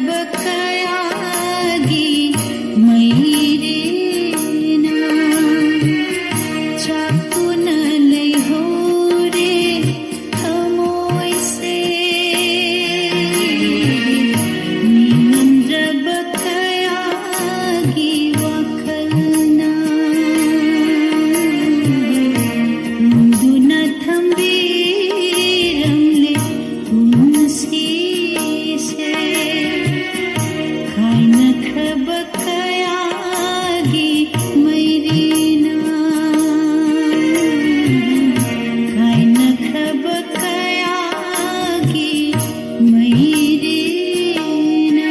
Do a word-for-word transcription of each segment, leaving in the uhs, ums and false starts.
ꯀꯌꯥꯒꯤ ꯃꯩꯔꯦꯅ ꯆꯥꯛꯇꯨꯅ ꯂꯩꯍꯧꯔꯦ ꯊꯃꯣꯏꯁꯦ꯫ ꯅꯤꯡꯉꯝꯗ꯭ꯔꯕ ꯀꯌꯥꯒꯤ ꯋꯥꯈꯜꯅ ꯅꯨꯡꯗꯨꯅ ꯊꯝꯕꯤꯔꯝꯂꯦ ꯄꯨꯟꯁꯤꯁꯦ꯫ ꯀꯥꯏꯅꯈ꯭ꯔꯕ ꯀꯌꯥꯒꯤ ꯃꯩꯔꯤꯅ, ꯀꯥꯏꯅꯈ꯭ꯔꯕ ꯀꯌꯥꯒꯤ ꯃꯩꯔꯤꯅ꯫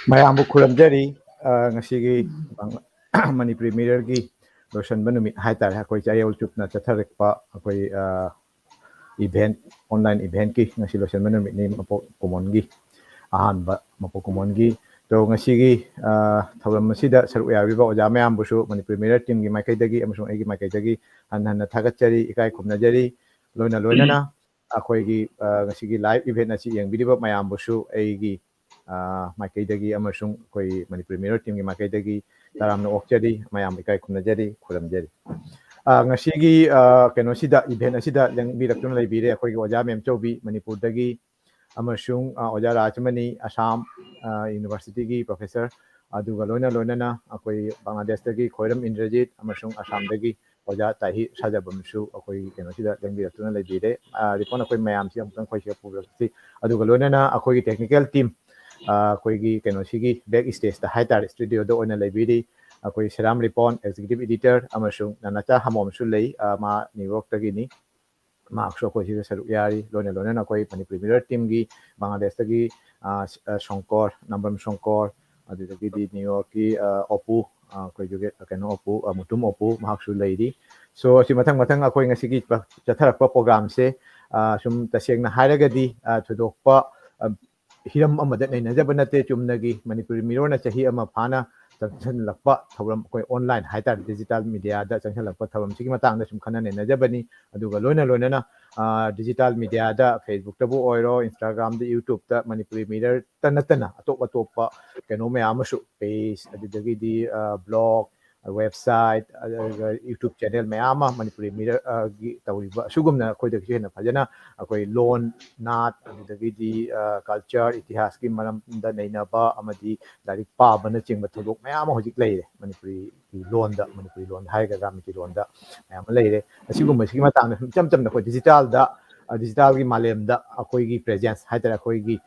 ꯃꯌꯥꯝꯕꯨ ꯈꯨꯔꯨꯝꯖꯔꯤ꯫ ꯑ, ꯉꯁꯤꯒꯤ ꯃꯅꯤꯄꯨꯔꯤ ꯃꯤꯔꯔꯒꯤ ꯂꯣꯏꯁꯤꯟꯕ ꯅꯨꯃꯤꯠ ꯍꯥꯏꯇꯥꯔꯦ, ꯑꯩꯈꯣꯏ ꯆꯌꯣꯜ ꯆꯨꯞꯅ ꯆꯠꯊꯔꯛꯄ ꯑꯩꯈꯣꯏ, ꯑ, ꯏꯚꯦꯟꯠ, ꯑꯣꯟꯂꯥꯏꯟ ꯏꯚꯦꯟꯠꯀꯤ ꯉꯁꯤ ꯂꯣꯏꯁꯤꯟꯕ ꯅꯨꯃꯤꯠꯅꯤ, ꯃꯄꯣꯛ ꯀꯨꯝꯑꯣꯟꯒꯤ ꯑꯍꯥꯟꯕ ꯃꯄꯣꯛ ꯀꯨꯝꯑꯣꯟꯒꯤ꯫ ꯑꯗꯣ ꯉꯁꯤꯒꯤ, ꯑ, ꯊꯧꯔꯝ ꯑꯁꯤꯗ ꯁꯔꯨꯛ ꯌꯥꯕꯤꯕ ꯑꯣꯖꯥ ꯃꯌꯥꯝꯕꯨꯁꯨ ꯃꯅꯤꯄꯨꯔꯤ ꯃꯤꯔꯔ ꯇꯤꯝꯒꯤ ꯃꯥꯏꯀꯩꯗꯒꯤ ꯑꯃꯁꯨꯡ ꯑꯩꯒꯤ ꯃꯥꯏꯀꯩꯗꯒꯤ ꯍꯟꯅ ꯍꯟꯅ ꯊꯥꯒꯠꯆꯔꯤ, ꯏꯀꯥꯏ ꯈꯨꯝꯅꯖꯔꯤ꯫ ꯂꯣꯏꯅ ꯂꯣꯏꯅꯅ ꯑꯩꯈꯣꯏꯒꯤ, ꯑ, ꯉꯁꯤꯒꯤ ꯂꯥꯏꯚ ꯏꯚꯦꯟꯠ ꯑꯁꯤ ꯌꯦꯡꯕꯤꯔꯤꯕ ꯃꯌꯥꯝꯕꯨꯁꯨ ꯑꯩꯒꯤ, ꯑ, ꯃꯥꯏꯀꯩꯗꯒꯤ ꯑꯃꯁꯨꯡ ꯑꯩꯈꯣꯏ ꯃꯅꯤꯄꯨꯔꯤ ꯃꯤꯔꯔ ꯇꯤꯝꯒꯤ ꯃꯥꯏꯀꯩꯗꯒꯤ ꯇꯔꯥꯝꯅ ꯑꯣꯛꯆꯔꯤ, ꯃꯌꯥꯝ ꯏꯀꯥꯏ ꯈꯨꯝꯅꯖꯔꯤ, ꯈꯨꯔꯨꯝꯖꯔꯤ꯫ ꯑ, ꯉꯁꯤꯒꯤ, ꯑ, ꯀꯩꯅꯣꯁꯤꯗ, ꯏꯚꯦꯟꯠ ꯑꯁꯤꯗ ꯂꯦꯡꯕꯤꯔꯛꯇꯨꯅ ꯂꯩꯕꯤꯔꯦ ꯑꯩꯈꯣꯏꯒꯤ ꯑꯣꯖꯥ ꯃꯦꯝꯆꯧꯕꯤ ꯃꯅꯤꯄꯨꯔꯗꯒꯤ, ꯑꯃꯁꯨꯡ, ꯑ, ꯑꯣꯖꯥ ꯔꯥꯖꯃꯅꯤ ꯑꯁꯥꯝ, ꯑ, ꯌꯨꯅꯤꯚꯔꯁꯤꯇꯤꯒꯤ ꯄ꯭ꯔꯣꯐꯦꯁꯔ, ꯑꯗꯨꯒ ꯂꯣꯏꯅ ꯂꯣꯏꯅꯅ ꯑꯩꯈꯣꯏ ꯕꯪꯒ꯭ꯂꯥꯗꯦꯁꯇꯒꯤ ꯈꯣꯏꯔꯝ ꯏꯟꯗ꯭ꯔꯖꯤꯠ ꯑꯃꯁꯨꯡ ꯑꯁꯥꯝꯗꯒꯤ ꯑꯣꯖꯥ ꯇꯥꯍꯤ ꯁꯥꯖꯕꯝꯁꯨ ꯑꯩꯈꯣꯏ ꯀꯩꯅꯣꯁꯤꯗ ꯂꯦꯡꯕꯤꯔꯛꯇꯨꯅ ꯂꯩꯕꯤꯔꯦ꯫ ꯑ, ꯔꯤꯄꯣꯟ ꯑꯩꯈꯣꯏ ꯃꯌꯥꯝꯁꯤ ꯑꯃꯨꯛꯇꯪ ꯑꯩꯈꯣꯏ ꯁꯤꯗ ꯄꯨꯕꯤꯔꯛꯁꯤ꯫ ꯑꯗꯨꯒ ꯂꯣꯏꯅꯅ ꯑꯩꯈꯣꯏꯒꯤ ꯇꯦꯛꯅꯤꯀꯦꯜ ꯇꯤꯝ, ꯑ, ꯑꯩꯈꯣꯏꯒꯤ ꯀꯩꯅꯣꯁꯤꯒꯤ ꯕꯦꯛ ꯁ꯭ꯇꯦꯖꯇ ꯍꯥꯏꯇꯥꯔꯦ, ꯁ꯭ꯇꯨꯗꯤꯑꯣꯗ ꯑꯣꯏꯅ ꯂꯩꯕꯤꯔꯤ꯫ ꯑꯩꯈꯣꯏ ꯁꯦꯔꯥꯝ ꯔꯤꯄꯣꯟ, ꯑꯦꯛꯖꯤꯀ꯭ꯌꯨꯇꯤꯚ ꯏꯗꯤꯇꯔ, ꯑꯃꯁꯨꯡ ꯅꯅꯥꯆꯥ ꯍꯃꯣꯝꯁꯨ ꯂꯩ, ꯑ, ꯃꯥ ꯅ꯭ꯌꯨ ꯌꯣꯔꯛꯇꯒꯤꯅꯤ꯫ ꯃꯍꯥꯛꯁꯨ ꯑꯩꯈꯣꯏ ꯁꯤꯗ ꯁꯔꯨꯛ ꯌꯥꯔꯤ꯫ ꯂꯣꯏꯅ ꯂꯣꯏꯅꯅ ꯑꯩꯈꯣꯏ ꯃꯅꯤꯄꯨꯔꯤ ꯃꯤꯔꯔ ꯇꯤꯝꯒꯤ ꯕꯪꯒ꯭ꯂꯥꯗꯦꯁꯇꯒꯤ, ꯑ, ꯁ-, ꯑ, ꯁꯣꯡꯀꯣꯔ, ꯅꯝꯕꯝ ꯁꯣꯡꯀꯣꯔ, ꯑꯗꯨꯗꯒꯤꯗꯤ ꯅ꯭ꯌꯨ ꯌꯣꯔꯛꯀꯤ, ꯑ, ꯑꯣꯄꯨ, ꯑꯩꯈꯣꯏ ꯖꯨꯒꯦꯠ ꯀꯩꯅꯣ ꯑꯣꯄꯨ, ꯃꯨꯇꯨꯝ ꯑꯣꯄꯨ, ꯃꯍꯥꯛꯁꯨ ꯂꯩꯔꯤ꯫ ꯁꯣ ꯑꯁꯤ ꯃꯊꯪ ꯃꯊꯪ ꯑꯩꯈꯣꯏ ꯉꯁꯤꯒꯤ ꯆꯠꯊꯔꯛꯄ ꯄ꯭ꯔꯣꯒ꯭ꯔꯥꯝꯁꯦ ꯁꯨꯝ ꯇꯁꯦꯡꯅ ꯍꯥꯏꯔꯒꯗꯤ ꯊꯣꯏꯗꯣꯛꯄ ꯍꯤꯔꯝ ꯑꯃꯗ ꯅꯩꯅꯖꯕ ꯅꯠꯇꯦ꯫ ꯆꯨꯝꯅꯒꯤ ꯃꯅꯤꯄꯨꯔꯤ ꯃꯤꯔꯣꯟꯅ ꯆꯍꯤ ꯑꯃ ꯐꯥꯅ ꯆꯪꯁꯤꯜꯂꯛꯄ ꯊꯧꯔꯝ, ꯑꯩꯈꯣꯏ ꯑꯣꯟꯂꯥꯏꯟ ꯍꯥꯏꯇꯥꯔꯦ, ꯗꯤꯖꯤꯇꯦꯜ ꯃꯤꯗꯤꯌꯥꯗ ꯆꯪꯁꯤꯜꯂꯛꯄ ꯊꯧꯔꯝꯁꯤꯒꯤ ꯃꯇꯥꯡꯗ ꯁꯨꯝ ꯈꯟꯅ ꯅꯩꯅꯖꯕꯅꯤ꯫ ꯑꯗꯨꯒ ꯂꯣꯏꯅ ꯂꯣꯏꯅꯅ ꯗꯤꯖꯤꯇꯦꯜ ꯃꯤꯗꯤꯌꯥꯗ, ꯐꯦꯁꯕꯨꯛꯇꯕꯨ ꯑꯣꯏꯔꯣ, ꯏꯟꯁꯇꯥꯒ꯭ꯔꯥꯝꯗ, ꯌꯨꯇ꯭ꯌꯨꯕꯇ ꯃꯅꯤꯄꯨꯔꯤ ꯃꯤꯔꯔꯇ ꯅꯠꯇꯅ ꯑꯇꯣꯞ ꯑꯇꯣꯞꯄ ꯀꯩꯅꯣ ꯃꯌꯥꯝ ꯑꯃꯁꯨ, ꯄꯦꯖ, ꯑꯗꯨꯗꯒꯤꯗꯤ ꯕ꯭ꯂꯣꯒ, ꯋꯦꯕꯁꯥꯏꯠ, ꯑꯗꯨꯒ ꯌꯨꯇ꯭ꯌꯨꯕ ꯆꯦꯅꯦꯜ ꯃꯌꯥꯝ ꯑꯃ ꯃꯅꯤꯄꯨꯔꯤ ꯃꯤꯔꯔꯒꯤ ꯇꯧꯔꯤꯕ ꯑꯁꯤꯒꯨꯝꯅ ꯑꯩꯈꯣꯏꯗꯒꯤꯁꯨ ꯍꯦꯟꯅ ꯐꯖꯅ ꯑꯩꯈꯣꯏ ꯂꯣꯟ, ꯅꯥꯠ, ꯑꯗꯨꯗꯒꯤꯗꯤ ꯀꯜꯆꯔ, ꯏꯇꯤꯍꯥꯁꯀꯤ ꯃꯔꯝꯗ ꯅꯩꯅꯕ ꯑꯃꯗꯤ ꯂꯥꯏꯔꯤꯛ ꯄꯥꯕꯅꯆꯤꯡꯕ ꯊꯧꯗꯣꯛ ꯃꯌꯥꯝ ꯑꯃ ꯍꯧꯖꯤꯛ ꯂꯩꯔꯦ꯫ ꯃꯅꯤꯄꯨꯔꯤꯒꯤ ꯂꯣꯟꯗ, ꯃꯅꯤꯄꯨꯔꯤ ꯂꯣꯟꯗ ꯍꯥꯏꯒꯗ꯭ꯔꯥ, ꯃꯩꯇꯩꯂꯣꯟꯗ ꯃꯌꯥꯝ ꯑꯃ ꯂꯩꯔꯦ꯫ ꯑꯁꯤꯒꯨꯝꯕꯁꯤꯒꯤ ꯃꯇꯥꯡꯗ ꯁꯨꯝ ꯏꯆꯝ ꯆꯝꯅ ꯑꯩꯈꯣꯏ ꯗꯤꯖꯤꯇꯦꯜꯗ, ꯗꯤꯖꯤꯇꯦꯜꯒꯤ ꯃꯥꯂꯦꯝꯗ ꯑꯩꯈꯣꯏꯒꯤ ꯄ꯭ꯔꯦꯖꯦꯟꯁ ꯍꯥꯏꯇꯥꯔꯦ, ꯑꯩꯈꯣꯏꯒꯤ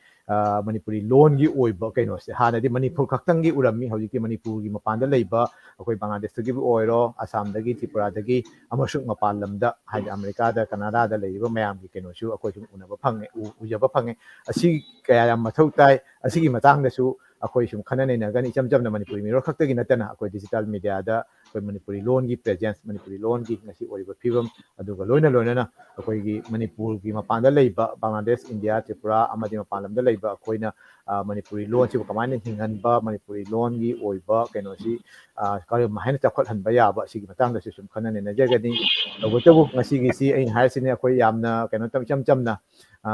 ꯃꯅꯤꯄꯨꯔꯤ ꯂꯣꯟꯒꯤ ꯑꯣꯏꯕ ꯀꯩꯅꯣꯁꯦ ꯍꯥꯟꯅꯗꯤ ꯃꯅꯤꯄꯨꯔ ꯈꯛꯇꯪꯒꯤ ꯎꯔꯝꯃꯤ꯫ ꯍꯧꯖꯤꯛꯇꯤ ꯃꯅꯤꯄꯨꯔꯒꯤ ꯃꯄꯥꯟꯗ ꯂꯩꯕ ꯑꯩꯈꯣꯏ ꯕꯪꯒ꯭ꯂꯥꯗꯦꯁꯇꯒꯤꯕꯨ ꯑꯣꯏꯔꯣ, ꯑꯁꯥꯝꯗꯒꯤ, ꯇ꯭ꯔꯤꯄꯨꯔꯥꯗꯒꯤ, ꯑꯃꯁꯨꯡ ꯃꯄꯥꯟ ꯂꯝꯗ, ꯍꯥꯏꯗꯤ ꯑꯃꯦꯔꯤꯀꯥꯗ, ꯀꯅꯥꯗꯥꯗ ꯂꯩꯔꯤꯕ ꯃꯌꯥꯝꯒꯤ ꯀꯩꯅꯣꯁꯨ ꯑꯩꯈꯣꯏ ꯁꯨꯝ ꯎꯅꯕ ꯐꯪꯉꯦ, ꯎ-, ꯎꯖꯕ ꯐꯪꯉꯦ꯫ ꯑꯁꯤ ꯀꯌꯥ ꯌꯥꯝ ꯃꯊꯧ ꯇꯥꯏ꯫ ꯑꯁꯤꯒꯤ ꯃꯇꯥꯡꯗꯁꯨ ꯑꯩꯈꯣꯏ ꯁꯨꯝ ꯈꯟꯅ ꯅꯩꯅꯒꯅꯤ꯫ ꯏꯆꯝ ꯆꯝꯅ ꯃꯅꯤꯄꯨꯔꯤ ꯃꯤꯔꯣꯜ ꯈꯛꯇꯒꯤ ꯅꯠꯇꯅ ꯑꯩꯈꯣꯏ ꯗꯤꯖꯤꯇꯦꯜ ꯃꯤꯗꯤꯌꯥꯗ ꯑꯩꯈꯣꯏ ꯃꯅꯤꯄꯨꯔꯤ ꯂꯣꯟꯒꯤ ꯄ꯭ꯔꯦꯖꯦꯟꯁ, ꯃꯅꯤꯄꯨꯔꯤ ꯂꯣꯟꯒꯤ ꯉꯁꯤ ꯑꯣꯏꯔꯤꯕ ꯐꯤꯕꯝ, ꯑꯗꯨꯒ ꯂꯣꯏꯅ ꯂꯣꯏꯅꯅ ꯑꯩꯈꯣꯏꯒꯤ ꯃꯅꯤꯄꯨꯔꯒꯤ ꯃꯄꯥꯟꯗ ꯂꯩꯕ ꯕꯪꯒ꯭ꯂꯥꯗꯦꯁ, ꯏꯟꯗꯤꯌꯥ, ꯇ꯭ꯔꯤꯄꯨꯔꯥ ꯑꯃꯗꯤ ꯃꯄꯥꯟ ꯂꯝꯗ ꯂꯩꯕ ꯑꯩꯈꯣꯏꯅ ꯃꯅꯤꯄꯨꯔꯤ ꯂꯣꯟꯁꯤꯕꯨ ꯀꯃꯥꯏꯅ ꯍꯤꯡꯍꯟꯕ, ꯃꯅꯤꯄꯨꯔꯤ ꯂꯣꯟꯒꯤ ꯑꯣꯏꯕ ꯀꯩꯅꯣꯁꯤ ꯀꯔꯝ ꯍꯥꯏꯅ ꯆꯥꯎꯈꯠꯍꯟꯕ ꯌꯥꯕ, ꯑꯁꯤꯒꯤ ꯃꯇꯥꯡꯗꯁꯨ ꯁꯨꯝ ꯈꯟꯅ ꯅꯩꯅꯖꯒꯅꯤ꯫ ꯇꯧꯕꯇꯕꯨ ꯉꯁꯤꯒꯤꯁꯤ ꯑꯩꯅ ꯍꯥꯏꯔꯤꯁꯤꯅꯤ, ꯑꯩꯈꯣꯏ ꯌꯥꯝꯅ ꯀꯩꯅꯣ ꯇꯧ-, ꯏꯆꯝ ꯆꯝꯅ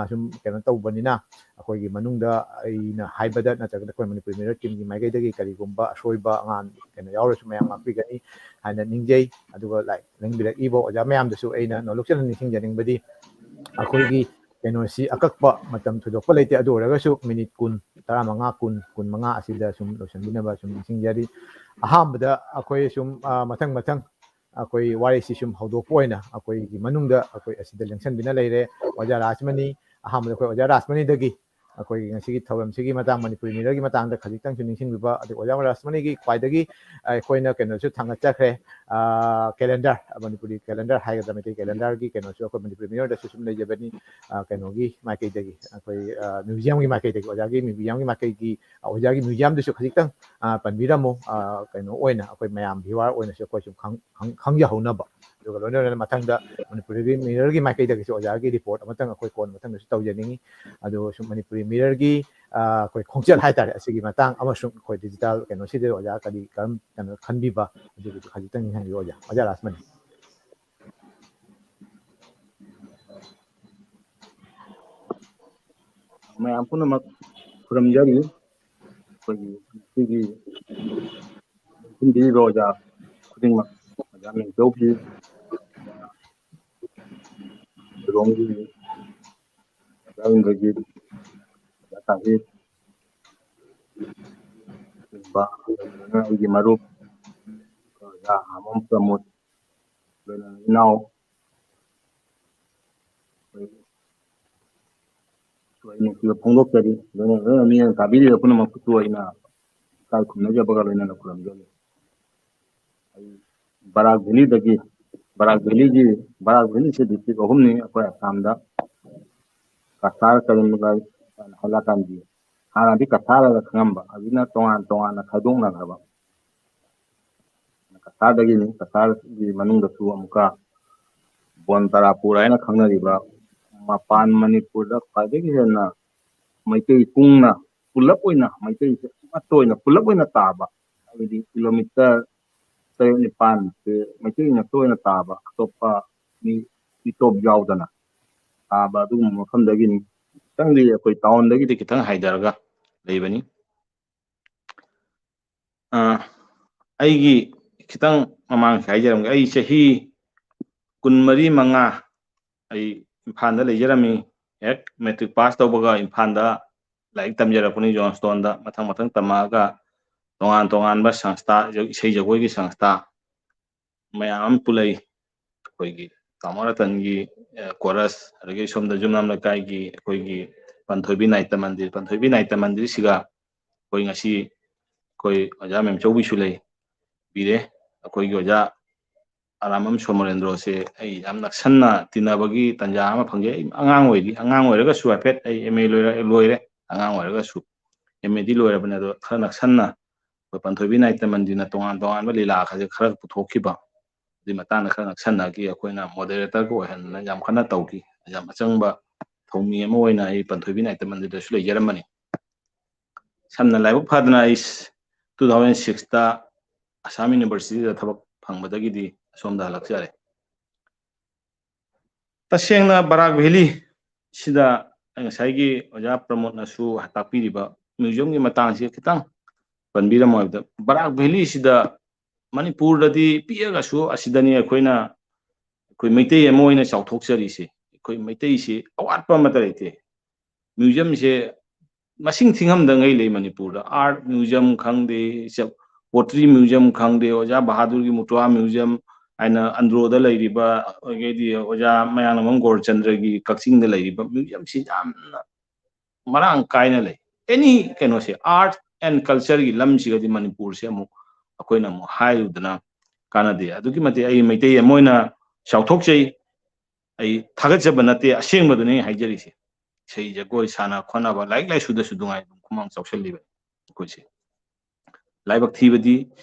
ꯁꯨꯝ ꯀꯩꯅꯣ ꯇꯧꯕꯅꯤꯅ, ꯑꯩꯈꯣꯏꯒꯤ ꯃꯅꯨꯡꯗ ꯑꯩꯅ ꯍꯥꯏꯕꯗ ꯅꯠꯇ꯭ꯔꯒꯅ ꯑꯩꯈꯣꯏ ꯃꯅꯤꯄꯨꯔꯤ ꯃꯤꯔꯣꯜ ꯇꯤꯝꯒꯤ ꯃꯥꯏꯀꯩꯗꯒꯤ ꯀꯔꯤꯒꯨꯝꯕ ꯑꯁꯣꯏꯕ ꯑꯉꯥꯡ ꯀꯩꯅꯣ ꯌꯥꯎꯔꯁꯨ ꯃꯌꯥꯝ ꯉꯥꯛꯄꯤꯒꯅꯤ ꯍꯥꯏꯅ ꯅꯤꯡꯖꯩ꯫ ꯑꯗꯨꯒ ꯂꯥꯏꯔꯤꯛ ꯂꯦꯡꯕꯤꯔꯛꯏꯕ ꯑꯣꯖꯥ ꯃꯌꯥꯝꯗꯁꯨ ꯑꯩꯅ ꯅꯣꯂꯨꯛꯆꯅ ꯅꯤꯡꯁꯤꯡꯖꯅꯤꯡꯕꯗꯤ, ꯑꯩꯈꯣꯏꯒꯤ ꯀꯩꯅꯣꯁꯤ ꯑꯀꯛꯄ ꯃꯇꯝ ꯊꯣꯏꯗꯣꯛꯄ ꯂꯩꯇꯦ꯫ ꯑꯗꯨ ꯑꯣꯏꯔꯒꯁꯨ ꯃꯤꯅꯤꯠ ꯀꯨꯟ, ꯇꯔꯥꯃꯉꯥ, ꯀꯨꯟ, ꯀꯨꯟꯃꯉꯥ ꯑꯁꯤꯗ ꯁꯨꯝ ꯂꯣꯏꯁꯤꯟꯕꯤꯅꯕ ꯁꯨꯝ ꯅꯤꯡꯁꯤꯡꯖꯔꯤ꯫ ꯑꯍꯥꯟꯕꯗ ꯑꯩꯈꯣꯏ ꯁꯨꯝ ꯃꯊꯪ ꯃꯊꯪ ꯑꯩꯈꯣꯏ ꯋꯥꯔꯤꯁꯤ ꯁꯨꯝ ꯍꯧꯗꯣꯛꯄ ꯑꯣꯏꯅ ꯑꯩꯈꯣꯏꯒꯤ ꯃꯅꯨꯡꯗ ꯑꯩꯈꯣꯏ ꯑꯁꯤꯗ ꯂꯦꯡꯁꯟꯕꯤꯅ ꯂꯩꯔꯦ ꯑꯣꯖꯥ ꯔꯥꯖꯃꯅꯤ꯫ ꯑꯍꯥꯟꯕꯗ ꯑꯩꯈꯣꯏ ꯑꯣꯖꯥ ꯔꯥꯖꯃꯅꯤꯗꯒꯤ ꯑꯩꯈꯣꯏꯒꯤ ꯉꯁꯤꯒꯤ ꯊꯧꯔꯝꯁꯤꯒꯤ ꯃꯇꯥꯡ, ꯃꯅꯤꯄꯨꯔꯤ ꯃꯤꯔꯣꯜꯒꯤ ꯃꯇꯥꯡꯗ ꯈꯖꯤꯛꯇꯪꯁꯨ ꯅꯤꯡꯁꯤꯡꯕꯤꯕ, ꯑꯗꯩ ꯑꯣꯖꯥ ꯔꯥꯖꯃꯅꯤꯒꯤ ꯈ꯭ꯋꯥꯏꯗꯒꯤ ꯑꯩꯈꯣꯏꯅ ꯀꯩꯅꯣꯁꯨ ꯊꯥꯡꯒꯠꯆꯈ꯭ꯔꯦ, ꯀꯦꯂꯦꯟꯗꯔ, ꯃꯅꯤꯄꯨꯔꯤ ꯀꯦꯂꯦꯟꯗꯔ ꯍꯥꯏꯒꯗ꯭ꯔꯥ, ꯃꯩꯇꯩ ꯀꯦꯂꯦꯟꯗꯔꯒꯤ ꯀꯩꯅꯣꯁꯨ ꯑꯩꯈꯣꯏ ꯃꯅꯤꯄꯨꯔꯤ ꯃꯤꯔꯣꯟꯗꯁꯨ ꯁꯨꯝ ꯂꯩꯖꯕꯅꯤ꯫ ꯀꯩꯅꯣꯒꯤ ꯃꯥꯏꯀꯩꯗꯒꯤ, ꯑꯩꯈꯣꯏ ꯃ꯭ꯌꯨꯖꯤꯌꯝꯒꯤ ꯃꯥꯏꯀꯩꯗꯒꯤ, ꯑꯣꯖꯥꯒꯤ ꯃ꯭ꯌꯨꯖꯤꯌꯝꯒꯤ ꯃꯥꯏꯀꯩꯒꯤ, ꯑꯣꯖꯥꯒꯤ ꯃ꯭ꯌꯨꯖꯤꯌꯝꯗꯨꯁꯨ ꯈꯖꯤꯛꯇꯪ ꯄꯟꯕꯤꯔꯝꯃꯨ꯫ ꯀꯩꯅꯣ ꯑꯣꯏꯅ ꯑꯩꯈꯣꯏ ꯃꯌꯥꯝ ꯚꯤꯋꯥꯔ ꯑꯣꯏꯅꯁꯨ ꯑꯩꯈꯣꯏ ꯁꯨꯝ ꯈꯪꯖꯍꯧꯅꯕ꯫ ꯑꯗꯨꯒ ꯂꯣꯏꯅ ꯂꯣꯏꯅꯅ ꯃꯊꯪꯗ ꯃꯅꯤꯄꯨꯔꯒꯤ ꯃꯤꯔꯔꯒꯤ ꯃꯥꯏꯀꯩꯗꯒꯤꯁꯨ ꯑꯣꯖꯥꯒꯤ ꯔꯤꯄꯣꯔꯠ ꯑꯃꯇꯪ ꯑꯩꯈꯣꯏ ꯀꯣꯟ ꯃꯊꯪꯗꯁꯨ ꯇꯧꯖꯅꯤꯡꯉꯤ꯫ ꯑꯗꯨ ꯁꯨꯝ ꯃꯅꯤꯄꯨꯔꯤ ꯃꯤꯔꯔꯒꯤ ꯑꯩꯈꯣꯏ ꯈꯣꯡꯆꯠ ꯍꯥꯏꯇꯥꯔꯦ, ꯑꯁꯤꯒꯤ ꯃꯇꯥꯡ ꯑꯃꯁꯨꯡ ꯑꯩꯈꯣꯏ ꯗꯤꯖꯤꯇꯦꯜ ꯀꯩꯅꯣꯁꯤꯗ ꯑꯣꯖꯥ ꯀꯔꯤ ꯀꯔꯝ ꯀꯩꯅꯣ ꯈꯟꯕꯤꯕ, ꯑꯗꯨꯒꯤꯗꯨ ꯈꯖꯤꯛꯇꯪ ꯅꯤꯡꯁꯤꯡꯕꯤꯌꯨ ꯑꯣꯖꯥ꯫ ꯑꯣꯖꯥ ꯔꯥꯖꯃꯅꯤ꯫ ꯃꯌꯥꯝ ꯄꯨꯝꯅꯃꯛ ꯈꯨꯔꯨꯝꯖꯔꯤ꯫ ꯑꯩꯈꯣꯏꯒꯤ ꯉꯁꯤꯒꯤ ꯄꯨꯟꯕꯤꯔꯤꯕ ꯑꯣꯖꯥ ꯈꯨꯗꯤꯡꯃꯛ, ꯑꯣꯖꯥ ꯃꯦꯝꯆꯧꯕꯤ, ꯂꯤꯂꯣꯡꯒꯤ ꯑꯣꯖꯥ ꯏꯟꯗ꯭ꯔꯖꯤꯠ, ꯑꯣꯖꯥ ꯇꯥꯍꯤꯔ, ꯑꯩꯒꯤ ꯃꯔꯨꯞ ꯑꯣꯖꯥ ꯑꯃꯝ ꯄ꯭ꯔꯃꯣꯗ, ꯂꯣꯏꯅꯅ ꯏꯅꯥꯎ ꯅꯨꯡꯁꯤꯕ ꯐꯣꯡꯗꯣꯛꯆꯔꯤ꯫ ꯂꯣꯏꯅ ꯂꯣꯏꯅ ꯃꯤꯅ ꯇꯥꯕꯤꯔꯤꯕ ꯄꯨꯝꯅꯃꯛꯄꯨꯁꯨ ꯑꯩꯅ ꯏꯀꯥꯏ ꯈꯨꯝꯅꯖꯕꯒ ꯂꯣꯏꯅꯅ ꯈꯨꯔꯨꯝꯖꯔꯤ꯫ ꯑꯩ ꯕꯔꯥꯛ ꯚꯦꯂꯤꯗꯒꯤ, ꯕꯔꯥꯛ ꯚꯦꯂꯤꯒꯤ, ꯕꯔꯥꯛ ꯚꯦꯂꯤꯁꯦ ꯗꯤꯁꯇ꯭ꯔꯤꯛ ꯑꯍꯨꯝꯅꯤ ꯑꯩꯈꯣꯏ ꯑꯁꯥꯝꯗ, ꯀꯁꯥꯔ, ꯀꯔꯤꯝꯅꯒꯔ, ꯍꯥꯏꯂꯥꯀꯥꯟꯗꯤ꯫ ꯍꯥꯟꯅꯗꯤ ꯀꯁꯥꯔ ꯍꯥꯏꯅ ꯈꯪꯉꯝꯕ, ꯍꯧꯖꯤꯛꯅ ꯇꯣꯉꯥꯟ ꯇꯣꯉꯥꯟꯅ ꯈꯥꯏꯗꯣꯛꯅꯈ꯭ꯔꯕ꯫ ꯀꯁꯥꯔꯗꯒꯤꯅꯤ꯫ ꯀꯁꯥꯔꯒꯤ ꯃꯅꯨꯡꯗꯁꯨ ꯑꯃꯨꯛꯀ ꯕꯣꯟ ꯇꯔꯥꯄꯨꯔ ꯍꯥꯏꯅ ꯈꯪꯅꯔꯤꯕ, ꯃꯄꯥꯟ ꯃꯅꯤꯄꯨꯔꯗ ꯈ꯭ꯋꯥꯏꯗꯒꯤ ꯍꯦꯟꯅ ꯃꯩꯇꯩ ꯄꯨꯡꯅ, ꯄꯨꯂꯞ ꯑꯣꯏꯅ ꯃꯩꯇꯩꯁꯦ ꯑꯃꯠꯇ ꯑꯣꯏꯅ ꯄꯨꯂꯞ ꯑꯣꯏꯅ ꯇꯥꯕ, ꯍꯥꯏꯕꯗꯤ ꯀꯤꯂꯣꯃꯤꯇꯔ ꯇꯔꯦꯠ ꯅꯤꯄꯥꯟꯁꯦ ꯃꯩꯇꯩ ꯉꯥꯛꯇ ꯑꯣꯏꯅ ꯇꯥꯕ, ꯑꯇꯣꯞꯄ ꯃꯤ ꯏꯇꯣꯞ ꯌꯥꯎꯗꯅ ꯇꯥꯕ ꯑꯗꯨꯒꯨꯝꯕ ꯃꯐꯝꯗꯒꯤꯅꯤ꯫ ꯈꯤꯇꯪꯗꯤ ꯑꯩꯈꯣꯏ ꯇꯥꯎꯟꯗꯒꯤꯗꯤ ꯈꯤꯇꯪ ꯍꯥꯏꯊꯔꯒ ꯂꯩꯕꯅꯤ꯫ ꯑ, ꯑꯩꯒꯤ ꯈꯤꯇꯪ ꯃꯃꯥꯡꯁꯦ ꯍꯥꯏꯖꯔꯝꯒꯦ꯫ ꯑꯩ ꯆꯍꯤ ꯀꯨꯟꯃꯔꯤ ꯃꯉꯥ ꯑꯩ ꯏꯝꯐꯥꯜꯗ ꯂꯩꯖꯔꯝꯃꯤ꯫ ꯍꯦꯛ ꯃꯦꯇ꯭ꯔꯤꯛ ꯄꯥꯁ ꯇꯧꯕꯒ ꯏꯝꯐꯥꯜꯗ ꯂꯥꯏꯔꯤꯛ ꯇꯝꯖꯔꯛꯄꯅꯤ, ꯖꯣꯟꯁꯇꯣꯟꯗ꯫ ꯃꯊꯪ ꯃꯊꯪ ꯇꯝꯃꯛꯑꯒ ꯇꯣꯉꯥꯟ ꯇꯣꯉꯥꯟꯕ ꯁꯪꯁꯊꯥ, ꯏꯁꯩ ꯖꯒꯣꯏꯒꯤ ꯁꯪꯁꯊꯥ ꯃꯌꯥꯝ ꯑꯃ ꯄꯨꯜꯂꯛꯏ꯫ ꯑꯩꯈꯣꯏꯒꯤ ꯇꯥꯃꯣ ꯔꯇꯟꯒꯤ, ꯑ, ꯀꯣꯔꯁ, ꯑꯗꯒꯤ ꯁꯣꯝꯗ ꯌꯨꯝꯅꯥꯝ ꯂꯩꯀꯥꯏꯒꯤ ꯑꯩꯈꯣꯏꯒꯤ ꯄꯟꯊꯣꯏꯕꯤ ꯅꯥꯏꯇ ꯃꯟꯗꯤꯔ, ꯄꯟꯊꯣꯏꯕꯤ ꯅꯥꯏꯇ ꯃꯟꯗꯤꯔꯁꯤꯒ ꯑꯩꯈꯣꯏ ꯉꯁꯤ ꯑꯩꯈꯣꯏ ꯑꯣꯖꯥ ꯃꯦꯝꯆꯧꯕꯤꯁꯨ ꯂꯩ, ꯄꯤꯔꯦ꯫ ꯑꯩꯈꯣꯏꯒꯤ ꯑꯣꯖꯥ ꯑꯔꯥꯝꯕꯝ ꯁꯣꯃꯣꯔꯦꯟꯗ꯭ꯔꯣꯁꯦ ꯑꯩ ꯌꯥꯝ ꯅꯛꯁꯟꯅ ꯇꯤꯟꯅꯕꯒꯤ ꯇꯥꯟꯖꯥ ꯑꯃ ꯐꯪꯖꯩ꯫ ꯑꯩ ꯑꯉꯥꯡ ꯑꯣꯏꯔꯤ, ꯑꯉꯥꯡ ꯑꯣꯏꯔꯒꯁꯨ ꯍꯥꯏꯐꯦꯠ ꯑꯩ M A ꯂꯣꯏꯔ-, ꯂꯣꯏꯔꯦ, ꯑꯉꯥꯡ ꯑꯣꯏꯔꯒꯁꯨ꯫ M A ꯗꯤ ꯂꯣꯏꯔꯕꯅꯦ, ꯑꯗꯣ ꯈꯔ ꯅꯛꯁꯟꯅ ꯑꯩꯈꯣꯏ ꯄꯟꯊꯣꯏꯕꯤ ꯅꯥꯏꯇ ꯃꯟꯗꯤꯔꯅ ꯇꯣꯉꯥꯟ ꯇꯣꯉꯥꯟꯕ ꯂꯤꯂꯥ ꯈꯔꯁꯦ ꯈꯔ ꯄꯨꯊꯣꯛꯈꯤꯕ, ꯑꯗꯨꯒꯤ ꯃꯇꯥꯡꯗ ꯈꯔ ꯅꯛꯁꯟꯅꯈꯤ꯫ ꯑꯩꯈꯣꯏꯅ moderator ꯒ ꯑꯣꯏꯍꯟꯗꯅ ꯌꯥꯝ ꯀꯟꯅ ꯇꯧꯈꯤ꯫ ꯌꯥꯝ ꯑꯆꯪꯕ ꯊꯧꯃꯤ ꯑꯃ ꯑꯣꯏꯅ ꯑꯩ ꯄꯟꯊꯣꯏꯕꯤ ꯅꯥꯏꯇ ꯃꯟꯗꯤꯔꯗꯁꯨ ꯂꯩꯖꯔꯝꯕꯅꯤ꯫ ꯁꯝꯅ ꯂꯥꯏꯕꯛ ꯐꯗꯅ ꯑꯩ two thousand six ꯇ ꯑꯁꯥꯝ University ꯗ ꯊꯕꯛ ꯐꯪꯕꯗꯒꯤꯗꯤ ꯑꯁꯣꯝꯗ ꯍꯜꯂꯛꯆꯔꯦ꯫ ꯇꯁꯦꯡꯅ ꯕꯔꯥꯛ ꯚꯦꯂꯤ ꯁꯤꯗ ꯉꯁꯥꯏꯒꯤ ꯑꯣꯖꯥ ꯄ꯭ꯔꯃꯣꯗꯅꯁꯨ ꯇꯥꯛꯄꯤꯔꯤꯕ museum ꯒꯤ ꯃꯇꯥꯡꯁꯤ ꯈꯤꯇꯪ ꯄꯟꯕꯤꯔꯝꯃꯣ ꯍꯥꯏꯕꯗ, ꯕꯔꯥꯛ ꯚꯦꯂꯤ ꯁꯤꯗ ꯃꯅꯤꯄꯨꯔꯗꯗꯤ ꯄꯤꯛꯑꯒꯁꯨ ꯑꯁꯤꯗꯅꯤ ꯑꯩꯈꯣꯏꯅ, ꯑꯩꯈꯣꯏ ꯃꯩꯇꯩ ꯑꯃ ꯑꯣꯏꯅ ꯆꯥꯎꯊꯣꯛꯆꯔꯤꯁꯦ꯫ ꯑꯩꯈꯣꯏ ꯃꯩꯇꯩꯁꯤ ꯑꯋꯥꯠꯄ ꯑꯃꯠꯇ ꯂꯩꯇꯦ꯫ Museum ꯁꯦ ꯃꯁꯤꯡ ꯊꯤꯉꯝꯗꯉꯩ ꯂꯩ ꯃꯅꯤꯄꯨꯔꯗ꯫ Art museum ꯈꯪꯗꯦ, ꯏꯆ-, pottery museum ꯈꯪꯗꯦ, ꯑꯣꯖꯥ ꯕꯍꯥꯗꯨꯔꯒꯤ ꯃꯨꯇ꯭ꯋꯥ museum ꯍꯥꯏꯅ ꯑꯟꯗ꯭ꯔꯣꯗ ꯂꯩꯔꯤꯕ, ꯑꯗꯒꯤꯗꯤ ꯑꯣꯖꯥ ꯃꯌꯥꯡꯂꯝꯕꯝ ꯒꯣꯔꯆꯟꯗ꯭ꯔꯒꯤ ꯀꯛꯆꯤꯡꯗ ꯂꯩꯔꯤꯕ museum ꯁꯤ ꯌꯥꯝꯅ ꯃꯔꯥꯡ ꯀꯥꯏꯅ ꯂꯩ꯫ Any ꯀꯩꯅꯣꯁꯦ, art and culture ꯒꯤ ꯂꯝꯁꯤꯒꯗꯤ ꯃꯅꯤꯄꯨꯔꯁꯦ ꯑꯃꯨꯛ ꯑꯩꯈꯣꯏꯅ ꯑꯃꯨꯛ ꯍꯥꯏꯔꯨꯗꯅ ꯀꯥꯟꯅꯗꯦ꯫ ꯑꯗꯨꯛꯀꯤ ꯃꯇꯤꯛ ꯑꯩ ꯃꯩꯇꯩ ꯑꯃ ꯑꯣꯏꯅ ꯆꯥꯎꯊꯣꯛꯆꯩ꯫ ꯑꯩ ꯊꯥꯒꯠꯆꯕ ꯅꯠꯇꯦ, ꯑꯁꯦꯡꯕꯗꯨꯅꯤ ꯑꯩ ꯍꯥꯏꯖꯔꯤꯁꯦ꯫ ꯏꯁꯩ ꯖꯒꯣꯏ ꯁꯥꯟꯅ ꯈꯣꯠꯅꯕ, ꯂꯥꯏꯔꯤꯛ ꯂꯥꯏꯁꯨꯗꯁꯨ ꯅꯨꯡꯉꯥꯏ, ꯈꯨꯃꯥꯡ ꯆꯥꯎꯁꯜꯂꯤꯕꯅꯤ ꯑꯩꯈꯣꯏꯁꯦ꯫ ꯂꯥꯏꯕꯛ ꯊꯤꯕꯗꯤ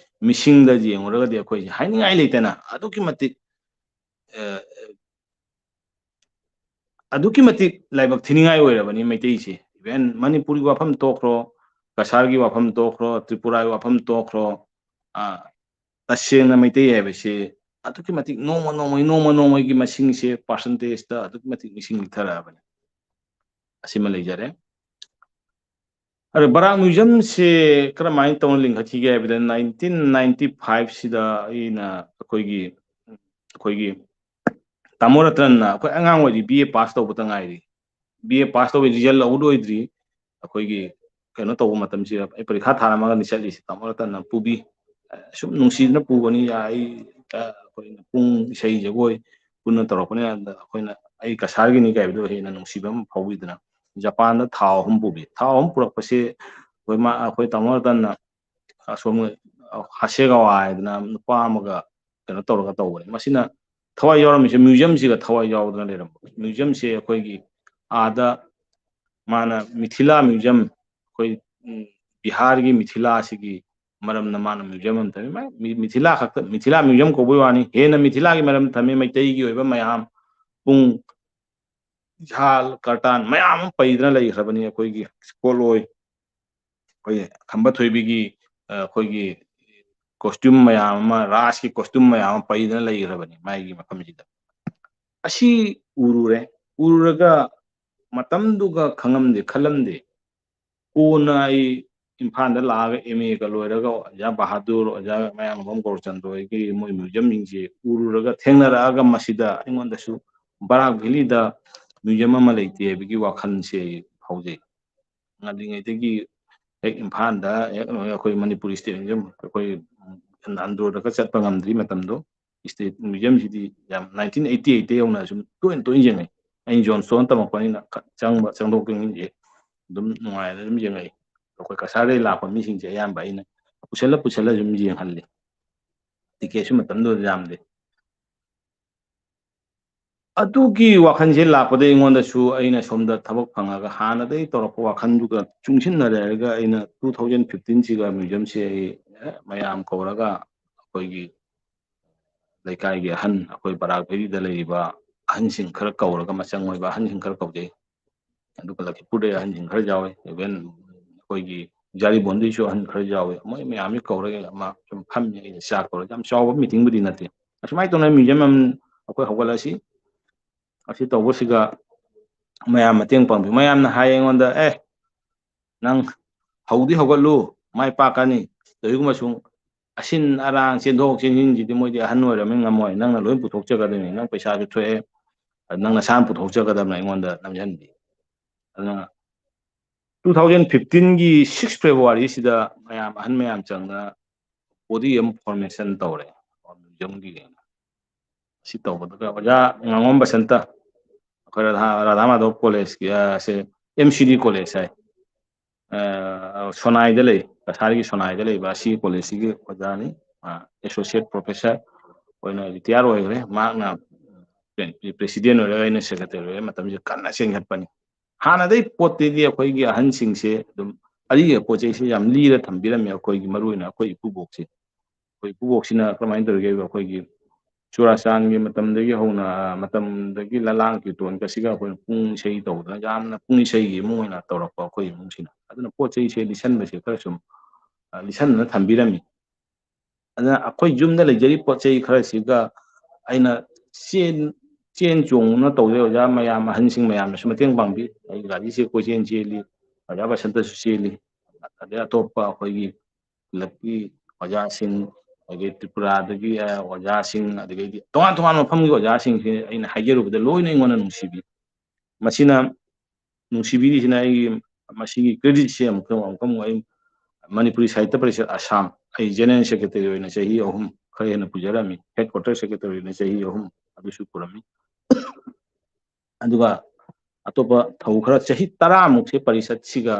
ꯃꯤꯁꯤꯡꯗ ꯌꯦꯡꯉꯨꯔꯒꯗꯤ ꯑꯩꯈꯣꯏꯁꯦ ꯍꯥꯏꯅꯤꯡꯉꯥꯏ ꯂꯩꯇꯅ ꯑꯗꯨꯛꯀꯤ ꯃꯇꯤꯛ, ꯑ, ꯑꯗꯨꯛꯀꯤ ꯃꯇꯤꯛ ꯂꯥꯏꯕꯛ ꯊꯤꯅꯤꯡꯉꯥꯏ ꯑꯣꯏꯔꯕꯅꯤ ꯃꯩꯇꯩꯁꯦ꯫ Even ꯃꯅꯤꯄꯨꯔꯒꯤ ꯋꯥꯐꯝ ꯇꯣꯛꯈ꯭ꯔꯣ, ꯀꯁꯥꯔꯒꯤ ꯋꯥꯐꯝ ꯇꯣꯛꯈ꯭ꯔꯣ, ꯇ꯭ꯔꯤꯄꯨꯔꯥꯒꯤ ꯋꯥꯐꯝ ꯇꯣꯛꯈ꯭ꯔꯣ, ꯑ, ꯇꯁꯦꯡꯅ ꯃꯩꯇꯩ ꯍꯥꯏꯕꯁꯤ ꯑꯗꯨꯛꯀꯤ ꯃꯇꯤꯛ ꯅꯣꯡꯃ ꯅꯣꯡꯃꯒꯤ, ꯅꯣꯡꯃ ꯅꯣꯡꯃꯒꯤ ꯃꯁꯤꯡꯁꯦ percentage ꯇ ꯑꯗꯨꯛꯀꯤ ꯃꯇꯤꯛ ꯃꯤꯁꯤꯡ ꯂꯤꯊꯔꯛꯑꯕꯅꯤ꯫ ꯑꯁꯤꯃ ꯂꯩꯖꯔꯦ꯫ ꯑꯗꯣ ꯕꯔꯥꯛ museum ꯁꯦ ꯀꯔꯝꯍꯥꯏꯅ ꯇꯧꯅ ꯂꯤꯡꯈꯠꯈꯤꯒꯦ ꯍꯥꯏꯕꯗ, nineteen ninety five ꯁꯤꯗ ꯑꯩꯅ ꯑꯩꯈꯣꯏꯒꯤ, ꯑꯩꯈꯣꯏꯒꯤ ꯇꯥꯃꯣ ꯔꯇꯟꯅ, ꯑꯩꯈꯣꯏ ꯑꯉꯥꯡ ꯑꯣꯏꯔꯤ, B A pass ꯇꯧꯕꯇ ꯉꯥꯏꯔꯤ, B A pass ꯇꯧꯕ result out ꯑꯣꯏꯗ꯭ꯔꯤ, ꯑꯩꯈꯣꯏꯒꯤ ꯀꯩꯅꯣ ꯇꯧꯕ ꯃꯇꯝꯁꯤꯗ, ꯑꯩ ꯄꯔꯤꯈꯥ ꯊꯥꯔꯝꯃꯒꯅꯤ ꯆꯠꯂꯤꯁꯦ꯫ ꯇꯥꯃꯣ ꯔꯇꯟꯅ ꯄꯨꯕꯤ, ꯑꯁꯨꯝ ꯅꯨꯡꯁꯤꯗꯅ ꯄꯨꯕꯅꯤ꯫ ꯑꯩ, ꯑꯩꯈꯣꯏꯅ ꯄꯨꯡ ꯏꯁꯩ ꯖꯒꯣꯏ ꯄꯨꯟꯅ ꯇꯧꯔꯛꯄꯅꯤ꯫ ꯑꯗ ꯑꯩꯈꯣꯏꯅ, ꯑꯩ ꯀꯁꯥꯔꯒꯤꯅꯤ ꯀꯥꯏꯕꯗꯣ ꯍꯦꯟꯅ ꯅꯨꯡꯁꯤꯕ ꯑꯃ ꯐꯥꯎꯕꯤꯗꯅ, ꯖꯄꯥꯟꯗ ꯊꯥꯎ ꯑꯍꯨꯝ ꯄꯨꯕꯤ꯫ ꯊꯥꯎ ꯑꯍꯨꯝ ꯄꯨꯔꯛꯄꯁꯦ ꯑꯩꯈꯣꯏ ꯃꯥ-, ꯑꯩꯈꯣꯏ ꯇꯥꯃꯣ ꯔꯇꯟꯅ ꯑꯁꯣꯝ ꯍꯥꯁꯦꯒꯥꯋꯥ ꯍꯥꯏꯗꯅ ꯅꯨꯄꯥ ꯑꯃꯒ ꯀꯩꯅꯣ ꯇꯧꯔꯒ ꯇꯧꯕꯅꯦ꯫ ꯃꯁꯤꯅ ꯊꯋꯥꯏ ꯌꯥꯎꯔꯝꯃꯤꯁꯦ museum-ꯁꯤꯒ ꯊꯋꯥꯏ ꯌꯥꯎꯗꯅ ꯂꯩꯔꯝꯕ꯫ Museum-ꯁꯦ ꯑꯩꯈꯣꯏꯒꯤ ꯑꯥꯗ ꯃꯥꯅ ꯃꯤꯊꯤꯂꯥ museum, ꯑꯩꯈꯣꯏ, ꯎꯝ, ꯕꯤꯍꯥꯔꯒꯤ ꯃꯤꯊꯤꯂꯥꯁꯤꯒꯤ ꯃꯔꯝꯅ ꯃꯥꯅ museum ꯑꯃ ꯊꯝꯃꯤ꯫ ꯃꯥ-, ꯃꯤ-, ꯃꯤꯊꯤꯂꯥ ꯈꯛꯇ, ꯃꯤꯊꯤꯂꯥ museum ꯀꯧꯕꯩ ꯋꯥꯅꯤ, ꯍꯦꯟꯅ ꯃꯤꯊꯤꯂꯥꯒꯤ ꯃꯔꯝ ꯊꯝꯃꯤ꯫ ꯃꯩꯇꯩꯒꯤ ꯑꯣꯏꯕ ꯃꯌꯥꯝ, ꯄꯨꯡ, ꯖꯍꯥꯜ, ꯀꯔꯇꯥꯟ ꯃꯌꯥꯝ ꯑꯃ ꯄꯩꯗꯅ ꯂꯩꯈ꯭ꯔꯕꯅꯤ꯫ ꯑꯩꯈꯣꯏꯒꯤ ꯄꯣꯠꯂꯣꯏ, ꯑꯩꯈꯣꯏꯒꯤ ꯈꯝꯕ ꯊꯣꯏꯕꯤꯒꯤ, ꯑ, ꯑꯩꯈꯣꯏꯒꯤ costume ꯃꯌꯥꯝ ꯑꯃ, ꯔꯥꯁꯀꯤ costume ꯃꯌꯥꯝ ꯑꯃ ꯄꯩꯗꯅ ꯂꯩꯈ꯭ꯔꯕꯅꯤ ꯃꯥꯒꯤ ꯃꯐꯝꯁꯤꯗ꯫ ꯑꯁꯤ ꯎꯔꯨꯔꯦ꯫ ꯎꯔꯨꯔꯒ ꯃꯇꯝꯗꯨꯒ ꯈꯪꯉꯝꯗꯦ, ꯈꯜꯂꯝꯗꯦ꯫ ꯀꯣꯟꯅ ꯑꯩ ꯏꯝꯐꯥꯜꯗ ꯂꯥꯛꯑꯒ M A-ꯒ ꯂꯣꯏꯔꯒ ꯑꯣꯖꯥ ꯕꯍꯥꯗꯨꯔ, ꯑꯣꯖꯥ ꯃꯌꯥꯡꯂꯝꯕꯝ ꯒꯧꯔꯆꯟꯗ꯭ꯔ ꯍꯣꯏꯒꯤ ꯃꯣꯏ museum-ꯁꯤꯡꯁꯦ ꯎꯔꯨꯔꯒ ꯊꯦꯡꯅꯔꯛꯑꯒ ꯃꯁꯤꯗ ꯑꯩꯉꯣꯟꯗꯁꯨ ꯕꯔꯥꯛ ꯚꯦꯂꯤꯗ museum ꯑꯃ ꯂꯩꯇꯦ ꯍꯥꯏꯕꯒꯤ ꯋꯥꯈꯜꯁꯦ ꯑꯩ ꯐꯥꯎꯖꯩ꯫ ꯉꯜꯂꯤꯉꯩꯗꯒꯤ ꯍꯦꯛ ꯏꯝꯐꯥꯜꯗ ꯍꯦꯛ ꯑꯩꯈꯣꯏ ꯃꯅꯤꯄꯨꯔ State Museum, ꯑꯩꯈꯣꯏ ꯑꯟꯗ꯭ꯔꯣꯗꯒ ꯆꯠꯄ ꯉꯝꯗ꯭ꯔꯤ ꯃꯇꯝꯗꯣ꯫ State Museum-ꯁꯤꯗꯤ ꯌꯥꯝ nineteen eighty eight-ꯇꯩ ꯍꯧꯅ ꯁꯨꯝ ꯇꯣꯏꯅ ꯇꯣꯏꯅ ꯌꯦꯡꯉꯦ꯫ ꯑꯩꯅ Johnstone ꯇꯝꯃꯛꯄꯅꯤꯅ ꯈ-, ꯆꯪꯕ ꯆꯪꯊꯣꯛꯇ꯭ꯔꯤꯉꯩꯁꯦ ꯑꯗꯨꯝ ꯅꯨꯡꯉꯥꯏꯅ ꯑꯗꯨꯝ ꯌꯦꯡꯉꯛꯏ꯫ ꯑꯩꯈꯣꯏ ꯀꯁꯥꯔꯗꯩ ꯂꯥꯛꯄ ꯃꯤꯁꯤꯡꯁꯦ ꯑꯌꯥꯝꯕ ꯑꯩꯅ ꯄꯨꯁꯜꯂ ꯄꯨꯁꯜꯂ ꯁꯨꯝ ꯌꯦꯡꯍꯜꯂꯤ꯫ Ticket-ꯁꯨ ꯃꯇꯝꯗꯨꯗ ꯌꯥꯝꯗꯦ꯫ ꯑꯗꯨꯒꯤ ꯋꯥꯈꯜꯁꯦ ꯂꯥꯛꯄꯗꯒꯤ ꯑꯩꯉꯣꯟꯗꯁꯨ ꯑꯩꯅ ꯁꯣꯝꯗ ꯊꯕꯛ ꯐꯪꯉꯒ ꯍꯥꯟꯅꯗꯒꯤ ꯇꯧꯔꯛꯄ ꯋꯥꯈꯜꯗꯨꯒ ꯆꯨꯡꯁꯤꯟꯅꯔꯦ ꯍꯥꯏꯔꯒ ꯑꯩꯅ two thousand fifteen-ꯁꯤꯒ museum-ꯁꯦ ꯑꯩ ꯃꯌꯥꯝ ꯀꯧꯔꯒ ꯑꯩꯈꯣꯏꯒꯤ ꯂꯩꯀꯥꯏꯒꯤ ꯑꯍꯟ, ꯑꯩꯈꯣꯏ ꯕꯔꯥꯛ ꯚꯦꯂꯤꯗ ꯂꯩꯔꯤꯕ ꯑꯍꯟꯁꯤꯡ ꯈꯔ ꯀꯧꯔꯒ, ꯃꯆꯪ ꯑꯣꯏꯕ ꯑꯍꯟꯁꯤꯡ ꯈꯔ ꯀꯧꯖꯩ꯫ ꯑꯗꯨꯒ ꯂꯈꯤꯄꯨꯔꯗꯩ ꯑꯍꯟꯁꯤꯡ ꯈꯔ ꯌꯥꯎꯋꯦ, even ꯑꯩꯈꯣꯏꯒꯤ ꯖꯥꯔꯤꯕꯣꯟꯗꯩꯁꯨ ꯑꯍꯟ ꯈꯔ ꯌꯥꯎꯋꯦ꯫ ꯃꯣꯏ ꯃꯌꯥꯝꯁꯤ ꯀꯧꯔꯒ ꯑꯃ ꯁꯨꯝ ꯐꯝꯃꯤ, ꯑꯩꯅ ꯆꯥꯛ ꯀꯧꯔꯒ꯫ ꯌꯥꯝ ꯆꯥꯎꯕ meeting-ꯕꯨꯗꯤ ꯅꯠꯇꯦ꯫ ꯑꯁꯨꯃꯥꯏꯅ ꯇꯧꯅ museum ꯑꯃ ꯑꯩꯈꯣꯏ ꯍꯧꯒꯠꯂꯁꯤ꯫ ꯑꯁꯤ ꯇꯧꯕꯁꯤꯒ ꯃꯌꯥꯝ ꯃꯇꯦꯡ ꯄꯥꯡꯕꯤꯌꯨ꯫ ꯃꯌꯥꯝꯅ ꯍꯥꯏ ꯑꯩꯉꯣꯟꯗ, "ꯑꯦ, ꯅꯪ ꯍꯧꯗꯤ ꯍꯧꯒꯠꯂꯨ, ꯃꯥꯏ ꯄꯥꯛꯀꯅꯤ꯫ ꯀꯔꯤꯒꯨꯝꯕ ꯁꯨꯝ ꯑꯁꯤꯟ ꯑꯔꯥꯡ, ꯆꯦꯟꯊꯣꯛ ꯆꯦꯟꯁꯤꯟꯁꯤꯗꯤ ꯃꯣꯏꯗꯤ ꯑꯍꯟ ꯑꯣꯏꯔꯕꯅꯤꯅ ꯉꯝꯃꯣꯏ꯫ ꯅꯪꯅ ꯂꯣꯏ ꯄꯨꯊꯣꯛꯆꯒꯗꯕꯅꯤ꯫ ꯅꯪ ꯄꯩꯁꯥꯁꯨ ꯊꯣꯛꯑꯦ, ꯑꯗꯨ ꯅꯪ ꯅꯁꯥꯅ ꯄꯨꯊꯣꯛꯆꯒꯗꯕꯅꯤ ꯑꯩꯉꯣꯟꯗ ꯅꯝꯁꯤꯟꯕꯤ꯫" ꯑꯗꯨꯅ two thousand fifteen-ꯒꯤ six February-ꯁꯤꯗ ꯃꯌꯥꯝ, ꯑꯍꯟ ꯃꯌꯥꯝ ꯆꯪꯗꯅ body ꯑꯃ formation ꯇꯧꯔꯦ, museum-ꯒꯤ꯫ ꯁꯤ ꯇꯧꯕꯗꯨꯒ ꯑꯣꯖꯥ ꯉꯥꯉꯣꯝ ꯕꯁꯟꯇ, ꯑꯩꯈꯣꯏ ꯔꯥꯙꯥ, ꯔꯥꯙꯥ ꯃꯥꯙꯕ ꯀꯣꯂꯦꯖꯀꯤ, ꯑ, ꯁꯦ, M C D college ꯍꯥꯏ, ꯑ, ꯁꯣꯅꯥꯏꯗ ꯂꯩ, ꯀꯁꯥꯔꯒꯤ ꯁꯣꯅꯥꯏꯗ ꯂꯩꯕ ꯑꯁꯤꯒꯤ ꯀꯣꯂꯦꯖꯁꯤꯒꯤ ꯑꯣꯖꯥꯅꯤ, ꯑ, associate professor꯫ ꯑꯣꯏꯅ ꯔꯤꯇꯤꯌꯥꯔ ꯑꯣꯏꯈ꯭ꯔꯦ꯫ ꯃꯍꯥꯛꯅ ꯄ꯭ꯔꯦꯁꯤꯗꯦꯟ ꯑꯣꯏꯔꯒ ꯑꯩꯅ ꯁꯦꯀ꯭ꯔꯦꯇꯔꯤ ꯑꯣꯏꯔꯦ꯫ ꯃꯇꯝꯁꯤꯗ ꯀꯟꯅ ꯆꯦꯟꯈꯠꯄꯅꯤ꯫ ꯍꯥꯟꯅꯗꯩ ꯄꯣꯠꯇꯨꯗꯤ ꯑꯩꯈꯣꯏꯒꯤ ꯑꯍꯟꯁꯤꯡꯁꯦ ꯑꯗꯨꯝ ꯑꯔꯤꯕ ꯄꯣꯠ ꯆꯩꯁꯦ ꯌꯥꯝ ꯂꯤꯔ ꯊꯝꯕꯤꯔꯝꯃꯦ꯫ ꯑꯩꯈꯣꯏꯒꯤ ꯃꯔꯨꯑꯣꯏꯅ ꯑꯩꯈꯣꯏ ꯏꯄꯨꯕꯣꯛꯁꯦ, ꯑꯩꯈꯣꯏ ꯏꯄꯨꯕꯣꯛꯁꯤꯅ ꯀꯃꯥꯏꯅ ꯇꯧꯔꯤꯒꯦ ꯍꯥꯏꯕ, ꯑꯩꯈꯣꯏꯒꯤ ꯆꯨꯔꯥꯆꯥꯟꯒꯤ ꯃꯇꯝꯗꯒꯤ ꯍꯧꯅ, ꯃꯇꯝꯗꯒꯤ ꯂꯂꯥꯡ ꯀꯤꯔꯇꯣꯟꯒꯁꯤꯒ ꯑꯩꯈꯣꯏꯅ ꯄꯨꯡ ꯏꯁꯩ ꯇꯧꯗꯅ ꯌꯥꯝꯅ ꯄꯨꯡ ꯏꯁꯩꯒꯤ ꯏꯃꯨꯡ ꯑꯣꯏꯅ ꯇꯧꯔꯛꯄ ꯑꯩꯈꯣꯏ ꯏꯃꯨꯡꯁꯤꯅ꯫ ꯑꯗꯨꯅ ꯄꯣꯠ ꯆꯩꯁꯦ ꯂꯤꯠꯁꯟꯕꯁꯦ ꯈꯔ ꯁꯨꯝ, ꯑ, ꯂꯤꯠꯁꯟꯗꯅ ꯊꯝꯕꯤꯔꯝꯃꯤ꯫ ꯑꯗꯨꯅ ꯑꯩꯈꯣꯏ ꯌꯨꯝꯗ ꯂꯩꯖꯔꯤꯕ ꯄꯣꯠ ꯆꯩ ꯈꯔꯁꯤꯒ ꯑꯩꯅ ꯆꯦꯟ, ꯆꯦꯟ ꯆꯣꯡꯗꯅ ꯇꯧꯖꯩ꯫ ꯑꯣꯖꯥ ꯃꯌꯥꯝ, ꯑꯍꯟꯁꯤꯡ ꯃꯌꯥꯝꯅꯁꯨ ꯃꯇꯦꯡ ꯄꯥꯡꯕꯤ꯫ ꯑꯩ ꯒꯥꯔꯤꯁꯦ ꯀꯣꯏꯆꯦꯟ ꯆꯦꯜꯂꯤ, ꯑꯣꯖꯥ ꯕꯁꯟꯇꯁꯨ ꯆꯦꯜꯂꯤ, ꯑꯗꯩ ꯑꯇꯣꯞꯄ ꯑꯩꯈꯣꯏꯒꯤ ꯀ꯭ꯂꯕꯀꯤ ꯑꯣꯖꯥꯁꯤꯡ, ꯑꯗꯒꯤ ꯇ꯭ꯔꯤꯄꯨꯔꯥꯗꯒꯤ, ꯑ, ꯑꯣꯖꯥꯁꯤꯡ, ꯑꯗꯒꯤꯗꯤ ꯇꯣꯉꯥꯟ ꯇꯣꯉꯥꯟꯕ ꯃꯐꯝꯒꯤ ꯑꯣꯖꯥꯁꯤꯡꯁꯦ ꯑꯩꯅ ꯍꯥꯏꯖꯔꯨꯕꯗ ꯂꯣꯏꯅ ꯑꯩꯉꯣꯟꯗ ꯅꯨꯡꯁꯤꯕꯤ꯫ ꯃꯁꯤꯅ, ꯅꯨꯡꯁꯤꯕꯤꯔꯤꯁꯤꯅ ꯑꯩꯒꯤ, ꯃꯁꯤꯒꯤ ꯀ꯭ꯔꯦꯗꯤꯠꯁꯦ ꯑꯃꯨꯛꯇꯪ, ꯑꯃꯨꯛꯇꯪ ꯑꯩ ꯃꯅꯤꯄꯨꯔꯤ ꯁꯥꯍꯤꯇ꯭ꯌ ꯄꯔꯤꯁꯠ ꯑꯁꯥꯝ, ꯑꯩ ꯖꯦꯅꯦꯔꯦꯜ ꯁꯦꯀ꯭ꯔꯦꯇꯔꯤ ꯑꯣꯏꯅ ꯆꯍꯤ ꯑꯍꯨꯝ ꯈꯔ ꯍꯦꯟꯅ ꯄꯨꯖꯔꯝꯃꯤ, ꯍꯦꯗ ꯀ꯭ꯋꯥꯇꯔ ꯁꯦꯀ꯭ꯔꯦꯇꯔꯤ ꯑꯣꯏꯅ ꯆꯍꯤ ꯑꯍꯨꯝ ꯑꯗꯨꯁꯨ ꯄꯨꯔꯝꯃꯤ꯫ ꯑꯗꯨꯒ ꯑꯇꯣꯞꯄ ꯊꯧ ꯈꯔ, ꯆꯍꯤ ꯇꯔꯥꯃꯨꯛꯁꯦ ꯄꯔꯤꯁꯠꯁꯤꯒ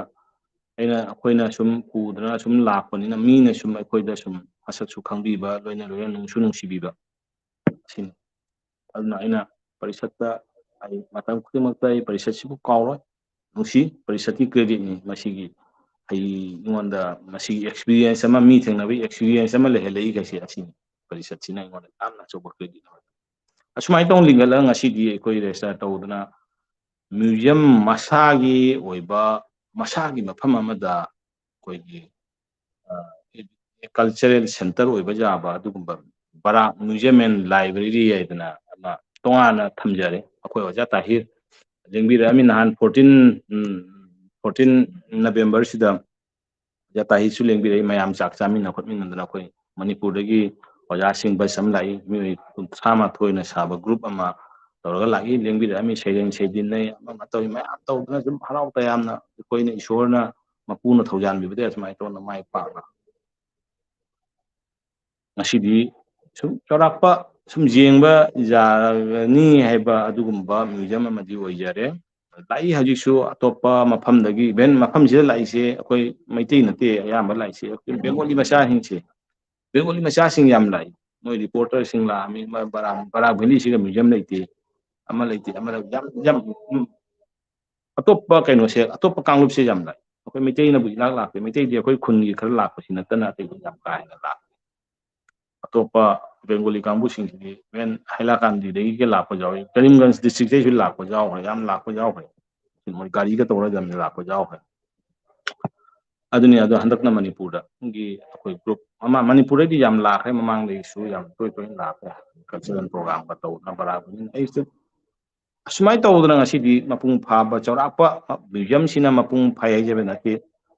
ꯑꯩꯅ, ꯑꯩꯈꯣꯏꯅ ꯁꯨꯝ ꯄꯨꯗꯅ ꯁꯨꯝ ꯂꯥꯛꯄꯅꯤꯅ ꯃꯤꯅ ꯁꯨꯝ ꯑꯩꯈꯣꯏꯗ ꯁꯨꯝ ꯃꯁꯛꯁꯨ ꯈꯪꯕꯤꯕ, ꯂꯣꯏꯅ ꯂꯣꯏꯅ ꯅꯨꯡꯁꯨ ꯅꯨꯡꯁꯤꯕꯤꯕ ꯑꯁꯤꯅꯤ꯫ ꯑꯗꯨꯅ ꯑꯩꯅ ꯄꯔꯤꯁꯠꯇ ꯑꯩ ꯃꯇꯝ ꯈꯨꯗꯤꯡꯃꯛꯇ ꯑꯩ ꯄꯔꯤꯁꯠꯁꯤꯕꯨ ꯀꯥꯎꯔꯣꯏ꯫ ꯅꯨꯡꯁꯤ, ꯄꯔꯤꯁꯠꯀꯤ ꯀ꯭ꯔꯦꯗꯤꯠꯅꯤ ꯃꯁꯤꯒꯤ꯫ ꯑꯩꯉꯣꯟꯗ ꯃꯁꯤꯒꯤ ꯑꯦꯛꯁꯄꯤꯔꯤꯌꯦꯟꯁ ꯑꯃ, ꯃꯤ ꯊꯦꯡꯅꯕꯒꯤ ꯑꯦꯛꯁꯄꯤꯔꯤꯌꯦꯟꯁ ꯑꯃ ꯂꯩꯍꯜꯂꯛꯏ ꯀꯩꯁꯦ ꯑꯁꯤꯅꯤ꯫ ꯄꯔꯤꯁꯠꯁꯤꯅ ꯑꯩꯉꯣꯟꯗ ꯌꯥꯝꯅ ꯑꯆꯧꯕ ꯀ꯭ꯔꯦꯗꯤꯠ ꯑꯃ꯫ ꯑꯁꯨꯃꯥꯏꯅ ꯇꯧꯅ ꯂꯤꯡꯒꯠꯂꯒ ꯉꯁꯤꯗꯤ ꯑꯩꯈꯣꯏ ꯔꯦꯖꯤꯁꯇꯔ ꯇꯧꯗꯅ ꯃ꯭ꯌꯨꯖꯤꯌꯝ ꯃꯁꯥꯒꯤ ꯑꯣꯏꯕ, ꯃꯁꯥꯒꯤ ꯃꯐꯝ ꯑꯃꯗ ꯑꯩꯈꯣꯏꯒꯤ, ꯑ, ꯀꯜꯆꯔꯦꯜ ꯁꯦꯟꯇꯔ ꯑꯣꯏꯕ ꯌꯥꯕ ꯑꯗꯨꯒꯨꯝꯕ ꯕꯔꯥꯛ ꯃ꯭ꯌꯨꯖꯤꯌꯝ ꯑꯦꯟ ꯂꯥꯏꯕ꯭ꯔꯦꯔꯤ ꯍꯥꯏꯗꯅ ꯑꯃ ꯇꯣꯉꯥꯟꯅ ꯊꯝꯖꯔꯦ꯫ ꯑꯩꯈꯣꯏ ꯑꯣꯖꯥ ꯇꯥꯍꯤꯔ ꯂꯦꯡꯕꯤꯔꯛꯑꯃꯤ ꯅꯍꯥꯟ ꯐꯣꯔꯇꯤꯟ, ꯎꯝ, ꯐꯣꯔꯇꯤꯟ ꯅꯕꯦꯝꯕꯔꯁꯤꯗ ꯑꯣꯖꯥ ꯇꯥꯍꯤꯔꯁꯨ ꯂꯦꯡꯕꯤꯔꯛꯏ꯫ ꯃꯌꯥꯝ ꯆꯥꯛ ꯆꯥꯃꯤꯟꯅ ꯈꯣꯠꯃꯤꯟꯅꯗꯅ ꯑꯩꯈꯣꯏ ꯃꯅꯤꯄꯨꯔꯗꯒꯤ ꯑꯣꯖꯥꯁꯤꯡ ꯕꯁ ꯑꯃ ꯂꯥꯛꯏ, ꯃꯤꯑꯣꯏ ꯀꯨꯟꯊ꯭ꯔꯥ ꯃꯥꯊꯣꯏꯅ ꯁꯥꯕ ꯒ꯭ꯔꯨꯞ ꯑꯃ ꯇꯧꯔꯒ ꯂꯥꯛꯏ, ꯂꯦꯡꯕꯤꯔꯛꯑꯝꯃꯤ, ꯁꯩꯔꯦꯡ ꯁꯩꯗꯤꯟꯅꯩ, ꯑꯃ ꯑꯃ ꯇꯧꯏ, ꯃꯌꯥꯝ ꯇꯧꯗꯅ ꯑꯗꯨꯝ ꯍꯔꯥꯎ ꯇꯌꯥꯝꯅ ꯑꯩꯈꯣꯏꯅ ꯏꯁꯣꯔꯅ ꯃꯄꯨꯅ ꯊꯧꯖꯥꯟꯕꯤꯕꯗꯒꯤ ꯑꯁꯨꯃꯥꯏꯅ ꯇꯧꯅ ꯃꯥꯏ ꯄꯥꯛꯅ ꯉꯁꯤꯗꯤ ꯁꯨꯝ ꯆꯥꯎꯔꯥꯛꯄ ꯁꯨꯝ ꯌꯦꯡꯕ ꯌꯥꯔꯒꯅꯤ ꯍꯥꯏꯕ ꯑꯗꯨꯒꯨꯝꯕ ꯃ꯭ꯌꯨꯖꯤꯌꯝ ꯑꯃꯗꯤ ꯑꯣꯏꯖꯔꯦ꯫ ꯂꯥꯛꯏ ꯍꯧꯖꯤꯛꯁꯨ ꯑꯇꯣꯞꯄ ꯃꯐꯝꯗꯒꯤ, ꯏꯚꯦꯟ ꯃꯐꯝꯁꯤꯗ ꯂꯥꯛꯏꯁꯦ ꯑꯩꯈꯣꯏ ꯃꯩꯇꯩ ꯅꯠꯇꯦ, ꯑꯌꯥꯝꯕ ꯂꯥꯛꯏꯁꯦ ꯑꯩꯈꯣꯏ ꯕꯦꯡꯒꯣꯂꯤ ꯃꯆꯥꯁꯤꯡꯁꯦ, ꯕꯦꯡꯒꯣꯂꯤ ꯃꯆꯥꯁꯤꯡ ꯌꯥꯝ ꯂꯥꯛꯏ꯫ ꯃꯣꯏ ꯔꯤꯄꯣꯔꯇꯔꯁꯤꯡ ꯂꯥꯛꯑꯝꯃꯤ, ꯃ-, ꯕꯔꯥꯛ, ꯕꯔꯥꯛ ꯚꯦꯂꯤꯁꯤꯒ ꯃ꯭ꯌꯨꯖꯤꯌꯝ ꯂꯩꯇꯦ, ꯑꯃ ꯂꯩꯇꯦ, ꯑꯃ ꯂꯩꯇꯦ, ꯌꯥꯝ, ꯌꯥꯝ, ꯎꯝ, ꯑꯇꯣꯞꯄ ꯀꯩꯅꯣꯁꯦ, ꯑꯇꯣꯞꯄ ꯀꯥꯡꯂꯨꯞꯁꯦ ꯌꯥꯝ ꯂꯥꯛꯑꯦ꯫ ꯑꯩꯈꯣꯏ ꯃꯩꯇꯩꯅꯕꯨ ꯏꯂꯥꯛ ꯂꯥꯛꯇꯦ, ꯃꯩꯇꯩꯗꯤ ꯑꯩꯈꯣꯏ ꯈꯨꯟꯒꯤ ꯈꯔ ꯂꯥꯛꯄꯁꯤ ꯅꯠꯇꯅ ꯑꯇꯩꯗꯤ ꯌꯥꯝ ꯀꯥ ꯍꯦꯟꯅ ꯂꯥꯛꯇꯦ꯫ ꯑꯇꯣꯞꯄ ꯕꯦꯡꯒꯣꯂꯤ ꯀꯥꯡꯕꯨꯁꯤꯡꯁꯤꯗꯤ ꯏꯚꯟ ꯍꯥꯏꯂꯥꯀꯥꯟꯗꯤꯗꯒꯤꯒ ꯂꯥꯛꯄ ꯌꯥꯎꯏ, ꯀꯔꯤꯝꯒꯟꯖ ꯗꯤꯁꯇ꯭ꯔꯤꯛꯇꯩꯁꯨ ꯂꯥꯛꯄ ꯌꯥꯎꯈ꯭ꯔꯦ, ꯌꯥꯝ ꯂꯥꯛꯄ ꯌꯥꯎꯈ꯭ꯔꯦ꯫ ꯃꯣꯏ ꯒꯥꯔꯤꯒ ꯇꯧꯔꯒ ꯌꯥꯝ ꯂꯥꯛꯄ ꯌꯥꯎꯈ꯭ꯔꯦ꯫ ꯑꯗꯨꯅꯤ, ꯑꯗꯣ ꯍꯟꯗꯛꯅ ꯃꯅꯤꯄꯨꯔꯗꯒꯤ ꯑꯩꯈꯣꯏ ꯒ꯭ꯔꯨꯞ ꯑꯃ, ꯃꯅꯤꯄꯨꯔꯗꯩꯗꯤ ꯌꯥꯝ ꯂꯥꯛꯈ꯭ꯔꯦ, ꯃꯃꯥꯡꯗꯒꯤꯁꯨ ꯌꯥꯝ ꯇꯣꯏ ꯇꯣꯏꯅ ꯂꯥꯛꯈ꯭ꯔꯦ꯫ ꯀꯜꯆꯔꯦꯜ ꯄ꯭ꯔꯣꯒ꯭ꯔꯥꯝꯒ ꯇꯧꯅꯕ ꯂꯥꯛꯄꯅꯤꯅ ꯑꯩꯁꯨ ꯑꯁꯨꯃꯥꯏꯅ ꯇꯧꯗꯅ ꯉꯁꯤꯗꯤ ꯃꯄꯨꯡ ꯐꯥꯕ ꯆꯥꯎꯔꯥꯛꯄ, ꯃ꯭ꯌꯨꯖꯤꯌꯝꯁꯤꯅ ꯃꯄꯨꯡ ꯐꯥꯏ ꯍꯥꯏꯖꯕ ꯅꯠꯇꯦ,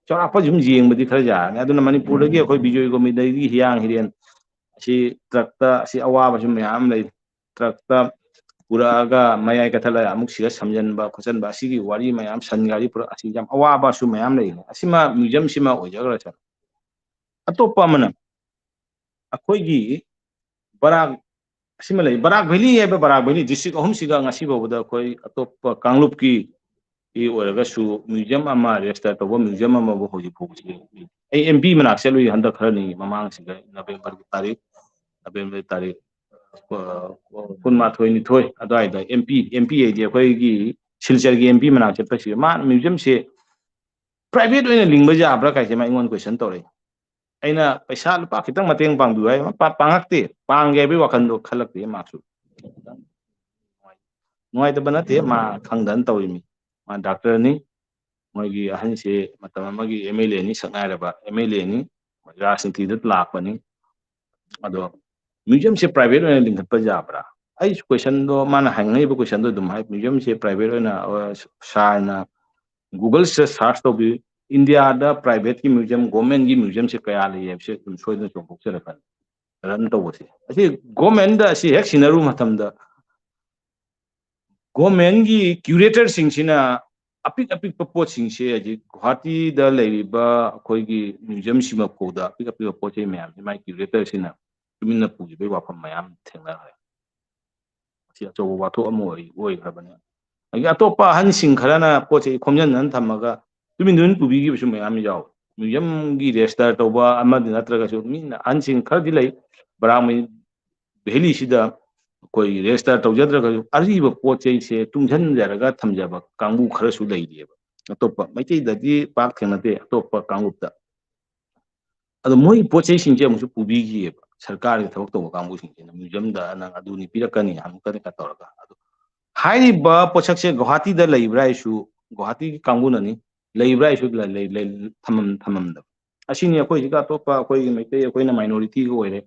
ꯆꯥꯎꯔꯥꯛꯄ ꯁꯨꯝ ꯌꯦꯡꯕꯗꯤ ꯈꯔ ꯌꯥꯔꯅꯤ꯫ ꯑꯗꯨꯅ ꯃꯅꯤꯄꯨꯔꯗꯒꯤ ꯑꯩꯈꯣꯏ ꯕꯤꯖꯣꯏ ꯒꯣꯕꯤꯟꯗꯒꯤ ꯍꯤꯌꯥꯡ ꯍꯤꯔꯦꯟ ꯑꯁꯤ ꯇ꯭ꯔꯛꯇ ꯑꯁꯤ ꯑꯋꯥꯕꯁꯨ ꯃꯌꯥꯝ ꯂꯩ꯫ ꯇ꯭ꯔꯛꯇ ꯄꯨꯔꯛꯑꯒ ꯃꯌꯥꯏ ꯀꯠꯊꯠꯂꯒ ꯑꯃꯨꯛ ꯁꯤꯗ ꯁꯝꯖꯟꯕ ꯈꯣꯠꯆꯟꯕ ꯑꯁꯤꯒꯤ ꯋꯥꯔꯤ ꯃꯌꯥꯝ, ꯁꯟ ꯒꯥꯔꯤ ꯄꯨꯔꯛ ꯑꯁꯤ ꯌꯥꯝ ꯑꯋꯥꯕꯁꯨ ꯃꯌꯥꯝ ꯂꯩ꯫ ꯑꯁꯤꯃ ꯃ꯭ꯌꯨꯖꯤꯌꯝꯁꯤꯃ ꯑꯣꯏꯖꯈ꯭ꯔꯁꯅꯨ꯫ ꯑꯇꯣꯞꯄ ꯑꯃꯅ ꯑꯩꯈꯣꯏꯒꯤ ꯕꯔꯥꯛ, ꯑꯁꯤꯃ ꯂꯩ, ꯕꯔꯥꯛ ꯚꯦꯂꯤ ꯍꯥꯏꯕ, ꯕꯔꯥꯛ ꯚꯦꯂꯤ ꯗꯤꯁꯇ꯭ꯔꯤꯛ ꯑꯍꯨꯝꯁꯤꯒ ꯉꯁꯤ ꯐꯥꯎꯕꯗ ꯑꯩꯈꯣꯏ ꯑꯇꯣꯞꯄ ꯀꯥꯡꯂꯨꯞꯀꯤ ꯀꯤ ꯑꯣꯏꯔꯒꯁꯨ ꯃ꯭ꯌꯨꯖꯤꯌꯝ ꯑꯃ ꯔꯦꯖꯤꯁꯇꯔ ꯇꯧꯕ ꯃ꯭ꯌꯨꯖꯤꯌꯝ ꯑꯃꯕꯨ ꯍꯧꯖꯤꯛ ꯐꯥꯎꯕꯁꯤ ꯑꯩ ꯑꯦꯝ ꯄꯤ ꯃꯅꯥꯛ ꯆꯠꯂꯨꯏ ꯍꯟꯗꯛ ꯈꯔꯅꯤ ꯃꯃꯥꯡꯁꯤꯗ, ꯅꯕꯦꯝꯕꯔꯒꯤ ꯇꯥꯔꯤꯛ, ꯅꯕꯦꯝꯕꯔ ꯇꯥꯔꯤꯛ, ꯑ, ꯀꯨꯟꯃꯥꯊꯣꯏ, ꯅꯤꯊꯣꯏ ꯑꯗꯨꯋꯥꯏꯗ ꯑꯦꯝ ꯄꯤ, ꯑꯦꯝ ꯄꯤ ꯍꯥꯏꯗꯤ ꯑꯩꯈꯣꯏꯒꯤ ꯁꯤꯜꯆꯔꯒꯤ ꯑꯦꯝ ꯄꯤ ꯃꯅꯥꯛ ꯆꯠꯄꯁꯤꯗ ꯃꯥ ꯃ꯭ꯌꯨꯖꯤꯌꯝꯁꯦ ꯄ꯭ꯔꯥꯏꯚꯦꯠ ꯑꯣꯏꯅ ꯂꯤꯡꯕ ꯌꯥꯕ꯭ꯔꯥ ꯀꯥꯏꯁꯦ ꯃꯥ ꯑꯩꯉꯣꯟꯗ ꯀꯣꯏꯁꯟ ꯇꯧꯔꯛꯏ꯫ ꯑꯩꯅ ꯄꯩꯁꯥ ꯂꯨꯄꯥ ꯈꯤꯇꯪ ꯃꯇꯦꯡ ꯄꯥꯡꯕꯤꯌꯨ ꯍꯥꯏ, ꯄꯥ-, ꯄꯥꯡꯉꯛꯇꯦ, ꯄꯥꯡꯒꯦ ꯍꯥꯏꯕꯒꯤ ꯋꯥꯈꯜꯗꯣ ꯈꯜꯂꯛꯇꯦ ꯃꯥꯁꯨ꯫ ꯅꯨꯡꯉꯥꯏꯇꯕ ꯅꯠꯇꯦ, ꯃꯥ ꯈꯪꯗꯅ ꯇꯧꯔꯤꯃꯤ꯫ ꯃꯥ ꯗꯥꯛꯇꯔꯅꯤ, ꯃꯣꯏꯒꯤ ꯑꯍꯟꯁꯦ ꯃꯇꯝ ꯑꯃꯒꯤ ꯑꯦꯝ ꯑꯦꯜ ꯑꯦꯅꯤ, ꯁꯛꯅꯥꯏꯔꯕ ꯑꯦꯝ ꯑꯦꯜ ꯑꯦꯅꯤ, ꯔꯥꯖꯅꯤꯇꯤꯗ ꯂꯥꯛꯄꯅꯤ꯫ ꯑꯗꯣ ꯃ꯭ꯌꯨꯖꯤꯌꯝꯁꯦ ꯄ꯭ꯔꯥꯏꯚꯦꯠ ꯑꯣꯏꯅ ꯂꯤꯡꯈꯠꯄ ꯌꯥꯕ꯭ꯔꯥ? ꯑꯩ ꯀꯣꯏꯁꯟꯗꯣ, ꯃꯥꯅ ꯍꯪꯉꯛꯏꯕ ꯀꯣꯏꯁꯟꯗꯣ ꯑꯗꯨꯝ ꯍꯥꯏ, ꯃ꯭ꯌꯨꯖꯤꯌꯝꯁꯦ ꯄ꯭ꯔꯥꯏꯚꯦꯠ ꯑꯣꯏꯅ, ꯑ, ꯁꯥꯔꯅ ꯒꯨꯒꯜꯁꯤꯗ ꯁꯥꯔꯆ ꯇꯧꯕꯤꯌꯨ, ꯏꯟꯗꯤꯌꯥꯗ ꯄ꯭ꯔꯥꯏꯚꯦꯠꯀꯤ ꯃ꯭ꯌꯨꯖꯤꯌꯝ, ꯒꯣꯔꯃꯦꯟꯒꯤ ꯃ꯭ꯌꯨꯖꯤꯌꯝꯁꯦ ꯀꯌꯥ ꯂꯩ ꯍꯥꯏꯕꯁꯦ ꯑꯗꯨꯝ ꯁꯣꯏꯗꯅ ꯆꯣꯡꯊꯣꯛꯆꯔꯛꯀꯅꯤ꯫ ꯔꯟ ꯇꯧꯕꯁꯦ ꯑꯁꯤ ꯒꯣꯔꯃꯦꯟꯗ ꯑꯁꯤ ꯍꯦꯛ ꯁꯤꯟꯅꯔꯨꯕ ꯃꯇꯝꯗ ꯒꯣꯔꯃꯦꯟꯒꯤ ꯀ꯭ꯌꯨꯔꯦꯇꯔꯁꯤꯡꯁꯤꯅ ꯑꯄꯤꯛ ꯑꯄꯤꯛꯄ ꯄꯣꯠꯁꯤꯡꯁꯦ ꯍꯧꯖꯤꯛ ꯒꯨꯍꯥꯇꯤꯗ ꯂꯩꯔꯤꯕ ꯑꯩꯈꯣꯏꯒꯤ ꯃ꯭ꯌꯨꯖꯤꯌꯝꯁꯤꯃꯛ ꯐꯥꯎꯗ ꯑꯄꯤꯛ ꯑꯄꯤꯛꯄ ꯄꯣꯠ ꯆꯩ ꯃꯌꯥꯝꯁꯦ ꯃꯥꯏ ꯀ꯭ꯌꯨꯔꯦꯇꯔꯁꯤꯅ ꯇꯨꯃꯤꯟꯅ ꯄꯨꯈꯤꯕꯒꯤ ꯋꯥꯐꯝ ꯃꯌꯥꯝ ꯊꯦꯡꯅꯈ꯭ꯔꯦ꯫ ꯃꯁꯤ ꯑꯆꯧꯕ ꯋꯥꯊꯣꯛ ꯑꯃ ꯑꯣꯏ-, ꯑꯣꯏꯈ꯭ꯔꯕꯅꯤ꯫ ꯑꯗꯒꯤ ꯑꯇꯣꯞꯄ ꯑꯍꯟꯁꯤꯡ ꯈꯔꯅ ꯄꯣꯠ ꯆꯩ ꯈꯣꯝꯖꯤꯟꯗꯅ ꯊꯝꯃꯒ ꯇꯨꯃꯤꯟ ꯇꯨꯃꯤꯟ ꯄꯨꯕꯤꯈꯤꯕꯁꯨ ꯃꯌꯥꯝ ꯌꯥꯎꯏ꯫ ꯃ꯭ꯌꯨꯖꯤꯌꯝꯒꯤ ꯔꯦꯖꯤꯁꯇꯔ ꯇꯧꯕ ꯑꯃꯗꯤ ꯅꯠꯇ꯭ꯔꯒꯁꯨ ꯃꯤꯅ ꯑꯍꯟꯁꯤꯡ ꯈꯔꯗꯤ ꯂꯩ, ꯕꯔꯥꯛ ꯃꯩ ꯚꯦꯂꯤꯁꯤꯗ ꯑꯩꯈꯣꯏ ꯔꯦꯖꯤꯁꯇꯔ ꯇꯧꯖꯗ꯭ꯔꯒꯁꯨ ꯑꯔꯤꯕ ꯄꯣꯠ ꯆꯩꯁꯦ ꯇꯨꯡꯁꯤꯟꯖꯔꯒ ꯊꯝꯖꯕ ꯀꯥꯡꯕꯨ ꯈꯔꯁꯨ ꯂꯩꯔꯤꯑꯕ꯫ ꯑꯇꯣꯞꯄ ꯃꯩꯇꯩꯗꯗꯤ ꯄꯥꯛ ꯊꯦꯡꯅꯗꯦ, ꯑꯇꯣꯞꯄ ꯀꯥꯡꯂꯨꯞꯇ꯫ ꯑꯗꯣ ꯃꯣꯏ ꯄꯣꯠ ꯆꯩꯁꯤꯡꯁꯦ ꯑꯃꯨꯛꯁꯨ ꯄꯨꯕꯤꯈꯤꯑꯕ ꯁꯔꯀꯥꯔꯒꯤ ꯊꯕꯛ ꯇꯧꯕ ꯀꯥꯡꯕꯨꯁꯤꯡꯁꯤꯅ ꯃ꯭ꯌꯨꯖꯤꯌꯝꯗ ꯅꯪ ꯑꯗꯨꯅꯤ ꯄꯤꯔꯛꯀꯅꯤ ꯑꯃꯨꯛꯀꯅꯤ ꯀ ꯇꯧꯔꯒ꯫ ꯑꯗꯣ ꯍꯥꯏꯔꯤꯕ ꯄꯣꯠꯁꯛꯁꯦ ꯒꯨꯋꯥꯍꯥꯇꯤꯗ ꯂꯩꯕ꯭ꯔꯥ ꯍꯥꯏꯁꯨ, ꯒꯨꯋꯥꯍꯥꯇꯤꯒꯤ ꯀꯥꯡꯕꯨꯅꯅꯤ, ꯂꯩꯕ꯭ꯔꯥ ꯍꯥꯏꯁꯨ ꯂꯩ-, ꯂꯩ-, ꯂꯩ-, ꯊꯝꯃꯝ-, ꯊꯝꯃꯝꯗꯕ꯫ ꯑꯁꯤꯅꯤ ꯑꯩꯈꯣꯏꯁꯤꯒ ꯑꯇꯣꯞꯄ ꯑꯩꯈꯣꯏꯒꯤ ꯃꯩꯇꯩ ꯑꯩꯈꯣꯏꯅ ꯃꯥꯏꯅꯣꯔꯤꯇꯤꯒ ꯑꯣꯏꯔꯦ꯫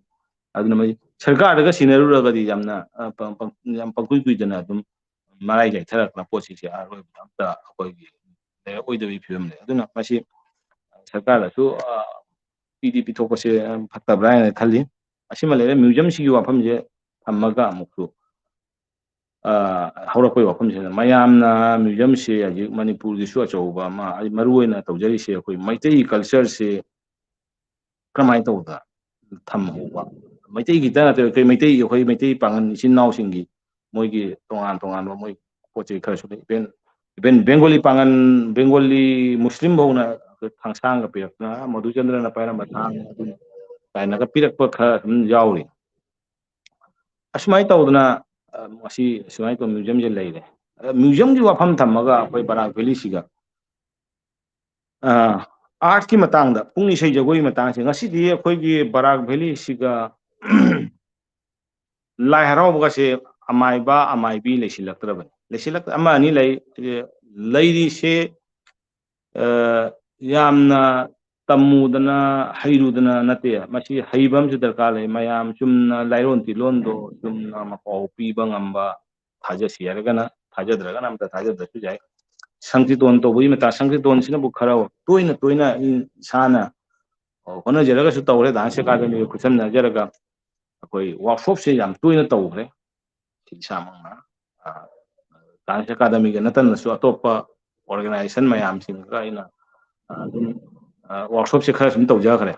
ꯑꯗꯨꯅ ꯃꯁꯤ ꯁꯔꯀꯥꯔꯗꯒ ꯁꯤꯟꯅꯔꯨꯔꯒꯗꯤ ꯌꯥꯝꯅ, ꯑ, ꯄ-, ꯄ-, ꯌꯥꯝ ꯄꯪꯀꯨꯏ ꯀꯨꯏꯗꯅ ꯑꯗꯨꯝ ꯃꯔꯥꯏ ꯂꯩꯊꯔꯛꯇꯅ ꯄꯣꯠꯁꯤꯡꯁꯦ ꯑꯔꯣꯏꯕꯗ ꯑꯝꯇ ꯑꯩꯈꯣꯏꯒꯤ ꯂꯩꯔꯛꯑꯣꯏꯗꯕꯒꯤ ꯐꯤꯕꯝ ꯂꯩ꯫ ꯑꯗꯨꯅ ꯃꯁꯤ ꯁꯔꯀꯥꯔꯗꯁꯨ, ꯑ, ꯄꯤꯗꯤ ꯄꯤꯊꯣꯛꯄꯁꯦ ꯐꯠꯇꯕ꯭ꯔꯥ ꯍꯥꯏꯅ ꯈꯜꯂꯤ꯫ ꯑꯁꯤꯃ ꯂꯩꯔꯦ, ꯃ꯭ꯌꯨꯖꯤꯌꯝꯁꯤꯒꯤ ꯋꯥꯐꯝꯁꯦ ꯊꯝꯃꯒ ꯑꯃꯨꯛꯁꯨ, ꯑ, ꯍꯧꯔꯛꯄꯒꯤ ꯋꯥꯐꯝꯁꯤꯅ ꯃꯌꯥꯝꯅ ꯃ꯭ꯌꯨꯖꯤꯌꯝꯁꯦ ꯍꯧꯖꯤꯛ ꯃꯅꯤꯄꯨꯔꯒꯤꯁꯨ ꯑꯆꯧꯕ ꯑꯃ, ꯍꯥꯏꯗꯤ ꯃꯔꯨ ꯑꯣꯏꯅ ꯇꯧꯖꯔꯤꯁꯦ ꯑꯩꯈꯣꯏ ꯃꯩꯇꯩꯒꯤ ꯀꯜꯆꯔꯁꯦ ꯀꯔꯝꯍꯥꯏꯅ ꯇꯧꯕꯗ ꯊꯝꯍꯧꯕ, ꯃꯩꯇꯩꯒꯤꯗ ꯅꯠꯇꯕ ꯑꯩꯈꯣꯏ ꯃꯩꯇꯩ, ꯑꯩꯈꯣꯏ ꯃꯩꯇꯩ ꯄꯥꯉꯜ ꯏꯆꯤꯟ ꯏꯅꯥꯎꯁꯤꯡꯒꯤ ꯃꯣꯏꯒꯤ ꯇꯣꯉꯥꯟ ꯇꯣꯉꯥꯟꯕ ꯃꯣꯏ ꯄꯣꯠ ꯆꯩ ꯈꯔꯁꯨ ꯂꯩ꯫ ꯏꯚꯦꯟ, ꯏꯚꯦꯟ ꯕꯦꯡꯒꯣꯂꯤ ꯄꯥꯉꯜ, ꯕꯦꯡꯒꯣꯂꯤ ꯃꯨꯁꯂꯤꯝ ꯐꯥꯎꯅ ꯊꯥꯡꯁꯥꯡꯒ ꯄꯤꯔꯛꯇꯅ, ꯃꯙꯨꯆꯟꯗ꯭ꯔꯅ ꯄꯥꯏꯔꯝꯕ ꯊꯥꯡ ꯑꯗꯨꯅ ꯀꯥꯏꯅꯒ ꯄꯤꯔꯛꯄ ꯈꯔ ꯑꯗꯨꯝ ꯌꯥꯎꯔꯤ꯫ ꯑꯁꯨꯃꯥꯏꯅ ꯇꯧꯗꯅ, ꯑ, ꯃꯁꯤ ꯁꯨꯃꯥꯏꯅ ꯇꯧ ꯃ꯭ꯌꯨꯖꯤꯌꯝꯁꯦ ꯂꯩꯔꯦ꯫ ꯑ, ꯃ꯭ꯌꯨꯖꯤꯌꯝꯒꯤ ꯋꯥꯐꯝ ꯊꯝꯃꯒ ꯑꯩꯈꯣꯏ ꯕꯔꯥꯛ ꯚꯦꯂꯤꯁꯤꯒ, ꯑ, ꯑꯥꯔꯠꯀꯤ ꯃꯇꯥꯡꯗ, ꯄꯨꯡ ꯏꯁꯩ ꯖꯒꯣꯏꯒꯤ ꯃꯇꯥꯡꯁꯦ ꯉꯁꯤꯗꯤ ꯑꯩꯈꯣꯏꯒꯤ ꯕꯔꯥꯛ ꯚꯦꯂꯤꯁꯤꯒ ꯂꯥꯏ ꯍꯔꯥꯎꯕꯒꯁꯦ ꯑꯃꯥꯏꯕ ꯑꯃꯥꯏꯕꯤ ꯂꯩꯁꯤꯜꯂꯛꯇ꯭ꯔꯕꯅꯤ꯫ ꯂꯩꯁꯤꯜꯂꯛ-, ꯑꯃ ꯑꯅꯤ ꯂꯩ꯫ ꯑꯦ, ꯂꯩꯔꯤꯁꯦ, ꯑ, ꯌꯥꯝꯅ ꯇꯝꯃꯨꯗꯅ ꯍꯩꯔꯨꯗꯅ ꯅꯠꯇꯦ꯫ ꯃꯁꯤ ꯍꯩꯕ ꯑꯃꯁꯨ ꯗꯔꯀꯥꯔ ꯂꯩ꯫ ꯃꯌꯥꯝ ꯆꯨꯝꯅ ꯂꯥꯏꯔꯣꯟ ꯇꯤꯂꯣꯟꯗꯣ ꯆꯨꯝꯅ ꯃꯄꯥꯎ ꯄꯤꯕ ꯉꯝꯕ, ꯊꯥꯖꯁꯤ ꯍꯥꯏꯔꯒꯅ, ꯊꯥꯖꯗ꯭ꯔꯒꯅ ꯑꯝꯇ ꯊꯥꯖꯗ꯭ꯔꯁꯨ ꯌꯥꯏ꯫ ꯁꯪꯀ꯭ꯔꯤꯇꯣꯟ ꯇꯧꯕꯒꯤ ꯃꯇꯥꯡ, ꯁꯪꯀ꯭ꯔꯤꯇꯣꯟꯁꯤꯅꯕꯨ ꯈꯔ ꯇꯣꯏꯅ ꯇꯣꯏꯅ ꯏꯁꯥꯅ ꯍꯣꯠꯅꯖꯔꯒꯁꯨ ꯇꯧꯔꯦ, ꯗꯥꯟꯁ ꯑꯦꯀꯥꯗꯃꯤꯒ ꯈꯨꯠꯁꯝꯅꯖꯔꯒ ꯑꯩꯈꯣꯏ ꯋꯥꯔꯛꯁꯣꯞꯁꯦ ꯌꯥꯝ ꯇꯣꯏꯅ ꯇꯧꯈ꯭ꯔꯦ꯫ ꯏꯁꯥꯃꯛꯅ, ꯑ, ꯗꯥꯟꯁ ꯑꯦꯀꯥꯗꯃꯤꯒ ꯅꯠꯇꯅꯁꯨ ꯑꯇꯣꯞꯄ ꯑꯣꯔꯒꯅꯥꯏꯖꯦꯁꯟ ꯃꯌꯥꯝꯁꯤꯡꯒ ꯑꯩꯅ, ꯑ, ꯑꯗꯨꯝ, ꯑ, ꯋꯥꯔꯛꯁꯣꯞꯁꯦ ꯈꯔ ꯁꯨꯝ ꯇꯧꯖꯈ꯭ꯔꯦ꯫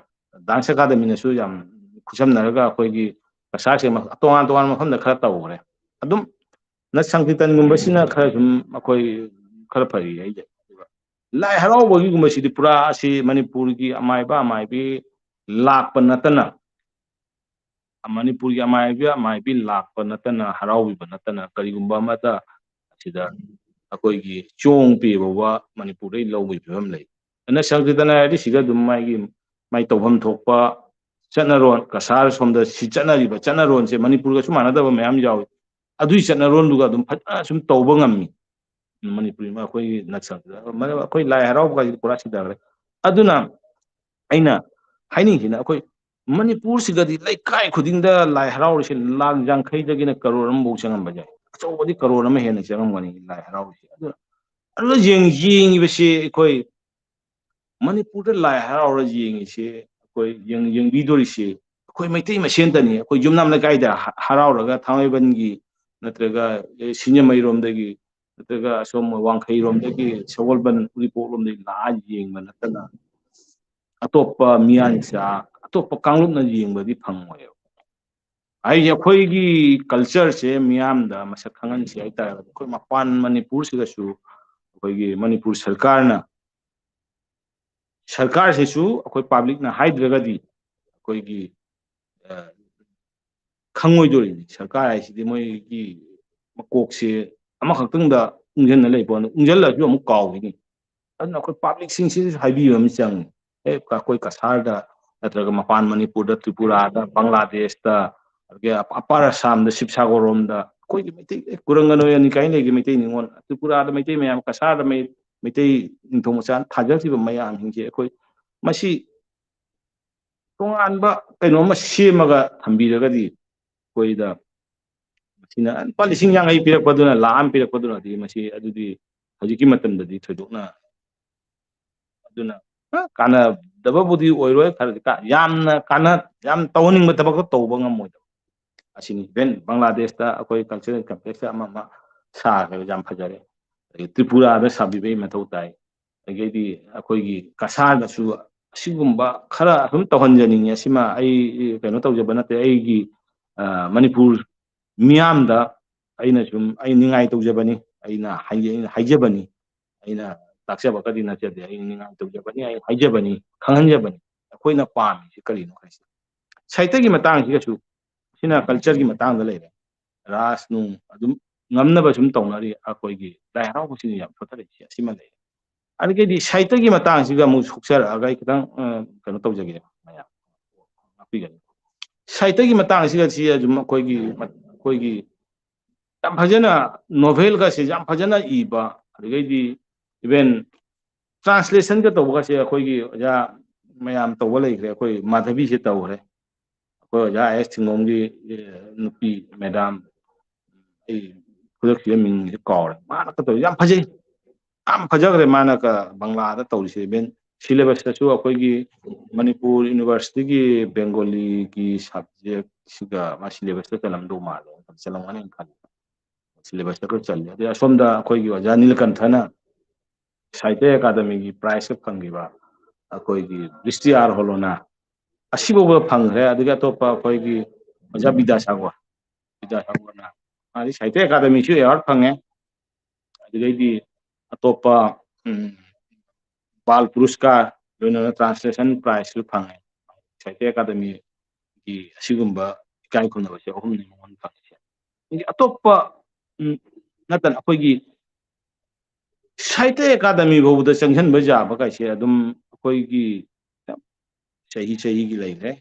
ꯗꯥꯟꯁ ꯑꯦꯀꯥꯗꯃꯤꯅꯁꯨ ꯌꯥꯝ ꯈꯨꯠꯁꯝꯅꯔꯒ ꯑꯩꯈꯣꯏꯒꯤ ꯀꯁꯥꯔꯁꯦ ꯃ-, ꯇꯣꯉꯥꯟ ꯇꯣꯉꯥꯟꯕ ꯃꯐꯝꯗ ꯈꯔ ꯇꯧꯈ꯭ꯔꯦ꯫ ꯑꯗꯨꯝ ꯅꯠ ꯁꯪꯀꯤꯔꯇꯟꯒꯨꯝꯕꯁꯤꯅ ꯈꯔ ꯁꯨꯝ ꯑꯩꯈꯣꯏ ꯈꯔ ꯐꯔꯤ ꯑꯩꯁꯦ꯫ ꯑꯗꯨꯒ ꯂꯥꯏ ꯍꯔꯥꯎꯕꯒꯤꯒꯨꯝꯕꯁꯤꯗꯤ ꯄꯨꯔꯥ ꯑꯁꯤ ꯃꯅꯤꯄꯨꯔꯒꯤ ꯑꯃꯥꯏꯕ ꯑꯃꯥꯏꯕꯤ ꯂꯥꯛꯄ ꯅꯠꯇꯅ, ꯃꯅꯤꯄꯨꯔꯒꯤ ꯑꯃꯥꯏꯕ ꯑꯃꯥꯏꯕꯤ ꯂꯥꯛꯄ ꯅꯠꯇꯅ, ꯍꯔꯥꯎꯕꯤꯕ ꯅꯠꯇꯅ, ꯀꯔꯤꯒꯨꯝꯕ ꯑꯃꯗ ꯑꯁꯤꯗ ꯑꯩꯈꯣꯏꯒꯤ ꯆꯣꯡ ꯄꯦ ꯐꯥꯎꯕ ꯃꯅꯤꯄꯨꯔꯗꯩ ꯂꯧꯕꯒꯤ ꯐꯤꯕꯝ ꯂꯩ꯫ ꯑꯗꯨꯅ ꯁꯪꯀ꯭ꯔꯤꯇꯅ ꯍꯥꯏꯔꯗꯤ ꯁꯤꯗ ꯑꯗꯨꯝ ꯃꯥꯒꯤ, ꯃꯥꯏ ꯇꯧꯐꯝ ꯊꯣꯛꯄ ꯆꯠꯅꯔꯣꯟ, ꯀꯁꯥꯔ ꯁꯣꯝꯗ ꯁꯤ ꯆꯠꯅꯔꯤꯕ ꯆꯠꯅꯔꯣꯟꯁꯦ ꯃꯅꯤꯄꯨꯔꯒꯁꯨ ꯃꯥꯟꯅꯗꯕ ꯃꯌꯥꯝ ꯌꯥꯎꯏ꯫ ꯑꯗꯨꯒꯤ ꯆꯠꯅꯔꯣꯟꯗꯨꯒ ꯑꯗꯨꯝ ꯐꯖꯅ ꯁꯨꯝ ꯇꯧꯕ ꯉꯝꯃꯤ꯫ ꯃꯅꯤꯄꯨꯔꯤ ꯑꯩꯈꯣꯏꯒꯤ ꯅꯛꯁꯜꯗ, ꯑꯩꯈꯣꯏ ꯂꯥꯏ ꯍꯔꯥꯎꯕ ꯀꯥꯏꯁꯤꯗꯤ ꯄꯨꯔꯥ ꯁꯤꯊꯈ꯭ꯔꯦ꯫ ꯑꯗꯨꯅ ꯑꯩꯅ ꯍꯥꯏꯅꯤꯡꯉꯤꯁꯤꯅ, ꯑꯩꯈꯣꯏ ꯃꯅꯤꯄꯨꯔꯁꯤꯒꯗꯤ ꯂꯩꯀꯥꯏ ꯈꯨꯗꯤꯡꯗ ꯂꯥꯏ ꯍꯔꯥꯎꯔꯤꯁꯦ ꯂꯥꯈ ꯌꯥꯡꯈꯩꯗꯒꯤꯅ ꯀꯔꯣꯔ ꯑꯃꯐꯥꯎ ꯆꯪꯉꯝꯕ ꯌꯥꯏ꯫ ꯑꯆꯧꯕꯗꯤ ꯀꯔꯣꯔ ꯑꯃ ꯍꯦꯟꯅ ꯆꯪꯉꯝꯒꯅꯤ ꯂꯥꯏ ꯍꯔꯥꯎꯔꯤꯁꯦ꯫ ꯑꯗꯨꯅ, ꯑꯗꯨꯅ ꯌꯦꯡ-, ꯌꯦꯡꯉꯤꯕꯁꯤ ꯑꯩꯈꯣꯏ ꯃꯅꯤꯄꯨꯔꯗ ꯂꯥꯏ ꯍꯔꯥꯎꯔ ꯌꯦꯡꯉꯤꯁꯦ, ꯑꯩꯈꯣꯏ ꯌꯦꯡ-, ꯌꯦꯡꯕꯤꯗꯣꯔꯤꯁꯤ ꯑꯩꯈꯣꯏ ꯃꯩꯇꯩ ꯃꯁꯦꯟꯇꯅꯤ꯫ ꯑꯩꯈꯣꯏ ꯌꯨꯝꯅꯥꯝ ꯂꯩꯀꯥꯏꯗ ꯍ-, ꯍꯔꯥꯎꯔꯒ ꯊꯥꯡꯃꯩꯕꯟꯒꯤ ꯅꯠꯇ꯭ꯔꯒ, ꯑꯦ, ꯁꯤꯡꯖꯃꯩꯔꯣꯝꯗꯒꯤ ꯅꯠꯇ꯭ꯔꯒ ꯑꯁꯣꯝ ꯋꯥꯡꯈꯩꯔꯣꯝꯗꯒꯤ, ꯁꯒꯣꯜꯕꯟ, ꯎꯔꯤꯄꯣꯛꯂꯣꯝꯗꯒꯤ ꯂꯥꯛꯑ ꯌꯦꯡꯕ ꯅꯠꯇꯅ ꯑꯇꯣꯞꯄ ꯃꯤꯌꯥꯟꯆꯥ, ꯑꯇꯣꯞꯄ ꯀꯥꯡꯂꯨꯞꯅ ꯌꯦꯡꯕꯗꯤ ꯐꯪꯉꯣꯏꯕ꯫ ꯍꯥꯏꯁꯦ ꯑꯩꯈꯣꯏꯒꯤ ꯀꯜꯆꯔꯁꯦ ꯃꯤꯌꯥꯝꯗ ꯃꯁꯛ ꯈꯪꯍꯟꯁꯤ ꯍꯥꯏꯇꯥꯔꯒꯗꯤ, ꯑꯩꯈꯣꯏ ꯃꯄꯥꯟ ꯃꯅꯤꯄꯨꯔꯁꯤꯗꯁꯨ ꯑꯩꯈꯣꯏꯒꯤ ꯃꯅꯤꯄꯨꯔ ꯁꯔꯀꯥꯔꯅ, ꯁꯔꯀꯥꯔꯁꯤꯁꯨ ꯑꯩꯈꯣꯏ ꯄꯥꯕ꯭ꯂꯤꯛꯅ ꯍꯥꯏꯗ꯭ꯔꯒꯗꯤ ꯑꯩꯈꯣꯏꯒꯤ, ꯑ, ꯈꯪꯉꯣꯏꯗꯣꯔꯤꯅꯤ꯫ ꯁꯔꯀꯥꯔ ꯍꯥꯏꯁꯤꯗꯤ ꯃꯣꯏꯒꯤ ꯃꯀꯣꯛꯁꯦ ꯑꯃꯈꯛꯇꯪꯗ ꯎꯪꯁꯤꯟꯅ ꯂꯩ ꯄꯣꯠꯅꯤ, ꯎꯪꯁꯤꯜꯂꯁꯨ ꯑꯃꯨꯛ ꯀꯥꯎꯈꯤꯅꯤ꯫ ꯑꯗꯨꯅ ꯑꯩꯈꯣꯏ ꯄꯥꯕ꯭ꯂꯤꯛꯁꯤꯡꯁꯤꯗꯁꯨ ꯍꯥꯏꯕꯤꯕ ꯑꯃ ꯆꯪꯉꯤ꯫ ꯑꯦ, ꯑꯩꯈꯣꯏ ꯀꯁꯥꯔꯗ ꯅꯠꯇ꯭ꯔꯒ ꯃꯄꯥꯟ ꯃꯅꯤꯄꯨꯔꯗ, ꯇ꯭ꯔꯤꯄꯨꯔꯥꯗ, ꯕꯪꯒ꯭ꯂꯥꯗꯦꯁꯇ, ꯑꯗꯒꯤ ꯑꯄꯥꯔ ꯑꯁꯥꯝꯗ, ꯁꯤꯕꯁꯥꯒꯔꯔꯣꯝꯗ ꯑꯩꯈꯣꯏꯒꯤ ꯃꯩꯇꯩ, ꯑꯦ, ꯀꯨꯔꯪꯒꯅꯣꯌꯥꯅꯤ ꯀꯥꯏꯅ ꯂꯩꯒꯦ ꯃꯩꯇꯩ ꯅꯤꯉꯣꯜ, ꯇ꯭ꯔꯤꯄꯨꯔꯥꯗ ꯃꯩꯇꯩ ꯃꯌꯥꯝ, ꯀꯁꯥꯔꯗ ꯃꯩ-, ꯃꯩꯇꯩ ꯅꯤꯡꯊꯧ ꯃꯆꯥꯅ ꯊꯥꯖꯈꯤꯕ ꯃꯌꯥꯝꯁꯤꯡꯁꯦ ꯑꯩꯈꯣꯏ ꯃꯁꯤ ꯇꯣꯉꯥꯟꯕ ꯀꯩꯅꯣꯝꯃ ꯁꯦꯝꯃꯒ ꯊꯝꯕꯤꯔꯒꯗꯤ ꯑꯩꯈꯣꯏꯗ ꯃꯁꯤꯅ ꯂꯨꯄꯥ ꯂꯤꯁꯤꯡ ꯌꯥꯡꯈꯩ ꯄꯤꯔꯛꯄꯗꯨꯅ, ꯂꯥꯈ ꯑꯃ ꯄꯤꯔꯛꯄꯗꯨꯅꯗꯤ ꯃꯁꯤ ꯑꯗꯨꯗꯤ ꯍꯧꯖꯤꯛꯀꯤ ꯃꯇꯝꯗꯗꯤ ꯊꯣꯏꯗꯣꯛꯅ ꯑꯗꯨꯅ, ꯑ, ꯀꯥꯟꯅꯗꯕꯕꯨꯗꯤ ꯑꯣꯏꯔꯣꯏ, ꯈꯔꯗꯤ ꯀꯥ-, ꯌꯥꯝꯅ ꯀꯥꯟꯅ-, ꯌꯥꯝ ꯇꯧꯍꯟꯅꯤꯡꯕ ꯊꯕꯛꯇꯣ ꯇꯧꯕ ꯉꯝꯃꯣꯏꯗꯕ꯫ ꯑꯁꯤꯅꯤ꯫ Even ꯕꯪꯒ꯭ꯂꯥꯗꯦꯁꯇ ꯑꯩꯈꯣꯏ cultural complex ꯑꯃ ꯑꯃ ꯁꯥꯈ꯭ꯔꯦ, ꯌꯥꯝ ꯐꯖꯔꯦ꯫ ꯑꯗꯒꯤ ꯇ꯭ꯔꯤꯄꯨꯔꯥꯗ ꯁꯥꯕꯤꯕꯒꯤ ꯃꯊꯧ ꯇꯥꯏ꯫ ꯑꯗꯒꯤꯗꯤ ꯑꯩꯈꯣꯏꯒꯤ ꯀꯁꯥꯔꯗꯁꯨ ꯑꯁꯤꯒꯨꯝꯕ ꯈꯔ ꯑꯗꯨꯝ ꯇꯧꯍꯟꯖꯅꯤꯡꯉꯤ꯫ ꯑꯁꯤꯃ ꯑꯩ ꯀꯩꯅꯣ ꯇꯧꯖꯕ ꯅꯠꯇꯦ, ꯑꯩꯒꯤ, ꯑ, ꯃꯅꯤꯄꯨꯔ ꯃꯤꯌꯥꯝꯗ ꯑꯩꯅ ꯁꯨꯝ, ꯑꯩ ꯅꯤꯡꯉꯥꯏ ꯇꯧꯖꯕꯅꯤ, ꯑꯩꯅ ꯍꯥꯏ-, ꯑꯩꯅ ꯍꯥꯏꯖꯕꯅꯤ, ꯑꯩꯅ ꯇꯥꯛꯆꯕꯒꯗꯤ ꯅꯠꯆꯗꯦ꯫ ꯑꯩ ꯅꯤꯡꯉꯥꯏ ꯇꯧꯖꯕꯅꯤ, ꯑꯩ ꯍꯥꯏꯖꯕꯅꯤ, ꯈꯪꯍꯟꯖꯕꯅꯤ꯫ ꯑꯩꯈꯣꯏꯅ ꯄꯥꯝꯃꯤꯁꯤ ꯀꯔꯤꯅꯣ ꯍꯥꯏꯁꯦ꯫ ꯁꯥꯍꯤꯇ꯭ꯌꯒꯤ ꯃꯇꯥꯡꯁꯤꯒꯁꯨ, ꯁꯤꯅ cultureꯒꯤ ꯃꯇꯥꯡꯗ ꯂꯩꯔꯦ꯫ ꯔꯥꯁ ꯅꯨꯡ ꯑꯗꯨꯝ ꯉꯝꯅꯕ ꯁꯨꯝ ꯇꯧꯅꯔꯤ꯫ ꯑꯩꯈꯣꯏꯒꯤ ꯂꯥꯏ ꯍꯔꯥꯎꯕꯁꯤꯅ ꯌꯥꯝ ꯁꯣꯊꯔꯛꯏꯁꯦ ꯑꯁꯤꯃ ꯂꯩꯔꯦ꯫ ꯑꯗꯒꯤꯗꯤ ꯁꯥꯍꯤꯇ꯭ꯌꯒꯤ ꯃꯇꯥꯡꯁꯤꯒ ꯑꯃꯨꯛ ꯁꯣꯛꯆꯔꯛꯑꯒ ꯑꯩ ꯈꯤꯇꯪ, ꯑ, ꯀꯩꯅꯣ ꯇꯧꯖꯒꯦ, ꯃꯌꯥꯝ ꯉꯥꯛꯄꯤꯒꯅꯤ꯫ ꯁꯥꯍꯤꯇ꯭ꯌꯒꯤ ꯃꯇꯥꯡꯁꯤꯒ ꯁꯤ ꯑꯗꯨꯝ ꯑꯩꯈꯣꯏꯒꯤ, ꯑꯩꯈꯣꯏꯒꯤ ꯌꯥꯝ ꯐꯖꯅ novelꯒꯁꯦ ꯌꯥꯝ ꯐꯖꯅ ꯏꯕ, ꯑꯗꯨꯗꯒꯤꯗꯤ even translationꯒ ꯇꯧꯕꯒꯁꯦ ꯑꯩꯈꯣꯏꯒꯤ ꯑꯣꯖꯥ ꯃꯌꯥꯝ ꯇꯧꯕ ꯂꯩꯈ꯭ꯔꯦ꯫ ꯑꯩꯈꯣꯏ ꯃꯥꯙꯕꯤꯁꯦ ꯇꯧꯈ꯭ꯔꯦ꯫ ꯑꯩꯈꯣꯏ ꯑꯣꯖꯥ ꯑꯦꯁ ꯊꯤꯡꯒꯣꯝꯒꯤ, ꯑꯦ, ꯅꯨꯄꯤ madam, ꯑꯩ ꯈꯨꯗꯛꯁꯤꯗ ꯃꯤꯡꯁꯦ ꯀꯥꯎꯔꯦ, ꯃꯥꯅ ꯇꯧꯔꯤ ꯌꯥꯝ ꯐꯖꯩ, ꯌꯥꯝ ꯐꯖꯈ꯭ꯔꯦ꯫ ꯃꯥꯅ ꯀ-, ꯕꯪꯂꯥꯗ ꯇꯧꯔꯤꯁꯦ꯫ Even syllabusꯇꯁꯨ ꯑꯩꯈꯣꯏꯒꯤ ꯃꯅꯤꯄꯨꯔ universityꯒꯤ Bengaliꯒꯤ subjectꯁꯤꯒ ꯃꯥ syllabusꯇ ꯆꯜꯂꯝꯗꯧ ꯃꯥꯜꯂꯦ, ꯆꯜꯂꯝꯒꯅꯤ ꯈꯜꯂꯤ꯫ Syllabusꯇ ꯈꯔ ꯆꯜꯂꯤ꯫ ꯑꯗꯩ ꯑꯁꯣꯝꯗ ꯑꯩꯈꯣꯏꯒꯤ ꯑꯣꯖꯥ ꯅꯤꯂꯀꯟꯊꯅ ꯁꯥꯍꯤꯇ꯭ꯌ ꯑꯦꯀꯥꯗꯃꯤꯒꯤ prizeꯀ ꯐꯪꯈꯤꯕ ꯑꯩꯈꯣꯏꯒꯤ ꯗ꯭ꯔꯤꯁꯇꯤ ꯑꯥꯔ ꯍꯣꯂꯣꯅ ꯑꯁꯤꯐꯥꯎꯕ ꯐꯪꯈ꯭ꯔꯦ꯫ ꯑꯗꯒꯤ ꯑꯇꯣꯞꯄ ꯑꯩꯈꯣꯏꯒꯤ ꯑꯣꯖꯥ ꯕꯤꯗ꯭ꯌꯥꯁꯥꯒꯔ, ꯕꯤꯗ꯭ꯌꯥꯁꯥꯒꯔꯅ, ꯃꯥꯗꯤ ꯁꯥꯍꯤꯇ꯭ꯌ ꯑꯦꯀꯥꯗꯃꯤꯁꯨ award ꯐꯪꯉꯦ꯫ ꯑꯗꯨꯗꯩꯗꯤ ꯑꯇꯣꯞꯄ, ꯎꯝ, ꯕꯥꯜ ꯄꯨꯔꯁꯀꯥꯔ, ꯂꯣꯏꯅꯅ translation prizeꯁꯨ ꯐꯪꯉꯦ꯫ ꯁꯥꯍꯤꯇ꯭ꯌ ꯑꯦꯀꯥꯗꯃꯤꯒꯤ ꯑꯁꯤꯒꯨꯝꯕ ꯏꯀꯥꯏ ꯈꯨꯝꯅꯕꯁꯦ ꯑꯍꯨꯝꯅꯤ ꯃꯉꯣꯟꯗ ꯐꯪꯉꯤꯁꯦ꯫ ꯑꯗꯒꯤ ꯑꯇꯣꯞꯄ, ꯎꯝ, ꯅꯠꯇꯅ ꯑꯩꯈꯣꯏꯒꯤ ꯁꯥꯍꯤꯇ꯭ꯌ ꯑꯦꯀꯥꯗꯃꯤ ꯐꯥꯎꯕꯗ ꯆꯪꯁꯤꯟꯕ ꯌꯥꯕ ꯀꯥꯏꯁꯦ ꯑꯗꯨꯝ ꯑꯩꯈꯣꯏꯒꯤ ꯆꯍꯤ ꯆꯍꯤꯒꯤ ꯂꯩꯈ꯭ꯔꯦ꯫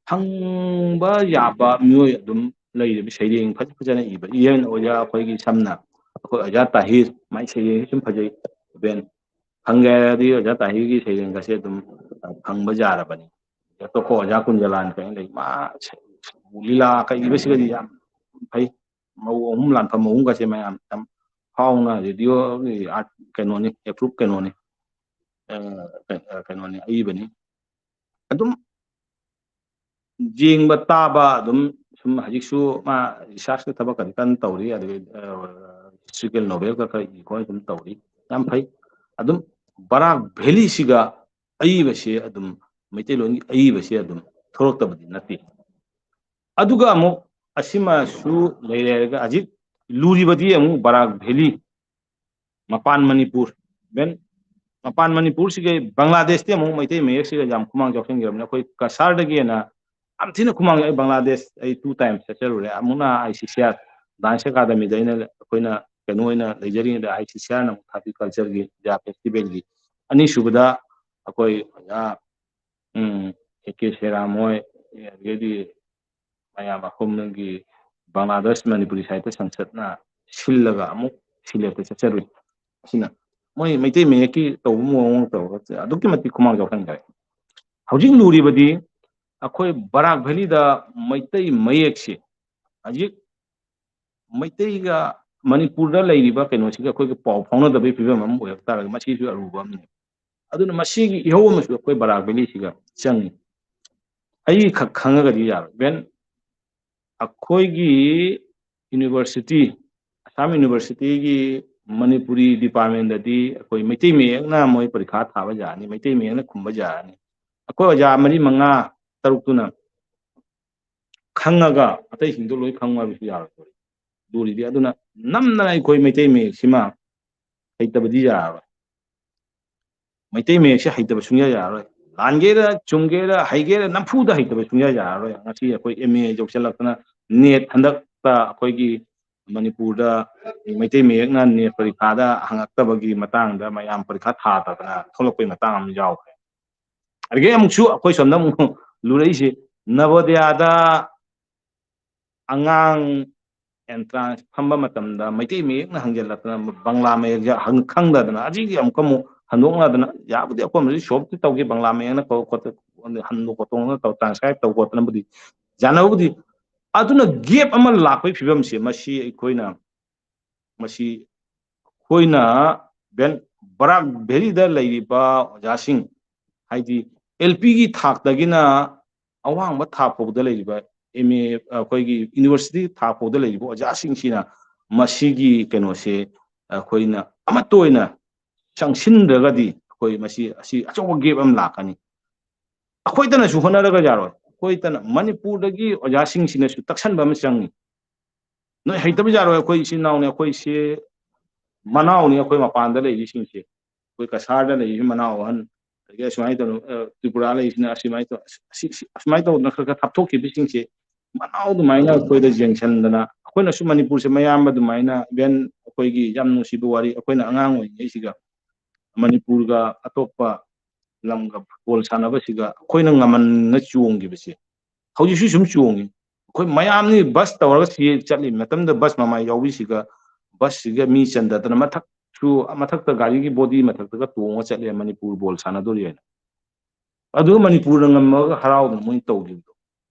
ꯐꯪꯕ ꯌꯥꯕ ꯃꯤꯑꯣꯏ ꯑꯗꯨꯝ ꯂꯩꯔꯤꯕ, ꯁꯩꯔꯦꯡ ꯐꯖ ꯐꯖꯅ ꯏꯕ, even ꯑꯣꯖꯥ ꯑꯩꯈꯣꯏꯒꯤ ꯁꯝꯅ ꯑꯩꯈꯣꯏ ꯑꯣꯖꯥ ꯇꯥꯍꯤꯔ, ꯃꯥꯏ ꯁꯩꯔꯦꯡꯁꯤ ꯁꯨꯝ ꯐꯖꯩ꯫ Even ꯐꯪꯒꯦ ꯍꯥꯏꯔꯗꯤ ꯑꯣꯖꯥ ꯇꯥꯍꯤꯔꯒꯤ ꯁꯩꯔꯦꯡꯒꯁꯦ ꯑꯗꯨꯝ ꯐꯪꯕ ꯌꯥꯔꯕꯅꯤ꯫ ꯑꯇꯣꯞꯄ ꯑꯣꯖꯥ ꯀꯨꯟꯖꯂꯥꯟ ꯀꯩꯅ ꯂꯩ, ꯃꯥ ꯂꯤꯂꯥ ꯀꯩ ꯏꯕꯁꯤꯒꯗꯤ ꯌꯥꯝ ꯐꯩ꯫ ꯃꯑꯣꯡ ꯑꯍꯨꯝ ꯂꯥꯟꯐꯝ ꯑꯍꯨꯝꯒꯁꯦ ꯃꯌꯥꯝ ꯌꯥꯝ ꯐꯥꯎꯅ radioꯒꯤ art ꯀꯩꯅꯣꯅꯤ, approve ꯀꯩꯅꯣꯅꯤ, ꯑ, ꯀꯩ-, ꯑ, ꯀꯩꯅꯣꯅꯤ, ꯑꯏꯕꯅꯤ꯫ ꯑꯗꯨꯝ ꯌꯦꯡꯕ ꯇꯥꯕ ꯑꯗꯨꯝ ꯁꯨꯝ ꯍꯧꯖꯤꯛꯁꯨ ꯃꯥ researchꯀꯤ ꯊꯕꯛ ꯈꯔꯗꯤ ꯀꯟꯅ ꯇꯧꯔꯤ, ꯑꯗꯒꯤ, ꯑ, historical novelꯒ ꯈꯔ ꯏ ꯈꯣꯠ ꯑꯗꯨꯝ ꯇꯧꯔꯤ꯫ ꯌꯥꯝ ꯐꯩ꯫ ꯑꯗꯨꯝ ꯕꯔꯥꯛ ꯚꯦꯂꯤꯁꯤꯒ ꯑꯏꯕꯁꯦ ꯑꯗꯨꯝ, ꯃꯩꯇꯩꯂꯣꯟꯒꯤ ꯑꯏꯕꯁꯦ ꯑꯗꯨꯝ ꯊꯣꯛꯂꯛꯇꯕꯗꯤ ꯅꯠꯇꯦ꯫ ꯑꯗꯨꯒ ꯑꯃꯨꯛ ꯑꯁꯤꯃꯁꯨ ꯂꯩꯔꯦ ꯍꯥꯏꯔꯒ ꯍꯧꯖꯤꯛ ꯂꯨꯔꯤꯕꯗꯤ ꯑꯃꯨꯛ ꯕꯔꯥꯛ ꯚꯦꯂꯤ, ꯃꯄꯥꯟ ꯃꯅꯤꯄꯨꯔ, even ꯃꯄꯥꯟ ꯃꯅꯤꯄꯨꯔꯁꯤꯒꯤ ꯕꯪꯒ꯭ꯂꯥꯗꯦꯁꯇꯤ ꯑꯃꯨꯛ ꯃꯩꯇꯩ ꯃꯌꯦꯛꯁꯤꯒ ꯌꯥꯝ ꯈꯨꯃꯥꯡ ꯆꯥꯎꯁꯤꯟꯈ꯭ꯔꯕꯅꯤ꯫ ꯑꯩꯈꯣꯏ ꯀꯁꯥꯔꯗꯒꯤ ꯍꯦꯟꯅ ꯌꯥꯝ ꯊꯤꯅ ꯈꯨꯃꯥꯡ, ꯑꯩ ꯕꯪꯒ꯭ꯂꯥꯗꯦꯁ ꯑꯩ two times ꯆꯠꯆꯔꯨꯔꯦ꯫ ꯑꯃꯨꯛꯅ ICCR Dance Academyꯗ ꯑꯩꯅ, ꯑꯩꯈꯣꯏꯅ ꯀꯩꯅꯣ ꯑꯣꯏꯅ ꯂꯩꯖꯔꯤꯉꯩꯗ ICCRꯅ ꯑꯃꯨꯛ ꯊꯥꯕꯤ cultureꯒꯤ, ꯖꯥ festivalꯒꯤ, ꯑꯅꯤꯁꯨꯕꯗ ꯑꯩꯈꯣꯏ ꯑꯣꯖꯥ, ꯎꯝ, A K ꯁꯦꯔꯥꯝ ꯍꯣꯏ, ꯑꯗꯒꯤꯗꯤ ꯃꯌꯥꯝ ꯑꯍꯨꯝꯒꯤ ꯕꯪꯒ꯭ꯂꯥꯗꯦꯁ ꯃꯅꯤꯄꯨꯔꯤ ꯁꯥꯍꯤꯇ꯭ꯌ ꯁꯪꯁꯠꯅ ꯁꯤꯜꯂꯒ ꯑꯃꯨꯛ ꯁꯤꯂꯦꯠꯇ ꯆꯠꯆꯔꯨꯏ꯫ ꯑꯁꯤꯅ ꯃꯣꯏ ꯃꯩꯇꯩ ꯃꯌꯦꯛꯀꯤ ꯇꯧꯕ ꯃꯑꯣꯡ ꯇꯧꯔꯒ ꯑꯗꯨꯛꯀꯤ ꯃꯇꯤꯛ ꯈꯨꯃꯥꯡ ꯆꯥꯎꯁꯤꯟꯈ꯭ꯔꯦ꯫ ꯍꯧꯖꯤꯛ ꯂꯨꯔꯤꯕꯗꯤ ꯑꯩꯈꯣꯏ ꯕꯔꯥꯛ ꯚꯦꯂꯤꯗ ꯃꯩꯇꯩ ꯃꯌꯦꯛꯁꯤ ꯍꯧꯖꯤꯛ ꯃꯩꯇꯩꯒ ꯃꯅꯤꯄꯨꯔꯗ ꯂꯩꯔꯤꯕ ꯀꯩꯅꯣꯁꯤꯒ ꯑꯩꯈꯣꯏꯒ ꯄꯥꯎ ꯐꯥꯎꯅꯗꯕꯒꯤ ꯐꯤꯕꯝ ꯑꯃ ꯑꯣꯏꯔꯛ ꯇꯥꯔꯒꯗꯤ ꯃꯁꯤꯁꯨ ꯑꯔꯨꯕ ꯑꯃꯅꯤ꯫ ꯑꯗꯨꯅ ꯃꯁꯤꯒꯤ ꯏꯍꯧ ꯑꯃꯁꯨ ꯑꯩꯈꯣꯏ ꯕꯔꯥꯛ ꯚꯦꯂꯤꯁꯤꯒ ꯆꯪꯉꯤ꯫ ꯑꯩ ꯈꯛ ꯈꯪꯉꯒꯗꯤ ꯌꯥꯔꯣꯏ꯫ Even ꯑꯩꯈꯣꯏꯒꯤ university, ꯑꯁꯥꯝ universityꯒꯤ ꯃꯅꯤꯄꯨꯔꯤ departmentꯗꯗꯤ ꯑꯩꯈꯣꯏ ꯃꯩꯇꯩ ꯃꯌꯦꯛꯅ ꯃꯣꯏ ꯄꯔꯤꯈꯥ ꯊꯥꯕ ꯌꯥꯔꯅꯤ, ꯃꯩꯇꯩ ꯃꯌꯦꯛꯅ ꯈꯨꯝꯕ ꯌꯥꯔꯅꯤ꯫ ꯑꯩꯈꯣꯏ ꯑꯣꯖꯥ ꯃꯔꯤ ꯃꯉꯥ ꯇꯔꯨꯛꯇꯨꯅ ꯈꯪꯉꯒ ꯑꯇꯩꯁꯤꯡꯗꯣ ꯂꯣꯏ ꯈꯪꯉꯨ ꯍꯥꯏꯕꯁꯨ ꯌꯥꯔꯣꯏꯗꯧꯔꯤ꯫ ꯂꯨꯔꯤꯗꯤ ꯑꯗꯨꯅ ꯅꯝꯗꯅ ꯑꯩꯈꯣꯏ ꯃꯩꯇꯩ ꯃꯌꯦꯛꯁꯤꯃ ꯍꯩꯇꯕꯗꯤ ꯌꯥꯔꯔꯣꯏ꯫ ꯃꯩꯇꯩ ꯃꯌꯦꯛꯁꯦ ꯍꯩꯇꯕ ꯁꯨꯡꯌꯥ ꯌꯥꯔꯔꯣꯏ꯫ ꯂꯥꯟꯒꯦꯔꯥ, ꯆꯨꯝꯒꯦꯔꯥ, ꯍꯩꯒꯦꯔꯥ, ꯅꯝꯐꯨꯗ ꯍꯩꯇꯕ ꯁꯨꯡꯌꯥ ꯌꯥꯔꯔꯣꯏ꯫ ꯉꯁꯤ ꯑꯩꯈꯣꯏ MA ꯌꯧꯁꯤꯜꯂꯛꯇꯅ NET ꯍꯟꯗꯛꯇ ꯑꯩꯈꯣꯏꯒꯤ ꯃꯅꯤꯄꯨꯔꯗ ꯃꯩꯇꯩ ꯃꯌꯦꯛꯅ NET ꯄꯔꯤꯈꯥꯗ ꯍꯪꯉꯛꯇꯕꯒꯤ ꯃꯇꯥꯡꯗ ꯃꯌꯥꯝ ꯄꯔꯤꯈꯥ ꯊꯥꯗꯗꯅ ꯊꯣꯛꯂꯛꯄꯩ ꯃꯇꯥꯡ ꯑꯃ ꯌꯥꯎꯈ꯭ꯔꯦ꯫ ꯑꯗꯒꯤ ꯑꯃꯨꯛꯁꯨ ꯑꯩꯈꯣꯏ ꯁꯣꯝꯗ ꯑꯃꯨꯛ ꯂꯨꯔꯛꯏꯁꯦ, ꯅꯕꯣꯗꯤꯌꯥꯗ ꯑꯉꯥꯡ entrance ꯐꯝꯕ ꯃꯇꯝꯗ ꯃꯩꯇꯩ ꯃꯌꯦꯛꯅ ꯍꯪꯖꯤꯜꯂꯛꯇꯅ ꯕꯪꯒ꯭ꯂꯥ ꯃꯌꯦꯛꯁꯦ ꯍꯪ-, ꯈꯪꯗꯗꯅ ꯑꯁꯤꯒꯤ ꯑꯃꯨꯛꯀ ꯑꯃꯨꯛ ꯍꯟꯗꯣꯛꯅꯗꯅ, ꯌꯥꯕꯨꯗꯤ ꯑꯩꯈꯣꯏ ꯃꯁꯤ solveꯇꯤ ꯇꯧꯈꯤ, ꯕꯪꯒ꯭ꯂꯥ ꯃꯌꯦꯛꯅ ꯀꯧ-, ꯈꯣꯠꯇ-, ꯍꯟꯗꯣꯛ ꯈꯣꯠꯇꯣꯛꯅ ꯇꯧ, translate ꯇꯧ ꯈꯣꯠꯇꯅꯕꯨꯗꯤ ꯌꯥꯅꯕꯕꯨꯗꯤ, ꯑꯗꯨꯅ gap ꯑꯃ ꯂꯥꯛꯄꯒꯤ ꯐꯤꯕꯝꯁꯦ ꯃꯁꯤ ꯑꯩꯈꯣꯏꯅ, ꯃꯁꯤ ꯑꯩꯈꯣꯏꯅ ꯕꯦꯟ-, ꯕꯔꯥꯛ ꯚꯦꯂꯤꯗ ꯂꯩꯔꯤꯕ ꯑꯣꯖꯥꯁꯤꯡ, ꯍꯥꯏꯗꯤ LPꯒꯤ ꯊꯥꯛꯇꯒꯤꯅ ꯑꯋꯥꯡꯕ ꯊꯥꯛ ꯐꯥꯎꯕꯗ ꯂꯩꯔꯤꯕ, MA, ꯑꯩꯈꯣꯏꯒꯤ university ꯊꯥꯛ ꯐꯥꯎꯕꯗ ꯂꯩꯔꯤꯕ ꯑꯣꯖꯥꯁꯤꯡꯁꯤꯅ ꯃꯁꯤꯒꯤ ꯀꯩꯅꯣꯁꯦ ꯑꯩꯈꯣꯏꯅ ꯑꯃꯠꯇ ꯑꯣꯏꯅ ꯆꯪꯁꯤꯟꯗ꯭ꯔꯒꯗꯤ ꯑꯩꯈꯣꯏ ꯃꯁꯤ, ꯑꯁꯤ ꯑꯆꯧꯕ gap ꯑꯃ ꯂꯥꯛꯀꯅꯤ꯫ ꯑꯩꯈꯣꯏꯗꯅꯁꯨ ꯍꯣꯠꯅꯔꯒ ꯌꯥꯔꯣꯏ, ꯑꯩꯈꯣꯏꯗꯅ, ꯃꯅꯤꯄꯨꯔꯗꯒꯤ ꯑꯣꯖꯥꯁꯤꯡꯁꯤꯅꯁꯨ ꯇꯛꯁꯟꯕ ꯑꯃ ꯆꯪꯉꯤ꯫ ꯅꯣꯏ ꯍꯩꯇꯕ ꯌꯥꯔꯣꯏ, ꯑꯩꯈꯣꯏ ꯏꯆꯤꯟ ꯏꯅꯥꯎꯅꯤ, ꯑꯩꯈꯣꯏꯁꯦ ꯃꯅꯥꯎꯅꯤ, ꯑꯩꯈꯣꯏ ꯃꯄꯥꯟꯗ ꯂꯩꯔꯤꯁꯤꯡꯁꯦ꯫ ꯑꯩꯈꯣꯏ ꯀꯁꯥꯔꯗ ꯂꯩꯔꯤꯕ ꯃꯅꯥꯎ ꯑꯍꯟ, ꯑꯗꯒꯤ ꯑꯁꯨꯃꯥꯏꯅ ꯇꯧꯗꯅ, ꯑ, ꯇ꯭ꯔꯤꯄꯨꯔꯥ ꯂꯩꯔꯤꯁꯤꯅ ꯑꯁꯨꯃꯥꯏꯅ ꯇꯧ-, ꯑꯁꯤ-, ꯑꯁꯤ-, ꯑꯁꯨꯃꯥꯏꯅ ꯇꯧꯗꯅ ꯈꯔ ꯈꯔ ꯊꯥꯞꯊꯣꯛꯈꯤꯕꯁꯤꯡꯁꯦ ꯃꯅꯥꯎ ꯑꯗꯨꯃꯥꯏꯅ ꯑꯩꯈꯣꯏꯗ ꯌꯦꯡꯁꯤꯟꯗꯅ, ꯑꯩꯈꯣꯏꯅꯁꯨ ꯃꯅꯤꯄꯨꯔꯁꯦ ꯃꯌꯥꯝꯕ ꯑꯗꯨꯃꯥꯏꯅ, ꯏꯚꯦꯟ ꯑꯩꯈꯣꯏꯒꯤ ꯌꯥꯝ ꯅꯨꯡꯁꯤꯕ ꯋꯥꯔꯤ, ꯑꯩꯈꯣꯏꯅ ꯑꯉꯥꯡ ꯑꯣꯏꯔꯤꯉꯩꯁꯤꯒ ꯃꯅꯤꯄꯨꯔꯒ ꯑꯇꯣꯞꯄ ꯂꯝꯒ ꯐꯨꯠꯕꯣꯜ ꯁꯥꯟꯅꯕꯁꯤꯒ ꯑꯩꯈꯣꯏꯅ ꯉꯝꯃꯟꯅ ꯆꯣꯡꯈꯤꯕꯁꯦ ꯍꯧꯖꯤꯛꯁꯨ ꯁꯨꯝ ꯆꯣꯡꯉꯤ꯫ ꯑꯩꯈꯣꯏ ꯃꯌꯥꯝꯅꯤ ꯕꯁ ꯇꯧꯔꯒ ꯆꯦ-, ꯆꯠꯂꯤ ꯃꯇꯝꯗ ꯕꯁ ꯃꯃꯥꯏ ꯌꯥꯎꯕꯤꯁꯤꯒ, ꯕꯁꯁꯤꯒ ꯃꯤ ꯆꯟꯗꯗꯅ ꯃꯊꯛꯁꯨ, ꯃꯊꯛꯇ ꯒꯥꯔꯤꯒꯤ ꯕꯣꯗꯤ ꯃꯊꯛꯇꯒ ꯇꯣꯡꯉ ꯆꯠꯂꯦ ꯃꯅꯤꯄꯨꯔ ꯕꯣꯜ ꯁꯥꯟꯅꯗꯣꯔꯤ ꯍꯥꯏꯅ꯫ ꯑꯗꯨꯒ ꯃꯅꯤꯄꯨꯔꯅ ꯉꯝꯃꯒ ꯍꯔꯥꯎꯗꯅ ꯃꯣꯏꯅ ꯇꯧꯈꯤꯕꯗꯣ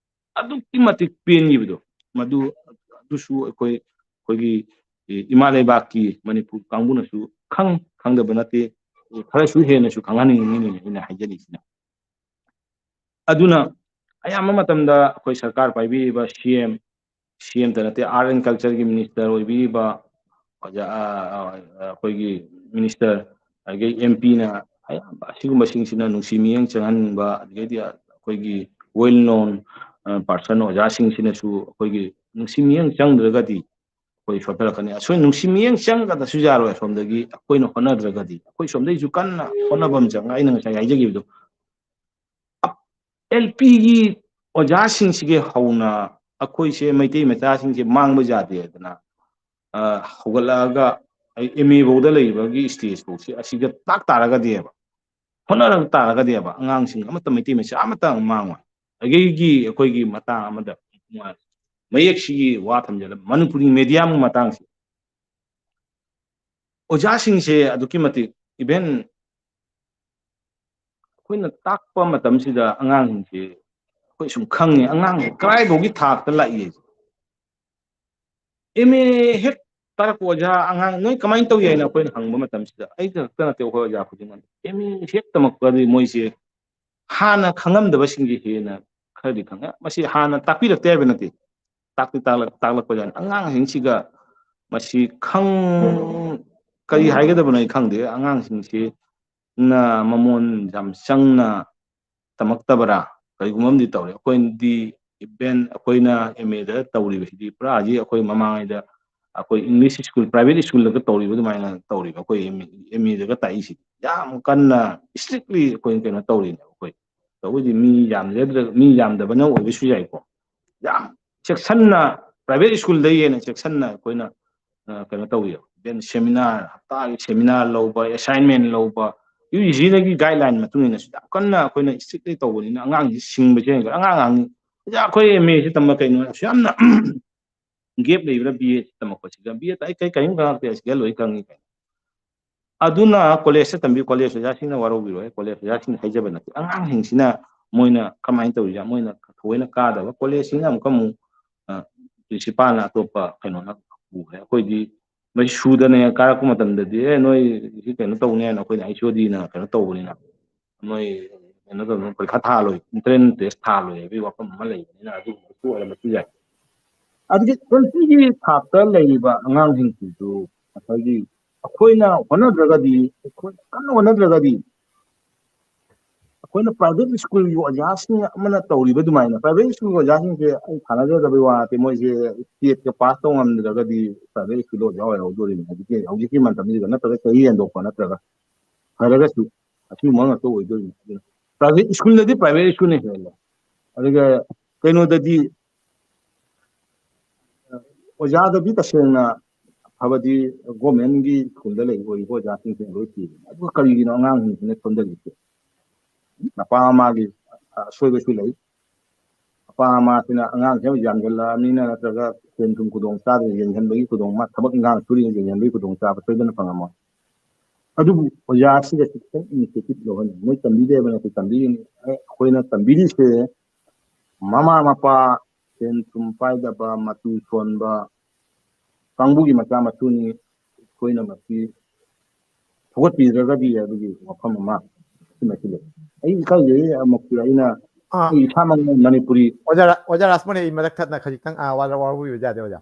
ꯑꯗꯨꯛꯀꯤ ꯃꯇꯤꯛ ꯄꯦꯟꯈꯤꯕꯗꯣ, ꯃꯗꯨ, ꯑꯗꯨꯁꯨ ꯑꯩꯈꯣꯏ, ꯑꯩꯈꯣꯏꯒꯤ, ꯑꯦ, ꯏꯃꯥ ꯂꯩꯕꯥꯛꯀꯤ ꯃꯅꯤꯄꯨꯔ ꯀꯥꯡꯕꯨꯅꯁꯨ ꯈꯪ-, ꯈꯪꯗꯕ ꯅꯠꯇꯦ, ꯈꯔꯁꯨ ꯍꯦꯟꯅꯁꯨ ꯈꯪꯍꯟꯅꯤꯡꯉꯤꯅꯦ ꯑꯩꯅ ꯍꯥꯏꯖꯔꯤꯁꯤꯅ꯫ ꯑꯗꯨꯅ ꯑꯌꯥꯝꯕ ꯃꯇꯝꯗ ꯑꯩꯈꯣꯏ ꯁꯔꯀꯥꯔ ꯄꯥꯏꯕꯤꯔꯤꯕ ꯁꯤ ꯑꯦꯝ, ꯁꯤ ꯑꯦꯝꯇ ꯅꯠꯇꯦ, ꯑꯥꯔꯠ ꯑꯦꯟ ꯀꯜꯆꯔꯒꯤ ꯃꯤꯅꯤꯁꯇꯔ ꯑꯣꯏꯕꯤꯔꯤꯕ ꯑꯣꯖꯥ, ꯑ, ꯑ, ꯑꯩꯈꯣꯏꯒꯤ ꯃꯤꯅꯤꯁꯇꯔ, ꯑꯗꯒꯤ ꯑꯦꯝ ꯄꯤꯅ ꯑꯌꯥꯝꯕ ꯑꯁꯤꯒꯨꯝꯕꯁꯤꯡꯁꯤꯅ ꯅꯨꯡꯁꯤ ꯃꯤꯠꯌꯦꯡ ꯆꯪꯍꯟꯅꯤꯡꯕ, ꯑꯗꯒꯤꯗꯤ ꯑꯩꯈꯣꯏꯒꯤ ꯋꯦꯜ ꯅꯣꯟ ꯄꯥꯔꯁꯟ ꯑꯣꯖꯥꯁꯤꯡꯁꯤꯅꯁꯨ ꯑꯩꯈꯣꯏꯒꯤ ꯅꯨꯡꯁꯤ ꯃꯤꯠꯌꯦꯡ ꯆꯪꯗ꯭ꯔꯒꯗꯤ ꯑꯩꯈꯣꯏ ꯁꯣꯠꯊꯔꯛꯀꯅꯤ꯫ ꯑꯁꯣꯏ ꯅꯨꯡꯁꯤ ꯃꯤꯠꯌꯦꯡ ꯆꯪꯒꯗꯁꯨ ꯌꯥꯔꯣꯏ꯫ ꯑꯁꯣꯝꯗꯒꯤ ꯑꯩꯈꯣꯏꯅ ꯍꯣꯠꯅꯗ꯭ꯔꯒꯗꯤ, ꯑꯩꯈꯣꯏ ꯁꯣꯝꯗꯒꯤꯁꯨ ꯀꯟꯅ ꯍꯣꯠꯅꯕ ꯑꯃ ꯆꯪꯉꯦ꯫ ꯑꯩꯅ ꯉꯁꯥꯏ ꯍꯥꯏꯖꯈꯤꯕꯗꯣ, ꯑꯦꯜ ꯄꯤꯒꯤ ꯑꯣꯖꯥꯁꯤꯡꯁꯤꯒꯤ ꯍꯧꯅ ꯑꯩꯈꯣꯏꯁꯦ ꯃꯩꯇꯩ ꯃꯆꯥꯁꯤꯡꯁꯦ ꯃꯥꯡꯕ ꯌꯥꯗꯦ ꯍꯥꯏꯗꯅ, ꯑ, ꯍꯧꯒꯠꯂꯛꯑꯒ ꯑꯩ ꯑꯦꯝ ꯑꯦ ꯐꯥꯎꯗ ꯂꯩꯕꯒꯤ ꯁ꯭ꯇꯦꯖ ꯐꯥꯎꯁꯦ ꯑꯁꯤꯗ ꯇꯥꯛ ꯇꯥꯔꯒꯗꯤꯕ, ꯍꯣꯠꯅꯔꯛ ꯇꯥꯔꯒꯗꯤꯕ, ꯑꯉꯥꯡꯁꯤꯡ ꯑꯃꯠꯇ, ꯃꯩꯇꯩ ꯃꯆꯥ ꯑꯃꯠꯇ ꯃꯥꯡꯉꯣꯏ꯫ ꯑꯗꯒꯤ ꯑꯩꯈꯣꯏꯒꯤ ꯃꯇꯥꯡ ꯑꯃꯗ ꯃꯌꯦꯛꯁꯤꯒꯤ ꯋꯥ ꯊꯝꯖꯜꯂ, ꯃꯅꯤꯄꯨꯔꯤ ꯃꯦꯗꯤꯌꯝꯒꯤ ꯃꯇꯥꯡꯁꯦ ꯑꯣꯖꯥꯁꯤꯡꯁꯦ ꯑꯗꯨꯛꯀꯤ ꯃꯇꯤꯛ, ꯏꯚꯦꯟ ꯑꯩꯈꯣꯏꯅ ꯇꯥꯛꯄ ꯃꯇꯝꯁꯤꯗ ꯑꯉꯥꯡꯁꯤꯡꯁꯦ ꯑꯩꯈꯣꯏ ꯁꯨꯝ ꯈꯪꯉꯦ, ꯑꯉꯥꯡꯁꯦ ꯀꯗꯥꯏꯐꯥꯎꯒꯤ ꯊꯥꯛꯇ ꯂꯥꯛꯏ? ꯑꯦꯝ ꯑꯦ ꯍꯦꯛ ꯇꯥꯔꯛꯄ ꯑꯣꯖꯥ ꯑꯉꯥꯡ ꯅꯣꯏ ꯀꯃꯥꯏꯅ ꯇꯧꯏ ꯍꯥꯏꯅ ꯑꯩꯈꯣꯏꯅ ꯍꯪꯕ ꯃꯇꯝꯁꯤꯗ, ꯑꯩ ꯈꯛꯇ ꯅꯠꯇꯦ, ꯑꯩꯈꯣꯏ ꯑꯣꯖꯥ ꯈꯨꯗꯤꯡꯃꯛ ꯑꯦꯝ ꯑꯦ ꯍꯦꯛ ꯇꯝꯃꯛꯄꯗꯤ ꯃꯣꯏꯁꯦ ꯍꯥꯟꯅ ꯈꯪꯉꯝꯗꯕꯁꯤꯡꯁꯦ ꯍꯦꯟꯅ ꯈꯔꯗꯤ ꯈꯪꯉꯦ꯫ ꯃꯁꯤ ꯍꯥꯟꯅ ꯇꯥꯛꯄꯤꯔꯛꯇꯦ ꯍꯥꯏꯕ ꯅꯠꯇꯦ, ꯇꯥꯛꯇꯤ ꯇꯥꯛꯂꯛ-, ꯇꯥꯛꯂꯛꯄ ꯌꯥꯅꯤ꯫ ꯑꯉꯥꯡꯁꯤꯡꯁꯤꯒ ꯃꯁꯤ ꯈꯪ-, ꯀꯔꯤ ꯍꯥꯏꯒꯗꯕꯅꯣ ꯑꯩ ꯈꯪꯗꯦ꯫ ꯑꯉꯥꯡꯁꯤꯡꯁꯤꯅ ꯃꯃꯣꯟ ꯌꯥꯝ ꯆꯪꯅ ꯇꯝꯃꯛꯇꯕꯔꯥ, ꯀꯔꯤꯒꯨꯝꯕ ꯑꯃꯗꯤ ꯇꯧꯔꯦ꯫ ꯑꯩꯈꯣꯏꯗꯤ ꯏꯚꯦꯟ ꯑꯩꯈꯣꯏꯅ ꯑꯦꯝ ꯑꯦꯗ ꯇꯧꯔꯤꯕꯁꯤꯗꯤ ꯄꯨꯔꯥ ꯍꯧꯖꯤꯛ ꯑꯩꯈꯣꯏ ꯃꯃꯥꯡꯉꯩꯗ ꯑꯩꯈꯣꯏ ꯏꯪꯂꯤꯁ ꯁ꯭ꯀꯨꯜ, ꯄ꯭ꯔꯥꯏꯚꯦꯠ ꯁ꯭ꯀꯨꯜꯗꯒ ꯇꯧꯔꯤꯕ ꯑꯗꯨꯃꯥꯏꯅ ꯇꯧꯔꯤꯕ ꯑꯩꯈꯣꯏ ꯑꯦꯝ ꯏꯗꯒ ꯇꯥꯛꯏꯁꯤꯗꯤ ꯌꯥꯝ ꯀꯟꯅ ꯏꯁꯇ꯭ꯔꯤꯛꯂꯤ ꯑꯩꯈꯣꯏ ꯀꯩꯅꯣ ꯇꯧꯔꯤꯅꯦꯕ꯫ ꯑꯩꯈꯣꯏ ꯇꯧꯕꯗꯤ ꯃꯤ ꯌꯥꯝꯖꯗ꯭ꯔ ꯃꯤ ꯌꯥꯝꯗꯕꯅ ꯑꯣꯏꯕꯁꯨ ꯌꯥꯏꯀꯣ꯫ ꯌꯥꯝ ꯆꯦꯛꯁꯟꯅ, ꯄ꯭ꯔꯥꯏꯚꯦꯠ ꯁ꯭ꯀꯨꯜꯗꯒꯤ ꯍꯦꯟꯅ ꯆꯦꯛꯁꯟꯅ ꯑꯩꯈꯣꯏꯅ ꯀꯩꯅꯣ ꯇꯧꯋꯦꯕ꯫ ꯁꯦꯃꯤꯅꯥꯔ, ꯍꯞꯇꯥꯒꯤ ꯁꯦꯃꯤꯅꯥꯔ ꯂꯧꯕ, ꯑꯦꯁꯥꯏꯟꯃꯦꯟ ꯂꯧꯕ, ꯌꯨ ꯖꯤ ꯁꯤꯗꯒꯤ ꯒꯥꯏꯗꯂꯥꯏꯟ ꯃꯇꯨꯡ ꯏꯟꯅꯁꯨ ꯌꯥꯝ ꯀꯟꯅ ꯑꯩꯈꯣꯏꯅ ꯏꯁꯇ꯭ꯔꯤꯛꯂꯤ ꯇꯧꯕꯅꯤꯅ ꯑꯉꯥꯡꯁꯤ ꯁꯤꯡꯕꯁꯦ ꯍꯦꯟꯒꯠꯂꯦ꯫ ꯑꯉꯥꯡ ꯑꯉꯥꯡꯅꯤ꯫ "ꯑꯣꯖꯥ, ꯑꯩꯈꯣꯏ ꯑꯦꯝ ꯑꯦꯁꯤ ꯇꯝꯕ ꯀꯩꯅꯣ ꯑꯁꯨꯛ ꯌꯥꯝꯅ ꯒꯦꯞ ꯂꯩꯕ꯭ꯔꯥ ꯕꯤ ꯑꯦ ꯇꯝꯃꯛꯄꯁꯤꯒ?" "ꯕꯤ ꯑꯦ ꯑꯩ ꯀꯩ ꯀꯔꯤꯝ ꯈꯪꯉꯛꯇꯦ, ꯑꯁꯤꯗ ꯂꯣꯏ ꯈꯪꯉꯤ ꯀꯩꯅꯣ"꯫ ꯑꯗꯨꯅ ꯀꯣꯂꯦꯖꯇ ꯇꯝꯕꯤ, ꯀꯣꯂꯦꯖ ꯑꯣꯖꯥꯁꯤꯡꯅ ꯋꯥꯔꯧꯕꯤꯔꯣꯏ, ꯀꯣꯂꯦꯖ ꯑꯣꯖꯥꯁꯤꯡꯅ ꯍꯥꯏꯖꯕ ꯅꯠꯇꯦ꯫ ꯑꯉꯥꯡꯁꯤꯡꯁꯤꯅ ꯃꯣꯏꯅ ꯀꯃꯥꯏꯅ ꯇꯧꯔꯤꯁꯦ, ꯃꯣꯏꯅ ꯊꯑꯣꯏꯅ ꯀꯥꯗꯕ ꯀꯣꯂꯦꯖꯁꯤꯅ ꯑꯃꯨꯛꯀ ꯑꯃꯨꯛ, ꯑ, ꯄ꯭ꯔꯤꯟꯁꯤꯄꯥꯜꯅ ꯑꯇꯣꯞꯄ ꯀꯩꯅꯣꯅ ꯄꯨꯈ꯭ꯔꯦ꯫ ꯑꯩꯈꯣꯏꯗꯤ ꯃꯩ ꯁꯨꯗꯅ ꯀꯥꯔꯛꯄ ꯃꯇꯝꯗꯗꯤ, "ꯑꯦ, ꯅꯣꯏ ꯁꯤ ꯀꯩꯅꯣ ꯇꯧꯅꯤ" ꯍꯥꯏꯅ ꯑꯩꯈꯣꯏꯅ ꯑꯩꯆ ꯑꯣ ꯗꯤꯅ ꯀꯩꯅꯣ ꯇꯧꯕꯅꯤꯅ, ꯅꯣꯏ ꯀꯩꯅꯣ ꯇꯧꯗꯅ ꯄꯔꯤꯈꯥ ꯊꯥꯍꯜꯂꯣꯏ, ꯏꯟꯇ꯭ꯔꯦꯟꯁ ꯇꯦꯁ ꯊꯥꯍꯜꯂꯣꯏ ꯍꯥꯏꯕꯒꯤ ꯋꯥꯐꯝ ꯑꯃ ꯂꯩꯕꯅꯤꯅ ꯑꯗꯨꯒꯨꯝꯕꯁꯨ ꯑꯣꯏꯔꯝꯕꯁꯨ ꯌꯥꯏ꯫ ꯑꯗꯨꯒꯤ ꯇ꯭ꯋꯦꯟꯇꯤꯒꯤ ꯊꯥꯛꯇ ꯂꯩꯔꯤꯕ ꯑꯉꯥꯡꯁꯤꯡꯁꯤꯁꯨ ꯉꯁꯥꯏꯒꯤ ꯑꯩꯈꯣꯏꯅ ꯍꯣꯠꯅꯗ꯭ꯔꯒꯗꯤ, ꯑꯩꯈꯣꯏ ꯀꯟꯅ ꯍꯣꯠꯅꯗ꯭ꯔꯒꯗꯤ, ꯑꯩꯈꯣꯏꯅ ꯄ꯭ꯔꯥꯏꯚꯦꯠ ꯁ꯭ꯀꯨꯜꯒꯤ ꯑꯣꯖꯥꯁꯤꯡ ꯑꯃꯅ ꯇꯧꯔꯤꯕ ꯑꯗꯨꯃꯥꯏꯅ, ꯄ꯭ꯔꯥꯏꯚꯦꯠ ꯁ꯭ꯀꯨꯜꯒꯤ ꯑꯣꯖꯥꯁꯤꯡꯁꯦ ꯑꯩ ꯊꯥꯅꯖꯗꯕꯩ ꯋꯥ ꯅꯠꯇꯦ, ꯃꯣꯏꯁꯦ ꯇꯦꯠꯀ ꯄꯥꯁ ꯇꯧ ꯉꯝꯗ꯭ꯔꯒꯗꯤ ꯄ꯭ꯔꯥꯏꯚꯦꯠ ꯁ꯭ꯀꯨꯜꯗ ꯑꯣꯖꯥ ꯑꯣꯏꯍꯧꯗꯣꯔꯤꯕꯅꯤ ꯍꯧꯖꯤꯛꯀꯤ, ꯍꯧꯖꯤꯛꯀꯤ ꯃꯇꯝꯁꯤꯗ, ꯅꯠꯇ꯭ꯔꯒ ꯆꯍꯤ ꯍꯦꯟꯗꯣꯛꯄ ꯅꯠꯇ꯭ꯔꯒ꯫ ꯐꯔꯒꯁꯨ ꯑꯁꯤꯒꯨꯝꯕ ꯉꯥꯛꯇ ꯑꯣꯏꯗꯣꯔꯤꯕꯅꯤ꯫ ꯑꯗꯨꯅ ꯄ꯭ꯔꯥꯏꯚꯦꯠ ꯁ꯭ꯀꯨꯜꯗꯗꯤ ꯄ꯭ꯔꯥꯏꯚꯦꯠ ꯁ꯭ꯀꯨꯜꯅ ꯍꯦꯜꯂꯦ꯫ ꯑꯗꯨꯒ ꯀꯩꯅꯣꯗꯗꯤ, ꯑꯣꯖꯥꯗꯗꯤ ꯇꯁꯦꯡꯅ ꯐꯕꯗꯤ ꯒꯣꯔꯃꯦꯟꯒꯤ ꯁ꯭ꯀꯨꯜꯗ ꯂꯩꯕ ꯑꯣꯏꯔꯤꯕ ꯑꯣꯖꯥꯁꯤꯡꯁꯤꯅ ꯂꯣꯏ ꯄꯤꯕꯅꯤ꯫ ꯑꯗꯨꯒ ꯀꯔꯤꯒꯤꯅꯣ ꯑꯉꯥꯡꯁꯤꯡꯁꯤꯅ ꯁꯣꯟꯊꯔꯤꯁꯦ? ꯃꯄꯥ ꯃꯃꯥꯒꯤ ꯑꯁꯣꯏꯕꯁꯨ ꯂꯩ꯫ ꯃꯄꯥ ꯃꯃꯥꯁꯤꯅ ꯑꯉꯥꯡꯁꯦ ꯌꯥꯝ ꯌꯥꯝꯁꯤꯜꯂꯛꯑꯕꯅꯤꯅ, ꯅꯠꯇ꯭ꯔꯒ ꯁꯦꯟ ꯊꯨꯝ ꯈꯨꯗꯣꯡ ꯆꯥꯗ꯭ꯔꯦ, ꯌꯦꯡꯁꯤꯟꯕꯒꯤ ꯈꯨꯗꯣꯡ, ꯃꯥ ꯊꯕꯛ ꯏꯪꯈꯥꯡ ꯁꯨꯔꯤꯉꯩ ꯌꯦꯡꯁꯤꯟꯕꯒꯤ ꯈꯨꯗꯣꯡꯆꯥꯕ ꯁꯣꯏꯗꯅ ꯐꯪꯉꯝꯃꯣꯏ꯫ ꯑꯗꯨꯕꯨ ꯑꯣꯖꯥꯁꯤꯗ ꯈꯤꯇꯪ ꯏꯅꯤꯁꯤꯌꯦꯇꯤꯚ ꯂꯧꯍꯟꯅꯤꯡꯉꯤ꯫ ꯃꯣꯏ ꯇꯝꯕꯤꯗꯦ ꯍꯥꯏꯕ ꯅꯠꯇꯦ, ꯇꯝꯕꯤꯔꯤꯅꯤ꯫ ꯑꯩꯈꯣꯏꯅ ꯇꯝꯕꯤꯔꯤꯁꯦ ꯃꯃꯥ ꯃꯄꯥ, ꯁꯦꯟ ꯊꯨꯝ ꯄꯥꯏꯗꯕ, ꯃꯇꯨ ꯁꯣꯟꯕ ꯀꯥꯡꯕꯨꯒꯤ ꯃꯆꯥ ꯃꯁꯨꯅꯤ꯫ ꯑꯩꯈꯣꯏꯅ ꯃꯁꯤ ꯊꯧꯒꯠꯄꯤꯗ꯭ꯔꯒꯗꯤ ꯍꯥꯏꯕꯒꯤ ꯋꯥꯐꯝ ꯑꯃ ꯁꯤꯃꯁꯨ ꯂꯩ꯫ ꯑꯩ ꯏꯀꯥꯏꯖꯩ, ꯑꯃꯨꯛꯁꯨ ꯑꯩꯅ ꯑꯥ꯫ ꯑꯩ ꯏꯁꯥꯃꯛꯅ ꯃꯅꯤꯄꯨꯔꯤ ꯑꯣꯖꯥ ꯔꯥ-, ꯑꯣꯖꯥ ꯔꯥꯖꯃꯣꯍꯟ, ꯑꯩ ꯃꯔꯛ ꯊꯠꯅ ꯈꯖꯤꯛꯇꯪ, ꯑꯥ, ꯋꯥ-, ꯋꯥꯔꯧꯕꯤꯕ ꯌꯥꯗꯦ, ꯑꯣꯖꯥ꯫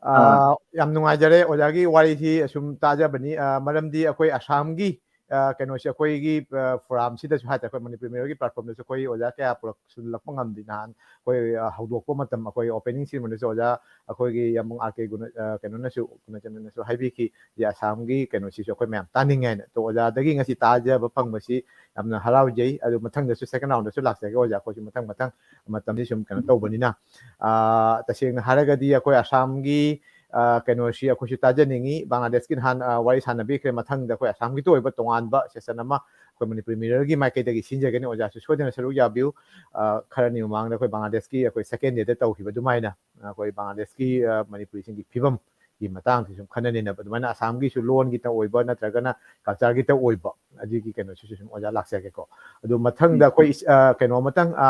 ꯑꯥ, ꯑꯥ꯫ ꯌꯥꯝ ꯅꯨꯡꯉꯥꯏꯖꯔꯦ ꯑꯣꯖꯥꯒꯤ ꯋꯥꯔꯤꯁꯤ ꯑꯁꯨꯝ ꯇꯥꯖꯕꯅꯤ꯫ ꯑꯥ, ꯃꯔꯝꯗꯤ ꯑꯩꯈꯣꯏ ꯑꯁꯥꯝꯒꯤ ꯑ, ꯀꯩꯅꯣꯁꯦ ꯑꯩꯈꯣꯏꯒꯤ, ꯑ, ꯐꯣꯔꯝꯁꯤꯗꯁꯨ ꯍꯥꯏꯇꯥꯔꯦ, ꯑꯩꯈꯣꯏ ꯃꯅꯤꯄꯨꯔꯤ ꯃꯤꯔꯔꯒꯤ ꯄ꯭ꯂꯦꯠꯐꯣꯝꯗꯁꯨ ꯑꯩꯈꯣꯏ ꯑꯣꯖꯥ ꯀꯌꯥ ꯄꯨꯔꯛꯁꯤꯜꯂꯛꯄ ꯉꯝꯗꯦ꯫ ꯅꯍꯥꯟ ꯑꯩꯈꯣꯏ, ꯑ, ꯍꯧꯗꯣꯛꯄ ꯃꯇꯝ, ꯑꯩꯈꯣꯏ ꯑꯣꯄꯦꯅꯤꯡ ꯁꯤꯔꯃꯣꯅꯤꯁꯨ ꯑꯣꯖꯥ ꯑꯩꯈꯣꯏꯒꯤ ꯌꯥꯝꯕꯨꯡ ꯑꯥꯔ ꯀꯦ ꯒꯨꯅ-, ꯑ, ꯀꯩꯅꯣꯅꯁꯨ, ꯒꯨꯅꯆꯟꯗ꯭ꯔꯅꯁꯨ ꯍꯥꯏꯕꯤꯈꯤ, "ꯁꯤ ꯑꯁꯥꯝꯒꯤ ꯀꯩꯅꯣꯁꯤꯁꯨ ꯑꯩꯈꯣꯏ ꯃꯌꯥꯝ ꯇꯥꯅꯤꯡꯉꯦ" ꯍꯥꯏꯅ꯫ ꯑꯗꯣ ꯑꯣꯖꯥꯗꯒꯤ ꯉꯁꯤ ꯇꯥꯖꯕ ꯐꯪꯕꯁꯤ ꯌꯥꯝꯅ ꯍꯔꯥꯎꯖꯩ꯫ ꯑꯗꯨ ꯃꯊꯪꯗꯁꯨ ꯁꯦꯀꯦꯟ ꯔꯥꯎꯟꯗꯁꯨ ꯂꯥꯛꯆꯒꯦ ꯑꯣꯖꯥ, ꯑꯩꯈꯣꯏꯁꯨ ꯃꯊꯪ ꯃꯊꯪ ꯃꯇꯝꯁꯤ ꯁꯨꯝ ꯀꯩꯅꯣ ꯇꯧꯕꯅꯤꯅ꯫ ꯑ, ꯇꯁꯦꯡꯅ ꯍꯥꯏꯔꯒꯗꯤ ꯑꯩꯈꯣꯏ ꯑꯁꯥꯝꯒꯤ, ꯑ, ꯀꯩꯅꯣꯁꯤ ꯑꯩꯈꯣꯏꯁꯨ ꯇꯥꯖꯅꯤꯡꯉꯤ꯫ ꯕꯪꯒ꯭ꯂꯥꯗꯦꯁꯀꯤ ꯅꯍꯥꯟ, ꯑ, ꯋꯥꯔꯤ ꯁꯥꯟꯅꯕꯤꯈ꯭ꯔꯦ꯫ ꯃꯊꯪꯗ ꯑꯩꯈꯣꯏ ꯑꯁꯥꯝꯒꯤꯇ ꯑꯣꯏꯕ ꯇꯣꯉꯥꯟꯕ ꯁꯦꯁꯟ ꯑꯃ ꯑꯩꯈꯣꯏ ꯃꯅꯤꯄꯨꯔꯤ ꯃꯤꯔꯔꯒꯤ ꯃꯥꯏꯀꯩꯗꯒꯤ ꯁꯤꯟꯖꯒꯅꯤ꯫ ꯑꯣꯖꯥꯁꯨ ꯁꯣꯏꯗꯅ ꯁꯔꯨꯛ ꯌꯥꯕꯤꯌꯨ꯫ ꯑ, ꯈꯔꯅꯤ ꯃꯃꯥꯡꯗ ꯑꯩꯈꯣꯏ ꯕꯪꯒ꯭ꯂꯥꯗꯦꯁꯀꯤ ꯑꯩꯈꯣꯏ ꯁꯦꯀꯦꯟ ꯗꯦꯗ ꯇꯧꯈꯤꯕ ꯑꯗꯨꯃꯥꯏꯅ ꯑꯩꯈꯣꯏ ꯕꯪꯒ꯭ꯂꯥꯗꯦꯁꯀꯤ, ꯑ, ꯃꯅꯤꯄꯨꯔꯤꯁꯤꯡꯒꯤ ꯐꯤꯕꯝꯒꯤ ꯃꯇꯥꯡꯁꯤ ꯁꯨꯝ ꯈꯟꯅ ꯅꯩꯅꯕ, ꯑꯗꯨꯃꯥꯏꯅ ꯑꯁꯥꯝꯒꯤꯁꯨ ꯂꯣꯟꯒꯤꯇ ꯑꯣꯏꯕ ꯅꯠꯇ꯭ꯔꯒꯅ ꯀꯜꯆꯔꯒꯤꯇ ꯑꯣꯏꯕ, ꯑꯗꯨꯒꯤ ꯀꯩꯅꯣꯁꯤꯁꯨ ꯁꯨꯝ ꯑꯣꯖꯥ ꯂꯥꯛꯆꯒꯦꯀꯣ꯫ ꯑꯗꯨ ꯃꯊꯪꯗ ꯑꯩꯈꯣꯏ ꯏꯁ-, ꯑ, ꯀꯩꯅꯣ ꯑꯃꯇꯪ, ꯑ,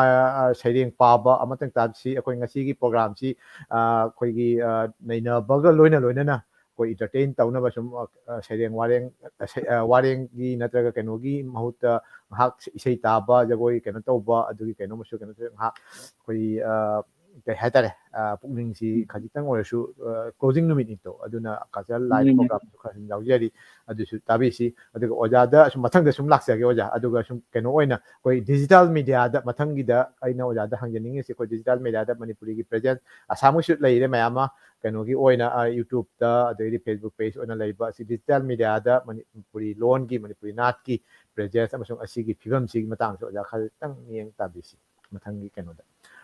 ꯑ, ꯁꯩꯔꯦꯡ ꯄꯥꯕ ꯑꯃꯇꯪ ꯇꯥꯁꯤ꯫ ꯑꯩꯈꯣꯏ ꯉꯁꯤꯒꯤ ꯄ꯭ꯔꯣꯒ꯭ꯔꯥꯝꯁꯤ, ꯑ, ꯑꯩꯈꯣꯏꯒꯤ, ꯑ, ꯅꯩꯅꯕꯒ ꯂꯣꯏꯅ ꯂꯣꯏꯅꯅ ꯑꯩꯈꯣꯏ ꯏꯟꯇꯔꯇꯦꯟ ꯇꯧꯅꯕ ꯁꯨꯝ, ꯑ, ꯑ, ꯁꯩꯔꯦꯡ ꯋꯥꯔꯦꯡ, ꯑ, ꯁꯩ-, ꯑ, ꯋꯥꯔꯦꯡꯒꯤ ꯅꯠꯇ꯭ꯔꯒ ꯀꯩꯅꯣꯒꯤ ꯃꯍꯨꯠꯇ ꯉꯥꯏꯍꯥꯛ ꯏꯁꯩ ꯇꯥꯕ, ꯖꯒꯣꯏ ꯀꯩꯅꯣ ꯇꯧꯕ, ꯑꯗꯨꯒꯤ ꯀꯩꯅꯣꯃꯁꯨ ꯀꯩꯅꯣ ꯇꯧ-, ꯉꯥꯏꯍꯥꯛ ꯑꯩꯈꯣꯏ, ꯑ, ꯀꯩ ꯍꯥꯏꯇꯥꯔꯦ, ꯑ, ꯄꯨꯛꯅꯤꯡꯁꯤ ꯈꯖꯤꯛꯇꯪ ꯑꯣꯏꯔꯁꯨ, ꯑ, ꯀ꯭ꯂꯣꯖꯤꯡ ꯅꯨꯃꯤꯠꯅꯤꯗꯣ, ꯑꯗꯨꯅ ꯀꯜꯆꯔꯦꯜ ꯂꯥꯏꯠ ꯎꯝ꯫ ꯄ꯭ꯔꯣꯒ꯭ꯔꯥꯝꯁꯨ ꯈꯔ ꯑꯗꯨꯝ ꯌꯥꯎꯖꯔꯤ, ꯑꯗꯨꯁꯨ ꯇꯥꯕꯤꯁꯤ꯫ ꯑꯗꯨꯒ ꯑꯣꯖꯥꯗ ꯁꯨꯝ ꯃꯊꯪꯗ ꯁꯨꯝ ꯂꯥꯛꯆꯒꯦ ꯑꯣꯖꯥ, ꯑꯗꯨꯒ ꯁꯨꯝ ꯀꯩꯅꯣ ꯑꯣꯏꯅ ꯑꯩꯈꯣꯏ ꯗꯤꯖꯤꯇꯦꯜ ꯃꯦꯗꯤꯌꯥꯗ ꯃꯊꯪꯒꯤꯗ ꯑꯩꯅ ꯑꯣꯖꯥꯗ ꯍꯪꯖꯅꯤꯡꯉꯤꯁꯤ, ꯑꯩꯈꯣꯏ ꯗꯤꯖꯤꯇꯦꯜ ꯃꯦꯗꯤꯌꯥꯗ ꯃꯅꯤꯄꯨꯔꯤꯒꯤ ꯄ꯭ꯔꯦꯖꯦꯟꯁ ꯑꯁꯥꯝꯒꯤꯁꯨ ꯂꯩꯔꯦ ꯃꯌꯥꯝ ꯑꯃ, ꯀꯩꯅꯣꯒꯤ ꯑꯣꯏꯅ, ꯑ, ꯌꯨꯇ꯭ꯌꯨꯕꯇ ꯑꯗꯩꯗꯤ ꯐꯦꯁꯕꯨꯛ ꯄꯦꯖ ꯑꯣꯏꯅ ꯂꯩꯕ ꯑꯁꯤ ꯗꯤꯖꯤꯇꯦꯜ ꯃꯦꯗꯤꯌꯥꯗ ꯃꯅꯤꯄꯨꯔꯤ ꯂꯣꯟꯒꯤ, ꯃꯅꯤꯄꯨꯔꯤ ꯅꯥꯠꯀꯤ ꯄ꯭ꯔꯦꯖꯦꯟꯁ ꯑꯃꯁꯨꯡ ꯑꯁꯤꯒꯤ ꯐꯤꯕꯝꯁꯤꯒꯤ ꯃꯇꯥꯡꯁꯨ ꯑꯣꯖꯥ ꯈꯖꯤꯛꯇꯪ ꯃꯤꯠꯌꯦꯡ ꯇꯥꯕꯤꯁꯤ ꯃꯊꯪꯒꯤ ꯀꯩꯅꯣꯗ꯫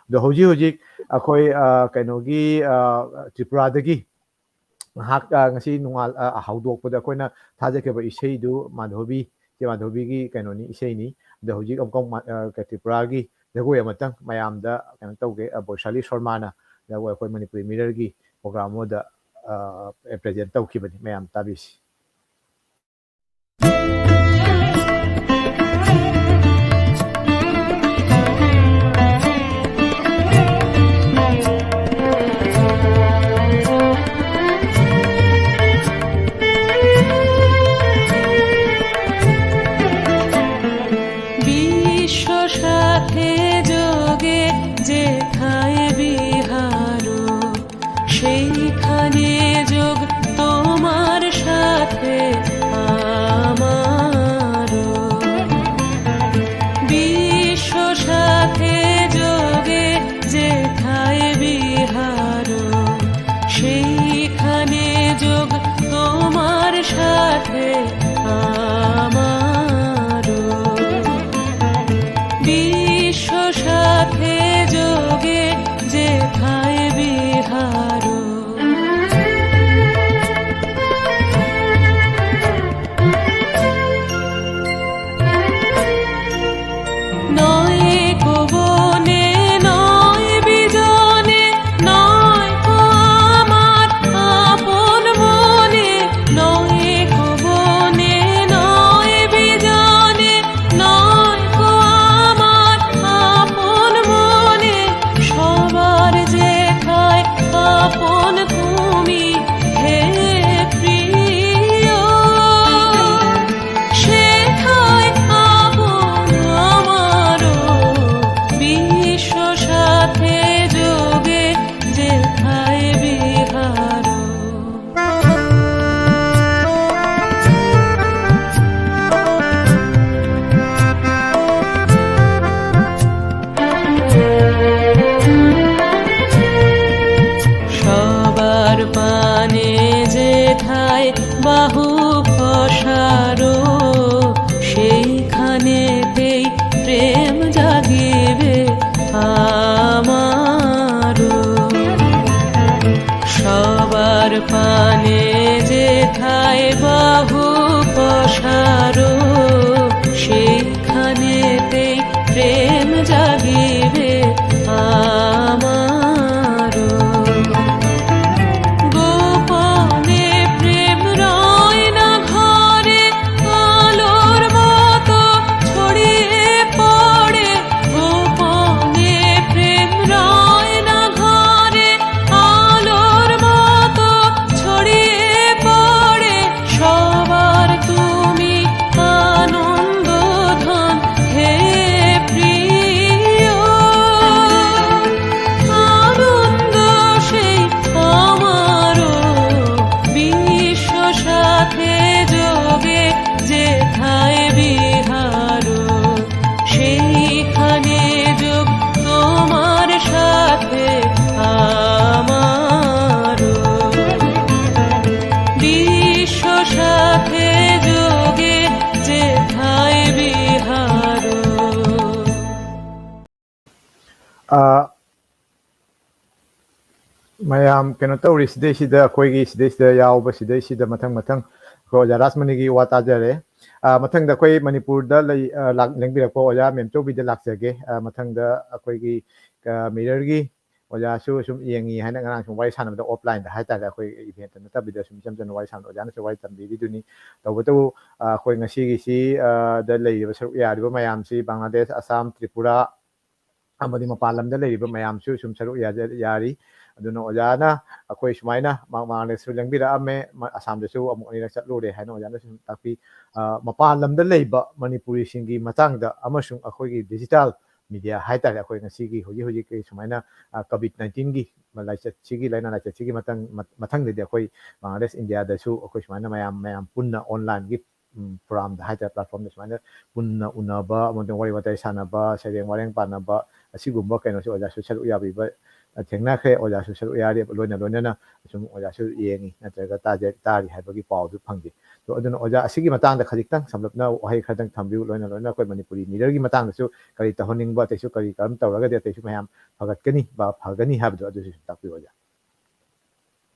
ꯑꯗꯣ ꯍꯧꯖꯤꯛ ꯍꯧꯖꯤꯛ ꯑꯩꯈꯣꯏ, ꯑ, ꯀꯩꯅꯣꯒꯤ, ꯑ, ꯇ꯭ꯔꯤꯄꯨꯔꯥꯗꯒꯤ ꯉꯥꯏꯍꯥꯛ, ꯑ, ꯉꯁꯤ ꯅꯣꯡꯉꯥꯜ-, ꯑ, ꯍꯧꯗꯣꯛꯄꯗ ꯑꯩꯈꯣꯏꯅ ꯊꯥꯖꯈꯤꯕ ꯏꯁꯩꯗꯨ ꯃꯥꯙꯣꯕꯤ, ꯆꯦ ꯃꯥꯙꯣꯕꯤꯒꯤ ꯀꯩꯅꯣꯅꯤ, ꯏꯁꯩꯅꯤ꯫ ꯑꯗꯣ ꯍꯧꯖꯤꯛ ꯑꯃꯨꯛꯀ ꯃꯥ-, ꯑ, ꯀ-, ꯇ꯭ꯔꯤꯄꯨꯔꯥꯒꯤ ꯖꯒꯣꯏ ꯑꯃꯇꯪ ꯃꯌꯥꯝꯗ ꯀꯩꯅꯣ ꯇꯧꯒꯦ꯫ ꯑ, ꯕꯣꯏꯁꯥꯂꯤ ꯁꯣꯔꯃꯥꯅ ꯖꯒꯣꯏ ꯑꯩꯈꯣꯏ ꯃꯅꯤꯄꯨꯔꯤ ꯃꯤꯔꯔꯒꯤ ꯄ꯭ꯔꯣꯒ꯭ꯔꯥꯝ ꯑꯃꯗ, ꯑ, ꯄ꯭ꯔꯦꯖꯦꯟ ꯇꯧꯈꯤꯕꯅꯤ꯫ ꯃꯌꯥꯝ ꯇꯥꯕꯤꯁꯤ꯫ আরো। নয় কো বনে, নয় বিজনে, নয় কো আমার আপন মনে, নয় কো বনে, নয় বিজনে, নয় কো আমার আপন মনে, সবার যেথায় আপন তুমি, হে প্রিয়। সেথায় আপন আমারও, বিশ্ব সাথে যোগে যেথায় বিহার। সবার পানে যেথায় বাহু পসারো, সেইখানেতেই প্রেম জাগিবে আমারও। সবার পানে যেথায় বাহু পসারো, সেইখানেতেই প্রেম জাগিবে আমারও। গোপনে প্রেম রয় না ঘরে, আলোর মতো ছড়িয়ে পড়ে। গোপনে প্রেম রয় না ঘরে, আলোর মতো ছড়িয়ে পড়ে। সবার তুমি ꯃꯌꯥꯝ ꯀꯩꯅꯣ ꯇꯧꯔꯤ ꯁꯤꯗꯩꯁꯤꯗ, ꯑꯩꯈꯣꯏꯒꯤ ꯁꯤꯗꯩꯁꯤꯗ ꯌꯥꯎꯕ ꯁꯤꯗꯩꯁꯤꯗ ꯃꯊꯪ ꯃꯊꯪ ꯑꯩꯈꯣꯏ ꯑꯣꯖꯥ ꯔꯥꯖꯃꯅꯤꯒꯤ ꯋꯥ ꯇꯥꯖꯔꯦ꯫ ꯑ, ꯃꯊꯪꯗ ꯑꯩꯈꯣꯏ ꯃꯅꯤꯄꯨꯔꯗ ꯂꯩ, ꯑ, ꯂꯥꯛ-, ꯂꯦꯡꯕꯤꯔꯛꯄ ꯑꯣꯖꯥ ꯃꯦꯝꯆꯧꯕꯤꯗ ꯂꯥꯛꯆꯒꯦ꯫ ꯑ, ꯃꯊꯪꯗ ꯑꯩꯈꯣꯏꯒꯤ, ꯑ, ꯃꯤꯔꯔꯒꯤ ꯑꯣꯖꯥꯁꯨ ꯁꯨꯝ ꯌꯦꯡꯉꯤ ꯍꯥꯏꯅ ꯉꯔꯥꯡ ꯁꯨꯝ ꯋꯥꯔꯤ ꯁꯥꯟꯅꯕꯗ, ꯑꯣꯐꯂꯥꯏꯟꯗ ꯍꯥꯏꯇꯥꯔꯦ, ꯑꯩꯈꯣꯏ ꯏꯚꯦꯟꯠꯇ ꯅꯠꯇꯕꯤꯗ ꯁꯨꯝ ꯏꯆꯝ ꯆꯝꯅ ꯋꯥꯔꯤ ꯁꯥꯟꯅꯕꯗ ꯑꯣꯖꯥꯅꯁꯨ ꯋꯥꯔꯤ ꯇꯝꯕꯤꯔꯤꯗꯨꯅꯤ꯫ ꯇꯧꯕꯇꯕꯨ, ꯑ, ꯑꯩꯈꯣꯏ ꯉꯁꯤꯒꯤꯁꯤ, ꯑ, ꯗ ꯂꯩꯔꯤꯕ, ꯁꯔꯨꯛ ꯌꯥꯔꯤꯕ ꯃꯌꯥꯝꯁꯤ ꯕꯪꯒ꯭ꯂꯥꯗꯦꯁ, ꯑꯁꯥꯝ, ꯇ꯭ꯔꯤꯄꯨꯔꯥ, ꯑꯃꯗꯤ ꯃꯄꯥꯟ ꯂꯝꯗ ꯂꯩꯔꯤꯕ ꯃꯌꯥꯝꯁꯨ ꯁꯨꯝ ꯁꯔꯨꯛ ꯌꯥꯖ-, ꯌꯥꯔꯤ꯫ ꯑꯗꯨꯅ ꯑꯣꯖꯥꯅ ꯑꯩꯈꯣꯏ ꯁꯨꯃꯥꯏꯅ ꯃ-, ꯃꯃꯥꯡꯗꯁꯨ ꯂꯦꯡꯕꯤꯔꯛꯑꯝꯃꯦ, ꯃ-, ꯑꯁꯥꯝꯗꯁꯨ ꯑꯃꯨꯛ ꯑꯅꯤꯔꯛ ꯆꯠꯂꯨꯔꯦ ꯍꯥꯏꯅ ꯑꯣꯖꯥꯅ ꯁꯨꯝ ꯇꯥꯛꯄꯤ꯫ ꯑ, ꯃꯄꯥꯟ ꯂꯝꯗ ꯂꯩꯕ ꯃꯅꯤꯄꯨꯔꯤꯁꯤꯡꯒꯤ ꯃꯇꯥꯡꯗ ꯑꯃꯁꯨꯡ ꯑꯩꯈꯣꯏꯒꯤ ꯗꯤꯖꯤꯇꯦꯜ ꯃꯤꯗꯤꯌꯥ ꯍꯥꯏꯇꯥꯔꯦ, ꯑꯩꯈꯣꯏ ꯉꯁꯤꯒꯤ ꯍꯧꯖꯤꯛ ꯍꯧꯖꯤꯛꯀꯤ ꯁꯨꯃꯥꯏꯅ, ꯑ, ꯀꯣꯚꯤꯗ ꯅꯥꯏꯟꯇꯤꯟꯒꯤ ꯂꯥꯏꯆꯠꯁꯤꯒꯤ, ꯂꯥꯏꯅꯥ ꯂꯥꯏꯆꯠꯁꯤꯒꯤ ꯃꯇꯥꯡ-, ꯃ-, ꯃꯊꯪꯗꯗꯤ ꯑꯩꯈꯣꯏ ꯕꯪꯒ꯭ꯂꯥꯗꯦꯁ, ꯏꯟꯗꯤꯌꯥꯗꯁꯨ ꯑꯩꯈꯣꯏ ꯁꯨꯃꯥꯏꯅ ꯃꯌꯥꯝ, ꯃꯌꯥꯝ ꯄꯨꯟꯅ ꯑꯣꯟꯂꯥꯏꯟꯒꯤ, ꯎꯝ, ꯐꯣꯔꯝꯗ ꯍꯥꯏꯇꯥꯔꯦ, ꯄ꯭ꯂꯦꯠꯐꯣꯔꯝꯗ ꯁꯨꯃꯥꯏꯅ ꯄꯨꯟꯅ ꯎꯅꯕ, ꯑꯃꯗꯤ ꯋꯥꯔꯤ ꯋꯥꯇꯥꯏ ꯁꯥꯟꯅꯕ, ꯁꯩꯔꯦꯡ ꯋꯥꯔꯦꯡ ꯄꯥꯅꯕ, ꯑꯁꯤꯒꯨꯝꯕ ꯀꯩꯅꯣꯁꯦ ꯑꯣꯖꯥꯁꯨ ꯁꯔꯨꯛ ꯌꯥꯕꯤꯕ, ꯑ, ꯊꯦꯡꯅꯈ꯭ꯔꯦ꯫ ꯑꯣꯖꯥꯁꯨ ꯁꯔꯨꯛ ꯌꯥꯔꯤ, ꯂꯣꯏꯅ ꯂꯣꯏꯅꯅ ꯁꯨꯝ ꯑꯣꯖꯥꯁꯨ ꯌꯦꯡꯉꯤ ꯅꯠꯇ꯭ꯔꯒ ꯇꯥꯖ-, ꯇꯥꯔꯤ ꯍꯥꯏꯕꯒꯤ ꯄꯥꯎꯗꯨ ꯐꯪꯖꯩ꯫ ꯑꯗꯣ ꯑꯗꯨꯅ ꯑꯣꯖꯥ ꯑꯁꯤꯒꯤ ꯃꯇꯥꯡꯗ ꯈꯖꯤꯛꯇꯪ ꯁꯝꯂꯞꯅ ꯋꯥꯍꯩ ꯈꯔꯗꯪ ꯊꯝꯕꯤꯌꯨ꯫ ꯂꯣꯏꯅ ꯂꯣꯏꯅꯅ ꯑꯩꯈꯣꯏ ꯃꯅꯤꯄꯨꯔꯤ ꯃꯤꯔꯔꯒꯤ ꯃꯇꯥꯡꯗꯁꯨ ꯀꯔꯤ ꯇꯧꯍꯟꯅꯤꯡꯕ, ꯑꯇꯩꯁꯨ ꯀꯔꯤ ꯀꯔꯝ ꯇꯧꯔꯒꯗꯤ ꯑꯇꯩꯁꯨ ꯃꯌꯥꯝ ꯐꯒꯠꯀꯅꯤ, ꯕ-, ꯐꯒꯅꯤ ꯍꯥꯏꯕꯗꯣ ꯑꯗꯨꯁꯨ ꯁꯨꯝ ꯇꯥꯛꯄꯤꯌꯨ ꯑꯣꯖꯥ꯫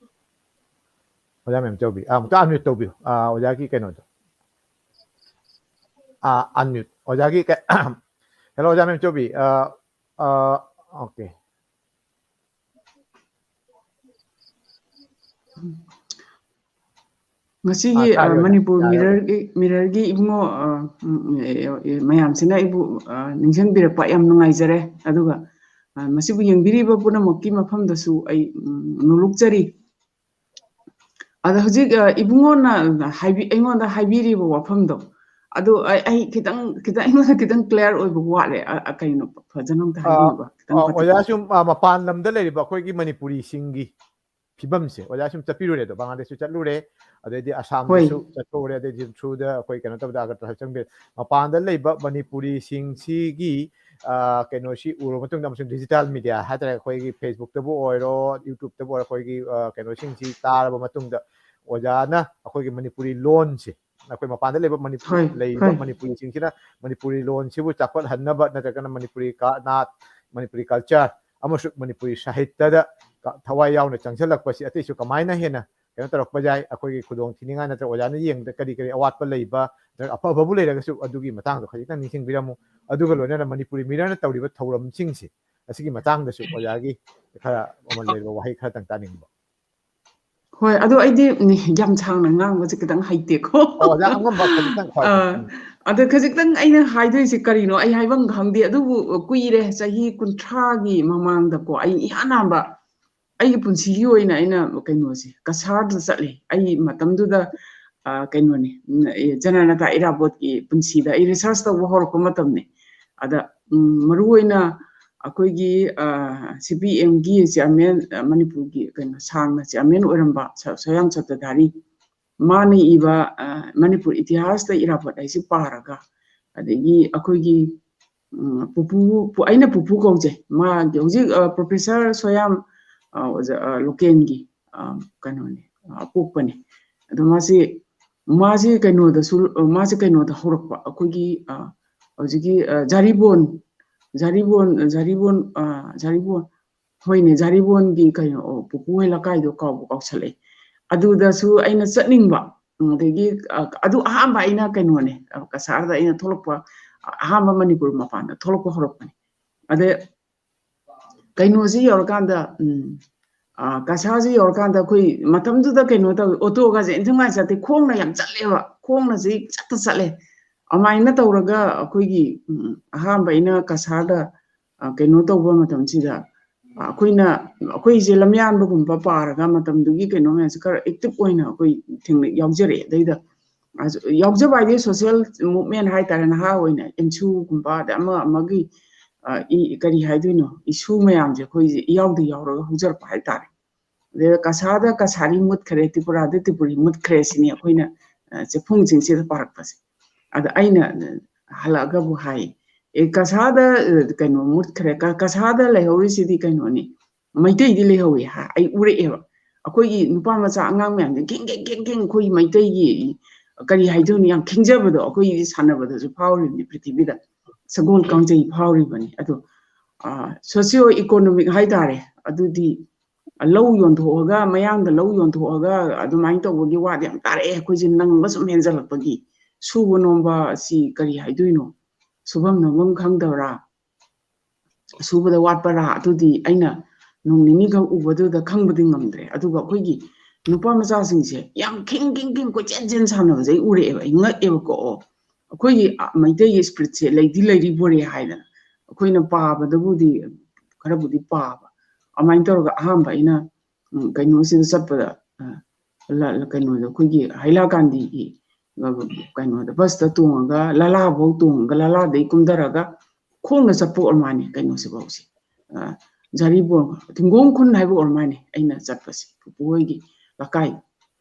ꯑꯣꯖꯥ ꯃꯦꯝ ꯆꯧꯕꯤ, ꯑꯥ, ꯑꯃꯨꯛꯇ unmute ꯇꯧꯕꯤꯌꯨ꯫ ꯑꯥ, ꯑꯣꯖꯥꯒꯤ ꯀꯩꯅꯣꯗꯣ꯫ ꯑꯥ, unmute꯫ ꯑꯣꯖꯥꯒꯤ ꯀꯩ-, hello, ꯑꯣꯖꯥ ꯃꯦꯝ ꯆꯧꯕꯤ꯫ ꯑꯥ, ꯑꯥ, okay꯫ ꯉꯁꯤꯒꯤ, ꯑꯥ, ꯇꯥꯔꯦ ꯑ, ꯑꯣꯖꯥ, ꯃꯅꯤꯄꯨꯔ ꯌꯥꯔꯦ ꯑꯣꯖꯥ꯫ ꯃꯤꯔꯔꯒꯤ, ꯃꯤꯔꯔꯒꯤ ꯏꯕꯨꯡꯉꯣ, ꯑ, ꯎꯝ, ꯑꯦ, ꯑꯦ, ꯑꯦ, ꯃꯌꯥꯝꯁꯤꯅ ꯑꯩꯕꯨ, ꯑ, ꯅꯤꯡꯁꯤꯡꯕꯤꯔꯛꯄ ꯌꯥꯝ ꯅꯨꯡꯉꯥꯏꯖꯔꯦ꯫ ꯑꯗꯨꯒ, ꯑ, ꯃꯁꯤꯕꯨ ꯌꯦꯡꯕꯤꯔꯤꯕ ꯄꯨꯝꯅꯃꯛꯀꯤ ꯃꯐꯝꯗꯁꯨ ꯑꯩ, ꯎꯝ, ꯅꯣꯂꯨꯛꯆꯔꯤ꯫ ꯑꯗ ꯍꯧꯖꯤꯛ, ꯑ, ꯏꯕꯨꯡꯉꯣꯅ ꯍꯥꯏꯕꯤ-, ꯑꯩꯉꯣꯟꯗ ꯍꯥꯏꯕꯤꯔꯤꯕ ꯋꯥꯐꯝꯗꯣ, ꯑꯗꯨ ꯑꯩ, ꯑꯩ ꯈꯤꯇꯪ, ꯈꯤꯇꯪ, ꯑꯩꯉꯣꯟꯗ ꯈꯤꯇꯪ clear ꯑꯣꯏꯕ ꯋꯥꯠꯂꯦ꯫ ꯑ, ꯑ, ꯀꯩꯅꯣ, ꯐꯖꯅ ꯑꯝꯇ ꯑ, ꯍꯥꯏꯕꯤꯌꯨꯕ, ꯈꯤꯇꯪ ꯑ, ꯐꯖꯅ꯫ ꯑꯣꯖꯥ, ꯁꯨꯝ, ꯑ, ꯃꯄꯥꯟ ꯂꯝꯗ ꯂꯩꯔꯤꯕ ꯑꯩꯈꯣꯏꯒꯤ ꯃꯅꯤꯄꯨꯔꯤꯁꯤꯡꯒꯤ ꯐꯤꯕꯝꯁꯦ, ꯑꯣꯖꯥ, ꯁꯨꯝ ꯆꯠꯄꯤꯔꯨꯔꯦ ꯑꯗꯣ, ꯕꯪꯒ꯭ꯂꯥꯗꯦꯁꯁꯨ ꯆꯠꯂꯨꯔꯦ, ꯑꯗꯩꯗꯤ ꯑꯁꯥꯝꯗꯁꯨ ꯍꯣꯏ꯫ ꯆꯠꯊꯣꯛꯎꯔꯦ, ꯑꯗꯩꯗꯤ ꯊ꯭ꯔꯨꯗ ꯑꯩꯈꯣꯏ ꯀꯩꯅꯣ ꯇꯧꯕꯗ ꯑꯒꯔꯇꯂꯥ ꯆꯪꯕꯤꯔꯦ꯫ ꯃꯄꯥꯟꯗ ꯂꯩꯕ ꯃꯅꯤꯄꯨꯔꯤꯁꯤꯡꯁꯤꯒꯤ, ꯑ, ꯀꯩꯅꯣꯁꯤ ꯎꯔꯕ ꯃꯇꯨꯡꯗ, ꯑꯃꯁꯨꯡ ꯗꯤꯖꯤꯇꯦꯜ ꯃꯤꯗꯤꯌꯥ ꯍꯥꯏꯇꯥꯔꯦ, ꯑꯩꯈꯣꯏꯒꯤ ꯐꯦꯁꯕꯨꯛꯇꯕꯨ ꯑꯣꯏꯔꯣ, ꯌꯨꯇ꯭ꯌꯨꯕꯇꯕꯨ ꯑꯣꯏꯔꯣ, ꯑꯩꯈꯣꯏꯒꯤ, ꯑ, ꯀꯩꯅꯣꯁꯤꯡꯁꯤ ꯇꯥꯔꯕ ꯃꯇꯨꯡꯗ, ꯑꯣꯖꯥꯅ ꯑꯩꯈꯣꯏꯒꯤ ꯃꯅꯤꯄꯨꯔꯤ ꯂꯣꯟꯁꯦ, ꯑꯩꯈꯣꯏ ꯃꯄꯥꯟꯗ ꯂꯩꯕ ꯃꯅꯤꯄꯨꯔ, ꯍꯣꯏ, ꯂꯩꯔꯤꯕ ꯍꯣꯏ꯫ ꯃꯅꯤꯄꯨꯔꯤꯁꯤꯡꯁꯤꯅ ꯃꯅꯤꯄꯨꯔꯤ ꯂꯣꯟꯁꯤꯕꯨ ꯆꯥꯎꯈꯠꯍꯟꯅꯕ, ꯅꯠꯇ꯭ꯔꯒꯅ ꯃꯅꯤꯄꯨꯔꯤ ꯀꯥ-, ꯅꯥꯠ, ꯃꯅꯤꯄꯨꯔꯤ ꯀꯜꯆꯔ ꯑꯃꯁꯨꯡ ꯃꯅꯤꯄꯨꯔꯤ ꯁꯥꯍꯤꯇ꯭ꯌꯗ ꯊꯋꯥꯏ ꯌꯥꯎꯅ ꯆꯪꯁꯤꯜꯂꯛꯄꯁꯤ ꯑꯇꯩꯁꯨ ꯀꯃꯥꯏꯅ ꯍꯦꯟꯅ ꯀꯩꯅꯣ ꯇꯧꯔꯛꯄ ꯌꯥꯏ, ꯑꯩꯈꯣꯏꯒꯤ ꯈꯨꯗꯣꯡ ꯊꯤꯅꯤꯡꯉꯥꯏ ꯅꯠꯇ꯭ꯔꯒ ꯑꯣꯖꯥꯅ ꯌꯦꯡꯕꯗ ꯀꯔꯤ ꯀꯔꯤ ꯑꯋꯥꯠꯄ ꯂꯩꯕ ꯅꯠꯇ꯭ꯔꯒ ꯑꯐꯕꯕꯨ ꯂꯩꯔꯒꯁꯨ ꯑꯗꯨꯒꯤ ꯃꯇꯥꯡꯗꯣ ꯈꯖꯤꯛꯇꯪ ꯅꯤꯡꯁꯤꯡꯕꯤꯔꯝꯃꯨ꯫ ꯑꯗꯨꯒ ꯂꯣꯏꯅꯅ ꯃꯅꯤꯄꯨꯔꯤ ꯃꯤꯔꯅ ꯇꯧꯔꯤꯕ ꯊꯧꯔꯝꯁꯤꯡꯁꯦ ꯑꯁꯤꯒꯤ ꯃꯇꯥꯡꯗꯁꯨ ꯑꯣꯖꯥꯒꯤ ꯈꯔ ꯃꯃꯜ ꯂꯩꯕ ꯋꯥꯍꯩ ꯈꯔꯇꯪ ꯇꯥꯅꯤꯡꯕ꯫ ꯍꯣꯏ, ꯑꯗꯣ ꯑꯩꯗꯤ ꯌꯥꯝ ꯁꯥꯡꯅ ꯉꯥꯡꯕꯁꯦ ꯈꯤꯇꯪ ꯍꯩꯇꯦꯀꯣ꯫ ꯑꯣ, ꯑꯣꯖꯥ ꯑꯉꯝꯕ ꯈꯖꯤꯛꯇꯪ ꯈ꯭ꯋꯥꯏ ꯑꯥ, ꯑꯗ ꯈꯖꯤꯛꯇꯪ ꯑꯩꯅ ꯍꯥꯏꯗꯣꯏꯁꯦ ꯀꯔꯤꯅꯣ ꯑꯩ ꯍꯥꯏꯐꯝ ꯈꯪꯗꯦ, ꯑꯗꯨꯕꯨ ꯀꯨꯏꯔꯦ, ꯆꯍꯤ ꯀꯨꯟꯊ꯭ꯔꯥꯒꯤ ꯃꯃꯥꯡꯗꯀꯣ ꯑꯩ ꯏꯍꯥꯟ ꯍꯥꯟꯕ ꯑꯩꯒꯤ ꯄꯨꯟꯁꯤꯒꯤ ꯑꯣꯏꯅ ꯑꯩꯅ ꯀꯩꯅꯣꯁꯦ ꯀꯁꯥꯔꯗ ꯆꯠꯂꯦ꯫ ꯑꯩ ꯃꯇꯝꯗꯨꯗ ꯑ, ꯀꯩꯅꯣꯅꯦ, ꯎꯝ, ꯑꯦ, ꯖꯅꯅꯇꯥ ꯏꯔꯥꯕꯣꯠꯀꯤ ꯄꯨꯟꯁꯤꯗ ꯑꯩ research ꯇꯧꯕ ꯍꯧꯔꯛꯄ ꯃꯇꯝꯅꯦ꯫ ꯑꯗ ꯎꯝ, ꯃꯔꯨ ꯑꯣꯏꯅ ꯑꯩꯈꯣꯏꯒꯤ ꯁꯤ ꯄꯤ ꯑꯦꯝꯒꯤ ꯆꯤꯌꯥꯔꯃꯦꯟ, ꯃꯅꯤꯄꯨꯔꯒꯤ ꯀꯩꯅꯣ ꯁꯥꯡꯅ ꯆꯤꯌꯥꯔꯃꯦꯟ ꯑꯣꯏꯔꯝꯕ ꯁ- ꯁꯣꯌꯥꯝ ꯆꯇ꯭ꯔꯙꯥꯔꯤ, ꯃꯥꯅ ꯏꯕ ꯑ, ꯃꯅꯤꯄꯨꯔ ꯏꯇꯤꯍꯥꯁꯇ ꯏꯔꯥꯕꯣꯠ ꯍꯥꯏꯁꯤ ꯄꯥꯔꯒ, ꯑꯗꯒꯤ ꯑꯩꯈꯣꯏꯒꯤ ꯎꯝ, ꯄꯨꯄꯨ ꯄꯨ- ꯑꯩꯅ ꯄꯨꯄꯨ ꯀꯧꯖꯩ꯫ ꯃꯥꯒꯤ ꯍꯧꯖꯤꯛ ꯄ꯭ꯔꯣꯐꯦꯁꯔ ꯁꯣꯌꯥꯝ ꯑ, ꯑꯣꯖꯥ, ꯑ, ꯂꯣꯀꯦꯟꯒꯤ ꯑ, ꯀꯩꯅꯣꯅꯦ, ꯑ, ꯑꯄꯣꯛꯄꯅꯦ꯫ ꯑꯗꯣ ꯃꯥꯁꯤ ꯃꯥꯁꯤ ꯀꯩꯅꯣꯗꯁꯨ ꯃꯥꯁꯤ ꯀꯩꯅꯣꯗ ꯍꯧꯔꯛꯄ ꯑꯩꯈꯣꯏꯒꯤ ꯑ, ꯍꯧꯖꯤꯛꯀꯤ ꯑ, ꯖꯥꯔꯤꯕꯣꯟ ꯖꯥꯔꯤꯕꯣꯟ ꯖꯥꯔꯤꯕꯣꯟ ꯑ, ꯖꯥꯔꯤꯕꯣꯟ ꯍꯣꯏꯅꯦ, ꯖꯥꯔꯤꯕꯣꯟꯒꯤ ꯀꯩꯅꯣ, ꯑꯣ, ꯄꯨꯄꯨ ꯍꯣꯏ ꯂꯩꯀꯥꯏꯗꯣ ꯀꯥꯎꯕ ꯀꯥꯎꯁꯜꯂꯛꯑꯦ꯫ ꯑꯗꯨꯗꯁꯨ ꯑꯩꯅ ꯆꯠꯅꯤꯡꯕ, ꯎꯝ, ꯑꯗꯒꯤ ꯑ, ꯑꯗꯨ ꯑꯍꯥꯟꯕ ꯑꯩꯅ ꯀꯩꯅꯣꯅꯦ, ꯑ, ꯀꯁꯥꯔꯗ ꯑꯩꯅ ꯊꯣꯛꯂꯛꯄ, ꯑ, ꯑꯍꯥꯟꯕ ꯃꯅꯤꯄꯨꯔ ꯃꯄꯥꯟꯗ ꯊꯣꯛꯂꯛꯄ ꯍꯧꯔꯛꯄꯅꯦ꯫ ꯑꯗ ꯀꯩꯅꯣꯁꯤ ꯌꯧꯔꯀꯥꯟꯗ, ꯎꯝ, ꯑ, ꯀꯁꯥꯔꯁꯤ ꯌꯧꯔꯀꯥꯟꯗ ꯑꯩꯈꯣꯏ ꯃꯇꯝꯗꯨꯗ ꯀꯩꯅꯣ ꯇꯧꯋꯤ, ꯑꯣꯇꯣꯒꯁꯦ ꯏꯟꯊꯤ ꯅꯨꯡꯉꯥꯏ ꯆꯠꯇꯦ, ꯈꯣꯡꯅ ꯌꯥꯝ ꯆꯠꯂꯦꯕ, ꯈꯣꯡꯅꯁꯤ ꯆꯠꯇ ꯆꯠꯂꯦ꯫ ꯑꯗꯨꯃꯥꯏꯅ ꯇꯧꯔꯒ ꯑꯩꯈꯣꯏꯒꯤ, ꯎꯝ, ꯑꯍꯥꯟꯕ ꯑꯩꯅ ꯀꯁꯥꯔꯗ ꯑ, ꯀꯩꯅꯣ ꯇꯧꯕ ꯃꯇꯝꯁꯤꯗ, ꯑ, ꯑꯩꯈꯣꯏꯅ, ꯑꯩꯈꯣꯏꯁꯦ ꯂꯝꯌꯥꯟꯕꯒꯨꯝꯕ ꯄꯥꯔꯒ ꯃꯇꯝꯗꯨꯒꯤ ꯀꯩꯅꯣ ꯃꯌꯥꯝꯁꯦ ꯈꯔ active ꯑꯣꯏꯅ ꯑꯩꯈꯣꯏ ꯊꯦꯡꯅ ꯌꯥꯎꯖꯔꯛꯑꯦ꯫ ꯑꯗꯩꯗ ꯑ, ꯌꯥꯎꯖꯕ ꯍꯥꯏꯗꯤ social movement ꯍꯥꯏꯇꯥꯔꯦ, ꯅꯍꯥ ꯑꯣꯏꯅ ꯑꯦꯝꯁꯨꯒꯨꯝꯕ ꯑꯗꯩ ꯑꯃ ꯑꯃꯒꯤ, ꯑ, ꯏ- ꯀꯔꯤ ꯍꯥꯏꯗꯣꯏꯅꯣ, issue ꯃꯌꯥꯝꯁꯦ ꯑꯩꯈꯣꯏꯁꯦ ꯏꯌꯥꯎꯗ ꯌꯥꯎꯔꯒ ꯍꯧꯖꯔꯛꯄ ꯍꯥꯏꯇꯥꯔꯦ꯫ ꯑꯗꯩꯗ ꯀꯁꯥꯗ ꯀꯁꯥꯔꯤ ꯃꯨꯠꯈ꯭ꯔꯦ, ꯇ꯭ꯔꯤꯄꯨꯔꯥꯗ ꯇ꯭ꯔꯤꯄꯨꯔꯤ ꯃꯨꯠꯈ꯭ꯔꯦ ꯁꯤꯅꯤ ꯑꯩꯈꯣꯏꯅ, ꯑ, ꯆꯦꯐꯣꯡ ꯆꯤꯡꯁꯤꯗ ꯄꯥꯔꯛꯄꯁꯦ꯫ ꯑꯗ ꯑꯩꯅ, ꯑ, ꯍꯜꯂꯛꯑꯒꯕꯨ ꯍꯥꯏ, "ꯑꯦ, ꯀꯁꯥꯗ, ꯑ, ꯀꯩꯅꯣ ꯃꯨꯠꯈ꯭ꯔꯦ, ꯀ- ꯀꯁꯥꯗ ꯂꯩꯍꯧꯔꯤꯁꯤꯗꯤ ꯀꯩꯅꯣꯅꯤ, ꯃꯩꯇꯩꯗꯤ ꯂꯩꯍꯧꯋꯤ" ꯍꯥꯏ꯫ ꯑꯩ ꯎꯔꯛꯑꯦꯕ꯫ ꯑꯩꯈꯣꯏꯒꯤ ꯅꯨꯄꯥ ꯃꯆꯥ ꯑꯉꯥꯡ ꯃꯌꯥꯝꯁꯦ ꯒꯦꯡ ꯒꯦꯡ ꯒꯦꯡ ꯒꯦꯡ ꯑꯩꯈꯣꯏꯒꯤ ꯃꯩꯇꯩꯒꯤ ꯀꯔꯤ ꯍꯥꯏꯗꯣꯏꯅꯣ, ꯌꯥꯝ ꯈꯤꯡꯖꯕꯗꯣ ꯑꯩꯈꯣꯏꯒꯤ ꯁꯥꯟꯅꯕꯗꯁꯨ ꯐꯥꯎꯔꯤꯕꯅꯤ, ꯄ꯭ꯔꯤꯊꯤꯕꯤꯗ ꯁꯒꯣꯜ ꯀꯥꯡꯖꯩ ꯐꯥꯎꯔꯤꯕꯅꯤ꯫ ꯑꯗꯣ, ꯑ, socio economic ꯍꯥꯏꯇꯥꯔꯦ, ꯑꯗꯨꯗꯤ ꯂꯧ ꯌꯣꯟꯊꯣꯛꯑꯒ, ꯃꯌꯥꯡꯗ ꯂꯧ ꯌꯣꯟꯊꯣꯛꯑꯒ ꯑꯗꯨꯃꯥꯏꯅ ꯇꯧꯕꯒꯤ ꯋꯥꯗꯤ ꯌꯥꯝ ꯇꯥꯔꯛꯑꯦ꯫ ꯑꯩꯈꯣꯏꯁꯦ ꯅꯪꯕ ꯁꯨꯝ ꯍꯦꯟꯖꯜꯂꯛꯄꯒꯤ, ꯁꯨꯕ ꯅꯣꯝꯕ ꯑꯁꯤ ꯀꯔꯤ ꯍꯥꯏꯗꯣꯏꯅꯣ, ꯁꯨꯐꯝ ꯅꯣꯝꯐꯝ ꯈꯪꯗꯕ꯭ꯔꯥ, ꯁꯨꯕꯗ ꯋꯥꯠꯄꯔꯥ, ꯑꯗꯨꯗꯤ ꯑꯩꯅ ꯅꯣꯡ ꯅꯤꯅꯤꯈꯛ ꯎꯕꯗꯨꯗ ꯈꯪꯕꯗꯤ ꯉꯝꯗ꯭ꯔꯦ꯫ ꯑꯗꯨꯒ ꯑꯩꯈꯣꯏꯒꯤ ꯅꯨꯄꯥ ꯃꯆꯥꯁꯤꯡꯁꯦ ꯌꯥꯝ ꯈꯤꯡ ꯈꯤꯡ ꯈꯤꯡ ꯀꯣꯏꯆꯦꯟ ꯆꯦꯟ ꯁꯥꯟꯅꯕꯁꯦ ꯑꯩ ꯎꯔꯛꯑꯦꯕ, ꯑꯩ ꯉꯛꯑꯦꯕꯀꯣ꯫ ꯑꯣ, ꯑꯩꯈꯣꯏꯒꯤ, ꯑ, ꯃꯩꯇꯩꯒꯤ spiritꯁꯦ ꯂꯩꯗꯤ ꯂꯩꯔꯤꯕꯣꯔꯦ ꯍꯥꯏꯗꯅ ꯑꯩꯈꯣꯏꯅ ꯄꯥꯕꯗꯕꯨꯗꯤ ꯈꯔꯕꯨꯗꯤ ꯄꯥꯕ꯫ ꯑꯗꯨꯃꯥꯏꯅ ꯇꯧꯔꯒ ꯑꯍꯥꯟꯕ ꯑꯩꯅ, ꯎꯝ, ꯀꯩꯅꯣꯁꯤꯗ ꯆꯠꯄꯗ, ꯑ, ꯂ-, ꯀꯩꯅꯣꯗ, ꯑꯩꯈꯣꯏꯒꯤ ꯍꯥꯏꯂꯥꯀꯥꯟꯗꯤꯒꯤ, ꯑ, ꯀꯩꯅꯣꯗ, busꯇ ꯇꯣꯡꯉꯒ, ꯂꯂꯥꯐꯧ ꯇꯣꯡꯉꯒ, ꯂꯂꯥꯗꯩ ꯀꯨꯝꯊꯔꯒ ꯈꯣꯡꯅ ꯆꯠꯄ ꯑꯣꯏꯔ ꯃꯥꯅꯦ, ꯀꯩꯅꯣꯁꯤꯐꯥꯎꯁꯦ, ꯑ, ꯖꯥꯔꯤꯕꯣꯟ, ꯊꯤꯡꯒꯣꯡ ꯈꯨꯟ ꯍꯥꯏꯕ ꯑꯣꯏꯔ ꯃꯥꯅꯦ ꯑꯩꯅ ꯆꯠꯄꯁꯦ, ꯄꯨꯄꯨ ꯍꯣꯏꯒꯤ ꯂꯩꯀꯥꯏ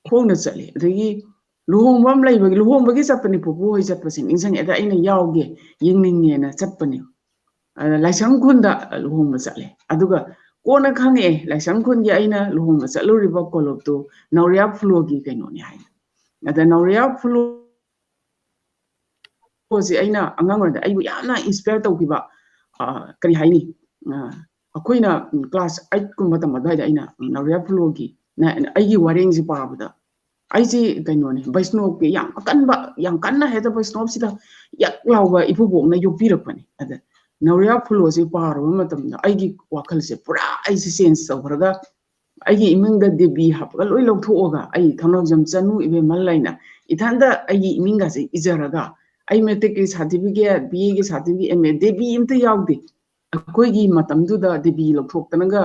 ꯈꯣꯡꯅ ꯆꯠꯂꯦ꯫ ꯑꯗꯒꯤ ꯂꯨꯍꯣꯡꯕ ꯑꯃ ꯂꯩꯕꯒꯤ, ꯂꯨꯍꯣꯡꯕꯒꯤ ꯆꯠꯄꯅꯦ, ꯄꯨꯄꯨ ꯍꯣꯏ ꯆꯠꯄꯁꯦ ꯅꯤꯡꯁꯤꯡꯉꯦ꯫ ꯑꯗ ꯑꯩꯅ ꯌꯥꯎꯒꯦ, ꯌꯦꯡꯅꯤꯡꯉꯦꯅ ꯆꯠꯄꯅꯦ꯫ ꯑꯗ ꯂꯥꯏꯁ꯭ꯔꯝ ꯈꯨꯟꯗ ꯂꯨꯍꯣꯡꯕ ꯆꯠꯂꯦ꯫ ꯑꯗꯨꯒ ꯀꯣꯟꯅ ꯈꯪꯉꯛꯑꯦ, ꯂꯥꯏꯁ꯭ꯔꯝ ꯈꯨꯟꯒꯤ ꯑꯩꯅ ꯂꯨꯍꯣꯡꯕ ꯆꯠꯂꯨꯔꯤꯕ ꯀꯣꯂꯨꯞꯇꯨ ꯅꯥꯎꯔꯤꯌꯥ ꯐꯨꯂꯣꯒꯤ ꯀꯩꯅꯣꯅꯦ ꯍꯥꯏꯅ꯫ ꯑꯗ ꯅꯥꯎꯔꯤꯌꯥ ꯐꯨꯂꯣꯁꯦ ꯑꯩꯅ ꯑꯉꯥꯡ ꯑꯣꯏꯔꯤꯉꯩꯗ ꯑꯩꯕꯨ ꯌꯥꯝꯅ inspire ꯇꯧꯈꯤꯕ, ꯑ, ꯀꯔꯤ ꯍꯥꯏꯅꯤ, ꯑ, ꯑꯩꯈꯣꯏꯅ class eight ꯀꯨꯝꯕ ꯇꯝꯕ ꯑꯗꯨꯋꯥꯏꯗ ꯑꯩꯅ ꯅꯥꯎꯔꯤꯌꯥ ꯐꯨꯂꯣꯒꯤ ꯅ-, ꯑꯩꯒꯤ ꯋꯥꯔꯦꯡꯁꯦ ꯄꯥꯕꯗ, ꯑꯩꯁꯦ ꯀꯩꯅꯣꯅꯦ, ꯕꯩꯁꯅꯣꯞꯀꯤ ꯌꯥꯝ ꯑꯀꯟꯕ, ꯌꯥꯝ ꯀꯟꯅ ꯍꯦꯛꯇ ꯕꯩꯁꯅꯣꯞꯁꯤꯗ ꯌꯛ ꯂꯥꯎꯕ ꯏꯕꯣꯕꯣꯛꯅ ꯌꯣꯛꯄꯤꯔꯛꯄꯅꯦ꯫ ꯑꯗ ꯅꯥꯎꯔꯤꯌꯥ ꯐꯨꯂꯣꯁꯦ ꯄꯥꯔꯨꯕ ꯃꯇꯝꯗ ꯑꯩꯒꯤ ꯋꯥꯈꯜꯁꯦ ꯄꯨꯔꯥ ꯑꯩꯁꯦ change ꯇꯧꯈ꯭ꯔꯒ, ꯑꯩꯒꯤ ꯏꯃꯨꯡꯗ ꯗꯦꯕꯤ ꯍꯥꯞꯄꯒ ꯂꯣꯏ ꯂꯧꯊꯣꯛꯑꯒ, ꯑꯩ ꯊꯧꯅꯥꯎꯖꯝ ꯆꯅꯨ ꯏꯕꯦꯝꯃ ꯂꯩꯅ ꯏꯊꯟꯗ ꯑꯩꯒꯤ ꯏꯃꯤꯡꯒꯁꯦ ꯏꯖꯔꯒ, ꯑꯩ matricꯀꯤ certificate, BAꯒꯤ certificate, MA, ꯗꯦꯕꯤ ꯑꯝꯇ ꯌꯥꯎꯗꯦ꯫ ꯑꯩꯈꯣꯏꯒꯤ ꯃꯇꯝꯗꯨꯗ ꯗꯦꯕꯤ ꯂꯧꯊꯣꯛꯇꯅꯒ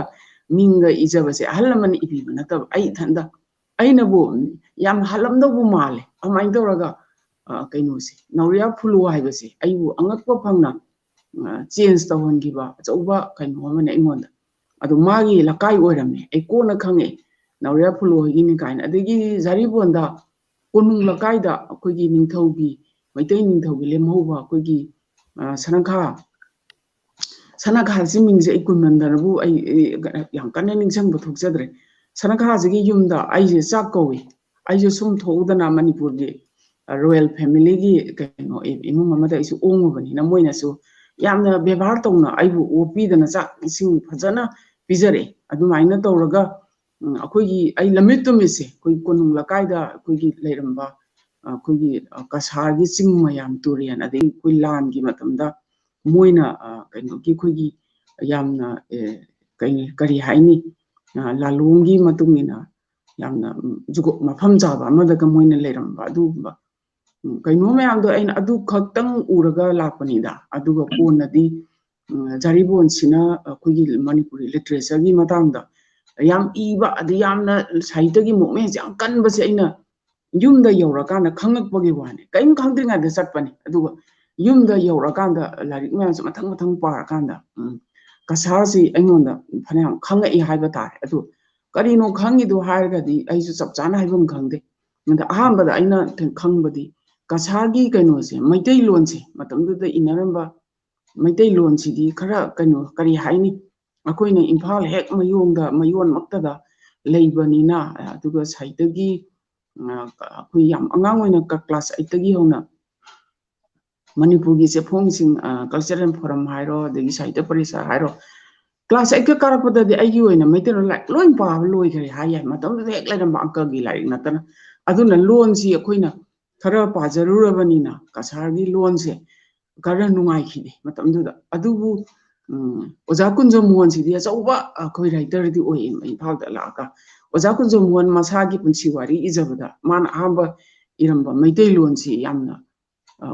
ꯃꯤꯡꯒ ꯏꯖꯕꯁꯦ ꯑꯍꯜ ꯂꯃꯟꯅ ꯏꯕꯤꯕ ꯅꯠꯇꯕ, ꯑꯩ ꯏꯊꯟꯗ, ꯑꯩꯅꯕꯨ ꯌꯥꯝ ꯍꯜꯂꯝꯗꯧꯕ ꯃꯥꯜꯂꯦ꯫ ꯑꯗꯨꯃꯥꯏꯅ ꯇꯧꯔꯒ, ꯑ, ꯀꯩꯅꯣꯁꯦ, ꯅꯥꯎꯔꯤꯌꯥ ꯐꯨꯂꯣ ꯍꯥꯏꯕꯁꯦ ꯑꯩꯕꯨ ꯑꯉꯛꯄ ꯐꯪꯅ, ꯑ, change ꯇꯧꯍꯟꯈꯤꯕ ꯑꯆꯧꯕ ꯀꯩꯅꯣ ꯑꯃꯅꯦ ꯑꯩꯉꯣꯟꯗ꯫ ꯑꯗꯣ ꯃꯥꯒꯤ ꯂꯩꯀꯥꯏ ꯑꯣꯏꯔꯝꯃꯦ, ꯑꯩ ꯀꯣꯟꯅ ꯈꯪꯉꯦ, ꯅꯥꯎꯔꯤꯌꯥ ꯐꯨꯂꯣ ꯍꯣꯏꯒꯤꯅꯤ ꯀꯥꯏꯅ꯫ ꯑꯗꯒꯤ ꯖꯥꯔꯤꯕꯣꯟꯗ ꯀꯣꯅꯨꯡ ꯂꯩꯀꯥꯏꯗ ꯑꯩꯈꯣꯏꯒꯤ ꯅꯤꯡꯊꯧꯒꯤ, ꯃꯩꯇꯩ ꯅꯤꯡꯊꯧꯒꯤ ꯂꯦꯝꯍꯧꯕ ꯑꯩꯈꯣꯏꯒꯤ, ꯑ, ꯁꯅꯥꯈꯥ, ꯁꯅꯥꯈꯥꯁꯤ ꯃꯤꯡꯁꯦ ꯑꯩ ꯀꯨꯏꯃꯟꯗꯅꯕꯨ ꯑꯩ, ꯑꯩ ꯌꯥꯝ ꯀꯟꯅ ꯅꯤꯡꯁꯤꯡꯕ ꯊꯣꯛꯆꯗ꯭ꯔꯦ꯫ ꯁꯅꯥꯈꯥꯁꯤꯒꯤ ꯌꯨꯝꯗ ꯑꯩꯁꯦ ꯆꯥꯛ ꯀꯧꯏ꯫ ꯑꯩꯁꯦ ꯁꯨꯝ ꯊꯣꯛꯎꯗꯅ ꯃꯅꯤꯄꯨꯔꯒꯤ, ꯑ, royal familyꯒꯤ ꯀꯩꯅꯣ, ꯏ-, ꯏꯃꯨꯡ ꯑꯃꯗ ꯑꯩꯁꯨ ꯑꯣꯡꯉꯨꯕꯅꯤꯅ ꯃꯣꯏꯅꯁꯨ ꯌꯥꯝꯅ ꯕꯦꯕꯥꯔ ꯇꯧꯅ ꯑꯩꯕꯨ ꯑꯣꯛꯄꯤꯗꯅ ꯆꯥꯛ ꯏꯁꯤꯡ ꯐꯖꯅ ꯄꯤꯖꯔꯛꯑꯦ꯫ ꯑꯗꯨꯃꯥꯏꯅ ꯇꯧꯔꯒ, ꯎꯝ, ꯑꯩꯈꯣꯏꯒꯤ, ꯑꯩ ꯂꯝꯃꯤꯠ ꯇꯨꯃꯤꯠꯁꯦ ꯑꯩꯈꯣꯏ ꯀꯣꯅꯨꯡ ꯂꯩꯀꯥꯏꯗ ꯑꯩꯈꯣꯏꯒꯤ ꯂꯩꯔꯝꯕ, ꯑ, ꯑꯩꯈꯣꯏꯒꯤ, ꯑ, ꯀꯁꯥꯔꯒꯤ ꯆꯤꯡ ꯃꯌꯥꯝ ꯇꯨꯔꯦꯟ, ꯑꯗꯒꯤ ꯑꯩꯈꯣꯏ ꯂꯥꯟꯒꯤ ꯃꯇꯝꯗ ꯃꯣꯏꯅ, ꯑ, ꯀꯩꯅꯣꯒꯤ ꯑꯩꯈꯣꯏꯒꯤ ꯌꯥꯝꯅ, ꯑꯦ, ꯀꯩ, ꯀꯔꯤ ꯍꯥꯏꯅꯤ, ꯑ, ꯂꯥꯂꯣꯡꯒꯤ ꯃꯇꯨꯡ ꯏꯟꯅ ꯌꯥꯝꯅ, ꯎꯝ, ꯖꯨꯒꯣ-, ꯃꯐꯝ ꯆꯥꯕ ꯑꯃꯗꯒ ꯃꯣꯏꯅ ꯂꯩꯔꯝꯕ ꯑꯗꯨꯒꯨꯝꯕ, ꯎꯝ, ꯀꯩꯅꯣ ꯃꯌꯥꯝꯗꯣ ꯑꯩꯅ ꯑꯗꯨ ꯈꯛꯇꯪ ꯎꯔꯒ ꯂꯥꯛꯄꯅꯤꯗ꯫ ꯑꯗꯨꯒ ꯀꯣꯟꯅꯗꯤ, ꯎꯝ, ꯖꯥꯔꯤꯕꯣꯟꯁꯤꯅ ꯑꯩꯈꯣꯏꯒꯤ ꯃꯅꯤꯄꯨꯔꯤ literature ꯒꯤ ꯃꯇꯥꯡꯗ ꯌꯥꯝ ꯏꯕ, ꯑꯗꯩ ꯌꯥꯝꯅ ꯁꯥꯍꯤꯇ꯭ꯌꯒꯤ movement ꯁꯦ ꯌꯥꯝ ꯀꯟꯕꯁꯦ ꯑꯩꯅ ꯌꯨꯝꯗ ꯌꯧꯔꯀꯥꯟꯗ ꯈꯪꯉꯛꯄꯒꯤ ꯋꯥꯅꯤ꯫ ꯀꯔꯤꯝ ꯈꯪꯗ꯭ꯔꯤꯉꯩꯗ ꯆꯠꯄꯅꯤ꯫ ꯑꯗꯨꯒ ꯌꯨꯝꯗ ꯌꯧꯔꯀꯥꯟꯗ ꯂꯥꯏꯔꯤꯛ ꯃꯌꯥꯝꯁꯦ ꯃꯊꯪ ꯃꯊꯪ ꯄꯥꯔꯀꯥꯟꯗ, ꯎꯝ, ꯀꯁꯥꯔꯁꯤ ꯑꯩꯉꯣꯟꯗ ꯐꯅꯌꯥꯝ ꯈꯪꯉꯛꯏ ꯍꯥꯏꯕ ꯇꯥꯔꯦ꯫ ꯑꯗꯨ ꯀꯔꯤꯅꯣ ꯈꯪꯉꯤꯗꯣ ꯍꯥꯏꯔꯒꯗꯤ ꯑꯩꯁꯨ ꯆꯞ ꯆꯥꯅ ꯍꯥꯏꯐꯝ ꯈꯪꯗꯦ꯫ ꯑꯗ ꯑꯍꯥꯟꯕꯗ ꯑꯩꯅ ꯈꯪꯕꯗꯤ ꯀꯁꯥꯔꯒꯤ ꯀꯩꯅꯣꯁꯦ, ꯃꯩꯇꯩꯂꯣꯟꯁꯦ, ꯃꯇꯝꯗꯨꯗ ꯏꯅꯔꯝꯕ ꯃꯩꯇꯩꯂꯣꯟꯁꯤꯗꯤ ꯈꯔ ꯀꯩꯅꯣ, ꯀꯔꯤ ꯍꯥꯏꯅꯤ, ꯑꯩꯈꯣꯏꯅ ꯏꯝꯐꯥꯜ ꯍꯦꯛ ꯃꯌꯣꯟꯗ, ꯃꯌꯣꯟꯃꯛꯇꯗ ꯂꯩꯕꯅꯤꯅ, ꯑꯗꯨꯒ ꯁꯥꯍꯤꯇ꯭ꯌꯒꯤ, ꯑ, ꯑꯩꯈꯣꯏ ꯌꯥꯝ ꯑꯉꯥꯡ ꯑꯣꯏꯅ ꯀ-, class eight ꯇꯒꯤ ꯍꯧꯅ ꯃꯅꯤꯄꯨꯔꯒꯤ ꯆꯦꯐꯣꯡꯁꯤꯡ, ꯑ, cultural forum ꯍꯥꯏꯔꯣ, ꯑꯗꯒꯤ ꯁꯥꯍꯤꯇ꯭ꯌ ꯄꯔꯤꯁꯠ ꯍꯥꯏꯔꯣ, class eight ꯀ ꯀꯥꯔꯛꯄꯗꯗꯤ ꯑꯩꯒꯤ ꯑꯣꯏꯅ ꯃꯩꯇꯩꯂꯣꯟ ꯂꯥꯏꯔꯤꯛ ꯂꯣꯏ ꯄꯥꯕ ꯂꯣꯏꯈ꯭ꯔꯦ ꯍꯥꯏ ꯌꯥꯏ꯫ ꯃꯇꯝꯗꯨꯗ ꯍꯦꯛ ꯂꯩꯔꯝꯕ ꯑꯪꯀꯒꯤ ꯂꯥꯏꯔꯤꯛ ꯅꯠꯇꯅ꯫ ꯑꯗꯨꯅ ꯂꯣꯟꯁꯤ ꯑꯩꯈꯣꯏꯅ ꯈꯔ ꯄꯥꯖꯔꯨꯔꯕꯅꯤꯅ ꯀꯁꯥꯔꯒꯤ ꯂꯣꯟꯁꯦ ꯈꯔ ꯅꯨꯡꯉꯥꯏꯈꯤꯗꯦ ꯃꯇꯝꯗꯨꯗ꯫ ꯑꯗꯨꯕꯨ, ꯎꯝ, ꯑꯣꯖꯥ ꯀꯨꯟꯖꯝ ꯃꯣꯍꯟꯁꯤꯗꯤ ꯑꯆꯧꯕ ꯑꯩꯈꯣꯏ writer ꯗꯤ ꯑꯣꯏꯌꯦ ꯏꯝꯐꯥꯜꯗ ꯂꯥꯛꯑꯒ꯫ ꯑꯣꯖꯥ ꯀꯨꯟꯖꯝ ꯃꯣꯍꯟ ꯃꯁꯥꯒꯤ ꯄꯨꯟꯁꯤ ꯋꯥꯔꯤ ꯏꯖꯕꯗ ꯃꯥꯅ ꯑꯍꯥꯟꯕ ꯏꯔꯝꯕ ꯃꯩꯇꯩꯂꯣꯟꯁꯤ ꯌꯥꯝꯅ, ꯑ,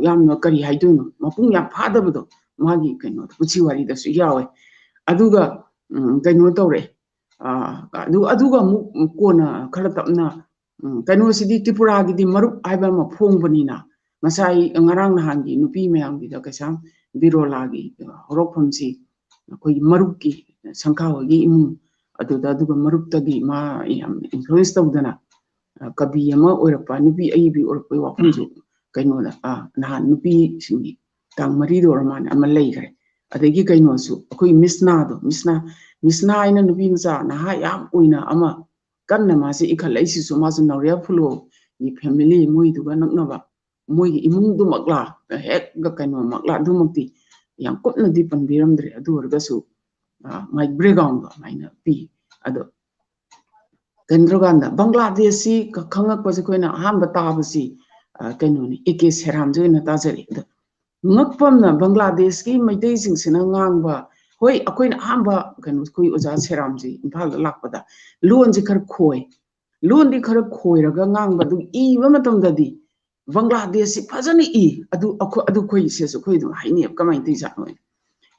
ꯌꯥꯝꯅ ꯀꯔꯤ ꯍꯥꯏꯗꯣꯏꯅꯣ, ꯃꯄꯨꯡ ꯌꯥꯝ ꯐꯥꯗꯕꯗꯣ ꯃꯥꯒꯤ ꯀꯩꯅꯣ ꯄꯨꯟꯁꯤ ꯋꯥꯔꯤꯗꯁꯨ ꯌꯥꯎꯋꯦ꯫ ꯑꯗꯨꯒ, ꯎꯝ, ꯀꯩꯅꯣ ꯇꯧꯔꯦ꯫ ꯑ, ꯑꯗꯨ, ꯑꯗꯨꯒ ꯑꯃꯨꯛ ꯀꯣꯟꯅ ꯈꯔ ꯇꯞꯅ, ꯎꯝ, ꯀꯩꯅꯣꯁꯤꯗꯤ ꯇ꯭ꯔꯤꯄꯨꯔꯥꯒꯤꯗꯤ ꯃꯔꯨꯞ ꯍꯥꯏꯕ ꯑꯃ ꯐꯣꯡꯕꯅꯤꯅ, ꯉꯁꯥꯏ ꯉꯔꯥꯡ ꯅꯍꯥꯟꯒꯤ ꯅꯨꯄꯤ ꯃꯌꯥꯝꯒꯤꯗ ꯀꯩꯁꯥꯝ ꯕꯤꯔꯣꯂꯥꯒꯤ ꯍꯧꯔꯛꯐꯝꯁꯤ ꯑꯩꯈꯣꯏꯒꯤ ꯃꯔꯨꯞꯀꯤ ꯁꯪꯈꯥ ꯍꯣꯏꯒꯤ ꯏꯃꯨꯡ ꯑꯗꯨꯗ, ꯑꯗꯨꯒ ꯃꯔꯨꯞꯇꯒꯤ ꯃꯥ ꯌꯥꯝ influence ꯇꯧꯗꯅ, ꯑ, ꯀꯕꯤ ꯑꯃ ꯑꯣꯏꯔꯛꯄ, ꯅꯨꯄꯤ ꯑꯏꯕꯤ ꯑꯣꯏꯔꯛꯄꯒꯤ ꯋꯥꯐꯝꯁꯨ ꯀꯩꯅꯣꯗ, ꯑ, ꯅꯍꯥꯟ ꯅꯨꯄꯤꯁꯤꯡꯒꯤ ꯇꯥꯡ ꯃꯔꯤꯗ ꯑꯣꯏꯔ ꯃꯥꯜꯂꯦ ꯑꯃ ꯂꯩꯈ꯭ꯔꯦ꯫ ꯑꯗꯒꯤ ꯀꯩꯅꯣꯁꯨ ꯑꯩꯈꯣꯏ ꯃꯤꯁꯅꯥꯗꯣ, ꯃꯤꯁꯅꯥ, ꯃꯤꯁꯅꯥ ꯍꯥꯏꯅ ꯅꯨꯄꯤ ꯃꯆꯥ ꯅꯍꯥ ꯌꯥꯝ ꯑꯣꯏꯅ ꯑꯃ ꯀꯟꯅ ꯃꯥꯁꯦ ꯏꯈꯠꯂꯛꯏꯁꯤꯁꯨ ꯃꯥꯁꯨ ꯅꯥꯎꯔꯤꯌꯥ ꯐꯨꯂꯣꯒꯤ family ꯃꯣꯏꯗꯨꯒ ꯅꯛꯅꯕ, ꯃꯣꯏꯒꯤ ꯏꯃꯨꯡꯗꯨꯃꯛꯂꯥ, ꯍꯦꯛ ꯀꯩꯅꯣꯃꯛꯂꯥ, ꯑꯗꯨꯃꯛꯇꯤ ꯌꯥꯝ ꯀꯨꯞꯅꯗꯤ ꯄꯟꯕꯤꯔꯝꯗ꯭ꯔꯦ꯫ ꯑꯗꯨ ꯑꯣꯏꯔꯒꯁꯨ ꯃꯥꯏ ꯕ꯭ꯔꯦꯛꯒ꯭ꯔꯥꯎꯟꯗꯣ ꯑꯗꯨꯃꯥꯏꯅ ꯄꯤ꯫ ꯑꯗꯣ ꯀꯩꯅꯣ ꯇꯧꯔꯀꯥꯟꯗ ꯕꯪꯒ꯭ꯂꯥꯗꯦꯁꯁꯤ ꯈ- ꯈꯪꯉꯛꯄꯁꯦ ꯑꯩꯈꯣꯏꯅ ꯑꯍꯥꯟꯕ ꯇꯥꯕꯁꯤ, ꯑ, ꯀꯩꯅꯣꯅꯤ, ꯑꯦ ꯀꯦ ꯁꯦꯔꯥꯝꯁꯦ ꯑꯣꯏꯅ ꯇꯥꯖꯔꯛꯑꯦ꯫ ꯑꯗꯣ ꯉꯛꯄ ꯑꯃꯅ ꯕꯪꯒ꯭ꯂꯥꯗꯦꯁꯀꯤ ꯃꯩꯇꯩꯁꯤꯡꯁꯤꯅ ꯉꯥꯡꯕ, ꯍꯣꯏ, ꯑꯩꯈꯣꯏꯅ ꯑꯍꯥꯟꯕ ꯀꯩꯅꯣ, ꯑꯩꯈꯣꯏ ꯑꯣꯖꯥ ꯁꯦꯔꯥꯝꯁꯤ ꯏꯝꯐꯥꯜꯗ ꯂꯥꯛꯄꯗ ꯂꯣꯟꯁꯦ ꯈꯔ ꯈꯣꯏ, ꯂꯣꯟꯗꯤ ꯈꯔ ꯈꯣꯏꯔꯒ ꯉꯥꯡꯕ, ꯑꯗꯨ ꯏꯕ ꯃꯇꯝꯗꯗꯤ ꯕꯪꯒ꯭ꯂꯥꯗꯦꯁꯁꯤ ꯐꯖꯅ ꯏ꯫ ꯑꯗꯨ ꯑꯩꯈꯣꯏ, ꯑꯗꯨ ꯑꯩꯈꯣꯏ ꯏꯆꯦꯁꯨ ꯑꯩꯈꯣꯏ ꯑꯗꯨꯝ ꯍꯥꯏꯅꯩꯕ, "ꯀꯃꯥꯏꯅ ꯇꯧꯔꯤꯖꯥꯠꯅꯣ?"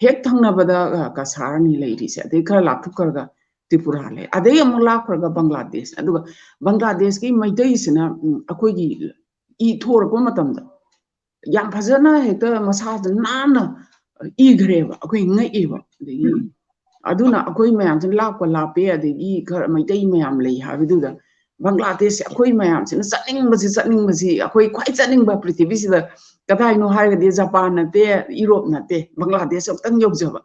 ꯍꯦꯛ ꯊꯪꯅꯕꯗ, ꯑ, ꯀꯁꯥꯔꯅꯤ ꯂꯩꯔꯤꯁꯦ, ꯑꯗꯩ ꯈꯔ ꯂꯥꯞꯊꯣꯛꯈ꯭ꯔꯒ ꯇ꯭ꯔꯤꯄꯨꯔꯥ ꯂꯩ, ꯑꯗꯩ ꯑꯃꯨꯛ ꯂꯥꯞꯈ꯭ꯔꯒ ꯕꯪꯒ꯭ꯂꯥꯗꯦꯁ꯫ ꯑꯗꯨꯒ ꯕꯪꯒ꯭ꯂꯥꯗꯦꯁꯀꯤ ꯃꯩꯇꯩꯁꯤꯅ, ꯎꯝ, ꯑꯩꯈꯣꯏꯒꯤ ꯏ ꯊꯣꯔꯛꯄ ꯃꯇꯝꯗ ꯌꯥꯝ ꯐꯖꯅ ꯍꯦꯛꯇ ꯃꯁꯥꯁꯦ ꯅꯥꯟꯅ ꯏꯈ꯭ꯔꯦꯕ꯫ ꯑꯩꯈꯣꯏ ꯉꯛꯑꯦꯕ꯫ ꯑꯗꯒꯤ ꯑꯗꯨꯅ ꯑꯩꯈꯣꯏ ꯃꯌꯥꯝꯁꯦ ꯂꯥꯞꯄ ꯂꯥꯞꯄꯦ, ꯑꯗꯒꯤ ꯈꯔ ꯃꯩꯇꯩ ꯃꯌꯥꯝ ꯂꯩ ꯍꯥꯏꯕꯗꯨꯗ ꯕꯪꯒ꯭ꯂꯥꯗꯦꯁꯁꯦ ꯑꯩꯈꯣꯏ ꯃꯌꯥꯝꯁꯤꯅ ꯆꯠꯅꯤꯡꯕꯁꯤ, ꯆꯠꯅꯤꯡꯕꯁꯤ, ꯑꯩꯈꯣꯏ ꯈ꯭ꯋꯥꯏ ꯆꯠꯅꯤꯡꯕ ꯄ꯭ꯔꯤꯊꯤꯕꯤꯁꯤꯗ ꯀꯗꯥꯏꯅꯣ ꯍꯥꯏꯔꯒꯗꯤ ꯖꯄꯥꯟ ꯅꯠꯇꯦ, ꯌꯨꯔꯣꯞ ꯅꯠꯇꯦ, ꯕꯪꯒ꯭ꯂꯥꯗꯦꯁ ꯑꯃꯨꯛꯇꯪ ꯌꯧꯖꯕ꯫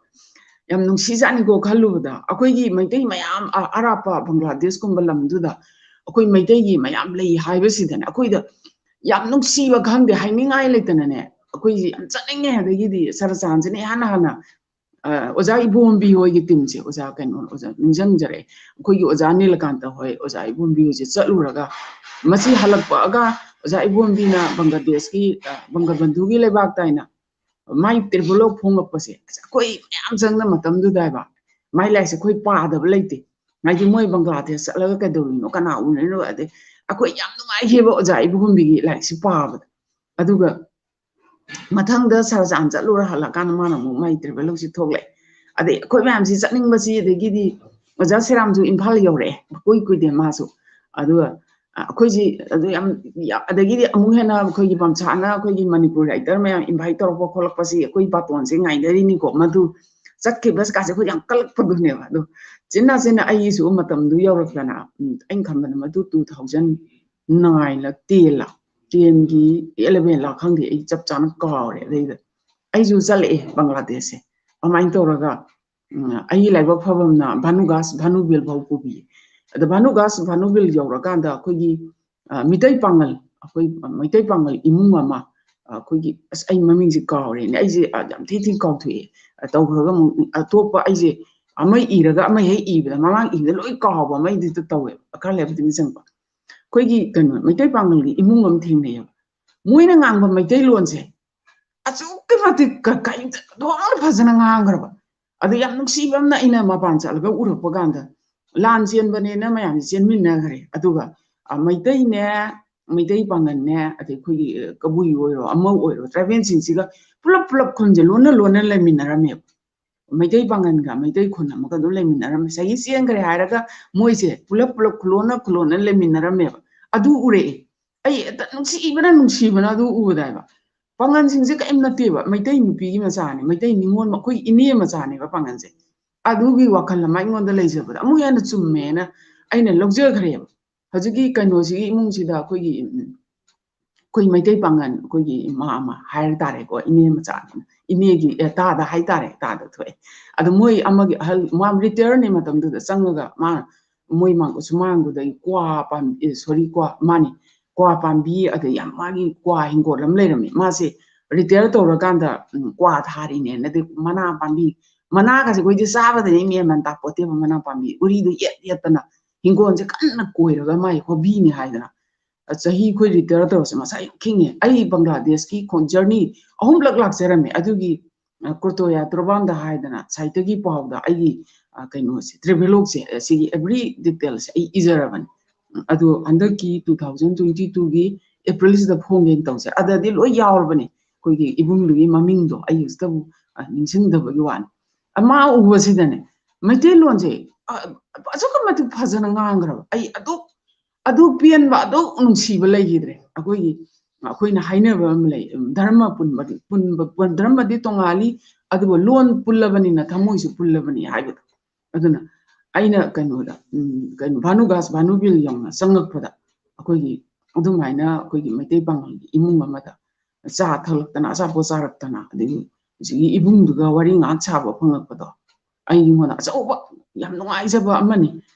ꯌꯥꯝ ꯅꯨꯡꯁꯤꯖꯥꯠꯅꯤꯀꯣ ꯈꯜꯂꯨꯕꯗ, ꯑꯩꯈꯣꯏꯒꯤ ꯃꯩꯇꯩ ꯃꯌꯥꯝ, ꯑ, ꯑꯔꯥꯞꯄ ꯕꯪꯒ꯭ꯂꯥꯗꯦꯁꯀꯨꯝꯕ ꯂꯝꯗꯨꯗ ꯑꯩꯈꯣꯏ ꯃꯩꯇꯩꯒꯤ ꯃꯌꯥꯝ ꯂꯩ ꯍꯥꯏꯕꯁꯤꯗꯅꯦ, ꯑꯩꯈꯣꯏꯗ ꯌꯥꯝ ꯅꯨꯡꯁꯤꯕ ꯈꯪꯗꯦ, ꯍꯥꯏꯅꯤꯡꯉꯥꯏ ꯂꯩꯇꯅꯅꯦ, ꯑꯩꯈꯣꯏꯁꯦ ꯌꯥꯝ ꯆꯠꯅꯤꯡꯉꯦ꯫ ꯑꯗꯒꯤꯗꯤ ꯁꯔꯆꯥꯟꯁꯤꯅ ꯏꯍꯥꯟ ꯍꯥꯟꯅ, ꯑ, ꯑꯣꯖꯥ ꯏꯕꯣꯝꯕꯤ ꯍꯣꯏꯒꯤ ꯇꯤꯝꯁꯦ, ꯑꯣꯖꯥ ꯀꯩꯅꯣ, ꯑꯣꯖꯥ ꯅꯤꯡꯁꯤꯡꯖꯔꯛꯑꯦ, ꯑꯩꯈꯣꯏꯒꯤ ꯑꯣꯖꯥ ꯅꯤꯂꯀꯥꯟꯇ ꯍꯣꯏ, ꯑꯣꯖꯥ ꯏꯕꯣꯝꯕꯤ ꯍꯣꯏꯁꯦ ꯆꯠꯂꯨꯔꯒ, ꯃꯁꯤ ꯍꯜꯂꯛꯄꯒ ꯑꯣꯖꯥ ꯏꯕꯣꯝꯕꯤꯅ ꯕꯪꯒ꯭ꯂꯥꯗꯦꯁꯀꯤ, ꯑ, ꯕꯪꯒꯕꯟꯙꯨꯒꯤ ꯂꯩꯕꯥꯛꯇ ꯍꯥꯏꯅ ꯃꯥꯏ ꯇꯦꯕꯜ ꯐꯣꯡꯉꯛꯄꯁꯦ, ꯑꯁ, ꯑꯩꯈꯣꯏ ꯃꯌꯥꯝ ꯆꯪꯅ ꯃꯇꯝꯗꯨꯗ ꯍꯥꯏꯕ, ꯃꯥꯏ ꯂꯥꯏꯔꯤꯛꯁꯦ ꯑꯩꯈꯣꯏ ꯄꯥꯗꯕ ꯂꯩꯇꯦ꯫ ꯍꯥꯏꯗꯤ ꯃꯣꯏ ꯕꯪꯒ꯭ꯂꯥꯗꯦꯁ ꯆꯠꯂꯒ ꯀꯩꯗꯧꯔꯤꯅꯣ, ꯀꯅꯥ ꯎꯅꯔꯤꯅꯣ, ꯑꯗꯩ ꯑꯩꯈꯣꯏ ꯌꯥꯝ ꯅꯨꯡꯉꯥꯏꯈꯤꯕ ꯑꯣꯖꯥ ꯏꯕꯣꯝꯕꯤꯒꯤ ꯂꯥꯏꯔꯤꯛꯁꯦ ꯄꯥꯕꯗ꯫ ꯑꯗꯨꯒ ꯃꯊꯪꯗ ꯁꯔꯆꯥꯟ ꯆꯠꯂꯨꯔ ꯍꯜꯂꯛꯀꯥꯟꯗ ꯃꯥꯅ ꯑꯃꯨꯛ ꯃꯥꯏ ꯇꯦꯕꯜ ꯍꯧꯖꯤꯛ ꯊꯣꯛꯂꯛꯑꯦ꯫ ꯑꯗꯩ ꯑꯩꯈꯣꯏ ꯃꯌꯥꯝꯁꯤ ꯆꯠꯅꯤꯡꯕꯁꯤ, ꯑꯗꯒꯤꯗꯤ ꯑꯣꯖꯥ ꯁꯦꯔꯥꯝꯁꯨ ꯏꯝꯐꯥꯜ ꯌꯧꯔꯛꯑꯦ, ꯀꯨꯏ ꯀꯨꯏꯗꯦ ꯃꯥꯁꯨ꯫ ꯑꯗꯨꯒ, ꯑ, ꯑꯩꯈꯣꯏꯁꯤ ꯑꯗꯨ ꯌꯥꯝ, ꯌꯥ-, ꯑꯗꯒꯤꯗꯤ ꯑꯃꯨꯛ ꯍꯦꯟꯅ ꯑꯩꯈꯣꯏꯒꯤ ꯄꯝꯁꯥꯅ ꯑꯩꯈꯣꯏꯒꯤ ꯃꯅꯤꯄꯨꯔ ꯔꯥꯏꯇꯔ ꯃꯌꯥꯝ ꯏꯟꯚꯥꯏꯠ ꯇꯧꯔꯛꯄ ꯈꯣꯠꯂꯛꯄꯁꯤ ꯑꯩꯈꯣꯏ ꯕꯥꯇꯣꯟꯁꯦ ꯉꯥꯏꯅꯔꯤꯅꯤꯀꯣ꯫ ꯃꯗꯨ ꯆꯠꯈꯤꯕ ꯀꯥꯁꯦ ꯑꯩꯈꯣꯏ ꯌꯥꯝ ꯀꯜꯂꯛꯄꯗꯨꯅꯦꯕ꯫ ꯑꯗꯣ ꯆꯤꯟꯅ ꯆꯤꯟꯅ ꯑꯩꯒꯤꯁꯨ ꯃꯇꯝꯗꯨ ꯌꯧꯔꯛꯇꯅ, ꯎꯝ, ꯑꯩꯅ ꯈꯟꯕꯗ ꯃꯗꯨ two thousand nine ꯂ ten ꯂ, ten ꯒꯤ eleven ꯂ ꯈꯪꯗꯦ, ꯑꯩ ꯆꯞ ꯆꯥꯅ ꯀꯥꯎꯔꯦ꯫ ꯑꯗꯩꯗ ꯑꯩꯁꯨ ꯆꯠꯂꯛꯑꯦ ꯕꯪꯒ꯭ꯂꯥꯗꯦꯁꯁꯦ꯫ ꯑꯗꯨꯃꯥꯏꯅ ꯇꯧꯔꯒ, ꯎꯝ, ꯑꯩꯒꯤ ꯂꯥꯏꯕꯛ ꯐꯕ ꯑꯃꯅ ꯚꯥꯅꯨꯒꯥꯁ ꯚꯥꯅꯨꯕꯤꯜ ꯐꯥꯎ ꯄꯨꯕꯤꯌꯦ꯫ ꯑꯗ ꯚꯥꯅꯨꯒꯥꯁ ꯚꯥꯅꯨꯕꯤꯜ ꯌꯧꯔꯀꯥꯟꯗ ꯑꯩꯈꯣꯏꯒꯤ, ꯑ, ꯃꯤꯇꯩ ꯄꯥꯉꯜ, ꯑꯩꯈꯣꯏ ꯃꯩꯇꯩ ꯄꯥꯉꯜ ꯏꯃꯨꯡ ꯑꯃ, ꯑ, ꯑꯩꯈꯣꯏꯒꯤ, ꯑꯁ, ꯑꯩ ꯃꯃꯤꯡꯁꯦ ꯀꯥꯎꯔꯦꯅꯦ, ꯑꯩꯁꯦ, ꯑ, ꯌꯥꯝ ꯊꯤ ꯊꯤ ꯀꯥꯎꯊꯣꯛꯑꯦ꯫ ꯇꯧꯈ꯭ꯔꯒ ꯑꯃꯨꯛ ꯑꯇꯣꯞꯄ ꯑꯩꯁꯦ ꯑꯃ ꯏꯔꯒ ꯑꯃ ꯍꯦꯛ ꯏꯕꯗ ꯃꯃꯥꯡ ꯏꯕꯗ ꯂꯣꯏ ꯀꯥꯎꯕ ꯑꯃ ꯑꯩꯗꯤ ꯇꯧꯋꯦꯕ, ꯈꯔ ꯂꯩꯕꯗꯤ ꯅꯤꯡꯁꯤꯡꯕ꯫ ꯑꯩꯈꯣꯏꯒꯤ ꯀꯩꯅꯣ ꯃꯩꯇꯩ ꯄꯥꯉꯜꯒꯤ ꯏꯃꯨꯡ ꯑꯃ ꯊꯦꯡꯅꯩꯌꯦꯕ꯫ ꯃꯣꯏꯅ ꯉꯥꯡꯕ ꯃꯩꯇꯩꯂꯣꯟꯁꯦ ꯑꯁꯨꯛꯀꯤ ꯃꯇꯤꯛ ꯀ-, ꯀꯩꯝꯇ ꯑꯗꯨꯛ ꯐꯖꯅ ꯉꯥꯡꯈ꯭ꯔꯕ꯫ ꯑꯗꯨ ꯌꯥꯝ ꯅꯨꯡꯁꯤꯕ ꯑꯃꯅ ꯑꯩꯅ ꯃꯄꯥꯟ ꯆꯠꯂꯒ ꯎꯔꯛꯄ ꯀꯥꯟꯗ, ꯂꯥꯟ ꯆꯦꯟꯕꯅꯦꯅ ꯃꯌꯥꯝꯁꯦ ꯆꯦꯟꯃꯤꯟꯅꯈ꯭ꯔꯦ꯫ ꯑꯗꯨꯒ, ꯑ, ꯃꯩꯇꯩꯅꯦ, ꯃꯩꯇꯩ ꯄꯥꯉꯜꯅꯦ, ꯑꯗꯩ ꯑꯩꯈꯣꯏꯒꯤ, ꯑ, ꯀꯕꯨꯏ ꯑꯣꯏꯔꯣ, ꯑꯃ ꯑꯣꯏꯔꯣ, ꯇ꯭ꯔꯥꯏꯕꯦꯜꯁꯤꯡꯁꯤꯒ ꯄꯨꯂꯞ ꯄꯨꯂꯞ ꯈꯨꯟꯁꯦ ꯂꯣꯟꯅ ꯂꯣꯟꯅ ꯂꯩꯃꯤꯟꯅꯔꯝꯃꯦꯕ꯫ ꯃꯩꯇꯩ ꯄꯥꯉꯜꯒ ꯃꯩꯇꯩ ꯈꯨꯟ ꯑꯃꯒ ꯑꯗꯨꯝ ꯂꯩꯃꯤꯟꯅꯔꯝꯃꯦ꯫ ꯆꯍꯤ ꯆꯦꯟꯈ꯭ꯔꯦ ꯍꯥꯏꯔꯒ ꯃꯣꯏꯁꯦ ꯄꯨꯂꯞ ꯄꯨꯂꯞ ꯈꯨꯂꯣꯟꯅ ꯈꯨꯂꯣꯟꯅ ꯂꯩꯃꯤꯟꯅꯔꯝꯃꯦꯕ꯫ ꯑꯗꯨ ꯎꯔꯛꯑꯦ꯫ ꯑꯩ ꯍꯦꯛꯇ ꯅꯨꯡꯁꯤꯕꯅ, ꯅꯨꯡꯁꯤꯕꯅ ꯑꯗꯨ ꯎꯕꯗ ꯍꯥꯏꯕ꯫ ꯄꯥꯉꯜꯁꯤꯡꯁꯦ ꯀꯔꯤꯝ ꯅꯠꯇꯦꯕ꯫ ꯃꯩꯇꯩ ꯅꯨꯄꯤꯒꯤ ꯃꯆꯥꯅꯤ, ꯃꯩꯇꯩ ꯅꯤꯉꯣꯜ, ꯑꯩꯈꯣꯏ ꯏꯅꯦ ꯃꯆꯥꯅꯦꯕ ꯄꯥꯉꯜꯁꯦ꯫ ꯑꯗꯨꯒꯤ ꯋꯥꯈꯜ ꯑꯃ ꯑꯩꯉꯣꯟꯗ ꯂꯩꯖꯕꯗ ꯑꯃꯨꯛ ꯍꯦꯟꯅ ꯆꯨꯝꯃꯦꯅ ꯑꯩꯅ ꯂꯧꯖꯈ꯭ꯔꯦꯕ꯫ ꯍꯧꯖꯤꯛꯀꯤ ꯀꯩꯅꯣꯁꯤꯒꯤ ꯏꯃꯨꯡꯁꯤꯗ ꯑꯩꯈꯣꯏꯒꯤ, ꯎꯝ, ꯑꯩꯈꯣꯏ ꯃꯩꯇꯩ ꯄꯥꯉꯜ, ꯑꯩꯈꯣꯏꯒꯤ ꯏꯃꯥ ꯑꯃ ꯍꯥꯏꯔ ꯇꯥꯔꯦꯀꯣ, ꯏꯅꯦ ꯃꯆꯥ, ꯏꯅꯦꯒꯤ, ꯑꯦ, ꯇꯥꯗ ꯍꯥꯏꯇꯥꯔꯦ, ꯇꯥꯗ ꯊꯣꯛꯑꯦ꯫ ꯑꯗꯣ ꯃꯣꯏ ꯑꯃꯒꯤ ꯑꯍꯜ, ꯃꯥ ꯔꯤꯇꯥꯌꯔꯅꯦ ꯃꯇꯝꯗꯨꯗ ꯆꯪꯉꯒ, ꯃꯥ ꯃꯣꯏ ꯃꯥꯡꯒꯣꯜ ꯁꯨꯃꯥꯡꯗꯨꯗꯒꯤ ꯀ꯭ꯋꯥ ꯄꯥꯝꯕꯤ, ꯑꯦ, ꯁꯣꯔꯤ, ꯀ꯭ꯋꯥ, ꯃꯥꯅꯤ, ꯀ꯭ꯋꯥ ꯄꯥꯝꯕꯤ, ꯑꯗꯩ ꯌꯥꯝ ꯃꯥꯒꯤ ꯀ꯭ꯋꯥ ꯍꯤꯡꯒꯣꯜ ꯑꯃ ꯂꯩꯔꯝꯃꯦ꯫ ꯃꯥꯁꯦ ꯔꯤꯇꯥꯌꯔ ꯇꯧꯔꯀꯥꯟꯗ, ꯎꯝ, ꯀ꯭ꯋꯥ ꯊꯥꯔꯤꯅꯦꯅ, ꯑꯗꯩ ꯃꯅꯥ ꯄꯥꯝꯕꯤ, ꯃꯅꯥꯒꯁꯦ ꯑꯩꯈꯣꯏꯗꯤ ꯆꯥꯕꯗꯅꯦ ꯃꯦꯟ ꯃꯥꯟ ꯇꯥꯄꯣꯠꯇꯦꯕ, ꯃꯅꯥ ꯄꯥꯝꯕꯤ ꯎꯔꯤꯗꯣ ꯌꯦꯠ ꯌꯦꯠꯇꯅ ꯍꯤꯡꯒꯣꯜꯁꯦ ꯀꯟꯅ ꯀꯣꯏꯔꯒ ꯃꯥꯏ ꯍꯣꯕꯤꯅꯤ ꯍꯥꯏꯗꯅ꯫ ꯑ, ꯆꯍꯤ ꯑꯩꯈꯣꯏ ꯔꯤꯇꯥꯌꯔ ꯇꯧꯔꯁꯦ ꯃꯁꯥ ꯌꯥꯝ ꯈꯤꯡꯉꯦ꯫ ꯑꯩ ꯕꯪꯒ꯭ꯂꯥꯗꯦꯁꯀꯤ ꯈꯣꯡ ꯖꯔꯅꯤ ꯑꯍꯨꯝꯂꯛ ꯂꯥꯛꯆꯔꯝꯃꯦ꯫ ꯑꯗꯨꯒꯤ, ꯑ, ꯀ꯭ꯔꯣꯇꯣꯌꯥ ꯇꯣꯔꯕꯥꯟꯗ ꯍꯥꯏꯗꯅ ꯁꯥꯍꯤꯇ꯭ꯌꯒꯤ ꯄꯥꯎꯗ ꯑꯩꯒꯤ, ꯑ, ꯀꯩꯅꯣꯁꯦ, ꯇ꯭ꯔꯦꯚꯦꯂꯣꯛꯁꯦ, ꯑ, ꯁꯤꯒꯤ ꯑꯦꯚ꯭ꯔꯤ ꯗꯤꯇꯦꯜꯁꯦ ꯑꯩ ꯏꯖꯔꯕꯅꯤ꯫ ꯎꯝ, ꯑꯗꯣ ꯍꯟꯗꯛꯀꯤ two thousand twenty twoꯒꯤ ꯑꯦꯄ꯭ꯔꯤꯜꯁꯤꯗ ꯐꯣꯡꯒꯦꯅ ꯇꯧꯁꯦ꯫ ꯑꯗꯗꯤ ꯂꯣꯏ ꯌꯥꯎꯔꯕꯅꯦ꯫ ꯑꯩꯈꯣꯏꯒꯤ ꯏꯕꯨꯡꯗꯨꯒꯤ ꯃꯃꯤꯡꯗꯣ ꯑꯩ ꯍꯧꯖꯤꯛꯇꯕꯨ, ꯑ, ꯅꯤꯡꯁꯤꯡꯗꯕꯒꯤ ꯋꯥꯅꯤ꯫ ꯑ, ꯃꯥ ꯎꯕꯁꯤꯗꯅꯦ, ꯃꯩꯇꯩꯂꯣꯟꯁꯦ, ꯑ, ꯑꯁꯨꯛꯀꯤ ꯃꯇꯤꯛ ꯐꯖꯅ ꯉꯥꯡꯈ꯭ꯔꯕ꯫ ꯑꯩ ꯑꯗꯨꯛ, ꯑꯗꯨꯛ ꯄꯦꯟꯕ, ꯑꯗꯨꯛ ꯅꯨꯡꯁꯤꯕ ꯂꯩꯈꯤꯗ꯭ꯔꯦ꯫ ꯑꯩꯈꯣꯏꯒꯤ, ꯑꯩꯈꯣꯏꯅ ꯍꯥꯏꯅꯕ ꯑꯃ ꯂꯩ, ꯙꯔꯃ ꯄꯨꯟꯕꯗꯤ, ꯄꯨꯟꯕ, ꯄꯨꯟ-, ꯙꯔꯃꯗꯤ ꯇꯣꯉꯥꯜꯂꯤ, ꯑꯗꯨꯕꯨ ꯂꯣꯟ ꯄꯨꯜꯂꯕꯅꯤꯅ ꯊꯃꯣꯏꯁꯨ ꯄꯨꯜꯂꯕꯅꯤ ꯍꯥꯏꯕꯗꯣ꯫ ꯑꯗꯨꯅ ꯑꯩꯅ ꯀꯩꯅꯣꯗ, ꯎꯝ, ꯀꯩꯅꯣ, ꯚꯥꯅꯨꯒꯥꯁ ꯚꯥꯅꯨꯕꯤꯜ ꯌꯧꯅ ꯆꯪꯉꯛꯄꯗ ꯑꯩꯈꯣꯏꯒꯤ ꯑꯗꯨꯃꯥꯏꯅ ꯑꯩꯈꯣꯏꯒꯤ ꯃꯩꯇꯩ ꯄꯥꯉꯜꯒꯤ ꯏꯃꯨꯡ ꯑꯃꯗ ꯆꯥ ꯊꯛꯂꯛꯇꯅ, ꯑꯆꯥꯄꯣꯠ ꯆꯥꯔꯛꯇꯅ, ꯑꯗꯒꯤ ꯍꯧꯖꯤꯛꯀꯤ ꯏꯕꯨꯡꯗꯨꯒ ꯋꯥꯔꯤ ꯉꯥꯏꯍꯥꯛ ꯁꯥꯕ ꯐꯪꯉꯛꯄꯗꯣ ꯑꯩꯉꯣꯟꯗ ꯑꯆꯧꯕ ꯌꯥꯝ ꯅꯨꯡꯉꯥꯏꯖꯕ ꯑꯃꯅꯤ꯫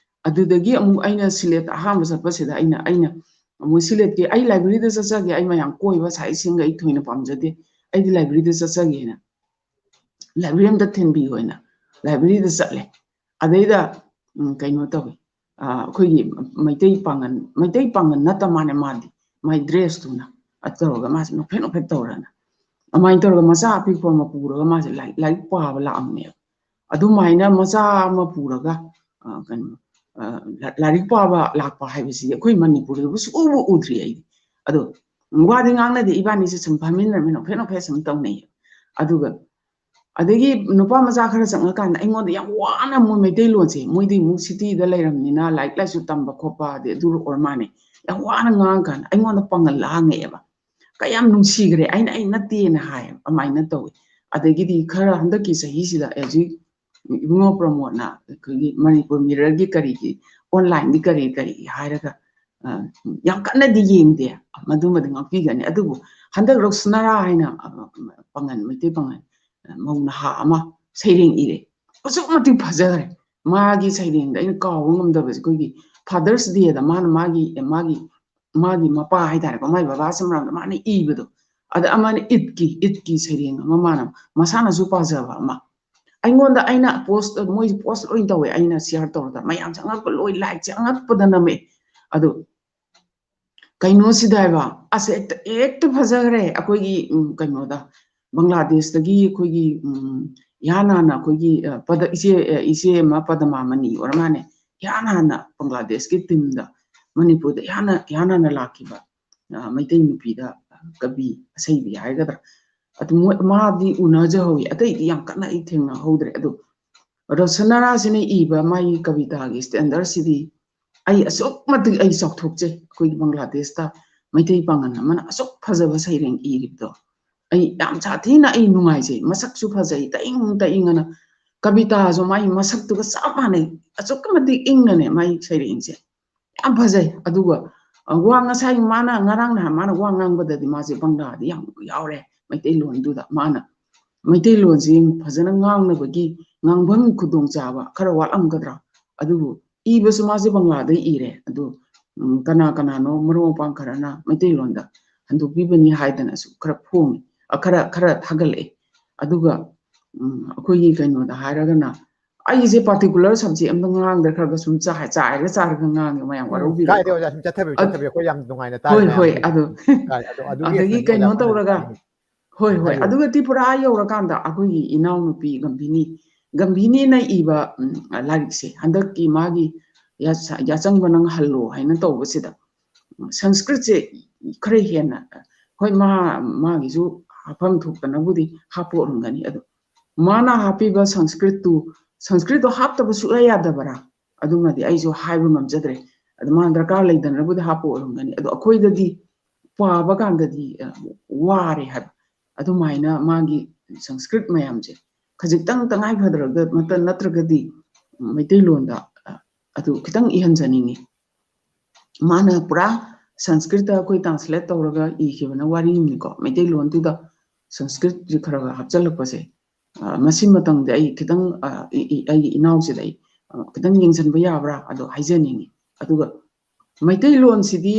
ꯑꯗꯨꯗꯒꯤ ꯑꯃꯨꯛ ꯑꯩꯅ ꯁꯤꯂꯦꯠꯇ ꯑꯍꯥꯟꯕ ꯆꯠꯄꯁꯤꯗ ꯑꯩꯅ, ꯑꯩꯅ ꯑꯃꯨꯛ ꯁꯤꯂꯦꯠꯀꯤ, ꯑꯩ ꯂꯥꯏꯕ꯭ꯔꯦꯔꯤꯗ ꯆꯠꯆꯒꯦ, ꯑꯩ ꯃꯌꯥꯝ ꯀꯣꯏꯕ ꯁꯥꯏꯠꯁꯤꯡꯒ ꯑꯩ ꯊꯣꯏꯅ ꯄꯥꯝꯖꯗꯦ, ꯑꯩꯗꯤ ꯂꯥꯏꯕ꯭ꯔꯦꯔꯤꯗ ꯆꯠꯆꯒꯦꯅ ꯂꯥꯏꯕ꯭ꯔꯦꯔꯤ ꯑꯝꯇ ꯊꯤꯟꯕꯤꯌꯣꯅ ꯂꯥꯏꯕ꯭ꯔꯦꯔꯤꯗ ꯆꯠꯂꯦ꯫ ꯑꯗꯩꯗ ꯎꯝ, ꯀꯩꯅꯣ ꯇꯧꯋꯤ, ꯑ, ꯑꯩꯈꯣꯏꯒꯤ ꯃꯩꯇꯩ ꯄꯥꯉꯟ, ꯃꯩꯇꯩ ꯄꯥꯉꯟ ꯅꯠꯇ ꯃꯥꯅꯦ, ꯃꯥꯗꯤ ꯃꯥꯏ ꯗ꯭ꯔꯦꯁꯇꯨꯅ ꯑꯗꯨ ꯇꯧꯔꯒ ꯃꯥꯁꯦ ꯅꯣꯛꯐꯦꯠ ꯅꯣꯛꯐꯦꯠ ꯇꯧꯔꯅ ꯑꯗꯨꯃꯥꯏꯅ ꯇꯧꯔꯒ ꯃꯆꯥ ꯑꯄꯤꯛꯄ ꯑꯃ ꯄꯨꯔꯒ ꯃꯥꯁꯦ ꯂꯥꯏꯔꯤꯛ, ꯂꯥꯏꯔꯤꯛ ꯄꯥꯕ ꯂꯥꯛꯑꯝꯃꯦꯕ꯫ ꯑꯗꯨꯃꯥꯏꯅ ꯃꯆꯥ ꯑꯃ ꯄꯨꯔꯒ ꯑ, ꯀꯩꯅꯣ ꯑ, ꯂꯥ-, ꯂꯥꯏꯔꯤꯛ ꯄꯥꯕ ꯂꯥꯛꯄ ꯍꯥꯏꯕꯁꯤꯗꯤ ꯑꯩꯈꯣꯏ ꯃꯅꯤꯄꯨꯔꯗꯕꯨ ꯁꯨꯛꯎꯕꯨ ꯎꯗ꯭ꯔꯤ ꯑꯩꯗꯤ꯫ ꯑꯗꯣ ꯋꯥꯗꯤ ꯉꯥꯡꯅꯗꯦ, ꯏꯕꯥꯅꯤꯁꯦ ꯁꯨꯝ ꯐꯝꯃꯤꯟꯅꯔꯝꯃꯤ ꯅꯣꯛꯐꯦꯠ ꯅꯣꯛꯐꯦꯠ ꯁꯨꯝ ꯇꯧꯅꯩꯌꯦ꯫ ꯑꯗꯨꯒ ꯑꯗꯒꯤ ꯅꯨꯄꯥ ꯃꯆꯥ ꯈꯔ ꯆꯪꯉꯀꯥꯟꯗ ꯑꯩꯉꯣꯟꯗ ꯌꯥꯝ ꯋꯥꯅ ꯃꯣꯏ ꯃꯩꯇꯩꯂꯣꯟꯁꯦ, ꯃꯣꯏꯗꯤ ꯑꯃꯨꯛ ꯁꯤꯇꯤꯗ ꯂꯩꯔꯝꯅꯤꯅ ꯂꯥꯏꯔꯤꯛ ꯂꯥꯏꯁꯨ ꯇꯝꯕ ꯈꯣꯠꯄ ꯑꯗꯩ ꯑꯗꯨ ꯑꯣꯏꯔ ꯃꯥꯅꯦ, ꯌꯥꯝ ꯋꯥꯅ ꯉꯥꯡꯉꯀꯥꯟꯗ ꯑꯩꯉꯣꯟꯗ ꯄꯥꯡꯒꯜ ꯍꯥꯡꯉꯛꯑꯦꯕ꯫ ꯀꯌꯥꯝ ꯅꯨꯡꯁꯤꯈ꯭ꯔꯦ, ꯑꯩꯅ ꯑꯩ ꯅꯠꯇꯦꯅ ꯍꯥꯏ꯫ ꯑꯗꯨꯃꯥꯏꯅ ꯇꯧꯋꯤ꯫ ꯑꯗꯒꯤꯗꯤ ꯈꯔ ꯍꯟꯗꯛꯀꯤ ꯆꯍꯤꯁꯤꯗ ꯍꯧꯖꯤꯛ ꯏꯕꯨꯡꯉꯣ ꯄ꯭ꯔꯃꯣꯗꯅ ꯑꯩꯈꯣꯏꯒꯤ ꯃꯅꯤꯄꯨꯔ ꯃꯤꯔꯔꯒꯤ ꯀꯔꯤꯒꯤ ꯑꯣꯟꯂꯥꯏꯟꯒꯤ ꯀꯔꯤ ꯀꯔꯤ ꯍꯥꯏꯔꯒ ꯑ, ꯌꯥꯝ ꯀꯟꯅꯗꯤ ꯌꯦꯡꯗꯦ, ꯃꯗꯨꯃꯗꯤ ꯉꯥꯛꯄꯤꯒꯅꯤ꯫ ꯑꯗꯨꯕꯨ ꯍꯟꯗꯛ ꯔꯣꯁꯅꯥꯔꯥ ꯍꯥꯏꯅ ꯑ, ꯄꯥꯉꯟ, ꯃꯩꯇꯩ ꯄꯥꯉꯟ ꯑ, ꯃꯧ ꯅꯍꯥ ꯑꯃ ꯁꯩꯔꯦꯡ ꯏꯔꯦ꯫ ꯑꯁꯨꯛ ꯃꯇꯤꯛ ꯐꯖꯈ꯭ꯔꯦ꯫ ꯃꯥꯒꯤ ꯁꯩꯔꯦꯡꯗ ꯑꯩꯅ ꯀꯥꯎꯕ ꯉꯝꯗꯕꯁꯦ, ꯑꯩꯈꯣꯏꯒꯤ Father's Dayꯗ ꯃꯥꯅ ꯃꯥꯒꯤ ꯃꯥꯒꯤ ꯃꯥꯒꯤ ꯃꯄꯥ ꯍꯥꯏꯇꯥꯔꯦꯀꯣ, ꯃꯥꯒꯤ ꯕꯕꯥꯁꯤ ꯃꯔꯝꯗ ꯃꯥꯅ ꯏꯕꯗꯣ, ꯑꯗ ꯑꯃꯅ ꯏꯗꯀꯤ ꯏꯗꯀꯤ ꯁꯩꯔꯦꯡ ꯑꯃ ꯃꯥꯅ ꯃꯁꯥꯅꯁꯨ ꯄꯥꯖꯕ ꯑꯃ꯫ ꯑꯩꯉꯣꯟꯗ, ꯑꯩꯅ ꯄꯣꯁ, ꯃꯣꯏ ꯄꯣꯁ ꯂꯣꯏ ꯇꯧꯋꯦ, ꯑꯩꯅ ꯁꯤꯌꯥꯔ ꯇꯧꯔꯒ ꯃꯌꯥꯝꯁꯦ ꯑꯉꯛꯄ ꯂꯣꯏ, ꯂꯥꯏꯛꯁꯦ ꯑꯉꯛꯄꯗ ꯅꯝꯃꯛꯑꯦ꯫ ꯑꯗꯣ ꯀꯩꯅꯣꯁꯤꯗ ꯍꯥꯏꯕ, ꯑꯁ ꯍꯦꯛꯇ ꯍꯦꯛꯇ ꯐꯖꯈ꯭ꯔꯦ꯫ ꯑꯩꯈꯣꯏꯒꯤ ꯎꯝ, ꯀꯩꯅꯣꯗ ꯕꯪꯒ꯭ꯂꯥꯗꯦꯁꯇꯒꯤ ꯑꯩꯈꯣꯏꯒꯤ ꯎꯝ, ꯏꯍꯥꯟ ꯍꯥꯟꯅ ꯑꯩꯈꯣꯏꯒꯤ ꯑ, ꯄꯗ ꯏꯆꯦ ꯑ, ꯏꯆꯦ ꯑꯃ ꯄꯗꯃꯥꯃꯅꯤ ꯑꯣꯏꯔ ꯃꯥꯅꯦ, ꯏꯍꯥꯟ ꯍꯥꯟꯅ ꯕꯪꯒ꯭ꯂꯥꯗꯦꯁꯀꯤ ꯇꯤꯝꯗ ꯃꯅꯤꯄꯨꯔꯗ ꯏꯍꯥꯟ ꯏꯍꯥꯟ ꯍꯥꯟꯅ ꯂꯥꯛꯈꯤꯕ ꯑ, ꯃꯩꯇꯩ ꯅꯨꯄꯤꯗ ꯀꯕꯤ ꯑꯁꯩꯕꯤ ꯍꯥꯏꯒꯗ꯭ꯔꯥ, ꯑꯗꯨ ꯃꯣꯏ ꯃꯥꯗꯤ ꯎꯅꯖꯍꯧꯋꯤ, ꯑꯇꯩꯗꯤ ꯌꯥꯝ ꯀꯟꯅ ꯑꯩ ꯊꯦꯡꯅꯍꯧꯗ꯭ꯔꯦ꯫ ꯑꯗꯣ ꯔꯣꯁꯅꯥꯔꯥꯁꯤꯅ ꯏꯕ ꯃꯥꯒꯤ ꯀꯕꯤꯇꯥꯒꯤ ꯁ꯭ꯇꯦꯟꯗꯔꯁꯤꯗꯤ ꯑꯩ ꯑꯁꯨꯛ ꯃꯇꯤꯛ ꯑꯩ ꯆꯥꯎꯊꯣꯛꯆꯩ꯫ ꯑꯩꯈꯣꯏꯒꯤ ꯕꯪꯒ꯭ꯂꯥꯗꯦꯁꯇ ꯃꯩꯇꯩ ꯄꯥꯉꯜ ꯑꯃꯅ ꯑꯁꯨꯛ ꯐꯖꯕ ꯁꯩꯔꯦꯡ ꯏꯔꯤꯕꯗꯣ ꯑꯩ ꯌꯥꯝ ꯁꯥꯊꯤꯅ ꯑꯩ ꯅꯨꯡꯉꯥꯏꯖꯩ꯫ ꯃꯁꯛꯁꯨ ꯐꯖꯩ, ꯇꯏꯪ ꯇꯏꯪ ꯑꯅ, ꯀꯕꯤꯇꯥꯁꯨ ꯃꯥꯒꯤ ꯃꯁꯛꯇꯨꯒ ꯆꯞ ꯃꯥꯟꯅꯩ꯫ ꯑꯁꯨꯛꯀꯤ ꯃꯇꯤꯛ ꯏꯪꯅꯅꯦ ꯃꯥꯒꯤ ꯁꯩꯔꯦꯡꯁꯦ ꯌꯥꯝ ꯐꯖꯩ꯫ ꯑꯗꯨꯒ ꯑ, ꯋꯥ ꯉꯁꯥꯏ ꯃꯥꯅ ꯉꯔꯥꯡ ꯅꯍꯥꯟ ꯃꯥꯅ ꯋꯥ ꯉꯥꯡꯕꯗꯗꯤ ꯃꯥꯁꯦ ꯕꯪꯒ꯭ꯂꯥꯗꯤ ꯌꯥꯝ ꯌꯥꯎꯔꯦ꯫ ꯃꯩꯇꯩꯂꯣꯟꯗꯨꯗ ꯃꯥꯅ ꯃꯩꯇꯩꯂꯣꯟꯁꯤ ꯐꯖꯅ ꯉꯥꯡꯅꯕꯒꯤ ꯉꯥꯡꯐꯝ ꯈꯨꯗꯣꯡꯆꯥꯕ ꯈꯔ ꯋꯥꯠꯂꯝꯒꯗ꯭ꯔꯥ, ꯑꯗꯨꯕꯨ ꯏꯕꯁꯨ ꯃꯥꯁꯦ ꯕꯪꯒ꯭ꯂꯥꯗ ꯏꯔꯦ꯫ ꯑꯗꯨ ꯎꯝ, ꯀꯅꯥ ꯀꯅꯥꯅꯣ ꯃꯔꯨꯞ ꯃꯄꯥꯡ ꯈꯔꯅ ꯃꯩꯇꯩꯂꯣꯟꯗ ꯍꯟꯗꯣꯛꯄꯤꯕꯅꯤ ꯍꯥꯏꯗꯅꯁꯨ ꯈꯔ ꯐꯣꯡꯉꯤ, ꯑ, ꯈꯔ ꯈꯔ ꯊꯥꯒꯠꯂꯛꯑꯦ꯫ ꯑꯗꯨꯒ ꯎꯝ, ꯑꯩꯈꯣꯏꯒꯤ ꯀꯩꯅꯣꯗ ꯍꯥꯏꯔꯒꯅ, ꯑꯩꯁꯦ particular subject ꯑꯝꯗ ꯉꯥꯡꯗ꯭ꯔꯦ, ꯈꯔ ꯈꯔ ꯁꯨꯝ ꯆꯥꯏ-, ꯆꯥꯏꯔ ꯆꯥꯏꯔꯒ ꯉꯥꯡꯉꯦ, ꯃꯌꯥꯝ ꯎꯝ, ꯋꯥꯔꯧꯕꯤꯔꯣꯏꯀꯣ꯫ ꯀꯥꯏꯗꯦ ꯑꯣꯖꯥ, ꯁꯨꯝ ꯆꯠꯊꯕꯤꯌꯨ, ꯑꯠ-, ꯆꯠꯊꯕꯤꯌꯨ, ꯑꯩꯈꯣꯏ ꯌꯥꯝ ꯅꯨꯡꯉꯥꯏꯅ ꯇꯥꯔꯤ ꯍꯣꯏ, ꯍꯣꯏ, ꯃꯌꯥꯝꯁꯦ꯫ ꯑꯗꯨ, ꯀꯥꯏ-, ꯑꯗꯨ, ꯑꯗꯨꯒꯤ ꯑꯗꯒꯤ explanation ꯀꯩꯅꯣ ꯑꯣꯖꯥ ꯐꯖꯅ ꯇꯧꯔꯒ, ꯄꯤꯕꯤꯌꯨ꯫ ꯍꯣꯏ, ꯎꯝ, ꯍꯣꯏ, ꯍꯥꯏꯕꯤꯌꯨ꯫ ꯑꯗꯨꯒ ꯇ꯭ꯔꯤꯄꯨꯔꯥ ꯌꯧꯔꯀꯥꯟꯗ ꯑꯩꯈꯣꯏꯒꯤ ꯏꯅꯥꯎꯅꯨꯄꯤ ꯒꯝꯚꯤꯅꯤ, ꯒꯝꯚꯤꯅꯤꯅ ꯏꯕ, ꯎꯝ, ꯂꯥꯏꯔꯤꯛꯁꯦ, ꯍꯟꯗꯛꯀꯤ ꯃꯥꯒꯤ ꯌꯥꯆ-, ꯌꯥꯆꯪꯕ ꯅꯪ ꯍꯜꯂꯣ ꯍꯥꯏꯅ ꯇꯧꯕꯁꯤꯗ, ꯎꯝ, ꯁꯪꯁꯀ꯭ꯔꯤꯠꯁꯦ ꯈꯔ ꯍꯦꯟꯅ, ꯍꯣꯏ, ꯃꯥ, ꯃꯥꯒꯤꯁꯨ ꯍꯥꯞꯐꯝ ꯊꯣꯛꯇꯅꯕꯨꯗꯤ ꯍꯥꯞꯄꯣꯛꯂꯝꯒꯅꯤ, ꯑꯗꯣ ꯃꯥꯅ ꯍꯥꯞꯄꯤꯕ ꯁꯪꯁꯀ꯭ꯔꯤꯠꯇꯨ, ꯁꯪꯁꯀ꯭ꯔꯤꯠꯇꯣ ꯍꯥꯞꯇꯕ ꯁꯨꯛꯌꯥ ꯌꯥꯗꯕꯔꯥ? ꯑꯗꯨꯃꯗꯤ ꯑꯩꯁꯨ ꯍꯥꯏꯕ ꯉꯝꯖꯗ꯭ꯔꯦ꯫ ꯑꯗꯨ ꯃꯥ ꯗꯔꯀꯥꯔ ꯂꯩꯗꯅꯕꯨꯗꯤ ꯍꯥꯞꯄ ꯑꯣꯏꯔꯝꯒꯅꯤ꯫ ꯑꯗꯣ ꯑꯩꯈꯣꯏꯗꯗꯤ ꯄꯥꯕ ꯀꯥꯟꯗꯗꯤ, ꯑ, ꯋꯥꯔꯦ ꯍꯥꯏꯕ꯫ ꯑꯗꯨꯃꯥꯏꯅ ꯃꯥꯒꯤ ꯁꯪꯁꯀ꯭ꯔꯤꯠ ꯃꯌꯥꯝꯁꯦ ꯈꯖꯤꯛꯇꯪ ꯇꯉꯥꯏ ꯐꯗ꯭ꯔꯒ ꯅꯠꯇ-, ꯅꯠꯇ꯭ꯔꯒꯗꯤ ꯃꯩꯇꯩꯂꯣꯟꯗ, ꯑ, ꯑꯗꯨ ꯈꯤꯇꯪ ꯏꯍꯟꯖꯅꯤꯡꯉꯤ꯫ ꯃꯥꯅ ꯄꯨꯔꯥ ꯁꯪꯁꯀ꯭ꯔꯤꯠꯇ ꯑꯩꯈꯣꯏ translate ꯇꯧꯔꯒ ꯏꯈꯤꯕꯅ ꯋꯥꯔꯤꯅꯤꯀꯣ꯫ ꯃꯩꯇꯩꯂꯣꯟꯗꯨꯗ ꯁꯪꯁꯀ꯭ꯔꯤꯠꯁꯦ ꯈꯔ ꯈꯔ ꯍꯥꯞꯆꯤꯜꯂꯛꯄꯁꯦ, ꯑ, ꯃꯁꯤꯃꯇꯪꯗꯤ ꯑꯩ ꯈꯤꯇꯪ, ꯑ, ꯏ-, ꯏ-, ꯑꯩꯒꯤ ꯏꯅꯥꯎꯁꯤꯗ ꯑꯩ, ꯑ, ꯈꯤꯇꯪ ꯌꯦꯡꯁꯤꯟꯕ ꯌꯥꯕ꯭ꯔꯥ? ꯑꯗꯣ ꯍꯥꯏꯖꯅꯤꯡꯉꯤ꯫ ꯑꯗꯨꯒ ꯃꯩꯇꯩꯂꯣꯟꯁꯤꯗꯤ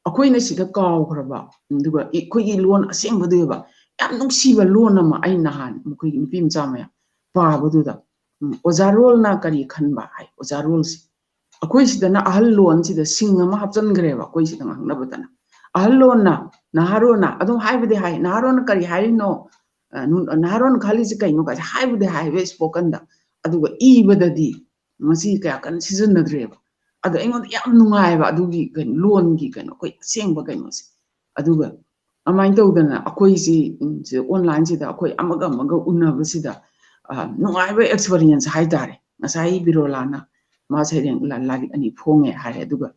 ꯑꯩꯈꯣꯏꯅ ꯁꯤꯗ ꯀꯥꯎꯈ꯭ꯔꯕ, ꯑꯗꯨꯒ ꯑꯩꯈꯣꯏꯒꯤ ꯂꯣꯟ ꯑꯁꯦꯡꯕꯗꯨ ꯑꯣꯏꯕ ꯌꯥꯝ ꯅꯨꯡꯁꯤꯕ ꯂꯣꯟ ꯑꯃ ꯑꯩ ꯅꯍꯥꯟ ꯃꯈꯣꯏꯒꯤ ꯅꯨꯄꯤ ꯃꯆꯥ ꯃꯌꯥꯝ ꯄꯥꯕꯗꯨꯗ, ꯎꯝ, ꯑꯣꯖꯥ ꯔꯣꯜꯅ ꯀꯔꯤ ꯈꯟꯕ ꯍꯥꯏ, ꯑꯣꯖꯥ ꯔꯣꯜꯁꯦ꯫ ꯑꯩꯈꯣꯏ ꯁꯤꯗꯅ ꯑꯍꯜ ꯂꯣꯟꯁꯤꯗ ꯁꯤꯡ ꯑꯃ ꯍꯥꯞꯆꯤꯟꯈ꯭ꯔꯦꯕ, ꯑꯩꯈꯣꯏ ꯁꯤꯗ ꯉꯥꯡꯅꯕꯗꯅ꯫ ꯑꯍꯜ ꯂꯣꯟꯅ, ꯅꯍꯥꯔꯣꯟꯅ ꯑꯗꯨꯝ ꯍꯥꯏꯕꯗꯤ ꯍꯥꯏ, "ꯅꯍꯥꯔꯣꯟꯅ ꯀꯔꯤ ꯍꯥꯏꯔꯤꯅꯣ? ꯑ, ꯅꯨ-, ꯅꯍꯥꯔꯣꯟꯅ ꯈꯜꯂꯤꯁꯦ ꯀꯩꯅꯣ?" ꯀꯥꯏꯁꯦ ꯍꯥꯏꯕꯨꯗꯤ ꯍꯥꯏꯕ spoken ꯗ, ꯑꯗꯨꯒ ꯏꯕꯗꯗꯤ ꯃꯁꯤ ꯀꯌꯥ ꯀꯟꯅ ꯁꯤꯖꯤꯟꯅꯗ꯭ꯔꯦꯕ꯫ ꯑꯗꯣ ꯑꯩꯉꯣꯟꯗ ꯌꯥꯝ ꯅꯨꯡꯉꯥꯏꯕ ꯑꯗꯨꯒꯤ ꯀꯩꯅꯣ, ꯂꯣꯟꯒꯤ ꯀꯩꯅꯣ, ꯑꯩꯈꯣꯏ ꯑꯁꯦꯡꯕ ꯀꯩꯅꯣꯁꯦ꯫ ꯑꯗꯨꯒ ꯑꯗꯨꯃꯥꯏꯅ ꯇꯧꯗꯅ ꯑꯩꯈꯣꯏꯁꯤ, ꯎꯝ, ꯁꯤ online ꯁꯤꯗ ꯑꯩꯈꯣꯏ ꯑꯃꯒ ꯑꯃꯒ ꯎꯅꯕꯁꯤꯗ, ꯑ, ꯅꯨꯡꯉꯥꯏꯕ experience ꯍꯥꯏꯇꯥꯔꯦ꯫ ꯉꯁꯥꯏ ꯕꯤꯔꯣꯂꯥꯅ ꯃꯥ ꯁꯩꯔꯦꯡ ꯂ-, ꯂꯥꯏꯔꯤꯛ ꯑꯅꯤ ꯐꯣꯡꯉꯦ ꯍꯥꯏꯔꯦ꯫ ꯑꯗꯨꯒ,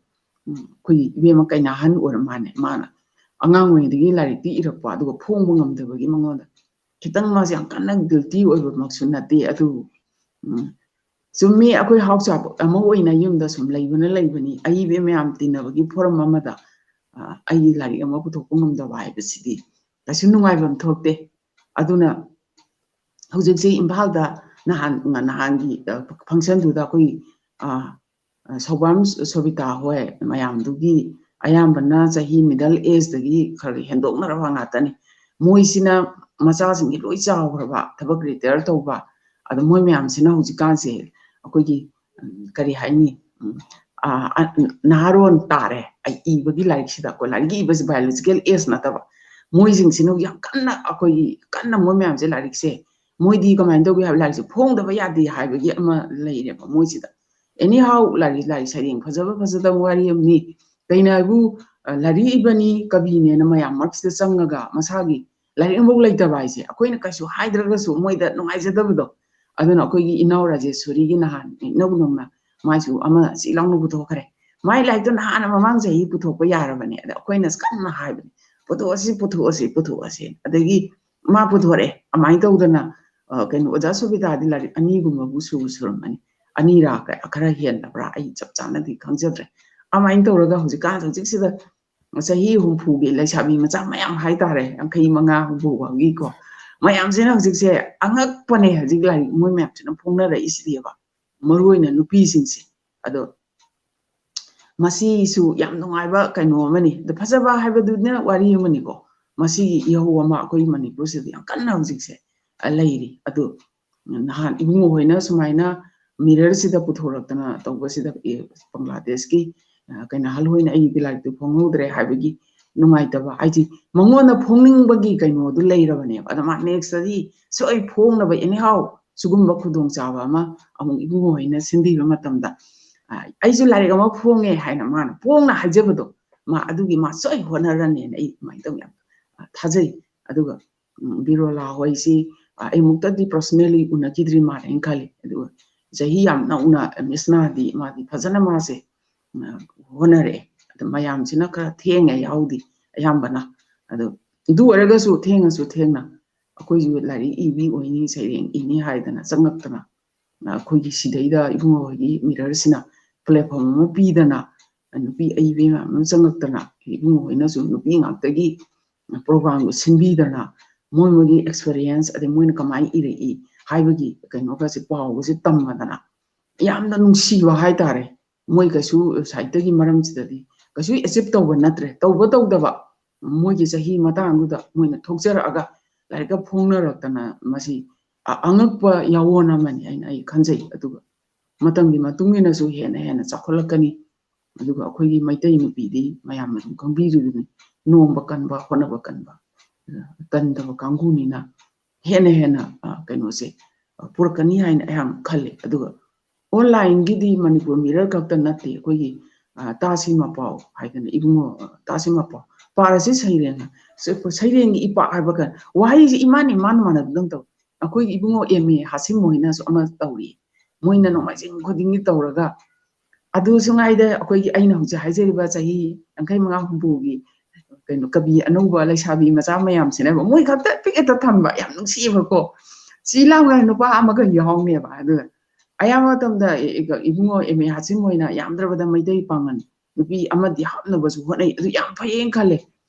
ꯎꯝ, ꯑꯩꯈꯣꯏꯒꯤ ꯏꯕꯦꯝꯃ ꯀꯩꯅꯥꯍꯟ ꯑꯣꯏꯔ ꯃꯥꯜꯂꯦ, ꯃꯥꯅ ꯑꯉꯥꯡ ꯑꯣꯏꯔꯤꯉꯩꯗꯒꯤ ꯂꯥꯏꯔꯤꯛꯇꯤ ꯏꯔꯛꯄ, ꯑꯗꯨꯒ ꯐꯣꯡꯕ ꯉꯝꯗꯕꯒꯤ ꯃꯉꯣꯟꯗ ꯈꯤꯇꯪ ꯃꯥꯁꯦ ꯌꯥꯝ ꯀꯟꯅ guilty ꯑꯣꯏꯕꯃꯛꯁꯨ ꯅꯠꯇꯦ, ꯑꯗꯨꯕꯨ, ꯎꯝ, ꯆꯨꯝꯃꯤ, ꯑꯩꯈꯣꯏ ꯍꯥꯎꯆꯥꯕ ꯑꯃ ꯑꯣꯏꯅ ꯌꯨꯝꯗ ꯁꯨꯝ ꯂꯩꯕꯅ ꯂꯩꯕꯅꯤ, ꯑꯏꯕ ꯃꯌꯥꯝ ꯇꯤꯟꯅꯕꯒꯤ ꯐꯣꯔꯝ ꯑꯃꯗ, ꯑ, ꯑꯩꯒꯤ ꯂꯥꯏꯔꯤꯛ ꯑꯃ ꯄꯨꯊꯣꯛꯄ ꯉꯝꯗꯕ ꯍꯥꯏꯕꯁꯤꯗꯤ ꯀꯩꯁꯨ ꯅꯨꯡꯉꯥꯏꯐꯝ ꯊꯣꯛꯇꯦ꯫ ꯑꯗꯨꯅ ꯍꯧꯖꯤꯛꯁꯤ ꯏꯝꯐꯥꯜꯗ ꯅꯍꯥꯟ, ꯅꯍꯥꯟꯒꯤ, ꯑ, function ꯗꯨꯗ ꯑꯩꯈꯣꯏ, ꯑ, ꯑ, ꯁꯧꯕꯥꯝ ꯁꯣꯕꯤꯇꯥ ꯍꯣꯏ ꯃꯌꯥꯝꯗꯨꯒꯤ ꯑꯌꯥꯝꯕꯅ ꯆꯍꯤ middle age ꯗꯒꯤ ꯈꯔ ꯍꯦꯟꯗꯣꯛꯅꯔꯕ ꯉꯥꯛꯇꯅꯤ꯫ ꯃꯣꯏꯁꯤꯅ ꯃꯆꯥꯁꯤꯡꯁꯤ ꯂꯣꯏ ꯆꯥꯎꯈ꯭ꯔꯕ, ꯊꯕꯛ ꯔꯤꯇꯥꯌꯔ ꯇꯧꯕ, ꯑꯗꯣ ꯃꯣꯏ ꯃꯌꯥꯝꯁꯤꯅ ꯍꯧꯖꯤꯛꯀꯥꯟꯁꯦ ꯑꯩꯈꯣꯏꯒꯤ, ꯎꯝ, ꯀꯔꯤ ꯍꯥꯏꯅꯤ, ꯎꯝ, ꯑ, ꯑ, ꯅꯍꯥꯔꯣꯟ ꯇꯥꯔꯦ꯫ ꯑꯩ ꯏꯕꯒꯤ ꯂꯥꯏꯔꯤꯛꯁꯤꯗ, ꯑꯩꯈꯣꯏ ꯂꯥꯏꯔꯤꯛ ꯏꯕꯁꯦ biological age ꯅꯠꯇꯕ, ꯃꯣꯏꯁꯤꯡꯁꯤꯅ ꯌꯥꯝ ꯀꯟꯅ, ꯑꯩꯈꯣꯏꯒꯤ ꯀꯟꯅ ꯃꯣꯏ ꯃꯌꯥꯝꯁꯦ ꯂꯥꯏꯔꯤꯛꯁꯦ, ꯃꯣꯏꯗꯤ ꯀꯃꯥꯏꯅ ꯇꯧꯒꯦ ꯍꯥꯏꯕ, ꯂꯥꯏꯔꯤꯛꯁꯦ ꯐꯣꯡꯗꯕ ꯌꯥꯗꯦ ꯍꯥꯏꯕꯒꯤ ꯑꯃ ꯂꯩꯔꯦꯕ ꯃꯣꯏꯁꯤꯗ꯫ Anyhow, ꯂꯥꯏꯔꯤꯛ, ꯂꯥꯏꯔꯤꯛ ꯁꯩꯔꯦꯡ ꯐꯖꯕ ꯐꯖꯗꯕ ꯋꯥꯔꯤ ꯑꯃꯅꯤ꯫ ꯀꯩꯅ ꯍꯥꯏꯕꯨ, ꯑ, ꯂꯥꯏꯔꯤꯛ ꯏꯕꯅꯤ, ꯀꯕꯤꯅꯦꯅ ꯃꯌꯥꯝ ꯃꯔꯛꯁꯤꯗ ꯆꯪꯉꯒ ꯃꯁꯥꯒꯤ ꯂꯥꯏꯔꯤꯛ ꯑꯃꯐꯥꯎ ꯂꯩꯇꯕ ꯍꯥꯏꯁꯦ, ꯑꯩꯈꯣꯏꯅ ꯀꯩꯁꯨ ꯍꯥꯏꯗ꯭ꯔꯒꯁꯨ ꯃꯣꯏꯗ ꯅꯨꯡꯉꯥꯏꯖꯗꯕꯗꯣ꯫ ꯑꯗꯨꯅ ꯑꯩꯈꯣꯏꯒꯤ ꯏꯅꯥꯎ ꯔꯥꯖꯦꯁꯣꯔꯤꯒꯤ ꯅꯍꯥꯟ ꯏꯅꯧ ꯅꯧꯅ ꯃꯥꯏꯁꯨ ꯑꯃ ꯆꯤ ꯂꯥꯎꯅ ꯄꯨꯊꯣꯛꯈ꯭ꯔꯦ꯫ ꯃꯥꯏ ꯂꯥꯏꯔꯤꯛꯇꯣ ꯅꯍꯥꯟꯅ ꯃꯃꯥꯡ ꯆꯍꯤ ꯄꯨꯊꯣꯛꯄ ꯌꯥꯔꯕꯅꯦ꯫ ꯑꯗ ꯑꯩꯈꯣꯏꯅ ꯀꯟꯅ ꯍꯥꯏꯕꯅꯦ, "ꯄꯨꯊꯣꯛꯑꯁꯤ, ꯄꯨꯊꯣꯛꯑꯁꯤ, ꯄꯨꯊꯣꯛꯑꯁꯤ"꯫ ꯑꯗꯒꯤ ꯃꯥ ꯄꯨꯊꯣꯔꯛꯑꯦ꯫ ꯑꯗꯨꯃꯥꯏꯅ ꯇꯧꯗꯅ, ꯑ, ꯀꯩꯅꯣ, ꯑꯣꯖꯥ ꯁꯣꯕꯤꯇꯥꯗꯤ ꯂꯥꯏꯔꯤꯛ ꯑꯅꯤꯒꯨꯝꯕꯕꯨ ꯁꯨꯕ ꯁꯨꯔꯝꯃꯅꯤ꯫ ꯑꯅꯤꯔꯥ ꯀ-, ꯈꯔ ꯍꯦꯟꯗꯕ꯭ꯔꯥ? ꯑꯩ ꯆꯞ ꯆꯥꯅꯗꯤ ꯈꯪꯖꯗ꯭ꯔꯦ꯫ ꯑꯗꯨꯃꯥꯏꯅ ꯇꯧꯔꯒ ꯍꯧꯖꯤꯛꯀꯥꯟ, ꯍꯧꯖꯤꯛꯁꯤꯗ ꯆꯍꯤ ꯍꯨꯝꯐꯨꯒꯤ ꯂꯩꯁꯥꯕꯤ ꯃꯆꯥ ꯃꯌꯥꯝ ꯍꯥꯏꯇꯥꯔꯦ, ꯌꯥꯡꯈꯩ ꯃꯉꯥ, ꯍꯨꯝꯐꯨ ꯐꯥꯎꯒꯤꯀꯣ, ꯃꯌꯥꯝꯁꯤꯅ ꯍꯧꯖꯤꯛꯁꯦ ꯑꯉꯛꯄꯅꯦ꯫ ꯍꯧꯖꯤꯛ ꯂꯥꯏꯔꯤꯛ ꯃꯣꯏ ꯃꯌꯥꯝꯁꯤꯅ ꯐꯣꯡꯅꯔꯛꯏꯁꯤꯗꯤꯕ, ꯃꯔꯨ ꯑꯣꯏꯅ ꯅꯨꯄꯤꯁꯤꯡꯁꯦ꯫ ꯑꯗꯣ ꯃꯁꯤꯁꯨ ꯌꯥꯝ ꯅꯨꯡꯉꯥꯏꯕ ꯀꯩꯅꯣ ꯑꯃꯅꯤ꯫ ꯑꯗꯣ ꯐꯖꯕ ꯍꯥꯏꯕꯗꯨꯅ ꯋꯥꯔꯤ ꯑꯃꯅꯤꯀꯣ꯫ ꯃꯁꯤꯒꯤ ꯏꯍꯧ ꯑꯃ ꯑꯩꯈꯣꯏ ꯃꯅꯤꯄꯨꯔꯁꯤꯗ ꯌꯥꯝ ꯀꯟꯅ ꯍꯧꯖꯤꯛꯁꯦ, ꯑ, ꯂꯩꯔꯤ꯫ ꯑꯗꯨ ꯅꯍꯥꯟ ꯏꯕꯨꯡꯉꯣ ꯍꯣꯏꯅ ꯁꯨꯃꯥꯏꯅ ꯃꯤꯔꯔꯁꯤꯗ ꯄꯨꯊꯣꯔꯛꯇꯅ ꯇꯧꯕꯁꯤꯗ, ꯑꯦ, ꯕꯪꯒ꯭ꯂꯥꯗꯦꯁꯀꯤ, ꯑ, ꯀꯩꯅꯣ, ꯑꯍꯜ ꯍꯣꯏꯅ ꯑꯩꯒꯤ ꯂꯥꯏꯔꯤꯛꯇꯨ ꯐꯣꯡꯍꯧꯗ꯭ꯔꯦ ꯍꯥꯏꯕꯒꯤ ꯅꯨꯡꯉꯥꯏꯇꯕ, ꯍꯥꯏꯗꯤ ꯃꯉꯣꯟꯗ ꯐꯣꯡꯅꯤꯡꯕꯒꯤ ꯀꯩꯅꯣꯗꯨ ꯂꯩꯔꯕꯅꯦꯕ꯫ ꯑꯗ ꯃꯥ next ꯇꯗꯤ ꯁꯣꯏ ꯐꯣꯡꯅꯕ, anyhow, ꯁꯤꯒꯨꯝꯕ ꯈꯨꯗꯣꯡꯆꯥꯕ ꯑꯃ ꯑꯃꯨꯛ ꯏꯕꯨꯡꯉꯣ ꯍꯣꯏꯅ ꯁꯤꯟꯕꯤꯕ ꯃꯇꯝꯗ, ꯑ, "ꯑꯩꯁꯨ ꯂꯥꯏꯔꯤꯛ ꯑꯃ ꯐꯣꯡꯉꯦ" ꯍꯥꯏꯅ ꯃꯥꯅ ꯐꯣꯡꯅ ꯍꯥꯏꯖꯕꯗꯣ, ꯃꯥ ꯑꯗꯨꯒꯤ ꯃꯥ ꯁꯣꯏ ꯍꯣꯠꯅꯔꯅꯦꯅ ꯑꯩ ꯑꯗꯨꯃꯥꯏꯅ ꯇꯧ ꯌꯥꯝ, ꯑ, ꯊꯥꯖꯩ꯫ ꯑꯗꯨꯒ, ꯎꯝ, ꯕꯤꯔꯣꯂꯥ ꯍꯣꯏꯁꯤ, ꯑ, ꯑꯩꯃꯨꯛꯇꯗꯤ personally ꯎꯅꯈꯤꯗ꯭ꯔꯤ ꯃꯥꯜꯂꯦꯅ ꯈꯜꯂꯤ꯫ ꯑꯗꯨꯒ ꯆꯍꯤ ꯌꯥꯝ ꯅꯧꯅ ꯃꯤꯁ ꯅꯥꯗꯤ ꯃꯥꯗꯤ ꯐꯖꯅ ꯃꯥꯁꯦ, ꯑ, ꯍꯣꯠꯅꯔꯛꯑꯦ꯫ ꯑꯗꯨ ꯃꯌꯥꯝꯁꯤꯅ ꯈꯔ ꯊꯦꯡꯉꯦ ꯌꯥꯎꯗꯤ ꯑꯌꯥꯝꯕꯅ꯫ ꯑꯗꯨ, ꯑꯗꯨ ꯑꯣꯏꯔꯒꯁꯨ ꯊꯦꯡꯉꯁꯨ ꯊꯦꯡꯅ ꯑꯩꯈꯣꯏꯁꯨ ꯂꯥꯏꯔꯤꯛ ꯏꯕꯤ ꯑꯣꯏꯅꯤ, ꯁꯩꯔꯦꯡ ꯏꯅꯤ ꯍꯥꯏꯗꯅ ꯆꯪꯉꯛꯇꯅ, ꯑꯩꯈꯣꯏꯒꯤ ꯁꯤꯗꯩꯗ ꯏꯕꯨꯡꯉꯣ ꯍꯣꯏꯒꯤ ꯃꯤꯔꯔꯁꯤꯅ platform ꯑꯃ ꯄꯤꯗꯅ, ꯅꯨꯄꯤ ꯑꯏꯕꯤ ꯃꯌꯥꯝ ꯑꯃ ꯆꯪꯉꯛꯇꯅ, ꯏꯕꯨꯡꯉꯣ ꯍꯣꯏꯅꯁꯨ ꯅꯨꯄꯤ ꯉꯥꯛꯇꯒꯤ programꯗꯨ ꯁꯤꯟꯕꯤꯗꯅ, ꯃꯣꯏ ꯃꯣꯏꯒꯤ experience, ꯑꯗꯩ ꯃꯣꯏꯅ ꯀꯃꯥꯏꯅ ꯏꯔꯛꯏ ꯍꯥꯏꯕꯒꯤ ꯀꯩꯅꯣꯒꯁꯦ, ꯄꯥꯎꯒꯁꯦ ꯇꯝꯃꯗꯅ, ꯌꯥꯝꯅ ꯅꯨꯡꯁꯤꯕ ꯍꯥꯏꯇꯥꯔꯦ꯫ ꯃꯣꯏ ꯀꯩꯁꯨ ꯁꯥꯍꯤꯇ꯭ꯌꯒꯤ ꯃꯔꯝꯁꯤꯗꯗꯤ ꯀꯩꯁꯨ achieve ꯇꯧꯕ ꯅꯠꯇ꯭ꯔꯦ, ꯇꯧꯕ ꯇꯧꯗꯕ, ꯃꯣꯏꯒꯤ ꯆꯍꯤ ꯃꯇꯥꯡꯗꯨꯗ ꯃꯣꯏꯅ ꯊꯣꯛꯆꯔꯛꯑꯒ ꯂꯥꯏꯔꯤꯛꯀ ꯐꯣꯡꯅꯔꯛꯇꯅ, ꯃꯁꯤ ꯑ-, ꯑꯉꯛꯄ ꯌꯥꯑꯣꯟ ꯑꯃꯅꯤ ꯍꯥꯏꯅ ꯑꯩ ꯈꯟꯖꯩ꯫ ꯑꯗꯨꯒ ꯃꯇꯝꯒꯤ ꯃꯇꯨꯡ ꯏꯟꯅꯁꯨ ꯍꯦꯟꯅ ꯍꯦꯟꯅ ꯆꯥꯎꯈꯠꯂꯛꯀꯅꯤ꯫ ꯑꯗꯨꯒ ꯑꯩꯈꯣꯏꯒꯤ ꯃꯩꯇꯩ ꯅꯨꯄꯤꯗꯤ ꯃꯌꯥꯝꯅ ꯑꯗꯨꯝ ꯈꯪꯕꯤꯔꯤꯗꯨꯅꯤ, ꯅꯣꯝꯕ ꯀꯟꯕ, ꯍꯣꯠꯅꯕ ꯀꯟꯕ, ꯑ, ꯇꯟꯗꯕ ꯀꯥꯡꯕꯨꯅꯤꯅ ꯍꯦꯟꯅ ꯍꯦꯟꯅ, ꯑ, ꯀꯩꯅꯣꯁꯦ, ꯑ, ꯄꯨꯔꯛꯀꯅꯤ ꯍꯥꯏꯅ ꯑꯩꯍꯥꯛꯅ ꯈꯜꯂꯤ꯫ ꯑꯗꯨꯒ online-ꯒꯤꯗꯤ ꯃꯅꯤꯄꯨꯔ ꯃꯤꯔꯔ ꯈꯛꯇ ꯅꯠꯇꯦ, ꯑꯩꯈꯣꯏꯒꯤ, ꯑ, ꯇꯥꯁꯤ ꯃꯄꯥꯎ ꯍꯥꯏꯗꯅ, ꯏꯕꯨꯡꯉꯣ, ꯑ, ꯇꯥꯁꯤ ꯃꯄꯥꯎ, ꯄꯥꯔꯁꯤ ꯁꯩꯔꯦꯡ, ꯁ-, ꯁꯩꯔꯦꯡꯒꯤ ꯏꯄꯥꯛ ꯍꯥꯏꯕ ꯀ-, ꯋꯥꯍꯩꯁꯦ ꯏꯃꯥꯟ ꯏꯃꯥꯟ ꯃꯥꯟꯅꯗꯧꯅ ꯇꯧꯏ꯫ ꯑꯩꯈꯣꯏꯒꯤ ꯏꯕꯨꯡꯉꯣ ꯑꯦꯝ ꯑꯦ ꯍꯥꯁꯤꯝ ꯍꯣꯏꯅꯁꯨ ꯑꯃ ꯇꯧꯔꯤ, ꯃꯣꯏꯅ ꯅꯣꯡꯃꯥꯏꯖꯤꯡ ꯈꯨꯗꯤꯡꯒꯤ ꯇꯧꯔꯒ, ꯑꯗꯨꯁꯨ ꯉꯥꯏꯗ ꯑꯩꯈꯣꯏꯒꯤ ꯑꯩꯅ ꯍꯧꯖꯤꯛ ꯍꯥꯏꯖꯔꯤꯕ ꯆꯍꯤ ꯌꯥꯡꯈꯩ ꯃꯉꯥ ꯍꯨꯝꯐꯨꯒꯤ ꯀꯩꯅꯣ ꯀꯕꯤ ꯑꯅꯧꯕ ꯂꯩꯁꯥꯕꯤ ꯃꯆꯥ ꯃꯌꯥꯝꯁꯤꯅꯕ ꯃꯣꯏ ꯈꯛꯇ ꯄꯤꯛ ꯍꯦꯛꯇ ꯊꯝꯕ, ꯌꯥꯝ ꯅꯨꯡꯁꯤꯑꯕꯀꯣ꯫ ꯆꯤ ꯂꯥꯎꯅ ꯅꯨꯄꯥ ꯑꯃꯒ ꯌꯥꯎꯅꯦꯕ꯫ ꯑꯗꯨꯒ ꯑꯌꯥꯝꯕ ꯃꯇꯝꯗ E-, E-, Ibungo M A ꯍꯥꯁꯤꯝ ꯍꯣꯏꯅ ꯌꯥꯝꯗ꯭ꯔꯕꯗ ꯃꯩꯇꯩ ꯄꯥꯉꯜ ꯅꯨꯄꯤ ꯑꯃꯗꯤ ꯍꯥꯞꯅꯕꯁꯨ ꯍꯣꯠꯅꯩ꯫ ꯑꯗꯨ ꯌꯥꯝ ꯐꯩꯌꯦꯅ ꯈꯜꯂꯦ꯫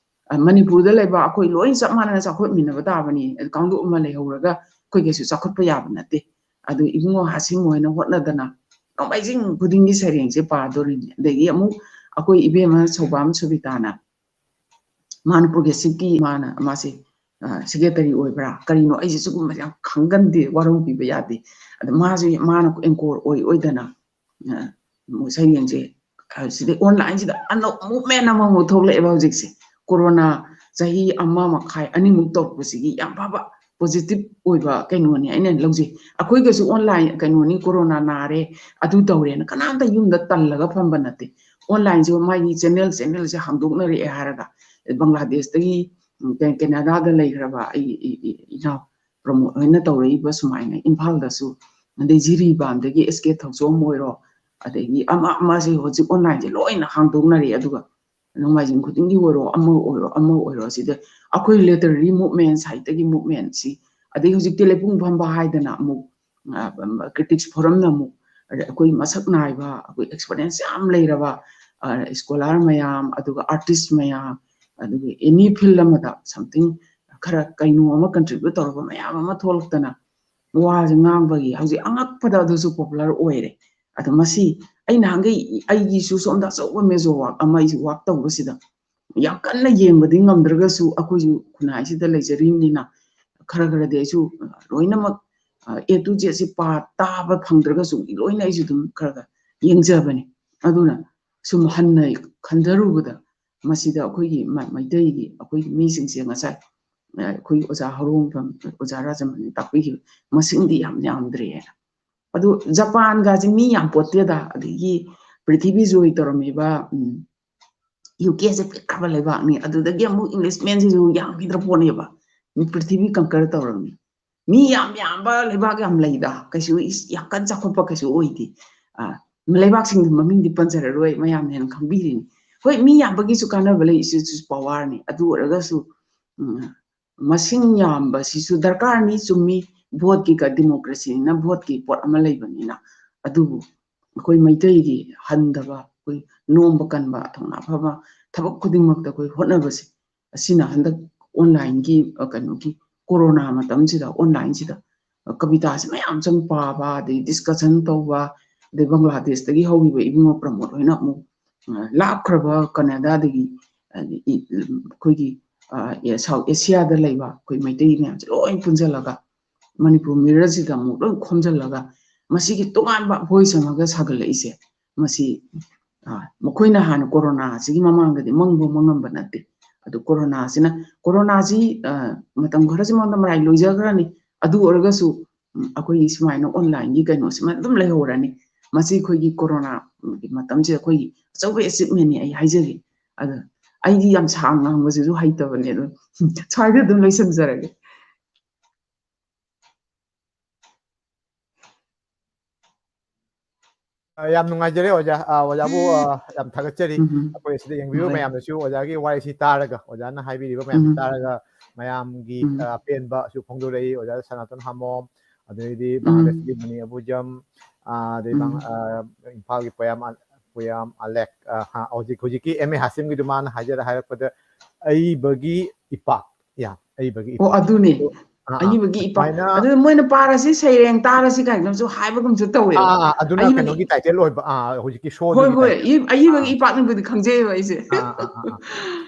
ꯑ, ꯃꯅꯤꯄꯨꯔꯗ ꯂꯩꯕ ꯑꯩꯈꯣꯏ ꯂꯣꯏ ꯆꯞ ꯃꯥꯟꯅꯅ ꯆꯥꯎꯈꯠꯃꯤꯟꯅꯕ ꯇꯥꯕꯅꯤ꯫ ꯑꯗꯨ ꯀꯥꯡꯂꯨꯞ ꯑꯃ ꯂꯩꯍꯧꯔꯒ ꯑꯩꯈꯣꯏ ꯀꯩꯁꯨ ꯆꯥꯎꯈꯠꯄ ꯌꯥꯕ ꯅꯠꯇꯦ꯫ ꯑꯗꯨ ꯏꯕꯨꯡꯉꯣ ꯍꯥꯁꯤꯝ ꯍꯣꯏꯅ ꯍꯣꯠꯅꯗꯅ ꯅꯣꯡꯃꯥꯏꯖꯤꯡ ꯈꯨꯗꯤꯡꯒꯤ ꯁꯩꯔꯦꯡꯁꯦ ꯄꯥꯗꯣꯔꯤꯅꯤ꯫ ꯑꯗꯒꯤ ꯑꯃꯨꯛ ꯑꯩꯈꯣꯏ ꯏꯕꯦꯝꯃ ꯁꯧꯕꯥꯝ ꯁꯨꯕꯤꯇꯥꯅ, ꯃꯥꯅ progressive-ꯀꯤ, ꯃꯥꯅ, ꯃꯥꯁꯦ, ꯑ, secretary ꯑꯣꯏꯕ꯭ꯔꯥ ꯀꯔꯤꯅꯣ, ꯑꯩꯁꯦ ꯁꯤꯒꯨꯝꯕꯁꯦ ꯌꯥꯝ ꯈꯪꯒꯟꯗꯦ, ꯋꯥꯔꯧꯕꯤꯕ ꯌꯥꯗꯦ꯫ ꯑꯗ ꯃꯥꯁꯦ, ꯃꯥꯅ anchor ꯑꯣꯏ ꯑꯣꯏꯗꯅ, ꯑ, ꯁꯩꯔꯦꯡꯁꯦ, ꯑ, ꯁꯤꯗꯩ online-ꯁꯤꯗ ꯑꯅꯧꯕ movement ꯑꯃꯃꯨꯛ ꯊꯣꯛꯂꯛꯑꯦꯕ ꯍꯧꯖꯤꯛꯁꯦ꯫ ꯀꯣꯔꯣꯅꯥ ꯆꯍꯤ ꯑꯃ ꯃꯈꯥꯏ, ꯑꯅꯤꯃꯨꯛ ꯇꯧꯔꯛꯄꯁꯤꯒꯤ ꯌꯥꯝ ꯐꯕ positive ꯑꯣꯏꯕ ꯀꯩꯅꯣꯅꯤ ꯑꯩꯅ ꯂꯧꯖꯩ꯫ ꯑꯩꯈꯣꯏꯒꯁꯨ online ꯀꯩꯅꯣꯅꯤ, ꯀꯣꯔꯣꯅꯥ ꯅꯥꯔꯦ, ꯑꯗꯨ ꯇꯧꯔꯦꯅ ꯀꯅꯥꯝꯇ ꯌꯨꯝꯗ ꯇꯜꯂꯒ ꯐꯝꯕ ꯅꯠꯇꯦ꯫ Online-ꯁꯦ ꯃꯥꯒꯤ channel, channel-ꯁꯦ ꯍꯥꯡꯗꯣꯛꯅꯔꯛꯑꯦ ꯍꯥꯏꯔꯒ, ꯕꯪꯒ꯭ꯂꯥꯗꯦꯁꯇꯒꯤ, ꯎꯝ, ꯀꯦ-, ꯀꯦꯅꯥꯗꯥꯗ ꯂꯩꯈ꯭ꯔꯕ ꯑꯩ, ꯏ-, ꯏ-, ꯏꯅꯥꯎ ꯄ꯭ꯔꯃꯣꯗ ꯍꯣꯏꯅ ꯇꯧꯔꯛꯏꯕ ꯁꯨꯃꯥꯏꯅ ꯏꯝꯐꯥꯜꯗꯁꯨ, ꯑꯗꯩ ꯖꯤꯔꯤꯕꯥꯝꯗꯒꯤ ꯑꯦꯁ ꯀꯦ ꯊꯧꯆꯣꯝ ꯑꯣꯏꯔꯣ, ꯑꯗꯒꯤ ꯑꯃ ꯑꯃꯁꯦ ꯍꯧꯖꯤꯛ online-ꯁꯦ ꯂꯣꯏꯅ ꯍꯥꯡꯗꯣꯛꯅꯔꯦ꯫ ꯑꯗꯨꯒ ꯅꯣꯡꯃꯥꯏꯖꯤꯡ ꯈꯨꯗꯤꯡꯒꯤ ꯑꯣꯏꯔꯣ, ꯑꯃ ꯑꯣꯏꯔꯣ, ꯑꯃ ꯑꯣꯏꯔꯣ, ꯁꯤꯗ ꯑꯩꯈꯣꯏ literary movement, ꯁꯥꯍꯤꯇ꯭ꯌꯒꯤ movement-ꯁꯤ, ꯑꯗꯩ ꯍꯧꯖꯤꯛꯇꯤ ꯂꯩꯄꯨꯡ ꯐꯝꯕ ꯍꯥꯏꯗꯅ ꯑꯃꯨꯛ, ꯑ, critics forum-ꯅ ꯑꯃꯨꯛ, ꯑꯗꯩ ꯑꯩꯈꯣꯏ ꯃꯁꯛ ꯅꯥꯏꯕ ꯑꯩꯈꯣꯏ experience ꯌꯥꯝ ꯂꯩꯔꯕ, ꯑ, scholar ꯃꯌꯥꯝ, ꯑꯗꯨꯒ artist ꯃꯌꯥꯝ, ꯑꯗꯨꯒ any field ꯑꯃꯗ something ꯈꯔ ꯀꯩꯅꯣ ꯑꯃ contribute ꯇꯧꯔꯕ ꯃꯌꯥꯝ ꯑꯃ ꯊꯣꯛꯂꯛꯇꯅ ꯋꯥꯁꯦ ꯉꯥꯡꯕꯒꯤ ꯍꯧꯖꯤꯛ ꯑꯉꯛꯄꯗ ꯑꯗꯨꯁꯨ popular ꯑꯣꯏꯔꯦ꯫ ꯑꯗꯣ ꯃꯁꯤ ꯑꯩ ꯅꯍꯥꯟꯈꯩ ꯑꯩꯒꯤꯁꯨ ꯁꯣꯝꯗ ꯑꯆꯧꯕ major work ꯑꯃ ꯑꯩꯁꯨ work ꯇꯧꯕꯁꯤꯗ ꯌꯥꯝ ꯀꯟꯅ ꯌꯦꯡꯕꯗꯤ ꯉꯝꯗ꯭ꯔꯒꯁꯨ, ꯑꯩꯈꯣꯏꯁꯨ ꯈꯨꯟꯅꯥꯏꯁꯤꯗ ꯂꯩꯖꯔꯤꯕꯅꯤꯅ, ꯈꯔ ꯈꯔꯗꯤ ꯑꯩꯁꯨ ꯂꯣꯏꯅꯃꯛ, ꯑ, A to Z ꯁꯤ ꯄꯥ ꯇꯥꯕ ꯐꯪꯗ꯭ꯔꯒꯁꯨ, ꯂꯣꯏꯅ ꯑꯩꯁꯨ ꯑꯗꯨꯝ ꯈꯔ ꯈꯔ ꯌꯦꯡꯖꯕꯅꯤ꯫ ꯑꯗꯨꯅ ꯁꯨꯝ ꯍꯟꯅ ꯈꯟꯖꯔꯨꯕꯗ, ꯃꯁꯤꯗ ꯑꯩꯈꯣꯏꯒꯤ ꯃ-, ꯃꯩꯇꯩꯒꯤ ꯑꯩꯈꯣꯏꯒꯤ ꯃꯤꯁꯤꯡꯁꯦ ꯉꯁꯥꯏ, ꯑ, ꯑꯩꯈꯣꯏꯒꯤ ꯑꯣꯖꯥ ꯍꯧꯔꯣꯡꯐꯝ, ꯑꯣꯖꯥ ꯔꯥꯖꯃꯅꯤ ꯇꯥꯛꯄꯤꯈꯤꯕ, ꯃꯁꯤꯡꯗꯤ ꯌꯥꯝ ꯌꯥꯝꯗ꯭ꯔꯦꯅ꯫ ꯑꯗꯨ ꯖꯄꯥꯟꯒꯁꯦ ꯃꯤ ꯌꯥꯝ ꯄꯣꯠꯇꯦꯗ, ꯑꯗꯒꯤ ꯄ꯭ꯔꯤꯊꯤꯕꯤ ꯖꯣꯏ ꯇꯧꯔꯝꯃꯤꯕ, ꯎꯝ, U K ꯁꯦ ꯄꯤꯛꯈ꯭ꯔꯕ ꯂꯩꯕꯥꯛꯅꯤ, ꯑꯗꯨꯗꯒꯤ ꯑꯃꯨꯛ Englishman ꯁꯤꯁꯨ ꯌꯥꯝꯈꯤꯗ꯭ꯔ ꯄꯣꯠꯅꯦꯕ꯫ ꯃꯤ ꯄ꯭ꯔꯤꯊꯤꯕꯤ conquer ꯇꯧꯔꯝꯃꯤ꯫ ꯃꯤ ꯌꯥꯝ ꯌꯥꯝꯕ ꯂꯩꯕꯥꯛ ꯌꯥꯝ ꯂꯩꯗ, ꯀꯩꯁꯨ ꯏꯁ ꯌꯥꯝ ꯀꯟꯅ ꯆꯥꯎꯈꯠꯄ ꯀꯩꯁꯨ ꯑꯣꯏꯗꯦ꯫ ꯑ, ꯂꯩꯕꯥꯛꯁꯤꯡꯗꯨ ꯃꯃꯤꯡꯗꯤ ꯄꯟꯖꯔꯔꯣꯏ, ꯃꯌꯥꯝꯅ ꯍꯦꯟꯅ ꯈꯪꯕꯤꯔꯤꯅꯤ꯫ ꯍꯣꯏ, ꯃꯤ ꯌꯥꯝꯕꯒꯤꯁꯨ ꯀꯥꯟꯅꯕ ꯂꯩ, ꯏꯁꯨ ꯏꯁꯨ power ꯅꯤ꯫ ꯑꯗꯨ ꯑꯣꯏꯔꯒꯁꯨ, ꯎꯝ, ꯃꯁꯤꯡ ꯌꯥꯝꯕꯁꯤꯁꯨ ꯗꯔꯀꯥꯔꯅꯤ, ꯆꯨꯝꯃꯤ꯫ Vote ꯀꯤ ꯀ-, democracy ꯅ vote ꯀꯤ ꯄꯣꯠ ꯑꯃ ꯂꯩꯕꯅꯤꯅ꯫ ꯑꯗꯨꯕꯨ ꯑꯩꯈꯣꯏ ꯃꯩꯇꯩꯒꯤ ꯍꯟꯗꯕ, ꯑꯩꯈꯣꯏ ꯅꯣꯝꯕ ꯀꯟꯕ, ꯊꯧꯅꯥ ꯐꯕ, ꯊꯕꯛ ꯈꯨꯗꯤꯡꯃꯛꯇ ꯑꯩꯈꯣꯏ ꯍꯣꯠꯅꯕꯁꯦ, ꯑꯁꯤꯅ ꯍꯟꯗꯛ online ꯒꯤ, ꯑ, ꯀꯩꯅꯣꯒꯤ ꯀꯣꯔꯣꯅꯥ ꯃꯇꯝꯁꯤꯗ online ꯁꯤꯗ, ꯑ, ꯀꯕꯤꯇꯥꯁꯦ ꯃꯌꯥꯝ ꯆꯪ ꯄꯥꯕ, ꯑꯗꯩ discussion ꯇꯧꯕ, ꯑꯗꯩ ꯕꯪꯒ꯭ꯂꯥꯗꯦꯁꯇꯒꯤ ꯍꯧꯈꯤꯕ ꯏꯕꯨꯡꯉꯣ ꯄ꯭ꯔꯃꯣꯗ ꯍꯣꯏꯅ ꯑꯃꯨꯛ, ꯑ, ꯂꯥꯞꯈ꯭ꯔꯕ ꯀꯅꯥꯗꯥꯗꯒꯤ, ꯑ, ꯏ-, ꯏ-, ꯑꯩꯈꯣꯏꯒꯤ, ꯑ, ꯑꯦ, South Asia ꯗ ꯂꯩꯕ ꯑꯩꯈꯣꯏ ꯃꯩꯇꯩ ꯃꯌꯥꯝꯁꯦ ꯂꯣꯏ ꯄꯨꯟꯁꯤꯜꯂꯒ ꯃꯅꯤꯄꯨꯔ Mirror ꯁꯤꯗ ꯑꯃꯨꯛ ꯂꯣꯏ ꯈꯣꯝꯖꯤꯜꯂꯒ ꯃꯁꯤꯒꯤ ꯇꯣꯉꯥꯟꯕ voice ꯑꯃꯒ ꯁꯥꯒꯠꯂꯛꯏꯁꯦ꯫ ꯃꯁꯤ, ꯑ, ꯃꯈꯣꯏꯅ ꯍꯥꯟꯅ ꯀꯣꯔꯣꯅꯥꯁꯤꯒꯤ ꯃꯃꯥꯡꯗꯗꯤ ꯃꯪꯕ ꯃꯪꯉꯝꯕ ꯅꯠꯇꯦ꯫ ꯑꯗꯨ ꯀꯣꯔꯣꯅꯥꯁꯤꯅ, ꯀꯣꯔꯣꯅꯥꯁꯤ, ꯑ, ꯃꯇꯝ ꯈꯔꯁꯤ ꯃꯃꯥꯡꯗ ꯃꯔꯥꯏ ꯂꯣꯏꯖꯈ꯭ꯔꯅꯤ꯫ ꯑꯗꯨ ꯑꯣꯏꯔꯒꯁꯨ, ꯎꯝ, ꯑꯩꯈꯣꯏꯒꯤ ꯁꯨꯃꯥꯏꯅ online ꯒꯤ ꯀꯩꯅꯣꯁꯤꯃ ꯑꯗꯨꯝ ꯂꯩꯍꯧꯔꯅꯤ꯫ ꯃꯁꯤ ꯑꯩꯈꯣꯏꯒꯤ ꯀꯣꯔꯣꯅꯥꯒꯤ ꯃꯇꯝꯁꯤꯗ ꯑꯩꯈꯣꯏꯒꯤ ꯑꯆꯧꯕ achievement ꯅꯤ ꯑꯩ ꯍꯥꯏꯖꯒꯦ꯫ ꯑꯗ ꯑꯩꯗꯤ ꯌꯥꯝ ꯁꯥꯡꯅ ꯉꯥꯡꯕꯁꯤꯁꯨ ꯍꯩꯇꯕꯅꯦ, ꯑꯗꯨ ꯁ꯭ꯋꯥꯏꯗ ꯑꯗꯨꯝ ꯂꯣꯏꯁꯤꯟꯖꯔꯒꯦ꯫ ꯑ, ꯌꯥꯝ ꯅꯨꯡꯉꯥꯏꯖꯔꯦ ꯑꯣꯖꯥ꯫ ꯑ, ꯑꯣꯖꯥꯕꯨ, ꯑ, ꯌꯥꯝ ꯊꯥꯒꯠꯆꯔꯤ꯫ ꯎꯝ꯫ ꯑꯩꯈꯣꯏ ꯑꯁꯤꯗ ꯌꯦꯡꯕꯤꯕ ꯍꯣꯏ꯫ ꯃꯌꯥꯝꯗꯁꯨ ꯑꯣꯖꯥꯒꯤ ꯋꯥꯔꯤꯁꯤ ꯇꯥꯔꯒ, ꯑꯣꯖꯥꯅ ꯍꯥꯏꯕꯤꯔꯤꯕ ꯃꯌꯥꯝꯁꯤ ꯎꯝ꯫ ꯇꯥꯔꯒ ꯃꯌꯥꯝꯒꯤ, ꯎꯝ꯫ ꯑ, ꯑꯄꯦꯟꯕꯁꯨ ꯐꯣꯡꯗꯣꯔꯛꯏ꯫ ꯑꯣꯖꯥ ꯁꯅꯥꯇꯣꯟ ꯍꯥꯃꯣꯝ, ꯑꯗꯩꯗꯤ ꯎꯝ꯫ ꯕꯪꯒ꯭ꯂꯥꯗꯦꯁꯀꯤ ꯃꯅꯤ ꯑꯕꯨꯖꯝ, ꯑ, ꯑꯗꯩ ꯕꯪ-, ꯎꯝ꯫ ꯑ, ꯏꯝꯐꯥꯜꯒꯤ ꯄꯣꯌꯥꯝ ꯑ-, ꯄꯣꯌꯥꯝ ꯑꯂꯦꯛ, ꯑ, ꯍ-, ꯍꯧꯖꯤꯛ, ꯍꯧꯖꯤꯛꯀꯤ M A ꯍꯥꯁꯤꯝꯒꯤꯗꯨ ꯃꯥꯅ ꯍꯥꯏꯖꯔ-, ꯍꯥꯏꯔꯛꯄꯗ ꯑꯏꯕꯒꯤ ꯏꯄꯥꯛ, ꯌꯥ, ꯑꯏꯕꯒꯤ ꯑꯣ, ꯏꯄꯥꯛ꯫ ꯑꯗꯨꯅꯦ꯫ ꯑꯗꯨ ꯑꯥ, ꯑꯥ꯫ ꯑꯏꯕꯒꯤ ꯏꯄꯥꯛ꯫ ꯑꯗꯨꯃꯥꯏꯅ ꯑꯗꯨꯅ ꯃꯣꯏꯅ ꯄꯥꯔꯁꯤ ꯁꯩꯔꯦꯡ ꯇꯥꯔꯁꯤ ꯀꯥꯏꯅꯁꯨ ꯍꯥꯏꯕꯒꯨꯝꯁꯨ ꯇꯧꯋꯦꯕ꯫ ꯑꯥ, ꯑꯥ, ꯑꯗꯨꯅ ꯑꯏꯕꯒꯤ ꯀꯩꯅꯣꯒꯤ ꯇꯥꯏꯇꯜ ꯑꯣꯏꯕ, ꯑꯥ, ꯍꯧꯖꯤꯛꯀꯤ ꯍꯣꯏ, ꯁꯣꯗꯨꯒꯤ ꯍꯣꯏ꯫ ꯇꯥꯏꯇꯜ꯫ ꯑꯏ-, ꯑꯏꯕꯒꯤ ꯑꯥ, ꯏꯄꯥꯛꯅꯕꯨꯗꯤ ꯈꯪꯖꯩꯌꯦꯕ ꯑꯩꯁꯦ꯫ ꯑꯥ, ꯑꯥ, ꯑꯥ, ꯑꯥ꯫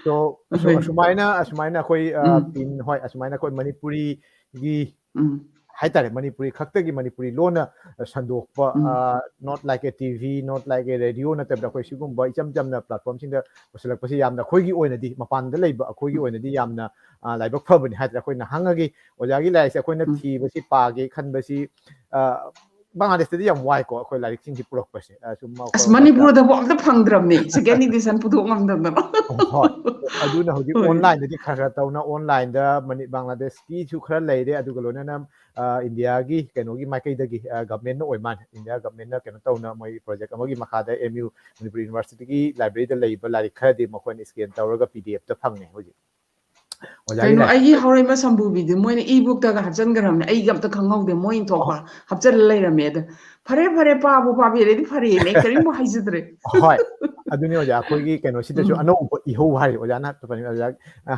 So, ꯑꯁꯨ-, ꯍꯣꯏ꯫ ꯑꯁꯨꯃꯥꯏꯅ, ꯑꯁꯨꯃꯥꯏꯅ ꯑꯩꯈꯣꯏ, ꯑ, ꯎꯝ꯫ ꯄꯤꯟ, ꯍꯣꯏ, ꯑꯁꯨꯃꯥꯏꯅ ꯑꯩꯈꯣꯏ ꯃꯅꯤꯄꯨꯔꯤꯒꯤ ꯎꯝ꯫ ꯍꯥꯏꯇꯥꯔꯦ, ꯃꯅꯤꯄꯨꯔꯤ ꯈꯛꯇꯒꯤ ꯃꯅꯤꯄꯨꯔꯤ ꯂꯣꯟꯅ ꯁꯟꯗꯣꯛꯄ, ꯎꯝ꯫ ꯑ, not like a T V, not like a radio ꯅꯠꯇꯕꯗ ꯑꯩꯈꯣꯏ ꯁꯤꯒꯨꯝꯕ ꯏꯆꯝ ꯆꯝꯅ platformꯁꯤꯡꯗ ꯄꯨꯁꯤꯜꯂꯛꯄꯁꯤ ꯌꯥꯝꯅ ꯑꯩꯈꯣꯏꯒꯤ ꯑꯣꯏꯅꯗꯤ, ꯃꯄꯥꯟꯗ ꯂꯩꯕ ꯑꯩꯈꯣꯏꯒꯤ ꯎꯝ꯫ ꯑꯣꯏꯅꯗꯤ ꯌꯥꯝꯅ, ꯑ, ꯂꯥꯏꯕꯛ ꯐꯕꯅꯤ ꯍꯥꯏꯇꯥꯔꯦ꯫ ꯑꯩꯈꯣꯏꯅ ꯍꯪꯉꯒꯤ ꯑꯣꯖꯥꯒꯤ ꯂꯥꯏꯔꯤꯛꯁꯦ ꯑꯩꯈꯣꯏꯅ ꯎꯝ꯫ ꯊꯤꯕꯁꯤ, ꯄꯥꯒꯦ ꯈꯟꯕꯁꯤ, ꯑ, ꯕꯪꯒ꯭ꯂꯥꯗꯦꯁꯇꯗꯤ ꯌꯥꯝ ꯋꯥꯏꯀꯣ, ꯑꯩꯈꯣꯏ ꯂꯥꯏꯔꯤꯛꯁꯤꯡꯁꯤ ꯄꯨꯔꯛꯄꯁꯦ꯫ ꯑ, ꯁꯨꯝ ꯑꯁ, ꯑꯩꯈꯣꯏ ꯍꯣꯠꯅ- ꯃꯅꯤꯄꯨꯔꯗꯐꯥꯎ ꯑꯝꯇ ꯐꯪꯗ꯭ꯔꯕꯅꯦ, second edition ꯄꯨꯊꯣꯛ ꯉꯝꯗꯗꯅ꯫ ꯍꯣꯏ꯫ ꯑꯗꯨꯅ ꯍꯧꯖꯤꯛ ꯍꯣꯏ꯫ onlineꯗꯗꯤ ꯈꯔ ꯈꯔ ꯇꯧꯅ, onlineꯗ ꯃꯅꯤ-, ꯕꯪꯒ꯭ꯂꯥꯗꯦꯁꯀꯤꯁꯨ ꯈꯔ ꯂꯩꯔꯦ, ꯑꯗꯨꯒ ꯂꯣꯏꯅꯅ, ꯑ, ꯏꯟꯗꯤꯌꯥꯒꯤ ꯀꯩꯅꯣꯒꯤ ꯃꯥꯏꯀꯩꯗꯒꯤ, ꯑ, governmentꯅ ꯑꯣꯏ ꯃꯥꯜꯂꯦ, ꯏꯟꯗꯤꯌꯥ governmentꯅ ꯀꯩꯅꯣ ꯇꯧꯅ ꯃꯣꯏ project ꯑꯃꯒꯤ ꯃꯈꯥꯗ M U Manipur Universityꯒꯤ libraryꯗ ꯂꯩꯕ ꯂꯥꯏꯔꯤꯛ ꯈꯔꯗꯤ ꯃꯈꯣꯏꯅ scan ꯇꯧꯔꯒ P D Fꯇ ꯐꯪꯉꯦ ꯍꯧꯖꯤꯛ꯫ ꯑꯣꯖꯥꯒꯤ ꯀꯩꯅꯣ, ꯂꯥꯏꯔꯤꯛ꯫ ꯑꯩꯒꯤ ꯍꯧꯔꯩꯃ ꯁꯝꯕꯨꯕꯤꯗꯤ ꯃꯣꯏꯅ e-bookꯇꯒ ꯍꯥꯞꯆꯤꯟꯈ꯭ꯔꯕꯅꯦ, ꯑꯩꯒ ꯑꯝꯇ ꯈꯪꯍꯧꯗꯦ, ꯃꯣꯏꯅ ꯊꯣꯛꯄ ꯑꯣ꯫ ꯍꯥꯞꯆꯤꯜꯂ ꯂꯩꯔꯝꯃꯦ꯫ ꯑꯗ ꯐꯔꯦ, ꯐꯔꯦ, ꯄꯥꯕꯨ ꯄꯥꯕꯤꯔꯗꯤ ꯐꯔꯦꯅꯦ, ꯑꯩ ꯀꯔꯤꯝꯕꯨ ꯍꯥꯏꯖꯗ꯭ꯔꯦ꯫ ꯍꯣꯏ, ꯑꯗꯨꯅꯤ ꯑꯣꯖꯥ, ꯑꯩꯈꯣꯏꯒꯤ ꯀꯩꯅꯣꯁꯤꯗꯁꯨ ꯎꯝ꯫ ꯑꯅꯧꯕ ꯏꯍꯧ ꯍꯥꯏꯔꯤ, ꯑꯣꯖꯥꯅ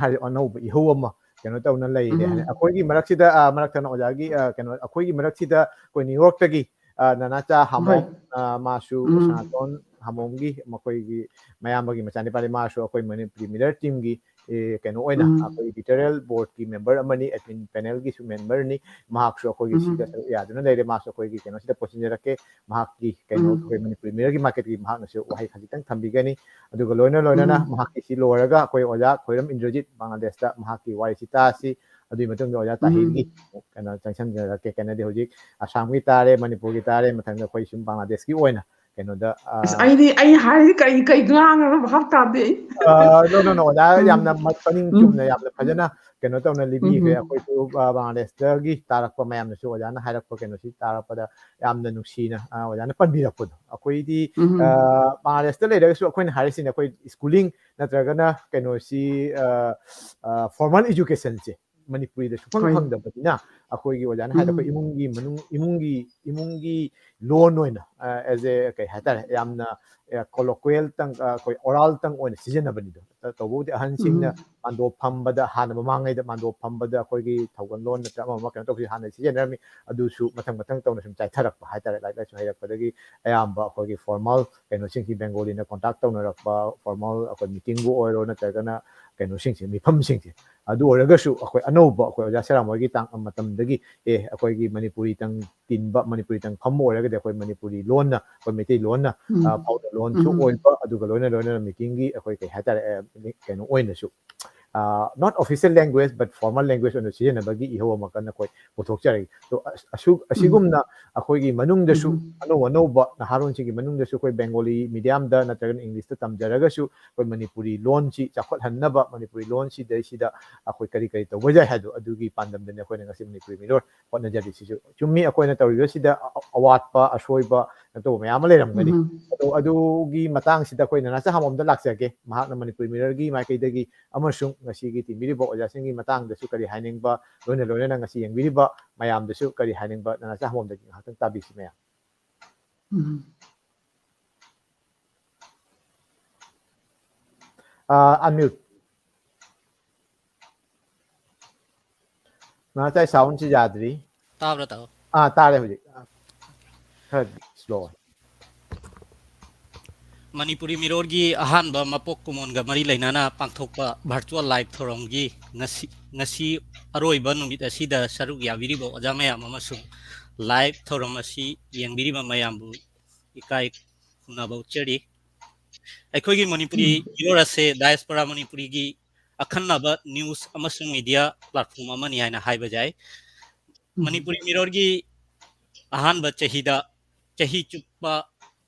ꯍꯥꯏꯔꯤ, ꯑꯅꯧꯕ ꯏꯍꯧ ꯑꯃ ꯀꯩꯅꯣ ꯇꯧꯅ ꯂꯩꯔꯦ ꯍꯥꯏꯅ꯫ ꯎꯝ꯫ ꯑꯩꯈꯣꯏꯒꯤ ꯃꯔꯛꯁꯤꯗ, ꯑ, ꯃꯔꯛꯇꯅ ꯑꯣꯖꯥꯒꯤ, ꯑ, ꯀꯩꯅꯣ, ꯑꯩꯈꯣꯏꯒꯤ ꯃꯔꯛꯁꯤꯗ ꯑꯩꯈꯣꯏ ꯅ꯭ꯌꯨ ꯌꯣꯔꯛꯇꯒꯤ, ꯑ, ꯅꯅꯥꯆꯥ ꯍꯥꯃꯣꯝ, ꯍꯣꯏ꯫ ꯑ, ꯃꯥꯁꯨ ꯎꯝ꯫ ꯁꯅꯥꯇꯣꯟ ꯍꯥꯃꯣꯝꯒꯤ ꯃꯈꯣꯏꯒꯤ ꯃꯌꯥꯝꯕꯒꯤ ꯃꯆꯥꯅꯤꯄꯥꯅꯤ, ꯃꯥꯁꯨ ꯑꯩꯈꯣꯏ ꯃꯅꯤꯄꯨꯔꯤ ꯃꯤꯔꯔ ꯇꯤꯝꯒꯤ, ꯑꯦ, ꯀꯩꯅꯣ ꯑꯣꯏꯅ ꯎꯝ꯫ ꯑꯩꯈꯣꯏ editorial boardꯀꯤ member ꯑꯃꯅꯤ, admin panelꯒꯤꯁꯨ memberꯅꯤ꯫ ꯃꯍꯥꯛꯁꯨ ꯑꯩꯈꯣꯏꯒꯤ ꯁꯤꯗ ꯎꯝ꯫ ꯁꯔꯨꯛ ꯌꯥꯗꯨꯅ ꯂꯩꯔꯦ꯫ ꯃꯥꯁꯨ ꯑꯩꯈꯣꯏꯒꯤ ꯀꯩꯅꯣꯁꯤꯗ ꯄꯨꯟꯁꯤꯟꯖꯔꯛꯀꯦ꯫ ꯃꯍꯥꯛꯀꯤ ꯀꯩꯅꯣ, ꯎꯝ꯫ ꯑꯩꯈꯣꯏ ꯃꯅꯤꯄꯨꯔꯤ ꯃꯤꯔꯔꯒꯤ marketꯀꯤ ꯃꯍꯥꯛꯅꯁꯨ ꯋꯥꯍꯩ ꯈꯖꯤꯛꯇꯪ ꯊꯝꯕꯤꯒꯅꯤ꯫ ꯑꯗꯨꯒ ꯂꯣꯏꯅ ꯂꯣꯏꯅꯅ ꯎꯝ꯫ ꯃꯍꯥꯛꯀꯤ ꯁꯤ ꯂꯣꯏꯔꯒ ꯑꯩꯈꯣꯏ ꯑꯣꯖꯥ ꯈꯣꯏꯔꯝ ꯏꯟꯗ꯭ꯔꯖꯤꯠ ꯕꯪꯒ꯭ꯂꯥꯗꯦꯁꯇ ꯃꯍꯥꯛꯀꯤ ꯋꯥꯔꯤꯁꯤ ꯇꯥꯁꯤ꯫ ꯑꯗꯨꯒꯤ ꯃꯇꯨꯡꯗ ꯑꯣꯖꯥ ꯎꯝ꯫ ꯇꯥꯍꯤꯔꯒꯤ ꯀꯩꯅꯣ ꯆꯪꯁꯤꯟꯖꯔꯛꯀꯦ꯫ ꯀꯩꯅꯣꯗꯤ ꯍꯧꯖꯤꯛ ꯑꯁꯥꯝꯒꯤ ꯇꯥꯔꯦ, ꯃꯅꯤꯄꯨꯔꯒꯤ ꯇꯥꯔꯦ, ꯃꯊꯪꯗ ꯑꯩꯈꯣꯏ ꯁꯨꯝ ꯕꯪꯒ꯭ꯂꯥꯗꯦꯁꯀꯤ ꯑꯣꯏꯅ ꯀꯩꯅꯣꯗ, ꯑ, ꯑꯁ, ꯑꯩꯗꯤ, ꯑꯩ ꯍꯥꯏꯔꯗꯤ ꯀꯩ, ꯀꯩ ꯉꯥꯡꯉꯒ ꯚꯥꯞ ꯇꯥꯗꯦ ꯑꯩ꯫ ꯑ, no, no, no, ꯑꯣꯖꯥ ꯎꯝ꯫ ꯌꯥꯝꯅ ꯃ-, ꯄꯅꯤꯡ ꯎꯝ꯫ ꯆꯨꯝꯅ ꯌꯥꯝꯅ ꯐꯖꯅ ꯀꯩꯅꯣ ꯇꯧꯅ ꯂꯤꯕꯤꯈ꯭ꯔꯦ꯫ ꯎꯝ꯫ ꯑꯩꯈꯣꯏꯁꯨ, ꯑ, ꯕꯪꯒ꯭ꯂꯥꯗꯦꯁꯇꯒꯤ ꯇꯥꯔꯛꯄ ꯃꯌꯥꯝꯅꯁꯨ ꯑꯣꯖꯥꯅ ꯍꯥꯏꯔꯛꯄ ꯀꯩꯅꯣꯁꯤ ꯇꯥꯔꯛꯄꯗ ꯌꯥꯝꯅ ꯅꯨꯡꯁꯤꯅ, ꯑ, ꯑꯣꯖꯥꯅ ꯄꯟꯕꯤꯔꯛꯄꯗꯣ꯫ ꯑꯩꯈꯣꯏꯗꯤ, ꯎꯝ꯫ ꯑ, ꯕꯪꯒ꯭ꯂꯥꯗꯦꯁꯇ ꯂꯩꯔꯒꯁꯨ ꯑꯩꯈꯣꯏꯅ ꯍꯥꯏꯔꯤꯁꯤꯅꯦ, ꯑꯩꯈꯣꯏ schooling ꯅꯠꯇ꯭ꯔꯒꯅ ꯀꯩꯅꯣꯁꯤ, ꯑ, ꯑ, formal educationꯁꯦ ꯃꯅꯤꯄꯨꯔꯤꯗ ꯁꯨꯐꯪ ꯍꯣꯏ꯫ ꯐꯪꯗꯕꯅꯤꯅ, ꯑꯩꯈꯣꯏꯒꯤ ꯑꯣꯖꯥꯅ ꯍꯥꯏꯗꯣ ꯑꯩꯈꯣꯏ ꯎꯝ꯫ ꯏꯃꯨꯡꯒꯤ ꯃꯅꯨꯡ, ꯏꯃꯨꯡꯒꯤ, ꯏꯃꯨꯡꯒꯤ ꯂꯣꯟ ꯑꯣꯏꯅ, ꯑꯦꯖ ꯑꯦ, ꯀꯩ ꯍꯥꯏꯇꯥꯔꯦ, ꯌꯥꯝꯅ ꯀꯣꯂꯣꯀ꯭ꯋꯦꯜꯇꯪ, ꯑꯩꯈꯣꯏ ꯑꯣꯔꯥꯜꯇꯪ ꯑꯣꯏꯅ ꯁꯤꯖꯤꯟꯅꯕꯅꯤꯗꯣ꯫ ꯇꯧꯕꯕꯨꯗꯤ ꯑꯍꯟꯁꯤꯡꯅ ꯃꯥꯟꯗꯣꯞ ꯐꯝꯕꯗ, ꯍꯥꯟꯅ ꯃꯃꯥꯡꯉꯩꯗ ꯃꯥꯟꯗꯣꯞ ꯐꯝꯕꯗ ꯑꯩꯈꯣꯏꯒꯤ ꯊꯧꯒꯜꯂꯣꯟ ꯅꯠꯇ꯭ꯔꯒ ꯑꯃ ꯑꯃ ꯀꯩꯅꯣ ꯇꯧꯕꯁꯤ ꯍꯥꯟꯅ ꯁꯤꯖꯤꯟꯅꯔꯝꯃꯤ꯫ ꯑꯗꯨꯁꯨ ꯃꯊꯪ ꯃꯊꯪ ꯇꯧꯅ ꯁꯨꯝ ꯆꯥꯏꯊꯔꯛꯄ ꯍꯥꯏꯇꯥꯔꯦ꯫ ꯂꯥꯏꯔꯤꯛ ꯂꯥꯏꯁꯨ ꯍꯩꯔꯛꯄꯗꯒꯤ ꯑꯌꯥꯝꯕ ꯑꯩꯈꯣꯏꯒꯤ ꯐꯣꯔꯃꯦꯜ ꯀꯩꯅꯣꯁꯤꯡꯁꯤ, ꯕꯦꯡꯒꯣꯂꯤꯅ ꯀꯣꯟꯇꯥꯛ ꯇꯧꯅꯔꯛꯄ ꯐꯣꯔꯃꯦꯜ ꯑꯩꯈꯣꯏ ꯃꯤꯇꯤꯡꯕꯨ ꯑꯣꯏꯔꯣ ꯅꯠꯇ꯭ꯔꯒꯅ ꯀꯩꯅꯣꯁꯤꯡꯁꯦ, ꯃꯤꯐꯝꯁꯤꯡꯁꯦ, ꯑꯗꯨ ꯑꯣꯏꯔꯒꯁꯨ ꯑꯩꯈꯣꯏ ꯑꯅꯧꯕ, ꯑꯩꯈꯣꯏ ꯑꯣꯖꯥ ꯁꯦꯔꯥꯝ ꯍꯣꯏꯒꯤ ꯇꯥꯡ-, ꯃꯇꯝꯗꯒꯤ, ꯑꯦ, ꯑꯩꯈꯣꯏꯒꯤ ꯃꯅꯤꯄꯨꯔꯤꯇꯪ ꯇꯤꯟꯕ, ꯃꯅꯤꯄꯨꯔꯤꯇꯪ ꯐꯝꯕ ꯑꯣꯏꯔꯒꯗꯤ ꯑꯩꯈꯣꯏ ꯃꯅꯤꯄꯨꯔꯤ ꯂꯣꯟꯅ, ꯑꯩꯈꯣꯏ ꯃꯩꯇꯩ ꯂꯣꯟꯅ, ꯎꯝ꯫ ꯑ, ꯐꯥꯎꯗ ꯂꯣꯟꯁꯨ ꯎꯝ꯫ ꯑꯣꯏꯕ, ꯑꯗꯨꯒ ꯂꯣꯏꯅ ꯂꯣꯏꯅꯅ ꯃꯤꯇꯤꯡꯒꯤ ꯑꯩꯈꯣꯏ ꯀꯩ ꯍꯥꯏꯇꯥꯔꯦ, ꯑ, ꯀꯩꯅꯣ ꯑꯣꯏꯅꯁꯨ, ꯑ, not official language but formal language ꯑꯣꯏꯅ ꯁꯤꯖꯤꯟꯅꯕꯒꯤ ꯏꯍꯧ ꯑꯃ ꯀꯟꯅ ꯑꯩꯈꯣꯏ ꯄꯨꯊꯣꯛꯆꯔꯤ꯫ ꯑꯗꯣ ꯑꯁ-, ꯑꯁꯨ-, ꯎꯝ꯫ ꯑꯁꯤꯒꯨꯝꯅ ꯑꯩꯈꯣꯏꯒꯤ ꯃꯅꯨꯡꯗꯁꯨ ꯎꯝ꯫ ꯑꯅꯧ ꯑꯅꯧꯕ ꯅꯍꯥꯔꯣꯟꯁꯤꯡꯒꯤ ꯃꯅꯨꯡꯗꯁꯨ ꯑꯩꯈꯣꯏ ꯕꯦꯡꯒꯣꯂꯤ ꯃꯤꯗꯤꯌꯝꯗ ꯅꯠꯇ꯭ꯔꯒꯅ ꯏꯪꯂꯤꯁꯇ ꯇꯝꯖꯔꯒꯁꯨ ꯑꯩꯈꯣꯏ ꯃꯅꯤꯄꯨꯔꯤ ꯂꯣꯟꯁꯤ ꯆꯥꯎꯈꯠꯍꯟꯅꯕ, ꯃꯅꯤꯄꯨꯔꯤ ꯂꯣꯟꯁꯤꯗꯩꯁꯤꯗ ꯑꯩꯈꯣꯏ ꯀꯔꯤ ꯀꯔꯤ ꯇꯧꯕ ꯌꯥꯏ ꯍꯥꯏꯗꯣ, ꯑꯗꯨꯒꯤ ꯄꯥꯟꯗꯝꯗꯅꯤ ꯑꯩꯈꯣꯏꯅ ꯉꯁꯤ ꯃꯅꯤꯄꯨꯔꯤ ꯃꯤꯔꯣꯜ ꯍꯣꯠꯅꯖꯔꯤꯁꯤꯁꯨ꯫ ꯆꯨꯝꯃꯤ, ꯑꯩꯈꯣꯏꯅ ꯇꯧꯔꯤꯕꯁꯤꯗ ꯑ-, ꯑꯋꯥꯠꯄ, ꯑꯁꯣꯏꯕ, ꯀꯩꯅꯣ ꯇꯧꯕ ꯃꯌꯥꯝ ꯑꯃ ꯂꯩꯔꯝꯒꯅꯤ꯫ ꯎꯝ꯫ ꯑꯗꯣ ꯑꯗꯨꯒꯤ ꯃꯇꯥꯡꯁꯤꯗ ꯑꯩꯈꯣꯏ ꯅꯅꯥꯆꯥ ꯍꯥꯃꯣꯝꯗ ꯂꯥꯛꯆꯒꯦ꯫ ꯃꯍꯥꯛꯅ ꯃꯅꯤꯄꯨꯔꯤ ꯃꯤꯔꯔꯒꯤ ꯃꯥꯏꯀꯩꯗꯒꯤ ꯑꯃꯁꯨꯡ ꯉꯁꯤꯒꯤ ꯇꯤꯟꯕꯤꯔꯤꯕ ꯑꯣꯖꯥꯁꯤꯡꯒꯤ ꯃꯇꯥꯡꯗꯁꯨ ꯀꯔꯤ ꯍꯥꯏꯅꯤꯡꯕ, ꯂꯣꯏꯅ ꯂꯣꯏꯅꯅ ꯉꯁꯤ ꯌꯦꯡꯕꯤꯔꯤꯕ ꯃꯌꯥꯝꯗꯁꯨ ꯀꯔꯤ ꯍꯥꯏꯅꯤꯡꯕ, ꯅꯅꯥꯆꯥ ꯍꯥꯃꯣꯝꯗꯒꯤ ꯉꯥꯏꯍꯥꯛꯇꯪ ꯇꯥꯕꯤꯁꯤ ꯃꯌꯥꯝ꯫ ꯎꯝ꯫ ꯑ, unmute꯫ ꯅꯅꯥꯆꯥ soundꯁꯤ ꯌꯥꯗ꯭ꯔꯤ꯫ ꯇꯥꯕ꯭ꯔꯥ, ꯇꯥꯕ꯭ꯔꯥ? ꯑꯥ, ꯇꯥꯔꯦ ꯍꯧꯖꯤꯛ꯫ ꯈꯔ slow ꯑꯣꯏ꯫ ꯃꯅꯤꯄꯨꯔꯤ ꯃꯤꯔꯣꯜꯒꯤ ꯑꯍꯥꯟꯕ ꯃꯄꯣꯛ ꯀꯨꯝꯑꯣꯟꯒ ꯃꯔꯤ ꯂꯩꯅꯅ ꯄꯥꯡꯊꯣꯛꯄ virtual live ꯊꯧꯔꯝꯒꯤ ꯉꯁꯤ, ꯉꯁꯤ ꯑꯔꯣꯏꯕ ꯅꯨꯃꯤꯠ ꯑꯁꯤꯗ ꯁꯔꯨꯛ ꯌꯥꯕꯤꯔꯤꯕ ꯑꯣꯖꯥ ꯃꯌꯥꯝ ꯑꯃꯁꯨꯡ live ꯊꯧꯔꯝ ꯑꯁꯤ ꯌꯦꯡꯕꯤꯔꯤꯕ ꯃꯌꯥꯝꯕꯨ ꯏꯀꯥꯏ ꯈꯨꯝꯅꯕ ꯎꯠꯆꯔꯤ꯫ ꯑꯩꯈꯣꯏꯒꯤ ꯃꯅꯤꯄꯨꯔꯤ ꯎꯝ꯫ ꯃꯤꯔꯣꯜ ꯑꯁꯦ diaspora ꯃꯅꯤꯄꯨꯔꯤꯒꯤ ꯑꯈꯟꯅꯕ news ꯑꯃꯁꯨꯡ media platform ꯑꯃꯅꯤ ꯍꯥꯏꯅ ꯍꯥꯏꯕ ꯌꯥꯏ꯫ ꯎꯝ꯫ ꯃꯅꯤꯄꯨꯔꯤ ꯃꯤꯔꯣꯜꯒꯤ ꯑꯍꯥꯟꯕ ꯆꯍꯤꯗ ꯆꯍꯤ ꯆꯨꯞꯄ,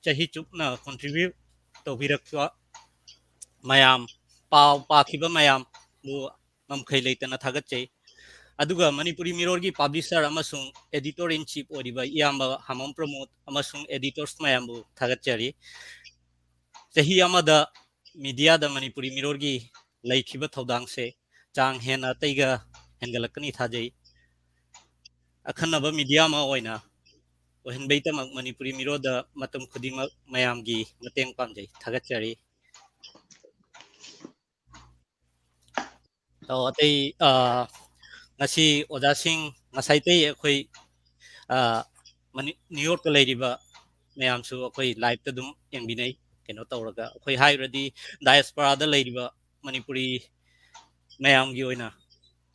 ꯆꯍꯤ ꯆꯨꯞꯅ contribute ꯇꯧꯕꯤꯔꯛꯄ ꯃꯌꯥꯝ, ꯄꯥꯎ ꯄꯥꯈꯤꯕ ꯃꯌꯥꯝꯕꯨ ꯉꯝꯈꯩ ꯂꯩꯇꯅ ꯊꯥꯒꯠꯆꯩ꯫ ꯑꯗꯨꯒ ꯃꯅꯤꯄꯨꯔꯤ ꯃꯤꯔꯣꯜꯒꯤ publisher ꯑꯃꯁꯨꯡ editor in chief ꯑꯣꯏꯔꯤꯕ ꯏꯌꯥꯝꯕ ꯍꯥꯃꯝ ꯄ꯭ꯔꯃꯣꯗ ꯑꯃꯁꯨꯡ editors ꯃꯌꯥꯝꯕꯨ ꯊꯥꯒꯠꯆꯔꯤ꯫ ꯆꯍꯤ ꯑꯃꯗ mediaꯗ ꯃꯅꯤꯄꯨꯔꯤ ꯃꯤꯔꯣꯜꯒꯤ ꯂꯩꯈꯤꯕ ꯊꯧꯗꯥꯡꯁꯦ ꯆꯥꯡ ꯍꯦꯟꯅ ꯑꯇꯩꯒ ꯍꯦꯟꯒꯠꯂꯛꯀꯅꯤ ꯊꯥꯖꯩ꯫ ꯑꯈꯟꯅꯕ media ꯑꯃ ꯑꯣꯏꯅ ꯑꯣꯏꯍꯟꯕꯩꯗꯃꯛ ꯃꯅꯤꯄꯨꯔꯤ ꯃꯤꯔꯣꯗ ꯃꯇꯝ ꯈꯨꯗꯤꯡꯃꯛ ꯃꯌꯥꯝꯒꯤ ꯃꯇꯦꯡ ꯄꯥꯡꯖꯩ꯫ ꯊꯥꯒꯠꯆꯔꯤ꯫ ꯑꯣ, ꯑꯇꯩ, ꯑ, ꯉꯁꯤ ꯑꯣꯖꯥꯁꯤꯡ, ꯉꯁꯥꯏꯗꯩ ꯑꯩꯈꯣꯏ, ꯑ, ꯃꯅꯤ-, ꯅ꯭ꯌꯨ ꯌꯣꯔꯛꯇ ꯂꯩꯔꯤꯕ ꯃꯌꯥꯝꯁꯨ ꯑꯩꯈꯣꯏ live-ꯇ ꯑꯗꯨꯝ ꯌꯦꯡꯕꯤꯅꯩ꯫ ꯀꯩꯅꯣ ꯇꯧꯔꯒ ꯑꯩꯈꯣꯏ ꯍꯥꯏꯔꯨꯔꯗꯤ diaspora-ꯗ ꯂꯩꯔꯤꯕ ꯃꯅꯤꯄꯨꯔꯤ ꯃꯌꯥꯝꯒꯤ ꯑꯣꯏꯅ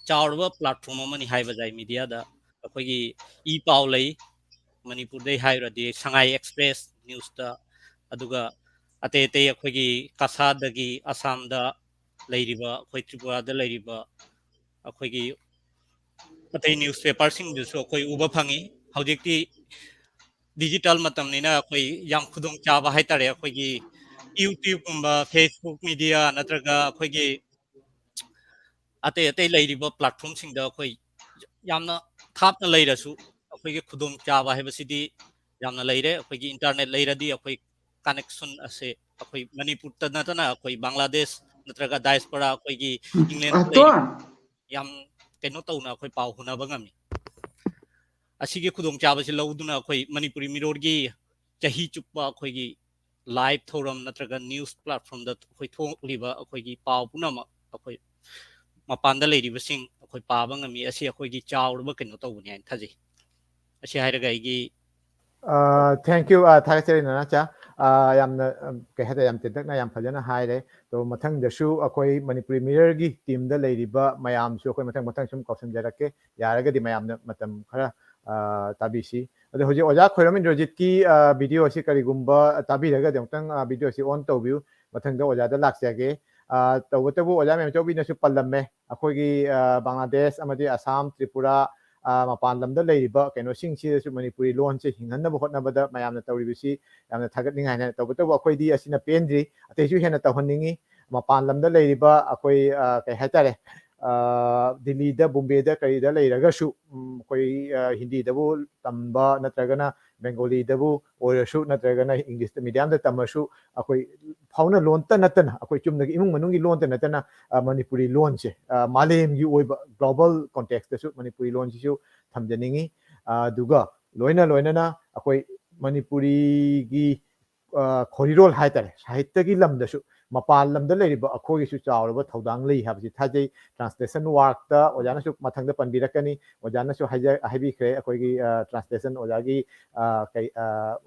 ꯆꯥꯎꯔꯕ platform ꯑꯃꯅꯤ ꯍꯥꯏꯕ ꯌꯥꯏ media-ꯗ꯫ ꯑꯩꯈꯣꯏꯒꯤ ꯏ ꯄꯥꯎ ꯂꯩ, ꯃꯅꯤꯄꯨꯔꯗꯩ ꯍꯥꯏꯔꯨꯔꯗꯤ ꯁꯉꯥꯏ ꯑꯦꯛꯁꯄ꯭ꯔꯦꯁ ꯅ꯭ꯌꯨꯁꯇ, ꯑꯗꯨꯒ ꯑꯇꯩ ꯑꯇꯩ ꯑꯩꯈꯣꯏꯒꯤ ꯀꯁꯥꯔꯗꯒꯤ ꯑꯁꯥꯝꯗ ꯂꯩꯔꯤꯕ, ꯑꯩꯈꯣꯏ ꯇ꯭ꯔꯤꯄꯨꯔꯥꯗ ꯂꯩꯔꯤꯕ ꯑꯩꯈꯣꯏꯒꯤ ꯑꯇꯩ newspaper-ꯁꯤꯡꯗꯁꯨ ꯑꯩꯈꯣꯏ ꯎꯕ ꯐꯪꯉꯤ꯫ ꯍꯧꯖꯤꯛꯇꯤ digital ꯃꯇꯝꯅꯤꯅ ꯑꯩꯈꯣꯏ ꯌꯥꯝ ꯈꯨꯗꯣꯡꯆꯥꯕ ꯍꯥꯏꯇꯥꯔꯦ, ꯑꯩꯈꯣꯏꯒꯤ YouTube-ꯀꯨꯝꯕ, Facebook media ꯅꯠꯇ꯭ꯔꯒ ꯑꯩꯈꯣꯏꯒꯤ ꯑꯇꯩ ꯑꯇꯩ ꯂꯩꯔꯤꯕ platform-ꯁꯤꯡꯗ ꯑꯩꯈꯣꯏ ꯌꯥꯝꯅ ꯊꯥꯞꯅ ꯂꯩꯔꯁꯨ ꯑꯩꯈꯣꯏꯒꯤ ꯈꯨꯗꯣꯡꯆꯥꯕ ꯍꯥꯏꯕꯁꯤꯗꯤ ꯌꯥꯝꯅ ꯂꯩꯔꯦ꯫ ꯑꯩꯈꯣꯏꯒꯤ internet ꯂꯩꯔꯗꯤ ꯑꯩꯈꯣꯏ connection ꯑꯁꯦ ꯑꯩꯈꯣꯏ ꯃꯅꯤꯄꯨꯔꯗ ꯅꯠꯇꯅ ꯑꯩꯈꯣꯏ ꯕꯪꯒ꯭ꯂꯥꯗꯦꯁ ꯅꯠꯇ꯭ꯔꯒ diaspora ꯑꯩꯈꯣꯏꯒꯤ England-ꯗ ꯂꯩꯔꯤꯕ ꯑꯇꯣꯟ꯫ ꯌꯥꯝ ꯀꯩꯅꯣ ꯇꯧꯅ ꯑꯩꯈꯣꯏ ꯄꯥꯎ ꯍꯨꯟꯅꯕ ꯉꯝꯃꯤ꯫ ꯑꯁꯤꯒꯤ ꯈꯨꯗꯣꯡꯆꯥꯕꯁꯤ ꯂꯧꯗꯨꯅ ꯑꯩꯈꯣꯏ ꯃꯅꯤꯄꯨꯔꯤ ꯃꯤꯔꯣꯜꯒꯤ ꯆꯍꯤ ꯆꯨꯞꯄ ꯑꯩꯈꯣꯏꯒꯤ live ꯊꯧꯔꯝ ꯅꯠꯇ꯭ꯔꯒ news platform-ꯗ ꯑꯩꯈꯣꯏ ꯊꯣꯛꯂꯤꯕ ꯑꯩꯈꯣꯏꯒꯤ ꯄꯥꯎ ꯄꯨꯝꯅꯃꯛ ꯑꯩꯈꯣꯏ ꯃꯄꯥꯟꯗ ꯂꯩꯔꯤꯕꯁꯤꯡ ꯑꯩꯈꯣꯏ ꯄꯥꯕ ꯉꯝꯃꯤ꯫ ꯑꯁꯤ ꯑꯩꯈꯣꯏꯒꯤ ꯆꯥꯎꯔꯕ ꯀꯩꯅꯣ ꯇꯧꯕꯅꯤ ꯍꯥꯏꯅ ꯊꯥꯖꯩ꯫ ꯑꯁꯤ ꯍꯥꯏꯔꯒ ꯑꯩꯒꯤ ꯑ, thank you, ꯑ, ꯊꯥꯒꯠꯆꯔꯤ ꯅꯅꯥꯆꯥ꯫ ꯑ, ꯌꯥꯝꯅ, ꯑ, ꯀꯩ ꯍꯥꯏꯇꯥꯔꯦ, ꯌꯥꯝ ꯇꯦꯟꯇꯛꯅ ꯌꯥꯝ ꯐꯖꯅ ꯍꯥꯏꯔꯦ꯫ ꯑꯗꯣ ꯃꯊꯪꯗꯁꯨ ꯑꯩꯈꯣꯏ ꯃꯅꯤꯄꯨꯔꯤ ꯃꯤꯔꯔꯒꯤ team-ꯗ ꯂꯩꯔꯤꯕ ꯃꯌꯥꯝꯁꯨ ꯑꯩꯈꯣꯏ ꯃꯊꯪ ꯃꯊꯪ ꯁꯨꯝ ꯀꯧꯁꯟꯖꯔꯛꯀꯦ꯫ ꯌꯥꯔꯒꯗꯤ ꯃꯌꯥꯝꯅ ꯃꯇꯝ ꯈꯔ, ꯑ, ꯇꯥꯕꯤꯁꯤ꯫ ꯑꯗꯣ ꯍꯧꯖꯤꯛ ꯑꯣꯖꯥ ꯈꯣꯏꯔꯝ ꯏꯟꯗ꯭ꯔꯖꯤꯠꯀꯤ, ꯑ, video ꯑꯁꯤ ꯀꯔꯤꯒꯨꯝꯕ ꯇꯥꯕꯤꯔꯒꯗꯤ ꯑꯃꯨꯛꯇꯪ, ꯑ, video ꯑꯁꯤ on ꯇꯧꯕꯤꯌꯨ꯫ ꯃꯊꯪꯗ ꯑꯣꯖꯥꯗ ꯂꯥꯛꯆꯒꯦ꯫ ꯑ, ꯇꯧꯕꯇꯕꯨ ꯑꯣꯖꯥ ꯃꯦꯝꯆꯧꯕꯤꯅꯁꯨ ꯄꯜꯂꯝꯃꯦ, ꯑꯩꯈꯣꯏꯒꯤ, ꯑ, ꯕꯪꯒ꯭ꯂꯥꯗꯦꯁ ꯑꯃꯗꯤ ꯑꯁꯥꯝ, ꯇ꯭ꯔꯤꯄꯨꯔꯥ, ꯑ, ꯃꯄꯥꯟ ꯂꯝꯗ ꯂꯩꯔꯤꯕ ꯀꯩꯅꯣꯁꯤꯡꯁꯤꯗꯁꯨ ꯃꯅꯤꯄꯨꯔꯤ ꯂꯣꯟꯁꯦ ꯍꯤꯡꯍꯟꯅꯕ ꯍꯣꯠꯅꯕꯗ ꯃꯌꯥꯝꯅ ꯇꯧꯔꯤꯕꯁꯤ ꯌꯥꯝꯅ ꯊꯥꯒꯠꯅꯤꯡꯉꯥꯏ ꯍꯥꯏꯅ꯫ ꯇꯧꯕꯇꯕꯨ ꯑꯩꯈꯣꯏꯗꯤ ꯑꯁꯤꯅ ꯄꯦꯟꯗ꯭ꯔꯤ, ꯑꯇꯩꯁꯨ ꯍꯦꯟꯅ ꯇꯧꯍꯟꯅꯤꯡꯉꯤ꯫ ꯃꯄꯥꯟ ꯂꯝꯗ ꯂꯩꯔꯤꯕ ꯑꯩꯈꯣꯏ, ꯑ, ꯀꯩ ꯍꯥꯏꯇꯥꯔꯦ, ꯑ, ꯗꯤꯜꯂꯤꯗ, ꯕꯣꯝꯕꯦꯗ, ꯀꯔꯤꯗ ꯂꯩꯔꯒꯁꯨ, ꯎꯝ, ꯑꯩꯈꯣꯏ, ꯑ, ꯍꯤꯟꯗꯤꯗꯕꯨ ꯇꯝꯕ ꯅꯠꯇ꯭ꯔꯒꯅ ꯕꯦꯡꯒꯣꯂꯤꯗꯕꯨ ꯑꯣꯏꯔꯁꯨ ꯅꯠꯇ꯭ꯔꯒꯅ English medium-ꯗ ꯇꯝꯃꯁꯨ ꯑꯩꯈꯣꯏ ꯐꯥꯎꯅ ꯂꯣꯟꯇ ꯅꯠꯇꯅ, ꯑꯩꯈꯣꯏ ꯆꯨꯝꯅꯒꯤ ꯏꯃꯨꯡ ꯃꯅꯨꯡꯒꯤ ꯂꯣꯟꯇ ꯅꯠꯇꯅ, ꯑ, ꯃꯅꯤꯄꯨꯔꯤ ꯂꯣꯟꯁꯦ, ꯑ, ꯃꯥꯂꯦꯝꯒꯤ ꯑꯣꯏꯕ global context-ꯇꯁꯨ ꯃꯅꯤꯄꯨꯔꯤ ꯂꯣꯟꯁꯤꯁꯨ ꯊꯝꯖꯅꯤꯡꯉꯤ꯫ ꯑ, ꯑꯗꯨꯒ ꯂꯣꯏꯅ ꯂꯣꯏꯅꯅ ꯑꯩꯈꯣꯏ ꯃꯅꯤꯄꯨꯔꯤꯒꯤ, ꯑ, ꯈꯣꯔꯤꯔꯣꯜ ꯍꯥꯏꯇꯥꯔꯦ, ꯁꯥꯍꯤꯠꯌꯒꯤ ꯂꯝꯗꯁꯨ ꯃꯄꯥꯟ ꯂꯝꯗ ꯂꯩꯔꯤꯕ ꯑꯩꯈꯣꯏꯒꯤꯁꯨ ꯆꯥꯎꯔꯕ ꯊꯧꯗꯥꯡ ꯂꯩ ꯍꯥꯏꯕꯁꯤ ꯊꯥꯖꯩ꯫ Translation workꯇ ꯑꯣꯖꯥꯅꯁꯨ ꯃꯊꯪꯗ ꯄꯟꯕꯤꯔꯛꯀꯅꯤ, ꯑꯣꯖꯥꯅꯁꯨ ꯍꯥꯏꯖ-, ꯍꯥꯏꯕꯤꯈ꯭ꯔꯦ꯫ ꯑꯩꯈꯣꯏꯒꯤ, ꯑ, translation ꯑꯣꯖꯥꯒꯤ, ꯑ, ꯀꯩ, ꯑ,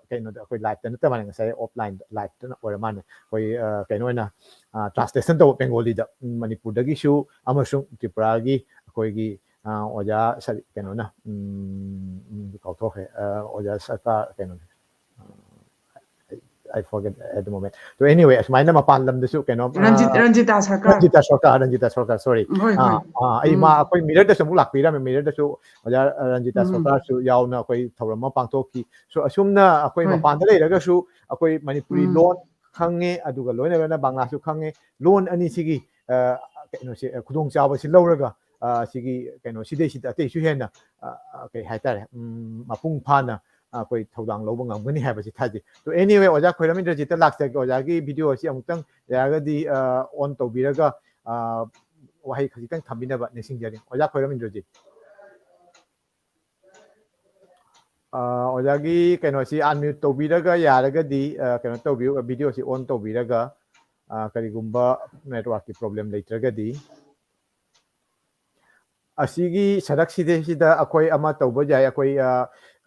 ꯀꯩꯅꯣꯗ ꯑꯩꯈꯣꯏ liveꯇ ꯅꯠꯇꯕ ꯉꯁꯥꯏ offlineꯗ, liveꯇꯅ ꯑꯣꯏꯔ ꯃꯥꯜꯂꯦ꯫ ꯑꯩꯈꯣꯏ, ꯑ, ꯀꯩꯅꯣ ꯑꯣꯏꯅ, ꯑ, translation ꯇꯧꯕ ꯕꯦꯡꯒꯣꯂꯤꯗ, ꯎꯝ, ꯃꯅꯤꯄꯨꯔꯗꯒꯤꯁꯨ ꯑꯃꯁꯨꯡ ꯇ꯭ꯔꯤꯄꯨꯔꯥꯒꯤ ꯑꯩꯈꯣꯏꯒꯤ, ꯑ, ꯑꯣꯖꯥ ꯁꯔꯤ-, ꯀꯩꯅꯣꯅ, ꯎꯝ, ꯎꯝ, ꯀꯥꯎꯊꯣꯛꯈ꯭ꯔꯦ꯫ ꯑ, ꯑꯣꯖꯥ ꯁꯔꯀꯥꯔ ꯀꯩꯅꯣꯅꯦ꯫ ꯑ, I, I forget at the moment. So anyway, ꯑꯁꯨꯃꯥꯏꯅ ꯃꯄꯥꯟ ꯂꯝꯗꯁꯨ ꯀꯩꯅꯣ, ꯑ, ꯔꯟꯖꯤꯠ, ꯔꯟꯖꯤꯇꯥ ꯁꯔꯀꯥꯔ꯫ ꯔꯟꯖꯤꯇꯥ ꯁꯔꯀꯥꯔ, ꯔꯟꯖꯤꯇꯥ ꯁꯔꯀꯥꯔ, sorry꯫ ꯍꯣꯏ, ꯑ, ꯍꯣꯏ꯫ ꯑ, ꯑꯩ ꯃꯥ ꯎꯝ꯫ ꯑꯩꯈꯣꯏ ꯃꯤꯔꯔꯗꯁꯨ ꯑꯃꯨꯛ ꯂꯥꯛꯄꯤꯔꯝꯃꯦ, ꯃꯤꯔꯔꯗꯁꯨ ꯑꯣꯖꯥ ꯔꯟꯖꯤꯇꯥ ꯎꯝ꯫ ꯁꯔꯀꯥꯔꯁꯨ ꯌꯥꯎꯅ ꯑꯩꯈꯣꯏ ꯊꯧꯔꯝ ꯑꯃ ꯄꯥꯡꯊꯣꯛꯈꯤ꯫ So ꯑꯁꯨꯝꯅ ꯑꯩꯈꯣꯏ ꯍꯣꯏ꯫ ꯃꯄꯥꯟꯗ ꯂꯩꯔꯒꯁꯨ ꯑꯩꯈꯣꯏ ꯃꯅꯤꯄꯨꯔꯤ ꯎꯝ꯫ ꯂꯣꯟ ꯈꯪꯉꯦ, ꯑꯗꯨꯒ ꯂꯣꯏꯅ ꯂꯣꯏꯅ ꯕꯪꯂꯥꯁꯨ ꯈꯪꯉꯦ꯫ ꯂꯣꯟ ꯑꯅꯤꯁꯤꯒꯤ, ꯑ, ꯀꯩꯅꯣꯁꯦ, ꯑ, ꯈꯨꯗꯣꯡꯆꯥꯕꯁꯤ ꯂꯧꯔꯒ, ꯑ, ꯁꯤꯒꯤ ꯀꯩꯅꯣ, ꯁꯤꯗꯩꯁꯤꯗ ꯑꯇꯩꯁꯨ ꯍꯦꯟꯅ, ꯑ, ꯑ, ꯀꯩ ꯍꯥꯏꯇꯥꯔꯦ, ꯎꯝ, ꯃꯄꯨꯡ ꯐꯥꯅ ꯑꯩꯈꯣꯏ ꯊꯧꯗꯥꯡ ꯂꯧꯕ ꯉꯝꯒꯅꯤ ꯍꯥꯏꯕꯁꯤ ꯊꯥꯖꯩ꯫ So anyway, ꯑꯣꯖꯥ ꯈꯣꯏꯔꯝ ꯏꯟꯗ꯭ꯔꯖꯤꯠꯇ ꯂꯥꯛꯆꯒꯦ꯫ ꯑꯣꯖꯥꯒꯤ video ꯑꯁꯤ ꯑꯃꯨꯛꯇꯪ ꯌꯥꯔꯒꯗꯤ, ꯑ, on ꯇꯧꯕꯤꯔꯒ, ꯑ, ꯋꯥꯍꯩ ꯈꯖꯤꯛꯇꯪ ꯊꯝꯕꯤꯅꯕ ꯅꯤꯡꯁꯤꯡꯖꯔꯤ꯫ ꯑꯣꯖꯥ ꯈꯣꯏꯔꯝ ꯏꯟꯗ꯭ꯔꯖꯤꯠ꯫ ꯑ, ꯑꯣꯖꯥꯒꯤ ꯀꯩꯅꯣꯁꯤ unmute ꯇꯧꯕꯤꯔꯒ ꯌꯥꯔꯒꯗꯤ, ꯑ, ꯀꯩꯅꯣ ꯇꯧꯕꯤꯌꯨ, videoꯁꯤ on ꯇꯧꯕꯤꯔꯒ, ꯑ, ꯀꯔꯤꯒꯨꯝꯕ networkꯀꯤ problem ꯂꯩꯇ꯭ꯔꯒꯗꯤ꯫ ꯑꯁꯤꯒꯤ ꯁꯔꯛꯁꯤꯗꯩꯁꯤꯗ ꯑꯩꯈꯣꯏ ꯑꯃ ꯇꯧꯕ ꯌꯥꯏ꯫ ꯑꯩꯈꯣꯏ, ꯑ,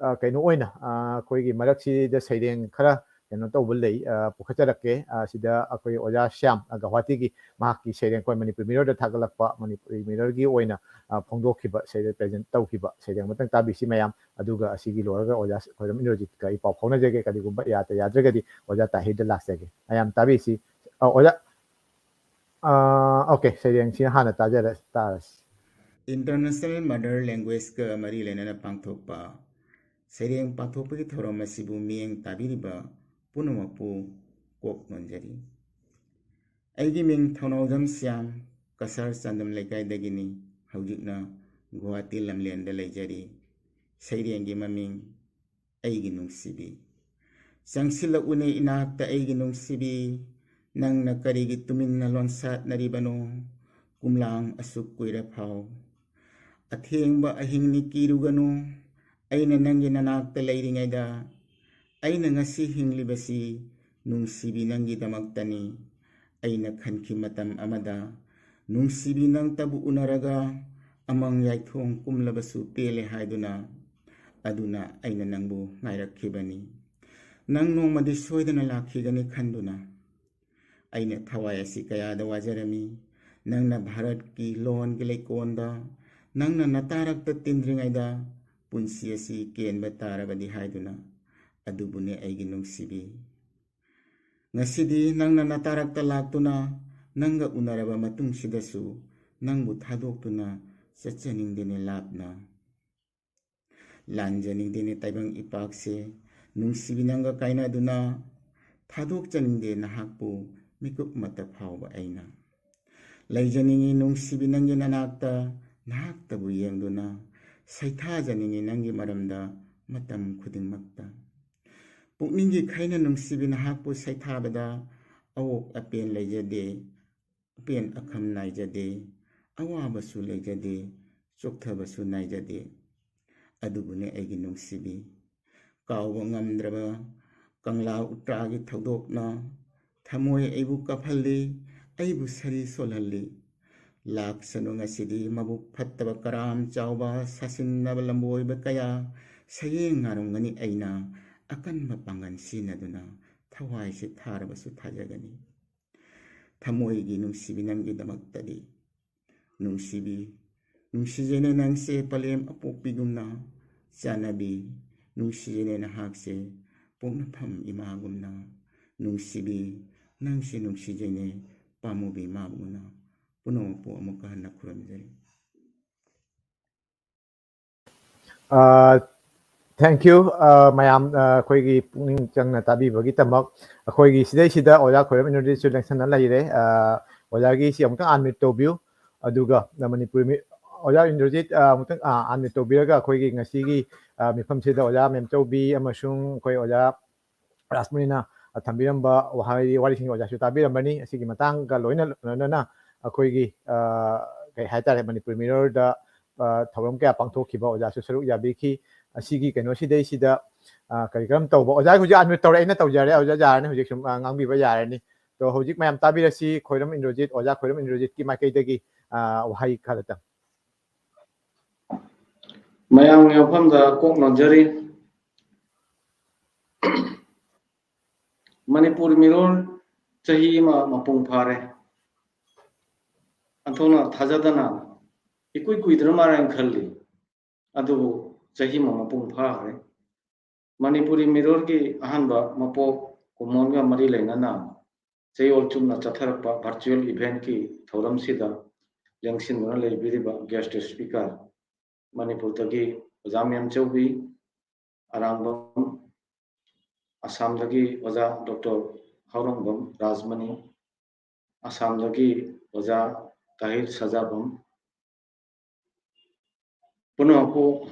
ꯑ, ꯀꯩꯅꯣ ꯑꯣꯏꯅ, ꯑ, ꯑꯩꯈꯣꯏꯒꯤ ꯃꯔꯛꯁꯤꯗ ꯁꯩꯔꯦꯡ ꯈꯔ ꯀꯩꯅꯣ ꯇꯧꯕ ꯂꯩ, ꯑ, ꯄꯨꯈꯠꯆꯔꯛꯀꯦ꯫ ꯑ, ꯁꯤꯗ ꯑꯩꯈꯣꯏ ꯑꯣꯖꯥ ꯁ꯭ꯌꯥꯝ, ꯑ, ꯒꯧꯍꯥꯇꯤꯒꯤ, ꯃꯍꯥꯛꯀꯤ ꯁꯩꯔꯦꯡ ꯑꯩꯈꯣꯏ ꯃꯅꯤꯄꯨꯔ ꯃꯤꯔꯔꯗ ꯊꯥꯒꯠꯂꯛꯄ, ꯃꯅꯤꯄꯨꯔꯤ ꯃꯤꯔꯔꯒꯤ ꯑꯣꯏꯅ, ꯑ, ꯐꯣꯡꯗꯣꯛꯈꯤꯕ, ꯁꯩꯔꯦꯡ present ꯇꯧꯈꯤꯕ ꯁꯩꯔꯦꯡ ꯑꯃꯇꯪ ꯇꯥꯕꯤꯁꯤ ꯃꯌꯥꯝ꯫ ꯑꯗꯨꯒ ꯑꯁꯤꯒꯤ ꯂꯣꯏꯔꯒ ꯑꯣꯖꯥ ꯈꯣꯏꯔꯝ ꯏꯟꯗ꯭ꯔꯖꯤꯠꯀ ꯑꯩ ꯄꯥꯎ ꯐꯥꯎꯅꯖꯒꯦ꯫ ꯀꯔꯤꯒꯨꯝꯕ ꯌꯥꯗ ꯌꯥꯗ꯭ꯔꯒꯗꯤ ꯑꯣꯖꯥ ꯇꯥꯍꯤꯔꯗ ꯂꯥꯛꯆꯒꯦ꯫ ꯃꯌꯥꯝ ꯇꯥꯕꯤꯁꯤ꯫ ꯑ, ꯑꯣꯖꯥ, ꯑ, okay, ꯁꯩꯔꯦꯡꯁꯤ ꯍꯥꯟꯅ ꯇꯥꯖꯔ-, ꯇꯥꯔꯁꯤ꯫ International Mother Languageꯀ ꯃꯔꯤ ꯂꯩꯅꯅ ꯄꯥꯡꯊꯣꯛꯄ ꯁꯩꯔꯦꯡ ꯄꯥꯡꯊꯣꯛꯄꯒꯤ ꯊꯧꯔꯝ ꯑꯁꯤꯕꯨ ꯃꯤꯠꯌꯦꯡ ꯇꯥꯕꯤꯔꯤꯕ ꯄꯨꯝꯅꯃꯛꯄꯨ ꯀꯣꯛ ꯅꯣꯟꯖꯔꯤ꯫ ꯑꯩꯒꯤ ꯃꯤꯡ ꯊꯧꯅꯥꯎꯖꯝ ꯁ꯭ꯌꯥꯝ, ꯀꯁꯥꯔ ꯆꯥꯟꯗꯝ ꯂꯩꯀꯥꯏꯗꯒꯤꯅꯤ꯫ ꯍꯧꯖꯤꯛꯅ ꯒꯨꯋꯥꯍꯥꯇꯤ ꯂꯝꯂꯦꯟꯗ ꯂꯩꯖꯔꯤ꯫ ꯁꯩꯔꯦꯡꯒꯤ ꯃꯃꯤꯡ ꯑꯩꯒꯤ ꯅꯨꯡꯁꯤꯕꯤ꯫ ꯆꯪꯁꯤꯜꯂꯛꯎꯅꯦ ꯏꯅꯥꯛꯇ ꯑꯩꯒꯤ ꯅꯨꯡꯁꯤꯕꯤ, ꯅꯪꯅ ꯀꯔꯤꯒꯤ ꯇꯨꯃꯤꯟꯅ ꯂꯣꯟꯁꯥꯠꯅꯔꯤꯕꯅꯣ? ꯀꯨꯝꯂꯥꯡ ꯑꯁꯨꯛ ꯀꯨꯏꯔ ꯐꯥꯎ꯫ ꯑꯊꯦꯡꯕ ꯑꯍꯤꯡꯅꯤ ꯀꯤꯔꯨꯒꯅꯨ, ꯑꯩꯅ ꯅꯪꯒꯤ ꯅꯅꯥꯛꯇ ꯂꯩꯔꯤꯉꯩꯗ ꯑꯩꯅ ꯉꯁꯤ ꯍꯤꯡꯂꯤꯕꯁꯤ ꯅꯨꯡꯁꯤꯕꯤ ꯅꯪꯒꯤꯗꯃꯛꯇꯅꯤ꯫ ꯑꯩꯅ ꯈꯟꯈꯤ ꯃꯇꯝ ꯑꯃꯗ ꯅꯨꯡꯁꯤꯕꯤ ꯅꯪꯇꯕꯨ ꯎꯅꯔꯒ ꯑꯃꯪ ꯌꯥꯏꯊꯣꯡ ꯀꯨꯝꯂꯕꯁꯨ ꯄꯦꯜꯂꯦ ꯍꯥꯏꯗꯨꯅ꯫ ꯑꯗꯨꯅ ꯑꯩꯅ ꯅꯪꯕꯨ ꯉꯥꯏꯔꯛꯈꯤꯕꯅꯤ꯫ ꯅꯪ ꯅꯣꯡꯃꯗꯤ ꯁꯣꯏꯗꯅ ꯂꯥꯛꯈꯤꯒꯅꯤ ꯈꯟꯗꯨꯅ꯫ ꯑꯩꯅ ꯊꯋꯥꯏ ꯑꯁꯤ ꯀꯌꯥꯗ ꯋꯥꯖꯔꯝꯃꯤ꯫ ꯅꯪꯅ ꯚꯥꯔꯠꯀꯤ ꯂꯣꯟꯒꯤ ꯂꯩꯀꯣꯟꯗ ꯅꯪꯅ ꯅꯇꯥꯔꯛꯇ ꯇꯤꯟꯗ꯭ꯔꯤꯉꯩꯗ ꯄꯨꯟꯁꯤ ꯑꯁꯤ ꯀꯦꯟꯕ ꯇꯥꯔꯕꯗꯤ ꯍꯥꯏꯗꯨꯅ꯫ ꯑꯗꯨꯕꯨꯅꯦ ꯑꯩꯒꯤ ꯅꯨꯡꯁꯤꯕꯤ, ꯉꯁꯤꯗꯤ ꯅꯪꯅ ꯅꯇꯥꯔꯛꯇ ꯂꯥꯛꯇꯨꯅ ꯅꯪꯒ ꯎꯅꯔꯕ ꯃꯇꯨꯡꯁꯤꯗꯁꯨ ꯅꯪꯕꯨ ꯊꯥꯗꯣꯛꯇꯨꯅ ꯆꯠꯆꯅꯤꯡꯗꯦꯅꯦ ꯂꯥꯞꯅ꯫ ꯂꯥꯟꯖꯅꯤꯡꯗꯦꯅꯦ ꯇꯥꯏꯕꯪ ꯏꯄꯥꯛꯁꯦ ꯅꯨꯡꯁꯤꯕꯤ ꯅꯪꯒ ꯀꯥꯏꯅꯗꯨꯅ꯫ ꯊꯥꯗꯣꯛꯆꯅꯤꯡꯗꯦ ꯅꯍꯥꯛꯄꯨ ꯃꯤꯀꯨꯞ ꯑꯃꯠꯇ ꯐꯥꯎꯕ ꯑꯩꯅ꯫ ꯂꯩꯖꯅꯤꯡꯉꯤ ꯅꯨꯡꯁꯤꯕꯤ ꯅꯪꯒꯤ ꯅꯅꯥꯛꯇ ꯅꯍꯥꯛꯇꯕꯨ ꯌꯦꯡꯗꯨꯅ꯫ ꯁꯩꯊꯥꯖꯅꯤꯡꯉꯤ ꯅꯪꯒꯤ ꯃꯔꯝꯗ ꯃꯇꯝ ꯈꯨꯗꯤꯡꯃꯛꯇ꯫ ꯄꯨꯛꯅꯤꯡꯒꯤ ꯈꯩꯅ ꯅꯨꯡꯁꯤꯕꯤ ꯅꯍꯥꯛꯄꯨ ꯁꯩꯊꯥꯕꯗ ꯑꯋꯣꯛ ꯑꯄꯦꯟ ꯂꯩꯖꯗꯦ꯫ ꯑꯄꯦꯟ ꯑꯈꯝ ꯅꯥꯏꯖꯗꯦ꯫ ꯑꯋꯥꯕꯁꯨ ꯂꯩꯖꯗꯦ꯫ ꯆꯣꯛꯊꯕꯁꯨ ꯅꯥꯏꯖꯗꯦ꯫ ꯑꯗꯨꯕꯨꯅꯦ ꯑꯩꯒꯤ ꯅꯨꯡꯁꯤꯕꯤ꯫ ꯀꯥꯎꯕ ꯉꯝꯗ꯭ꯔꯕ ꯀꯪꯂꯥ ꯎꯇ꯭ꯔꯥꯒꯤ ꯊꯧꯗꯣꯛꯅ ꯊꯃꯣꯏ ꯑꯩꯕꯨ ꯀꯞꯍꯜꯂꯤ, ꯑꯩꯕꯨ ꯁꯔꯤ ꯁꯣꯜꯍꯜꯂꯤ꯫ ꯂꯥꯛꯁꯅꯨ ꯉꯁꯤꯗꯤ ꯃꯕꯨꯛ ꯐꯠꯇꯕ ꯀꯔꯥꯝ ꯆꯥꯎꯕ ꯁꯥꯁꯤꯟꯅꯕ ꯂꯝꯕꯣꯏꯕ ꯀꯌꯥ ꯁꯌꯦꯡ ꯉꯥꯔꯝꯒꯅꯤ ꯑꯩꯅ ꯑꯀꯟꯕ ꯄꯥꯡꯒꯜ ꯁꯤꯖꯤꯟꯅꯗꯨꯅ ꯊꯋꯥꯏꯁꯦ ꯊꯥꯔꯕꯁꯨ ꯊꯥꯖꯒꯅꯤ꯫ ꯊꯃꯣꯏꯒꯤ ꯅꯨꯡꯁꯤꯕꯤ ꯅꯪꯒꯤꯗꯃꯛꯇꯗꯤ꯫ ꯅꯨꯡꯁꯤꯕꯤ, ꯅꯨꯡꯁꯤꯖꯅ ꯅꯪꯁꯦ ꯄꯂꯦꯝ ꯑꯄꯣꯛꯄꯤꯒꯨꯝꯅ ꯆꯥꯟꯅꯕꯤ, ꯅꯨꯡꯁꯤꯖꯅ ꯅꯍꯥꯛꯁꯦ ꯄꯣꯛꯅꯐꯝ ꯏꯃꯥꯒꯨꯝꯅ ꯅꯨꯡꯁꯤꯕꯤ, ꯅꯪꯁꯦ ꯅꯨꯡꯁꯤꯖꯅ ꯄꯥꯝꯃꯨꯕꯤ ꯏꯃꯥꯒꯨꯝꯅ꯫ ꯄꯨꯝꯅꯃꯛꯄꯨ ꯑꯃꯨꯛꯀ ꯍꯟꯅ ꯈꯨꯔꯨꯝꯖꯔꯤ꯫ Thank you, ꯃꯌꯥꯝ ꯑꯩꯈꯣꯏꯒꯤ ꯄꯨꯛꯅꯤꯡ ꯆꯪꯅ ꯇꯥꯕꯤꯕꯒꯤꯗꯃꯛ꯫ ꯑꯩꯈꯣꯏꯒꯤ ꯁꯤꯗꯩꯁꯤꯗ ꯑꯣꯖꯥ ꯈꯣꯏꯔꯝ ꯏꯟꯗ꯭ꯔꯖꯤꯠꯁꯨ ꯂꯦꯡꯁꯟꯅ ꯂꯩꯔꯦ꯫ ꯑꯣꯖꯥꯒꯤ ꯁꯤ ꯑꯃꯨꯛꯇꯪ unmute ꯇꯧꯕꯤꯌꯨ꯫ ꯑꯗꯨꯒ ꯃꯅꯤꯄꯨꯔꯤ ꯑꯣꯖꯥ ꯏꯟꯗ꯭ꯔꯖꯤꯠ ꯑꯃꯨꯛꯇꯪ unmute ꯇꯧꯕꯤꯔꯒ ꯑꯩꯈꯣꯏꯒꯤ ꯉꯁꯤꯒꯤ ꯃꯤꯐꯝꯁꯤꯗ ꯑꯣꯖꯥ ꯃꯦꯝꯆꯧꯕꯤ ꯑꯃꯁꯨꯡ ꯑꯩꯈꯣꯏ ꯑꯣꯖꯥ ꯔꯥꯁꯃꯨꯅꯤꯅ ꯊꯝꯕꯤꯔꯝꯕ ꯋꯥꯍꯩ ꯋꯥꯔꯤꯁꯤꯡ ꯑꯣꯖꯥꯁꯨ ꯇꯥꯕꯤꯔꯝꯕꯅꯤ꯫ ꯑꯁꯤꯒꯤ ꯃꯇꯥꯡꯒ ꯂꯣꯏꯅ ꯂꯣꯏꯅꯅ ꯑꯩꯈꯣꯏꯒꯤ ꯀꯩ ꯍꯥꯏꯇꯥꯔꯦ, ꯃꯅꯤꯄꯨꯔꯤ ꯃꯤꯔꯣꯜꯗ ꯊꯧꯔꯝ ꯀꯌꯥ ꯄꯥꯡꯊꯣꯛꯈꯤꯕ ꯑꯣꯖꯥꯁꯨ ꯁꯔꯨꯛ ꯌꯥꯕꯤꯈꯤ꯫ ꯑꯁꯤꯒꯤ ꯀꯩꯅꯣꯁꯤꯗꯩꯁꯤꯗ, ꯑ, ꯀꯔꯤ ꯀꯔꯝ ꯇꯧꯕ? ꯑꯣꯖꯥ ꯍꯧꯖꯤꯛ unmute ꯇꯧꯔꯦ, ꯑꯩꯅ ꯇꯧꯖꯔꯦ, ꯑꯣꯖꯥ ꯌꯥꯔꯅꯤ, ꯍꯧꯖꯤꯛ ꯁꯨꯝ, ꯑ, ꯉꯥꯡꯕꯤꯕ ꯌꯥꯔꯅꯤ꯫ ꯑꯗꯣ ꯍꯧꯖꯤꯛ ꯃꯌꯥꯝ ꯇꯥꯕꯤꯔꯁꯤ, ꯈꯣꯏꯔꯝ ꯏꯟꯗ꯭ꯔꯣꯖꯤꯠ, ꯑꯣꯖꯥ ꯈꯣꯏꯔꯝ ꯏꯟꯗ꯭ꯔꯣꯖꯤꯠꯀꯤ ꯃꯥꯏꯀꯩꯗꯒꯤ, ꯑ, ꯋꯥꯍꯩ ꯈꯔꯇꯪ꯫ ꯃꯌꯥꯝꯒꯤ ꯃꯐꯝꯗ ꯀꯣꯛ ꯅꯣꯟꯖꯔꯤ꯫ ꯃꯅꯤꯄꯨꯔ ꯃꯤꯔꯣꯜ ꯆꯍꯤ ꯑꯃ ꯃꯄꯨꯡ ꯐꯥꯔꯦ꯫ ꯑꯟꯊꯣꯛꯅ ꯊꯥꯖꯗꯅ ꯏꯀꯨꯏ ꯀꯨꯏꯗ꯭ꯔ ꯃꯥꯜꯂꯦꯅ ꯈꯜꯂꯤ꯫ ꯑꯗꯨꯕꯨ ꯆꯍꯤ ꯑꯃ ꯃꯄꯨꯡ ꯐꯥꯈ꯭ꯔꯦ꯫ ꯃꯅꯤꯄꯨꯔꯤ ꯃꯤꯔꯣꯜꯒꯤ ꯑꯍꯥꯟꯕ ꯃꯄꯣꯛ ꯀꯨꯝꯑꯣꯟꯒ ꯃꯔꯤ ꯂꯩꯅꯅ ꯆꯌꯣꯜ ꯆꯨꯝꯅ ꯆꯠꯊꯔꯛꯄ virtual eventꯀꯤ ꯊꯧꯔꯝꯁꯤꯗ ꯂꯦꯡꯁꯤꯟꯗꯨꯅ ꯂꯩꯕꯤꯔꯤꯕ guest speaker, ꯃꯅꯤꯄꯨꯔꯗꯒꯤ ꯑꯣꯖꯥ ꯃꯦꯝꯆꯧꯕꯤ ꯑꯔꯥꯡꯕꯝ, ꯑꯁꯥꯝꯗꯒꯤ ꯑꯣꯖꯥ ꯗꯣꯛꯇꯔ ꯍꯥꯎꯔꯣꯡꯕꯝ ꯔꯥꯖꯃꯅꯤ, ꯑꯁꯥꯝꯗꯒꯤ ꯑꯣꯖꯥ ꯇꯥꯍꯤꯔ ꯁꯖꯥꯕꯝ, ꯄꯨꯝꯅꯃꯛꯄꯨ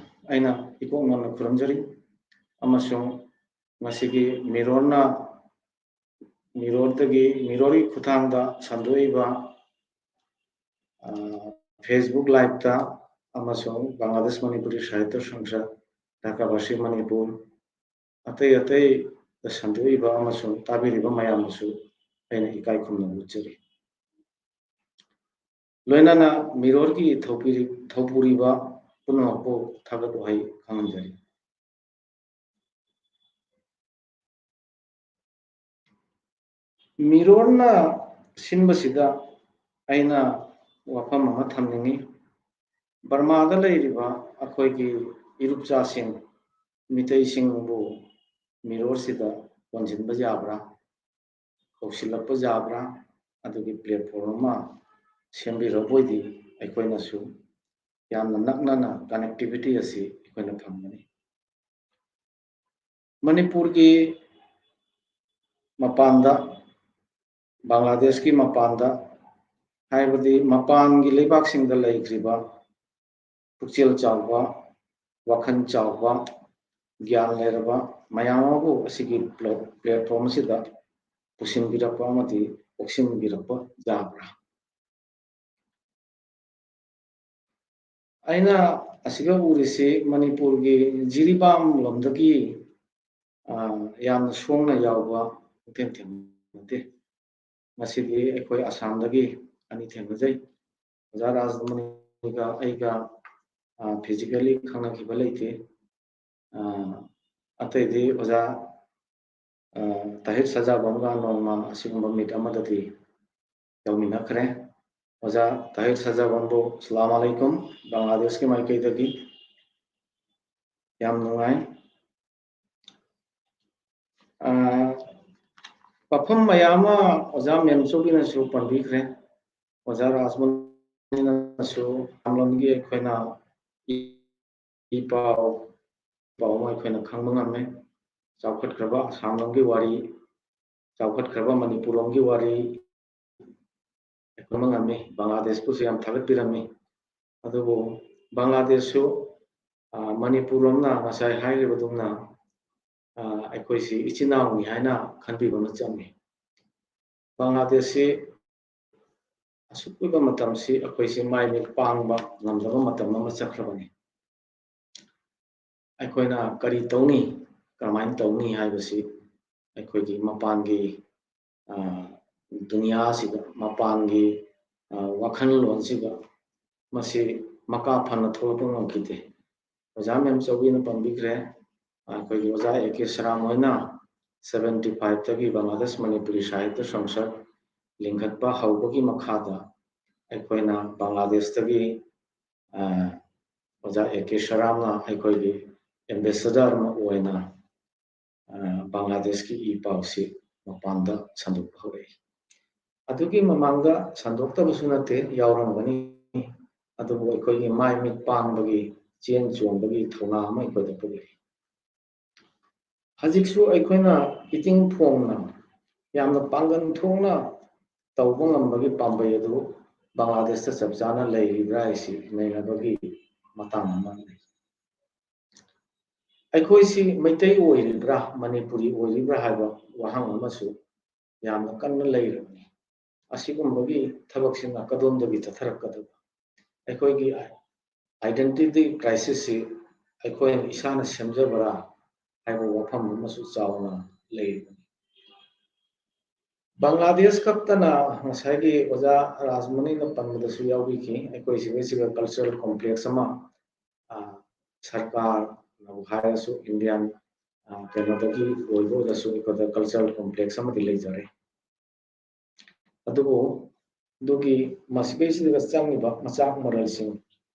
ꯑꯩꯅ ꯏꯀꯣꯛ ꯅꯣꯟꯅ ꯈꯨꯔꯨꯝꯖꯔꯤ꯫ ꯑꯃꯁꯨꯡ ꯉꯁꯤꯒꯤ ꯃꯤꯔꯣꯜꯅ, ꯃꯤꯔꯣꯜꯗꯒꯤ, ꯃꯤꯔꯣꯜꯒꯤ ꯈꯨꯠꯊꯥꯡꯗ ꯁꯟꯗꯣꯛꯏꯕ, ꯑ, Facebook liveꯇ ꯑꯃꯁꯨꯡ ꯕꯪꯒ꯭ꯂꯥꯗꯦꯁ ꯃꯅꯤꯄꯨꯔꯤ ꯁꯥꯍꯤꯇ꯭ꯌ ꯁꯪꯁꯊꯥ, ꯙꯥꯀꯥꯕꯥꯁꯤ ꯃꯅꯤꯄꯨꯔ, ꯑꯇꯩ ꯑꯇꯩꯗ ꯁꯟꯗꯣꯛꯏꯕ ꯑꯃꯁꯨꯡ ꯇꯥꯕꯤꯔꯤꯕ ꯃꯌꯥꯝꯕꯨꯁꯨ ꯑꯩꯅ ꯏꯀꯥꯏ ꯈꯨꯝꯅꯕ ꯎꯠꯆꯔꯤ꯫ ꯂꯣꯏꯅꯅ ꯃꯤꯔꯣꯜꯒꯤ ꯊꯧꯄꯤꯔꯤ-, ꯊꯧꯄꯨꯔꯤꯕ ꯄꯨꯝꯅꯃꯛꯄꯨ ꯊꯥꯒꯠ ꯋꯥꯍꯩ ꯈꯪꯍꯟꯖꯔꯤ꯫ ꯃꯤꯔꯣꯜꯅ ꯁꯤꯟꯕꯁꯤꯗ ꯑꯩꯅ ꯋꯥꯐꯝ ꯑꯃ ꯊꯝꯅꯤꯡꯏ꯫ ꯕꯔꯃꯥꯗ ꯂꯩꯔꯤꯕ ꯑꯩꯈꯣꯏꯒꯤ ꯏꯔꯨꯞꯆꯥꯁꯤꯡ, ꯃꯤꯇꯩꯁꯤꯡꯕꯨ ꯃꯤꯔꯣꯜꯁꯤꯗ ꯀꯣꯟꯁꯤꯟꯕ ꯌꯥꯕ꯭ꯔꯥ, ꯀꯧꯁꯤꯜꯂꯛꯄ ꯌꯥꯕ꯭ꯔꯥ, ꯑꯗꯨꯒꯤ platform ꯑꯃ ꯁꯦꯝꯕꯤꯔꯕ ꯑꯣꯏꯗꯤ ꯑꯩꯈꯣꯏꯅꯁꯨ ꯌꯥꯝꯅ ꯅꯛꯅꯅ connectivity ꯑꯁꯤ ꯑꯩꯈꯣꯏꯅ ꯐꯪꯒꯅꯤ꯫ ꯃꯅꯤꯄꯨꯔꯒꯤ ꯃꯄꯥꯟꯗ, ꯕꯪꯒ꯭ꯂꯥꯗꯦꯁꯀꯤ ꯃꯄꯥꯟꯗ, ꯍꯥꯏꯕꯗꯤ ꯃꯄꯥꯟꯒꯤ ꯂꯩꯕꯥꯛꯁꯤꯡꯗ ꯂꯩꯈ꯭ꯔꯤꯕ ꯄꯨꯛꯆꯦꯜ ꯆꯥꯎꯕ, ꯋꯥꯈꯜ ꯆꯥꯎꯕ, ꯒ꯭ꯌꯥꯟ ꯂꯩꯔꯕ ꯃꯌꯥꯝ ꯑꯃꯕꯨ ꯑꯁꯤꯒꯤ plat-, platform ꯑꯁꯤꯗ ꯄꯨꯁꯤꯟꯕꯤꯔꯛꯄ ꯑꯃꯗꯤ ꯑꯣꯛꯁꯤꯟꯕꯤꯔꯛꯄ ꯌꯥꯕ꯭ꯔꯥ? ꯑꯩꯅ ꯑꯁꯤꯒ ꯎꯔꯤꯁꯤ ꯃꯅꯤꯄꯨꯔꯒꯤ ꯖꯤꯔꯤꯕꯥꯝ ꯂꯣꯝꯗꯒꯤ, ꯑ, ꯌꯥꯝꯅ ꯁꯣꯡꯅ ꯌꯥꯎꯕ ꯀꯩꯊꯦꯜ ꯊꯦꯡꯅꯗꯦ꯫ ꯉꯁꯤꯗꯤ ꯑꯩꯈꯣꯏ ꯑꯁꯥꯝꯗꯒꯤ ꯑꯅꯤ ꯊꯦꯡꯅꯖꯩ꯫ ꯑꯣꯖꯥ ꯔꯥꯖꯃꯅꯤꯒ ꯑꯩꯒ, ꯑ, physically ꯈꯪꯅꯈꯤꯕ ꯂꯩꯇꯦ꯫ ꯑ, ꯑꯇꯩꯗꯤ ꯑꯣꯖꯥ, ꯑ, ꯇꯥꯍꯤꯔ ꯁꯖꯥꯕꯝꯒ ꯅꯣꯡꯃ ꯑꯁꯤꯒꯨꯝꯕ meet ꯑꯃꯗꯗꯤ ꯌꯥꯎꯃꯤꯟꯅꯈ꯭ꯔꯦ꯫ ꯑꯣꯖꯥ ꯇꯥꯍꯤꯔ ꯁꯖꯥꯕꯝꯕꯨ ꯁꯂꯥꯝ ꯑꯂꯩꯀꯨꯝ, ꯕꯪꯒ꯭ꯂꯥꯗꯦꯁꯀꯤ ꯃꯥꯏꯀꯩꯗꯒꯤ꯫ ꯌꯥꯝ ꯅꯨꯡꯉꯥꯏ꯫ ꯑ, ꯋꯥꯐꯝ ꯃꯌꯥꯝ ꯑꯃ ꯑꯣꯖꯥ ꯃꯦꯝꯆꯧꯕꯤꯅꯁꯨ ꯄꯟꯕꯤꯈ꯭ꯔꯦ꯫ ꯑꯣꯖꯥ ꯔꯥꯖꯃꯅꯤꯅꯁꯨ ꯂꯝꯂꯣꯝꯒꯤ ꯑꯩꯈꯣꯏꯅ ꯏ, ꯏ ꯄꯥꯎ, ꯄꯥꯎ ꯑꯃ ꯑꯩꯈꯣꯏꯅ ꯈꯪꯕ ꯉꯝꯃꯦ꯫ ꯆꯥꯎꯈꯠꯈ꯭ꯔꯕ ꯑꯁꯥꯝ ꯂꯣꯝꯒꯤ ꯋꯥꯔꯤ, ꯆꯥꯎꯈꯠꯈ꯭ꯔꯕ ꯃꯅꯤꯄꯨꯔ ꯂꯣꯝꯒꯤ ꯋꯥꯔꯤ ꯑꯩꯈꯣꯏ ꯉꯝꯃꯤ꯫ ꯕꯪꯒ꯭ꯂꯥꯗꯦꯁꯄꯨꯁꯨ ꯌꯥꯝ ꯊꯥꯒꯠꯄꯤꯔꯝꯃꯤ꯫ ꯑꯗꯨꯕꯨ ꯕꯪꯒ꯭ꯂꯥꯗꯦꯁꯁꯨ, ꯑ, ꯃꯅꯤꯄꯨꯔ ꯂꯣꯝꯅ ꯉꯁꯥꯏ ꯍꯥꯏꯈꯤꯕꯗꯨꯝꯅ, ꯑ, ꯑꯩꯈꯣꯏꯁꯤ ꯏꯆꯤꯟ ꯏꯅꯥꯎꯅꯤ ꯍꯥꯏꯅ ꯈꯟꯕꯤꯕ ꯑꯃ ꯆꯪꯉꯤ꯫ ꯕꯪꯒ꯭ꯂꯥꯗꯦꯁꯁꯤ ꯑꯁꯨꯛ ꯀꯨꯏꯕ ꯃꯇꯝꯁꯤ ꯑꯩꯈꯣꯏꯁꯤ ꯃꯥꯏ ꯃꯤꯠ ꯄꯥꯡꯕ ꯉꯝꯗꯕ ꯃꯇꯝ ꯑꯃ ꯆꯠꯈ꯭ꯔꯕꯅꯤ꯫ ꯑꯩꯈꯣꯏꯅ ꯀꯔꯤ ꯇꯧꯅꯤ, ꯀꯔꯝꯍꯥꯏꯅ ꯇꯧꯅꯤ ꯍꯥꯏꯕꯁꯤ ꯑꯩꯈꯣꯏꯒꯤ ꯃꯄꯥꯟꯒꯤ, ꯑ, ꯗꯨꯅꯤꯌꯥꯁꯤꯗ, ꯃꯄꯥꯟꯒꯤ, ꯑ, ꯋꯥꯈꯜꯂꯣꯟꯁꯤꯗ ꯃꯁꯤ ꯃꯀꯥ ꯐꯅ ꯊꯣꯛꯂꯛꯄ ꯉꯝꯈꯤꯗꯦ꯫ ꯑꯣꯖꯥ ꯃꯦꯝꯆꯧꯕꯤꯅ ꯄꯟꯕꯤꯈ꯭ꯔꯦ, ꯑꯩꯈꯣꯏꯒꯤ ꯑꯣꯖꯥ ꯑꯦ ꯀꯦ ꯁꯔꯥꯝ ꯍꯣꯏꯅ seventy five ꯇꯒꯤ ꯕꯪꯒ꯭ꯂꯥꯗꯦꯁ ꯃꯅꯤꯄꯨꯔꯤ ꯁꯥꯍꯤꯇ꯭ꯌ ꯁꯪꯁꯠ ꯂꯤꯡꯈꯠꯄ ꯍꯧꯕꯒꯤ ꯃꯈꯥꯗ ꯑꯩꯈꯣꯏꯅ ꯕꯪꯒ꯭ꯂꯥꯗꯦꯁꯇꯒꯤ, ꯑ, ꯑꯣꯖꯥ ꯑꯦ ꯀꯦ ꯁꯔꯥꯝꯅ ꯑꯩꯈꯣꯏꯒꯤ ambassador ꯑꯃ ꯑꯣꯏꯅ, ꯑ, ꯕꯪꯒ꯭ꯂꯥꯗꯦꯁꯀꯤ ꯏ ꯄꯥꯎꯁꯤ ꯃꯄꯥꯟꯗ ꯁꯟꯗꯣꯛꯄ ꯍꯧꯔꯛꯏ꯫ ꯑꯗꯨꯒꯤ ꯃꯃꯥꯡꯗ ꯁꯟꯗꯣꯛꯇꯕꯁꯨ ꯅꯠꯇꯦ, ꯌꯥꯎꯔꯝꯒꯅꯤ꯫ ꯑꯗꯨꯕꯨ ꯑꯩꯈꯣꯏꯒꯤ ꯃꯥꯏ ꯃꯤꯠ ꯄꯥꯡꯕꯒꯤ, ꯆꯦꯟ ꯆꯣꯡꯕꯒꯤ ꯊꯧꯅꯥ ꯑꯃ ꯑꯩꯈꯣꯏꯗ ꯄꯣꯛꯂꯛꯏ꯫ ꯍꯧꯖꯤꯛꯁꯨ ꯑꯩꯈꯣꯏꯅ ꯏꯇꯤꯡ ꯐꯣꯡꯅ, ꯌꯥꯝꯅ ꯄꯥꯡꯒꯜ ꯊꯣꯛꯅ ꯇꯧꯕ ꯉꯝꯕꯒꯤ ꯄꯥꯝꯕꯩ ꯑꯗꯨ ꯕꯪꯒ꯭ꯂꯥꯗꯦꯁꯇ ꯆꯞ ꯆꯥꯅ ꯂꯩꯔꯤꯕ꯭ꯔꯥ ꯍꯥꯏꯁꯤ ꯅꯩꯅꯕꯒꯤ ꯃꯇꯥꯡ ꯑꯃ ꯂꯩ꯫ ꯑꯩꯈꯣꯏꯁꯤ ꯃꯩꯇꯩ ꯑꯣꯏꯔꯤꯕ꯭ꯔꯥ, ꯃꯅꯤꯄꯨꯔꯤ ꯑꯣꯏꯔꯤꯕ꯭ꯔꯥ ꯍꯥꯏꯕ ꯋꯥꯍꯪ ꯑꯃꯁꯨ ꯌꯥꯝꯅ ꯀꯟꯅ ꯂꯩꯔꯕꯅꯤ꯫ ꯑꯁꯤꯒꯨꯝꯕꯒꯤ ꯊꯕꯛꯁꯤꯅ ꯀꯗꯣꯝꯗꯒꯤ ꯆꯠꯊꯔꯛꯀꯗꯕ? ꯑꯩꯈꯣꯏꯒꯤ identity crisisꯁꯤ ꯑꯩꯈꯣꯏꯅ ꯏꯁꯥꯅ ꯁꯦꯝꯖꯕ꯭ꯔꯥ ꯍꯥꯏꯕ ꯋꯥꯐꯝ ꯑꯃꯁꯨ ꯆꯥꯎꯅ ꯂꯩꯔꯤꯕꯅꯤ꯫ ꯕꯪꯒ꯭ꯂꯥꯗꯦꯁ ꯈꯛꯇꯅ ꯉꯁꯥꯏꯒꯤ ꯑꯣꯖꯥ ꯔꯥꯖꯃꯅꯤꯅ ꯄꯟꯕꯗꯁꯨ ꯌꯥꯎꯕꯤꯈꯤ, ꯑꯩꯈꯣꯏ ꯁꯤꯒꯩꯁꯤꯒ cultural complex ꯑꯃ, ꯑ, ꯁꯔꯀꯥꯔꯅꯕꯨ ꯍꯥꯏꯔꯁꯨ, Indian, ꯑ, ꯀꯩꯅꯣꯗꯒꯤ ꯑꯣꯏꯕ ꯑꯣꯏꯔꯁꯨ ꯑꯩꯈꯣꯏꯗ cultural complex ꯑꯃꯗꯤ ꯂꯩꯖꯔꯦ꯫ ꯑꯗꯨꯕꯨ ꯑꯗꯨꯒꯤ ꯃꯁꯤꯗꯩꯁꯤꯗ ꯆꯪꯉꯤꯕ ꯃꯆꯥꯛ ꯃꯔꯜꯁꯤꯡ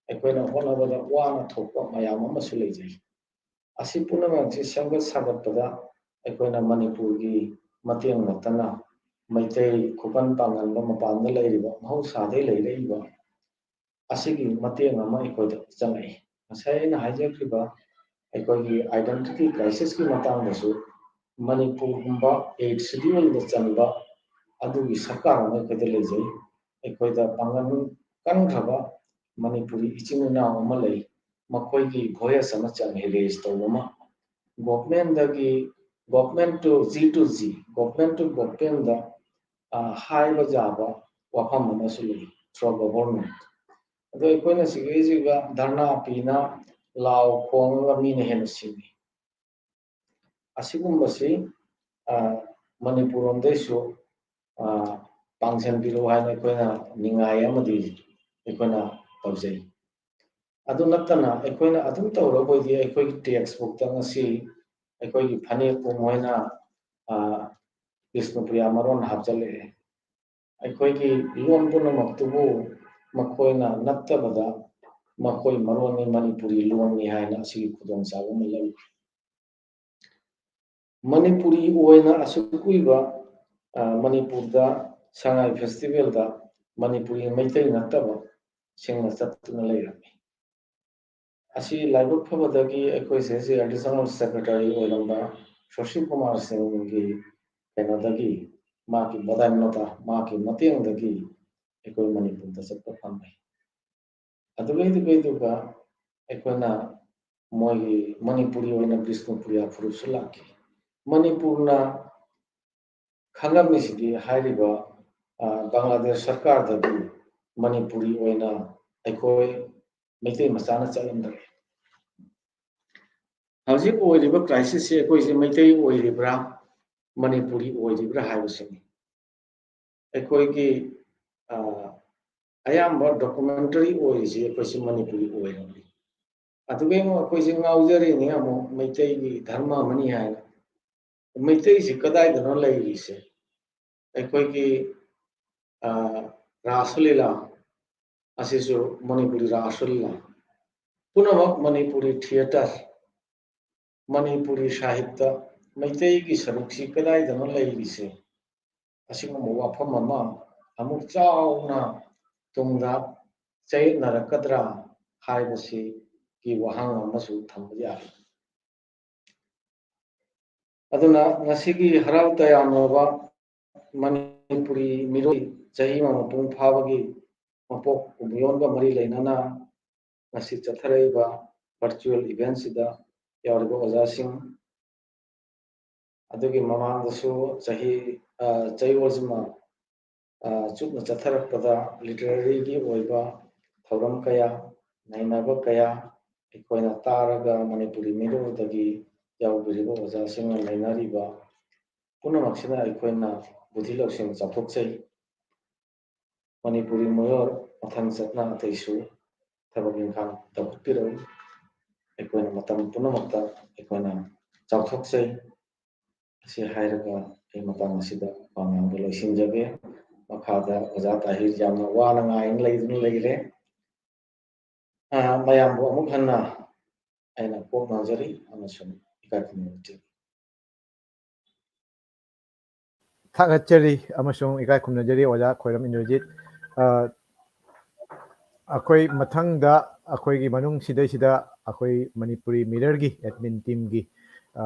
ꯑꯩꯈꯣꯏꯅ ꯍꯣꯠꯅꯕꯗ ꯋꯥꯅ ꯊꯣꯛꯄ ꯃꯌꯥꯝ ꯑꯃꯁꯨ ꯂꯩꯖꯩ꯫ ꯑꯁꯤ ꯄꯨꯝꯅꯃꯛꯁꯤ ꯁꯦꯝꯒꯠ ꯁꯥꯒꯠꯄꯗ ꯑꯩꯈꯣꯏꯅ ꯃꯅꯤꯄꯨꯔꯒꯤ ꯃꯇꯦꯡ ꯅꯠꯇꯅ ꯃꯩꯇꯩ ꯈꯨꯀꯟ ꯄꯥꯡꯒꯟꯕ ꯃꯄꯥꯟꯗ ꯂꯩꯔꯤꯕ ꯃꯍꯧꯁꯥꯗꯒꯤ ꯂꯩꯔꯛꯏꯕ ꯑꯁꯤꯒꯤ ꯃꯇꯦꯡ ꯑꯃ ꯑꯩꯈꯣꯏꯗ ꯆꯪꯉꯛꯏ꯫ ꯉꯁꯥꯏ ꯑꯩꯅ ꯍꯥꯏꯖꯈ꯭ꯔꯤꯕ ꯑꯩꯈꯣꯏꯒꯤ identity crisisꯀꯤ ꯃꯇꯥꯡꯗꯁꯨ ꯃꯅꯤꯄꯨꯔꯒꯨꯝꯕ eighth scheduleꯗ ꯆꯟꯕ ꯑꯗꯨꯒꯤ ꯁꯔꯀꯥꯔ ꯑꯃ ꯑꯩꯈꯣꯏꯗ ꯂꯩꯖꯩ꯫ ꯑꯩꯈꯣꯏꯗ ꯄꯥꯡꯒꯜ ꯀꯟꯈ꯭ꯔꯕ ꯃꯅꯤꯄꯨꯔꯤ ꯏꯆꯤꯟ ꯏꯅꯥꯎ ꯑꯃ ꯂꯩ, ꯃꯈꯣꯏꯒꯤ voice ꯑꯃ ꯆꯪꯉꯤ, raise ꯇꯧꯕ ꯑꯃ꯫ Governmentꯗꯒꯤ, government to G to G, government to governmentꯗ, ꯑ, ꯍꯥꯏꯕ ꯌꯥꯕ ꯋꯥꯐꯝ ꯑꯃꯁꯨ ꯂꯩ, through government꯫ ꯑꯗꯣ ꯑꯩꯈꯣꯏꯅ ꯁꯤꯒꯩꯁꯤꯒ ꯙꯔꯅꯥ ꯄꯤꯅ ꯂꯥꯎ ꯈꯣꯡꯉꯒ ꯃꯤꯅ ꯍꯦꯟꯅ ꯁꯤꯡꯉꯤ꯫ ꯑꯁꯤꯒꯨꯝꯕꯁꯤ, ꯑ, ꯃꯅꯤꯄꯨꯔ ꯂꯣꯝꯗꯩꯁꯨ, ꯑ, ꯄꯥꯡꯁꯤꯟꯕꯤꯔꯛꯎ ꯍꯥꯏꯅ ꯑꯩꯈꯣꯏꯅ ꯅꯤꯡꯉꯥꯏ ꯑꯃꯗꯤ ꯑꯩꯈꯣꯏꯅ ꯇꯧꯖꯩ꯫ ꯑꯗꯨ ꯅꯠꯇꯅ ꯑꯩꯈꯣꯏꯅ ꯑꯗꯨꯝ ꯇꯧꯔꯕꯣꯏꯗꯤ ꯑꯩꯈꯣꯏꯒꯤ textbookꯇ ꯉꯁꯤ ꯑꯩꯈꯣꯏꯒꯤ ꯐꯅꯦꯛꯄꯨ ꯃꯣꯏꯅ, ꯑ, ꯕꯤꯁꯅꯨꯄ꯭ꯔꯤꯌꯥ ꯃꯔꯣꯟ ꯍꯥꯞꯆꯤꯜꯂꯛꯑꯦ꯫ ꯑꯩꯈꯣꯏꯒꯤ ꯂꯣꯟ ꯄꯨꯝꯅꯃꯛꯇꯨꯕꯨ ꯃꯈꯣꯏꯅ ꯅꯠꯇꯕꯗ ꯃꯈꯣꯏ ꯃꯔꯣꯟꯅꯤ, ꯃꯅꯤꯄꯨꯔꯤ ꯂꯣꯟꯅꯤ ꯍꯥꯏꯅ ꯑꯁꯤꯒꯤ ꯈꯨꯗꯣꯡꯆꯥꯕ ꯑꯃ ꯂꯧꯏ꯫ ꯃꯅꯤꯄꯨꯔꯤ ꯑꯣꯏꯅ ꯑꯁꯨꯛ ꯀꯨꯏꯕ, ꯑ, ꯃꯅꯤꯄꯨꯔꯗ ꯁꯉꯥꯏ festivalꯗ ꯃꯅꯤꯄꯨꯔꯤ ꯃꯩꯇꯩ ꯅꯠꯇꯕ ꯁꯤꯡꯅ ꯆꯠꯇꯨꯅ ꯂꯩꯔꯝꯃꯤ꯫ ꯑꯁꯤ ꯂꯥꯏꯕꯛ ꯐꯕꯗꯒꯤ ꯑꯩꯈꯣꯏ ꯁꯤꯒꯤ additional secretary ꯑꯣꯏꯔꯝꯕ ꯁꯣꯁꯤ ꯀꯨꯃꯥꯔ ꯁꯤꯡꯒꯤ ꯀꯩꯅꯣꯗꯒꯤ, ꯃꯥꯒꯤ ꯕꯗꯥꯏꯅꯣꯇꯥ, ꯃꯥꯒꯤ ꯃꯇꯦꯡꯗꯒꯤ ꯑꯩꯈꯣꯏ ꯃꯅꯤꯄꯨꯔꯗ ꯆꯠꯄ ꯐꯪꯉꯤ꯫ ꯑꯗꯨꯒꯩꯗꯨꯒꯩꯗꯨꯒ ꯑꯩꯈꯣꯏꯅ ꯃꯣꯏꯒꯤ ꯃꯅꯤꯄꯨꯔꯤ ꯑꯣꯏꯅ ꯕꯤꯁꯅꯨꯄ꯭ꯔꯤꯌꯥ ꯐꯨꯔꯨꯞꯁꯨ ꯂꯥꯛꯈꯤ꯫ ꯃꯅꯤꯄꯨꯔꯅ ꯈꯪꯂꯝꯃꯤꯁꯤꯗꯤ ꯍꯥꯏꯔꯤꯕ, ꯑ, ꯕꯪꯒ꯭ꯂꯥꯗꯦꯁ ꯁꯔꯀꯥꯔꯗꯒꯤ ꯃꯅꯤꯄꯨꯔꯤ ꯑꯣꯏꯅ ꯑꯩꯈꯣꯏ ꯃꯩꯇꯩ ꯃꯆꯥꯅ ꯆꯠꯂꯝꯗ꯭ꯔꯦ꯫ ꯍꯧꯖꯤꯛ ꯑꯣꯏꯔꯤꯕ crisis ꯁꯤ ꯑꯩꯈꯣꯏꯁꯦ ꯃꯩꯇꯩ ꯑꯣꯏꯔꯤꯕ꯭ꯔꯥ, ꯃꯅꯤꯄꯨꯔꯤ ꯑꯣꯏꯔꯤꯕ꯭ꯔꯥ ꯍꯥꯏꯕꯁꯤꯅꯤ꯫ ꯑꯩꯈꯣꯏꯒꯤ ꯑ, ꯑꯌꯥꯝꯕ documentary ꯑꯣꯏꯔꯤꯁꯤ ꯑꯩꯈꯣꯏꯁꯤ ꯃꯅꯤꯄꯨꯔꯤ ꯑꯣꯏꯔꯕꯅꯤ꯫ ꯑꯗꯨꯒꯤ ꯑꯃꯨꯛ ꯑꯩꯈꯣꯏꯁꯤ ꯉꯥꯎꯖꯔꯤꯅꯤ, ꯑꯃꯨꯛ ꯃꯩꯇꯩꯒꯤ ꯙꯔꯃ ꯑꯃꯅꯤ ꯍꯥꯏꯅ꯫ ꯃꯩꯇꯩꯁꯤ ꯀꯗꯥꯏꯗꯅꯣ ꯂꯩꯔꯤꯁꯦ? ꯑꯩꯈꯣꯏꯒꯤ ꯑ, ꯔꯥꯁ ꯂꯤꯂꯥ ꯑꯁꯤꯁꯨ ꯃꯅꯤꯄꯨꯔꯤ ꯔꯥꯁ ꯂꯤꯂꯥ, ꯄꯨꯝꯅꯃꯛ ꯃꯅꯤꯄꯨꯔꯤ theatre, ꯃꯅꯤꯄꯨꯔꯤ ꯁꯥꯍꯤꯇ꯭ꯌ, ꯃꯩꯇꯩꯒꯤ ꯁꯔꯨꯛꯁꯤ ꯀꯗꯥꯏꯗꯅꯣ ꯂꯩꯔꯤꯁꯦ? ꯑꯁꯤꯒꯨꯝꯕ ꯋꯥꯐꯝ ꯑꯃ ꯑꯃꯨꯛ ꯆꯥꯎꯅ ꯇꯨꯡꯗ ꯆꯌꯦꯠꯅꯔꯛꯀꯗ꯭ꯔꯥ ꯍꯥꯏꯕꯁꯤꯒꯤ ꯋꯥꯍꯪ ꯑꯃꯁꯨ ꯊꯝꯕ ꯌꯥꯏ꯫ ꯑꯗꯨꯅ ꯉꯁꯤꯒꯤ ꯍꯔꯥꯎ ꯇꯌꯥꯝꯂꯕ ꯃꯅꯤꯄꯨꯔꯤ ꯃꯤꯔꯣꯜ ꯆꯍꯤ ꯑꯃ ꯃꯄꯨꯡ ꯐꯥꯕꯒꯤ ꯃꯄꯣꯛ ꯀꯨꯝꯑꯣꯟꯒ ꯃꯔꯤ ꯂꯩꯅꯅ ꯉꯁꯤ ꯆꯠꯊꯔꯛꯏꯕ virtual event ꯁꯤꯗ ꯌꯥꯎꯔꯤꯕ ꯑꯣꯖꯥꯁꯤꯡ, ꯑꯗꯨꯒꯤ ꯃꯃꯥꯡꯗꯁꯨ ꯆꯍꯤ, ꯑ, ꯆꯌꯣꯜꯁꯤꯃ, ꯑ, ꯆꯨꯞꯅ ꯆꯠꯊꯔꯛꯄꯗ literary ꯒꯤ ꯑꯣꯏꯕ ꯊꯧꯔꯝ ꯀꯌꯥ, ꯅꯩꯅꯕ ꯀꯌꯥ ꯑꯩꯈꯣꯏꯅ ꯇꯥꯔꯒ ꯃꯅꯤꯄꯨꯔꯤ ꯃꯤꯔꯣꯜꯗꯒꯤ ꯌꯥꯎꯕꯤꯔꯤꯕ ꯑꯣꯖꯥꯁꯤꯡꯅ ꯅꯩꯅꯔꯤꯕ ꯄꯨꯝꯅꯃꯛꯁꯤꯅ ꯑꯩꯈꯣꯏꯅ ꯕꯨꯙꯤ ꯂꯧꯁꯤꯡ ꯆꯥꯎꯊꯣꯛꯆꯩ꯫ ꯃꯅꯤꯄꯨꯔꯤ ꯃꯤꯔꯣꯜ ꯃꯊꯪ ꯆꯠꯅ ꯑꯇꯩꯁꯨ ꯊꯕꯛ ꯏꯪꯈꯥꯡ ꯇꯧꯈꯠꯄꯤꯔꯛꯎ꯫ ꯑꯩꯈꯣꯏꯅ ꯃꯇꯝ ꯄꯨꯝꯅꯃꯛꯇ ꯑꯩꯈꯣꯏꯅ ꯆꯥꯎꯊꯣꯛꯆꯩ꯫ ꯑꯁꯤ ꯍꯥꯏꯔꯒ ꯑꯩ ꯃꯇꯥꯡ ꯑꯁꯤꯗ ꯋꯥ ꯉꯥꯡꯕ ꯂꯣꯏꯁꯤꯟꯖꯒꯦ꯫ ꯃꯈꯥꯗ ꯑꯣꯖꯥ ꯇꯥꯍꯤꯔ ꯌꯥꯝꯅ ꯋꯥꯅ ꯉꯥꯏꯅ ꯂꯩꯗꯨꯅ ꯂꯩꯔꯦ꯫ ꯑ, ꯃꯌꯥꯝꯕꯨ ꯑꯃꯨꯛ ꯍꯟꯅ ꯑꯩꯅ ꯀꯣꯛ ꯉꯥꯡꯖꯔꯤ ꯑꯃꯁꯨꯡ ꯏꯀꯥꯏ ꯈꯨꯝꯅꯕ ꯎꯠꯆꯔꯤ꯫ ꯊꯥꯒꯠꯆꯔꯤ ꯑꯃꯁꯨꯡ ꯏꯀꯥꯏ ꯈꯨꯝꯅꯖꯔꯤ ꯑꯣꯖꯥ ꯈꯣꯏꯔꯝ ꯏꯟꯗ꯭ꯔꯖꯤꯠ꯫ ꯑ, ꯑꯩꯈꯣꯏ ꯃꯊꯪꯗ ꯑꯩꯈꯣꯏꯒꯤ ꯃꯅꯨꯡ ꯁꯤꯗꯩꯁꯤꯗ ꯑꯩꯈꯣꯏ ꯃꯅꯤꯄꯨꯔꯤ ꯃꯤꯔꯔꯒꯤ admin team ꯒꯤ, ꯑ,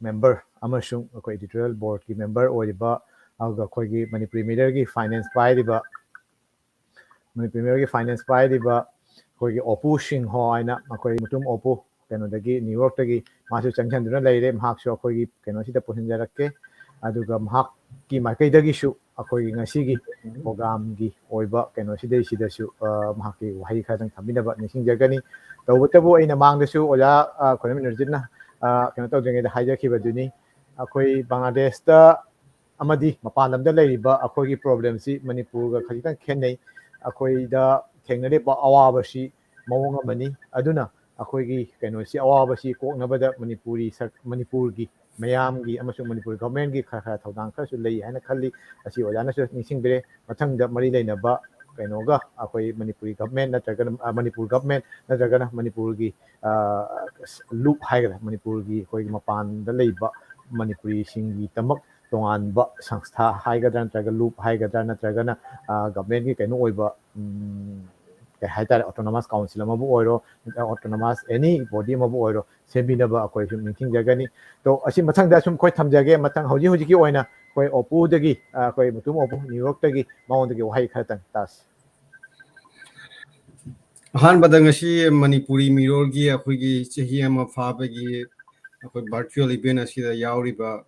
member ꯑꯃꯁꯨꯡ ꯑꯩꯈꯣꯏ editorial board ꯀꯤ member ꯑꯣꯏꯔꯤꯕ, ꯑꯗꯨꯒ ꯑꯩꯈꯣꯏꯒꯤ ꯃꯅꯤꯄꯨꯔꯤ ꯃꯤꯔꯔꯒꯤ finance ꯄꯥꯏꯔꯤꯕ, ꯃꯅꯤꯄꯨꯔꯤ ꯃꯤꯔꯔꯒꯤ finance ꯄꯥꯏꯔꯤꯕ ꯑꯩꯈꯣꯏꯒꯤ ꯑꯣꯄꯨ ꯁꯤꯡꯍꯣ ꯍꯥꯏꯅ, ꯑꯩꯈꯣꯏ ꯃꯨꯇꯨꯝ ꯑꯣꯄꯨ, ꯀꯩꯅꯣꯗꯒꯤ, ꯅ꯭ꯌꯨ ꯌꯣꯔꯛꯇꯒꯤ ꯃꯥꯁꯨ ꯆꯪꯁꯤꯟꯗꯨꯅ ꯂꯩꯔꯦ꯫ ꯃꯍꯥꯛꯁꯨ ꯑꯩꯈꯣꯏꯒꯤ ꯀꯩꯅꯣꯁꯤꯗ ꯄꯨꯁꯤꯟꯖꯔꯛꯀꯦ꯫ ꯑꯗꯨꯒ ꯃꯍꯥꯛꯀꯤ ꯃꯥꯏꯀꯩꯗꯒꯤꯁꯨ ꯑꯩꯈꯣꯏꯒꯤ ꯉꯁꯤꯒꯤ ꯄ꯭ꯔꯣꯒ꯭ꯔꯥꯝꯒꯤ ꯑꯣꯏꯕ ꯀꯩꯅꯣꯁꯤꯗꯩꯁꯤꯗꯁꯨ ꯃꯍꯥꯛꯀꯤ ꯋꯥꯍꯩ ꯈꯔꯗꯪ ꯊꯝꯕꯤꯅꯕ ꯅꯤꯡꯁꯤꯡꯖꯒꯅꯤ꯫ ꯇꯧꯕꯇꯕꯨ ꯑꯩꯅ ꯃꯥꯡꯗꯁꯨ ꯑꯣꯖꯥ ꯈꯣꯏꯔꯝ ꯏꯅꯔꯖꯤꯠꯅ ꯀꯩꯅꯣ ꯇꯧꯗ꯭ꯔꯤꯉꯩꯗ ꯍꯥꯏꯖꯈꯤꯕꯗꯨꯅꯤ꯫ ꯑꯩꯈꯣꯏ ꯕꯪꯒ꯭ꯂꯥꯗꯦꯁꯇ ꯑꯃꯗꯤ ꯃꯄꯥꯟ ꯂꯝꯗ ꯂꯩꯔꯤꯕ ꯑꯩꯈꯣꯏꯒꯤ ꯄ꯭ꯔꯣꯕ꯭ꯂꯦꯝꯁꯤ ꯃꯅꯤꯄꯨꯔꯒ ꯈꯖꯤꯛꯇꯪ ꯈꯦꯠꯅꯩ꯫ ꯑꯩꯈꯣꯏꯗ ꯊꯦꯡꯅꯔꯤꯕ ꯑꯋꯥꯕꯁꯤ ꯃꯑꯣꯡ ꯑꯃꯅꯤ꯫ ꯑꯗꯨꯅ ꯑꯩꯈꯣꯏꯒꯤ ꯀꯩꯅꯣꯁꯤ, ꯑꯋꯥꯕꯁꯤ ꯀꯣꯛꯅꯕꯗ ꯃꯅꯤꯄꯨꯔꯤ ꯁꯛ-, ꯃꯅꯤꯄꯨꯔꯒꯤ ꯃꯌꯥꯝꯒꯤ ꯑꯃꯁꯨꯡ ꯃꯅꯤꯄꯨꯔ ꯒꯚꯔꯟꯃꯦꯟꯒꯤ ꯈꯔ ꯈꯔ ꯊꯧꯗꯥꯡ ꯈꯔꯁꯨ ꯂꯩ ꯍꯥꯏꯅ ꯈꯜꯂꯤ꯫ ꯑꯁꯤ ꯑꯣꯖꯥꯅꯁꯨ ꯅꯤꯡꯁꯤꯡꯕꯤꯔꯦ꯫ ꯃꯊꯪꯗ ꯃꯔꯤ ꯂꯩꯅꯕ ꯀꯩꯅꯣꯒ, ꯑꯩꯈꯣꯏ ꯃꯅꯤꯄꯨꯔꯤ ꯒꯚꯔꯟꯃꯦꯟ ꯅꯠꯇ꯭ꯔꯒꯅ, ꯑ, ꯃꯅꯤꯄꯨꯔ ꯒꯚꯔꯟꯃꯦꯟ ꯅꯠꯇ꯭ꯔꯒꯅ ꯃꯅꯤꯄꯨꯔꯒꯤ, ꯑ, ꯂꯨꯞ ꯍꯥꯏꯒꯗ꯭ꯔꯥ, ꯃꯅꯤꯄꯨꯔꯒꯤ ꯑꯩꯈꯣꯏꯒꯤ ꯃꯄꯥꯟꯗ ꯂꯩꯕ ꯃꯅꯤꯄꯨꯔꯤꯁꯤꯡꯒꯤꯗꯃꯛ ꯇꯣꯉꯥꯟꯕ ꯁꯪꯁꯊꯥ ꯍꯥꯏꯒꯗ꯭ꯔꯥ ꯅꯠꯇ꯭ꯔꯒ ꯂꯨꯞ ꯍꯥꯏꯒꯗ꯭ꯔꯥ ꯅꯠꯇ꯭ꯔꯒꯅ, ꯑ, ꯒꯚꯔꯟꯃꯦꯟꯒꯤ ꯀꯩꯅꯣ ꯑꯣꯏꯕ, ꯎꯝ, ꯀꯩ ꯍꯥꯏꯇꯥꯔꯦ, ꯑꯣꯇꯣꯅꯣꯃꯁ ꯀꯥꯎꯟꯁꯤꯜ ꯑꯃꯕꯨ ꯑꯣꯏꯔꯣ, ꯑꯣꯇꯣꯅꯣꯃꯁ ꯑꯦꯅꯤ ꯕꯣꯗꯤ ꯑꯃꯕꯨ ꯑꯣꯏꯔꯣ, ꯁꯦꯝꯕꯤꯅꯕ ꯑꯩꯈꯣꯏ ꯁꯨꯝ ꯅꯤꯡꯁꯤꯡꯖꯒꯅꯤ꯫ ꯇꯣ, ꯑꯁꯤ ꯃꯊꯪꯗ ꯁꯨꯝ ꯑꯩꯈꯣꯏ ꯊꯝꯖꯒꯦ꯫ ꯃꯊꯪ ꯍꯧꯖꯤꯛ ꯍꯧꯖꯤꯛꯀꯤ ꯑꯣꯏꯅ ꯑꯩꯈꯣꯏ ꯑꯣꯄꯨꯗꯒꯤ, ꯑ, ꯑꯩꯈꯣꯏ ꯃꯇꯨꯝ ꯑꯣꯄꯨ ꯅ꯭ꯌꯨ ꯌꯣꯔꯛꯇꯒꯤ ꯃꯉꯣꯟꯗꯒꯤ ꯋꯥꯍꯩ ꯈꯔꯇꯪ ꯇꯥꯁꯤ꯫ ꯑꯍꯥꯟꯕꯗ ꯉꯁꯤ ꯃꯅꯤꯄꯨꯔꯤ ꯃꯤꯔꯣꯜꯒꯤ ꯑꯩꯈꯣꯏꯒꯤ ꯆꯍꯤ ꯑꯃ ꯐꯥꯕꯒꯤ ꯑꯩꯈꯣꯏ ꯚꯔꯆꯨꯋꯦꯜ ꯏꯚꯦꯟ ꯑꯁꯤꯗ ꯌꯥꯎꯔꯤꯕ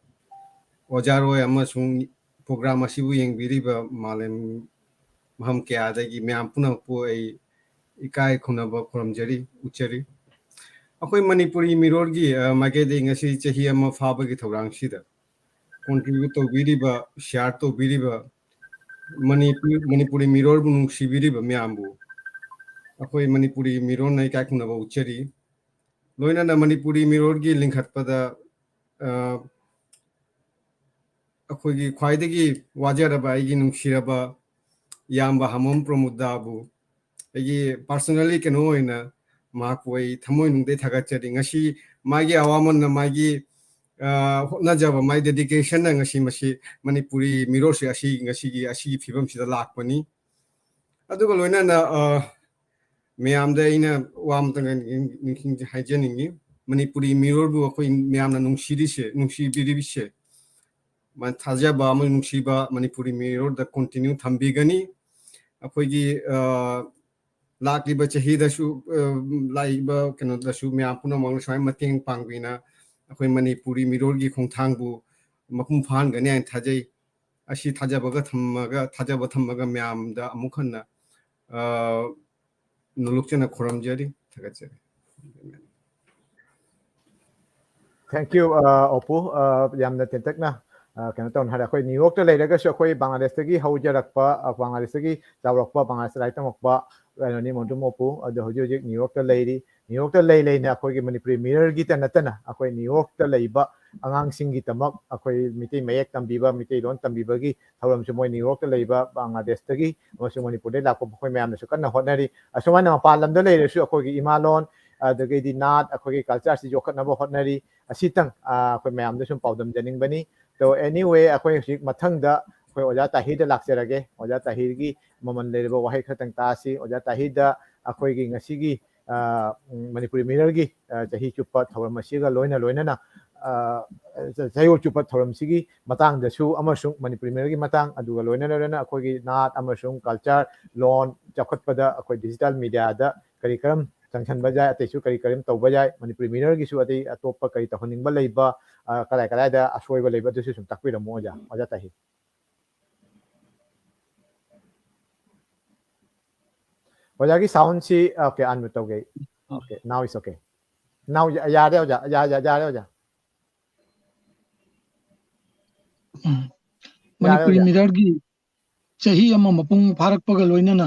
ꯑꯣꯖꯥꯔꯣꯏ ꯑꯃꯁꯨꯡ ꯄ꯭ꯔꯣꯒ꯭ꯔꯥꯝ ꯑꯁꯤꯕꯨ ꯌꯦꯡꯕꯤꯔꯤꯕ ꯃꯥꯂꯦꯝ ꯃꯐꯝ ꯀꯌꯥꯗꯒꯤ ꯃꯌꯥꯝ ꯄꯨꯝꯅꯃꯛꯄꯨ ꯑꯩ ꯏꯀꯥꯏ ꯈꯨꯝꯅꯕ ꯈꯨꯔꯨꯝꯖꯔꯤ, ꯎꯠꯆꯔꯤ꯫ ꯑꯩꯈꯣꯏ ꯃꯅꯤꯄꯨꯔꯤ ꯃꯤꯔꯣꯜꯒꯤ, ꯑ, ꯃꯥꯏꯀꯩꯗꯒꯤ ꯉꯁꯤ ꯆꯍꯤ ꯑꯃ ꯐꯥꯕꯒꯤ ꯊꯧꯔꯥꯡꯁꯤꯗ ꯀꯣꯟꯇ꯭ꯔꯤꯕ꯭ꯌꯨꯠ ꯇꯧꯕꯤꯔꯤꯕ, ꯁꯤꯌꯥꯔ ꯇꯧꯕꯤꯔꯤꯕ, ꯃꯅꯤꯄꯨꯔ, ꯃꯅꯤꯄꯨꯔꯤ ꯃꯤꯔꯣꯜꯕꯨ ꯅꯨꯡꯁꯤꯕꯤꯔꯤꯕ ꯃꯌꯥꯝꯕꯨ ꯑꯩꯈꯣꯏ ꯃꯅꯤꯄꯨꯔꯤ ꯃꯤꯔꯣꯜꯅ ꯏꯀꯥꯏ ꯈꯨꯝꯅꯕ ꯎꯠꯆꯔꯤ꯫ ꯂꯣꯏꯅꯅ ꯃꯅꯤꯄꯨꯔꯤ ꯃꯤꯔꯣꯜꯒꯤ ꯂꯤꯡꯈꯠꯄꯗ, ꯑ, ꯑꯩꯈꯣꯏꯒꯤ ꯈ꯭ꯋꯥꯏꯗꯒꯤ ꯋꯥꯖꯔꯕ ꯑꯩꯒꯤ ꯅꯨꯡꯁꯤꯔꯕ ꯏꯌꯥꯝꯕ ꯍꯥꯃꯣꯝ ꯄ꯭ꯔꯃꯣꯗꯥꯕꯨ ꯑꯩꯒꯤ ꯄꯥꯔꯁꯣꯅꯦꯜꯂꯤ ꯀꯩꯅꯣ ꯑꯣꯏꯅ ꯃꯍꯥꯛꯄꯨ ꯑꯩ ꯊꯃꯣꯏꯅꯨꯡꯗꯩ ꯊꯥꯒꯠꯆꯔꯤ꯫ ꯉꯁꯤ ꯃꯥꯒꯤ ꯑꯋꯥꯃꯟꯅ, ꯃꯥꯒꯤ, ꯑ, ꯍꯣꯠꯅꯖꯕ, ꯃꯥꯒꯤ ꯗꯦꯗꯤꯀꯦꯁꯟꯅ ꯉꯁꯤ ꯃꯁꯤ ꯃꯅꯤꯄꯨꯔꯤ ꯃꯤꯔꯣꯜꯁꯦ ꯑꯁꯤ ꯉꯁꯤꯒꯤ, ꯑꯁꯤꯒꯤ ꯐꯤꯕꯝꯁꯤꯗ ꯂꯥꯛꯄꯅꯤ꯫ ꯑꯗꯨꯒ ꯂꯣꯏꯅꯅ, ꯑ, ꯃꯌꯥꯝꯗ ꯑꯩꯅ ꯋꯥ ꯑꯃꯇꯪ ꯅꯤꯡ-, ꯅꯤꯡꯁꯤꯡ-, ꯍꯥꯏꯖꯅꯤꯡꯉꯤ꯫ ꯃꯅꯤꯄꯨꯔꯤ ꯃꯤꯔꯣꯜꯕꯨ ꯑꯩꯈꯣꯏ ꯃꯌꯥꯝꯅ ꯅꯨꯡꯁꯤꯔꯤꯁꯦ, ꯅꯨꯡꯁꯤꯕꯤꯔꯤꯕꯁꯦ, ꯃ-, ꯊꯥꯖꯕ ꯑꯃ ꯅꯨꯡꯁꯤꯕ ꯃꯅꯤꯄꯨꯔꯤ ꯃꯤꯔꯣꯜꯗ ꯀꯣꯟꯇꯤꯅ꯭ꯌꯨ ꯊꯝꯕꯤꯒꯅꯤ꯫ ꯑꯩꯈꯣꯏꯒꯤ, ꯑ, ꯂꯥꯛꯂꯤꯕ ꯆꯍꯤꯗꯁꯨ, ꯑ, ꯂꯥꯛꯂꯤꯕ ꯀꯩꯅꯣꯗꯁꯨ ꯃꯌꯥꯝ ꯄꯨꯝꯅꯃꯛꯅ ꯁꯨꯃꯥꯏꯅ ꯃꯇꯦꯡ ꯄꯥꯡꯕꯤꯅ ꯑꯩꯈꯣꯏ ꯃꯅꯤꯄꯨꯔꯤ ꯃꯤꯔꯣꯜꯒꯤ ꯈꯣꯡꯊꯥꯡꯕꯨ ꯃꯄꯨꯡ ꯐꯥꯍꯟꯒꯅꯤ ꯍꯥꯏꯅ ꯊꯥꯖꯩ꯫ ꯑꯁꯤ ꯊꯥꯖꯕꯒ ꯊꯝꯃꯒ, ꯊꯥꯖꯕ ꯊꯝꯃꯒ ꯃꯌꯥꯝꯗ ꯑꯃꯨꯛ ꯍꯟꯅ, ꯑ, ꯅꯣꯂꯨꯛꯆꯅ ꯈꯨꯔꯨꯝꯖꯔꯤ, ꯊꯥꯒꯠꯆꯔꯤ꯫ Thank you, ꯑ, ꯑꯣꯄꯨ꯫ ꯑ, ꯌꯥꯝꯅ ꯇꯦꯟꯇꯛꯅ, ꯑ, ꯀꯩꯅꯣ ꯇꯧꯅ ꯍꯥꯏꯔꯦ꯫ ꯑꯩꯈꯣꯏ ꯅ꯭ꯌꯨ ꯌꯣꯔꯛꯇ ꯂꯩꯔꯒꯁꯨ ꯑꯩꯈꯣꯏ ꯕꯪꯒ꯭ꯂꯥꯗꯦꯁꯇꯒꯤ ꯍꯧꯖꯔꯛꯄ, ꯑ, ꯕꯪꯒ꯭ꯂꯥꯗꯦꯁꯇꯒꯤ ꯆꯥꯎꯔꯛꯄ, ꯕꯪꯒ꯭ꯂꯥꯗꯦꯁꯇ ꯂꯥꯏꯔꯤꯛ ꯇꯝꯃꯛꯄ, ꯀꯩꯅꯣꯅꯤ, ꯃꯣꯟꯇꯨꯝ ꯑꯣꯄꯨ꯫ ꯑꯗꯣ ꯍꯧꯖꯤꯛ ꯍꯧꯖꯤꯛ ꯅ꯭ꯌꯨ ꯌꯣꯔꯛꯇ ꯂꯩꯔꯤ꯫ ꯅ꯭ꯌꯨ ꯌꯣꯔꯛꯇ ꯂꯩ ꯂꯩꯅ ꯑꯩꯈꯣꯏꯒꯤ ꯃꯅꯤꯄꯨꯔꯤ ꯃꯤꯔꯔꯒꯤꯇ ꯅꯠꯇꯅ ꯑꯩꯈꯣꯏ ꯅ꯭ꯌꯨ ꯌꯣꯔꯛꯇ ꯂꯩꯕ ꯑꯉꯥꯡꯁꯤꯡꯒꯤꯗꯃꯛ ꯑꯩꯈꯣꯏ ꯃꯤꯇꯩ ꯃꯌꯦꯛ ꯇꯝꯕꯤꯕ, ꯃꯤꯇꯩꯂꯣꯟ ꯇꯝꯕꯤꯕꯒꯤ ꯊꯧꯔꯝꯁꯨ ꯃꯣꯏ ꯅ꯭ꯌꯨ ꯌꯣꯔꯛꯇ ꯂꯩꯕ ꯕꯪꯒ꯭ꯂꯥꯗꯦꯁꯇꯒꯤ ꯑꯃꯁꯨꯡ ꯃꯅꯤꯄꯨꯔꯗꯒꯤ ꯂꯥꯛꯄ ꯃꯈꯣꯏ ꯃꯌꯥꯝꯅꯁꯨ ꯀꯟꯅ ꯍꯣꯠꯅꯔꯤ꯫ ꯑꯁꯨꯃꯥꯏꯅ ꯃꯄꯥꯟ ꯂꯝꯗ ꯂꯩꯔꯁꯨ ꯑꯩꯈꯣꯏꯒꯤ ꯏꯃꯥ ꯂꯣꯟ, ꯑꯗꯒꯤꯗꯤ ꯅꯥꯠ, ꯑꯩꯈꯣꯏꯒꯤ ꯀꯜꯆꯔꯁꯤ ꯌꯣꯛꯈꯠꯅꯕ ꯍꯣꯠꯅꯔꯤ꯫ ꯑꯁꯤꯇꯪ, ꯑ, ꯑꯩꯈꯣꯏ ꯃꯌꯥꯝꯗ ꯁꯨꯝ ꯄꯥꯎꯗꯝꯖꯅꯤꯡꯕꯅꯤ꯫ ꯑꯗꯣ, anyway, ꯑꯩꯈꯣꯏ ꯍꯧꯖꯤꯛ ꯃꯊꯪꯗ ꯑꯩꯈꯣꯏ ꯑꯣꯖꯥ ꯇꯥꯍꯤꯔꯗ ꯂꯥꯛꯆꯔꯒꯦ꯫ ꯑꯣꯖꯥ ꯇꯥꯍꯤꯔꯒꯤ ꯃꯃꯜ ꯂꯩꯔꯕ ꯋꯥꯍꯩ ꯈꯔꯇꯪ ꯇꯥꯁꯤ꯫ ꯑꯣꯖꯥ ꯇꯥꯍꯤꯔꯗ ꯑꯩꯈꯣꯏꯒꯤ ꯉꯁꯤꯒꯤ, ꯑ, ꯎꯝ, ꯃꯅꯤꯄꯨꯔꯤ ꯃꯤꯔꯔꯒꯤ, ꯑ, ꯆꯍꯤ ꯆꯨꯞꯄ ꯊꯧꯔꯝ ꯑꯁꯤꯒ ꯂꯣꯏꯅ ꯂꯣꯏꯅꯅ, ꯑ, ꯆ-, ꯆꯌꯣꯜ ꯆꯨꯞꯄ ꯊꯧꯔꯝꯁꯤꯒꯤ ꯃꯇꯥꯡꯗꯁꯨ ꯑꯃꯁꯨꯡ ꯃꯅꯤꯄꯨꯔꯤ ꯃꯤꯔꯔꯒꯤ ꯃꯇꯥꯡ, ꯑꯗꯨꯒ ꯂꯣꯏꯅ ꯂꯣꯏꯅꯅ ꯑꯩꯈꯣꯏꯒꯤ ꯅꯥꯠ ꯑꯃꯁꯨꯡ ꯀꯜꯆꯔ, ꯂꯣꯟ ꯆꯥꯎꯈꯠꯄꯗ ꯑꯩꯈꯣꯏ ꯗꯤꯖꯤꯇꯦꯜ ꯃꯤꯗꯤꯌꯥꯗ ꯀꯔꯤ ꯀꯔꯝ ꯆꯪꯁꯤꯟꯕ ꯌꯥꯏ, ꯑꯇꯩꯁꯨ ꯀꯔꯤ ꯀꯔꯝ ꯇꯧꯕ ꯌꯥꯏ, ꯃꯅꯤꯄꯨꯔꯤ ꯃꯤꯔꯔꯒꯤꯁꯨ ꯑꯇꯩ ꯑꯇꯣꯞꯄ ꯀꯔꯤ ꯇꯧꯍꯟꯅꯤꯡꯕ ꯂꯩꯕ, ꯑ, ꯀꯗꯥꯏ ꯀꯗꯥꯏꯗ ꯑꯁꯣꯏꯕ ꯂꯩꯕ, ꯑꯗꯨꯁꯨ ꯁꯨꯝ ꯇꯥꯛꯄꯤꯔꯝꯃꯣ ꯑꯣꯖꯥ, ꯑꯣꯖꯥ ꯇꯥꯍꯤꯔ꯫ ꯑꯣꯖꯥꯒꯤ ꯁꯥꯎꯟꯁꯤ, okay, unmute ꯇꯧꯒꯦ꯫ Okay, now it's okay. Now ꯌꯥ-, ꯌꯥꯔꯦ ꯑꯣꯖꯥ, ꯌꯥ-, ꯌꯥ-, ꯌꯥꯔꯦ ꯑꯣꯖꯥ꯫ ꯎꯝ꯫ ꯌꯥꯔꯦ ꯃꯅꯤꯄꯨꯔꯤ ꯑꯣꯖꯥ꯫ ꯃꯤꯔꯔꯒꯤ ꯆꯍꯤ ꯑꯃ ꯃꯄꯨꯡ ꯐꯥꯔꯛꯄꯒ ꯂꯣꯏꯅꯅ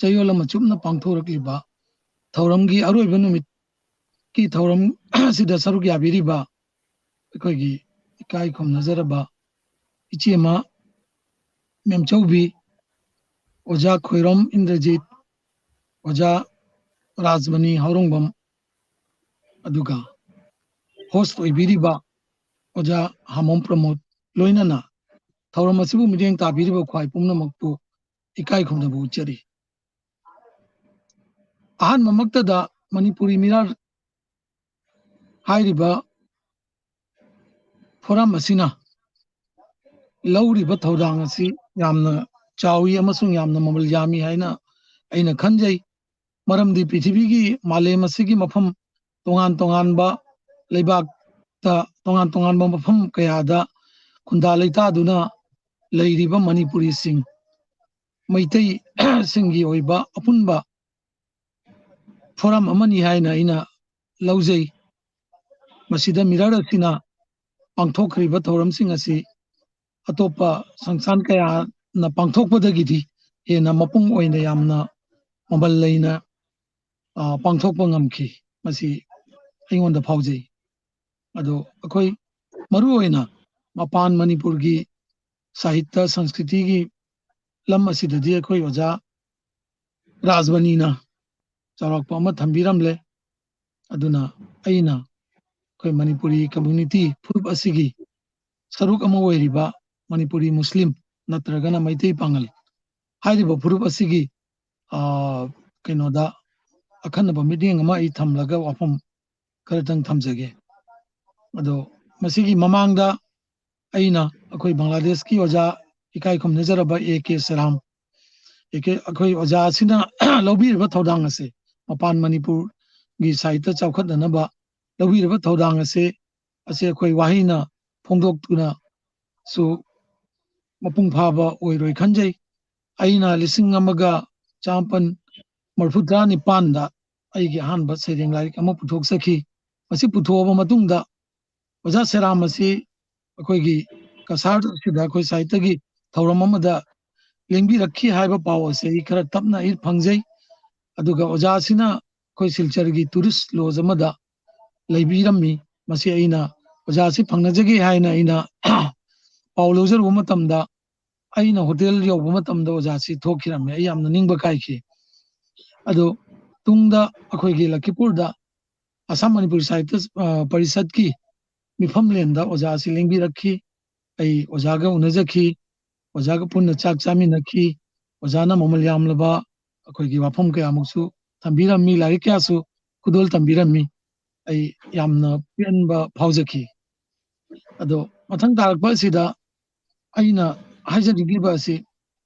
ꯆꯌꯣꯜ ꯑꯃ ꯆꯨꯞꯅ ꯄꯥꯡꯊꯣꯔꯛꯂꯤꯕ ꯊꯧꯔꯝꯒꯤ ꯑꯔꯣꯏꯕ ꯅꯨꯃꯤꯠꯀꯤ ꯊꯧꯔꯝ ꯑꯁꯤꯗ ꯁꯔꯨꯛ ꯌꯥꯕꯤꯔꯤꯕ ꯑꯩꯈꯣꯏꯒꯤ ꯏꯀꯥꯏ ꯈꯨꯝꯅꯖꯔꯕ ꯏꯆꯦꯃ ꯃꯦꯝꯆꯧꯕꯤ, ꯑꯣꯖꯥ ꯈꯣꯏꯔꯣꯝ ꯏꯟꯗ꯭ꯔꯖꯤꯠ, ꯑꯣꯖꯥ ꯔꯥꯖꯃꯅꯤ ꯍꯥꯎꯔꯣꯡꯕꯝ, ꯑꯗꯨꯒ host ꯑꯣꯏꯕꯤꯔꯤꯕ ꯑꯣꯖꯥ ꯍꯥꯃꯣꯝ ꯄ꯭ꯔꯃꯣꯗ, ꯂꯣꯏꯅꯅ ꯊꯧꯔꯝ ꯑꯁꯤꯕꯨ ꯃꯤꯠꯌꯦꯡ ꯇꯥꯕꯤꯔꯤꯕ ꯈ꯭ꯋꯥꯏ ꯄꯨꯝꯅꯃꯛꯄꯨ ꯏꯀꯥꯏ ꯈꯨꯝꯅꯕ ꯎꯠꯆꯔꯤ꯫ ꯑꯍꯥꯟꯕꯃꯛꯇꯗ ꯃꯅꯤꯄꯨꯔꯤ ꯃꯤꯔꯥꯔ ꯍꯥꯏꯔꯤꯕ ꯐꯣꯔꯝ ꯑꯁꯤꯅ ꯂꯧꯔꯤꯕ ꯊꯧꯗꯥꯡ ꯑꯁꯤ ꯌꯥꯝꯅ ꯆꯥꯎꯏ ꯑꯃꯁꯨꯡ ꯌꯥꯝꯅ ꯃꯃꯜ ꯌꯥꯝꯃꯤ ꯍꯥꯏꯅ ꯑꯩꯅ ꯈꯟꯖꯩ꯫ ꯃꯔꯝꯗꯤ ꯄ꯭ꯔꯤꯊꯤꯕꯤꯒꯤ ꯃꯥꯂꯦꯝ ꯑꯁꯤꯒꯤ ꯃꯐꯝ ꯇꯣꯉꯥꯟ ꯇꯣꯉꯥꯟꯕ ꯂꯩꯕꯥꯛꯇ, ꯇꯣꯉꯥꯟ ꯇꯣꯉꯥꯟꯕ ꯃꯐꯝ ꯀꯌꯥꯗ ꯈꯨꯟꯗꯥ ꯂꯩꯇꯥꯗꯨꯅ ꯂꯩꯔꯤꯕ ꯃꯅꯤꯄꯨꯔꯤꯁꯤꯡ, ꯃꯩꯇꯩꯁꯤꯡꯒꯤ ꯑꯣꯏꯕ ꯑꯄꯨꯟꯕ ꯐꯣꯔꯝ ꯑꯃꯅꯤ ꯍꯥꯏꯅ ꯑꯩꯅ ꯂꯧꯖꯩ꯫ ꯃꯁꯤꯗ ꯃꯤꯔꯥꯠ ꯑꯁꯤꯅ ꯄꯥꯡꯊꯣꯛꯈ꯭ꯔꯤꯕ ꯊꯧꯔꯝꯁꯤꯡ ꯑꯁꯤ ꯑꯇꯣꯞꯄ ꯁꯪꯁꯊꯥꯟ ꯀꯌꯥꯅ ꯄꯥꯡꯊꯣꯛꯄꯗꯒꯤꯗꯤ ꯍꯦꯟꯅ ꯃꯄꯨꯡ ꯑꯣꯏꯅ ꯌꯥꯝꯅ ꯃꯃꯜ ꯂꯩꯅ, ꯑ, ꯄꯥꯡꯊꯣꯛꯄ ꯉꯝꯈꯤ꯫ ꯃꯁꯤ ꯑꯩꯉꯣꯟꯗ ꯐꯥꯎꯖꯩ꯫ ꯑꯗꯣ ꯑꯩꯈꯣꯏ ꯃꯔꯨꯑꯣꯏꯅ ꯃꯄꯥꯟ ꯃꯅꯤꯄꯨꯔꯒꯤ ꯁꯥꯍꯤꯇ꯭ꯌ ꯁꯪꯁꯀ꯭ꯔꯤꯇꯤꯒꯤ ꯂꯝ ꯑꯁꯤꯗꯗꯤ ꯑꯩꯈꯣꯏ ꯑꯣꯖꯥ ꯔꯥꯖꯕꯅꯤꯅ ꯆꯥꯎꯔꯥꯛꯄ ꯑꯃ ꯊꯝꯕꯤꯔꯝꯂꯦ꯫ ꯑꯗꯨꯅ ꯑꯩꯅ ꯑꯩꯈꯣꯏ ꯃꯅꯤꯄꯨꯔꯤ ꯀꯝꯃ꯭ꯌꯨꯅꯤꯇꯤ ꯐꯨꯔꯨꯞ ꯑꯁꯤꯒꯤ ꯁꯔꯨꯛ ꯑꯃ ꯑꯣꯏꯔꯤꯕ ꯃꯅꯤꯄꯨꯔꯤ ꯃꯨꯁꯂꯤꯝ ꯅꯠꯇ꯭ꯔꯒꯅ ꯃꯩꯇꯩ ꯄꯥꯉꯜ ꯍꯥꯏꯔꯤꯕ ꯐꯨꯔꯨꯞ ꯑꯁꯤꯒꯤ, ꯑ, ꯀꯩꯅꯣꯗ ꯑꯈꯟꯅꯕ ꯃꯤꯠꯌꯦꯡ ꯑꯃ ꯑꯩ ꯊꯝꯂꯒ ꯋꯥꯐꯝ ꯈꯔꯇꯪ ꯊꯝꯖꯒꯦ꯫ ꯑꯗꯣ ꯃꯁꯤꯒꯤ ꯃꯃꯥꯡꯗ ꯑꯩꯅ ꯑꯩꯈꯣꯏ ꯕꯪꯒ꯭ꯂꯥꯗꯦꯁꯀꯤ ꯑꯣꯖꯥ ꯏꯀꯥꯏ ꯈꯨꯝꯅꯖꯔꯕ ꯑꯦ ꯀꯦ ꯁꯦꯔꯥꯝ, ꯑꯦ ꯀꯦ, ꯑꯩꯈꯣꯏ ꯑꯣꯖꯥ ꯑꯁꯤꯅ ꯂꯧꯕꯤꯔꯤꯕ ꯊꯧꯗꯥꯡ ꯑꯁꯦ, ꯃꯄꯥꯟ ꯃꯅꯤꯄꯨꯔꯒꯤ ꯁꯥꯍꯤꯇ꯭ꯌ ꯆꯥꯎꯈꯠꯅꯅꯕ ꯂꯧꯕꯤꯔꯤꯕ ꯊꯧꯗꯥꯡ ꯑꯁꯦ, ꯑꯁꯦ ꯑꯩꯈꯣꯏ ꯋꯥꯍꯩꯅ ꯐꯣꯡꯗꯣꯛꯇꯨꯅꯁꯨ ꯃꯄꯨꯡ ꯐꯥꯕ ꯑꯣꯏꯔꯣꯏ ꯈꯟꯖꯩ꯫ ꯑꯩꯅ ꯂꯤꯁꯤꯡ ꯑꯃꯒ ꯆꯥꯃꯥꯄꯟ ꯃꯔꯤꯐꯨ ꯇꯔꯥ ꯅꯤꯄꯥꯟꯗ ꯑꯩꯒꯤ ꯑꯍꯥꯟꯕ ꯁꯩꯔꯦꯡ ꯂꯥꯏꯔꯤꯛ ꯑꯃ ꯄꯨꯊꯣꯛꯆꯈꯤ꯫ ꯃꯁꯤ ꯄꯨꯊꯣꯛꯑꯕ ꯃꯇꯨꯡꯗ ꯑꯣꯖꯥ ꯁꯦꯔꯥꯝ ꯑꯁꯤ ꯑꯩꯈꯣꯏꯒꯤ ꯀꯁꯥꯔ ꯑꯁꯤꯗ ꯑꯩꯈꯣꯏ ꯁꯥꯍꯤꯇ꯭ꯌꯒꯤ ꯊꯧꯔꯝ ꯑꯃꯗ ꯂꯦꯡꯕꯤꯔꯛꯈꯤ ꯍꯥꯏꯕ ꯄꯥꯎ ꯑꯁꯤ ꯑꯩ ꯈꯔ ꯇꯞꯅ ꯑꯩ ꯐꯪꯖꯩ꯫ ꯑꯗꯨꯒ ꯑꯣꯖꯥ ꯑꯁꯤꯅ ꯑꯩꯈꯣꯏ ꯁꯤꯜꯆꯔꯒꯤ ꯇꯨꯔꯤꯁ ꯂꯣꯖ ꯑꯃꯗ ꯂꯩꯕꯤꯔꯝꯃꯤ꯫ ꯃꯁꯤ ꯑꯩꯅ ꯑꯣꯖꯥ ꯑꯁꯤ ꯐꯪꯅꯖꯒꯦ ꯍꯥꯏꯅ ꯑꯩꯅ ꯄꯥꯎ ꯂꯧꯖꯔꯨꯕ ꯃꯇꯝꯗ, ꯑꯩꯅ ꯍꯣꯇꯦꯜ ꯌꯧꯕ ꯃꯇꯝꯗ ꯑꯣꯖꯥꯁꯤ ꯊꯣꯛꯈꯤꯔꯝꯃꯦ꯫ ꯑꯩ ꯌꯥꯝꯅ ꯅꯤꯡꯕ ꯀꯥꯏꯈꯤ꯫ ꯑꯗꯣ ꯇꯨꯡꯗ ꯑꯩꯈꯣꯏꯒꯤ ꯂꯈꯤꯄꯨꯔꯗ ꯑꯁꯥꯝ ꯃꯅꯤꯄꯨꯔꯤ ꯁꯥꯍꯤꯇ꯭ꯌ, ꯑ, ꯄꯔꯤꯁꯠꯀꯤ ꯃꯤꯐꯝꯂꯦꯟꯗ ꯑꯣꯖꯥꯁꯤ ꯂꯦꯡꯕꯤꯔꯛꯈꯤ꯫ ꯑꯩ ꯑꯣꯖꯥꯒ ꯎꯅꯖꯈꯤ, ꯑꯣꯖꯥꯒ ꯄꯨꯟꯅ ꯆꯥꯛ ꯆꯥꯃꯤꯟꯅꯈꯤ꯫ ꯑꯣꯖꯥꯅ ꯃꯃꯜ ꯌꯥꯝꯂꯕ ꯑꯩꯈꯣꯏꯒꯤ ꯋꯥꯐꯝ ꯀꯌꯥꯃꯨꯛꯁꯨ ꯊꯝꯕꯤꯔꯝꯃꯤ, ꯂꯥꯏꯔꯤꯛ ꯀꯌꯥꯁꯨ ꯈꯨꯗꯣꯜ ꯇꯝꯕꯤꯔꯝꯃꯤ꯫ ꯑꯩ ꯌꯥꯝꯅ ꯄꯦꯟꯕ ꯐꯥꯎꯖꯈꯤ꯫ ꯑꯗꯣ ꯃꯊꯪ ꯇꯥꯔꯛꯄ ꯑꯁꯤꯗ ꯑꯩꯅ ꯍꯥꯏꯖꯅꯤꯡꯂꯤꯕ ꯑꯁꯤ,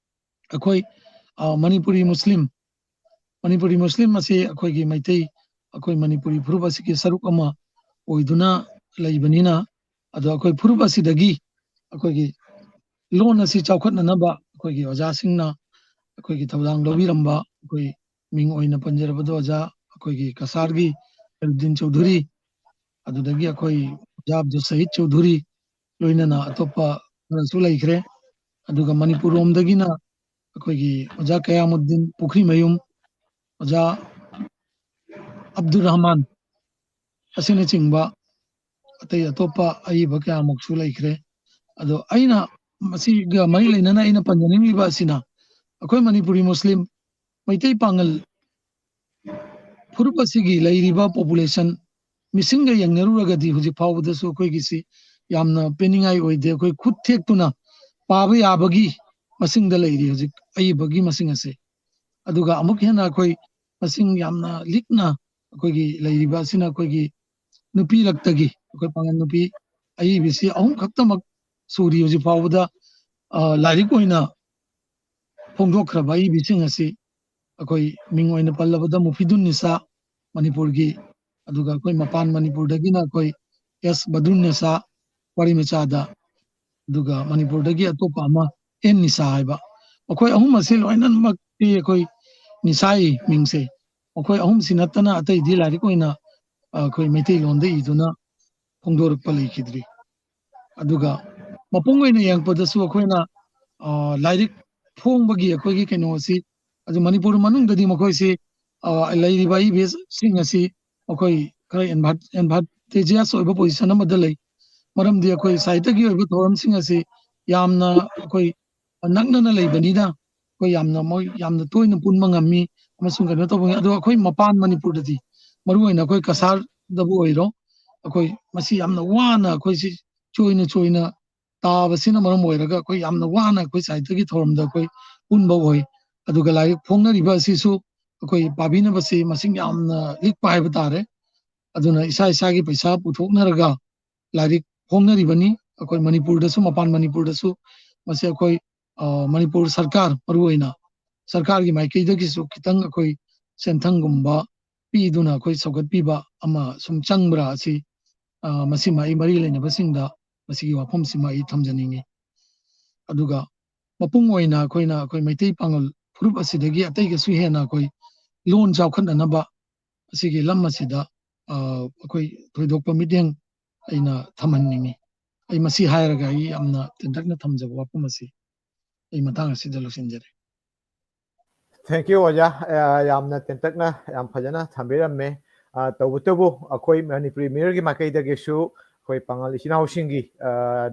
ꯑꯩꯈꯣꯏ, ꯑ, ꯃꯅꯤꯄꯨꯔꯤ ꯃꯨꯁꯂꯤꯝ, ꯃꯅꯤꯄꯨꯔꯤ ꯃꯨꯁꯂꯤꯝ ꯑꯁꯤ ꯑꯩꯈꯣꯏꯒꯤ ꯃꯩꯇꯩ, ꯑꯩꯈꯣꯏ ꯃꯅꯤꯄꯨꯔꯤ ꯐꯨꯔꯨꯞ ꯑꯁꯤꯒꯤ ꯁꯔꯨꯛ ꯑꯃ ꯑꯣꯏꯗꯨꯅ ꯂꯩꯕꯅꯤꯅ, ꯑꯗꯣ ꯑꯩꯈꯣꯏ ꯐꯨꯔꯨꯞ ꯑꯁꯤꯗꯒꯤ ꯑꯩꯈꯣꯏꯒꯤ ꯂꯣꯟ ꯑꯁꯤ ꯆꯥꯎꯈꯠꯅꯅꯕ ꯑꯩꯈꯣꯏꯒꯤ ꯑꯣꯖꯥꯁꯤꯡꯅ ꯑꯩꯈꯣꯏꯒꯤ ꯊꯧꯗꯥꯡ ꯂꯧꯕꯤꯔꯝꯕ, ꯑꯩꯈꯣꯏ ꯃꯤꯡ ꯑꯣꯏꯅ ꯄꯟꯖꯔꯕꯗ ꯑꯣꯖꯥ ꯑꯩꯈꯣꯏꯒꯤ ꯀꯁꯥꯔꯒꯤ ꯈꯩꯔꯨꯗꯤꯟ ꯆꯧꯙꯨꯔꯤ, ꯑꯗꯨꯗꯒꯤ ꯑꯩꯈꯣꯏ ꯑꯣꯖꯥ ꯑꯕꯗꯨꯜ ꯁꯍꯤꯗ ꯆꯧꯙꯨꯔꯤ, ꯂꯣꯏꯅꯅ ꯑꯇꯣꯞꯄ ꯈꯔꯁꯨ ꯂꯩꯈ꯭ꯔꯦ꯫ ꯑꯗꯨꯒ ꯃꯅꯤꯄꯨꯔ ꯂꯣꯝꯗꯒꯤꯅ ꯑꯩꯈꯣꯏꯒꯤ ꯑꯣꯖꯥ ꯀꯌꯥꯃꯨꯗꯤꯟ ꯄꯨꯈ꯭ꯔꯤꯃꯌꯨꯝ, ꯑꯣꯖꯥ ꯑꯕꯗꯨꯔ ꯔꯍꯃꯥꯟ ꯑꯁꯤꯅꯆꯤꯡꯕ ꯑꯇꯩ ꯑꯇꯣꯞꯄ ꯑꯏꯕ ꯀꯌꯥꯃꯨꯛꯁꯨ ꯂꯩꯈ꯭ꯔꯦ꯫ ꯑꯗꯣ ꯑꯩꯅ ꯃꯁꯤꯒ ꯃꯔꯤ ꯂꯩꯅꯅ ꯑꯩꯅ ꯄꯟꯖꯅꯤꯡꯂꯤꯕ ꯑꯁꯤꯅ, ꯑꯩꯈꯣꯏ ꯃꯅꯤꯄꯨꯔꯤ ꯃꯨꯁꯂꯤꯝ ꯃꯩꯇꯩ ꯄꯥꯉꯜ ꯐꯨꯔꯨꯞ ꯑꯁꯤꯒꯤ ꯂꯩꯔꯤꯕ ꯄꯣꯄꯨꯂꯦꯁꯟ ꯃꯤꯁꯤꯡꯒ ꯌꯦꯡꯅꯔꯨꯔꯒꯗꯤ ꯍꯧꯖꯤꯛ ꯐꯥꯎꯕꯗꯁꯨ ꯑꯩꯈꯣꯏꯒꯤꯁꯤ ꯌꯥꯝꯅ ꯄꯦꯟꯅꯤꯡꯉꯥꯏ ꯑꯣꯏꯗꯦ꯫ ꯑꯩꯈꯣꯏ ꯈꯨꯠ ꯊꯦꯛꯇꯨꯅ ꯄꯥꯕ ꯌꯥꯕꯒꯤ ꯃꯁꯤꯡꯗ ꯂꯩꯔꯤ ꯍꯧꯖꯤꯛ ꯑꯏꯕꯒꯤ ꯃꯁꯤꯡ ꯑꯁꯦ꯫ ꯑꯗꯨꯒ ꯑꯃꯨꯛ ꯍꯦꯟꯅ ꯑꯩꯈꯣꯏ ꯃꯁꯤꯡ ꯌꯥꯝꯅ ꯂꯤꯛꯅ ꯑꯩꯈꯣꯏꯒꯤ ꯂꯩꯔꯤꯕ ꯑꯁꯤꯅ ꯑꯩꯈꯣꯏꯒꯤ ꯅꯨꯄꯤ ꯂꯛꯇꯒꯤ ꯑꯩꯈꯣꯏ ꯄꯥꯉꯜ ꯅꯨꯄꯤ ꯑꯏꯕꯁꯤ ꯑꯍꯨꯝ ꯈꯛꯇꯃꯛ ꯁꯨꯔꯤ ꯍꯧꯖꯤꯛ ꯐꯥꯎꯕꯗ, ꯑ, ꯂꯥꯏꯔꯤꯛ ꯑꯣꯏꯅ ꯐꯣꯡꯗꯣꯛꯈ꯭ꯔꯕ ꯑꯏꯕꯤꯁꯤꯡ ꯑꯁꯤ ꯑꯩꯈꯣꯏ ꯃꯤꯡ ꯑꯣꯏꯅ ꯄꯜꯂꯕꯗ ꯃꯨꯐꯤꯗꯨꯟ ꯅꯤꯁꯥ ꯃꯅꯤꯄꯨꯔꯒꯤ, ꯑꯗꯨꯒ ꯑꯩꯈꯣꯏ ꯃꯄꯥꯟ ꯃꯅꯤꯄꯨꯔꯗꯒꯤꯅ ꯑꯩꯈꯣꯏ ꯑꯦꯁ ꯕꯗ꯭ꯔꯨꯟ ꯅꯤꯁꯥ ꯋꯥꯔꯤꯃꯆꯥꯗ, ꯑꯗꯨꯒ ꯃꯅꯤꯄꯨꯔꯗꯒꯤ ꯑꯇꯣꯞꯄ ꯑꯃ ꯑꯦꯟ ꯅꯤꯁꯥ ꯍꯥꯏꯕ, ꯃꯈꯣꯏ ꯑꯍꯨꯝ ꯑꯁꯤ ꯂꯣꯏꯅꯃꯛꯇꯤ ꯑꯩꯈꯣꯏ ꯅꯤꯁꯥꯒꯤ ꯃꯤꯡꯁꯦ, ꯃꯈꯣꯏ ꯑꯍꯨꯝꯁꯤ ꯅꯠꯇꯅ ꯑꯇꯩꯗꯤ ꯂꯥꯏꯔꯤꯛ ꯑꯣꯏꯅ ꯑꯩꯈꯣꯏ ꯃꯩꯇꯩꯂꯣꯟꯗ ꯏꯗꯨꯅ ꯐꯣꯡꯗꯣꯔꯛꯄ ꯂꯩꯈꯤꯗ꯭ꯔꯤ꯫ ꯑꯗꯨꯒ ꯃꯄꯨꯡ ꯑꯣꯏꯅ ꯌꯦꯡꯉꯛꯄꯗꯁꯨ ꯑꯩꯈꯣꯏꯅ, ꯑ, ꯂꯥꯏꯔꯤꯛ ꯐꯣꯡꯕꯒꯤ ꯑꯩꯈꯣꯏꯒꯤ ꯀꯩꯅꯣꯁꯤ, ꯑꯗꯨ ꯃꯅꯤꯄꯨꯔ ꯃꯅꯨꯡꯗꯗꯤ ꯃꯈꯣꯏꯁꯤ, ꯑ, ꯂꯩꯔꯤꯕ ꯑꯏꯕꯤꯁꯤꯡ ꯑꯁꯤ ꯃꯈꯣꯏ ꯈꯔ ꯑꯦꯗꯚꯥꯟꯇꯦꯖꯤꯌꯁ ꯑꯣꯏꯕ ꯄꯣꯖꯤꯁꯟ ꯑꯃꯗ ꯂꯩ꯫ ꯃꯔꯝꯗꯤ ꯑꯩꯈꯣꯏ ꯁꯥꯍꯤꯇ꯭ꯌꯒꯤ ꯑꯣꯏꯕ ꯊꯧꯔꯝꯁꯤꯡ ꯑꯁꯤ ꯌꯥꯝꯅ ꯑꯩꯈꯣꯏ ꯅꯛꯅꯅ ꯂꯩꯕꯅꯤꯅ ꯑꯩꯈꯣꯏ ꯌꯥꯝꯅ, ꯃꯣꯏ ꯌꯥꯝꯅ ꯇꯣꯏꯅ ꯄꯨꯟꯕ ꯉꯝꯃꯤ ꯑꯃꯁꯨꯡ ꯀꯩꯅꯣ ꯇꯧꯕ ꯉꯝꯃꯤ꯫ ꯑꯗꯣ ꯑꯩꯈꯣꯏ ꯃꯄꯥꯟ ꯃꯅꯤꯄꯨꯔꯗꯗꯤ, ꯃꯔꯨꯑꯣꯏꯅ ꯑꯩꯈꯣꯏ ꯀꯁꯥꯔꯗꯕꯨ ꯑꯣꯏꯔꯣ, ꯑꯩꯈꯣꯏ ꯃꯁꯤ ꯌꯥꯝꯅ ꯋꯥꯅ ꯑꯩꯈꯣꯏꯁꯤ ꯆꯣꯏꯅ ꯆꯣꯏꯅ ꯇꯥꯕꯁꯤꯅ ꯃꯔꯝ ꯑꯣꯏꯔꯒ ꯑꯩꯈꯣꯏ ꯌꯥꯝꯅ ꯋꯥꯅ ꯑꯩꯈꯣꯏ ꯁꯥꯍꯤꯇ꯭ꯌꯒꯤ ꯊꯧꯔꯝꯗ ꯑꯩꯈꯣꯏ ꯄꯨꯟꯕ ꯑꯣꯏ꯫ ꯑꯗꯨꯒ ꯂꯥꯏꯔꯤꯛ ꯐꯣꯡꯅꯔꯤꯕ ꯑꯁꯤꯁꯨ ꯑꯩꯈꯣꯏ ꯄꯥꯕꯤꯅꯕꯁꯤ ꯃꯁꯤꯡ ꯌꯥꯝꯅ ꯂꯤꯛꯄ ꯍꯥꯏꯕ ꯇꯥꯔꯦ꯫ ꯑꯗꯨꯅ ꯏꯁꯥ ꯏꯁꯥꯒꯤ ꯄꯩꯁꯥ ꯄꯨꯊꯣꯛꯅꯔꯒ ꯂꯥꯏꯔꯤꯛ ꯐꯣꯡꯅꯔꯤꯕꯅꯤ꯫ ꯑꯩꯈꯣꯏ ꯃꯅꯤꯄꯨꯔꯗꯁꯨ, ꯃꯄꯥꯟ ꯃꯅꯤꯄꯨꯔꯗꯁꯨ ꯃꯁꯤ ꯑꯩꯈꯣꯏ, ꯑ, ꯃꯅꯤꯄꯨꯔ ꯁꯔꯀꯥꯔ, ꯃꯔꯨꯑꯣꯏꯅ ꯁꯔꯀꯥꯔꯒꯤ ꯃꯥꯏꯀꯩꯗꯒꯤꯁꯨ ꯈꯤꯇꯪ ꯑꯩꯈꯣꯏ ꯁꯦꯟꯊꯪꯒꯨꯝꯕ ꯄꯤꯗꯨꯅ ꯑꯩꯈꯣꯏ ꯁꯧꯒꯠꯄꯤꯕ ꯑꯃ ꯁꯨꯝ ꯆꯪꯕ꯭ꯔꯥ ꯑꯁꯤ, ꯑ, ꯃꯁꯤꯃ ꯑꯩ ꯃꯔꯤ ꯂꯩꯅꯕꯁꯤꯡꯗ ꯃꯁꯤꯒꯤ ꯋꯥꯐꯝꯁꯤꯃ ꯑꯩ ꯊꯝꯖꯅꯤꯡꯉꯤ꯫ ꯑꯗꯨꯒ ꯃꯄꯨꯡ ꯑꯣꯏꯅ ꯑꯩꯈꯣꯏꯅ ꯑꯩꯈꯣꯏ ꯃꯩꯇꯩ ꯄꯥꯉꯜ ꯐꯨꯔꯨꯞ ꯑꯁꯤꯗꯒꯤ ꯑꯇꯩꯒꯁꯨ ꯍꯦꯟꯅ ꯑꯩꯈꯣꯏ ꯂꯣꯟ ꯆꯥꯎꯈꯠꯅꯅꯕ ꯑꯁꯤꯒꯤ ꯂꯝ ꯑꯁꯤꯗ ꯑꯩꯈꯣꯏ ꯊꯣꯏꯗꯣꯛꯄ ꯃꯤꯠꯌꯦꯡ ꯑꯩꯅ ꯊꯝꯍꯟꯅꯤꯡꯏ꯫ ꯑꯩ ꯃꯁꯤ ꯍꯥꯏꯔꯒ ꯑꯩ ꯌꯥꯝꯅ ꯇꯦꯟꯇꯛꯅ ꯊꯝꯖꯕ ꯋꯥꯐꯝ ꯑꯁꯤ ꯑꯩ ꯃꯇꯥꯡ ꯑꯁꯤꯗ ꯂꯣꯏꯁꯤꯟꯖꯔꯦ꯫ Thank you, ꯑꯣꯖꯥ꯫ ꯌꯥꯝꯅ ꯇꯦꯟꯇꯛꯅ ꯌꯥꯝ ꯐꯖꯅ ꯊꯝꯕꯤꯔꯝꯃꯦ꯫ ꯇꯧꯕꯇꯕꯨ ꯑꯩꯈꯣꯏ ꯃꯅꯤꯄꯨꯔꯤ ꯃꯤꯔꯣꯜꯒꯤ ꯃꯥꯏꯀꯩꯗꯒꯤꯁꯨ ꯑꯩꯈꯣꯏ ꯄꯥꯉꯜ ꯏꯆꯤꯟ ꯏꯅꯥꯎꯁꯤꯡꯒꯤ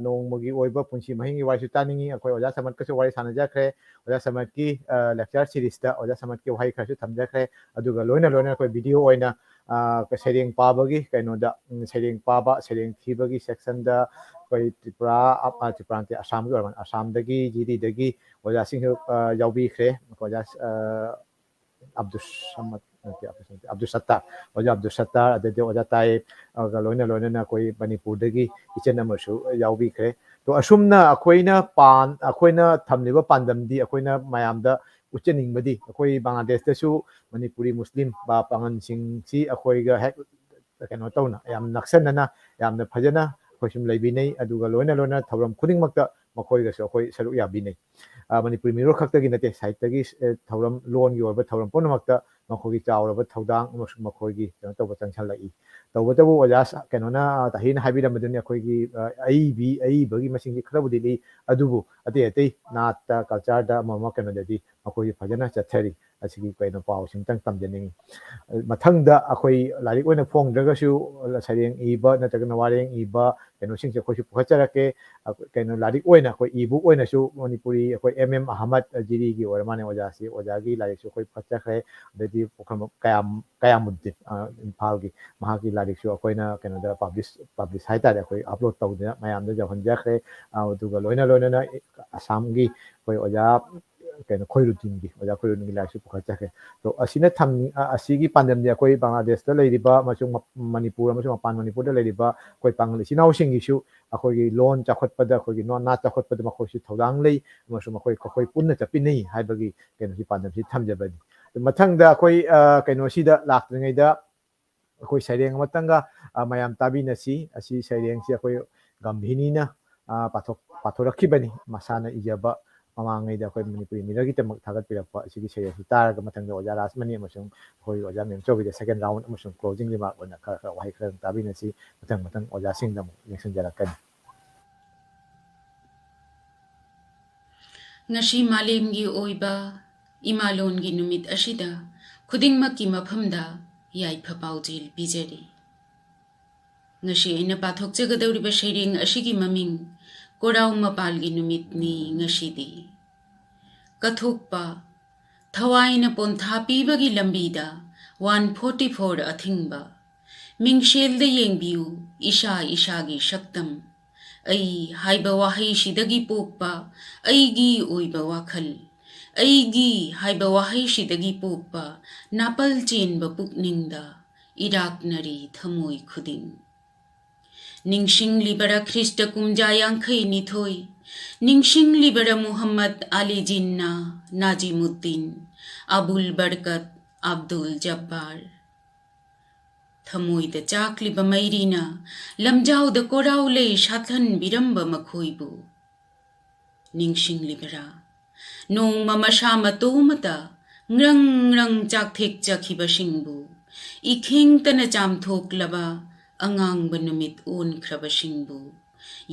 ꯅꯣꯡꯃꯒꯤ ꯑꯣꯏꯕ ꯄꯨꯟꯁꯤ ꯃꯍꯤꯡꯒꯤ ꯋꯥꯔꯤꯁꯨ ꯇꯥꯅꯤꯡꯉꯤ꯫ ꯑꯩꯈꯣꯏ ꯑꯣꯖꯥ ꯁꯃꯠꯀꯁꯨ ꯋꯥꯔꯤ ꯁꯥꯟꯅꯖꯈ꯭ꯔꯦ꯫ ꯑꯣꯖꯥ ꯁꯃꯠꯀꯤ lecture series ꯇ ꯑꯣꯖꯥ ꯁꯃꯠꯀꯤ ꯋꯥꯍꯩ ꯈꯔꯁꯨ ꯊꯝꯖꯈ꯭ꯔꯦ꯫ ꯑꯗꯨꯒ ꯂꯣꯏꯅ ꯂꯣꯏꯅꯅ ꯑꯩꯈꯣꯏ video ꯑꯣꯏꯅ ꯁꯩꯔꯦꯡ ꯄꯥꯕꯒꯤ ꯀꯩꯅꯣꯗ, ꯁꯩꯔꯦꯡ ꯄꯥꯕ, ꯁꯩꯔꯦꯡ ꯊꯤꯕꯒꯤ section ꯗ ꯑꯩꯈꯣꯏ ꯇ꯭ꯔꯤꯄꯨꯔꯥ, ꯇ꯭ꯔꯤꯄꯨꯔꯥ ꯅꯠꯇꯦ, ꯑꯁꯥꯝꯒꯤ ꯑꯣꯏꯔꯝꯒꯅꯤ, ꯑꯁꯥꯝꯗꯒꯤ, ꯖꯤꯔꯤꯗꯒꯤ ꯑꯣꯖꯥꯁꯤꯡꯁꯨ ꯌꯥꯎꯕꯤꯈ꯭ꯔꯦ꯫ ꯑꯣꯖꯥ ꯑꯕꯗꯨꯁ ꯁꯃꯠ ꯅꯠꯇꯦ, ꯑꯕꯗꯨꯁ ꯅꯠꯇꯦ, ꯑꯕꯗꯨꯁ ꯁꯠꯇꯥꯔ, ꯑꯣꯖꯥ ꯑꯕꯗꯨꯁ ꯁꯠꯇꯥꯔ, ꯑꯗꯩꯗꯤ ꯑꯣꯖꯥ ꯇꯥꯏꯕꯒ ꯂꯣꯏꯅ ꯂꯣꯏꯅꯅ ꯑꯩꯈꯣꯏ ꯃꯅꯤꯄꯨꯔꯗꯒꯤ ꯏꯆꯟ ꯑꯃꯁꯨ ꯌꯥꯎꯕꯤꯈ꯭ꯔꯦ꯫ ꯇꯣ, ꯑꯁꯨꯝꯅ ꯑꯩꯈꯣꯏꯅ ꯄꯥꯟ-, ꯑꯩꯈꯣꯏꯅ ꯊꯝꯂꯤꯕ ꯄꯥꯟꯗꯝꯗꯤ ꯑꯩꯈꯣꯏꯅ ꯃꯌꯥꯝꯗ ꯎꯠꯆꯅꯤꯡꯕꯗꯤ ꯑꯩꯈꯣꯏ ꯕꯪꯒ꯭ꯂꯥꯗꯦꯁꯇꯁꯨ ꯃꯅꯤꯄꯨꯔꯤ ꯃꯨꯁꯂꯤꯝ ꯄꯥ-, ꯄꯥꯉꯜꯁꯤꯡꯁꯤ ꯑꯩꯈꯣꯏꯒ ꯍꯦꯛ ꯀꯩꯅꯣ ꯇꯧꯅ, ꯌꯥꯝ ꯅꯛꯁꯟꯅꯅ, ꯌꯥꯝꯅ ꯐꯖꯅ ꯑꯩꯈꯣꯏ ꯁꯨꯝ ꯂꯩꯕꯤꯅꯩ꯫ ꯑꯗꯨꯒ ꯂꯣꯏꯅ ꯂꯣꯏꯅꯅ ꯊꯧꯔꯝ ꯈꯨꯗꯤꯡꯃꯛꯇ ꯃꯈꯣꯏꯒꯁꯨ ꯑꯩꯈꯣꯏ ꯁꯔꯨꯛ ꯌꯥꯕꯤꯅꯩ꯫ ꯃꯅꯤꯄꯨꯔꯤ ꯃꯤꯔꯣꯜ ꯈꯛꯇꯒꯤ ꯅꯠꯇꯦ, ꯁꯥꯍꯤꯇ꯭ꯌꯒꯤ ꯊꯧꯔꯝ, ꯂꯣꯟꯒꯤ ꯑꯣꯏꯕ ꯊꯧꯔꯝ ꯄꯨꯝꯅꯃꯛꯇ ꯃꯈꯣꯏꯒꯤ ꯆꯥꯎꯔꯕ ꯊꯧꯗꯥꯡ ꯑꯃꯁꯨꯡ ꯃꯈꯣꯏꯒꯤ ꯀꯩꯅꯣ ꯇꯧꯕ ꯆꯪꯁꯤꯜꯂꯛꯏ꯫ ꯇꯧꯕꯇꯕꯨ ꯑꯣꯖꯥ ꯀꯩꯅꯣꯅ, ꯇꯥꯍꯤꯅ ꯍꯥꯏꯕꯤꯔꯝꯕꯗꯨꯅꯤ, ꯑꯩꯈꯣꯏꯒꯤ ꯑꯏꯕꯤ, ꯑꯏꯕꯒꯤ ꯃꯁꯤꯡꯁꯤ ꯈꯔꯕꯨꯗꯤ ꯂꯩ, ꯑꯗꯨꯕꯨ ꯑꯇꯩ ꯑꯇꯩ ꯅꯥꯠꯇ, culture ꯗ, ꯑꯃ ꯑꯃ ꯀꯩꯅꯣꯗꯗꯤ ꯃꯈꯣꯏꯁꯤ ꯐꯖꯅ ꯆꯠꯊꯔꯤ꯫ ꯑꯁꯤꯒꯤ ꯀꯩꯅꯣ ꯄꯥꯎꯁꯤꯡꯇꯪ ꯇꯝꯖꯅꯤꯡꯉꯤ꯫ ꯃꯊꯪꯗ ꯑꯩꯈꯣꯏ ꯂꯥꯏꯔꯤꯛ ꯑꯣꯏꯅ ꯐꯣꯡꯗ꯭ꯔꯒꯁꯨ ꯁꯩꯔꯦꯡ ꯏꯕ ꯅꯠꯇ꯭ꯔꯒꯅ ꯋꯥꯔꯦꯡ ꯏꯕ ꯀꯩꯅꯣꯁꯤꯡꯁꯦ ꯑꯩꯈꯣꯏꯁꯨ ꯄꯨꯈꯠꯆꯔꯛꯀꯦ꯫ ꯀꯩꯅꯣ ꯂꯥꯏꯔꯤꯛ ꯑꯣꯏꯅ ꯑꯩꯈꯣꯏ ebook ꯑꯣꯏꯅꯁꯨ ꯃꯅꯤꯄꯨꯔꯤ ꯑꯩꯈꯣꯏ ꯑꯦꯝ ꯑꯦꯝ ꯑꯍꯃꯗ, ꯖꯤꯔꯤꯒꯤ ꯑꯣꯏꯔ ꯃꯥꯜꯂꯦ ꯑꯣꯖꯥꯁꯤ, ꯑꯣꯖꯥꯒꯤ ꯂꯥꯏꯔꯤꯛꯁꯨ ꯑꯩꯈꯣꯏ ꯄꯨꯈꯠꯆꯈ꯭ꯔꯦ꯫ ꯑꯗꯩꯗꯤ ꯄꯨꯈ꯭ꯔꯝꯕꯝ ꯀꯌꯥꯝ-, ꯀꯌꯥꯃꯨꯗꯤꯟ, ꯏꯝꯐꯥꯜꯒꯤ, ꯃꯍꯥꯛꯀꯤ ꯂꯥꯏꯔꯤꯛꯁꯨ ꯑꯩꯈꯣꯏꯅ ꯀꯩꯅꯣꯗ publish, publish ꯍꯥꯏꯇꯥꯔꯦ, ꯑꯩꯈꯣꯏ upload ꯇꯧꯗꯅ ꯃꯌꯥꯝꯗ ꯌꯧꯍꯟꯖꯈ꯭ꯔꯦ꯫ ꯑꯗꯨꯒ ꯂꯣꯏꯅ ꯂꯣꯏꯅꯅ ꯑꯁꯥꯝꯒꯤ ꯑꯩꯈꯣꯏ ꯑꯣꯖꯥ ꯀꯩꯅꯣ ꯈꯣꯏꯔꯨꯗꯤꯟꯒꯤ, ꯑꯣꯖꯥ ꯈꯣꯏꯔꯨꯗꯤꯟꯒꯤ ꯂꯥꯏꯔꯤꯛꯁꯨ ꯄꯨꯈꯠꯆꯈ꯭ꯔꯦ꯫ ꯑꯗꯣ ꯑꯁꯤꯅ ꯊꯝ-, ꯑ-, ꯑꯁꯤꯒꯤ ꯄꯥꯟꯗꯝꯗꯤ ꯑꯩꯈꯣꯏ ꯕꯪꯒ꯭ꯂꯥꯗꯦꯁꯇ ꯂꯩꯔꯤꯕ ꯑꯃꯁꯨꯡ ꯃ-, ꯃꯅꯤꯄꯨꯔ ꯑꯃꯁꯨꯡ ꯃꯄꯥꯟ ꯃꯅꯤꯄꯨꯔꯗ ꯂꯩꯔꯤꯕ ꯑꯩꯈꯣꯏ ꯄꯥꯉꯜ ꯏꯆꯤꯟ ꯏꯅꯥꯎꯁꯤꯡꯒꯤꯁꯨ ꯑꯩꯈꯣꯏꯒꯤ ꯂꯣꯟ ꯆꯥꯎꯈꯠꯄꯗ, ꯑꯩꯈꯣꯏꯒꯤ ꯅꯣ-, ꯅꯥꯠ ꯆꯥꯎꯈꯠꯄꯗ ꯃꯈꯣꯏꯁꯨ ꯊꯧꯗꯥꯡ ꯂꯩ ꯑꯃꯁꯨꯡ ꯃꯈꯣꯏ, ꯑꯩꯈꯣꯏ ꯄꯨꯟꯅ ꯆꯠꯃꯤꯟꯅꯩ ꯍꯥꯏꯕꯒꯤ ꯀꯩꯅꯣꯁꯤ, ꯄꯥꯟꯗꯝꯁꯤ ꯊꯝꯖꯕꯅꯤ꯫ ꯑꯗꯨ ꯃꯊꯪꯗ ꯑꯩꯈꯣꯏ, ꯑ, ꯀꯩꯅꯣꯁꯤꯗ ꯂꯥꯛꯇ꯭ꯔꯤꯉꯩꯗ ꯑꯩꯈꯣꯏ ꯁꯩꯔꯦꯡ ꯑꯃꯇꯪꯒ, ꯑ, ꯃꯌꯥꯝ ꯇꯥꯕꯤꯅꯁꯤ꯫ ꯑꯁꯤ ꯁꯩꯔꯦꯡꯁꯤ ꯑꯩꯈꯣꯏ ꯒꯝꯚꯤꯅꯤꯅ, ꯑ, ꯄꯥꯊꯣꯛ-, ꯄꯥꯊꯣꯔꯛꯈꯤꯕꯅꯤ꯫ ꯃꯁꯥꯅ ꯏꯖꯕ ꯃꯃꯥꯡꯉꯩꯗ ꯑꯩꯈꯣꯏ ꯃꯅꯤꯄꯨꯔꯤ ꯃꯤꯔꯔꯒꯤꯗꯃꯛ ꯊꯥꯒꯠꯄꯤꯔꯛꯄ ꯑꯁꯤꯒꯤ ꯁꯩꯔꯦꯡꯁꯤ ꯇꯥꯔꯒ ꯃꯊꯪꯗ ꯑꯣꯖꯥ ꯔꯥꯖꯃꯅꯤ ꯑꯃꯁꯨꯡ ꯑꯩꯈꯣꯏ ꯑꯣꯖꯥ ꯃꯦꯝꯆꯧꯕꯤꯗ second round ꯑꯃꯁꯨꯡ closing remark ꯑꯣꯏꯅ ꯈꯔ ꯈꯔ ꯋꯥꯍꯩ ꯈꯔ ꯇꯥꯕꯤꯅꯁꯤ꯫ ꯃꯊꯪ ꯃꯊꯪ ꯑꯣꯖꯥꯁꯤꯡꯗ ꯑꯃꯨꯛ ꯌꯦꯡꯁꯤꯟꯖꯔꯛꯀꯅꯤ꯫ ꯉꯁꯤ ꯃꯥꯂꯦꯝꯒꯤ ꯑꯣꯏꯕ ꯏꯃꯥꯂꯣꯟꯒꯤ ꯅꯨꯃꯤꯠ ꯑꯁꯤꯗ ꯈꯨꯗꯤꯡꯃꯛꯀꯤ ꯃꯐꯝꯗ ꯌꯥꯏꯐ ꯄꯥꯎꯖꯦꯜ ꯄꯤꯖꯔꯤ꯫ ꯉꯁꯤ ꯑꯩꯅ ꯄꯥꯊꯣꯛꯆꯒꯗꯧꯔꯤꯕ ꯁꯩꯔꯦꯡ ꯑꯁꯤꯒꯤ ꯃꯃꯤꯡ ꯀꯣꯔꯥꯎ ꯃꯄꯥꯜꯒꯤ ꯅꯨꯃꯤꯠꯅꯤ ꯉꯁꯤꯗꯤ꯫ ꯀꯠꯊꯣꯛꯄ, ꯊꯋꯥꯏꯅ ꯄꯣꯟꯊꯥ ꯄꯤꯕꯒꯤ ꯂꯝꯕꯤꯗ one forty four ꯑꯊꯤꯡꯕ꯫ ꯃꯤꯡꯁꯦꯜꯗ ꯌꯦꯡꯕꯤꯌꯨ ꯏꯁꯥ ꯏꯁꯥꯒꯤ ꯁꯛꯇꯝ꯫ ꯑꯩ ꯍꯥꯏꯕ ꯋꯥꯍꯩꯁꯤꯗꯒꯤ ꯄꯣꯛꯄ ꯑꯩꯒꯤ ꯑꯣꯏꯕ ꯋꯥꯈꯜ꯫ ꯑꯩꯒꯤ ꯍꯥꯏꯕ ꯋꯥꯍꯩꯁꯤꯗꯒꯤ ꯄꯣꯛꯄ ꯅꯥꯄꯜ ꯆꯦꯟꯕ ꯄꯨꯛꯅꯤꯡꯗ ꯏꯔꯥꯛꯅꯔꯤ ꯊꯃꯣꯏ ꯈꯨꯗꯤꯡ꯫ ꯅꯤꯡꯁꯤꯡꯂꯤꯕꯔꯥ ꯈ꯭ꯔꯤꯁꯇ ꯀꯨꯝꯖꯥ ꯌꯥꯡꯈꯩ ꯅꯤꯊꯣꯏ? ꯅꯤꯡꯁꯤꯡꯂꯤꯕꯔꯥ ꯃꯨꯍꯝꯃꯗ ꯑꯂꯤ ꯖꯤꯟꯅꯥ, ꯅꯥꯖꯤꯃꯨꯗꯗꯤꯟ, ꯑꯕꯨꯜ ꯕꯔꯀꯠ, ꯑꯕꯗꯨꯜ ꯖꯕ꯭ꯕꯥꯔ? ꯊꯃꯣꯏꯗ ꯆꯥꯛꯂꯤꯕ ꯃꯩꯔꯤꯅ ꯂꯝꯖꯥꯎꯗ ꯀꯣꯔꯥꯎ ꯂꯩ ꯁꯥꯠꯍꯟꯕꯤꯔꯝꯕ ꯃꯈꯣꯏꯕꯨ ꯅꯤꯡꯁꯤꯡꯂꯤꯕꯔꯥ? ꯅꯣꯡꯃ ꯃꯁꯥ ꯃꯇꯣꯝꯇ ꯉ꯭ꯔꯪ ꯉ꯭ꯔꯪ ꯆꯥꯛꯊꯦꯛꯆꯈꯤꯕꯁꯤꯡꯕꯨ, ꯏꯈꯦꯡꯇꯅ ꯆꯥꯝꯊꯣꯛꯂꯕ ꯑꯉꯥꯡꯕ ꯅꯨꯃꯤꯠ ꯑꯣꯟꯈ꯭ꯔꯕꯁꯤꯡꯕꯨ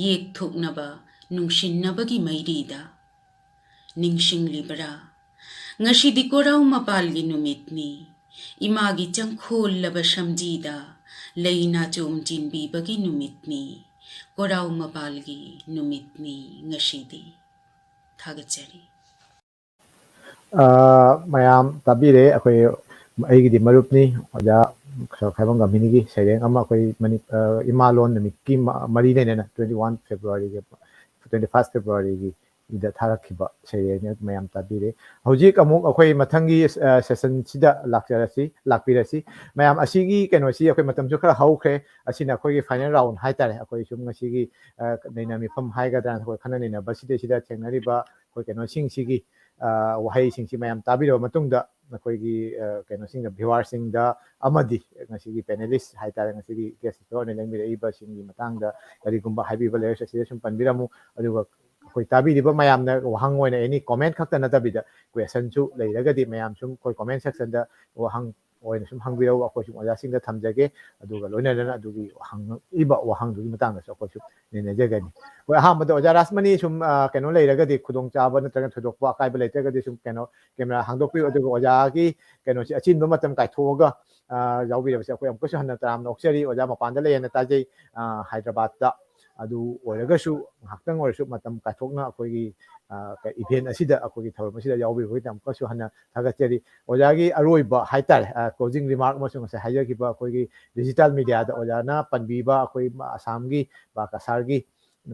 ꯌꯦꯛꯊꯣꯛꯅꯕ ꯅꯨꯡꯁꯤꯟꯅꯕꯒꯤ ꯃꯩꯔꯤꯗ꯫ ꯅꯤꯡꯁꯤꯡꯂꯤꯕꯔꯥ? ꯉꯁꯤꯗꯤ ꯀꯣꯔꯥꯎ ꯃꯄꯥꯜꯒꯤ ꯅꯨꯃꯤꯠꯅꯤ꯫ ꯏꯃꯥꯒꯤ ꯆꯪꯈꯣꯜꯂꯕ ꯁꯝꯖꯤꯗ ꯂꯩ ꯅꯥꯆꯣꯝ ꯆꯤꯟꯕꯤꯕꯒꯤ ꯅꯨꯃꯤꯠꯅꯤ꯫ ꯀꯣꯔꯥꯎ ꯃꯄꯥꯜꯒꯤ ꯅꯨꯃꯤꯠꯅꯤ ꯉꯁꯤꯗꯤ꯫ ꯊꯥꯒꯠꯆꯔꯤ꯫ ꯑ, ꯃꯌꯥꯝ ꯇꯥꯕꯤꯔꯦ꯫ ꯑꯩꯈꯣꯏ, ꯑꯩꯒꯤꯗꯤ ꯃꯔꯨꯞꯅꯤ, ꯑꯣꯖꯥ ꯈꯥꯏꯕꯝ ꯒꯝꯚꯤꯅꯤꯒꯤ ꯁꯩꯔꯦꯡ ꯑꯃ ꯑꯩꯈꯣꯏ ꯃꯅꯤ-, ꯑ, ꯏꯃꯥ ꯂꯣꯟ ꯅꯨꯃꯤꯠꯀꯤ ꯃ-, ꯃꯔꯤ ꯂꯩꯅꯅ twenty one Februaryꯒꯤ, twenty first Februaryꯒꯤ ꯏꯗ ꯊꯥꯔꯛꯈꯤꯕ ꯁꯩꯔꯦꯡꯅꯤ, ꯃꯌꯥꯝ ꯇꯥꯕꯤꯔꯦ꯫ ꯍꯧꯖꯤꯛ ꯑꯃꯨꯛ ꯑꯩꯈꯣꯏ ꯃꯊꯪꯒꯤ, ꯑ, sessionꯁꯤꯗ ꯂꯥꯛꯆꯔꯁꯤ, ꯂꯥꯛꯄꯤꯔꯁꯤ꯫ ꯃꯌꯥꯝ, ꯑꯁꯤꯒꯤ ꯀꯩꯅꯣꯁꯤ ꯑꯩꯈꯣꯏ ꯃꯇꯝꯁꯨ ꯈꯔ ꯍꯧꯈ꯭ꯔꯦ꯫ ꯑꯁꯤꯅ ꯑꯩꯈꯣꯏꯒꯤ final round ꯍꯥꯏꯇꯥꯔꯦ꯫ ꯑꯩꯈꯣꯏ ꯁꯨꯝ ꯉꯁꯤꯒꯤ, ꯑ, ꯅꯩꯅ ꯃꯤꯐꯝ ꯍꯥꯏꯒꯗ꯭ꯔꯥ, ꯑꯩꯈꯣꯏ ꯈꯟꯅ ꯅꯩꯅꯕꯁꯤꯗꯩꯁꯤꯗ ꯊꯦꯡꯅꯔꯤꯕ ꯑꯩꯈꯣꯏ ꯀꯩꯅꯣꯁꯤꯡꯁꯤꯒꯤ, ꯑ, ꯋꯥꯍꯩꯁꯤꯡꯁꯤ ꯃꯌꯥꯝ ꯇꯥꯕꯤꯔꯕ ꯃꯇꯨꯡꯗ ꯅꯈꯣꯏꯒꯤ ꯀꯩꯅꯣꯁꯤꯡꯗ, ꯚꯤꯋꯥꯔꯁꯤꯡꯗ ꯑꯃꯗꯤ ꯉꯁꯤꯒꯤ ꯄꯦꯅꯦꯂꯤꯁ ꯍꯥꯏꯇꯥꯔꯦ, ꯉꯁꯤꯒꯤ ꯒꯦꯁ ꯁ꯭ꯄꯤꯀꯔ ꯑꯣꯏꯅ ꯂꯦꯡꯕꯤꯔꯛꯏꯕꯁꯤꯡꯒꯤ ꯃꯇꯥꯡꯗ ꯀꯔꯤꯒꯨꯝꯕ ꯍꯥꯏꯕꯤꯕ ꯂꯩꯔꯁꯨ ꯑꯁꯤꯗ ꯁꯨꯝ ꯄꯟꯕꯤꯔꯝꯃꯨ꯫ ꯑꯗꯨꯒ ꯑꯩꯈꯣꯏ ꯇꯥꯕꯤꯔꯤꯕ ꯃꯌꯥꯝꯅ ꯋꯥꯍꯪ ꯑꯣꯏꯅ ꯑꯦꯅꯤ ꯀꯣꯃꯦꯟ ꯈꯛꯇ ꯅꯠꯇꯕꯤꯗ ꯀ꯭ꯋꯦꯁꯟꯁꯨ ꯂꯩꯔꯒꯗꯤ ꯃꯌꯥꯝ ꯁꯨꯝ ꯑꯩꯈꯣꯏ ꯀꯣꯃꯦꯟ ꯁꯦꯛꯁꯟꯗ ꯋꯥꯍꯪ ꯑꯣꯏꯅ ꯁꯨꯝ ꯍꯪꯕꯤꯔꯛꯎ꯫ ꯑꯩꯈꯣꯏ ꯁꯨꯝ ꯑꯣꯖꯥꯁꯤꯡꯗ ꯊꯝꯖꯒꯦ꯫ ꯑꯗꯨꯒ ꯂꯣꯏꯅꯅ ꯑꯗꯨꯒꯤ ꯍꯪꯉꯛꯏꯕ ꯋꯥꯍꯪꯗꯨꯒꯤ ꯃꯇꯥꯡꯗꯁꯨ ꯑꯩꯈꯣꯏ ꯁꯨꯝ ꯅꯩꯅꯖꯒꯅꯤ꯫ ꯍꯣꯏ, ꯑꯍꯥꯟꯕꯗ ꯑꯣꯖꯥ ꯔꯥꯁꯃꯅꯤ ꯁꯨꯝ ꯀꯩꯅꯣ ꯂꯩꯔꯒꯗꯤ, ꯈꯨꯗꯣꯡꯆꯥꯕ ꯅꯠꯇ꯭ꯔꯒ ꯊꯣꯏꯗꯣꯛꯄ ꯑꯀꯥꯏꯕ ꯂꯩꯇ꯭ꯔꯒꯗꯤ ꯁꯨꯝ ꯀꯩꯅꯣ ꯀꯦꯃꯦꯔꯥ ꯍꯥꯡꯗꯣꯛꯄꯤꯌꯨ꯫ ꯑꯗꯨꯒ ꯑꯣꯖꯥꯒꯤ ꯀꯩꯅꯣꯁꯤ ꯑꯆꯤꯟꯕ ꯃꯇꯝ ꯀꯥꯏꯊꯣꯛꯑꯒ ꯌꯥꯎꯕꯤꯔꯕꯁꯦ ꯑꯩꯈꯣꯏ ꯑꯃꯨꯛꯀꯁꯨ ꯍꯟꯅ ꯇꯔꯥꯝꯅ ꯑꯣꯛꯆꯔꯤ꯫ ꯑꯣꯖꯥ ꯃꯄꯥꯟꯗ ꯂꯩꯌꯦꯅ ꯇꯥꯖꯩ, ꯍꯥꯏꯗ꯭ꯔꯕꯥꯗꯇ꯫ ꯑꯗꯨ ꯑꯣꯏꯔꯒꯁꯨ ꯉꯥꯏꯍꯥꯛꯇꯪ ꯑꯣꯏꯔꯁꯨ ꯃꯇꯝ ꯀꯥꯏꯊꯣꯛꯅ ꯑꯩꯈꯣꯏꯒꯤ ꯏꯚꯦꯟ ꯑꯁꯤꯗ, ꯑꯩꯈꯣꯏꯒꯤ ꯊꯧꯔꯝ ꯑꯁꯤꯗ ꯌꯥꯎꯕꯤꯕꯒꯤꯗꯃꯛꯇꯁꯨ ꯍꯟꯅ ꯊꯥꯒꯠꯆꯔꯤ꯫ ꯑꯣꯖꯥꯒꯤ ꯑꯔꯣꯏꯕ ꯍꯥꯏꯇꯥꯔꯦ, ꯀ꯭ꯂꯣꯖꯤꯡ ꯔꯤꯃꯥꯔꯛ ꯑꯃꯁꯨ ꯉꯁꯥꯏ ꯍꯥꯏꯖꯈꯤꯕ ꯑꯩꯈꯣꯏꯒꯤ ꯗꯤꯖꯤꯇꯦꯜ ꯃꯤꯗꯤꯌꯥꯗ ꯑꯣꯖꯥꯅ ꯄꯟꯕꯤꯕ ꯑꯩꯈꯣꯏ ꯑꯁꯥꯝꯒꯤ ꯕꯥ ꯀꯁꯥꯔꯒꯤ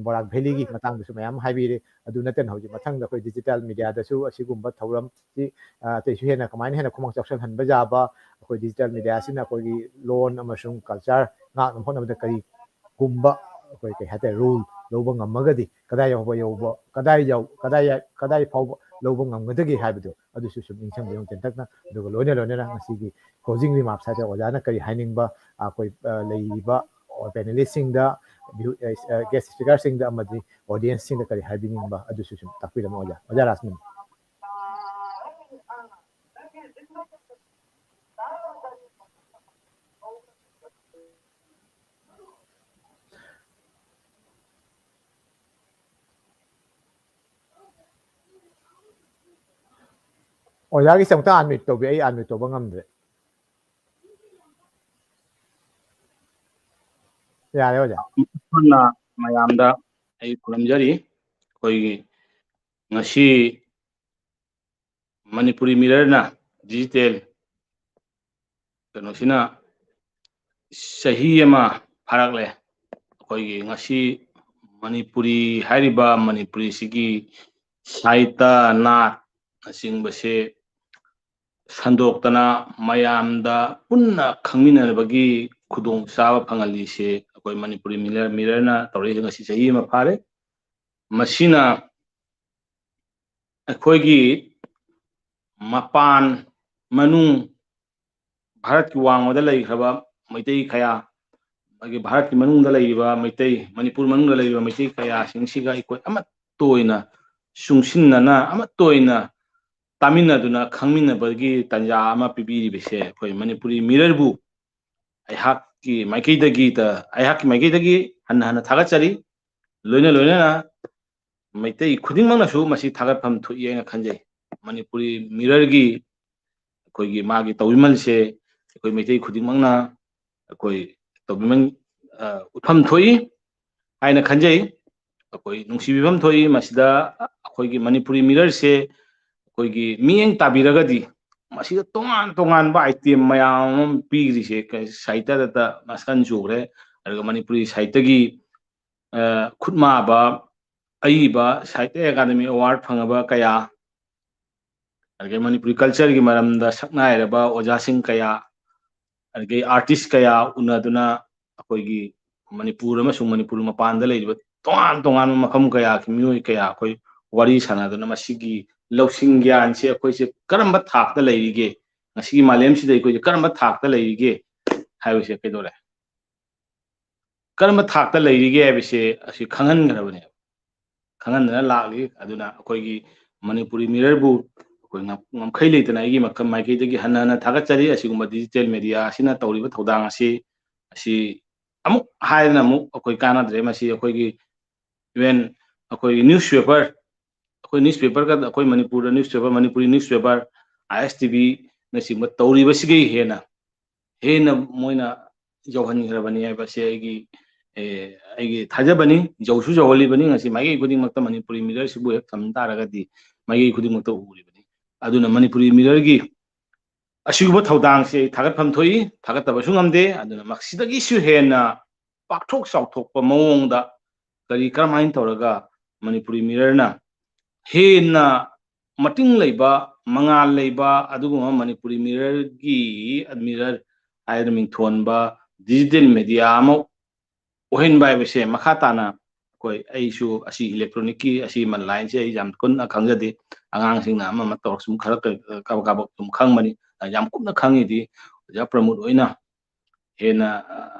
ꯕꯣꯔꯥꯛ ꯚꯦꯂꯤꯒꯤ ꯃꯇꯥꯡꯗꯁꯨ ꯃꯌꯥꯝ ꯍꯥꯏꯕꯤꯔꯦ꯫ ꯑꯗꯨ ꯅꯠꯇꯅ ꯍꯧꯖꯤꯛ ꯃꯊꯪꯗ ꯑꯩꯈꯣꯏ ꯗꯤꯖꯤꯇꯦꯜ ꯃꯤꯗꯤꯌꯥꯗꯁꯨ ꯑꯁꯤꯒꯨꯝꯕ ꯊꯧꯔꯝꯁꯤ ꯑꯇꯩꯁꯨ ꯍꯦꯟꯅ ꯀꯃꯥꯏꯅ ꯍꯦꯟꯅ ꯈꯨꯃꯥꯡ ꯆꯥꯎꯁꯤꯜꯍꯟꯕ ꯌꯥꯕ, ꯑꯩꯈꯣꯏ ꯗꯤꯖꯤꯇꯦꯜ ꯃꯤꯗꯤꯌꯥꯁꯤꯅ ꯑꯩꯈꯣꯏꯒꯤ ꯂꯣꯟ ꯑꯃꯁꯨꯡ ꯀꯜꯆꯔ ꯉꯥꯛꯅꯕ ꯍꯣꯠꯅꯕꯗ ꯀꯔꯤꯒꯨꯝꯕ ꯑꯩꯈꯣꯏ ꯀꯩ ꯍꯥꯏꯇꯥꯔꯦ ꯔꯣꯜ ꯂꯧꯕ ꯉꯝꯃꯒꯗꯤ ꯀꯗꯥꯏ ꯌꯧꯕ ꯌꯧꯕ ꯀꯗꯥꯏ ꯌꯧ ꯀꯗꯥꯏ ꯀꯗꯥꯏ ꯐꯥꯎꯕ ꯂꯧꯕ ꯉꯝꯒꯗꯒꯦ ꯍꯥꯏꯕꯗꯣ ꯑꯗꯨꯁꯨ ꯁꯨꯝ ꯅꯤꯡꯁꯤꯡꯕꯤꯌꯨ ꯇꯦꯟꯇꯛꯅ꯫ ꯑꯗꯨꯒ ꯂꯣꯏꯅ ꯂꯣꯏꯅꯅ ꯉꯁꯤꯒꯤ ꯀ꯭ꯂꯣꯖꯤꯡ ꯔꯤꯃꯥꯔꯛꯁ ꯍꯥꯏꯇꯥꯔꯦ, ꯑꯣꯖꯥꯅ ꯀꯔꯤ ꯍꯥꯏꯅꯤꯡꯕ, ꯑꯩꯈꯣꯏ ꯂꯩꯔꯤꯕ ꯄꯦꯅꯦꯂꯤꯁꯁꯤꯡꯗ, ꯒꯦꯁ ꯁ꯭ꯄꯤꯀꯔꯁꯤꯡꯗ ꯑꯃꯗꯤ ꯑꯣꯗꯤꯌꯦꯟꯁꯁꯤꯡꯗ ꯀꯔꯤ ꯍꯥꯏꯕꯤꯅꯤꯡꯕ ꯑꯗꯨꯁꯨ ꯁꯨꯝ ꯇꯥꯛꯄꯤꯔꯝꯃꯣ ꯑꯣꯖꯥ꯫ ꯑꯣꯖꯥ ꯔꯥꯁꯃꯅꯤ꯫ ꯑꯣꯖꯥꯒꯤꯁꯦ ꯑꯃꯨꯛꯇ ꯑꯟꯃ꯭ꯌꯨꯠ ꯇꯧꯕꯤ, ꯑꯩ ꯑꯟꯃ꯭ꯌꯨꯠ ꯇꯧꯕ ꯉꯝꯗ꯭ꯔꯦ꯫ ꯌꯥꯔꯦ ꯑꯣꯖꯥ꯫ ꯍꯥꯟꯅ ꯃꯌꯥꯝꯗ ꯑꯩ ꯈꯨꯔꯨꯝꯖꯔꯤ꯫ ꯑꯩꯈꯣꯏꯒꯤ ꯉꯁꯤ ꯃꯅꯤꯄꯨꯔꯤ ꯃꯤꯔꯔꯅ ꯗꯤꯖꯤꯇꯦꯜ ꯀꯩꯅꯣꯁꯤꯅ ꯆꯍꯤ ꯑꯃ ꯐꯥꯔꯛꯂꯦ꯫ ꯑꯩꯈꯣꯏꯒꯤ ꯉꯁꯤ ꯃꯅꯤꯄꯨꯔꯤ ꯍꯥꯏꯔꯤꯕ ꯃꯅꯤꯄꯨꯔꯤꯁꯤꯒꯤ ꯁꯥꯍꯤꯇ, ꯅꯥꯠꯅꯆꯤꯡꯕꯁꯦ ꯁꯟꯗꯣꯛꯇꯅ ꯃꯌꯥꯝꯗ ꯄꯨꯟꯅ ꯈꯪꯃꯤꯟꯅꯕꯒꯤ ꯈꯨꯗꯣꯡꯆꯥꯕ ꯐꯪꯍꯜꯂꯤꯁꯦ ꯑꯩꯈꯣꯏ ꯃꯅꯤꯄꯨꯔꯤ ꯃꯤꯔꯔ, ꯃꯤꯔꯔꯅ ꯇꯧꯔꯛꯏꯁꯦ ꯉꯁꯤ ꯆꯍꯤ ꯑꯃ ꯐꯥꯔꯦ꯫ ꯃꯁꯤꯅ ꯑꯩꯈꯣꯏꯒꯤ ꯃꯄꯥꯟ ꯃꯅꯨꯡ, ꯚꯥꯔꯠꯀꯤ ꯋꯥꯡꯃꯗ ꯂꯩꯈ꯭ꯔꯕ ꯃꯩꯇꯩ ꯀꯌꯥ, ꯑꯗꯒꯤ ꯚꯥꯔꯠꯀꯤ ꯃꯅꯨꯡꯗ ꯂꯩꯔꯤꯕ ꯃꯩꯇꯩ, ꯃꯅꯤꯄꯨꯔ ꯃꯅꯨꯡꯗ ꯂꯩꯔꯤꯕ ꯃꯩꯇꯩ ꯀꯌꯥꯁꯤꯡꯁꯤꯒ ꯑꯩꯈꯣꯏ ꯑꯃꯠꯇ ꯑꯣꯏꯅ ꯆꯨꯡꯁꯤꯟꯅꯅ, ꯑꯃꯠꯇ ꯑꯣꯏꯅ ꯇꯥꯃꯤꯟꯅꯗꯨꯅ ꯈꯪꯃꯤꯟꯅꯕꯒꯤ ꯇꯥꯟꯖꯥ ꯑꯃ ꯄꯤꯕꯤꯔꯤꯕꯁꯦ ꯑꯩꯈꯣꯏ ꯃꯅꯤꯄꯨꯔꯤ ꯃꯤꯔꯔꯕꯨ ꯑꯩꯍꯥꯛꯀꯤ ꯃꯥꯏꯀꯩꯗꯒꯤ ꯇ-, ꯑꯩꯍꯥꯛꯀꯤ ꯃꯥꯏꯀꯩꯗꯒꯤ ꯍꯟꯅ ꯍꯟꯅ ꯊꯥꯒꯠꯆꯔꯤ꯫ ꯂꯣꯏꯅ ꯂꯣꯏꯅꯅ ꯃꯩꯇꯩ ꯈꯨꯗꯤꯡꯃꯛꯅꯁꯨ ꯃꯁꯤ ꯊꯥꯒꯠꯐꯝ ꯊꯣꯛꯏ ꯍꯥꯏꯅ ꯈꯟꯖꯩ꯫ ꯃꯅꯤꯄꯨꯔꯤ ꯃꯤꯔꯔꯒꯤ ꯑꯩꯈꯣꯏꯒꯤ ꯃꯥꯒꯤ ꯇꯧꯕꯤꯃꯜꯁꯦ ꯑꯩꯈꯣꯏ ꯃꯩꯇꯩ ꯈꯨꯗꯤꯡꯃꯛꯅ ꯑꯩꯈꯣꯏ ꯇꯧꯕꯤꯃꯜ, ꯑ, ꯎꯠꯐꯝ ꯊꯣꯛꯏ ꯍꯥꯏꯅ ꯈꯟꯖꯩ꯫ ꯑꯩꯈꯣꯏ ꯅꯨꯡꯁꯤꯕꯤꯐꯝ ꯊꯣꯛꯏ꯫ ꯃꯁꯤꯗ ꯑꯩꯈꯣꯏꯒꯤ ꯃꯅꯤꯄꯨꯔꯤ ꯃꯤꯔꯔꯁꯦ ꯑꯩꯈꯣꯏꯒꯤ ꯃꯤꯠꯌꯦꯡ ꯇꯥꯕꯤꯔꯒꯗꯤ ꯃꯁꯤꯗ ꯇꯣꯉꯥꯟ ꯇꯣꯉꯥꯟꯕ item ꯃꯌꯥꯝ ꯑꯃ ꯄꯤꯔꯤꯁꯦ ꯀ-, ꯁꯥꯍꯤꯇ꯭ꯌꯗꯇ ꯃꯈꯜ ꯁꯨꯈ꯭ꯔꯦ꯫ ꯑꯗꯨꯒ ꯃꯅꯤꯄꯨꯔꯤ ꯁꯥꯍꯤꯇ꯭ꯌꯒꯤ, ꯑ, ꯈꯨꯠꯃꯥꯕ, ꯑꯏꯕ, ꯁꯥꯍꯤꯇ꯭ꯌ ꯑꯦꯀꯥꯗꯃꯤ award ꯐꯪꯉꯕ ꯀꯌꯥ, ꯑꯗꯒꯤ ꯃꯅꯤꯄꯨꯔꯤ cultureꯒꯤ ꯃꯔꯝꯗ ꯁꯛꯅꯥꯏꯔꯕ ꯑꯣꯖꯥꯁꯤꯡ ꯀꯌꯥ, ꯑꯗꯒꯤ artist ꯀꯌꯥ ꯎꯅꯗꯨꯅ ꯑꯩꯈꯣꯏꯒꯤ ꯃꯅꯤꯄꯨꯔ ꯑꯃꯁꯨꯡ ꯃꯅꯤꯄꯨꯔ ꯃꯄꯥꯟꯗ ꯂꯩꯔꯤꯕ ꯇꯣꯉꯥꯟ ꯇꯣꯉꯥꯟꯕ ꯃꯐꯝ ꯀꯌꯥꯒꯤ ꯃꯤꯑꯣꯏ ꯀꯌꯥ ꯑꯩꯈꯣꯏ ꯋꯥꯔꯤ ꯁꯥꯟꯅꯗꯨꯅ ꯃꯁꯤꯒꯤ ꯂꯧꯁꯤꯡ ꯒ꯭ꯌꯥꯟꯁꯦ ꯑꯩꯈꯣꯏꯁꯦ ꯀꯔꯝꯕ ꯊꯥꯛꯇ ꯂꯩꯔꯤꯒꯦ, ꯉꯁꯤꯒꯤ ꯃꯥꯂꯦꯝꯁꯤꯗ ꯑꯩꯈꯣꯏꯁꯦ ꯀꯔꯝꯕ ꯊꯥꯛꯇ ꯂꯩꯔꯤꯒꯦ ꯍꯥꯏꯕꯁꯦ ꯀꯩꯗꯧꯔꯦ? ꯀꯔꯝꯕ ꯊꯥꯛꯇ ꯂꯩꯔꯤꯒꯦ ꯍꯥꯏꯕꯁꯦ ꯑꯁꯤ ꯈꯪꯍꯟꯈ꯭ꯔꯕꯅꯦꯕ, ꯈꯪꯍꯟꯗꯅ ꯂꯥꯛꯂꯤ꯫ ꯑꯗꯨꯅ ꯑꯩꯈꯣꯏꯒꯤ ꯃꯅꯤꯄꯨꯔꯤ ꯃꯤꯔꯔꯕꯨ ꯑꯩꯈꯣꯏ ꯉꯝ-, ꯉꯝꯈꯩ ꯂꯩꯇꯅ ꯑꯩꯒꯤ ꯃꯈꯜ ꯃꯥꯏꯀꯩꯗꯒꯤ ꯍꯟꯅ ꯍꯟꯅ ꯊꯥꯒꯠꯆꯔꯤ꯫ ꯑꯁꯤꯒꯨꯝꯕ digital media ꯑꯁꯤꯅ ꯇꯧꯔꯤꯕ ꯊꯧꯗꯥꯡ ꯑꯁꯤ, ꯑꯁꯤ ꯑꯃꯨꯛ ꯍꯥꯏꯗꯅ ꯑꯃꯨꯛ ꯑꯩꯈꯣꯏ ꯀꯥꯟꯅꯗ꯭ꯔꯦ꯫ ꯃꯁꯤ ꯑꯩꯈꯣꯏꯒꯤ even ꯑꯩꯈꯣꯏꯒꯤ newspaper, ꯑꯩꯈꯣꯏ newspaperꯒ ꯑꯩꯈꯣꯏ ꯃꯅꯤꯄꯨꯔꯗ newspaper, ꯃꯅꯤꯄꯨꯔꯤ newspaper, ISTVꯅꯆꯤꯡꯕ ꯇꯧꯔꯤꯕꯁꯤꯒꯤ ꯍꯦꯟꯅ, ꯍꯦꯟꯅ ꯃꯣꯏꯅ ꯌꯧꯍꯟꯈ꯭ꯔꯕꯅꯤ ꯍꯥꯏꯕꯁꯦ ꯑꯩꯒꯤ, ꯑꯦ, ꯑꯩꯒꯤ ꯊꯥꯖꯕꯅꯤ꯫ ꯌꯧꯁꯨ ꯌꯧꯍꯜꯂꯤꯕꯅꯤ꯫ ꯉꯁꯤ ꯃꯥꯏꯀꯩ ꯈꯨꯗꯤꯡꯃꯛꯇ ꯃꯅꯤꯄꯨꯔꯤ ꯃꯤꯔꯔꯁꯤꯕꯨ ꯍꯦꯛ ꯊꯝ ꯇꯥꯔꯒꯗꯤ ꯃꯥꯏꯀꯩ ꯈꯨꯗꯤꯡꯃꯛꯇ ꯎꯔꯤꯕꯅꯤ꯫ ꯑꯗꯨꯅ ꯃꯅꯤꯄꯨꯔꯤ ꯃꯤꯔꯔꯒꯤ ꯑꯁꯤꯒꯨꯝꯕ ꯊꯧꯗꯥꯡꯁꯦ ꯑꯩ ꯊꯥꯒꯠꯐꯝ ꯊꯣꯛꯏ, ꯊꯥꯒꯠꯇꯕꯁꯨ ꯉꯝꯗꯦ꯫ ꯑꯗꯨꯅ ꯃꯁꯤꯗꯒꯤꯁꯨ ꯍꯦꯟꯅ ꯄꯥꯛꯊꯣꯛ ꯆꯥꯎꯊꯣꯛꯄ ꯃꯑꯣꯡꯗ ꯀꯔꯤ, ꯀꯔꯝꯍꯥꯏꯅ ꯇꯧꯔꯒ ꯃꯅꯤꯄꯨꯔꯤ ꯃꯤꯔꯔꯅ ꯍꯦꯟꯅ ꯃꯇꯤꯡ ꯂꯩꯕ, ꯃꯉꯥꯜ ꯂꯩꯕ ꯑꯗꯨꯒꯨꯝꯕ ꯃꯅꯤꯄꯨꯔꯤ ꯃꯤꯔꯔꯒꯤ, ꯃꯤꯔꯔ ꯍꯥꯏꯗꯅ ꯃꯤꯡꯊꯣꯟꯕ digital media ꯑꯃ ꯑꯣꯏꯍꯟꯕ ꯍꯥꯏꯕꯁꯦ ꯃꯈꯥ ꯇꯥꯅ ꯑꯩꯈꯣꯏ, ꯑꯩꯁꯨ ꯑꯁꯤ electronicꯀꯤ ꯑꯁꯤ ꯃ-, lineꯁꯦ ꯑꯩ ꯌꯥꯝ ꯀꯨꯟꯅ ꯈꯪꯖꯗꯦ꯫ ꯑꯉꯥꯡꯁꯤꯡꯅ ꯑꯃ ꯑꯃ ꯇꯧꯔ ꯁꯨꯝ ꯈꯔ ꯀ-, ꯀꯥꯕꯛ ꯀꯥꯕꯛ ꯁꯨꯝ ꯈꯪꯕꯅꯤ꯫ ꯌꯥꯝ ꯀꯨꯞꯅ ꯈꯪꯉꯤꯗꯤ ꯑꯣꯖꯥ ꯄ꯭ꯔꯃꯣꯗ ꯑꯣꯏꯅ ꯍꯦꯟꯅ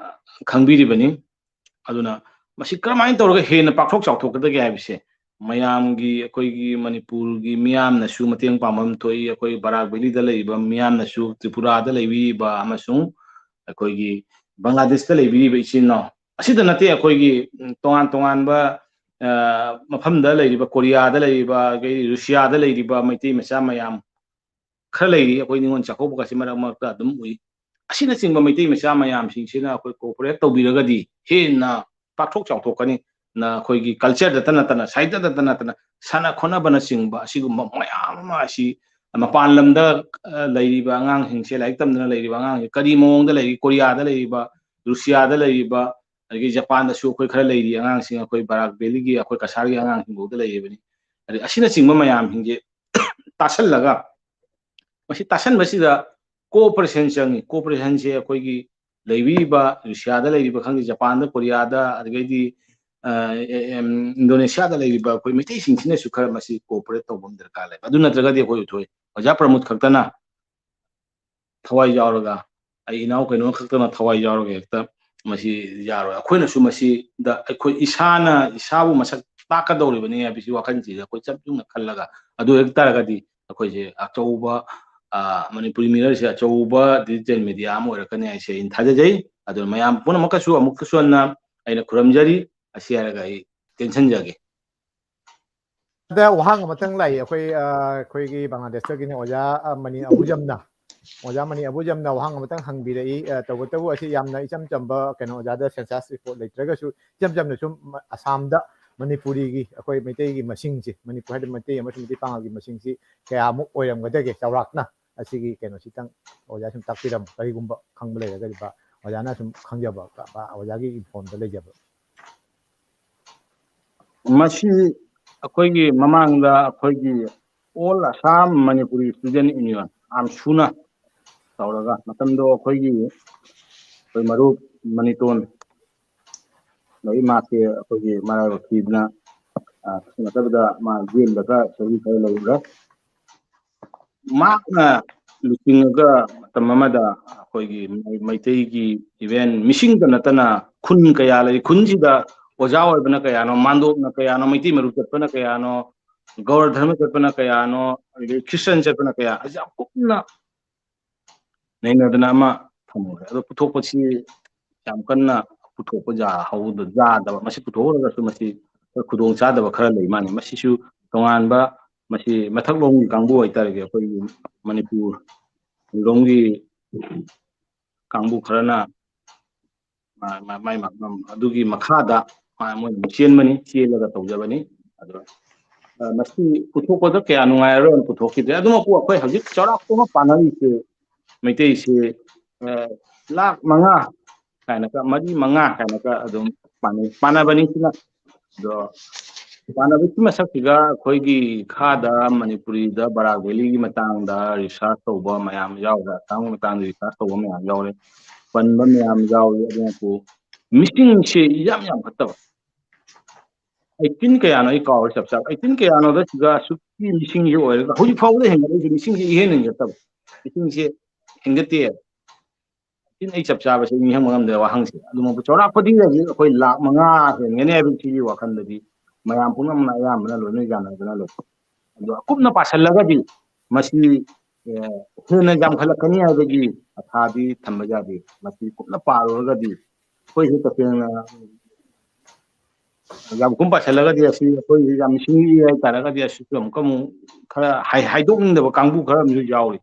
ꯈꯪꯕꯤꯔꯤꯕꯅꯤ꯫ ꯑꯗꯨꯅ ꯃꯁꯤ ꯀꯔꯝꯍꯥꯏꯅ ꯇꯧꯔꯒ ꯍꯦꯟꯅ ꯄꯥꯛꯊꯣꯛ ꯆꯥꯎꯊꯣꯛꯀꯗꯒꯦ ꯍꯥꯏꯕꯁꯦ ꯃꯌꯥꯝꯒꯤ, ꯑꯩꯈꯣꯏꯒꯤ ꯃꯅꯤꯄꯨꯔꯒꯤ ꯃꯤꯌꯥꯝꯅꯁꯨ ꯃꯇꯦꯡ ꯄꯥꯡꯐꯝ ꯊꯣꯛꯏ꯫ ꯑꯩꯈꯣꯏ ꯕꯔꯥꯛ ꯚꯦꯂꯤꯗ ꯂꯩꯔꯤꯕ ꯃꯤꯌꯥꯝꯅꯁꯨ, ꯇ꯭ꯔꯤꯄꯨꯔꯥꯗ ꯂꯩꯕꯤꯔꯤꯕ ꯑꯃꯁꯨꯡ ꯑꯩꯈꯣꯏꯒꯤ ꯕꯪꯒ꯭ꯂꯥꯗꯦꯁꯇ ꯂꯩꯕꯤꯔꯤꯕ ꯏꯆꯤꯟ ꯏꯅꯥꯎ ꯑꯁꯤꯗ ꯅꯠꯇꯦ, ꯑꯩꯈꯣꯏꯒꯤ ꯇꯣꯉꯥꯟ ꯇꯣꯉꯥꯟꯕ ꯃꯐꯝꯗ ꯂꯩꯔꯤꯕ, ꯀꯣꯔꯤꯌꯥꯗ ꯂꯩꯔꯤꯕ, ꯑꯗꯒꯤ ꯔꯨꯁꯤꯌꯥꯗ ꯂꯩꯔꯤꯕ ꯃꯩꯇꯩ ꯃꯆꯥ ꯃꯌꯥꯝ ꯈꯔ ꯂꯩꯔꯤ, ꯑꯩꯈꯣꯏ ꯅꯤꯉꯣꯜ ꯆꯥꯛꯀꯧꯕꯒꯁꯤ ꯃꯔꯛ ꯃꯔꯛꯇ ꯑꯗꯨꯝ ꯎꯏ꯫ ꯑꯁꯤꯅꯆꯤꯡꯕ ꯃꯩꯇꯩ ꯃꯆꯥ ꯃꯌꯥꯝꯁꯤꯡꯁꯤꯅ ꯑꯩꯈꯣꯏ ꯀꯣꯑꯣꯄꯔꯦꯠ ꯇꯧꯕꯤꯔꯒꯗꯤ ꯍꯦꯟꯅ ꯄꯥꯛꯊꯣꯛ ꯆꯥꯎꯊꯣꯛꯀꯅꯤ꯫ ꯑꯩꯈꯣꯏꯒꯤ ꯀꯜꯆꯔꯗꯇ ꯅꯠꯇꯅ, ꯁꯥꯍꯤꯇ꯭ꯌꯗꯇ ꯅꯠꯇꯅ, ꯁꯥꯟꯅ ꯈꯣꯠꯅꯕꯅꯆꯤꯡꯕ ꯑꯁꯤꯒꯨꯝꯕ ꯃꯌꯥꯝ ꯑꯃ ꯑꯁꯤ ꯃꯄꯥꯟ ꯂꯝꯗ ꯂꯩꯔꯤꯕ ꯑꯉꯥꯡꯁꯤꯡꯁꯦ, ꯂꯥꯏꯔꯤꯛ ꯇꯝꯗꯅ ꯂꯩꯔꯤꯕ ꯑꯉꯥꯡꯁꯤꯡ ꯀꯔꯤ ꯃꯑꯣꯡꯗ ꯂꯩꯔꯤ, ꯀꯣꯔꯤꯌꯥꯗ ꯂꯩꯔꯤꯕ, ꯔꯨꯁꯤꯌꯥꯗ ꯂꯩꯔꯤꯕ, ꯑꯗꯒꯤ ꯖꯄꯥꯟꯗꯁꯨ ꯑꯩꯈꯣꯏ ꯈꯔ ꯂꯩꯔꯤ ꯑꯉꯥꯡꯁꯤꯡ, ꯑꯩꯈꯣꯏ ꯕꯔꯥꯛ ꯚꯦꯂꯤꯒꯤ ꯑꯩꯈꯣꯏ ꯀꯁꯥꯔꯒꯤ ꯑꯉꯥꯡꯁꯤꯡꯐꯥꯎꯗ ꯂꯩꯔꯤꯕꯅꯤ꯫ ꯑꯗꯩ ꯑꯁꯤꯅꯆꯤꯡꯕ ꯃꯌꯥꯝꯁꯤꯡꯁꯦ ꯇꯥꯁꯜꯂꯒ, ꯃꯁꯤ ꯇꯥꯁꯟꯕꯁꯤꯗ ꯀꯣꯑꯣꯄꯔꯦꯁꯟ ꯆꯪꯉꯤ꯫ ꯀꯣꯑꯣꯄꯔꯦꯁꯟꯁꯦ ꯑꯩꯈꯣꯏꯒꯤ ꯂꯩꯕꯤꯔꯤꯕ ꯔꯨꯁꯤꯌꯥꯗ ꯂꯩꯔꯤꯕ ꯈꯪꯗꯦ, ꯖꯄꯥꯟꯗ, ꯀꯣꯔꯤꯌꯥꯗ, ꯑꯗꯒꯤꯗꯤ ꯏꯟꯗꯣꯅꯦꯁꯤꯌꯥꯗ ꯂꯩꯔꯤꯕ ꯑꯩꯈꯣꯏ ꯃꯩꯇꯩꯁꯤꯡꯁꯤꯅꯁꯨ ꯈꯔ ꯃꯁꯤ ꯀꯣꯑꯣꯄꯔꯦꯠ ꯇꯧꯕ ꯑꯃ ꯗꯔꯀꯥꯔ ꯂꯩ꯫ ꯑꯗꯨ ꯅꯠꯇ꯭ꯔꯒꯗꯤ ꯑꯩꯈꯣꯏ ꯎꯊꯣꯏ ꯑꯣꯖꯥ ꯄ꯭ꯔꯃꯣꯗ ꯈꯛꯇꯅ ꯊꯋꯥꯏ ꯌꯥꯎꯔꯒ, ꯑꯩ ꯏꯅꯥꯎ ꯀꯩꯅꯣ ꯈꯛꯇꯅ ꯊꯋꯥꯏ ꯌꯥꯎꯔꯒ ꯍꯦꯛꯇ ꯃꯁꯤ ꯌꯥꯔꯣꯏ꯫ ꯑꯩꯈꯣꯏꯅꯁꯨ ꯃꯁꯤꯗ ꯑꯩꯈꯣꯏ ꯏꯁꯥꯅ ꯏꯁꯥꯕꯨ ꯃꯁꯛ ꯇꯥꯛꯀꯗꯧꯔꯤꯕꯅꯤ ꯍꯥꯏꯕꯁꯤ ꯋꯥꯈꯜꯁꯤꯗ ꯑꯩꯈꯣꯏ ꯆꯞ ꯌꯨꯡꯅ ꯈꯜꯂꯒ, ꯑꯗꯨ ꯑꯣꯏꯕ ꯇꯥꯔꯒꯗꯤ ꯑꯩꯈꯣꯏꯁꯦ ꯑꯆꯧꯕ ꯃꯅꯤꯄꯨꯔꯤ ꯃꯤꯔꯔꯁꯦ ꯑꯆꯧꯕ ꯗꯤꯖꯤꯇꯦꯜ ꯃꯦꯗꯤꯌꯥ ꯑꯃ ꯑꯣꯏꯔꯛꯀꯅꯤ ꯍꯥꯏꯁꯦ ꯑꯩꯅ ꯊꯥꯖꯖꯩ꯫ ꯑꯗꯨꯅ ꯃꯌꯥꯝ ꯄꯨꯝꯅꯃꯛꯀꯁꯨ ꯑꯃꯨꯛꯀꯁꯨ ꯍꯟꯅ ꯑꯩꯅ ꯈꯨꯔꯨꯝꯖꯔꯤ꯫ ꯑꯁꯤ ꯍꯥꯏꯔꯒ ꯑꯩ ꯇꯦꯟꯁꯤꯟꯖꯒꯦ꯫ ꯑꯗ ꯋꯥꯍꯪ ꯑꯃꯇꯪ ꯂꯥꯛꯏ꯫ ꯑꯩꯈꯣꯏ ꯑꯩꯈꯣꯏꯒꯤ ꯕꯪꯒ꯭ꯂꯥꯗꯦꯁꯇꯒꯤꯅꯦ ꯑꯣꯖꯥ ꯃꯅꯤ ꯑꯕꯨꯖꯝꯅ, ꯑꯣꯖꯥ ꯃꯅꯤ ꯑꯕꯨꯖꯝꯅ ꯋꯥꯍꯪ ꯑꯃꯇꯪ ꯍꯪꯕꯤꯔꯛꯏ꯫ ꯇꯧꯕꯇꯕꯨ ꯑꯁꯤ ꯌꯥꯝꯅ ꯏꯆꯝ ꯆꯝꯕ ꯀꯩꯅꯣ, ꯑꯣꯖꯥꯗ ꯁꯦꯟꯁꯁ ꯔꯤꯄꯣꯔꯠ ꯂꯩꯇ꯭ꯔꯒꯁꯨ ꯏꯆꯝ ꯆꯝꯅ ꯁꯨꯝ ꯑꯁꯥꯝꯗ ꯃꯅꯤꯄꯨꯔꯤꯒꯤ, ꯑꯩꯈꯣꯏ ꯃꯩꯇꯩꯒꯤ ꯃꯁꯤꯡꯁꯤ, ꯃꯅꯤꯄꯨꯔ ꯍꯥꯏꯗꯤ ꯃꯩꯇꯩ ꯑꯃꯁꯨꯡ ꯃꯩꯇꯩ ꯄꯥꯉꯜꯒꯤ ꯃꯁꯤꯡꯁꯤ ꯀꯌꯥꯃꯨꯛ ꯑꯣꯏꯔꯝꯒꯗꯒꯦ ꯆꯥꯎꯔꯥꯛꯅ? ꯑꯁꯤꯒꯤ ꯀꯩꯅꯣꯁꯤꯇꯪ ꯑꯣꯖꯥ ꯁꯨꯝ ꯇꯥꯛꯄꯤꯔꯝꯃꯣ, ꯀꯔꯤꯒꯨꯝꯕ ꯈꯪꯕ ꯂꯩꯔꯒꯗꯤ꯫ ꯑꯣꯖꯥꯅ ꯁꯨꯝ ꯈꯪꯖꯕ, ꯑꯣꯖꯥꯒꯤ ꯏꯟꯐꯣꯝꯗ ꯂꯩꯖꯕ꯫ ꯃꯁꯤ ꯑꯩꯈꯣꯏꯒꯤ ꯃꯃꯥꯡꯗ ꯑꯩꯈꯣꯏꯒꯤ All Assam Manipuri Student Union, ꯑꯥꯝꯁꯨꯅ ꯇꯧꯔꯒ, ꯃꯇꯝꯗꯣ ꯑꯩꯈꯣꯏꯒꯤ ꯑꯩꯈꯣꯏ ꯃꯔꯨꯞ ꯃꯅꯤꯇꯣꯟ ꯂꯩ, ꯃꯥꯁꯦ ꯑꯩꯈꯣꯏꯒꯤ ꯃꯔꯥꯏꯕꯛ ꯊꯤꯗꯅ ꯅꯠꯇꯕꯗ ꯃꯥ ꯖꯦꯜꯗꯒ ꯆꯍꯤ ꯈꯔ ꯂꯩꯔꯨꯔꯦ꯫ ꯃꯍꯥꯛꯅ ꯂꯨꯆꯤꯡꯉꯒ ꯃꯇꯝ ꯑꯃꯗ ꯑꯩꯈꯣꯏꯒꯤ ꯃꯩꯇꯩꯒꯤ even ꯃꯤꯁꯤꯡꯗ ꯅꯠꯇꯅ ꯈꯨꯟ ꯀꯌꯥ ꯂꯩ꯫ ꯈꯨꯟꯁꯤꯗ ꯑꯣꯖꯥ ꯑꯣꯏꯕꯅ ꯀꯌꯥꯅꯣ, ꯃꯥꯟꯗꯣꯞꯅ ꯀꯌꯥꯅꯣ, ꯃꯩꯇꯩ ꯃꯔꯨꯞ ꯆꯠꯄꯅ ꯀꯌꯥꯅꯣ, ꯒꯧꯔ ꯙꯔꯃ ꯆꯠꯄꯅ ꯀꯌꯥꯅꯣ, ꯑꯗꯒꯤ ꯈ꯭ꯔꯤꯁꯇꯟ ꯆꯠꯄꯅ ꯀꯌꯥ, ꯑꯁꯤ ꯌꯥꯝ ꯀꯨꯞꯅ ꯅꯩꯅꯗꯅ ꯑꯃ ꯊꯝꯃꯨꯔꯦ꯫ ꯑꯗꯣ ꯄꯨꯊꯣꯛꯄꯁꯤ ꯌꯥꯝ ꯀꯟꯅ ꯄꯨꯊꯣꯛꯄ ꯌꯥꯍꯧꯗ-, ꯌꯥꯗꯕ, ꯃꯁꯤ ꯄꯨꯊꯣꯛꯎꯔꯒꯁꯨ ꯃꯁꯤ ꯈꯨꯗꯣꯡ ꯆꯥꯗꯕ ꯈꯔ ꯂꯩ ꯃꯥꯜꯂꯦ꯫ ꯃꯁꯤꯁꯨ ꯇꯣꯉꯥꯟꯕ, ꯃꯁꯤ ꯃꯊꯛꯂꯣꯝꯒꯤ ꯀꯥꯡꯕꯨ ꯍꯥꯏꯇꯥꯔꯦ, ꯑꯩꯈꯣꯏꯒꯤ ꯃꯅꯤꯄꯨꯔ ꯂꯣꯝꯒꯤ ꯀꯥꯡꯕꯨ ꯈꯔꯅ ꯃꯥ-, ꯃꯥ-, ꯃꯥꯏ ꯃꯥ-, ꯑꯗꯨꯒꯤ ꯃꯈꯥꯗ ꯃꯥ-, ꯃꯣꯏꯅ ꯑꯃꯨꯛ ꯆꯦꯟꯕꯅꯤ, ꯆꯦꯜꯂꯒ ꯇꯧꯖꯕꯅꯤ꯫ ꯑꯗꯣ, ꯑ, ꯃꯁꯤ ꯄꯨꯊꯣꯛꯄꯗ ꯀꯌꯥ ꯅꯨꯡꯉꯥꯏꯔꯔꯣꯏꯅ ꯄꯨꯊꯣꯛꯈꯤꯗ꯭ꯔꯦ꯫ ꯑꯗꯨꯃꯛꯄꯨ ꯑꯩꯈꯣꯏ ꯍꯧꯖꯤꯛ ꯆꯥꯎꯔꯥꯛꯄ ꯑꯃ ꯄꯥꯅꯔꯤꯁꯦ, ꯃꯩꯇꯩꯁꯦ, ꯑ, ꯂꯥꯈ ꯃꯉꯥ ꯀꯥꯏꯅꯒ, ꯃꯔꯤ ꯃꯉꯥ ꯀꯥꯏꯅꯒ ꯑꯗꯨꯝ ꯄꯥꯅꯩ, ꯄꯥꯅꯕꯅꯤ꯫ ꯁꯤꯅ, ꯑꯗꯣ ꯄꯥꯅꯕꯒꯤ ꯃꯁꯛꯁꯤꯒ ꯑꯩꯈꯣꯏꯒꯤ ꯈꯥꯗ ꯃꯅꯤꯄꯨꯔꯤꯗ ꯕꯔꯥꯛ ꯚꯦꯂꯤꯒꯤ ꯃꯇꯥꯡꯗ ꯔꯤꯁꯥꯔꯁ ꯇꯧꯕ ꯃꯌꯥꯝ ꯌꯥꯎꯔꯦ, ꯑꯁꯥꯝꯒꯤ ꯃꯇꯥꯡꯗ ꯔꯤꯁꯥꯔꯁ ꯇꯧꯕ ꯃꯌꯥꯝ ꯌꯥꯎꯔꯦ, ꯄꯟꯕ ꯃꯌꯥꯝ ꯌꯥꯎꯔꯤ꯫ ꯑꯗꯨꯅꯕꯨ ꯃꯤꯁꯤꯡꯁꯦ ꯌꯥꯝ ꯌꯥꯝꯈꯠꯇꯕ, ꯑꯩꯠꯇꯤꯟ ꯀꯌꯥꯅꯣ ꯑꯩ ꯀꯥꯎꯔꯦ ꯆꯞ ꯆꯥꯕ, ꯑꯩꯠꯇꯤꯟ ꯀꯌꯥꯅꯣꯗ ꯁꯤꯗ ꯑꯁꯨꯛꯀꯤ ꯃꯤꯁꯤꯡꯁꯦ ꯑꯣꯏꯔꯒ ꯍꯧꯖꯤꯛ ꯐꯥꯎꯕꯗ ꯍꯦꯟꯒꯠꯂꯛꯏꯁꯦ, ꯃꯤꯁꯤꯡꯁꯦ ꯏꯍꯦꯟ ꯍꯦꯟꯒꯠꯇꯕ, ꯃꯤꯁꯤꯡꯁꯦ ꯍꯦꯟꯒꯠꯇꯦ꯫ ꯑꯩꯠꯇꯤꯟ ꯑꯩ ꯆꯞ ꯆꯥꯕꯁꯦ ꯅꯤꯡꯁꯤꯡꯕ ꯉꯝꯗ꯭ꯔꯦ ꯋꯥꯍꯪꯁꯦ꯫ ꯑꯗꯨꯃꯛꯄꯨ ꯆꯥꯎꯔꯥꯛꯄꯗꯤ ꯍꯧꯖꯤꯛ ꯑꯩꯈꯣꯏ ꯂꯥꯈ ꯃꯉꯥ ꯍꯦꯟꯒꯅꯤ ꯍꯥꯏꯕ ꯁꯤꯒꯤ ꯋꯥꯈꯜꯗꯗꯤ ꯃꯌꯥꯝ ꯄꯨꯝꯅꯃꯛꯅ ꯑꯌꯥꯝꯕꯅ ꯂꯣꯏꯅ ꯌꯥꯅꯗꯅ ꯂꯩ꯫ ꯑꯗꯣ ꯑꯀꯨꯞꯅ ꯄꯥꯁꯜꯂꯒꯗꯤ ꯃꯁꯤ, ꯑꯦ, ꯍꯦꯟꯅ ꯌꯥꯝꯈꯠꯂꯛꯀꯅꯤ ꯍꯥꯏꯕꯒꯤ ꯑꯊꯥꯗꯤ ꯊꯝꯕ ꯌꯥꯗꯦ꯫ ꯃꯁꯤ ꯀꯨꯞꯅ ꯄꯥꯔꯨꯔꯒꯗꯤ ꯑꯩꯈꯣꯏꯁꯨ ꯇꯁꯦꯡꯅ ꯌꯥꯝ ꯀꯨꯝ ꯄꯥꯁꯜꯂꯒꯗꯤ ꯑꯁꯤ ꯑꯩꯈꯣꯏ ꯌꯥꯝ ꯁꯤꯡꯉꯤ ꯍꯥꯏꯇꯥꯔꯒꯗꯤ ꯑꯁꯤꯁꯨ ꯑꯃꯨꯛꯀ ꯑꯃꯨꯛ ꯈꯔ ꯍꯥꯏ-, ꯍꯥꯏꯗꯣꯛꯅꯤꯡꯗꯕ ꯀꯥꯡꯕꯨ ꯈꯔ ꯑꯃꯁꯨ ꯌꯥꯎꯔꯤ꯫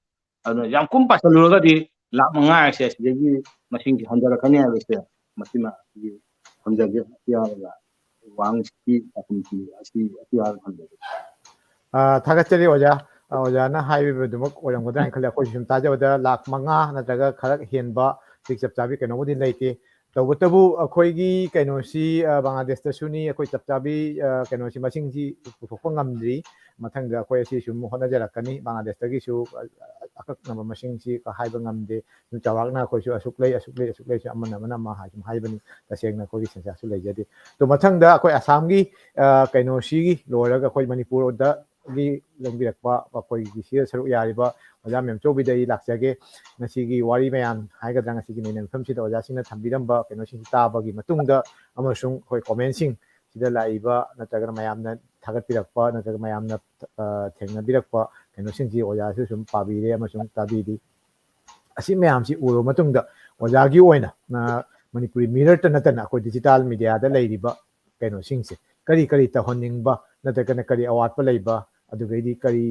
ꯑꯗꯨꯅ ꯌꯥꯝ ꯀꯨꯝ ꯄꯥꯁꯜꯂꯨꯔꯒꯗꯤ ꯂꯥꯈ ꯃꯉꯥ ꯍꯥꯏꯁꯦ ꯑꯁꯤꯗꯒꯤ ꯃꯁꯤꯡꯁꯦ ꯍꯟꯊꯔꯛꯀꯅꯤ ꯍꯥꯏꯕꯁꯦ ꯃꯁꯤꯃ ꯑꯩꯈꯣꯏꯒꯤ ꯊꯝꯖꯒꯦ꯫ ꯑꯁꯤ ꯍꯥꯏꯔꯒ ꯋꯥꯍꯪꯁꯤꯒꯤ ꯄꯥꯎꯈꯨꯝꯁꯤ ꯑꯁꯤ, ꯑꯁꯤ ꯍꯥꯏꯔꯒ ꯊꯝꯖꯒꯦ꯫ ꯑ, ꯊꯥꯒꯠꯆꯔꯤ ꯑꯣꯖꯥ꯫ ꯑ, ꯑꯣꯖꯥꯅ ꯍꯥꯏꯕꯤꯕꯗꯨꯃꯛ ꯑꯣꯏꯔꯝꯒꯗ꯭ꯔꯥ ꯍꯥꯏꯅ ꯈꯜꯂꯦ꯫ ꯑꯩꯈꯣꯏꯁꯨ ꯁꯨꯝ ꯇꯥꯖꯕꯗ ꯂꯥꯈ ꯃꯉꯥ ꯅꯠꯇ꯭ꯔꯒ ꯈꯔ ꯍꯦꯟꯕ, ꯍꯧꯖꯤꯛ ꯆꯞ ꯆꯥꯕꯤ ꯀꯩꯅꯣꯕꯨꯗꯤ ꯂꯩꯇꯦ꯫ ꯇꯧꯕꯇꯕꯨ ꯑꯩꯈꯣꯏꯒꯤ ꯀꯩꯅꯣꯁꯤ, ꯑ, ꯕꯪꯒ꯭ꯂꯥꯗꯦꯁꯇꯁꯨꯅꯤ, ꯑꯩꯈꯣꯏ ꯆꯞ ꯆꯥꯕꯤ, ꯑ, ꯀꯩꯅꯣꯁꯤ ꯃꯁꯤꯡꯁꯤ ꯄꯨꯊꯣꯛꯄ ꯉꯝꯗ꯭ꯔꯤ꯫ ꯃꯊꯪꯗ ꯑꯩꯈꯣꯏ ꯑꯁꯤ ꯁꯨꯝ ꯍꯣꯠꯅꯖꯔꯛꯀꯅꯤ꯫ ꯕꯪꯒ꯭ꯂꯥꯗꯦꯁꯇꯒꯤꯁꯨ, ꯑ, ꯑꯀꯛꯅꯕ ꯃꯁꯤꯡꯁꯤ ꯍꯥꯏꯕ ꯉꯝꯗꯦ꯫ ꯁꯨꯝ ꯆꯥꯎꯔꯥꯛꯅ ꯑꯩꯈꯣꯏꯁꯨ ꯑꯁꯨꯛ ꯂꯩ, ꯑꯁꯨꯛ ꯂꯩ, ꯑꯁꯨꯛ ꯂꯩꯁꯨ ꯑꯃꯅ ꯑꯃꯅ ꯑꯃ ꯍꯥꯏ-, ꯁꯨꯝ ꯍꯥꯏꯕꯅꯤ꯫ ꯇꯁꯦꯡꯅ ꯑꯩꯈꯣꯏꯒꯤ ꯁꯦꯟꯁꯁꯁꯨ ꯂꯩꯖꯗꯦ꯫ ꯑꯗꯣ ꯃꯊꯪꯗ ꯑꯩꯈꯣꯏ ꯑꯁꯥꯝꯒꯤ, ꯑ, ꯀꯩꯅꯣꯁꯤꯒꯤ ꯂꯣꯏꯔꯒ ꯑꯩꯈꯣꯏ ꯃꯅꯤꯄꯨꯔꯗ ꯒꯤ ꯂꯦꯡꯕꯤꯔꯛꯄ, ꯑꯩꯈꯣꯏꯒꯤ ꯁꯤꯗ ꯁꯔꯨꯛ ꯌꯥꯔꯤꯕ ꯑꯣꯖꯥ ꯃꯦꯝꯆꯧꯕꯤꯗ ꯑꯩ ꯂꯥꯛꯆꯒꯦ꯫ ꯉꯁꯤꯒꯤ ꯋꯥꯔꯤ ꯃꯌꯥꯝ ꯍꯥꯏꯒꯗ꯭ꯔꯥ, ꯉꯁꯤꯒꯤ ꯅꯩꯅ ꯃꯐꯝꯁꯤꯗ ꯑꯣꯖꯥꯁꯤꯡꯅ ꯊꯝꯕꯤꯔꯝꯕ ꯀꯩꯅꯣꯁꯤꯡꯁꯤ ꯇꯥꯕꯒꯤ ꯃꯇꯨꯡꯗ ꯑꯃꯁꯨꯡ ꯑꯩꯈꯣꯏ ꯀꯣꯃꯦꯟꯁꯤꯡ ꯁꯤꯗ ꯂꯥꯛꯏꯕ ꯅꯠꯇ꯭ꯔꯒꯅ ꯃꯌꯥꯝꯅ ꯊꯥꯒꯠꯄꯤꯔꯛꯄ ꯅꯠꯇ꯭ꯔꯒ ꯃꯌꯥꯝꯅ, ꯑ, ꯊꯦꯡꯅꯕꯤꯔꯛꯄ ꯀꯩꯅꯣꯁꯤꯡꯁꯤ ꯑꯣꯖꯥꯁꯨ ꯁꯨꯝ ꯄꯥꯕꯤꯔꯦ ꯑꯃꯁꯨꯡ ꯇꯥꯕꯤꯔꯤ꯫ ꯑꯁꯤ ꯃꯌꯥꯝꯁꯤ ꯎꯔꯕ ꯃꯇꯨꯡꯗ ꯑꯣꯖꯥꯒꯤ ꯑꯣꯏꯅ, ꯑ, ꯃꯅꯤꯄꯨꯔꯤ ꯃꯤꯔꯔꯇ ꯅꯠꯇꯅ ꯑꯩꯈꯣꯏ ꯗꯤꯖꯤꯇꯦꯜ ꯃꯦꯗꯤꯌꯥꯗ ꯂꯩꯔꯤꯕ ꯀꯩꯅꯣꯁꯤꯡꯁꯦ ꯀꯔꯤ ꯀꯔꯤ ꯇꯧꯍꯟꯅꯤꯡꯕ ꯅꯠꯇ꯭ꯔꯒꯅ ꯀꯔꯤ ꯑꯋꯥꯠꯄ ꯂꯩꯕ, ꯑꯗꯨꯗꯒꯤꯗꯤ ꯀꯔꯤ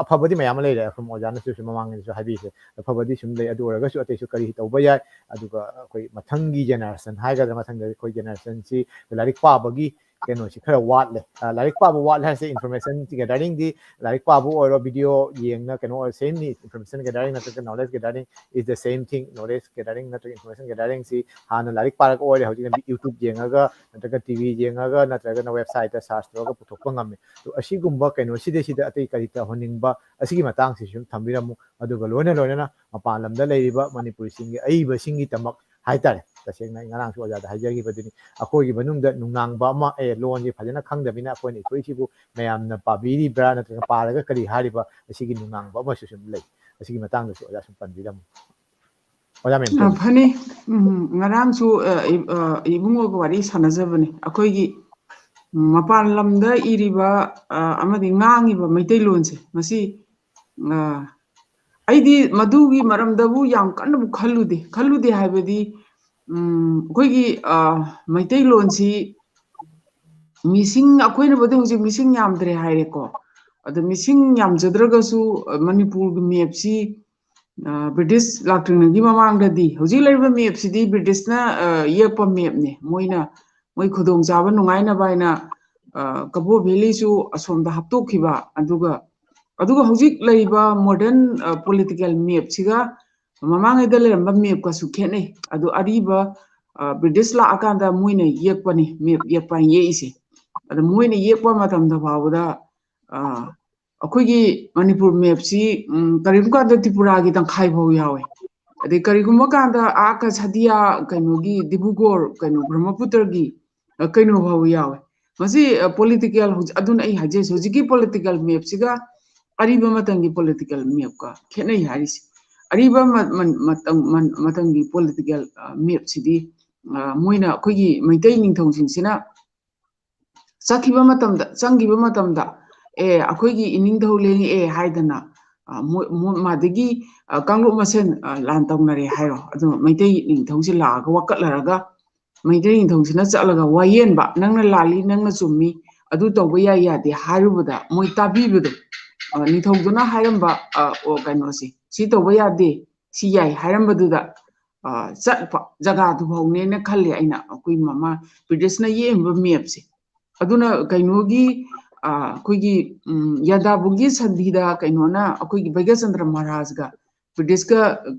ꯑꯐꯕꯗꯤ ꯃꯌꯥꯝ ꯑꯃ ꯂꯩꯔꯦ, ꯑꯁꯨꯝ ꯑꯣꯖꯥꯅꯁꯨ ꯁꯨꯝ ꯃꯃꯥꯡꯗꯁꯨ ꯍꯥꯏꯕꯤꯈ꯭ꯔꯦ, ꯑꯐꯕꯗꯤ ꯁꯨꯝ ꯂꯩ꯫ ꯑꯗꯨ ꯑꯣꯏꯔꯒꯁꯨ ꯑꯇꯩꯁꯨ ꯀꯔꯤ ꯇꯧꯕ ꯌꯥꯏ, ꯑꯗꯨꯒ ꯑꯩꯈꯣꯏ ꯃꯊꯪꯒꯤ ꯖꯦꯅꯦꯔꯦꯁꯟ ꯍꯥꯏꯒꯗ꯭ꯔꯥ, ꯃꯊꯪꯗ ꯑꯩꯈꯣꯏ ꯖꯦꯅꯦꯔꯦꯁꯟꯁꯤ ꯂꯥꯏꯔꯤꯛ ꯄꯥꯕꯒꯤ ꯀꯩꯅꯣꯁꯤ ꯈꯔ ꯋꯥꯠꯂꯦ꯫ ꯑ, ꯂꯥꯏꯔꯤꯛ ꯄꯥꯕ ꯋꯥꯠꯂꯦ ꯍꯥꯏꯁꯦ, ꯏꯟꯐꯣꯔꯃꯦꯁꯟ ꯒꯦꯗꯔꯤꯡꯗꯤ ꯂꯥꯏꯔꯤꯛ ꯄꯥꯕ ꯑꯣꯏꯔꯣ, ꯚꯤꯗꯤꯑꯣ ꯌꯦꯡꯅ ꯀꯩꯅꯣ ꯑꯣꯏꯔꯣ, ꯁꯦꯝꯅꯤ, ꯏꯟꯐꯣꯔꯃꯦꯁꯟ ꯒꯦꯗꯔꯤꯡ ꯅꯠꯇ꯭ꯔꯒ knowledge gathering is the same thing꯫ Knowledge gathering ꯅꯠꯇ꯭ꯔꯒ ꯏꯟꯐꯣꯔꯃꯦꯁꯟ ꯒꯦꯗꯔꯤꯡꯁꯤ ꯍꯥꯟꯅ ꯂꯥꯏꯔꯤꯛ ꯄꯥꯔꯒ ꯑꯣꯏꯔꯦ, ꯍꯧꯖꯤꯛꯅ YouTube ꯌꯦꯡꯉꯒ ꯅꯠꯇ꯭ꯔꯒ ꯇꯤ ꯚꯤ ꯌꯦꯡꯉꯒ ꯅꯠꯇ꯭ꯔꯒꯅ ꯋꯦꯕꯁꯥꯏꯠꯇ ꯁꯥꯔꯆ ꯇꯧꯔꯒ ꯄꯨꯊꯣꯛꯄ ꯉꯝꯃꯦ꯫ ꯑꯗꯣ ꯑꯁꯤꯒꯨꯝꯕ ꯀꯩꯅꯣꯁꯤꯗꯩꯁꯤꯗ ꯑꯇꯩ ꯀꯔꯤ ꯇꯧꯍꯟꯅꯤꯡꯕ, ꯑꯁꯤꯒꯤ ꯃꯇꯥꯡꯁꯤꯁꯨ ꯁꯨꯝ ꯊꯝꯕꯤꯔꯝꯃꯨ꯫ ꯑꯗꯨꯒ ꯂꯣꯏꯅ ꯂꯣꯏꯅꯅ ꯃꯄꯥꯟ ꯂꯝꯗ ꯂꯩꯔꯤꯕ ꯃꯅꯤꯄꯨꯔꯤꯁꯤꯡꯒꯤ ꯑꯏꯕꯁꯤꯡꯒꯤꯗꯃꯛ ꯍꯥꯏꯇꯥꯔꯦ, ꯇꯁꯦꯡꯅ ꯑꯩ ꯉꯔꯥꯡꯁꯨ ꯑꯣꯖꯥꯗ ꯍꯥꯏꯖꯈꯤꯕꯗꯨꯅꯤ, ꯑꯩꯈꯣꯏꯒꯤ ꯃꯅꯨꯡꯗ ꯅꯨꯡꯅꯥꯡꯕ ꯑꯃ, ꯑꯦ, ꯂꯣꯟꯁꯦ ꯐꯖꯅ ꯈꯪꯗꯕꯅꯤꯅ ꯑꯩꯈꯣꯏꯅ ꯏꯊꯣꯛꯏꯁꯤꯕꯨ ꯃꯌꯥꯝꯅ ꯄꯥꯕꯤꯔꯤꯕ꯭ꯔꯥ ꯅꯠꯇ꯭ꯔꯒ ꯄꯥꯔꯒ ꯀꯔꯤ ꯍꯥꯏꯔꯤꯕ, ꯑꯁꯤꯒꯤ ꯅꯨꯡꯅꯥꯡꯕ ꯑꯃꯁꯨ ꯁꯨꯝ ꯂꯩ꯫ ꯑꯁꯤꯒꯤ ꯃꯇꯥꯡꯗꯁꯨ ꯑꯣꯖꯥ ꯁꯨꯝ ꯄꯟꯕꯤꯔꯝꯃꯨ꯫ ꯑꯣꯖꯥ ꯃꯦꯝ, ꯑ, ꯐꯅꯤ꯫ ꯎꯝ, ꯉꯔꯥꯡꯁꯨ, ꯑ, ꯏ-, ꯑ, ꯏꯕꯨꯡꯉꯣꯒ ꯋꯥꯔꯤ ꯁꯥꯟꯅꯖꯕꯅꯤ꯫ ꯑꯩꯈꯣꯏꯒꯤ, ꯎꯝ, ꯃꯄꯥꯟ ꯂꯝꯗ ꯏꯔꯤꯕ, ꯑ, ꯑꯃꯗꯤ ꯉꯥꯡꯉꯤꯕ ꯃꯩꯇꯩꯂꯣꯟꯁꯦ, ꯃꯁꯤ, ꯑ, ꯑꯩꯗꯤ ꯃꯗꯨꯒꯤ ꯃꯔꯝꯗꯕꯨ ꯌꯥꯝ ꯀꯟꯅꯕꯨ ꯈꯜꯂꯨꯗꯦ꯫ ꯈꯜꯂꯨꯗꯦ ꯍꯥꯏꯕꯗꯤ, ꯎꯝ, ꯑꯩꯈꯣꯏꯒꯤ, ꯑ, ꯃꯩꯇꯩꯂꯣꯟꯁꯤ ꯃꯤꯁꯤꯡ, ꯑꯩꯈꯣꯏꯅꯕꯨꯗꯤ ꯍꯧꯖꯤꯛ ꯃꯤꯁꯤꯡ ꯌꯥꯝꯗ꯭ꯔꯦ ꯍꯥꯏꯔꯦꯀꯣ꯫ ꯑꯗꯣ ꯃꯤꯁꯤꯡ ꯌꯥꯝꯖꯗ꯭ꯔꯒꯁꯨ, ꯑ, ꯃꯅꯤꯄꯨꯔꯒꯤ ꯃꯦꯞꯁꯤ, ꯑ, ꯕ꯭ꯔꯤꯇꯤꯁ ꯂꯥꯛꯇ꯭ꯔꯤꯉꯩꯒꯤ ꯃꯃꯥꯡꯗꯗꯤ, ꯍꯧꯖꯤꯛ ꯂꯩꯔꯤꯕ ꯃꯦꯞꯁꯤꯗꯤ ꯕ꯭ꯔꯤꯇꯤꯁꯅ, ꯑ, ꯌꯦꯛꯄ ꯃꯦꯞꯅꯦ꯫ ꯃꯣꯏꯅ, ꯃꯣꯏ ꯈꯨꯗꯣꯡꯆꯥꯕ ꯅꯨꯡꯉꯥꯏꯅꯕ ꯍꯥꯏꯅ, ꯑ, ꯀꯕꯣ ꯚꯦꯂꯤꯁꯨ ꯑꯁꯣꯝꯗ ꯍꯥꯞꯇꯣꯛꯈꯤꯕ꯫ ꯑꯗꯨꯒ, ꯑꯗꯨꯒ ꯍꯧꯖꯤꯛ ꯂꯩꯔꯤꯕ ꯃꯣꯗꯔꯟ, ꯑ, ꯄꯣꯂꯤꯇꯤꯀꯦꯜ ꯃꯦꯞꯁꯤꯒ ꯃꯃꯥꯡꯉꯩꯗ ꯂꯩꯔꯝꯕ ꯃꯦꯞꯀꯁꯨ ꯈꯦꯠꯅꯩ꯫ ꯑꯗꯨ ꯑꯔꯤꯕ, ꯑ, ꯕ꯭ꯔꯤꯇꯤꯁ ꯂꯥꯛꯑꯀꯥꯟꯗ ꯃꯣꯏꯅ ꯌꯦꯛꯄꯅꯤ, ꯃꯦꯞ ꯌꯦꯛꯄ ꯍꯥꯏꯅ ꯌꯦꯛꯏꯁꯦ꯫ ꯑꯗ ꯃꯣꯏꯅ ꯌꯦꯛꯄ ꯃꯇꯝꯗ ꯐꯥꯎꯕꯗ, ꯑ, ꯑꯩꯈꯣꯏꯒꯤ ꯃꯅꯤꯄꯨꯔ ꯃꯦꯞꯁꯤ, ꯎꯝ, ꯀꯔꯤꯒꯨꯝꯕ ꯀꯥꯟꯗ ꯇ꯭ꯔꯤꯄꯨꯔꯥꯒꯤ ꯇꯪꯈꯥꯏ ꯐꯥꯎ ꯌꯥꯎꯋꯦ꯫ ꯑꯗꯩ ꯀꯔꯤꯒꯨꯝꯕ ꯀꯥꯟꯗ ꯑꯥ ꯀꯁꯥꯗꯤꯌꯥ, ꯀꯩꯅꯣꯒꯤ ꯗꯤꯕ꯭ꯔꯨꯒꯔ, ꯀꯩꯅꯣ, ꯕ꯭ꯔꯍ꯭ꯃꯄꯨꯇ꯭ꯔꯒꯤ, ꯑ, ꯀꯩꯅꯣ ꯐꯥꯎ ꯌꯥꯎꯋꯦ꯫ ꯃꯁꯤ ꯄꯣꯂꯤꯇꯤꯀꯦꯜ, ꯍꯧꯖꯤꯛ, ꯑꯗꯨꯅ ꯑꯩ ꯍꯥꯏꯖꯩꯁꯦ, ꯍꯧꯖꯤꯛꯀꯤ ꯄꯣꯂꯤꯇꯤꯀꯦꯜ ꯃꯦꯞꯁꯤꯒ ꯑꯔꯤꯕ ꯃꯇꯝꯒꯤ ꯄꯣꯂꯤꯇꯤꯀꯦꯜ ꯃꯦꯞꯀ ꯈꯦꯠꯅꯩ ꯍꯥꯏꯔꯤꯁꯦ꯫ ꯑꯔꯤꯕ ꯃ- ꯃ- ꯃꯇꯝ ꯃ- ꯃꯇꯝꯒꯤ ꯄꯣꯂꯤꯇꯤꯀꯦꯜ ꯃꯦꯞꯁꯤꯗꯤ, ꯃꯣꯏꯅ ꯑꯩꯈꯣꯏꯒꯤ ꯃꯩꯇꯩ ꯅꯤꯡꯊꯧꯁꯤꯡꯁꯤꯅ ꯆꯠꯈꯤꯕ ꯃꯇꯝꯗ, ꯆꯪꯈꯤꯕ ꯃꯇꯝꯗ, ꯑꯦ, ꯑꯩꯈꯣꯏꯒꯤ ꯏꯅꯤꯡꯊꯧ ꯂꯦꯡꯉꯛꯑꯦ ꯍꯥꯏꯗꯅ, ꯃꯥꯗꯒꯤ ꯀꯥꯡꯂꯨꯞ ꯃꯁꯦꯟ ꯂꯥꯟ ꯇꯧꯅꯔꯦ ꯍꯥꯏꯔꯣ, ꯑꯗꯨ ꯃꯩꯇꯩ ꯅꯤꯡꯊꯧꯁꯤ ꯂꯥꯛꯑꯒ ꯋꯥꯀꯠꯂꯔꯒ, ꯃꯩꯇꯩ ꯅꯤꯡꯊꯧꯁꯤꯅ ꯆꯠꯂꯒ ꯋꯥꯌꯦꯟꯕ, "ꯅꯪꯅ ꯂꯥꯜꯂꯤ, ꯅꯪꯅ ꯆꯨꯝꯃꯤ, ꯑꯗꯨ ꯇꯧꯕ ꯌꯥꯏ ꯌꯥꯗꯦ" ꯍꯥꯏꯔꯨꯕꯗ ꯃꯣꯏ ꯇꯥꯕꯤꯕꯗꯣ, ꯅꯤꯡꯊꯧꯗꯨꯅ ꯍꯥꯏꯔꯝꯕ, ꯑ, ꯑꯣ, ꯀꯩꯅꯣꯁꯦ, "ꯁꯤ ꯇꯧꯕ ꯌꯥꯗꯦ, ꯁꯤ ꯌꯥꯏ" ꯍꯥꯏꯔꯝꯕꯗꯨꯗ, ꯑ, ꯆꯠꯄ ꯖꯒꯥꯗꯨ ꯐꯥꯎꯅꯦꯅ ꯈꯜꯂꯦ ꯑꯩꯅ, ꯑꯩꯈꯣꯏ ꯃꯃꯥ ꯕ꯭ꯔꯤꯇꯤꯁꯅ ꯌꯦꯛꯏꯕ ꯃꯦꯞꯁꯦ꯫ ꯑꯗꯨꯅ ꯀꯩꯅꯣꯒꯤ, ꯑ, ꯑꯩꯈꯣꯏꯒꯤ, ꯎꯝ, ꯌꯥꯗꯥꯕꯨꯒꯤ ꯁꯟꯙꯤꯗ ꯀꯩꯅꯣꯅ, ꯑꯩꯈꯣꯏꯒꯤ ꯕꯩꯒꯆꯟꯗ꯭ꯔ ꯃꯍꯥꯔꯥꯖꯒ ꯕ꯭ꯔꯤꯇꯤꯁꯀ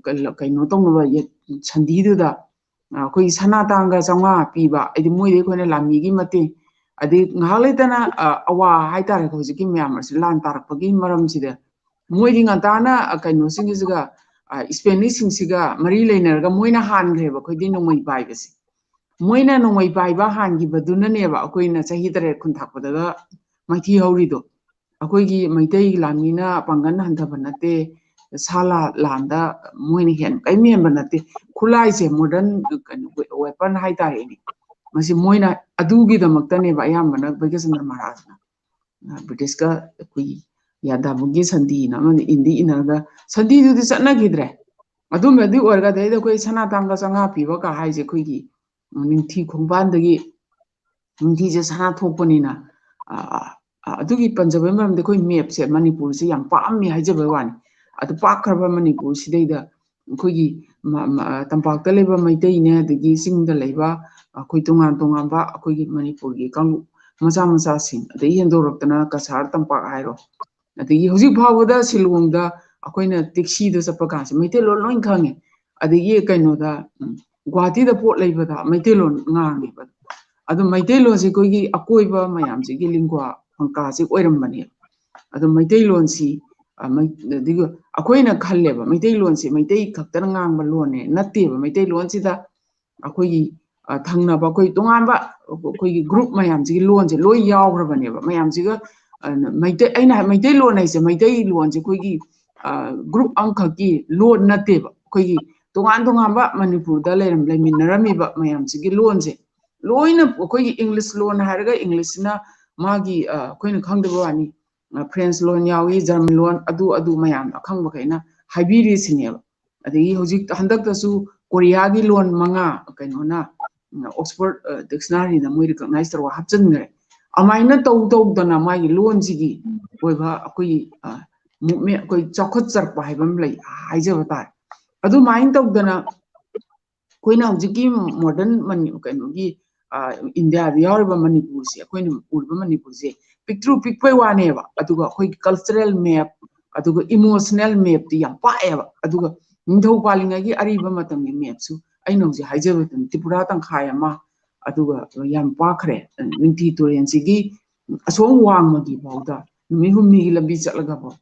ꯀꯩꯅꯣ ꯇꯧꯅꯕ ꯁꯟꯙꯤꯗꯨꯗ, ꯑ, ꯑꯩꯈꯣꯏꯒꯤ ꯁꯅꯥ ꯇꯥꯡꯒ ꯆꯥꯝꯃꯉꯥ ꯄꯤꯕ, ꯍꯥꯏꯗꯤ ꯃꯣꯏꯗꯤ ꯑꯩꯈꯣꯏꯅ ꯂꯥꯟꯃꯤꯒꯤ ꯃꯇꯦꯡ, ꯑꯗꯩ ꯉꯥꯏꯍꯥꯛ ꯂꯩꯇꯅ, ꯑ, ꯑꯋꯥ ꯍꯥꯏꯇꯥꯔꯦꯀꯣ, ꯍꯧꯖꯤꯛꯀꯤ ꯃꯌꯥꯝ ꯑꯁꯤ ꯂꯥꯟ ꯇꯥꯔꯛꯄꯒꯤ ꯃꯔꯝꯁꯤꯗ ꯃꯣꯏꯗꯤ ꯉꯟꯇꯥꯅ, ꯑ, ꯀꯩꯅꯣꯁꯤꯡꯁꯤꯒ, ꯑ, ꯏꯁꯄꯦꯅꯤꯁꯁꯤꯡꯁꯤꯒ ꯃꯔꯤ ꯂꯩꯅꯔꯒ ꯃꯣꯏꯅ ꯍꯥꯟꯈ꯭ꯔꯦꯕ ꯑꯩꯈꯣꯏꯗꯤ ꯅꯣꯡꯃꯩ ꯄꯥꯏꯕꯁꯦ꯫ ꯃꯣꯏꯅ ꯅꯣꯡꯃꯩ ꯄꯥꯏꯕ ꯍꯥꯟꯈꯤꯕꯗꯨꯅꯅꯦꯕ ꯑꯩꯈꯣꯏꯅ ꯆꯍꯤ ꯇꯔꯦꯠ ꯈꯨꯟ ꯊꯥꯛꯄꯗꯒ ꯃꯥꯏꯊꯤ ꯍꯧꯔꯤꯗꯣ꯫ ꯑꯩꯈꯣꯏꯒꯤ ꯃꯩꯇꯩ ꯂꯥꯟꯃꯤꯅ ꯄꯥꯡꯒꯜ ꯍꯟꯊꯕ ꯅꯠꯇꯦ, ꯁꯥ ꯂꯥ-, ꯂꯥꯟꯗ ꯃꯣꯏꯅ ꯍꯦꯟ-, ꯀꯔꯤꯝ ꯍꯦꯟꯕ ꯅꯠꯇꯦ꯫ ꯈꯨꯠꯂꯥꯏꯁꯦ, ꯃꯣꯗꯔꯟ ꯀꯩꯅꯣ, ꯋꯦꯄꯟ ꯍꯥꯏꯇꯥꯔꯦꯅꯦ, ꯃꯁꯤ ꯃꯣꯏꯅ ꯑꯗꯨꯒꯤꯗꯃꯛꯇꯅꯦꯕ ꯑꯌꯥꯝꯕꯅ ꯕ꯭ꯔꯤꯇꯤꯁ ꯃꯍꯥꯔꯥꯖꯅ, ꯑ, ꯕ꯭ꯔꯤꯇꯤꯁꯀ ꯑꯩꯈꯣꯏꯒꯤ ꯌꯥꯗꯥꯕꯨꯒꯤ ꯁꯟꯙꯤꯅ ꯑꯃꯗꯤ ꯏꯟꯗꯤ ꯏꯟꯅꯔꯒ ꯁꯟꯙꯤꯗꯨꯗꯤ ꯆꯠꯅꯈꯤꯗ꯭ꯔꯦ꯫ ꯑꯗꯨꯝꯕꯗꯤ ꯑꯣꯏꯔꯒ ꯑꯗꯩꯗ ꯑꯩꯈꯣꯏ ꯁꯅꯥ ꯇꯥꯡꯒ ꯆꯥꯝꯃꯉꯥ ꯄꯤꯕ ꯀ ꯍꯥꯏꯁꯦ ꯑꯩꯈꯣꯏꯒꯤ ꯅꯤꯡꯊꯤ ꯈꯣꯡꯕꯥꯟꯗꯒꯤ ꯅꯤꯡꯊꯤꯁꯦ ꯁꯅꯥ ꯊꯣꯛꯄꯅꯤꯅ, ꯑ, ꯑ, ꯑꯗꯨꯒꯤ ꯄꯟꯖꯕꯩ ꯃꯔꯝꯗꯤ ꯑꯩꯈꯣꯏ ꯃꯦꯞꯁꯦ ꯃꯅꯤꯄꯨꯔꯁꯦ ꯌꯥꯝ ꯄꯥꯛꯑꯝꯃꯤ ꯍꯥꯏꯖꯕꯩ ꯋꯥꯅꯤ꯫ ꯑꯗꯨ ꯄꯥꯛꯈ꯭ꯔꯕ ꯃꯅꯤꯄꯨꯔꯁꯤꯗꯩꯗ ꯑꯩꯈꯣꯏꯒꯤ ꯃ-, ꯃ-, ꯇꯝꯄꯥꯛꯇ ꯂꯩꯕ ꯃꯩꯇꯩꯅꯦ, ꯑꯗꯒꯤ ꯆꯤꯡꯗ ꯂꯩꯕ ꯑꯩꯈꯣꯏ ꯇꯣꯉꯥꯟ ꯇꯣꯉꯥꯟꯕ ꯑꯩꯈꯣꯏꯒꯤ ꯃꯅꯤꯄꯨꯔꯒꯤ ꯀꯥꯡꯂꯨꯞ ꯃꯆꯥ ꯃꯆꯥꯁꯤꯡ, ꯑꯗꯒꯤ ꯍꯦꯟꯗꯣꯔꯛꯇꯅ ꯀꯁꯥꯔ ꯇꯝꯄꯥꯛ ꯍꯥꯏꯔꯣ, ꯑꯗꯒꯤ ꯍꯧꯖꯤꯛ ꯐꯥꯎꯕꯗ ꯁꯤꯂꯣꯡꯗ ꯑꯩꯈꯣꯏꯅ ꯇꯦꯛꯁꯤꯗ ꯆꯠꯄ ꯀꯥꯟꯁꯦ ꯃꯩꯇꯩꯂꯣꯟ ꯂꯣꯏ ꯈꯪꯉꯦ꯫ ꯑꯗꯒꯤ ꯀꯩꯅꯣꯗ, ꯎꯝ, ꯒꯨꯍꯥꯇꯤꯗ ꯄꯣꯠ ꯂꯩꯕꯗ ꯃꯩꯇꯩꯂꯣꯟ ꯉꯥꯡꯉꯦꯕ꯫ ꯑꯗꯨ ꯃꯩꯇꯩꯂꯣꯟꯁꯦ ꯑꯩꯈꯣꯏꯒꯤ ꯑꯀꯣꯏꯕ ꯃꯌꯥꯝꯁꯤꯒꯤ ꯂꯤꯡꯒ꯭ꯋꯥ ꯐꯪꯀꯥꯁꯦ ꯑꯣꯏꯔꯝꯕꯅꯦꯕ꯫ ꯑꯗꯣ ꯃꯩꯇꯩꯂꯣꯟꯁꯤ, ꯑ, ꯃꯩ-, ꯑꯗꯒꯤ ꯑꯩꯈꯣꯏꯅ ꯈꯜꯂꯦꯕ ꯃꯩꯇꯩꯂꯣꯟꯁꯦ ꯃꯩꯇꯩ ꯈꯛꯇꯅ ꯉꯥꯡꯕ ꯂꯣꯟꯅꯦ, ꯅꯠꯇꯦꯕ꯫ ꯃꯩꯇꯩꯂꯣꯟꯁꯤꯗ ꯑꯩꯈꯣꯏꯒꯤ, ꯑ, ꯊꯪꯅꯕ ꯑꯩꯈꯣꯏ ꯇꯣꯉꯥꯟꯕ ꯑꯩꯈꯣꯏꯒꯤ group ꯃꯌꯥꯝꯁꯤꯒꯤ ꯂꯣꯟꯁꯦ ꯂꯣꯏ ꯌꯥꯎꯈ꯭ꯔꯕꯅꯦꯕ꯫ ꯃꯌꯥꯝꯁꯤꯒ, ꯑ, ꯃꯩꯇꯩ, ꯑꯩꯅ ꯍꯥꯏ-, ꯃꯩꯇꯩꯂꯣꯟ ꯍꯥꯏꯁꯦ ꯃꯩꯇꯩꯂꯣꯟꯁꯦ ꯑꯩꯈꯣꯏꯒꯤ, ꯑ, group ꯑꯃꯈꯛꯀꯤ ꯂꯣꯟ ꯅꯠꯇꯦꯕ꯫ ꯑꯩꯈꯣꯏꯒꯤ ꯇꯣꯉꯥꯟ ꯇꯣꯉꯥꯟꯕ ꯃꯅꯤꯄꯨꯔꯗ ꯂꯩꯔꯝ-, ꯂꯩꯃꯤꯟꯅꯔꯝꯃꯤꯕ ꯃꯌꯥꯝꯁꯤꯒꯤ ꯂꯣꯟꯁꯦ ꯂꯣꯏꯅ ꯑꯩꯈꯣꯏꯒꯤ English ꯂꯣꯟ ꯍꯥꯏꯔꯒ English ꯁꯤꯅ ꯃꯥꯒꯤ, ꯑ, ꯑꯩꯈꯣꯏꯅ ꯈꯪꯗꯕ ꯋꯥꯅꯤ꯫ ꯑ, French ꯂꯣꯟ ꯌꯥꯎꯏ, German ꯂꯣꯟ, ꯑꯗꯨ, ꯑꯗꯨ ꯃꯌꯥꯝꯗꯣ ꯑꯈꯪꯕꯈꯩꯅ ꯍꯥꯏꯕꯤꯔꯤꯁꯤꯅꯦꯕ꯫ ꯑꯗꯒꯤ ꯍꯧꯖꯤꯛ ꯍꯟꯗꯛꯇꯁꯨ ꯀꯣꯔꯤꯌꯥꯒꯤ ꯂꯣꯟ ꯃꯉꯥ ꯀꯩꯅꯣꯅ, ꯎꯝ, Oxford, ꯑ, dictionary ꯗ ꯃꯣꯏ recognize ꯇꯧꯔꯒ ꯍꯥꯞꯆꯤꯟꯈ꯭ꯔꯦ꯫ ꯑꯗꯨꯃꯥꯏꯅ ꯇꯧ ꯇꯧꯗꯅ ꯃꯥꯒꯤ ꯂꯣꯟꯁꯤꯒꯤ ꯑꯣꯏꯕ ꯑꯩꯈꯣꯏꯒꯤ, ꯑ, movement, ꯑꯩꯈꯣꯏ ꯆꯥꯎꯈꯠꯆꯔꯛꯄ ꯍꯥꯏꯕ ꯑꯃ ꯂꯩ ꯍꯥꯏꯖꯕ ꯇꯥꯔꯦ꯫ ꯑꯗꯨꯃꯥꯏꯅ ꯇꯧꯗꯅ ꯑꯩꯈꯣꯏꯅ ꯍꯧꯖꯤꯛꯀꯤ modern ꯃꯅꯤ-, ꯀꯩꯅꯣꯒꯤ, ꯑ, ꯏꯟꯗꯤꯌꯥꯗ ꯌꯥꯎꯔꯤꯕ ꯃꯅꯤꯄꯨꯔꯁꯦ, ꯑꯩꯈꯣꯏꯅ ꯎꯔꯤꯕ ꯃꯅꯤꯄꯨꯔꯁꯦ ꯄꯤꯛꯇ꯭ꯔꯨ ꯄꯤꯛꯄꯩ ꯋꯥꯅꯦꯕ, ꯑꯗꯨꯒ ꯑꯩꯈꯣꯏꯒꯤ cultural map, ꯑꯗꯨꯒ emotional map ꯇꯤ ꯌꯥꯝ ꯄꯥꯛꯑꯦꯕ꯫ ꯑꯗꯨꯒ ꯅꯤꯡꯊꯧ ꯄꯥꯜꯂꯤꯉꯩꯒꯤ ꯑꯔꯤꯕ ꯃꯇꯝꯒꯤ map ꯁꯨ ꯑꯩꯅ ꯍꯧꯖꯤꯛ ꯍꯥꯏꯖꯕꯗꯨꯅꯤ, ꯇ꯭ꯔꯤꯄꯨꯔꯥ ꯇꯪꯈꯥꯏ ꯑꯃ, ꯑꯗꯨꯒ ꯌꯥꯝ ꯄꯥꯛꯈ꯭ꯔꯦ꯫ ꯅꯤꯡꯊꯤ ꯇꯨꯔꯦꯜꯁꯤꯒꯤ ꯑꯁꯣꯝ ꯋꯥꯡꯃꯒꯤ ꯐꯥꯎꯗ ꯅꯨꯃꯤꯠ ꯍꯨꯝꯅꯤꯒꯤ ꯂꯝꯕꯤ ꯆꯠꯂꯒ ꯐꯥꯎ,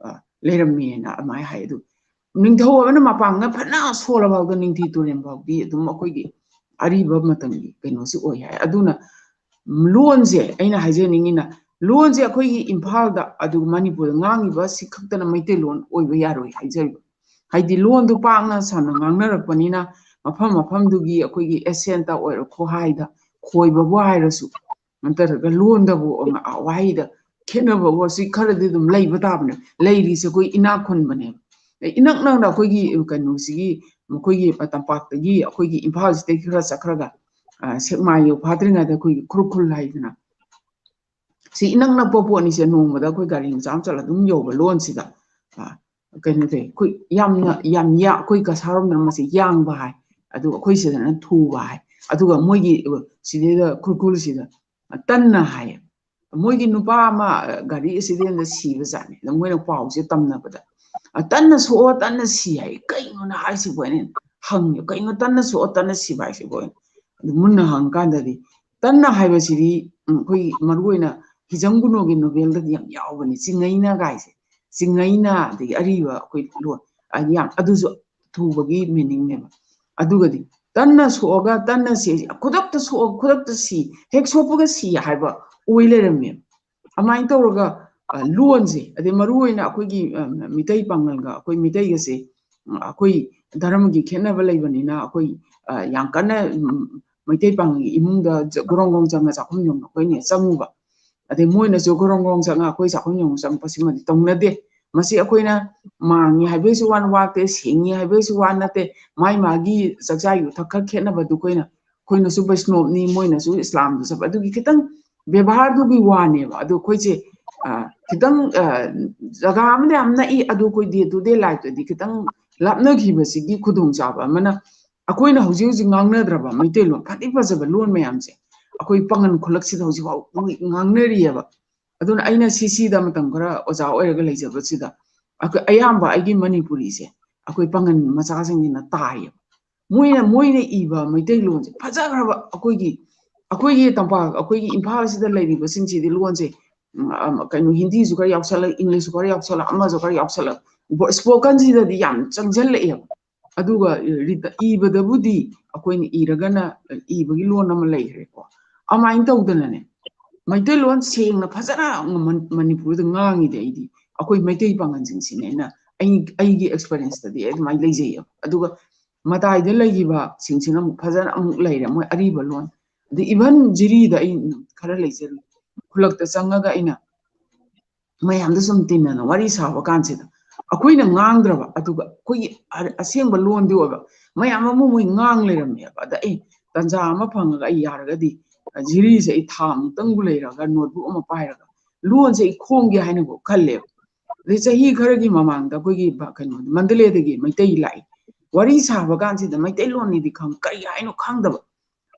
ꯑ, ꯂꯩꯔꯝꯃꯦꯅ ꯑꯗꯨꯃꯥꯏꯅ ꯍꯥꯏ꯫ ꯑꯗꯨ ꯅꯤꯡꯊꯧ ꯑꯃꯅ ꯃꯄꯥꯡꯒꯜ ꯐꯅ ꯁꯣꯜꯂꯐꯥꯎꯗ ꯅꯤꯡꯊꯤ ꯇꯨꯔꯦꯜ ꯐꯥꯎꯗꯤ ꯑꯗꯨꯝ ꯑꯩꯈꯣꯏꯒꯤ ꯑꯔꯤꯕ ꯃꯇꯝꯒꯤ ꯀꯩꯅꯣꯁꯤ ꯑꯣꯏ ꯍꯥꯏ꯫ ꯑꯗꯨꯅ ꯂꯣꯟꯁꯦ ꯑꯩꯅ ꯍꯥꯏꯖꯅꯤꯡꯉꯤꯅ, ꯂꯣꯟꯁꯦ ꯑꯩꯈꯣꯏꯒꯤ ꯏꯝꯐꯥꯜꯗ ꯑꯗꯨꯒ ꯃꯅꯤꯄꯨꯔꯗ ꯉꯥꯡꯉꯤꯕ ꯁꯤ ꯈꯛꯇꯅ ꯃꯩꯇꯩꯂꯣꯟ ꯑꯣꯏꯕ ꯌꯥꯔꯣꯏ ꯍꯥꯏꯖꯔꯤꯕ꯫ ꯍꯥꯏꯗꯤ ꯂꯣꯟꯗꯨ ꯄꯥꯛꯅ ꯁꯟꯅ ꯉꯥꯡꯅꯔꯛꯄꯅꯤꯅ ꯃꯐꯝ ꯃꯐꯝꯗꯨꯒꯤ ꯑꯩꯈꯣꯏꯒꯤ accent ꯇ ꯑꯣꯏꯔꯣ, ꯈꯨꯍꯥꯏꯗ ꯈꯣꯏꯕꯕꯨ ꯍꯥꯏꯔꯁꯨ, ꯅꯠꯇ꯭ꯔꯒ ꯂꯣꯟꯗꯕꯨ ꯋꯥꯍꯩꯗ ꯈꯦꯠꯅꯕꯕꯨ ꯑꯁꯤ ꯈꯔꯗꯤ ꯑꯗꯨꯝ ꯂꯩꯕ ꯇꯥꯕꯅꯦ꯫ ꯂꯩꯔꯤꯁꯦ ꯑꯩꯈꯣꯏ ꯏꯅꯥꯛ ꯈꯨꯟꯕꯅꯦꯕ꯫ ꯏꯅꯛ ꯅꯛꯅ ꯑꯩꯈꯣꯏꯒꯤ ꯀꯩꯅꯣꯁꯤꯒꯤ, ꯃꯈꯣꯏꯒꯤ ꯇꯝꯄꯥꯛꯇꯒꯤ ꯑꯩꯈꯣꯏꯒꯤ ꯏꯝꯐꯥꯜꯁꯤꯗꯒꯤ ꯈꯔ ꯆꯠꯈ꯭ꯔꯒ, ꯑ, ꯁꯦꯛꯃꯥꯏ ꯌꯧ ꯐꯥꯠꯇ꯭ꯔꯤꯉꯩꯗ ꯑꯩꯈꯣꯏꯒꯤ ꯈꯨꯔꯈꯨꯜ ꯍꯥꯏꯗꯅ ꯁꯤ ꯏꯅꯛ ꯅꯛꯄ ꯄꯣꯠꯅꯤꯁꯦ, ꯅꯣꯡꯃꯗ ꯑꯩꯈꯣꯏ ꯒꯥꯔꯤ ꯃꯆꯥ ꯑꯃ ꯆꯠꯂ ꯑꯗꯨꯝ ꯌꯧꯕ ꯂꯣꯟꯁꯤꯗ꯫ ꯑ, ꯀꯩꯅꯣ ꯇꯧꯋꯦ, ꯑꯩꯈꯣꯏ ꯌꯥꯝꯅ, ꯌꯥꯝ ꯌꯥ-, ꯑꯩꯈꯣꯏ ꯀꯁꯥꯔꯣꯝꯗꯅ ꯃꯁꯤ ꯌꯥꯡꯕ ꯍꯥꯏ, ꯑꯗꯨꯒ ꯑꯩꯈꯣꯏ ꯁꯤꯗꯅ ꯊꯨꯕ ꯍꯥꯏ, ꯑꯗꯨꯒ ꯃꯣꯏꯒꯤ, ꯑ, ꯁꯤꯗꯩꯗ ꯈꯨꯔꯈꯨꯜꯁꯤꯗ ꯇꯟꯅ ꯍꯥꯏꯌꯦ꯫ ꯃꯣꯏꯒꯤ ꯅꯨꯄꯥ ꯑꯃ, ꯑ, ꯒꯥꯔꯤ accident ꯗ ꯁꯤꯕ ꯖꯥꯠꯅꯤ꯫ ꯑꯗ ꯃꯣꯏꯅ ꯄꯥꯎꯁꯦ ꯇꯝꯅꯕꯗ, "ꯑ, ꯇꯟꯅ ꯁꯣꯛꯑꯣ, ꯇꯟꯅ ꯁꯤ" ꯍꯥꯏ꯫ "ꯀꯩꯅꯣꯅ ꯍꯥꯏꯁꯤꯕꯨ?" ꯍꯥꯏꯅ ꯍꯪꯉꯦ꯫ "ꯀꯩꯅꯣ ꯇꯟꯅ ꯁꯣꯛꯑꯣ, ꯇꯟꯅ ꯁꯤꯕ ꯍꯥꯏꯁꯤꯕꯨ?" ꯍꯥꯏꯅ꯫ ꯑꯗꯨ ꯃꯨꯟꯅ ꯍꯪꯀꯥꯟꯗꯗꯤ, ꯇꯟꯅ ꯍꯥꯏꯕꯁꯤꯗꯤ, ꯎꯝ, ꯑꯩꯈꯣꯏꯒꯤ ꯃꯔꯨꯑꯣꯏꯅ ꯍꯤꯖꯝ ꯒꯨꯅꯣꯒꯤ novel ꯗꯗꯤ ꯌꯥꯝ ꯌꯥꯎꯕꯅꯤ, ꯆꯤꯡꯉꯩꯅ ꯀꯥꯏꯁꯦ꯫ ꯆꯤꯡꯉꯩꯅ, ꯑꯗꯒꯤ ꯑꯔꯤꯕ ꯑꯩꯈꯣꯏ ꯂꯣꯟ, ꯑ, ꯌꯥꯝ, ꯑꯗꯨꯁꯨ ꯊꯨꯕꯒꯤ meaning ꯅꯦꯕ꯫ ꯑꯗꯨꯒꯗꯤ ꯇꯟꯅ ꯁꯣꯛꯑꯒ ꯇꯟꯅ ꯁꯤ, ꯈꯨꯗꯛꯇ ꯁꯣꯛꯑꯒ ꯈꯨꯗꯛꯇ ꯁꯤ, ꯍꯦꯛ ꯁꯣꯛꯄꯒ ꯁꯤ ꯍꯥꯏꯕ ꯑꯣꯏ ꯂꯩꯔꯝꯃꯦ꯫ ꯑꯗꯨꯃꯥꯏꯅ ꯇꯧꯔꯒ, ꯑ, ꯂꯣꯟꯁꯦ, ꯑꯗꯩ ꯃꯔꯨ ꯑꯣꯏꯅ ꯑꯩꯈꯣꯏꯒꯤ, ꯑ, ꯃꯤꯇꯩ ꯄꯥꯉꯜꯒ ꯑꯩꯈꯣꯏ ꯃꯤꯇꯩꯒꯁꯦ, ꯎꯝ, ꯑꯩꯈꯣꯏ ꯙꯔꯃꯒꯤ ꯈꯦꯠꯅꯕ ꯂꯩꯕꯅꯤꯅ ꯑꯩꯈꯣꯏ, ꯑ, ꯌꯥꯝ ꯀꯟꯅ, ꯎꯝ, ꯃꯩꯇꯩ ꯄꯥꯉꯜꯒꯤ ꯏꯃꯨꯡꯗ ꯖ-, ꯒꯣꯔꯣꯡ ꯒꯣꯔꯣꯡ ꯆꯪꯉ ꯆꯥꯛꯈꯨꯝ ꯌꯧꯅ ꯑꯩꯈꯣꯏꯅ ꯆꯪꯉꯨꯕ꯫ ꯑꯗꯩ ꯃꯣꯏꯅꯁꯨ ꯒꯣꯔꯣꯡ ꯒꯣꯔꯣꯡ ꯆꯪꯉ ꯑꯩꯈꯣꯏ ꯆꯥꯛꯈꯨꯝ ꯌꯧꯅ ꯆꯪꯉꯛꯄꯁꯤꯃꯗꯤ ꯇꯧꯅꯗꯦ꯫ ꯃꯁꯤ ꯑꯩꯈꯣꯏꯅ ꯃꯥꯡꯉꯤ ꯍꯥꯏꯕꯒꯤꯁꯨ ꯋꯥ ꯋꯥꯠꯇꯦ, ꯁꯦꯡꯉꯤ ꯍꯥꯏꯕꯒꯤꯁꯨ ꯋꯥ ꯅꯠꯇꯦ, ꯃꯥꯏ ꯃꯥꯒꯤ ꯆꯥꯛꯆꯥ ꯌꯨꯊꯛ ꯈꯔ ꯈꯦꯠꯅꯕꯗꯨ ꯑꯩꯈꯣꯏꯅ, ꯑꯩꯈꯣꯏꯅꯁꯨ ꯕꯩꯁꯅꯣꯞꯅꯤ, ꯃꯣꯏꯅꯁꯨ ꯏꯁꯂꯥꯝꯗ ꯆꯠꯄ, ꯑꯗꯨꯒꯤ ꯈꯤꯇꯪ ꯕꯦꯕꯥꯔꯗꯨꯒꯤ ꯋꯥꯅꯦꯕ꯫ ꯑꯗꯨ ꯑꯩꯈꯣꯏꯁꯦ, ꯑ, ꯈꯤꯇꯪ, ꯑ, ꯖꯒꯥ ꯑꯃꯗ ꯌꯥꯝ ꯅꯛꯏ, ꯑꯗꯨ ꯑꯩꯈꯣꯏ day to day lifeꯇꯗꯤ ꯈꯤꯇꯪ ꯂꯥꯞꯅꯈꯤꯕꯁꯤꯒꯤ ꯈꯨꯗꯣꯡꯆꯥꯕ ꯑꯃꯅ ꯑꯩꯈꯣꯏꯅ ꯍꯧꯖꯤꯛ ꯍꯧꯖꯤꯛ ꯉꯥꯡꯅꯗ꯭ꯔꯕ ꯃꯩꯇꯩꯂꯣꯟ, ꯐꯗꯤ ꯐꯖꯕ ꯂꯣꯟ ꯃꯌꯥꯝꯁꯦ ꯑꯩꯈꯣꯏ ꯄꯥꯉꯟ ꯈꯨꯜꯂꯛꯁꯤꯗ ꯍꯧꯖꯤꯛ ꯐꯥꯎ ꯉꯥꯡꯅꯔꯤꯑꯕ꯫ ꯑꯗꯨꯅ ꯑꯩꯅ ꯁꯤ ꯁꯤꯗ ꯃꯇꯝ ꯈꯔ ꯑꯣꯖꯥ ꯑꯣꯏꯔꯒ ꯂꯩꯖꯕꯁꯤꯗ ꯑꯩꯈꯣꯏ ꯑꯌꯥꯝꯕ ꯑꯩꯒꯤ ꯃꯅꯤꯄꯨꯔꯤꯁꯦ ꯑꯩꯈꯣꯏ ꯄꯥꯉꯟ ꯃꯆꯥꯁꯤꯡꯁꯤꯅ ꯇꯥꯏꯌꯦꯕ꯫ ꯃꯣꯏꯅ, ꯃꯣꯏꯅ ꯏꯕ ꯃꯩꯇꯩꯂꯣꯟꯁꯦ ꯐꯖꯈ꯭ꯔꯕ꯫ ꯑꯩꯈꯣꯏꯒꯤ, ꯑꯩꯈꯣꯏꯒꯤ ꯇꯝꯄꯥꯛ, ꯑꯩꯈꯣꯏꯒꯤ ꯏꯝꯐꯥꯜꯁꯤꯗ ꯂꯩꯔꯤꯕꯁꯤꯡꯁꯤꯗꯤ ꯂꯣꯟꯁꯦ, ꯎꯝ, ꯑ, ꯀꯩꯅꯣ, ꯍꯤꯟꯗꯤꯁꯨ ꯈꯔ ꯌꯥꯎꯁꯜꯂꯛ, ꯏꯪꯂꯤꯁꯁꯨ ꯈꯔ ꯌꯥꯎꯁꯜꯂꯛ, ꯑꯃꯁꯨ ꯈꯔ ꯌꯥꯎꯁꯜꯂꯛ, ꯕꯣ-, spokenꯁꯤꯗꯗꯤ ꯌꯥꯝ ꯆꯪꯁꯤꯜꯂꯛꯑꯦꯕ꯫ ꯑꯗꯨꯒ ꯏꯕꯗꯕꯨꯗꯤ ꯑꯩꯈꯣꯏꯅ ꯏꯔꯒꯅ ꯏꯕꯒꯤ ꯂꯣꯟ ꯑꯃ ꯂꯩꯈ꯭ꯔꯦꯀꯣ꯫ ꯑꯗꯨꯃꯥꯏꯅ ꯇꯧꯗꯅꯅꯦ, ꯃꯩꯇꯩꯂꯣꯟ ꯁꯦꯡꯅ ꯐꯖꯅ ꯃ-, ꯃꯅꯤꯄꯨꯔꯗ ꯉꯥꯡꯉꯤꯗꯤ ꯑꯩꯗꯤ ꯑꯩꯈꯣꯏ ꯃꯩꯇꯩ ꯄꯥꯉꯜꯁꯤꯡꯁꯤꯅꯦꯅ ꯑꯩ, ꯑꯩꯒꯤ experienceꯇꯗꯤ ꯑꯩ ꯑꯗꯨꯃꯥꯏꯅ ꯂꯩꯖꯩꯌꯦꯕ꯫ ꯑꯗꯨꯒ ꯃꯇꯥꯏꯗ ꯂꯩꯈꯤꯕꯁꯤꯡꯁꯤꯅ ꯑꯃꯨꯛ ꯐꯖꯅ ꯑꯃꯨꯛ ꯂꯩꯔꯦ, ꯃꯣꯏ ꯑꯔꯤꯕ ꯂꯣꯟ꯫ ꯑꯗꯩ even ꯖꯤꯔꯤꯗ ꯑꯩ ꯈꯔ ꯂꯩꯖꯔꯨꯏ, ꯈꯨꯜꯂꯛꯇ ꯆꯪꯉꯒ ꯑꯩꯅ ꯃꯌꯥꯝꯗ ꯁꯨꯝ ꯇꯤꯟꯅꯅ ꯋꯥꯔꯤ ꯁꯥꯕ ꯀꯥꯟꯁꯤꯗ ꯑꯩꯈꯣꯏꯅ ꯉꯥꯡꯗ꯭ꯔꯕ, ꯑꯗꯨꯒ ꯑꯩꯈꯣꯏꯒꯤ ꯑ-, ꯑꯁꯦꯡꯕ ꯂꯣꯟꯗꯤ ꯑꯣꯏꯕ ꯃꯌꯥꯝ ꯑꯃ ꯃꯣꯏ ꯉꯥꯡ ꯂꯩꯔꯝꯃꯦꯕ꯫ ꯑꯗ ꯑꯩ ꯇꯟꯖꯥ ꯑꯃ ꯐꯪꯉꯒ ꯑꯩ ꯌꯥꯔꯒꯗꯤ, ꯑ, ꯖꯤꯔꯤꯁꯦ ꯑꯩ ꯊꯥ ꯑꯃꯨꯛꯇꯪꯕꯨ ꯂꯩꯔꯒ notebook ꯑꯃ ꯄꯥꯏꯔꯒ ꯂꯣꯟꯁꯦ ꯑꯩ ꯈꯣꯡꯒꯦ ꯍꯥꯏꯅꯕꯨ ꯈꯜꯂꯦꯕ꯫ ꯑꯗꯩ ꯆꯍꯤ ꯈꯔꯒꯤ ꯃꯃꯥꯡꯗ ꯑꯩꯈꯣꯏꯒꯤ ꯕ-, ꯀꯩꯅꯣ, ꯃꯟꯗꯂꯦꯗꯒꯤ ꯃꯩꯇꯩ ꯂꯥꯛꯏ꯫ ꯋꯥꯔꯤ ꯁꯥꯕ ꯀꯥꯟꯁꯤꯗ ꯃꯩꯇꯩꯂꯣꯟꯅꯤꯗꯤ ꯈꯪ-, ꯀꯔꯤ ꯍꯥꯏꯅꯣ ꯈꯪꯗꯕ꯫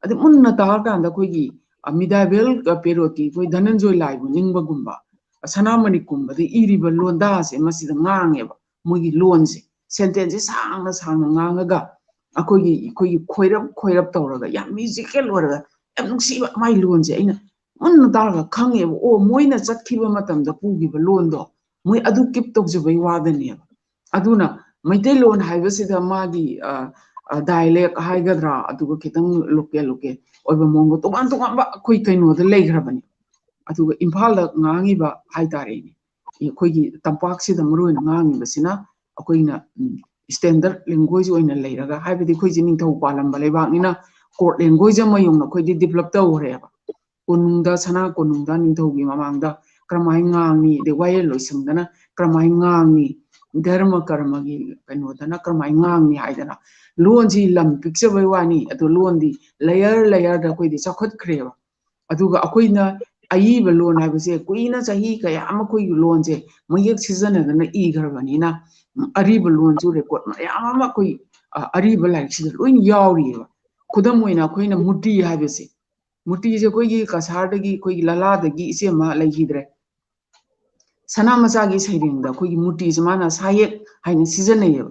ꯑꯗꯩ ꯃꯨꯟꯅ ꯇꯥꯔꯀꯥꯟꯗ ꯑꯩꯈꯣꯏꯒꯤ, ꯑ, medieval, ꯑ, periodꯀꯤ ꯑꯩꯈꯣꯏ ꯙꯅꯟꯖꯣꯏ ꯂꯥꯏꯕꯨ ꯅꯤꯡꯕꯒꯨꯝꯕ, ꯑ, ꯁꯅꯥꯃꯅꯤ ꯀꯨꯝꯕꯗ ꯏꯔꯤꯕ ꯂꯣꯟꯗꯥꯁꯦ ꯃꯁꯤꯗ ꯉꯥꯡꯉꯦꯕ꯫ ꯃꯣꯏꯒꯤ ꯂꯣꯟꯁꯦ, sentenceꯁꯦ ꯁꯥꯡꯅ ꯁꯥꯡꯅ ꯉꯥꯡꯉꯒ ꯑꯩꯈꯣꯏꯒꯤ, ꯑꯩꯈꯣꯏꯒꯤ ꯈꯣꯏꯔꯞ ꯈꯣꯏꯔꯞ ꯇꯧꯔꯒ ꯌꯥꯝ musical ꯑꯣꯏꯔꯒ ꯌꯥꯝ ꯅꯨꯡꯁꯤꯕ꯫ ꯃꯥꯏ ꯂꯣꯟꯁꯦ ꯑꯩꯅ ꯃꯨꯟꯅ ꯇꯥꯔꯒ ꯈꯪꯉꯦꯕ, ꯑꯣ, ꯃꯣꯏꯅ ꯆꯠꯈꯤꯕ ꯃꯇꯝꯗ ꯄꯨꯈꯤꯕ ꯂꯣꯟꯗꯣ ꯃꯣꯏ ꯑꯗꯨ keep ꯇꯧꯖꯕꯩ ꯋꯥꯗꯅꯦꯕ꯫ ꯑꯗꯨꯅ ꯃꯩꯇꯩꯂꯣꯟ ꯍꯥꯏꯕꯁꯤꯗ ꯃꯥꯒꯤ, ꯑ, ꯗꯥꯏꯂꯦꯛ ꯍꯥꯏꯒꯗ꯭ꯔꯥ, ꯑꯗꯨꯒ ꯈꯤꯇꯪ ꯂꯣꯀꯦꯜ ꯂꯣꯀꯦꯜ ꯑꯣꯏꯕ ꯃꯑꯣꯡꯗ ꯇꯣꯉꯥꯟ ꯇꯣꯉꯥꯟꯕ ꯑꯩꯈꯣꯏ ꯀꯩꯅꯣꯗ ꯂꯩꯈ꯭ꯔꯕꯅꯤ꯫ ꯑꯗꯨꯒ ꯏꯝꯐꯥꯜꯗ ꯉꯥꯡꯉꯤꯕ ꯍꯥꯏꯇꯥꯔꯦꯅꯦ, ꯑꯩꯈꯣꯏꯒꯤ ꯇꯝꯄꯥꯛꯁꯤꯗ ꯃꯔꯨ ꯑꯣꯏꯅ ꯉꯥꯡꯉꯤꯕꯁꯤꯅ ꯑꯩꯈꯣꯏꯅ ꯁ꯭ꯇꯦꯟꯗꯔꯠ ꯂꯦꯡꯒ꯭ꯋꯦꯖ ꯑꯣꯏꯅ ꯂꯩꯔꯒ, ꯍꯥꯏꯕꯗꯤ ꯑꯩꯈꯣꯏꯁꯦ ꯅꯤꯡꯊꯧ ꯄꯥꯜꯂꯝꯕ ꯂꯩꯕꯥꯛꯅꯤꯅ ꯀꯣꯔꯠ ꯂꯦꯡꯒ꯭ꯋꯦꯖ ꯑꯃ ꯌꯧꯅ ꯑꯩꯈꯣꯏꯗꯤ ꯗꯤꯕꯂꯞ ꯇꯧꯈ꯭ꯔꯦꯕ꯫ ꯀꯣꯅꯨꯡꯗ, ꯁꯅꯥ ꯀꯣꯅꯨꯡꯗ ꯅꯤꯡꯊꯧꯒꯤ ꯃꯃꯥꯡꯗ ꯀꯔꯝꯍꯥꯏꯅ ꯉꯥꯡꯅꯤ, ꯑꯗꯩ ꯋꯥꯌꯦꯜ ꯂꯣꯏꯁꯪꯗꯅ ꯀꯔꯝꯍꯥꯏꯅ ꯉꯥꯡꯅꯤ, ꯙꯔꯃ ꯀꯔꯃꯒꯤ ꯀꯩꯅꯣꯗꯅ ꯀꯔꯝꯍꯥꯏꯅ ꯉꯥꯡꯅꯤ ꯍꯥꯏꯗꯅ ꯂꯣꯟꯁꯤ ꯂꯝ ꯄꯤꯛꯆꯕꯩ ꯋꯥꯅꯤ, ꯑꯗꯣ ꯂꯣꯟꯗꯤ ꯂꯦꯌꯔ ꯂꯦꯌꯔꯗ ꯑꯩꯈꯣꯏꯗꯤ ꯆꯥꯎꯈꯠꯈ꯭ꯔꯦꯕ꯫ ꯑꯗꯨꯒ ꯑꯩꯈꯣꯏꯅ ꯑꯏꯕ ꯂꯣꯟ ꯍꯥꯏꯕꯁꯦ ꯀꯨꯏꯅ ꯆꯍꯤ ꯀꯌꯥ ꯑꯃ ꯑꯩꯈꯣꯏꯒꯤ ꯂꯣꯟꯁꯦ ꯃꯌꯦꯛ ꯁꯤꯖꯤꯟꯅꯗꯅ ꯏꯈ꯭ꯔꯕꯅꯤꯅ, ꯎꯝ, ꯑꯔꯤꯕ ꯂꯣꯟꯁꯨ ꯔꯦꯀꯣꯔꯠ ꯃꯌꯥꯝ ꯑꯃ ꯑꯩꯈꯣꯏ, ꯑ, ꯑꯔꯤꯕ ꯂꯥꯏꯔꯤꯛꯁꯤꯗ ꯂꯣꯏ ꯌꯥꯎꯔꯤꯑꯕ꯫ ꯈꯨꯗꯝ ꯑꯣꯏꯅ ꯑꯩꯈꯣꯏꯅ ꯃꯨꯔꯇꯤ ꯍꯥꯏꯕꯁꯦ, ꯃꯨꯔꯇꯤꯁꯦ ꯑꯩꯈꯣꯏꯒꯤ ꯀꯁꯥꯔꯗꯒꯤ, ꯑꯩꯈꯣꯏꯒꯤ ꯂꯂꯥꯗꯒꯤ ꯏꯆꯦ ꯑꯃ ꯂꯩꯈꯤꯗ꯭ꯔꯦ, ꯁꯅꯥ ꯃꯆꯥꯒꯤ ꯁꯩꯔꯦꯡꯗ ꯑꯩꯈꯣꯏꯒꯤ ꯃꯨꯔꯇꯤꯁꯦ ꯃꯥꯅ ꯁꯥꯌꯦꯛ ꯍꯥꯏꯅ ꯁꯤꯖꯤꯟꯅꯩꯌꯦꯕ꯫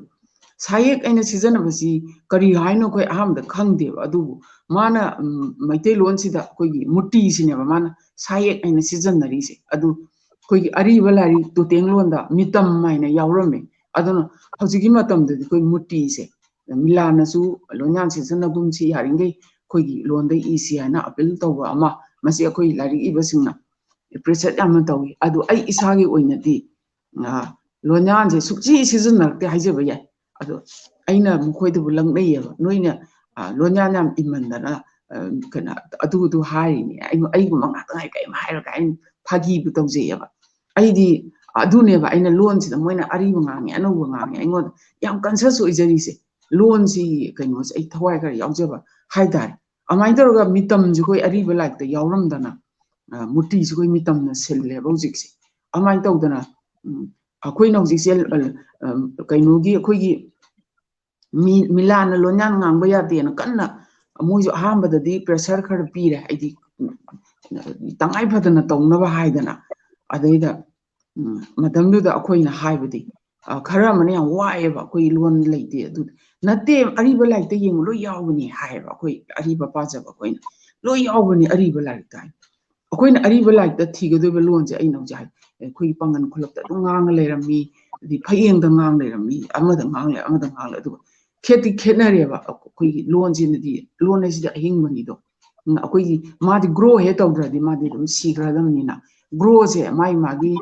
ꯁꯥꯌꯦꯛ ꯍꯥꯏꯅ ꯁꯤꯖꯤꯟꯅꯕꯁꯤ ꯀꯔꯤ ꯍꯥꯏꯅꯣ ꯑꯩꯈꯣꯏ ꯑꯍꯥꯟꯕꯗ ꯈꯪꯗꯦꯕ, ꯑꯗꯨꯕꯨ ꯃꯥꯅ, ꯎꯝ, ꯃꯩꯇꯩꯂꯣꯟꯁꯤꯗ ꯑꯩꯈꯣꯏꯒꯤ ꯃꯨꯔꯇꯤꯁꯤꯅꯦꯕ ꯃꯥꯅ ꯁꯥꯌꯦꯛ ꯍꯥꯏꯅ ꯁꯤꯖꯤꯟꯅꯔꯤꯁꯦ꯫ ꯑꯗꯨ ꯑꯩꯈꯣꯏꯒꯤ ꯑꯔꯤꯕ ꯂꯥꯏꯔꯤꯛ ꯇꯣꯇꯦꯡꯂꯣꯟꯗ ꯃꯤꯇꯝ ꯍꯥꯏꯅ ꯌꯥꯎꯔꯝꯃꯦ꯫ ꯑꯗꯨꯅ ꯍꯧꯖꯤꯛꯀꯤ ꯃꯇꯝꯗꯗꯤ ꯑꯩꯈꯣꯏ ꯃꯨꯔꯇꯤꯁꯦ ꯃꯤꯂꯥꯟꯅꯁꯨ ꯂꯣꯟꯌꯥꯟ ꯁꯤꯖꯤꯟꯅꯒꯨꯝꯁꯤ, ꯌꯥꯔꯤꯈꯩ ꯑꯩꯈꯣꯏꯒꯤ ꯂꯣꯟꯗ ꯏꯁꯤ ꯍꯥꯏꯅ ꯑꯄꯤꯜ ꯇꯧꯕ ꯑꯃ, ꯃꯁꯤ ꯑꯩꯈꯣꯏ ꯂꯥꯏꯔꯤꯛ ꯏꯕꯁꯤꯡꯅ ꯑꯦꯄ꯭ꯔꯤꯁꯤꯌꯦꯠ ꯌꯥꯝꯅ ꯇꯧꯏ꯫ ꯑꯗꯨ ꯑꯩ ꯏꯁꯥꯒꯤ ꯑꯣꯏꯅꯗꯤ, ꯑ, ꯂꯣꯟꯌꯥꯟꯁꯦ ꯁꯨꯛꯁꯤ ꯁꯤꯖꯤꯟꯅꯔꯛꯇꯦ ꯍꯥꯏꯖꯕ ꯌꯥꯏ꯫ ꯑꯗꯣ ꯑꯩꯅ ꯃꯈꯣꯏꯗꯕꯨ ꯂꯛꯅꯩꯌꯦꯕ, "ꯅꯣꯏꯅ, ꯑ, ꯂꯣꯟꯌꯥꯟ ꯌꯥꯝ ꯏꯃꯟꯗꯅ, ꯑ, ꯀꯩꯅꯣ, ꯑꯗꯨ, ꯑꯗꯨ ꯍꯥꯏꯔꯤꯅꯦ, ꯑꯩ, ꯑꯩꯒꯨꯝꯕ ꯉꯥꯛꯇ ꯉꯥꯏ ꯀꯔꯤꯝ ꯍꯥꯏꯔꯣꯏ" ꯀꯥꯏꯅ ꯐꯥꯒꯤꯕꯨ ꯇꯧꯖꯩꯌꯦꯕ꯫ ꯑꯩꯗꯤ ꯑꯗꯨꯅꯦꯕ ꯑꯩꯅ ꯂꯣꯟꯁꯤꯗ ꯃꯣꯏꯅ ꯑꯔꯤꯕ ꯉꯥꯡꯉꯦ, ꯑꯅꯧꯕ ꯉꯥꯡꯉꯦ, ꯑꯩꯉꯣꯟꯗ ꯌꯥꯝ ꯀꯟꯁꯤꯌꯁ ꯑꯣꯏꯖꯔꯤꯁꯦ꯫ ꯂꯣꯟꯁꯤ ꯀꯩꯅꯣꯁꯦ ꯑꯩ ꯊꯋꯥꯏ ꯈꯔ ꯌꯥꯎꯖꯕ ꯍꯥꯏꯇꯥꯔꯦ꯫ ꯑꯗꯨꯃꯥꯏꯅ ꯇꯧꯔꯒ ꯃꯤꯇꯝꯁꯦ ꯑꯩꯈꯣꯏ ꯑꯔꯤꯕ ꯂꯥꯏꯔꯤꯛꯇ ꯌꯥꯎꯔꯝꯗꯅ, ꯑ, ꯃꯨꯔꯇꯤꯁꯦ ꯑꯩꯈꯣꯏ ꯃꯤꯇꯝꯅ ꯁꯤꯜꯂꯦꯕ ꯍꯧꯖꯤꯛꯁꯦ꯫ ꯑꯗꯨꯃꯥꯏꯅ ꯇꯧꯗꯅ, ꯎꯝ, ꯑꯩꯈꯣꯏꯅ ꯍꯧꯖꯤꯛꯁꯦ, ꯑ, ꯑ, ꯀꯩꯅꯣꯒꯤ ꯑꯩꯈꯣꯏꯒꯤ ꯃꯤ-, ꯃꯤꯂꯥꯟꯅ ꯂꯣꯟꯌꯥꯟ ꯉꯥꯡꯕ ꯌꯥꯗꯦꯅ ꯀꯟꯅ ꯃꯣꯏꯁꯨ ꯑꯍꯥꯟꯕꯗꯗꯤ ꯄ꯭ꯔꯦꯁꯔ ꯈꯔ ꯄꯤꯔꯦ, ꯍꯥꯏꯗꯤ, ꯎꯝ, ꯇꯉꯥꯏ ꯐꯗꯅ ꯇꯧꯅꯕ ꯍꯥꯏꯗꯅ꯫ ꯑꯗꯩꯗ, ꯎꯝ, ꯃꯇꯝꯗꯨꯗ ꯑꯩꯈꯣꯏꯅ ꯍꯥꯏꯕꯗꯤ, ꯑ, ꯈꯔ ꯑꯃꯅ ꯌꯥꯝ ꯋꯥꯏꯑꯦꯕ, "ꯑꯩꯈꯣꯏ ꯂꯣꯟ ꯂꯩꯇꯦ", ꯑꯗꯨ ꯅꯠꯇꯦ, "ꯑꯔꯤꯕ ꯂꯥꯏꯔꯤꯛꯇ ꯌꯦꯡꯉꯨ, ꯂꯣꯏ ꯌꯥꯎꯕꯅꯤ" ꯍꯥꯏꯌꯦꯕ꯫ ꯑꯩꯈꯣꯏ ꯑꯔꯤꯕ ꯄꯥꯖꯕ ꯑꯩꯈꯣꯏꯅ ꯂꯣꯏ ꯌꯥꯎꯕꯅꯤ ꯑꯔꯤꯕ ꯂꯥꯏꯔꯤꯛꯇ ꯍꯥꯏ꯫ ꯑꯩꯈꯣꯏꯅ ꯑꯔꯤꯕ ꯂꯥꯏꯔꯤꯛꯇ ꯊꯤꯒꯗꯣꯏꯕ ꯂꯣꯟꯁꯦ ꯑꯩꯅ ꯍꯧꯖꯤꯛ ꯍꯥꯏ, ꯑꯩꯈꯣꯏꯒꯤ ꯄꯥꯡꯒꯟ ꯈꯨꯂꯛꯇ ꯑꯗꯨꯝ ꯉꯥꯡꯉ ꯂꯩꯔꯝꯃꯤ, ꯑꯗꯩ ꯐꯌꯦꯡꯗ ꯉꯥꯡ ꯂꯩꯔꯝꯃꯤ, ꯑꯃꯗ ꯉꯥꯡ ꯂꯩ, ꯑꯃꯗ ꯉꯥꯡ ꯂꯩ꯫ ꯑꯗꯨꯒ ꯈꯦꯠꯇꯤ ꯈꯦꯠꯅꯔꯦꯕ꯫ ꯑꯩꯈꯣꯏꯒꯤ ꯂꯣꯟꯁꯤꯅꯗꯤ, ꯂꯣꯟ ꯍꯥꯏꯁꯤꯗꯤ ꯑꯍꯤꯡꯕꯅꯤꯗꯣ꯫ ꯎꯝ, ꯑꯩꯈꯣꯏꯒꯤ ꯃꯥꯗꯤ ꯒ꯭ꯔꯣ ꯍꯦꯛ ꯇꯧꯗ꯭ꯔꯗꯤ ꯃꯥꯗꯤ ꯑꯗꯨꯝ ꯁꯤꯈ꯭ꯔꯗꯕꯅꯤꯅ, ꯒ꯭ꯔꯣꯁꯦ ꯃꯥꯒꯤ ꯃꯥꯒꯤ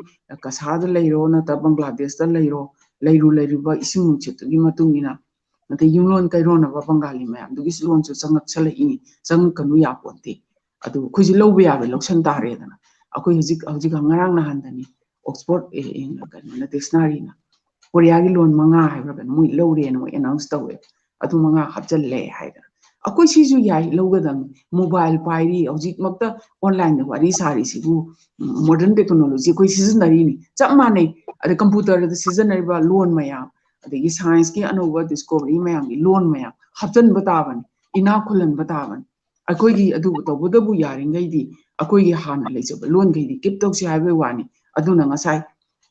ꯀꯁꯥꯗ ꯂꯩꯔꯣ, ꯅꯠꯇ꯭ꯔ ꯕꯪꯒ꯭ꯂꯥꯗꯦꯁꯇ ꯂꯩꯔꯣ, ꯂꯩꯔꯨ ꯂꯩꯔꯨꯕ ꯏꯁꯤꯡ ꯅꯨꯡꯁꯤꯠꯇꯨꯒꯤ ꯃꯇꯨꯡ ꯏꯟꯅ, ꯑꯗꯩ ꯌꯨꯝꯂꯣꯟ ꯀꯩꯔꯣꯟꯅꯕ ꯕꯪꯒꯥꯂꯤ ꯃꯌꯥꯝꯗꯨꯒꯤꯁꯨ ꯂꯣꯟꯁꯨ ꯆꯪꯉꯛꯁꯜꯂꯛꯏꯅꯤ, ꯆꯪꯉꯛꯀꯅꯨ ꯌꯥꯄꯣꯟꯇꯦ꯫ ꯑꯗꯨ ꯑꯩꯈꯣꯏꯁꯨ ꯂꯧꯕ ꯌꯥꯕ ꯂꯧꯁꯟ ꯇꯥꯔꯦꯗꯅ꯫ ꯑꯩꯈꯣꯏ ꯍꯧꯖꯤꯛ, ꯍꯧꯖꯤꯛ ꯉꯔꯥꯡ ꯅꯍꯥꯟꯗꯅꯤ ꯑꯣꯛꯁꯐꯣꯔꯗ, ꯑꯦ, ꯑꯦ, ꯀꯩꯅꯣꯅ, ꯗꯤꯛꯁꯅꯥꯔꯤꯅ ꯀꯣꯔꯤꯌꯥꯒꯤ ꯂꯣꯟ ꯃꯉꯥ ꯍꯥꯏꯕ꯭ꯔꯥ ꯀꯩꯅꯣ ꯃꯣꯏ ꯂꯧꯔꯦꯅ ꯃꯣꯏ ꯑꯦꯅꯥꯎꯟꯁ ꯇꯧꯋꯦ꯫ ꯑꯗꯨ ꯃꯉꯥ ꯍꯥꯞꯆꯜꯂꯦ ꯍꯥꯏꯗꯅ꯫ ꯑꯩꯈꯣꯏ ꯁꯤꯁꯨ ꯌꯥꯏ, ꯂꯧꯒꯗꯕꯅꯤ꯫ ꯃꯣꯕꯥꯏꯜ ꯄꯥꯏꯔꯤ, ꯍꯧꯖꯤꯛꯃꯛꯇ ꯑꯣꯟꯂꯥꯏꯟꯗ ꯋꯥꯔꯤ ꯁꯥꯔꯤꯁꯤꯕꯨ, ꯎꯝ, ꯃꯣꯗꯔꯟ ꯇꯦꯛꯅꯣꯂꯣꯖꯤ ꯑꯩꯈꯣꯏ ꯁꯤꯖꯤꯟꯅꯔꯤꯅꯤ, ꯆꯞ ꯃꯥꯟꯅꯩ꯫ ꯑꯗꯩ ꯀꯝꯄ꯭ꯌꯨꯇꯔꯗ ꯁꯤꯖꯤꯟꯅꯔꯤꯕ ꯂꯣꯟ ꯃꯌꯥꯝ, ꯑꯗꯒꯤ ꯁꯥꯏꯟꯁꯀꯤ ꯑꯅꯧꯕ ꯗꯤꯁꯀꯣꯚꯔꯤ ꯃꯌꯥꯝꯒꯤ ꯂꯣꯟ ꯃꯌꯥꯝ ꯍꯥꯞꯆꯤꯟꯕ ꯇꯥꯕꯅꯤ, ꯏꯅꯥꯛ ꯈꯨꯜꯍꯟꯕ ꯇꯥꯕꯅꯤ꯫ ꯑꯩꯈꯣꯏꯒꯤ ꯑꯗꯨꯕꯨ ꯇꯧꯕꯗꯕꯨ ꯌꯥꯔꯤꯉꯩꯗꯤ ꯑꯩꯈꯣꯏꯒꯤ ꯍꯥꯟꯅ ꯂꯩꯖꯕ ꯂꯣꯟꯈꯩꯗꯤ ꯀꯤꯞ ꯇꯧꯁꯤ ꯍꯥꯏꯕꯒꯤ ꯋꯥꯅꯤ꯫ ꯑꯗꯨꯅ ꯉꯁꯥꯏ,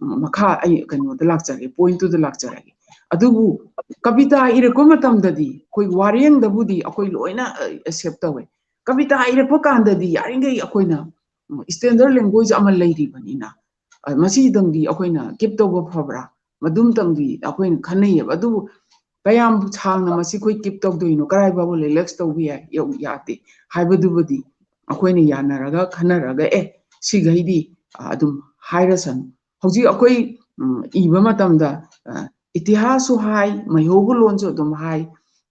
ꯎꯝ, ꯃꯈꯥ ꯑꯩ ꯀꯩꯅꯣꯗ ꯂꯥꯛꯆꯔꯒꯦ, ꯄꯣꯏꯟꯠꯇꯨꯗ ꯂꯥꯛꯆꯔꯒꯦ꯫ ꯑꯗꯨꯕꯨ ꯀꯕꯤꯇꯥ ꯏꯔꯛꯄ ꯃꯇꯝꯗꯗꯤ ꯑꯩꯈꯣꯏ ꯋꯥꯔꯦꯡꯗꯕꯨꯗꯤ ꯑꯩꯈꯣꯏ ꯂꯣꯏꯅ ꯑꯦꯛꯁꯦꯞ ꯇꯧꯋꯦ꯫ ꯀꯕꯤꯇꯥ ꯏꯔꯛꯄ ꯀꯥꯟꯗꯗꯤ ꯌꯥꯔꯤꯈꯩ ꯑꯩꯈꯣꯏꯅ, ꯎꯝ, ꯁ꯭ꯇꯦꯟꯗꯔꯗ ꯂꯦꯡꯒ꯭ꯋꯦꯖ ꯑꯃ ꯂꯩꯔꯤꯕꯅꯤꯅ, ꯑ, ꯃꯁꯤꯗꯪꯗꯤ ꯑꯩꯈꯣꯏꯅ ꯀꯤꯞ ꯇꯧꯕ ꯐꯕ꯭ꯔꯥ? ꯃꯗꯨꯝꯇꯪꯗꯤ ꯑꯩꯈꯣꯏꯅ ꯈꯟꯅꯩꯌꯦꯕ꯫ ꯑꯗꯨꯕꯨ ꯀꯌꯥꯝ ꯁꯥꯡꯅ ꯃꯁꯤ ꯑꯩꯈꯣꯏ ꯀꯤꯞ ꯇꯧꯗꯣꯏꯅꯣ, ꯀꯔꯥꯏ ꯐꯥꯎꯕ ꯔꯤꯂꯦꯛꯁ ꯇꯧꯕ ꯌꯥꯏ, ꯌꯧ-, ꯌꯥꯗꯦ ꯍꯥꯏꯕꯗꯨꯕꯨꯗꯤ ꯑꯩꯈꯣꯏꯅ ꯌꯥꯅꯔꯒ ꯈꯟꯅꯔꯒ, ꯑꯦ, ꯁꯤꯈꯩꯗꯤ, ꯑ, ꯑꯗꯨꯝ ꯍꯥꯏꯔꯁꯅꯨ꯫ ꯍꯧꯖꯤꯛ ꯑꯩꯈꯣꯏ, ꯎꯝ, ꯏꯕ ꯃꯇꯝꯗ, ꯑ, ꯏꯇꯤꯍꯥꯁꯁꯨ ꯍꯥꯏ, ꯃꯩꯍꯧꯕ ꯂꯣꯟꯁꯨ ꯑꯗꯨꯝ ꯍꯥꯏ,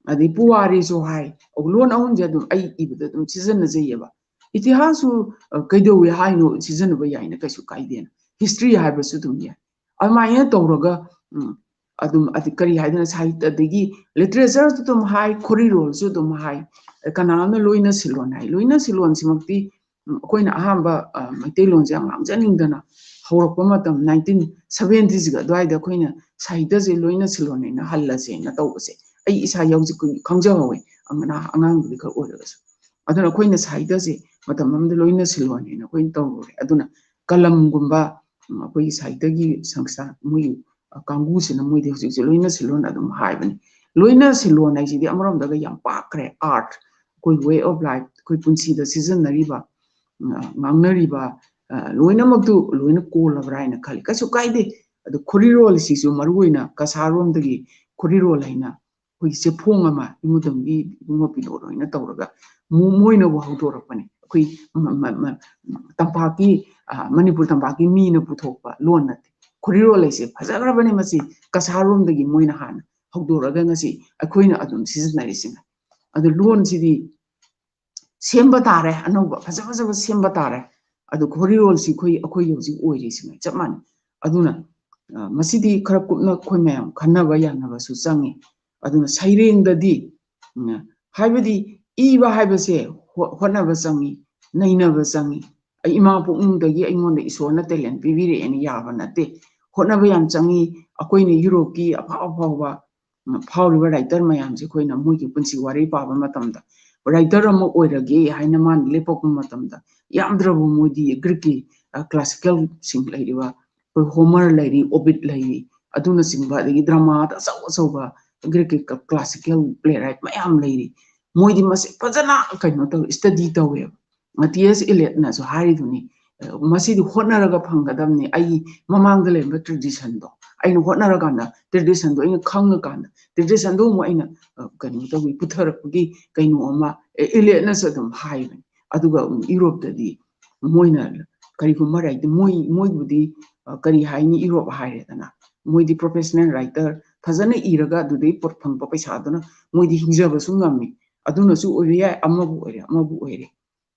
ꯑꯗꯩ ꯄꯨꯋꯥꯔꯤꯁꯨ ꯍꯥꯏ꯫ ꯂꯣꯟ ꯑꯍꯨꯝꯁꯦ ꯑꯗꯨꯝ ꯑꯩ ꯏꯕꯗ ꯑꯗꯨꯝ ꯁꯤꯖꯤꯟꯅꯖꯩꯌꯦꯕ꯫ ꯏꯇꯤꯍꯥꯁꯁꯨ, ꯑ, ꯀꯩꯗꯧꯋꯦ ꯍꯥꯏꯅꯣ, ꯁꯤꯖꯤꯟꯅꯕ ꯌꯥꯏꯅ, ꯀꯩꯁꯨ ꯀꯥꯏꯗꯦꯅ꯫ ꯍꯤꯁꯇ꯭ꯔꯤ ꯍꯥꯏꯕꯁꯨ ꯑꯗꯨꯝ ꯌꯥꯏ꯫ ꯑꯗꯨꯃꯥꯏꯅ ꯇꯧꯔꯒ, ꯎꯝ, ꯑꯗꯨꯝ, ꯑꯗꯤ ꯀꯔꯤ ꯍꯥꯏꯗꯅ, ꯁꯥꯍꯤꯇ꯭ꯌꯗꯒꯤ ꯂꯤꯇꯔꯦꯆꯔꯁꯨ ꯑꯗꯨꯝ ꯍꯥꯏ, ꯈꯣꯔꯤꯔꯣꯜꯁꯨ ꯑꯗꯨꯝ ꯍꯥꯏ꯫ ꯀꯅꯥ ꯑꯃꯅ ꯂꯣꯏꯅ ꯁꯤꯂꯣꯟ ꯍꯥꯏ? ꯂꯣꯏꯅ ꯁꯤꯂꯣꯟꯁꯤꯃꯛꯇꯤ, ꯎꯝ, ꯑꯩꯈꯣꯏꯅ ꯑꯍꯥꯟꯕ, ꯑ, ꯃꯩꯇꯩꯂꯣꯟꯁꯦ ꯌꯥꯝ ꯉꯥꯡꯖꯅꯤꯡꯗꯅ ꯍꯧꯔꯛꯄ ꯃꯇꯝ, ꯅꯥꯏꯟꯇꯤꯟ ꯁꯚꯦꯟꯇꯤꯁꯤꯒ ꯑꯗꯨꯋꯥꯏꯗ ꯑꯩꯈꯣꯏꯅ ꯁꯥꯍꯤꯇ꯭ꯌꯁꯦ ꯂꯣꯏꯅ ꯁꯤꯂꯣꯟ ꯍꯥꯏꯅ ꯍꯜꯂꯁꯦꯅ ꯇꯧꯕꯁꯦ ꯑꯩ ꯏꯁꯥ ꯌꯥꯎꯖ-, ꯈꯪꯖꯍꯧꯋꯦ, ꯑꯉꯥꯡ-, ꯑꯉꯥꯡꯗꯨꯗꯤ ꯈꯔ ꯑꯣꯏꯔꯒꯁꯨ꯫ ꯑꯗꯨꯅ ꯑꯩꯈꯣꯏꯅ ꯁꯥꯍꯤꯇ꯭ꯌꯁꯦ ꯃꯇꯝ ꯑꯃꯗ ꯂꯣꯏꯅ ꯁꯤꯂꯣꯟ ꯍꯥꯏꯅ ꯑꯩꯈꯣꯏꯅ ꯇꯧꯔꯨꯔꯦ꯫ ꯑꯗꯨꯅ ꯀꯂꯝꯒꯨꯝꯕ, ꯎꯝ, ꯑꯩꯈꯣꯏꯒꯤ ꯁꯥꯍꯤꯇ꯭ꯌꯒꯤ ꯁꯪꯁꯊꯥꯟ, ꯃꯣꯏ, ꯑ, ꯀꯥꯡꯕꯨꯁꯤꯅ ꯃꯣꯏꯗꯤ ꯍꯧꯖꯤꯛꯁꯦ ꯂꯣꯏꯅ ꯁꯤꯂꯣꯟ ꯑꯗꯨꯝ ꯍꯥꯏꯕꯅꯤ꯫ ꯂꯣꯏꯅ ꯁꯤꯂꯣꯟ ꯍꯥꯏꯁꯤꯗꯤ ꯑꯃꯔꯣꯝꯗꯒ ꯌꯥꯝ ꯄꯥꯛꯈ꯭ꯔꯦ꯫ ꯑꯥꯔꯠ, ꯑꯩꯈꯣꯏ ꯋꯦ ꯑꯣꯐ ꯂꯥꯏꯐ, ꯑꯩꯈꯣꯏ ꯄꯨꯟꯁꯤꯗ ꯁꯤꯖꯤꯟꯅꯔꯤꯕ, ꯎꯝ, ꯉꯥꯡꯅꯔꯤꯕ, ꯑ, ꯂꯣꯏꯅꯃꯛꯇꯨ ꯂꯣꯏꯅ ꯀꯣꯜꯂꯕ꯭ꯔꯥ ꯍꯥꯏꯅ ꯈꯜꯂꯤ꯫ ꯀꯩꯁꯨ ꯀꯥꯏꯗꯦ꯫ ꯑꯗꯨ ꯈꯣꯔꯤꯔꯣꯜꯁꯤꯁꯨ ꯃꯔꯨꯑꯣꯏꯅ ꯀꯁꯥꯔꯣꯝꯗꯒꯤ ꯈꯣꯔꯤꯔꯣꯜ ꯍꯥꯏꯅ ꯑꯩꯈꯣꯏꯒꯤ ꯆꯦꯐꯣꯡ ꯑꯃ ꯏꯃꯨꯗꯝꯒꯤ ꯏꯕꯨꯡꯉꯣ ꯄꯤꯂꯣꯟ ꯑꯣꯏꯅ ꯇꯧꯔꯒ ꯃꯣꯏꯅꯕꯨ ꯍꯧꯗꯣꯔꯛꯄꯅꯤ꯫ ꯑꯩꯈꯣꯏ ꯇꯝꯄꯥꯛꯀꯤ, ꯃꯅꯤꯄꯨꯔ ꯇꯝꯄꯥꯛꯀꯤ ꯃꯤꯅ ꯄꯨꯊꯣꯛꯄ ꯂꯣꯟ ꯅꯠꯇꯦ꯫ ꯈꯣꯔꯤꯔꯣꯜ ꯍꯥꯏꯁꯦ ꯐꯖꯈ꯭ꯔꯕꯅꯤ꯫ ꯃꯁꯤ ꯀꯁꯥꯔꯣꯝꯗꯒꯤ ꯃꯣꯏꯅ ꯍꯥꯟꯅ ꯍꯧꯗꯣꯔꯛꯑꯒ ꯉꯁꯤ ꯑꯩꯈꯣꯏꯅ ꯑꯗꯨꯝ ꯁꯤꯖꯤꯟꯅꯔꯤꯁꯤꯅ꯫ ꯑꯗꯨ ꯂꯣꯟꯁꯤꯗꯤ ꯁꯦꯝꯕ ꯇꯥꯔꯦ, ꯑꯅꯧꯕ ꯐꯖ ꯐꯖꯕ ꯁꯦꯝꯕ ꯇꯥꯔꯦ꯫ ꯑꯗꯨ ꯈꯣꯔꯤꯔꯣꯜꯁꯤ ꯑꯩꯈꯣꯏ, ꯑꯩꯈꯣꯏ ꯍꯧꯖꯤꯛ ꯑꯣꯏꯔꯤꯁꯤꯅ ꯆꯞ ꯃꯥꯟꯅꯩ꯫ ꯑꯗꯨꯅ ꯃꯁꯤꯗꯤ ꯈꯔ ꯀꯨꯞꯅ ꯑꯩꯈꯣꯏ ꯃꯌꯥꯝ ꯈꯟꯅꯕ ꯌꯥꯅꯕꯁꯨ ꯆꯪꯉꯤ꯫ ꯑꯗꯨꯅ ꯁꯩꯔꯦꯡꯗꯗꯤ, ꯍꯥꯏꯕꯗꯤ ꯏꯕ ꯍꯥꯏꯕꯁꯦ ꯍꯣꯠꯅꯕ ꯆꯪꯉꯤ, ꯅꯩꯅꯕ ꯆꯪꯉꯤ꯫ ꯑꯩ ꯏꯃꯥ ꯄꯨꯛꯅꯨꯡꯗꯒꯤ ꯑꯩꯉꯣꯟꯗ ꯏꯁꯣꯔꯅ talent ꯄꯤꯕꯤꯔꯛꯑꯦꯅ ꯌꯥꯕ ꯅꯠꯇꯦ꯫ ꯍꯣꯠꯅꯕ ꯌꯥꯝ ꯆꯪꯉꯤ꯫ ꯑꯩꯈꯣꯏꯅ ꯌꯨꯔꯣꯞꯀꯤ ꯑꯐꯥꯎ ꯑꯐꯥꯎꯕ ꯐꯥꯎꯔꯤꯕ writer ꯃꯌꯥꯝꯁꯦ ꯑꯩꯈꯣꯏꯅ ꯃꯣꯏꯒꯤ ꯄꯨꯟꯁꯤ ꯋꯥꯔꯤ ꯄꯥꯕ ꯃꯇꯝꯗ, writer ꯑꯃ ꯑꯣꯏꯔꯒꯦ ꯍꯥꯏꯅ ꯃꯥꯅ ꯂꯦꯞꯄꯛꯄ ꯃꯇꯝꯗ, ꯌꯥꯝꯗ꯭ꯔꯕ ꯃꯣꯏꯗꯤ ꯒ꯭ꯔꯤꯛꯀꯤ classicalꯁꯤꯡ ꯂꯩꯔꯤꯕ, ꯑꯩꯈꯣꯏ ꯍꯣꯃꯔ ꯂꯩꯔꯤ, ꯑꯣꯕꯤꯠ ꯂꯩꯔꯤ, ꯑꯗꯨꯅꯆꯤꯡꯕ, ꯑꯗꯒꯤ dramaꯗ ꯑꯆꯧ ꯑꯆꯧꯕ ꯒ꯭ꯔꯤꯛꯀꯤ classical playwright ꯃꯌꯥꯝ ꯂꯩꯔꯤ꯫ ꯃꯣꯏꯗꯤ ꯃꯁꯤ ꯐꯖꯅ ꯀꯩꯅꯣ ꯇꯧ, study ꯇꯧꯋꯦꯕ꯫ ꯇꯤ ꯑꯦꯁ ꯏꯂꯦꯠꯅꯁꯨ ꯍꯥꯏꯔꯤꯗꯨꯅꯤ, ꯃꯁꯤꯗꯤ ꯍꯣꯠꯅꯔꯒ ꯐꯪꯒꯗꯕꯅꯤ꯫ ꯑꯩ ꯃꯃꯥꯡꯗ ꯂꯩꯔꯝꯕ traditionꯗꯣ ꯑꯩꯅ ꯍꯣꯠꯅꯔꯀꯥꯟꯗ, traditionꯗꯣ ꯑꯩꯅ ꯈꯪꯉꯀꯥꯟꯗ, traditionꯗꯣ ꯑꯃꯨꯛ ꯑꯩꯅ ꯀꯩꯅꯣ ꯇꯧꯕꯤ, ꯄꯨꯊꯔꯛꯄꯒꯤ ꯀꯩꯅꯣ ꯑꯃ ꯏꯂꯦꯠꯅꯁꯨ ꯑꯗꯨꯝ ꯍꯥꯏꯕꯅꯤ꯫ ꯑꯗꯨꯒ ꯌꯨꯔꯣꯞꯇꯗꯤ ꯃꯣꯏꯅ ꯀꯔꯤꯒꯨꯝꯕ writer, ꯃꯣꯏ, ꯃꯣꯏꯕꯨꯗꯤ ꯀꯔꯤ ꯍꯥꯏꯅꯤ, ꯌꯨꯔꯣꯞ ꯍꯥꯏꯔꯦꯗꯅ, ꯃꯣꯏꯗꯤ professional writer ꯐꯖꯅ ꯏꯔꯒ ꯑꯗꯨꯗꯩ ꯐꯪꯕ ꯄꯩꯁꯥꯗꯨꯅ ꯃꯣꯏꯗꯤ ꯍꯤꯡꯖꯕꯁꯨ ꯉꯝꯃꯤ꯫ ꯑꯗꯨꯅꯁꯨ ꯑꯣꯏꯕ ꯌꯥꯏ, ꯑꯃꯕꯨ ꯑꯣꯏꯔꯦ, ꯑꯃꯕꯨ ꯑꯣꯏꯔꯦ꯫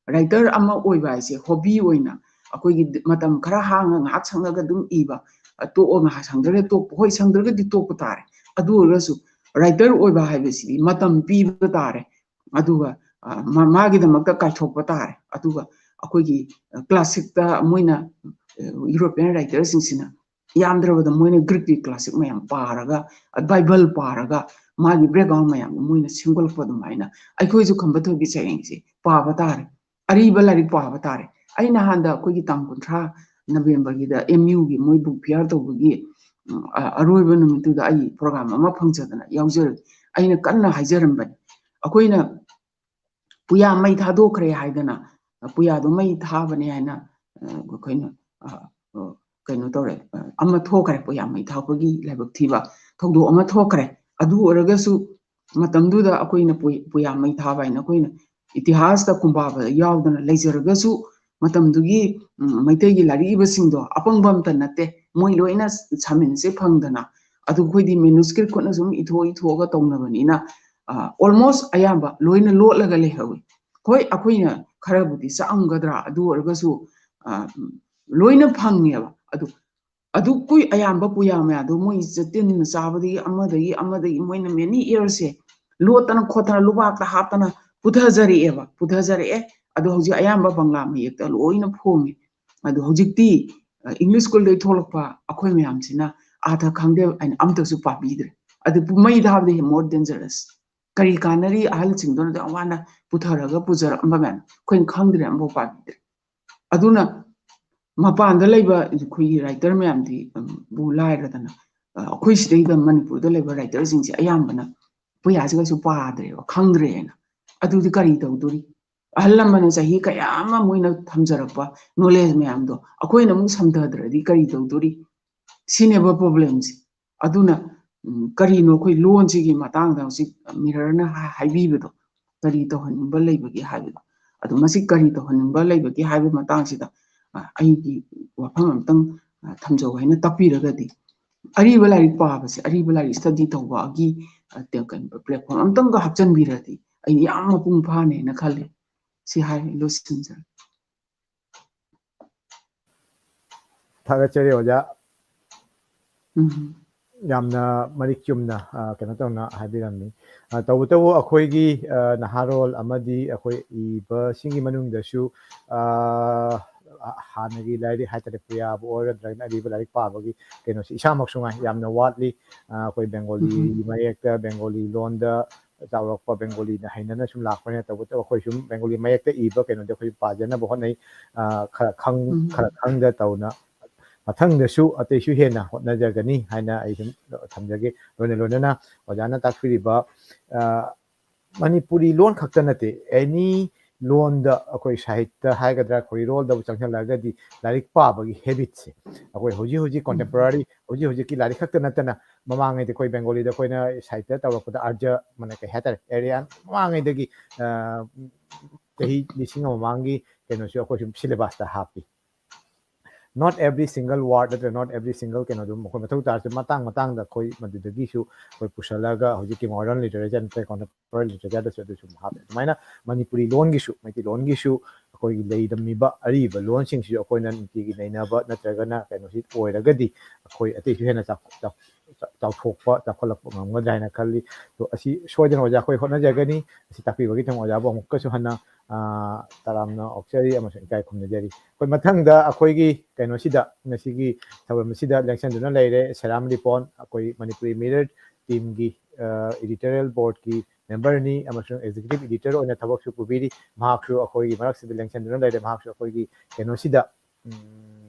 Writer ꯑꯃ ꯑꯣꯏꯕ ꯍꯥꯏꯁꯦ hobby ꯑꯣꯏꯅ ꯑꯩꯈꯣꯏꯒꯤ ꯃꯇꯝ ꯈꯔ ꯍꯥꯡꯉ ꯉꯥꯏꯍꯥꯛ ꯁꯪꯉꯒ ꯑꯗꯨꯝ ꯏꯕ, ꯇꯣꯛꯑ ꯉꯥꯏꯍꯥꯛ ꯁꯪꯗ꯭ꯔꯒ ꯇꯣꯛꯄ, ꯍꯣꯏ, ꯁꯪꯗ꯭ꯔꯒꯗꯤ ꯇꯣꯛꯄ ꯇꯥꯔꯦ꯫ ꯑꯗꯨ ꯑꯣꯏꯔꯒꯁꯨ writer ꯑꯣꯏꯕ ꯍꯥꯏꯕꯁꯤꯗꯤ ꯃꯇꯝ ꯄꯤꯕ ꯇꯥꯔꯦ, ꯑꯗꯨꯒ ꯃꯥꯒꯤꯗꯃꯛꯇ ꯀꯥꯏꯊꯣꯛꯄ ꯇꯥꯔꯦ꯫ ꯑꯗꯨꯒ ꯑꯩꯈꯣꯏꯒꯤ classicꯇ ꯃꯣꯏꯅ, European writerꯁꯤꯡꯁꯤꯅ ꯌꯥꯝꯗ꯭ꯔꯕꯗ ꯃꯣꯏꯅ Greekꯀꯤ classic ꯃꯌꯥꯝ ꯄꯥꯔꯒ, Bible ꯄꯥꯔꯒ, ꯃꯥꯒꯤ background ꯃꯌꯥꯝꯗꯣ ꯃꯣꯏꯅ ꯁꯦꯝꯒꯠꯂꯛꯄ ꯑꯗꯨꯃꯥꯏꯅ ꯑꯩꯈꯣꯏꯁꯨ ꯈꯝꯕ ꯊꯣꯏꯕꯤ ꯁꯩꯔꯦꯡꯁꯦ ꯄꯥꯕ ꯇꯥꯔꯦ, ꯑꯔꯤꯕ ꯂꯥꯏꯔꯤꯛ ꯄꯥꯕ ꯇꯥꯔꯦ꯫ ꯑꯩ ꯅꯍꯥꯟꯗ ꯑꯩꯈꯣꯏꯒꯤ ꯇꯥꯡ ꯀꯨꯟꯊ꯭ꯔꯥ Novemberꯒꯤꯗ MUꯒꯤ ꯃꯣꯏ book fair ꯇꯧꯕꯒꯤ, ꯎꯝ, ꯑ-, ꯑꯔꯣꯏꯕ ꯅꯨꯃꯤꯠꯇꯨꯗ ꯑꯩ program ꯑꯃ ꯐꯪꯖꯗꯅ ꯌꯥꯎꯖꯔꯨꯏ꯫ ꯑꯩꯅ ꯀꯟꯅ ꯍꯥꯏꯖꯔꯝꯕꯅꯤ, ꯑꯩꯈꯣꯏꯅ ꯄꯨꯌꯥ ꯃꯩ ꯊꯥꯗꯣꯛꯈ꯭ꯔꯦ ꯍꯥꯏꯗꯅ, ꯄꯨꯌꯥꯗꯣ ꯃꯩ ꯊꯥꯕꯅꯦ ꯍꯥꯏꯅ, ꯑ, ꯑꯩꯈꯣꯏꯅ, ꯑ, ꯑ, ꯀꯩꯅꯣ ꯇꯧꯔꯦ, ꯑ, ꯑꯃ ꯊꯣꯛꯈ꯭ꯔꯦ, ꯄꯨꯌꯥ ꯃꯩ ꯊꯥꯕꯒꯤ ꯂꯥꯏꯕꯛ ꯊꯤꯕ ꯊꯧꯗꯣꯛ ꯑꯃ ꯊꯣꯛꯈ꯭ꯔꯦ꯫ ꯑꯗꯨ ꯑꯣꯏꯔꯒꯁꯨ ꯃꯇꯝꯗꯨꯗ ꯑꯩꯈꯣꯏꯅ ꯄꯨ-, ꯄꯨꯌꯥ ꯃꯩ ꯊꯥꯕ ꯍꯥꯏꯅ ꯑꯩꯈꯣꯏꯅ ꯏꯇꯤꯍꯥꯁꯇ ꯀꯨꯝꯕꯥꯕ ꯌꯥꯎꯗꯅ ꯂꯩꯖꯔꯒꯁꯨ, ꯃꯇꯝꯗꯨꯒꯤ, ꯎꯝ, ꯃꯩꯇꯩꯒꯤ ꯂꯥꯏꯔꯤꯛ ꯏꯕꯁꯤꯡꯗꯣ ꯑꯄꯪꯕ ꯑꯝꯇ ꯅꯠꯇꯦ, ꯃꯣꯏ ꯂꯣꯏꯅ ꯁꯥꯃꯤꯟꯁꯦ ꯐꯪꯗꯅ꯫ ꯑꯗꯨ ꯑꯩꯈꯣꯏꯗꯤ ꯃꯦꯅꯨꯁꯀ꯭ꯔꯤꯞ ꯈꯨꯠꯅ ꯁꯨꯝ ꯏꯊꯣꯛ ꯏꯊꯣꯛꯑꯒ ꯇꯧꯅꯕꯅꯤꯅ, ꯑ, almost ꯑꯌꯥꯝꯕ ꯂꯣꯏꯅ ꯂꯣꯠꯂꯒ ꯂꯩꯍꯧꯋꯤ꯫ ꯍꯣꯏ, ꯑꯩꯈꯣꯏꯅ ꯈꯔꯕꯨꯗꯤ ꯆꯥꯛꯑꯝꯒꯗ꯭ꯔꯥ, ꯑꯗꯨ ꯑꯣꯏꯔꯒꯁꯨ, ꯑ, ꯂꯣꯏꯅ ꯐꯪꯉꯦꯕ꯫ ꯑꯗꯨ, ꯑꯗꯨ ꯀꯨꯏ ꯑꯌꯥꯝꯕ ꯄꯨꯌꯥ ꯃꯌꯥꯗꯣ ꯃꯣꯏ ꯆ-, ꯇꯤꯟꯅ ꯆꯥꯕꯗꯒꯤ ꯑꯃꯗꯒꯤ ꯑꯃꯗꯒꯤ ꯃꯣꯏꯅ many years ꯁꯦ ꯂꯣꯠꯇꯅ ꯈꯣꯠꯇꯅ ꯂꯨꯕꯥꯛꯇ ꯍꯥꯞꯇꯅ ꯄꯨꯊꯖꯔꯛꯑꯦꯕ, ꯄꯨꯊꯖꯔꯛꯑꯦ꯫ ꯑꯗꯣ ꯍꯧꯖꯤꯛ ꯑꯌꯥꯝꯕ ꯕꯪꯒ꯭ꯂꯥ ꯃꯌꯦꯛꯇ ꯂꯣꯏꯅ ꯐꯣꯡꯉꯦ꯫ ꯑꯗꯣ ꯍꯧꯖꯤꯛꯇꯤ, ꯑ, English school ꯗꯒꯤ ꯊꯣꯛꯂꯛꯄ ꯑꯩꯈꯣꯏ ꯃꯌꯥꯝꯁꯤꯅ ꯑꯥꯊ ꯈꯪꯗꯦ ꯍꯥꯏꯅ ꯑꯝꯇꯁꯨ ꯄꯥꯕꯤꯗ꯭ꯔꯦ꯫ ꯑꯗꯨ ꯄꯨ-, ꯃꯩ ꯊꯥꯕꯗꯤ more dangerous꯫ ꯀꯔꯤ ꯀꯥꯟꯅꯔꯤ? ꯑꯍꯜꯁꯤꯡꯗꯨꯅ ꯌꯥꯝ ꯋꯥꯅ ꯄꯨꯊꯔꯒ ꯄꯨꯖꯔꯛꯑꯝꯕ ꯃꯌꯥꯝ ꯑꯩꯈꯣꯏꯅ ꯈꯪꯗ꯭ꯔꯦ, ꯑꯃꯐꯥꯎ ꯄꯥꯕꯤꯗ꯭ꯔꯦ꯫ ꯑꯗꯨꯅ ꯃꯄꯥꯟꯗ ꯂꯩꯕ ꯑꯩꯈꯣꯏꯒꯤ writer ꯃꯌꯥꯝꯗꯤ, ꯎꯝ, ꯕꯨ ꯂꯥꯏꯔꯗꯅ, ꯑ, ꯑꯩꯈꯣꯏ ꯁꯤꯗꯩꯗ ꯃꯅꯤꯄꯨꯔꯗ ꯂꯩꯕ writer ꯁꯤꯡꯁꯦ ꯑꯌꯥꯝꯕꯅ ꯄꯨꯌꯥꯁꯤ ꯀꯩꯁꯨ ꯄꯥꯗ꯭ꯔꯦꯕ, ꯈꯪꯗ꯭ꯔꯦꯅ꯫ ꯑꯗꯨꯗꯤ ꯀꯔꯤ ꯇꯧꯗꯣꯔꯤ? ꯑꯍꯜ ꯂꯃꯟꯅ ꯆꯍꯤ ꯀꯌꯥ ꯑꯃ ꯃꯣꯏꯅ ꯊꯝꯖꯔꯛꯄ knowledge ꯃꯌꯥꯝꯗꯣ ꯑꯩꯈꯣꯏꯅ ꯑꯃꯨꯛ ꯁꯝꯊꯗ꯭ꯔꯗꯤ ꯀꯔꯤ ꯇꯧꯗꯣꯔꯤ? ꯁꯤꯅꯦꯕ problem ꯁꯦ꯫ ꯑꯗꯨꯅ, ꯎꯝ, ꯀꯔꯤꯅꯣ ꯑꯩꯈꯣꯏ ꯂꯣꯟꯁꯤꯒꯤ ꯃꯇꯥꯡꯗ ꯍꯧꯖꯤꯛ ꯃꯤꯔꯔꯅ ꯍꯥ-, ꯍꯥꯏꯕꯤꯕꯗꯣ, ꯀꯔꯤ ꯇꯧꯍꯟꯅꯤꯡꯕ ꯂꯩꯕꯒꯦ ꯍꯥꯏꯕꯗꯣ, ꯑꯗꯣ ꯃꯁꯤ ꯀꯔꯤ ꯇꯧꯍꯟꯅꯤꯡꯕ ꯂꯩꯕꯒꯦ ꯍꯥꯏꯕ ꯃꯇꯥꯡꯁꯤꯗ, ꯑ, ꯑꯩꯒꯤ ꯋꯥꯐꯝ ꯑꯝꯇꯪ, ꯑ, ꯊꯝꯖꯧ ꯍꯥꯏꯅ ꯇꯥꯛꯄꯤꯔꯒꯗꯤ, ꯑꯔꯤꯕ ꯂꯥꯏꯔꯤꯛ ꯄꯥꯕꯁꯦ, ꯑꯔꯤꯕ ꯂꯥꯏꯔꯤꯛ study ꯇꯧꯕꯒꯤ, ꯑ, ꯇ-, ꯀꯩꯅꯣ, platform ꯑꯝꯇꯪꯒ ꯍꯥꯞꯆꯤꯟꯕꯤꯔꯗꯤ ꯑꯩ ꯌꯥꯝ ꯃꯄꯨꯡ ꯐꯥꯅꯦꯅ ꯈꯜꯂꯦ꯫ ꯁꯤ ꯍꯥꯏ ꯂꯣꯏꯁꯤꯟꯖꯔꯦ꯫ ꯊꯥꯒꯠꯆꯔꯤ ꯑꯣꯖꯥ꯫ ꯎꯝ꯫ ꯌꯥꯝꯅ ꯃꯔꯤꯛ ꯆꯨꯝꯅ, ꯑ, ꯀꯩꯅꯣ ꯇꯧꯅ ꯍꯥꯏꯕꯤꯔꯝꯃꯤ꯫ ꯑ, ꯇꯧꯕꯇꯕꯨ ꯑꯩꯈꯣꯏꯒꯤ, ꯑ, ꯅꯍꯥꯔꯣꯜ ꯑꯃꯗꯤ ꯑꯩꯈꯣꯏ ꯏꯕꯁꯤꯡꯒꯤ ꯃꯅꯨꯡꯗꯁꯨ, ꯑ, ꯍꯥꯟꯅꯒꯤ ꯂꯥꯏꯔꯤꯛ ꯍꯥꯏꯇꯥꯔꯦ, ꯄꯨꯌꯥꯕꯨ ꯑꯣꯏꯔꯣ, ꯅꯠꯇ꯭ꯔꯒꯅ ꯑꯔꯤꯕ ꯂꯥꯏꯔꯤꯛ ꯄꯥꯕꯒꯤ ꯀꯩꯅꯣꯁꯤ ꯏꯁꯥꯃꯛꯁꯨ ꯉꯥꯏ ꯌꯥꯝꯅ ꯋꯥꯠꯂꯤ꯫ ꯑ, ꯑꯩꯈꯣꯏ ꯕꯦꯡꯒꯣꯂꯤ ꯎꯝ꯫ ꯃꯌꯦꯛꯇ, ꯕꯦꯡꯒꯣꯂꯤ ꯂꯣꯟꯗ ꯆꯥꯎꯔꯛꯄ, ꯕꯦꯡꯒꯣꯂꯤꯅ ꯍꯩꯅꯅ ꯁꯨꯝ ꯂꯥꯛꯄꯅꯤꯅ, ꯇꯧꯕꯇꯕꯨ ꯑꯩꯈꯣꯏ ꯁꯨꯝ ꯕꯦꯡꯒꯣꯂꯤ ꯃꯌꯦꯛꯇ ꯏꯕ ꯀꯩꯅꯣꯗꯤ ꯑꯩꯈꯣꯏ ꯄꯥꯖꯅꯕ ꯍꯣꯠꯅꯩ꯫ ꯑ, ꯈꯔ ꯈꯪ-, ꯎꯝ꯫ ꯈꯔ ꯈꯪꯗ ꯇꯧꯅ ꯃꯊꯪꯗꯁꯨ ꯑꯇꯩꯁꯨ ꯍꯦꯟꯅ ꯍꯣꯠꯅꯖꯒꯅꯤ ꯍꯥꯏꯅ ꯑꯩ ꯁꯨꯝ ꯊꯝꯖꯒꯦ꯫ ꯂꯣꯏꯅ ꯂꯣꯏꯅꯅ ꯑꯣꯖꯥꯅ ꯇꯥꯛꯄꯤꯔꯤꯕ, ꯑ, ꯃꯅꯤꯄꯨꯔꯤ ꯂꯣꯟ ꯈꯛꯇ ꯅꯠꯇꯦ, any ꯂꯣꯟꯗ ꯑꯩꯈꯣꯏ ꯁꯥꯍꯤꯇ꯭ꯌ ꯍꯥꯏꯒꯗ꯭ꯔꯥ, ꯑꯩꯈꯣꯏ ꯏꯔꯣꯜꯗꯕꯨ ꯆꯪꯁꯤꯜꯂꯛꯑꯒꯗꯤ ꯂꯥꯏꯔꯤꯛ ꯄꯥꯕꯒꯤ ꯍꯦꯕꯤꯠꯁꯦ ꯑꯩꯈꯣꯏ ꯍꯧꯖꯤꯛ ꯍꯧꯖꯤꯛ ꯀꯣꯟꯇꯦꯝꯄꯣꯔꯥꯔꯤ, ꯍꯧꯖꯤꯛ ꯍꯧꯖꯤꯛꯀꯤ ꯂꯥꯏꯔꯤꯛ ꯈꯛꯇ ꯅꯠꯇꯅ ꯃꯃꯥꯡꯉꯩꯗꯤ ꯑꯩꯈꯣꯏ ꯕꯦꯡꯒꯣꯂꯤꯗ ꯑꯩꯈꯣꯏꯅ ꯁꯥꯍꯤꯇ꯭ꯌ ꯇꯧꯔꯛꯄꯗ ꯑꯥꯔꯖ ꯃꯅ ꯀꯩ ꯍꯥꯏꯇꯥꯔꯦ, ꯑꯦꯔꯤꯌꯥꯟ ꯃꯃꯥꯡꯉꯩꯗꯒꯤ ꯆꯍꯤ ꯂꯤꯁꯤꯡ ꯑꯃ ꯃꯃꯥꯡꯒꯤ ꯀꯩꯅꯣꯁꯨ ꯑꯩꯈꯣꯏ ꯁꯨꯝ ꯁꯤꯂꯦꯕꯁꯇ ꯍꯥꯞꯄꯤ꯫ Not every single word ꯅꯠꯇ꯭ꯔꯒ not every single ꯀꯩꯅꯣꯗꯨ ꯃꯈꯣꯏ ꯃꯊꯧ ꯇꯥꯔꯁꯨ ꯃꯇꯥꯡ ꯃꯇꯥꯡꯗ ꯑꯩꯈꯣꯏ ꯃꯗꯨꯗꯒꯤꯁꯨ ꯑꯩꯈꯣꯏ ꯄꯨꯁꯜꯂꯒꯁꯨ ꯍꯧꯖꯤꯛꯀꯤ modern literature ꯅꯠꯇ꯭ꯔꯒ contemporary literature ꯗꯁꯨ ꯑꯗꯨ ꯁꯨꯝ ꯍꯥꯞꯄꯦ꯫ ꯑꯗꯨꯃꯥꯏꯅ ꯃꯅꯤꯄꯨꯔꯤ ꯂꯣꯟꯒꯤꯁꯨ, ꯃꯩꯇꯩꯂꯣꯟꯒꯤꯁꯨ ꯑꯩꯈꯣꯏꯒꯤ ꯂꯩꯔꯝꯃꯤꯕ ꯑꯔꯤꯕ ꯂꯣꯟꯁꯤꯡꯁꯤꯁꯨ ꯑꯩꯈꯣꯏꯅ ꯅꯨꯡꯇꯤꯒꯤ ꯅꯩꯅꯕ ꯅꯠꯇ꯭ꯔꯒꯅ ꯀꯩꯅꯣꯁꯤ ꯑꯣꯏꯔꯒꯗꯤ ꯑꯩꯈꯣꯏ ꯑꯇꯩꯁꯨ ꯍꯦꯟꯅ ꯆꯥꯎ-, ꯆꯥꯎ-, ꯆꯥꯎꯊꯣꯛꯄ, ꯆꯥꯎꯈꯠꯂꯛꯄ ꯉꯝꯒꯗ꯭ꯔꯥ ꯍꯥꯏꯅ ꯈꯜꯂꯤ꯫ ꯑꯗꯣ ꯑꯁꯤ ꯁꯣꯏꯗꯅ ꯑꯣꯖꯥ ꯑꯩꯈꯣꯏ ꯍꯣꯠꯅꯖꯒꯅꯤ꯫ ꯑꯁꯤ ꯇꯥꯛꯄꯤꯕꯒꯤꯗꯃꯛ ꯑꯣꯖꯥꯕꯨ ꯑꯃꯨꯛꯀꯁꯨ ꯍꯟꯅ, ꯑ, ꯇꯔꯥꯝꯅ ꯑꯣꯛꯆꯔꯤ ꯑꯃꯁꯨꯡ ꯏꯀꯥꯏ ꯈꯨꯝꯅꯖꯔꯤ꯫ ꯑꯩꯈꯣꯏ ꯃꯊꯪꯗ ꯑꯩꯈꯣꯏꯒꯤ ꯀꯩꯅꯣꯁꯤꯗ, ꯉꯁꯤꯒꯤ ꯊꯧꯔꯝ ꯑꯁꯤꯗ ꯂꯦꯡꯁꯤꯟꯗꯨꯅ ꯂꯩꯔꯦ ꯁꯦꯔꯥꯝ ꯔꯤꯄꯣꯟ, ꯑꯩꯈꯣꯏ ꯃꯅꯤꯄꯨꯔꯤ ꯃꯤꯔꯔ ꯇꯤꯝꯒꯤ, ꯑ, editorial board ꯀꯤ member ꯅꯤ ꯑꯃꯁꯨꯡ executive editor ꯑꯣꯏꯅ ꯊꯕꯛꯁꯨ ꯄꯨꯕꯤꯔꯤ꯫ ꯃꯍꯥꯛꯁꯨ ꯑꯩꯈꯣꯏꯒꯤ ꯃꯔꯛꯁꯤꯗ ꯂꯦꯡꯁꯤꯟꯗꯨꯅ ꯂꯩꯔꯦ꯫ ꯃꯍꯥꯛꯁꯨ ꯑꯩꯈꯣꯏꯒꯤ ꯀꯩꯅꯣꯁꯤꯗ, ꯎꯝ,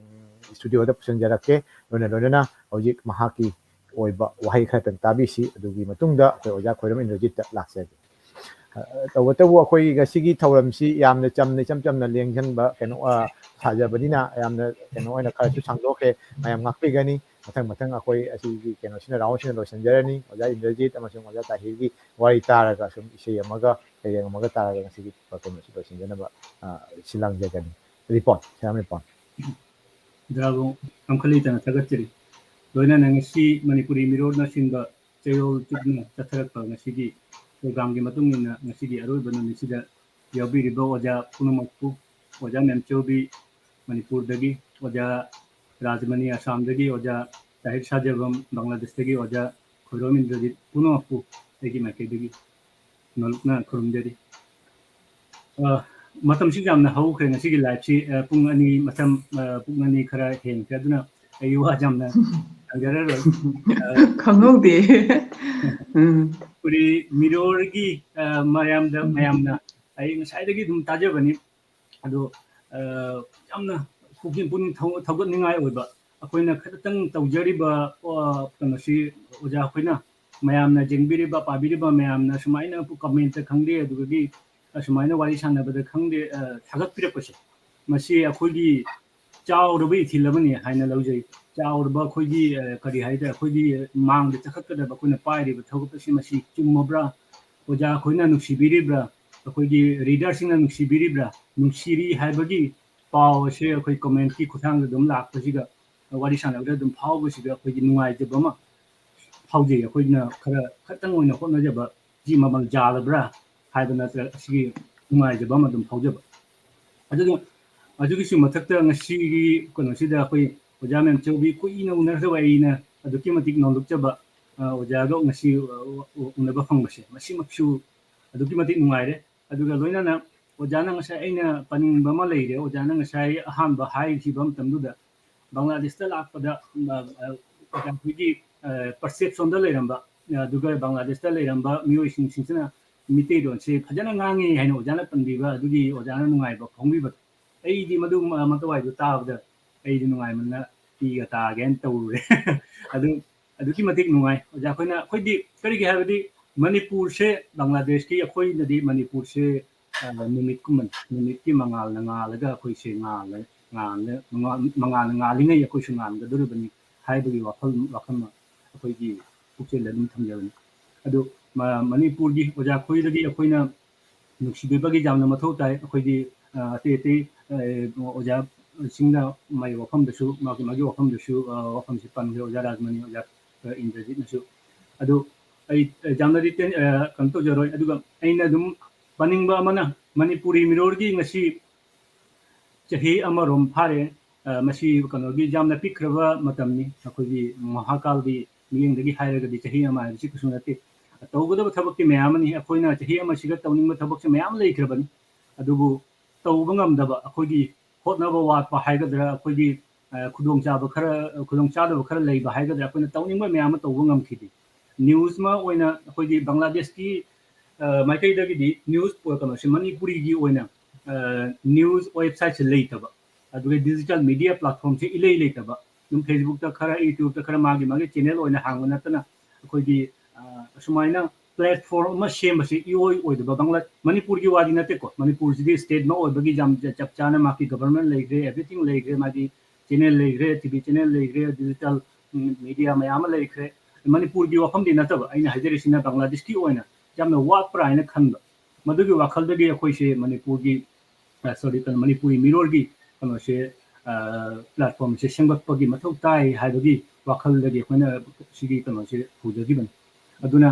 studio ꯗ ꯄꯨꯁꯤꯟꯖꯔꯛꯀꯦ꯫ ꯂꯣꯏꯅ ꯂꯣꯏꯅꯅ ꯍꯧꯖꯤꯛ ꯃꯍꯥꯛꯀꯤ ꯑꯣꯏꯕ ꯋꯥꯍꯩ ꯈꯔꯇꯪ ꯇꯥꯕꯤꯁꯤ꯫ ꯑꯗꯨꯒꯤ ꯃꯇꯨꯡꯗ ꯑꯩꯈꯣꯏ ꯑꯣꯖꯥ ꯈꯣꯏꯔꯝ ꯏꯟꯗ꯭ꯔꯖꯤꯠꯇ ꯂꯥꯛꯆꯒꯦ꯫ ꯑ, ꯇꯧꯕꯇꯕꯨ ꯑꯩꯈꯣꯏ ꯉꯁꯤꯒꯤ ꯊꯧꯔꯝꯁꯤ ꯌꯥꯝꯅ ꯆꯝꯅ, ꯏꯆꯝ ꯆꯝꯅ ꯂꯦꯡꯁꯤꯟꯕ ꯀꯩꯅꯣ, ꯑ, ꯁꯥꯖꯕꯅꯤꯅ ꯌꯥꯝꯅ ꯀꯩꯅꯣ ꯑꯣꯏꯅ ꯈꯔꯁꯨ ꯁꯥꯡꯗꯣꯛꯈ꯭ꯔꯦ, ꯃꯌꯥꯝ ꯉꯥꯛꯄꯤꯒꯅꯤ꯫ ꯃꯊꯪ ꯃꯊꯪ ꯑꯩꯈꯣꯏ ꯑꯁꯤꯒꯤ ꯀꯩꯅꯣꯁꯤꯅ, ꯔꯥꯎꯟꯁꯤꯅ ꯂꯣꯏꯁꯤꯟꯖꯔꯅꯤ꯫ ꯑꯣꯖꯥ ꯏꯟꯗ꯭ꯔꯖꯤꯠ ꯑꯃꯁꯨꯡ ꯑꯣꯖꯥ ꯇꯥꯍꯤꯔꯒꯤ ꯋꯥꯔꯤ ꯇꯥꯔꯒ ꯁꯨꯝ ꯏꯁꯩ ꯑꯃꯒ ꯁꯩꯔꯦꯡ ꯑꯃꯒ ꯇꯥꯔꯒ ꯉꯁꯤꯒꯤ ꯄ꯭ꯔꯣꯒ꯭ꯔꯥꯝ ꯑꯁꯤ ꯂꯣꯏꯁꯤꯟꯖꯅꯕ, ꯑ, ꯁꯤꯜꯂꯥꯡꯖꯒꯅꯤ꯫ ꯔꯤꯄꯣꯟ, ꯁꯦꯔꯥꯝ ꯔꯤꯄꯣꯟ꯫ ꯗ꯭ꯔꯥꯕꯣ ꯈꯝꯈꯂꯤꯇꯅ ꯊꯥꯒꯠꯆꯔꯤ꯫ ꯂꯣꯏꯅꯅ ꯉꯁꯤ ꯃꯅꯤꯄꯨꯔꯤ ꯃꯤꯔꯣꯜꯅ ꯁꯤꯟꯕ ꯆꯌꯣꯜ ꯆꯨꯞꯅ ꯆꯠꯊꯔꯛꯄ ꯉꯁꯤꯒꯤ ꯄ꯭ꯔꯣꯒ꯭ꯔꯥꯝꯒꯤ ꯃꯇꯨꯡ ꯏꯟꯅ ꯉꯁꯤꯒꯤ ꯑꯔꯣꯏꯕ ꯅꯨꯃꯤꯠꯁꯤꯗ ꯌꯥꯎꯕꯤꯔꯤꯕ ꯑꯣꯖꯥ ꯄꯨꯝꯅꯃꯛꯄꯨ, ꯑꯣꯖꯥ ꯃꯦꯝꯆꯧꯕꯤ ꯃꯅꯤꯄꯨꯔꯗꯒꯤ, ꯑꯣꯖꯥ ꯔꯥꯖꯃꯅꯤ ꯑꯁꯥꯝꯗꯒꯤ, ꯑꯣꯖꯥ ꯇꯥꯍꯤꯔ ꯁꯥꯖꯕꯝ ꯕꯪꯒ꯭ꯂꯥꯗꯦꯁꯇꯒꯤ, ꯑꯣꯖꯥ ꯈꯣꯏꯔꯣꯝ ꯏꯟꯗ꯭ꯔꯖꯤꯠ ꯄꯨꯝꯅꯃꯛꯄꯨ ꯑꯩꯒꯤ ꯃꯥꯏꯀꯩꯗꯒꯤ ꯅꯣꯂꯨꯛꯅ ꯈꯨꯔꯨꯝꯖꯔꯤ꯫ ꯑ, ꯃꯇꯝꯁꯤ ꯌꯥꯝꯅ ꯍꯧꯈ꯭ꯔꯦ꯫ ꯉꯁꯤꯒꯤ live ꯁꯤ, ꯑ, ꯄꯨꯡ ꯑꯅꯤ ꯃꯇꯝ, ꯑ, ꯄꯨꯡ ꯑꯅꯤ ꯈꯔ ꯍꯦꯟꯈ꯭ꯔꯦ꯫ ꯑꯗꯨꯅ ꯑꯩ ꯋꯥ ꯌꯥꯝꯅ ꯉꯥꯡꯖꯔꯔꯣꯏ꯫ ꯑ, ꯈꯪꯍꯧꯗꯦ꯫ ꯎꯝ꯫ ꯃꯅꯤꯄꯨꯔꯤ ꯃꯤꯔꯣꯜꯒꯤ, ꯑ, ꯃꯌꯥꯝꯗ, ꯎꯝ꯫ ꯃꯌꯥꯝꯅ ꯑꯩ ꯉꯁꯥꯏꯗꯒꯤ ꯑꯗꯨꯝ ꯇꯥꯖꯕꯅꯤ꯫ ꯑꯗꯣ, ꯑ, ꯌꯥꯝꯅ ꯄꯨꯛꯅꯤꯡ, ꯄꯨꯛꯅꯤꯡ ꯊꯧ-, ꯊꯧꯒꯠꯅꯤꯡꯉꯥꯏ ꯑꯣꯏꯕ꯫ ꯑꯩꯈꯣꯏꯅ ꯈꯖꯤꯛꯇꯪ ꯇꯧꯖꯔꯤꯕ, ꯑ, ꯀꯩꯅꯣꯁꯤ ꯑꯣꯖꯥ ꯑꯩꯈꯣꯏꯅ ꯃꯌꯥꯝꯅ ꯌꯦꯡꯕꯤꯔꯤꯕ, ꯄꯥꯕꯤꯔꯤꯕ ꯃꯌꯥꯝꯅ ꯁꯨꯃꯥꯏꯅ comment ꯈꯪꯗꯦ, ꯑꯗꯨꯗꯒꯤ ꯑꯁꯨꯃꯥꯏꯅ ꯋꯥꯔꯤ ꯁꯥꯟꯅꯕꯗ ꯈꯪꯗꯦ, ꯑ, ꯊꯥꯒꯠꯄꯤꯔꯛꯄꯁꯦ, ꯃꯁꯤ ꯑꯩꯈꯣꯏꯒꯤ ꯆꯥꯎꯔꯕ ꯏꯊꯤꯜ ꯑꯃꯅꯤ ꯍꯥꯏꯅ ꯂꯧꯖꯩ꯫ ꯆꯥꯎꯔꯕ ꯑꯩꯈꯣꯏꯒꯤ, ꯑ, ꯀꯔꯤ ꯍꯥꯏꯇꯥꯔꯦ, ꯑꯩꯈꯣꯏꯒꯤ ꯃꯥꯡꯗ ꯆꯈꯠꯀꯗꯕ ꯑꯩꯈꯣꯏꯅ ꯄꯥꯏꯔꯤꯕ ꯊꯕꯛ ꯑꯁꯤ ꯃꯁꯤ ꯆꯨꯝꯃꯕ꯭ꯔꯥ? ꯑꯣꯖꯥ ꯑꯩꯈꯣꯏꯅ ꯅꯨꯡꯁꯤꯕꯤꯔꯤꯕ꯭ꯔꯥ? ꯑꯩꯈꯣꯏꯒꯤ ꯔꯤꯗꯔꯁꯤꯡꯅ ꯅꯨꯡꯁꯤꯕꯤꯔꯤꯕ꯭ꯔꯥ? ꯅꯨꯡꯁꯤꯔꯤ ꯍꯥꯏꯕꯒꯤ ꯄꯥꯎ ꯑꯁꯦ ꯑꯩꯈꯣꯏ ꯀꯃꯦꯟꯠꯀꯤ ꯈꯨꯠꯊꯥꯡꯗ ꯑꯗꯨꯝ ꯂꯥꯛꯄꯁꯤꯒ, ꯋꯥꯔꯤ ꯁꯥꯟꯅꯕꯗ ꯑꯗꯨꯝ ꯐꯥꯎꯕꯁꯤꯗ ꯑꯩꯈꯣꯏꯒꯤ ꯅꯨꯡꯉꯥꯏꯖꯕ ꯑꯃ ꯐꯥꯎꯖꯩ꯫ ꯑꯩꯈꯣꯏꯅ ꯈꯔ ꯈꯛꯇꯪ ꯑꯣꯏꯅ ꯍꯣꯠꯅꯖꯕ ꯁꯤ ꯃꯃꯜ ꯌꯥꯜꯂꯕ꯭ꯔꯥ ꯍꯥꯏꯕ ꯅꯠꯇ꯭ꯔꯒ ꯑꯁꯤꯒꯤ ꯅꯨꯡꯉꯥꯏꯖꯕ ꯑꯃ ꯑꯗꯨꯝ ꯐꯥꯎꯖꯕ꯫ ꯑꯗꯨꯒ ꯑꯗꯨꯒꯤꯁꯨ ꯃꯊꯛꯇ ꯉꯁꯤꯒꯤ ꯀꯩꯅꯣꯁꯤꯗ ꯑꯩꯈꯣꯏ ꯑꯣꯖꯥ ꯃꯦꯝꯆꯧꯕꯤ ꯀꯨꯏꯅ ꯎꯅꯔꯛꯇꯕ ꯑꯩꯅ ꯑꯗꯨꯛꯀꯤ ꯃꯇꯤꯛ ꯅꯧꯂꯨꯛꯆꯕ, ꯑ, ꯑꯣꯖꯥꯒ ꯉꯁꯤ, ꯑ, ꯎ-, ꯎꯅꯕ ꯐꯪꯕꯁꯦ ꯃꯁꯤꯃꯛꯁꯨ ꯑꯗꯨꯛꯀꯤ ꯃꯇꯤꯛ ꯅꯨꯡꯉꯥꯏꯔꯦ꯫ ꯑꯗꯨꯒ ꯂꯣꯏꯅꯅ ꯑꯣꯖꯥꯅ ꯉꯁꯥꯏ ꯑꯩꯅ ꯄꯟꯅꯤꯡꯕ ꯑꯃ ꯂꯩꯔꯦ꯫ ꯑꯣꯖꯥꯅ ꯉꯁꯥꯏ ꯑꯍꯥꯟꯕ ꯍꯥꯏꯈꯤꯕ ꯃꯇꯝꯗꯨꯗ ꯕꯪꯒ꯭ꯂꯥꯗꯦꯁꯇ ꯂꯥꯛꯄꯗ, ꯑ, ꯑ, ꯑꯩꯈꯣꯏꯒꯤ, ꯑ, ꯄꯔꯁꯦꯞꯁꯟꯗ ꯂꯩꯔꯝꯕ, ꯑꯗꯨꯒ ꯕꯪꯒ꯭ꯂꯥꯗꯦꯁꯇ ꯂꯩꯔꯝꯕ ꯃꯤꯑꯣꯏꯁꯤꯡꯁꯤꯡꯁꯤꯅ ꯃꯤꯇꯩꯂꯣꯟꯁꯦ ꯐꯖꯅ ꯉꯥꯡꯉꯤ ꯍꯥꯏꯅ ꯑꯣꯖꯥꯅ ꯄꯟꯕꯤꯕ, ꯑꯗꯨꯒꯤ ꯑꯣꯖꯥꯅ ꯅꯨꯡꯉꯥꯏꯕ ꯐꯣꯡꯕꯤꯕꯗꯣ, ꯑꯩꯗꯤ ꯃꯗꯨ ꯃ-, ꯃꯇꯋꯥꯏꯗꯨ ꯇꯥꯕꯗ ꯑꯩꯗꯤ ꯅꯨꯡꯉꯥꯏꯃꯟꯅ ꯄꯤꯒ ꯇꯥꯒꯦꯅ ꯇꯧꯔꯨꯔꯦ꯫ ꯑꯗꯨ ꯑꯗꯨꯛꯀꯤ ꯃꯇꯤꯛ ꯅꯨꯡꯉꯥꯏ꯫ ꯑꯣꯖꯥ, ꯑꯩꯈꯣꯏꯅ, ꯑꯩꯈꯣꯏꯗꯤ ꯀꯔꯤꯒꯤ ꯍꯥꯏꯕꯗꯤ ꯃꯅꯤꯄꯨꯔꯁꯦ, ꯕꯪꯒ꯭ꯂꯥꯗꯦꯁꯀꯤ ꯑꯩꯈꯣꯏꯅꯗꯤ ꯃꯅꯤꯄꯨꯔꯁꯦ, ꯑ, ꯅꯨꯃꯤꯠꯀꯨꯝꯕꯅꯤ꯫ ꯅꯨꯃꯤꯠꯀꯤ ꯃꯉꯥꯜꯅ ꯉꯥꯜꯂꯒ ꯑꯩꯈꯣꯏꯁꯦ ꯉꯥꯜꯂꯦ, ꯉꯥꯜꯂꯦ, ꯃꯉꯥꯜ-, ꯃꯉꯥꯜꯅ ꯉꯥꯜꯂꯤꯉꯩ ꯑꯩꯈꯣꯏꯁꯨ ꯉꯥꯟꯒꯗꯧꯔꯤꯕꯅꯤ ꯍꯥꯏꯕꯒꯤ ꯋꯥꯐꯝ, ꯋꯥꯐꯝ ꯑꯃ ꯑꯩꯈꯣꯏꯒꯤ ꯄꯨꯛꯆꯦꯜꯗ ꯑꯗꯨꯝ ꯊꯝꯖꯕꯅꯤ꯫ ꯑꯗꯨ ꯃ-, ꯃꯅꯤꯄꯨꯔꯒꯤ ꯑꯣꯖꯥ ꯈꯣꯏꯗꯒꯤ ꯑꯩꯈꯣꯏꯅ ꯅꯨꯡꯁꯤꯕꯤꯕꯒꯤ ꯌꯥꯝꯅ ꯃꯊꯧ ꯇꯥꯏ꯫ ꯑꯩꯈꯣꯏꯒꯤ, ꯑ, ꯑꯇꯩ ꯑꯇꯩ, ꯑ, ꯑꯣꯖꯥꯁꯤꯡꯅ ꯃꯥꯒꯤ ꯋꯥꯐꯝꯗꯁꯨ, ꯃꯥꯒꯤ, ꯃꯥꯒꯤ ꯋꯥꯐꯝꯗꯁꯨ, ꯑ, ꯋꯥꯐꯝꯁꯤ ꯄꯟꯈ꯭ꯔꯦ, ꯑꯣꯖꯥ ꯔꯥꯖꯃꯅꯤ, ꯑꯣꯖꯥ, ꯑ, ꯏꯟꯗ꯭ꯔꯖꯤꯠꯅꯁꯨ꯫ ꯑꯗꯨ ꯑꯩ, ꯑ, ꯌꯥꯝꯅꯗꯤ ꯇꯦꯟ-, ꯑ, ꯀꯩꯅꯣ ꯇꯧꯖꯔꯣꯏ꯫ ꯑꯗꯨꯒ ꯑꯩꯅ ꯑꯗꯨꯝ ꯄꯟꯅꯤꯡꯕ ꯑꯃꯅ, ꯃꯅꯤꯄꯨꯔꯤ ꯃꯤꯔꯣꯜꯒꯤ ꯉꯁꯤ ꯆꯍꯤ ꯑꯃꯔꯣꯝ ꯐꯥꯔꯦ꯫ ꯑ, ꯃꯁꯤ ꯀꯩꯅꯣꯒꯤ ꯌꯥꯝꯅ ꯄꯤꯛꯈ꯭ꯔꯕ ꯃꯇꯝꯅꯤ꯫ ꯑꯩꯈꯣꯏꯒꯤ ꯃꯍꯥꯀꯥꯜꯒꯤ ꯃꯤꯠꯌꯦꯡꯗꯒꯤ ꯍꯥꯏꯔꯒꯗꯤ ꯆꯍꯤ ꯑꯃ ꯍꯥꯏꯕꯁꯤ ꯀꯩꯁꯨ ꯅꯠꯇꯦ꯫ ꯇꯧꯒꯗꯕ ꯊꯕꯛꯇꯤ ꯃꯌꯥꯝ ꯑꯃꯅꯤ꯫ ꯑꯩꯈꯣꯏꯅ ꯆꯍꯤ ꯑꯃꯁꯤꯒ ꯇꯧꯅꯤꯡꯕ ꯊꯕꯛꯁꯦ ꯃꯌꯥꯝ ꯂꯩꯈ꯭ꯔꯕꯅꯤ꯫ ꯑꯗꯨꯕꯨ ꯇꯧꯕ ꯉꯝꯗꯕ, ꯑꯩꯈꯣꯏꯒꯤ ꯍꯣꯠꯅꯕ ꯋꯥꯠꯄ ꯍꯥꯏꯒꯗ꯭ꯔꯥ, ꯑꯩꯈꯣꯏꯒꯤ, ꯑ, ꯈꯨꯗꯣꯡꯆꯥꯕ ꯈꯔ, ꯈꯨꯗꯣꯡꯆꯥꯗꯕ ꯈꯔ ꯂꯩꯕ ꯍꯥꯏꯒꯗ꯭ꯔꯥ, ꯑꯩꯈꯣꯏꯅ ꯇꯧꯅꯤꯡꯕ ꯃꯌꯥꯝ ꯑꯃ ꯇꯧꯕ ꯉꯝꯈꯤꯗꯦ꯫ ꯅ꯭ꯌꯨꯁ ꯑꯃ ꯑꯣꯏꯅ ꯑꯩꯈꯣꯏꯒꯤ ꯕꯪꯒ꯭ꯂꯥꯗꯦꯁꯀꯤ, ꯑ, ꯃꯥꯏꯀꯩꯗꯒꯤꯗꯤ ꯅ꯭ꯌꯨꯁ ꯄꯣ-, ꯀꯩꯅꯣꯁꯦ, ꯃꯅꯤꯄꯨꯔꯤꯒꯤ ꯑꯣꯏꯅ, ꯑ, ꯅ꯭ꯌꯨꯁ ꯋꯦꯕꯁꯥꯏꯠꯁꯦ ꯂꯩꯇꯕ, ꯑꯗꯨꯒ ꯗꯤꯖꯤꯇꯦꯜ ꯃꯤꯗꯤꯌꯥ ꯄ꯭ꯂꯦꯠꯐꯣꯝꯁꯦ ꯏꯂꯩ ꯂꯩꯇꯕ, ꯑꯗꯨꯝ ꯐꯦꯁꯕꯨꯛꯇ ꯈꯔ, ꯌꯨꯇ꯭ꯌꯨꯕꯇ ꯈꯔ, ꯃꯥꯒꯤ ꯃꯥꯒꯤ ꯆꯦꯅꯦꯜ ꯑꯣꯏꯅ ꯍꯥꯡꯕ ꯅꯠꯇꯅ ꯑꯩꯈꯣꯏꯒꯤ, ꯑ, ꯑꯁꯨꯃꯥꯏꯅ platform ꯑꯃ ꯁꯦꯝꯕꯁꯤ ꯏꯑꯣꯏ ꯑꯣꯏꯗꯕ꯫ ꯕꯪꯒ꯭ꯂꯥ, ꯃꯅꯤꯄꯨꯔꯒꯤ ꯋꯥꯗꯤ ꯅꯠꯇꯦꯀꯣ, ꯃꯅꯤꯄꯨꯔꯁꯤꯗꯤ state ꯑꯃ ꯑꯣꯏꯕꯒꯤ ꯌꯥꯝ ꯆꯞ ꯆꯥꯅ ꯃꯥꯒꯤ government ꯂꯩꯈ꯭ꯔꯦ, everything ꯂꯩꯈ꯭ꯔꯦ, ꯃꯥꯒꯤ channel ꯂꯩꯈ꯭ꯔꯦ, TV channel ꯂꯩꯈ꯭ꯔꯦ, digital media ꯃꯌꯥꯝ ꯑꯃ ꯂꯩꯈ꯭ꯔꯦ꯫ ꯃꯅꯤꯄꯨꯔꯒꯤ ꯋꯥꯐꯝꯗꯤ ꯅꯠꯇꯕ ꯑꯩꯅ ꯍꯥꯏꯖꯔꯤꯁꯤꯅ ꯕꯪꯒ꯭ꯂꯥꯗꯦꯁꯀꯤ ꯑꯣꯏꯅ ꯌꯥꯝꯅ ꯋꯥꯠꯄ꯭ꯔꯥ ꯍꯥꯏꯅ ꯈꯟꯕ꯫ ꯃꯗꯨꯒꯤ ꯋꯥꯈꯜꯗꯒꯤ ꯑꯩꯈꯣꯏꯁꯦ ꯃꯅꯤꯄꯨꯔꯒꯤ ꯁꯣꯔꯤ, ꯀꯩꯅꯣ, ꯃꯅꯤꯄꯨꯔꯤ ꯃꯤꯔꯣꯜꯒꯤ ꯀꯩꯅꯣꯁꯦ, platformꯁꯦ ꯁꯦꯝꯒꯠꯄꯒꯤ ꯃꯊꯧ ꯇꯥꯏ ꯍꯥꯏꯕꯒꯤ ꯋꯥꯈꯜꯗꯒꯤ ꯑꯩꯈꯣꯏꯅ ꯁꯤꯒꯤ ꯀꯩꯅꯣꯁꯦ ꯍꯧꯖꯈꯤꯕꯅꯤ꯫ ꯑꯗꯨꯅ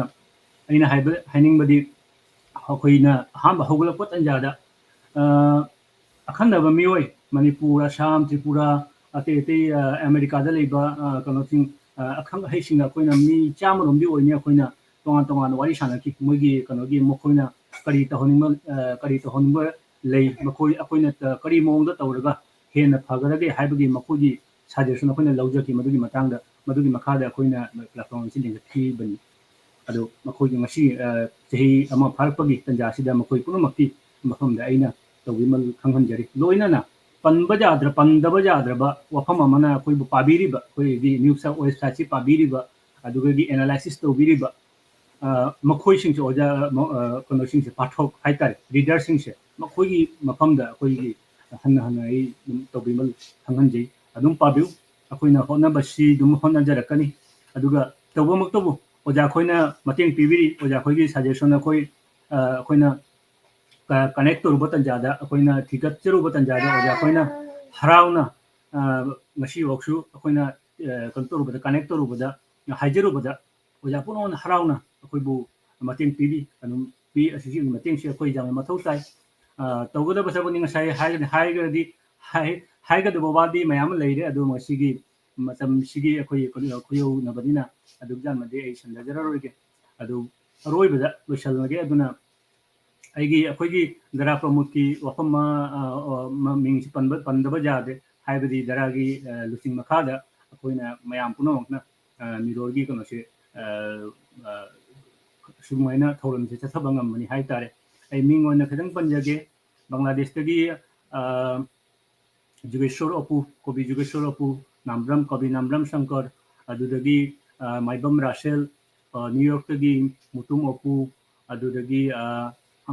ꯑꯩꯅ ꯍꯥꯏꯕ, ꯍꯥꯏꯅꯤꯡꯕꯗꯤ, ꯑꯩꯈꯣꯏꯅ ꯑꯍꯥꯟꯕ ꯍꯧꯒꯠꯂꯛꯄ ꯇꯥꯟꯖꯥꯗ, ꯑ, ꯑꯈꯟꯅꯕ ꯃꯤꯑꯣꯏ, ꯃꯅꯤꯄꯨꯔ, ꯑꯁꯥꯝ, ꯇ꯭ꯔꯤꯄꯨꯔꯥ, ꯑꯇꯩ ꯑꯇꯩ, ꯑ, ꯑꯃꯦꯔꯤꯀꯥꯗ ꯂꯩꯕ, ꯑ, ꯀꯩꯅꯣꯁꯤꯡ, ꯑ, ꯑꯈꯪ ꯑꯍꯩꯁꯤꯡꯒ ꯑꯩꯈꯣꯏꯅ ꯃꯤ ꯆꯥꯝꯃꯔꯣꯝꯗꯤ ꯑꯣꯏꯅꯤ, ꯑꯩꯈꯣꯏꯅ ꯇꯣꯉꯥꯟ ꯇꯣꯉꯥꯟꯅ ꯋꯥꯔꯤ ꯁꯥꯟꯅꯈꯤ꯫ ꯃꯣꯏꯒꯤ ꯀꯩꯅꯣꯒꯤ, ꯃꯈꯣꯏꯅ ꯀꯔꯤ ꯇꯧꯍꯟꯅꯤꯡꯕ, ꯑ, ꯀꯔꯤ ꯇꯧꯍꯟꯅꯤꯡꯕ ꯂꯩ, ꯃꯈꯣꯏ, ꯑꯩꯈꯣꯏꯅ ꯀꯔꯤ ꯃꯑꯣꯡꯗ ꯇꯧꯔꯒ ꯍꯦꯟꯅ ꯐꯒꯗꯒꯦ ꯍꯥꯏꯕꯒꯤ ꯃꯈꯣꯏꯒꯤ suggestion ꯑꯩꯈꯣꯏꯅ ꯂꯧꯖꯈꯤ꯫ ꯃꯗꯨꯒꯤ ꯃꯇꯥꯡꯗ, ꯃꯗꯨꯒꯤ ꯃꯈꯥꯗ ꯑꯩꯈꯣꯏꯅ platform ꯑꯁꯤ ꯂꯤꯡꯈꯠꯈꯤꯕꯅꯤ꯫ ꯑꯗꯣ ꯃꯈꯣꯏꯒꯤ ꯉꯁꯤ, ꯑ, ꯆꯍꯤ ꯑꯃ ꯐꯥꯔꯛꯄꯒꯤ ꯇꯥꯟꯖꯥ ꯑꯁꯤꯗ ꯃꯈꯣꯏ ꯄꯨꯝꯅꯃꯛꯀꯤ ꯃꯐꯝꯗ ꯑꯩꯅ ꯇꯧꯕꯤꯃꯜ ꯈꯪꯍꯟꯖꯔꯤ꯫ ꯂꯣꯏꯅꯅ ꯄꯟꯕ ꯌꯥꯗ꯭ꯔ-, ꯄꯟꯗꯕ ꯌꯥꯗ꯭ꯔꯕ ꯋꯥꯐꯝ ꯑꯃꯅ ꯑꯩꯈꯣꯏꯕꯨ ꯄꯥꯕꯤꯔꯤꯕ, ꯑꯩꯈꯣꯏꯒꯤ news websiteꯁꯤ ꯄꯥꯕꯤꯔꯤꯕ, ꯑꯗꯨꯗꯒꯤ analysis ꯇꯧꯕꯤꯔꯤꯕ, ꯑ, ꯃꯈꯣꯏꯁꯤꯡꯁꯦ ꯑꯣꯖꯥ, ꯃ-, ꯑ, ꯀꯩꯅꯣꯁꯤꯡꯁꯦ, ꯄꯥꯊꯣꯛ ꯍꯥꯏꯇꯥꯔꯦ, readerꯁꯤꯡꯁꯦ, ꯃꯈꯣꯏꯒꯤ ꯃꯐꯝꯗ ꯑꯩꯈꯣꯏꯒꯤ ꯍꯟꯅ ꯍꯟꯅ ꯑꯩ ꯑꯗꯨꯝ ꯇꯧꯕꯤꯃꯜ ꯈꯪꯍꯟꯖꯩ꯫ ꯑꯗꯨꯝ ꯄꯥꯕꯤꯌꯨ꯫ ꯑꯩꯈꯣꯏꯅ ꯍꯣꯠꯅꯕꯁꯤ ꯑꯗꯨꯝ ꯍꯣꯠꯅꯖꯔꯛꯀꯅꯤ꯫ ꯑꯗꯨꯒ ꯇꯧꯕꯃꯛꯇꯕꯨ ꯑꯣꯖꯥ ꯑꯩꯈꯣꯏꯅ ꯃꯇꯦꯡ ꯄꯤꯕꯤꯔꯤ, ꯑꯣꯖꯥ ꯑꯩꯈꯣꯏꯒꯤ suggestion ꯑꯩꯈꯣꯏ, ꯑ, ꯑꯩꯈꯣꯏꯅ ꯀ-, connect ꯇꯧꯔꯨꯕ ꯇꯥꯟꯖꯥꯗ, ꯑꯩꯈꯣꯏꯅ ꯊꯤꯒꯠꯆꯔꯨꯕ ꯇꯥꯟꯖꯥꯗ ꯑꯣꯖꯥ ꯑꯩꯈꯣꯏꯅ ꯍꯔꯥꯎꯅ, ꯑ, ꯉꯁꯤꯐꯥꯎꯁꯨ ꯑꯩꯈꯣꯏꯅ, ꯑ, ꯀꯩꯅꯣ ꯇꯧꯔꯨꯕꯗ, connect ꯇꯧꯔꯨꯕꯗ, ꯍꯥꯏꯖꯔꯨꯕꯗ ꯑꯣꯖꯥ ꯄꯨꯝꯅꯃꯛꯅ ꯍꯔꯥꯎꯅ ꯑꯩꯈꯣꯏꯕꯨ ꯃꯇꯦꯡ ꯄꯤꯕꯤ, ꯑꯗꯨꯝ ꯄꯤ꯫ ꯑꯁꯤꯒꯤ ꯃꯇꯦꯡꯁꯤ ꯑꯩꯈꯣꯏ ꯌꯥꯝꯅ ꯃꯊꯧ ꯇꯥꯏ꯫ ꯑ, ꯇꯧꯒꯗꯕ ꯊꯕꯛꯅꯤ꯫ ꯉꯁꯥꯏ ꯍꯥꯏꯒꯅꯤ, ꯍꯥꯏꯈ꯭ꯔꯗꯤ, ꯍꯥꯏ-, ꯍꯥꯏꯒꯗꯕ ꯋꯥꯗꯤ ꯃꯌꯥꯝ ꯑꯃ ꯂꯩꯔꯦ, ꯑꯗꯨ ꯉꯁꯤꯒꯤ ꯃꯇꯝꯁꯤꯒꯤ ꯑꯩꯈꯣꯏ ꯈꯨ-, ꯈꯨꯌꯧꯅꯕꯅꯤꯅ ꯑꯗꯨꯛ ꯌꯥꯝꯅꯗꯤ ꯑꯩ ꯁꯟꯗꯖꯔꯔꯣꯏꯒꯦ꯫ ꯑꯗꯨ ꯑꯔꯣꯏꯕꯗ ꯂꯣꯏꯁꯤꯜꯂꯒꯦ꯫ ꯑꯗꯨꯅ ꯑꯩꯒꯤ, ꯑꯩꯈꯣꯏꯒꯤ ꯗꯔꯥ ꯄ꯭ꯔꯃꯣꯗꯀꯤ ꯋꯥꯐꯝ ꯑꯃ, ꯑ, ꯑ, ꯃ-, ꯃꯤꯡꯁꯤ ꯄꯟꯕ, ꯄꯟꯗꯕ ꯌꯥꯗꯦ꯫ ꯍꯥꯏꯕꯗꯤ ꯗꯔꯥꯒꯤ, ꯑ, ꯂꯨꯆꯤꯡ ꯃꯈꯥꯗ ꯑꯩꯈꯣꯏꯅ ꯃꯌꯥꯝ ꯄꯨꯝꯅꯃꯛꯅ, ꯑ, ꯃꯤꯔꯣꯜꯒꯤ ꯀꯩꯅꯣꯁꯦ, ꯑ, ꯑ, ꯁꯨꯃꯥꯏꯅ ꯊꯧꯔꯝꯁꯦ ꯆꯠꯊꯕ ꯉꯝꯕꯅꯤ ꯍꯥꯏꯇꯥꯔꯦ꯫ ꯑꯩ ꯃꯤꯡ ꯑꯣꯏꯅ ꯈꯤꯇꯪ ꯄꯟꯖꯒꯦ꯫ ꯕꯪꯒ꯭ꯂꯥꯗꯦꯁꯇꯒꯤ, ꯑ, ꯖꯨꯒꯦꯁꯣꯔ ꯑꯣꯄꯨ, ꯀꯣꯕꯤ ꯖꯨꯒꯦꯁꯣꯔ ꯑꯣꯄꯨ, ꯅꯥꯝꯕ꯭ꯔꯝ, ꯀꯣꯕꯤ ꯅꯥꯝꯕ꯭ꯔꯝ ꯁꯪꯀꯔ, ꯑꯗꯨꯗꯒꯤ, ꯑ, ꯃꯥꯏꯕꯝ ꯔꯥꯁꯦꯜ, ꯅ꯭ꯌꯨ ꯌꯣꯔꯛꯇꯒꯤ ꯃꯨꯇꯨꯝ ꯑꯣꯄꯨ, ꯑꯗꯨꯗꯒꯤ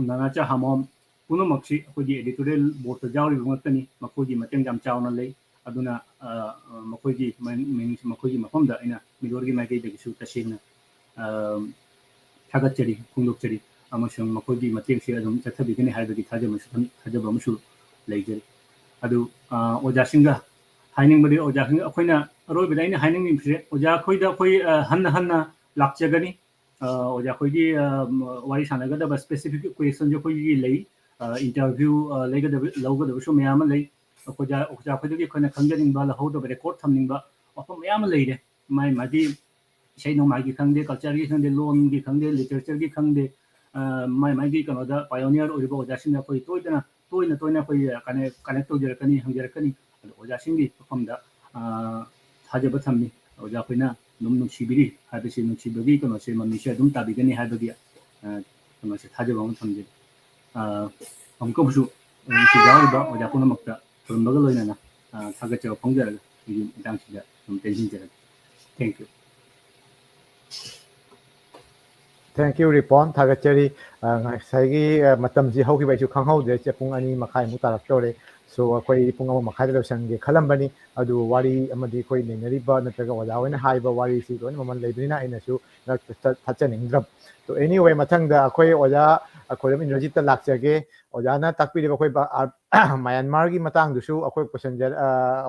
ꯅꯅꯥꯆꯥ ꯍꯥꯃꯣꯝ, ꯄꯨꯝꯅꯃꯛꯁꯤ ꯑꯩꯈꯣꯏꯒꯤ editorial boardꯇ ꯌꯥꯎꯔꯤꯕ ꯉꯥꯛꯇꯅꯤ꯫ ꯃꯈꯣꯏꯒꯤ ꯃꯇꯦꯡ ꯌꯥꯝ ꯆꯥꯎꯅ ꯂꯩ꯫ ꯑꯗꯨꯅ ꯃꯈꯣꯏꯒꯤ ꯃꯈꯣꯏꯒꯤ ꯃꯐꯝꯗ ꯑꯩꯅ ꯃꯤꯂꯣꯔꯒꯤ ꯃꯥꯏꯀꯩꯗꯒꯤꯁꯨ ꯇꯁꯦꯡꯅ ꯊꯥꯒꯠꯆꯔꯤ, ꯐꯣꯡꯗꯣꯛꯆꯔꯤ꯫ ꯑꯃꯁꯨꯡ ꯃꯈꯣꯏꯒꯤ ꯃꯇꯦꯡꯁꯤ ꯑꯗꯨꯝ ꯆꯠꯊꯕꯤꯒꯅꯤ ꯍꯥꯏꯕꯒꯤ ꯊꯥꯖꯕ ꯑꯃꯁꯨ ꯂꯩꯖꯔꯤ꯫ ꯑꯗꯨ ꯑꯣꯖꯥꯁꯤꯡꯒ ꯍꯥꯏꯅꯤꯡꯕꯗꯤ, ꯑꯣꯖꯥꯁꯤꯡ, ꯑꯩꯈꯣꯏꯅ ꯑꯔꯣꯏꯕꯗ ꯑꯩꯅ ꯍꯥꯏꯅꯤꯡꯂꯤꯕꯁꯦ, ꯑꯣꯖꯥ ꯑꯩꯈꯣꯏꯗ ꯑꯩꯈꯣꯏ ꯍꯟꯅ ꯍꯟꯅ ꯂꯥꯛꯆꯒꯅꯤ꯫ ꯑꯣꯖꯥ ꯑꯩꯈꯣꯏꯒꯤ ꯋꯥꯔꯤ ꯁꯥꯟꯅꯒꯗꯕ specific questionꯁꯨ ꯑꯩꯈꯣꯏꯒꯤ ꯂꯩ꯫ Interview ꯂꯩꯒꯗꯕ, ꯂꯧꯒꯗꯕꯁꯨ ꯃꯌꯥꯝ ꯑꯃ ꯂꯩ꯫ ꯑꯣꯖꯥ ꯑꯣꯖꯥ ꯑꯩꯈꯣꯏꯗꯒꯤ ꯑꯩꯈꯣꯏꯅ ꯈꯪꯖꯅꯤꯡꯕ, ꯂꯧꯍꯧꯗꯕ, record ꯊꯝꯅꯤꯡꯕ ꯋꯥꯐꯝ ꯃꯌꯥꯝ ꯑꯃ ꯂꯩꯔꯦ꯫ ꯃꯥꯏ ꯃꯥꯒꯤ ꯏꯁꯩ ꯅꯣꯡꯃꯥꯏꯒꯤ ꯈꯪꯗꯦ, cultureꯒꯤ ꯈꯪꯗꯦ, ꯂꯣꯟꯒꯤ ꯈꯪꯗꯦ, literatureꯒꯤ ꯈꯪꯗꯦ, ꯃꯥꯏ ꯃꯥꯒꯤ ꯀꯩꯅꯣꯗ pioneer ꯑꯣꯏꯔꯤꯕ ꯑꯣꯖꯥꯁꯤꯡꯅ ꯑꯩꯈꯣꯏ ꯇꯣꯏꯗꯅ ꯇꯣꯏꯅ ꯇꯣꯏꯅ ꯑꯩꯈꯣꯏ connect connect ꯇꯧꯖꯔꯛꯀꯅꯤ, ꯍꯪꯖꯔꯛꯀꯅꯤ꯫ ꯑꯗꯣ ꯑꯣꯖꯥꯁꯤꯡꯒꯤ ꯃꯐꯝꯗ ꯊꯥꯖꯕ ꯊꯝꯃꯤ꯫ ꯑꯣꯖꯥ ꯑꯩꯈꯣꯏꯅ ꯑꯗꯨꯝ ꯅꯨꯡꯁꯤꯕꯤꯔꯤ ꯍꯥꯏꯕꯁꯤ, ꯅꯨꯡꯁꯤꯕꯒꯤ ꯀꯩꯅꯣꯁꯦ, ꯃꯃꯤꯁꯦ ꯑꯗꯨꯝ ꯇꯥꯕꯤꯒꯅꯤ ꯍꯥꯏꯕꯒꯤ ꯀꯩꯅꯣꯁꯦ, ꯊꯥꯖꯕ ꯑꯃ ꯊꯝꯖꯩ꯫ ꯑꯃꯨꯛꯀꯕꯨꯁꯨ ꯅꯨꯡꯁꯤꯕ ꯌꯥꯎꯔꯤꯕ ꯑꯣꯖꯥ ꯄꯨꯝꯅꯃꯛꯇ ꯈꯨꯔꯨꯝꯕꯒ ꯂꯣꯏꯅꯅ ꯊꯥꯒꯠꯆꯕ ꯐꯣꯡꯖꯔꯒ ꯑꯩꯒꯤ ꯃꯇꯥꯡꯁꯤꯗ ꯑꯗꯨꯝ ꯇꯦꯟꯁꯤꯟꯖꯔꯒꯦ꯫ Thank you꯫ Thank you, ꯔꯤꯄꯣꯟ꯫ ꯊꯥꯒꯠꯆꯔꯤ꯫ ꯉꯁꯥꯏꯒꯤ ꯃꯇꯝꯁꯤ ꯍꯧꯈꯤꯕ ꯑꯩꯁꯨ ꯈꯪꯍꯧꯗ꯭ꯔꯦ꯫ ꯁꯦ, ꯄꯨꯡ ꯑꯅꯤ ꯃꯈꯥꯏꯃꯨꯛ ꯇꯥꯔꯛꯇꯧꯔꯦ꯫ So, ꯑꯩꯈꯣꯏ ꯄꯨꯡ ꯑꯃ ꯃꯈꯥꯏꯗ ꯂꯣꯏꯁꯟꯒꯦ ꯈꯜꯂꯝꯕꯅꯤ꯫ ꯑꯗꯨ ꯋꯥꯔꯤ ꯑꯃꯗꯤ ꯑꯩꯈꯣꯏ ꯅꯩꯅꯔꯤꯕ ꯅꯠꯇ꯭ꯔꯒ ꯑꯣꯖꯥ ꯍꯣꯏꯅ ꯍꯥꯏꯕ ꯋꯥꯔꯤꯁꯤ ꯂꯣꯏꯅ ꯃꯃꯜ ꯂꯩꯕꯅꯤꯅ ꯑꯩꯅꯁꯨ ꯊꯠꯆꯅꯤꯡꯗ꯭ꯔꯕ꯫ So, anyway, ꯃꯊꯪꯗ ꯑꯩꯈꯣꯏ ꯑꯣꯖꯥ ꯈꯣꯏꯔꯝ ꯏꯟꯗ꯭ꯔꯖꯤꯠꯇ ꯂꯥꯛꯆꯒꯦ꯫ ꯑꯣꯖꯥꯅ ꯇꯥꯛꯄꯤꯔꯤꯕ ꯑꯩꯈꯣꯏ ꯃ꯭ꯌꯥꯟꯃꯥꯔꯒꯤ ꯃꯇꯥꯡꯗꯨꯁꯨ ꯑꯩꯈꯣꯏ ꯄꯨꯁꯟꯖ-,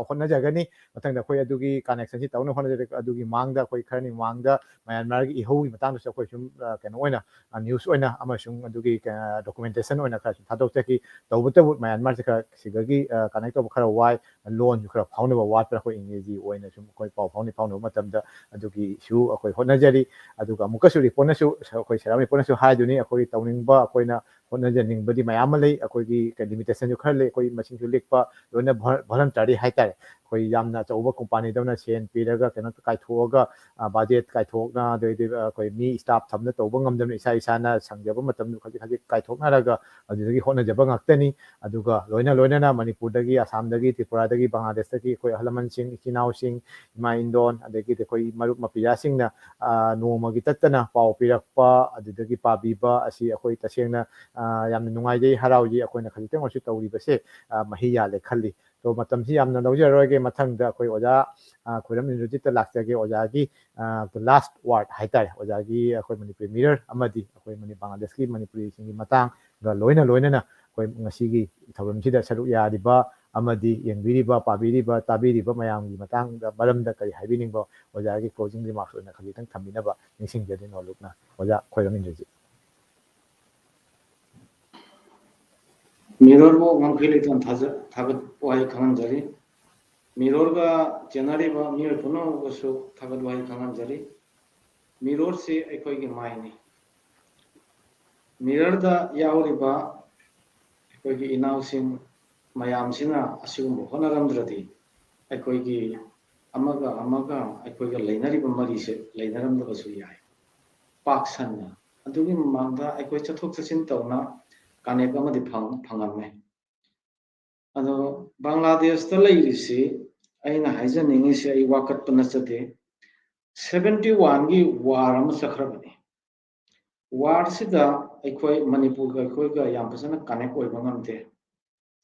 ꯍꯣꯠꯅꯖꯒꯅꯤ꯫ ꯃꯊꯪꯗ ꯑꯩꯈꯣꯏ ꯑꯗꯨꯒꯤ connectionꯁꯤ ꯇꯧꯅꯕ ꯍꯣꯠꯅꯖꯒꯅꯤ꯫ ꯑꯗꯨꯒꯤ ꯃꯃꯥꯡꯗ ꯑꯩꯈꯣꯏ ꯈꯔꯅꯤ ꯃꯃꯥꯡꯗ ꯃ꯭ꯌꯥꯟꯃꯥꯔꯒꯤ ꯏꯍꯧꯒꯤ ꯃꯇꯥꯡꯗꯁꯨ ꯑꯩꯈꯣꯏ ꯁꯨꯝ, ꯀꯩꯅꯣ ꯑꯣꯏꯅ, news ꯑꯣꯏꯅ ꯑꯃꯁꯨꯡ ꯑꯗꯨꯒꯤ documentation ꯑꯣꯏꯅ ꯈꯔꯁꯨ ꯊꯥꯗꯣꯛꯆꯈꯤ꯫ ꯇꯧꯕꯇꯕꯨ ꯃ꯭ꯌꯥꯟꯃꯥꯔꯁꯦ ꯈꯔ ꯁꯤꯗꯒꯤ connect ꯇꯧꯕ ꯈꯔ ꯋꯥꯏ, ꯂꯣꯟꯁꯨ ꯈꯔ ꯐꯥꯎꯅꯕ ꯋꯥꯠꯄ꯭ꯔꯥ, ꯑꯩꯈꯣꯏ ꯏꯪꯒ꯭ꯔꯦꯖꯤ ꯑꯣꯏꯅ ꯁꯨꯝ ꯑꯩꯈꯣꯏ ꯄꯥꯎ ꯐꯥꯎꯅ ꯐꯥꯎꯅꯕ ꯃꯇꯝꯗ ꯑꯗꯨꯒꯤꯁꯨ ꯑꯩꯈꯣꯏ ꯍꯣꯠꯅꯖꯔꯤ꯫ ꯑꯗꯨꯒ ꯑꯃꯨꯛꯀꯁꯨ ꯔꯤꯄꯣꯔꯠꯅꯁꯨ, ꯑꯩꯈꯣꯏ ꯁꯦꯔꯥꯝ ꯔꯤꯄꯣꯔꯠꯅꯁꯨ ꯍꯥꯏꯗꯨꯅꯤ, ꯑꯩꯈꯣꯏ ꯇꯧꯅꯤꯡꯕ, ꯑꯩꯈꯣꯏꯅ ꯍꯣꯠꯅꯖꯅꯤꯡꯕꯗꯤ ꯃꯌꯥꯝ ꯑꯃ ꯂꯩ꯫ ꯑꯩꯈꯣꯏꯒꯤ ꯂꯤꯃꯤꯇꯦꯁꯟꯁꯨ ꯈꯔ ꯂꯩ꯫ ꯑꯩꯈꯣꯏ ꯃꯁꯤꯡꯁꯨ ꯂꯤꯛꯄ, ꯂꯣꯏꯅ ꯚꯣꯂꯟꯇꯔꯤ ꯍꯥꯏꯇꯥꯔꯦ꯫ ꯑꯩꯈꯣꯏ ꯌꯥꯝꯅ ꯑꯆꯧꯕ ꯀꯣꯝꯄꯥꯅꯤꯗꯧꯅ ꯁꯦꯟ ꯄꯤꯔꯒ ꯀꯩꯅꯣ ꯀꯥꯏꯊꯣꯛꯑꯒ, ꯕꯖꯦꯠ ꯀꯥꯏꯊꯣꯛꯅ, ꯑꯗꯩꯗꯤ ꯑꯩꯈꯣꯏ ꯃꯤ ꯁ꯭ꯇꯥꯐ ꯊꯝꯅ ꯇꯧꯕ ꯉꯝꯗꯕꯅ, ꯏꯁꯥ ꯏꯁꯥꯅ ꯁꯪꯖꯕ ꯃꯇꯝꯗꯨ ꯈꯖꯤꯛ ꯈꯖꯤꯛ ꯀꯥꯏꯊꯣꯛꯅꯔꯒ ꯑꯗꯨꯗꯒꯤ ꯍꯣꯠꯅꯖꯕ ꯉꯥꯛꯇꯅꯤ꯫ ꯑꯗꯨꯒ ꯂꯣꯏꯅ ꯂꯣꯏꯅꯅ ꯃꯅꯤꯄꯨꯔꯗꯒꯤ, ꯑꯁꯥꯝꯗꯒꯤ, ꯇ꯭ꯔꯤꯄꯨꯔꯥꯗꯒꯤ, ꯕꯪꯒ꯭ꯂꯥꯗꯦꯁꯇꯒꯤ ꯑꯩꯈꯣꯏ ꯑꯍꯜ ꯂꯃꯟꯁꯤꯡ, ꯏꯆꯤꯟ ꯏꯅꯥꯎꯁꯤꯡ, ꯏꯃꯥ ꯏꯟꯗꯣꯟ, ꯑꯗꯒꯤꯗꯤ ꯑꯩꯈꯣꯏ ꯃꯔꯨꯞ ꯃꯄꯤꯌꯥꯁꯤꯡꯅ, ꯑ, ꯅꯣꯡꯃꯒꯤ ꯇꯠꯇꯅ ꯄꯥꯎ ꯄꯤꯔꯛꯄ, ꯑꯗꯨꯗꯒꯤ ꯄꯥꯕꯤꯕ ꯑꯁꯤ ꯑꯩꯈꯣꯏ ꯇꯁꯦꯡꯅ, ꯑ, ꯌꯥꯝꯅ ꯅꯨꯡꯉꯥꯏꯖꯩ, ꯍꯔꯥꯎꯖꯩ꯫ ꯑꯩꯈꯣꯏꯅ ꯈꯖꯤꯛꯇꯪ ꯑꯣꯏꯔꯁꯨ ꯇꯧꯔꯤꯕꯁꯦ, ꯑ, ꯃꯍꯩ ꯌꯥꯜꯂꯦ ꯈꯜꯂꯤ꯫ ꯑꯗꯣ ꯃꯇꯝꯁꯤ ꯌꯥꯝꯅ ꯂꯧꯖꯔꯔꯣꯏꯒꯦ꯫ ꯃꯊꯪꯗ ꯑꯩꯈꯣꯏ ꯑꯣꯖꯥ, ꯑ, ꯈꯣꯏꯔꯝ ꯏꯟꯗ꯭ꯔꯖꯤꯠꯇ ꯂꯥꯛꯆꯒꯦ꯫ ꯑꯣꯖꯥꯒꯤ, ꯑ, the last word ꯍꯥꯏꯇꯥꯔꯦ, ꯑꯣꯖꯥꯒꯤ ꯑꯩꯈꯣꯏ ꯃꯅꯤꯄꯨꯔꯤ ꯃꯤꯔꯔ ꯑꯃꯗꯤ ꯑꯩꯈꯣꯏ ꯃꯅꯤ-, ꯕꯪꯒ꯭ꯂꯥꯗꯦꯁꯀꯤ ꯃꯅꯤꯄꯨꯔꯤꯁꯤꯡꯒꯤ ꯃꯇꯥꯡꯒ ꯂꯣꯏꯅ ꯂꯣꯏꯅꯅ ꯑꯩꯈꯣꯏ ꯉꯁꯤꯒꯤ ꯊꯧꯔꯝꯁꯤꯗ ꯁꯔꯨꯛ ꯌꯥꯔꯤꯕ ꯑꯃꯗꯤ ꯌꯦꯡꯕꯤꯔꯤꯕ, ꯄꯥꯕꯤꯔꯤꯕ, ꯇꯥꯕꯤꯔꯤꯕ ꯃꯌꯥꯝꯒꯤ ꯃꯇꯥꯡꯗ, ꯃꯔꯝꯗ ꯀꯔꯤ ꯍꯥꯏꯕꯤꯅꯤꯡꯕ? ꯑꯣꯖꯥꯒꯤ closing remarks ꯑꯣꯏꯅ ꯈꯖꯤꯛꯇꯪ ꯊꯝꯕꯤꯅꯕ ꯅꯤꯡꯁꯤꯡꯖꯔꯤ ꯅꯣꯂꯨꯛꯅ꯫ ꯑꯣꯖꯥ ꯈꯣꯏꯔꯝ ꯏꯟꯗ꯭ꯔꯖꯤꯠ꯫ ꯃꯤꯔꯔꯕꯨ ꯉꯝꯈꯩ ꯂꯩꯇꯅ ꯊꯥꯖ-, ꯊꯥꯒꯠꯄ ꯋꯥꯍꯩ ꯈꯪꯍꯟꯖꯔꯤ꯫ ꯃꯤꯔꯔꯒ ꯆꯦꯟꯅꯔꯤꯕ ꯃꯤꯑꯣꯏ ꯄꯨꯝꯅꯃꯛꯄꯨꯁꯨ ꯊꯥꯒꯠ ꯋꯥꯍꯩ ꯈꯪꯍꯟꯖꯔꯤ꯫ ꯃꯤꯔꯔꯁꯤ ꯑꯩꯈꯣꯏꯒꯤ ꯃꯥꯏꯅꯤ꯫ ꯃꯤꯔꯔꯗ ꯌꯥꯎꯔꯤꯕ ꯑꯩꯈꯣꯏꯒꯤ ꯏꯅꯥꯎꯁꯤꯡ ꯃꯌꯥꯝꯁꯤꯅ ꯑꯁꯤꯒꯨꯝꯕ ꯍꯣꯠꯅꯔꯝꯗ꯭ꯔꯗꯤ ꯑꯩꯈꯣꯏꯒꯤ ꯑꯃꯒ ꯑꯃꯒ ꯑꯩꯈꯣꯏꯒ ꯂꯩꯅꯔꯤꯕ ꯃꯔꯤꯁꯦ ꯂꯩꯅꯔꯝꯗꯕꯁꯨ ꯌꯥꯏ꯫ ꯄꯥꯛ ꯁꯟꯅ ꯑꯗꯨꯒꯤ ꯃꯃꯥꯡꯗ ꯑꯩꯈꯣꯏ ꯆꯠꯊꯣꯛ ꯆꯠꯁꯤꯟ ꯇꯧꯅ ꯀꯥꯟꯅꯦꯛ ꯑꯃꯗꯤ ꯐꯪ-, ꯐꯪꯉꯝꯃꯦ꯫ ꯑꯗꯣ ꯕꯪꯒ꯭ꯂꯥꯗꯦꯁꯇ ꯂꯩꯔꯤꯁꯤ ꯑꯩꯅ ꯍꯥꯏꯖꯅꯤꯡꯉꯤꯁꯦ, ꯑꯩ ꯋꯥꯀꯠꯄ ꯅꯠꯆꯗꯦ, ꯁꯚꯦꯟꯇꯤ ꯋꯥꯟꯒꯤ ꯋꯥꯔ ꯑꯃ ꯆꯠꯈ꯭ꯔꯕꯅꯤ꯫ ꯋꯥꯔꯁꯤꯗ ꯑꯩꯈꯣꯏ ꯃꯅꯤꯄꯨꯔꯒ ꯑꯩꯈꯣꯏꯒ ꯌꯥꯝ ꯐꯖꯅ ꯀꯥꯟꯅꯦꯛ ꯑꯣꯏꯕ ꯉꯝꯗꯦ꯫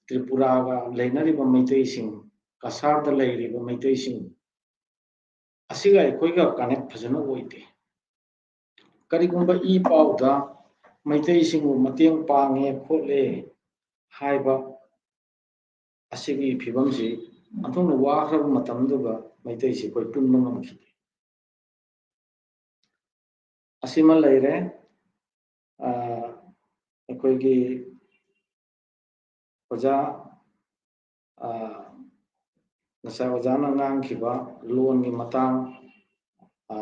ꯇ꯭ꯔꯤꯄꯨꯔꯥꯒ ꯂꯩꯅꯔꯤꯕ ꯃꯩꯇꯩꯁꯤꯡ, ꯀꯁꯥꯔꯗ ꯂꯩꯔꯤꯕ ꯃꯩꯇꯩꯁꯤꯡ, ꯑꯁꯤꯒ ꯑꯩꯈꯣꯏꯒ ꯀꯥꯟꯅꯦꯛ ꯐꯖꯅ ꯑꯣꯏꯗꯦ꯫ ꯀꯔꯤꯒꯨꯝꯕ ꯏ ꯄꯥꯎꯗ ꯃꯩꯇꯩꯁꯤꯡꯕꯨ ꯃꯇꯦꯡ ꯄꯥꯡꯉꯦ ꯈꯣꯠꯂꯦ ꯍꯥꯏꯕ ꯑꯁꯤꯒꯤ ꯐꯤꯕꯝꯁꯤ ꯑꯣꯟꯊꯣꯛꯅ ꯋꯥꯈ꯭ꯔꯕ ꯃꯇꯝꯗꯨꯒ ꯃꯩꯇꯩꯁꯤ ꯑꯩꯈꯣꯏ ꯄꯨꯟꯕ ꯉꯝꯈꯤꯗꯦ꯫ ꯑꯁꯤꯃ ꯂꯩꯔꯦ꯫ ꯑ, ꯑꯩꯈꯣꯏꯒꯤ ꯑꯣꯖꯥ, ꯑ, ꯉꯁꯥꯏ ꯑꯣꯖꯥꯅ ꯉꯥꯡꯈꯤꯕ ꯂꯣꯟꯒꯤ ꯃꯇꯥꯡ, ꯑ,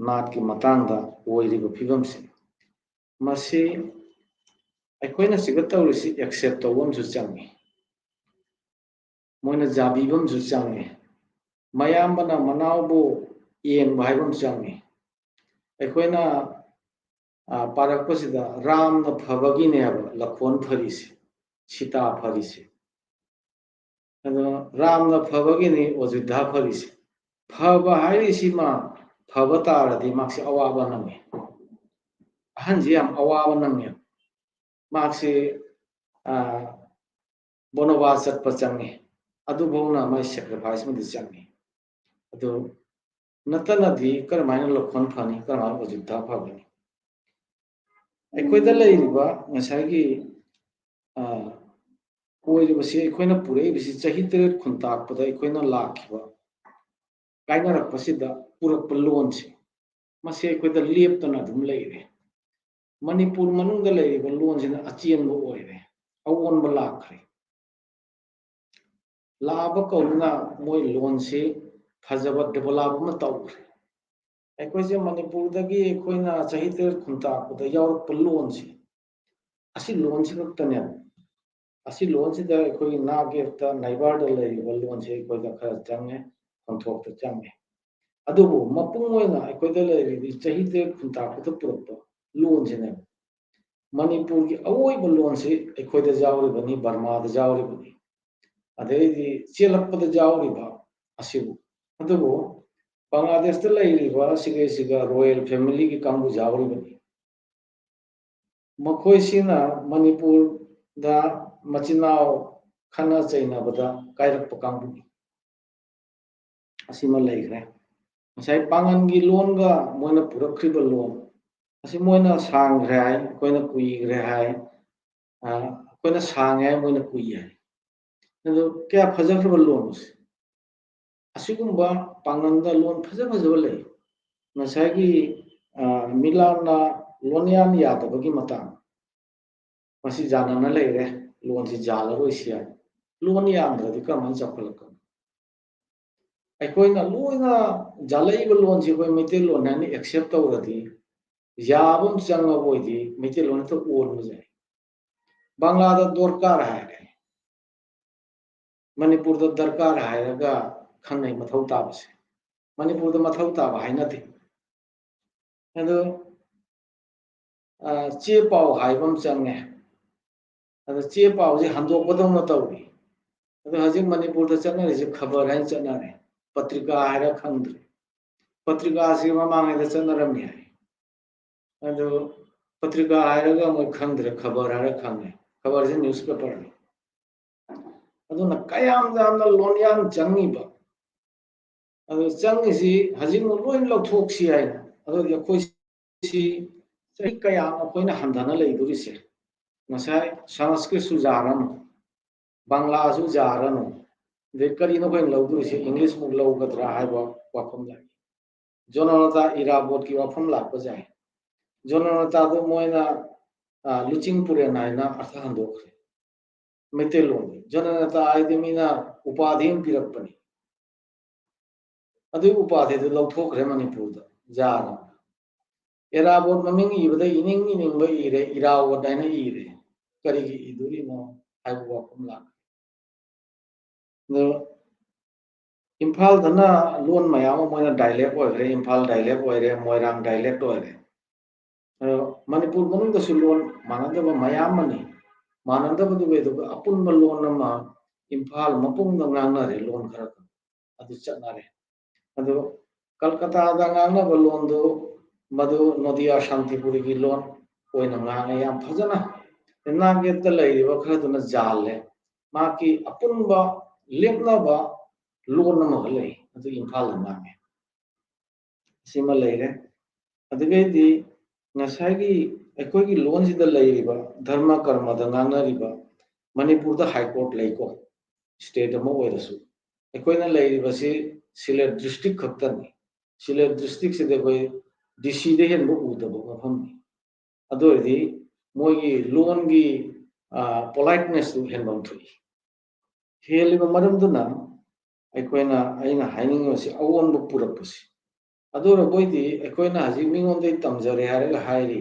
ꯅꯥꯠꯀꯤ ꯃꯇꯥꯡꯗ ꯑꯣꯏꯔꯤꯕ ꯐꯤꯕꯝꯁꯦ, ꯃꯁꯤ ꯑꯩꯈꯣꯏꯅ ꯁꯤꯒ ꯇꯧꯔꯤꯁꯤ accept ꯇꯧꯕ ꯑꯃꯁꯨ ꯆꯪꯉꯤ, ꯃꯣꯏꯅ ꯌꯥꯕꯤꯕ ꯑꯃꯁꯨ ꯆꯪꯉꯤ, ꯃꯌꯥꯝꯕꯅ ꯃꯅꯥꯎꯕꯨ ꯌꯦꯡꯕ ꯍꯥꯏꯕ ꯑꯃꯁꯨ ꯆꯪꯉꯤ꯫ ꯑꯩꯈꯣꯏꯅ ꯄꯥꯔꯛꯄꯁꯤꯗ ꯔꯥꯝꯅ ꯐꯕꯒꯤꯅꯦꯕ ꯂꯈꯣꯟ ꯐꯔꯤꯁꯦ, ꯁꯤꯇꯥ ꯐꯔꯤꯁꯦ꯫ ꯑꯗꯣ ꯔꯥꯝꯅ ꯐꯕꯒꯤꯅꯤ ꯑꯣꯖꯨꯗ꯭ꯙ ꯐꯔꯤꯁꯦ꯫ ꯐꯕ ꯍꯥꯏꯔꯤꯁꯤꯃ ꯐꯕ ꯇꯥꯔꯗꯤ ꯃꯥꯁꯦ ꯑꯋꯥꯕ ꯅꯪꯉꯤ꯫ ꯑꯍꯟꯁꯤ ꯌꯥꯝ ꯑꯋꯥꯕ ꯅꯪꯉꯦ꯫ ꯃꯥꯁꯦ ꯕꯣꯅꯕꯥꯁ ꯆꯠꯄ ꯆꯪꯉꯤ, ꯑꯗꯨꯐꯥꯎꯅ ꯃꯥꯏ sacrifice ꯑꯃꯗꯤ ꯆꯪꯉꯤ꯫ ꯑꯗꯨ ꯅꯠꯇꯅꯗꯤ ꯀꯔꯝꯍꯥꯏꯅ ꯂꯧꯈꯣꯟ ꯐꯅꯤ, ꯀꯔꯝꯍꯥꯏꯅ ꯑꯣꯖꯨꯗ꯭ꯙ ꯐꯒꯅꯤ? ꯑꯩꯈꯣꯏꯗ ꯂꯩꯔꯤꯕ ꯉꯁꯥꯏꯒꯤ ꯑꯣꯏꯔꯤꯕꯁꯤ, ꯑꯩꯈꯣꯏꯅ ꯄꯨꯔꯛꯏꯕꯁꯤ ꯆꯍꯤ ꯇꯔꯦꯠ ꯈꯨꯟꯇꯥꯛꯄꯗ ꯑꯩꯈꯣꯏꯅ ꯂꯥꯛꯈꯤꯕ, ꯀꯥꯏꯅꯔꯛꯄꯁꯤꯗ ꯄꯨꯔꯛꯄ ꯂꯣꯟꯁꯦ, ꯃꯁꯤ ꯑꯩꯈꯣꯏꯗ ꯂꯦꯞꯇꯅ ꯑꯗꯨꯝ ꯂꯩꯔꯦ꯫ ꯃꯅꯤꯄꯨꯔ ꯃꯅꯨꯡꯗ ꯂꯩꯔꯤꯕ ꯂꯣꯟꯁꯤꯅ ꯑꯆꯦꯟꯕ ꯑꯣꯏꯔꯦ, ꯑꯑꯣꯟꯕ ꯂꯥꯛꯈ꯭ꯔꯦ꯫ ꯂꯥꯛꯑꯕ ꯀꯧꯕꯅ ꯃꯣꯏ ꯂꯣꯟꯁꯤ ꯐꯖꯕ develop ꯑꯃ ꯇꯧꯈ꯭ꯔꯦ꯫ ꯑꯩꯈꯣꯏꯁꯦ ꯃꯅꯤꯄꯨꯔꯗꯒꯤ ꯑꯩꯈꯣꯏꯅ ꯆꯍꯤ ꯇꯔꯦꯠ ꯈꯨꯟꯇꯥꯛꯄꯗ ꯌꯥꯎꯔꯛꯄ ꯂꯣꯟꯁꯦ, ꯑꯁꯤ ꯂꯣꯟꯁꯤ ꯈꯛꯇꯅꯦꯕ꯫ ꯑꯁꯤ ꯂꯣꯟꯁꯤꯗ ꯑꯩꯈꯣꯏꯒꯤ ꯅꯥꯛ ꯌꯦꯠꯇ ꯅꯥꯏꯕꯔꯗ ꯂꯩꯔꯤꯕ ꯂꯣꯟꯁꯦ ꯑꯩꯈꯣꯏꯗ ꯈꯔ ꯆꯪꯉꯦ, ꯈꯣꯟꯊꯣꯛꯇ ꯆꯪꯉꯦ꯫ ꯑꯗꯨꯕꯨ ꯃꯄꯨꯡ ꯑꯣꯏꯅ ꯑꯩꯈꯣꯏꯗ ꯂꯩꯔꯤꯕ ꯆꯍꯤ ꯇꯔꯦꯠ ꯈꯨꯟꯇꯥꯛꯄꯗ ꯄꯨꯔꯛꯄ ꯂꯣꯟꯁꯤꯅꯦꯕ꯫ ꯃꯅꯤꯄꯨꯔꯒꯤ ꯑꯑꯣꯏꯕ ꯂꯣꯟꯁꯤ ꯑꯩꯈꯣꯏꯗ ꯌꯥꯎꯔꯤꯕꯅꯤ, ꯕꯔꯃꯥꯗ ꯌꯥꯎꯔꯤꯕꯅꯤ, ꯑꯗꯩꯗꯤ ꯆꯦꯜꯂꯛꯄꯗ ꯌꯥꯎꯔꯤꯕ ꯑꯁꯤꯕꯨ꯫ ꯑꯗꯨꯕꯨ ꯕꯪꯒ꯭ꯂꯥꯗꯦꯁꯇ ꯂꯩꯔꯤꯕ ꯁꯤꯒꯩꯁꯤꯒ royal family ꯒꯤ ꯀꯥꯡꯕꯨ ꯌꯥꯎꯔꯤꯕꯅꯤ꯫ ꯃꯈꯣꯏꯁꯤꯅ ꯃꯅꯤꯄꯨꯔꯗ ꯃꯆꯤꯟ ꯃꯅꯥꯎ ꯈꯠꯅ ꯆꯩꯅꯕꯗ ꯀꯥꯏꯔꯛꯄ ꯀꯥꯡꯕꯨꯅꯤ꯫ ꯑꯁꯤꯃ ꯂꯩꯈ꯭ꯔꯦ꯫ ꯉꯁꯥꯏ ꯄꯥꯡꯒꯜꯒꯤ ꯂꯣꯟꯒ ꯃꯣꯏꯅ ꯄꯨꯔꯛꯈ꯭ꯔꯤꯕ ꯂꯣꯟ ꯑꯁꯤ ꯃꯣꯏꯅ ꯁꯥꯡꯈ꯭ꯔꯦ ꯍꯥꯏ, ꯑꯩꯈꯣꯏꯅ ꯀꯨꯏꯈ꯭ꯔꯦ ꯍꯥꯏ, ꯑ, ꯑꯩꯈꯣꯏꯅ ꯁꯥꯡꯉꯦ ꯍꯥꯏ, ꯃꯣꯏꯅ ꯀꯨꯏ ꯍꯥꯏ꯫ ꯑꯗꯨ ꯀꯌꯥ ꯐꯖꯈ꯭ꯔꯕ ꯂꯣꯟꯁꯦ꯫ ꯑꯁꯤꯒꯨꯝꯕ ꯄꯥꯡꯒꯜꯗ ꯂꯣꯟ ꯐꯖ ꯐꯖꯕ ꯂꯩ꯫ ꯉꯁꯥꯏꯒꯤ, ꯑ, ꯃꯤꯂꯥꯟꯅ ꯂꯣꯟꯌꯥꯟ ꯌꯥꯗꯕꯒꯤ ꯃꯇꯥꯡ, ꯃꯁꯤ ꯌꯥꯅꯅ ꯂꯩꯔꯦ, ꯂꯣꯟꯁꯤ ꯌꯥꯜꯂꯔꯣꯏꯁꯤ ꯍꯥꯏ꯫ ꯂꯣꯟ ꯌꯥꯟꯗ꯭ꯔꯗꯤ ꯀꯔꯝꯍꯥꯏꯅ ꯆꯥꯎꯈꯠꯂꯛꯀꯅꯤ? ꯑꯩꯈꯣꯏꯅ ꯂꯣꯏꯅ ꯌꯥꯜꯂꯛꯏꯕ ꯂꯣꯟꯁꯤ ꯑꯩꯈꯣꯏ ꯃꯩꯇꯩꯂꯣꯟ ꯍꯥꯏꯅ accept ꯇꯧꯔꯗꯤ, ꯌꯥꯕ ꯑꯃ ꯆꯪꯉꯕ ꯑꯣꯏꯗꯤ ꯃꯩꯇꯩꯂꯣꯟ ꯍꯦꯛꯇ ꯑꯣꯟꯕ ꯌꯥꯏ꯫ ꯕꯪꯒ꯭ꯂꯥꯗ ꯗꯣꯔꯀꯥꯔ ꯍꯥꯏꯔꯦ, ꯃꯅꯤꯄꯨꯔꯗ ꯗꯔꯀꯥꯔ ꯍꯥꯏꯔꯒ ꯈꯪꯅꯩ ꯃꯊꯧ ꯇꯥꯕꯁꯦ꯫ ꯃꯅꯤꯄꯨꯔꯗ ꯃꯊꯧ ꯇꯥꯕ ꯍꯥꯏꯅꯗꯦ꯫ ꯑꯗꯨ, ꯑ, ꯆꯦ ꯄꯥꯎ ꯍꯥꯏꯕ ꯑꯃ ꯆꯪꯉꯦ꯫ ꯑꯗ ꯆꯦ ꯄꯥꯎꯁꯦ ꯍꯟꯗꯣꯛꯄꯗꯧꯅ ꯇꯧꯔꯤ꯫ ꯑꯗꯣ ꯍꯧꯖꯤꯛ ꯃꯅꯤꯄꯨꯔꯗ ꯆꯠꯅꯔꯤꯁꯦ ꯈꯕꯔ ꯍꯥꯏꯅ ꯆꯠꯅꯔꯦ, ꯄꯇ꯭ꯔꯤꯀꯥ ꯍꯥꯏꯔ ꯈꯪꯗ꯭ꯔꯦ꯫ ꯄꯇ꯭ꯔꯤꯀꯥꯁꯤ ꯃꯃꯥꯡꯉꯩꯗ ꯆꯠꯅꯔꯝꯃꯤ ꯍꯥꯏ꯫ ꯑꯗꯨ ꯄꯇ꯭ꯔꯤꯀꯥ ꯍꯥꯏꯔꯒ ꯃꯣꯏ ꯈꯪꯗ꯭ꯔꯦ, ꯈꯕꯔ ꯍꯥꯏꯔ ꯈꯪꯉꯦ꯫ ꯈꯕꯔꯁꯤ ꯅ꯭ꯌꯨꯁꯄꯦꯄꯔꯅꯤ꯫ ꯑꯗꯨꯅ ꯀꯌꯥꯝ ꯌꯥꯝꯅ ꯂꯣꯟꯌꯥꯟ ꯆꯪꯉꯤꯕ꯫ ꯑꯗꯨ ꯆꯪꯉꯤꯁꯤ ꯍꯧꯖꯤꯛꯃꯛ ꯂꯣꯏ ꯂꯧꯊꯣꯛꯁꯤ ꯍꯥꯏꯅ꯫ ꯑꯗꯨꯗꯤ ꯑꯩꯈꯣꯏ ꯁꯤ ꯆꯍꯤ ꯀꯌꯥ ꯑꯩꯈꯣꯏꯅ ꯍꯟꯊꯅ ꯂꯩꯗꯣꯔꯤꯁꯦ? ꯉꯁꯥꯏ ꯁꯪꯁꯀ꯭ꯔꯤꯠꯁꯨ ꯌꯥꯔꯅꯨ, ꯕꯪꯂꯥꯁꯨ ꯌꯥꯔꯅꯨ, ꯑꯗꯩ ꯀꯔꯤꯅꯣ ꯑꯩꯈꯣꯏꯅ ꯂꯧꯗꯣꯔꯤꯁꯦ? ꯏꯪꯂꯤꯁꯃꯨꯛ ꯂꯧꯒꯗ꯭ꯔꯥ ꯍꯥꯏꯕ ꯋꯥꯐꯝ ꯂꯥꯛꯏ꯫ ꯖꯣꯅꯣꯅꯇꯥ ꯏꯔꯥꯕꯣꯠꯀꯤ ꯋꯥꯐꯝ ꯂꯥꯛꯄꯁꯦ꯫ ꯖꯣꯅꯣꯅꯇꯥꯗꯨ ꯃꯣꯏꯅ, ꯑ, ꯂꯨꯆꯤꯡ ꯄꯨꯔꯦꯟ ꯍꯥꯏꯅ ꯑꯔꯊ ꯍꯟꯗꯣꯛꯈ꯭ꯔꯦ ꯃꯩꯇꯩꯂꯣꯟꯗ꯫ ꯖꯣꯅꯣꯅꯇꯥ ꯍꯥꯏꯗꯤ ꯃꯤꯅ ꯎꯄꯥꯙꯤ ꯑꯃ ꯄꯤꯔꯛꯄꯅꯤ꯫ ꯑꯗꯨꯒꯤ ꯎꯄꯥꯙꯤꯗꯨ ꯂꯧꯊꯣꯛꯈ꯭ꯔꯦ ꯃꯅꯤꯄꯨꯔꯗ, ꯌꯥꯔꯦ꯫ ꯏꯔꯥꯕꯣꯠ ꯃꯃꯤꯡ ꯏꯕꯗ ꯏꯅꯤꯡ ꯏꯅꯤꯡꯕ ꯏꯔꯦ, ꯏꯔꯥꯋꯣꯠ ꯍꯥꯏꯅ ꯏꯔꯦ꯫ ꯀꯔꯤꯒꯤ ꯏꯗꯣꯔꯤꯅꯣ ꯍꯥꯏꯕ ꯋꯥꯐꯝ ꯂꯥꯛꯈ꯭ꯔꯦ꯫ ꯑꯗꯣ ꯏꯝꯐꯥꯜꯗꯅ ꯂꯣꯟ ꯃꯌꯥꯝ ꯑꯃ ꯃꯣꯏꯅ dialect ꯑꯣꯏꯈ꯭ꯔꯦ, ꯏꯝꯐꯥꯜ dialect ꯑꯣꯏꯔꯦ, ꯃꯣꯏꯔꯥꯡ dialect ꯑꯣꯏꯔꯦ꯫ ꯑꯗꯣ ꯃꯅꯤꯄꯨꯔ ꯃꯅꯨꯡꯗꯁꯨ ꯂꯣꯟ ꯃꯥꯟꯅꯗꯕ ꯃꯌꯥꯝ ꯑꯃꯅꯤ꯫ ꯃꯥꯟꯅꯗꯕꯗꯨꯒꯤ ꯑꯗꯨꯒ ꯑꯄꯨꯟꯕ ꯂꯣꯟ ꯑꯃ ꯏꯝꯐꯥꯜ ꯃꯄꯨꯡꯗ ꯉꯥꯡꯅꯔꯦ, ꯂꯣꯟ ꯈꯔ ꯈꯛ꯫ ꯑꯗꯨ ꯆꯠꯅꯔꯦ꯫ ꯑꯗꯨ ꯀꯜꯀꯇꯥꯗ ꯉꯥꯡꯅꯕ ꯂꯣꯟꯗꯨ ꯃꯗꯨ ꯅꯣꯗꯤꯌꯥ ꯁꯥꯟꯇꯤꯄꯨꯔꯤꯒꯤ ꯂꯣꯟ ꯑꯣꯏꯅ ꯉꯥꯡꯉꯦ ꯌꯥꯝ ꯐꯖꯅ꯫ ꯅꯥꯛ ꯌꯦꯠꯇ ꯂꯩꯔꯤꯕ ꯈꯔꯗꯨꯅ ꯖꯥꯜꯂꯦ꯫ ꯃꯍꯥꯛꯀꯤ ꯑꯄꯨꯟꯕ ꯂꯦꯞꯅꯕ ꯂꯣꯟ ꯑꯃꯈꯛ ꯂꯩ, ꯑꯗꯨ ꯏꯝꯐꯥꯜꯗ ꯉꯥꯡꯉꯦ꯫ ꯁꯤꯃ ꯂꯩꯔꯦ꯫ ꯑꯗꯨꯗꯩꯗꯤ ꯉꯁꯥꯏꯒꯤ ꯑꯩꯈꯣꯏꯒꯤ ꯂꯣꯟꯁꯤꯗ ꯂꯩꯔꯤꯕ ꯙꯔꯃ ꯀꯔꯃꯗ ꯉꯥꯡꯅꯔꯤꯕ, ꯃꯅꯤꯄꯨꯔꯗ high court ꯂꯩꯀꯣ, state ꯑꯃ ꯑꯣꯏꯔꯁꯨ꯫ ꯑꯩꯈꯣꯏꯅ ꯂꯩꯔꯤꯕꯁꯤ ꯁꯤꯂꯦꯠ district ꯈꯛꯇꯅꯤ꯫ ꯁꯤꯂꯦꯠ districtꯁꯤꯗꯤ ꯑꯩꯈꯣꯏ D Cꯗ ꯍꯦꯟꯕ ꯎꯗꯕ ꯃꯐꯝꯅꯤ꯫ ꯑꯗꯨ ꯑꯣꯏꯔꯗꯤ ꯃꯣꯏꯒꯤ ꯂꯣꯟꯒꯤ, ꯑ, politenessꯇꯨ ꯍꯦꯟꯐꯝ ꯊꯣꯛꯏ꯫ ꯍꯦꯜꯂꯤꯕ ꯃꯔꯝꯗꯨꯅ ꯑꯩꯈꯣꯏꯅ, ꯑꯩꯅ ꯍꯥꯏꯅꯤꯡꯉꯤꯕꯁꯤ ꯑꯑꯣꯟꯕ ꯄꯨꯔꯛꯄꯁꯤ꯫ ꯑꯗꯨ ꯑꯣꯏꯔꯕꯣꯏꯗꯤ ꯑꯩꯈꯣꯏꯅ ꯍꯧꯖꯤꯛ ꯃꯤꯉꯣꯟꯗꯒꯤ ꯇꯝꯖꯔꯦ ꯍꯥꯏꯔꯒ ꯍꯥꯏꯔꯤ,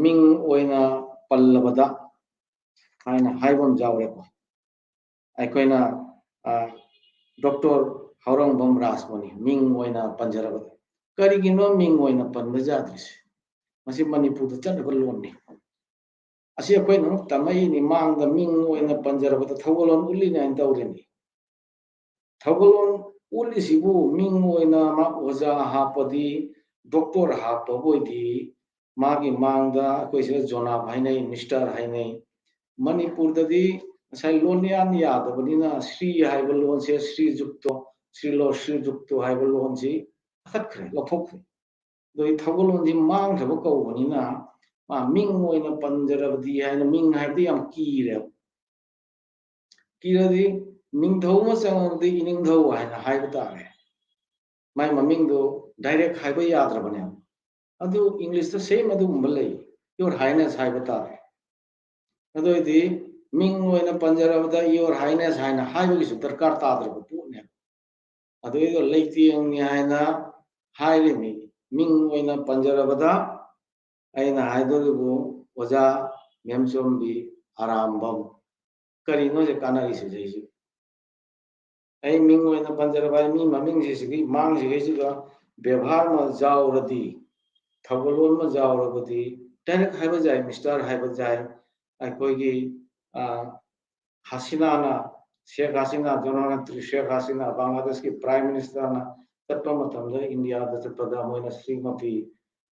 ꯃꯤꯡ ꯑꯣꯏꯅ ꯄꯜꯂꯕꯗ ꯍꯥꯏꯅ ꯍꯥꯏꯕ ꯑꯃ ꯌꯥꯎꯔꯦꯀꯣ꯫ ꯑꯩꯈꯣꯏꯅ ꯗꯣꯛꯇꯔ ꯍꯧꯔꯪꯕꯝ ꯔꯥꯖꯃꯅꯤ ꯃꯤꯡ ꯑꯣꯏꯅ ꯄꯟꯖꯔꯕꯗ, ꯀꯔꯤꯒꯤꯅꯣ ꯃꯤꯡ ꯑꯣꯏꯅ ꯄꯟꯕ ꯌꯥꯗ꯭ꯔꯤꯁꯦ? ꯃꯁꯤ ꯃꯅꯤꯄꯨꯔꯗ ꯆꯠꯅꯕ ꯂꯣꯟꯅꯤ꯫ ꯑꯁꯤ ꯑꯩꯈꯣꯏꯅ ꯑꯃꯨꯛ ꯇꯝꯃꯛꯏꯅꯤ, ꯃꯥꯡꯗ ꯃꯤꯡ ꯑꯣꯏꯅ ꯄꯟꯖꯔꯕꯗ ꯊꯧꯒꯜꯂꯣꯟ ꯎꯠꯂꯤꯅꯤ ꯍꯥꯏꯅ ꯇꯧꯔꯤꯅꯤ꯫ ꯊꯧꯒꯜꯂꯣꯟ ꯎꯠꯂꯤꯁꯤꯕꯨ ꯃꯤꯡ ꯑꯣꯏꯅ ꯃꯥ ꯑꯣꯖꯥ ꯍꯥꯞꯄꯗꯤ, ꯗꯣꯛꯇꯔ ꯍꯥꯞꯄꯕꯨ ꯑꯣꯏꯗꯤ, ꯃꯥꯒꯤ ꯃꯥꯡꯗ ꯑꯩꯈꯣꯏ ꯁꯤꯗ ꯖꯣꯅꯥꯕ ꯍꯥꯏꯅꯩ, ꯃꯤꯁꯇꯔ ꯍꯥꯏꯅꯩ꯫ ꯃꯅꯤꯄꯨꯔꯗꯗꯤ ꯉꯁꯥꯏ ꯂꯣꯟꯌꯥꯟ ꯌꯥꯗꯕꯅꯤꯅ ꯁ꯭ꯔꯤ ꯍꯥꯏꯕ ꯂꯣꯟꯁꯦ ꯁ꯭ꯔꯤꯖꯨꯛꯇꯣ, ꯁ꯭ꯔꯤꯂꯣ ꯁ꯭ꯔꯤꯖꯨꯛꯇꯣ ꯍꯥꯏꯕ ꯂꯣꯟꯁꯤ ꯀꯛꯊꯠꯈ꯭ꯔꯦ, ꯂꯧꯊꯣꯛꯈ꯭ꯔꯦ꯫ ꯑꯗꯨꯒꯤ ꯊꯧꯒꯜꯂꯣꯟꯁꯤ ꯃꯥꯡꯈ꯭ꯔꯕ ꯀꯧꯕꯅꯤꯅ ꯃꯥ ꯃꯤꯡ ꯑꯣꯏꯅ ꯄꯟꯖꯔꯕꯗꯤ ꯍꯥꯏꯅ ꯃꯤꯡ ꯍꯥꯏꯕꯗꯤ ꯌꯥꯝ ꯀꯤꯔꯦꯕ꯫ ꯀꯤꯔꯗꯤ ꯅꯤꯡꯊꯧ ꯑꯃ ꯆꯪꯉꯕꯗꯤ ꯏꯅꯤꯡꯊꯧ ꯍꯥꯏꯅ ꯍꯥꯏꯕ ꯇꯥꯔꯦ꯫ ꯃꯥꯏ ꯃꯃꯤꯡꯗꯣ ꯗꯥꯏꯔꯦꯛ ꯍꯥꯏꯕ ꯌꯥꯗ꯭ꯔꯕꯅꯦꯕ꯫ ꯑꯗꯨ ꯏꯪꯂꯤꯁꯇ ꯁꯦꯝ ꯑꯗꯨꯒꯨꯝꯕ ꯂꯩ, ꯌꯣꯔ ꯍꯥꯏꯅꯦꯁ ꯍꯥꯏꯕ ꯇꯥꯔꯦ꯫ ꯑꯗꯨ ꯑꯣꯏꯗꯤ ꯃꯤꯡ ꯑꯣꯏꯅ ꯄꯟꯖꯔꯕꯗ ꯌꯣꯔ ꯍꯥꯏꯅꯦꯁ ꯍꯥꯏꯅ ꯍꯥꯏꯕꯒꯤꯁꯨ ꯗꯔꯀꯥꯔ ꯇꯥꯗ꯭ꯔꯕ ꯄꯣꯠꯅꯦꯕ꯫ ꯑꯗꯨꯏꯗꯣ ꯂꯩꯇꯦꯡꯅꯤ ꯍꯥꯏꯅ ꯍꯥꯏꯔꯤꯃꯤ꯫ ꯃꯤꯡ ꯑꯣꯏꯅ ꯄꯟꯖꯔꯕꯗ ꯑꯩꯅ ꯍꯥꯏꯗꯣꯔꯤꯕꯨ ꯑꯣꯖꯥ ꯃꯦꯝꯆꯣꯝꯕꯤ ꯑꯔꯥꯝꯕꯝ꯫ ꯀꯔꯤꯅꯣ ꯍꯧꯖꯤꯛ ꯀꯥꯟꯅꯔꯤꯁꯦ ꯁꯤꯁꯦ? ꯑꯩ ꯃꯤꯡ ꯑꯣꯏꯅ ꯄꯟꯖꯔꯕ ꯍꯥꯏ, ꯃꯤ ꯃꯃꯤꯡꯁꯤꯡꯁꯤꯒꯤ ꯃꯥꯡꯁꯤꯈꯩꯁꯤꯒ ꯕꯦꯕꯥꯔ ꯑꯃ ꯌꯥꯎꯔꯗꯤ, ꯊꯧꯒꯜꯂꯣꯟ ꯑꯃ ꯌꯥꯎꯔꯕꯗꯤ, ꯗꯥꯏꯔꯦꯛ ꯍꯥꯏꯕ ꯌꯥꯏ, ꯃꯤꯁꯇꯔ ꯍꯥꯏꯕ ꯌꯥꯏ꯫ ꯑꯩꯈꯣꯏꯒꯤ, ꯑ, ꯍꯁꯤꯅꯥꯅ, ꯁꯦꯈ ꯍꯁꯤꯅꯥ, ꯙꯅꯃꯟꯇ꯭ꯔꯤ ꯁꯦꯈ ꯍꯁꯤꯅꯥ, ꯕꯪꯒ꯭ꯂꯥꯗꯦꯁꯀꯤ ꯄ꯭ꯔꯥꯏꯝ ꯃꯤꯅꯤꯁꯇꯔꯅ ꯆꯠꯄ ꯃꯇꯝꯗ ꯏꯟꯗꯤꯌꯥꯗ ꯆꯠꯄꯗ ꯃꯣꯏꯅ ꯁ꯭ꯔꯤꯃꯇꯤ,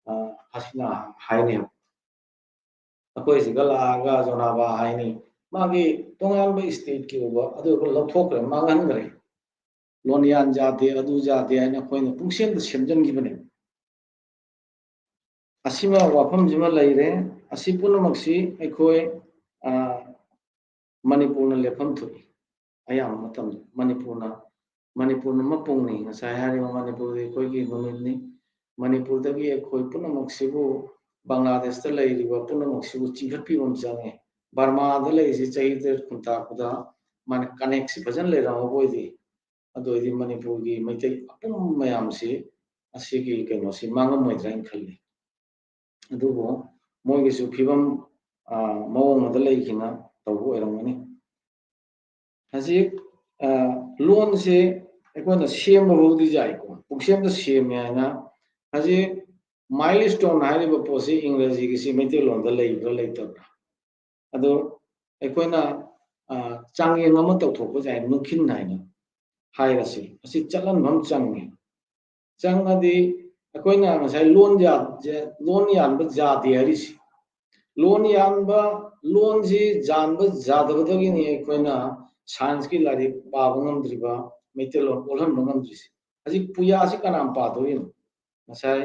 ꯑ, ꯍꯁꯤꯅꯥ ꯍꯥꯏꯅꯦꯕ꯫ ꯑꯩꯈꯣꯏ ꯁꯤꯗ ꯂꯥꯛꯑꯒ ꯖꯣꯅꯥꯕꯥ ꯍꯥꯏꯅꯤ꯫ ꯃꯥꯒꯤ ꯇꯣꯉꯥꯟꯕ ꯁ꯭ꯇꯦꯠꯀꯤ ꯑꯣꯏꯕ ꯑꯗꯨ ꯑꯩꯈꯣꯏ ꯂꯧꯊꯣꯛꯈ꯭ꯔꯦ, ꯃꯥꯡꯍꯟꯈ꯭ꯔꯦ꯫ ꯂꯣꯟꯌꯥꯟ ꯌꯥꯗꯦ, ꯑꯗꯨ ꯌꯥꯗꯦ ꯍꯥꯏꯅ ꯑꯩꯈꯣꯏꯅ ꯄꯨꯡꯁꯦꯝꯗ ꯁꯦꯝꯖꯤꯟꯈꯤꯕꯅꯦ꯫ ꯑꯁꯤꯃ ꯋꯥꯐꯝꯁꯤꯃ ꯂꯩꯔꯦ꯫ ꯑꯁꯤ ꯄꯨꯝꯅꯃꯛꯁꯤ ꯑꯩꯈꯣꯏ, ꯑ, ꯃꯅꯤꯄꯨꯔꯅ ꯂꯦꯞꯐꯝ ꯊꯣꯛꯏ꯫ ꯑꯌꯥꯝꯕ ꯃꯇꯝꯗ ꯃꯅꯤꯄꯨꯔꯅ, ꯃꯅꯤꯄꯨꯔꯅ ꯃꯄꯨꯡꯅꯤ꯫ ꯉꯁꯥꯏ ꯍꯥꯏꯔꯤꯕ ꯃꯅꯤꯄꯨꯔꯗꯤ ꯑꯩꯈꯣꯏꯒꯤ ꯅꯨꯃꯤꯠꯅꯤ꯫ ꯃꯅꯤꯄꯨꯔꯗꯒꯤ ꯑꯩꯈꯣꯏ ꯄꯨꯝꯅꯃꯛꯁꯤꯕꯨ, ꯕꯪꯒ꯭ꯂꯥꯗꯦꯁꯇ ꯂꯩꯔꯤꯕ ꯄꯨꯝꯅꯃꯛꯁꯤꯕꯨ ꯆꯤꯡꯈꯠꯄꯤꯕ ꯑꯃ ꯆꯪꯉꯦ꯫ ꯕꯔꯃꯥꯗ ꯂꯩꯔꯤꯁꯤ ꯆꯍꯤ ꯇꯔꯦꯠ ꯀꯨꯟ ꯇꯥꯛꯄꯗ ꯃꯥꯅ ꯀꯅꯦꯛꯁꯤ ꯐꯖꯅ ꯂꯩꯔꯝꯃꯕ ꯑꯣꯏꯗꯤ, ꯑꯗꯨ ꯑꯣꯏꯗꯤ ꯃꯅꯤꯄꯨꯔꯒꯤ ꯃꯩꯇꯩ ꯑꯄꯨꯝꯕ ꯃꯌꯥꯝꯁꯤ ꯑꯁꯤꯒꯤ ꯀꯩꯅꯣꯁꯤ ꯃꯥꯡꯉꯝꯃꯣꯏꯗ꯭ꯔꯥ ꯍꯥꯏꯅ ꯈꯜꯂꯤ꯫ ꯑꯗꯨꯕꯨ ꯃꯣꯏꯒꯤꯁꯨ ꯐꯤꯕꯝ, ꯑ, ꯃꯑꯣꯡ ꯑꯃꯗ ꯂꯩꯈꯤꯅ ꯇꯧꯕ ꯑꯣꯏꯔꯝꯒꯅꯤ꯫ ꯍꯧꯖꯤꯛ ꯂꯣꯟꯁꯦ ꯑꯩꯈꯣꯏꯅ ꯁꯦꯝꯕ ꯐꯥꯎꯗꯤ ꯌꯥꯏꯀꯣ, ꯄꯨꯛꯁꯦꯝꯗ ꯁꯦꯝꯃꯦ ꯍꯥꯏꯅ꯫ ꯍꯧꯖꯤꯛ ꯃꯥꯏꯜ ꯁ꯭ꯇꯣꯟ ꯍꯥꯏꯔꯤꯕ ꯄꯣꯠꯁꯤ ꯏꯪꯒ꯭ꯔꯦꯖꯤꯒꯤꯁꯤ ꯃꯩꯇꯩꯂꯣꯟꯗ ꯂꯩꯕ꯭ꯔꯥ ꯂꯩꯇꯕ꯭ꯔꯥ? ꯑꯗꯣ ꯑꯩꯈꯣꯏꯅ ꯆꯥꯡꯌꯦꯡ ꯑꯃ ꯇꯧꯊꯣꯛꯄ ꯌꯥꯏ, ꯅꯨꯡꯈꯤꯟ ꯍꯥꯏꯅ ꯍꯥꯏꯔꯁꯤ꯫ ꯑꯁꯤ ꯆꯠꯍꯟꯕ ꯑꯃ ꯆꯪꯉꯦ꯫ ꯆꯪꯉꯗꯤ ꯑꯩꯈꯣꯏꯅ ꯉꯁꯥꯏ ꯂꯣꯟ ꯂꯣꯟ ꯌꯥꯟꯕ ꯌꯥꯗꯦ ꯍꯥꯏꯔꯤꯁꯤ, ꯂꯣꯟ ꯌꯥꯟꯕ, ꯂꯣꯟꯁꯤ ꯌꯥꯟꯕ ꯌꯥꯗꯕꯗꯒꯤꯅꯤ ꯑꯩꯈꯣꯏꯅ ꯁꯥꯏꯟꯁꯀꯤ ꯂꯥꯏꯔꯤꯛ ꯄꯥꯕ ꯉꯝꯗ꯭ꯔꯤꯕ, ꯃꯩꯇꯩꯂꯣꯟ ꯑꯣꯜꯍꯟꯕ ꯉꯝꯗ꯭ꯔꯤꯁꯤ꯫ ꯍꯧꯖꯤꯛ ꯄꯨꯌꯥꯁꯤ ꯀꯅꯥꯝ ꯄꯥꯗꯣꯔꯤꯅꯣ? ꯉꯁꯥꯏ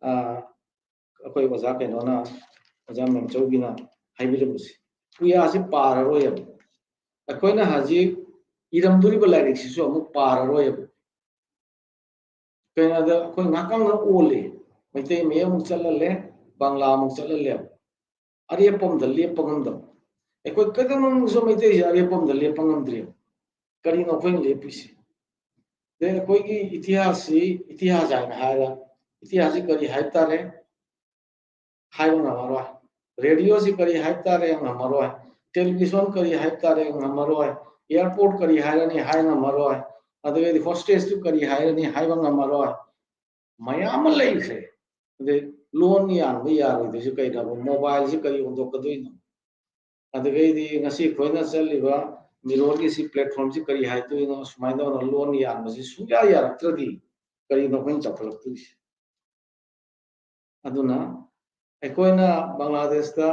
ꯑꯩꯈꯣꯏ ꯑꯣꯖꯥ ꯀꯩꯅꯣꯅ, ꯑꯣꯖꯥ ꯃꯦꯝꯆꯧꯒꯤꯅ ꯍꯥꯏꯕꯤꯔꯝꯕꯁꯦ, ꯄꯨꯌꯥꯁꯤ ꯄꯥꯔꯔꯣꯏꯕ꯫ ꯑꯩꯈꯣꯏꯅ ꯍꯧꯖꯤꯛ ꯏꯔꯝꯗꯣꯔꯤꯕ ꯂꯥꯏꯔꯤꯛꯁꯤꯁꯨ ꯑꯃꯨꯛ ꯄꯥꯔꯔꯣꯏꯕ꯫ ꯀꯩꯅꯣꯗ ꯑꯩꯈꯣꯏ ꯉꯥꯏꯍꯥꯛꯇꯪꯗ ꯑꯣꯜꯂꯤ꯫ ꯃꯩꯇꯩ ꯃꯌꯦꯛ ꯑꯃꯨꯛ ꯆꯠꯍꯜꯂꯦ, ꯕꯪꯂꯥ ꯑꯃꯨꯛ ꯆꯠꯍꯜꯂꯦꯕ꯫ ꯑꯔꯦꯞꯄ ꯑꯝꯗ ꯂꯦꯞꯄ ꯉꯝꯗꯕ꯫ ꯑꯩꯈꯣꯏ ꯀꯩꯗꯧꯅꯨꯡꯗꯁꯨ ꯃꯩꯇꯩꯁꯦ ꯑꯔꯦꯞꯄ ꯑꯝꯗ ꯂꯦꯞꯄ ꯉꯝꯗ꯭ꯔꯦꯕ꯫ ꯀꯔꯤꯅꯣ ꯑꯩꯈꯣꯏꯅ ꯂꯦꯞꯄꯤꯁꯤ? ꯑꯗꯩ ꯑꯩꯈꯣꯏꯒꯤ ꯏꯇꯤꯍꯥꯁꯁꯤ, ꯏꯇꯤꯍꯥꯁ ꯍꯥꯏꯅ ꯍꯥꯏꯔ, ꯏꯇꯤꯍꯥꯁꯁꯤ ꯀꯔꯤ ꯍꯥꯏꯕ ꯇꯥꯔꯦ? ꯍꯥꯏꯕ ꯉꯝꯃꯔꯣꯏ꯫ ꯔꯦꯗꯤꯑꯣꯁꯤ ꯀꯔꯤ ꯍꯥꯏꯕ ꯇꯥꯔꯦ? ꯉꯝꯃꯔꯣꯏ꯫ ꯇꯦꯂꯤꯚꯤꯖꯟ ꯀꯔꯤ ꯍꯥꯏꯕ ꯇꯥꯔꯦ? ꯉꯝꯃꯔꯣꯏ꯫ ꯑꯦꯌꯥꯔꯄꯣꯔꯠ ꯀꯔꯤ ꯍꯥꯏꯔꯅꯤ? ꯍꯥꯏ ꯉꯝꯃꯔꯣꯏ꯫ ꯑꯗꯨꯗꯒꯤꯗꯤ ꯍꯣꯁꯇꯦꯖꯇꯨ ꯀꯔꯤ ꯍꯥꯏꯔꯅꯤ? ꯍꯥꯏꯕ ꯉꯝꯃꯔꯣꯏ꯫ ꯃꯌꯥꯝ ꯑꯃ ꯂꯩꯈ꯭ꯔꯦ꯫ ꯑꯗꯩ ꯂꯣꯟ ꯌꯥꯟꯕ ꯌꯥꯔꯣꯏꯗꯣꯏꯁꯦ ꯀꯩꯅꯣꯕ? ꯃꯣꯕꯥꯏꯜꯁꯤ ꯀꯔꯤ ꯍꯣꯟꯗꯣꯛꯀꯗꯣꯏꯅꯣ? ꯑꯗꯨꯗꯒꯤꯗꯤ ꯉꯁꯤ ꯑꯩꯈꯣꯏꯅ ꯆꯠꯂꯤꯕ ꯃꯤꯔꯣꯜꯒꯤ ꯁꯤ ꯄ꯭ꯂꯦꯠꯐꯣꯝꯁꯤ ꯀꯔꯤ ꯍꯥꯏꯗꯣꯏꯅꯣ? ꯁꯨꯃꯥꯏꯅ ꯇꯧꯅ ꯂꯣꯟ ꯌꯥꯟꯕꯁꯤ ꯁꯨꯡꯌꯥ ꯌꯥꯔꯛꯇ꯭ꯔꯗꯤ ꯀꯔꯤꯅꯣ ꯑꯩꯈꯣꯏꯅ ꯆꯥꯎꯈꯠꯂꯛꯇꯣꯏꯁꯦ? ꯑꯗꯨꯅ ꯑꯩꯈꯣꯏꯅ ꯕꯪꯒ꯭ꯂꯥꯗꯦꯁꯇ,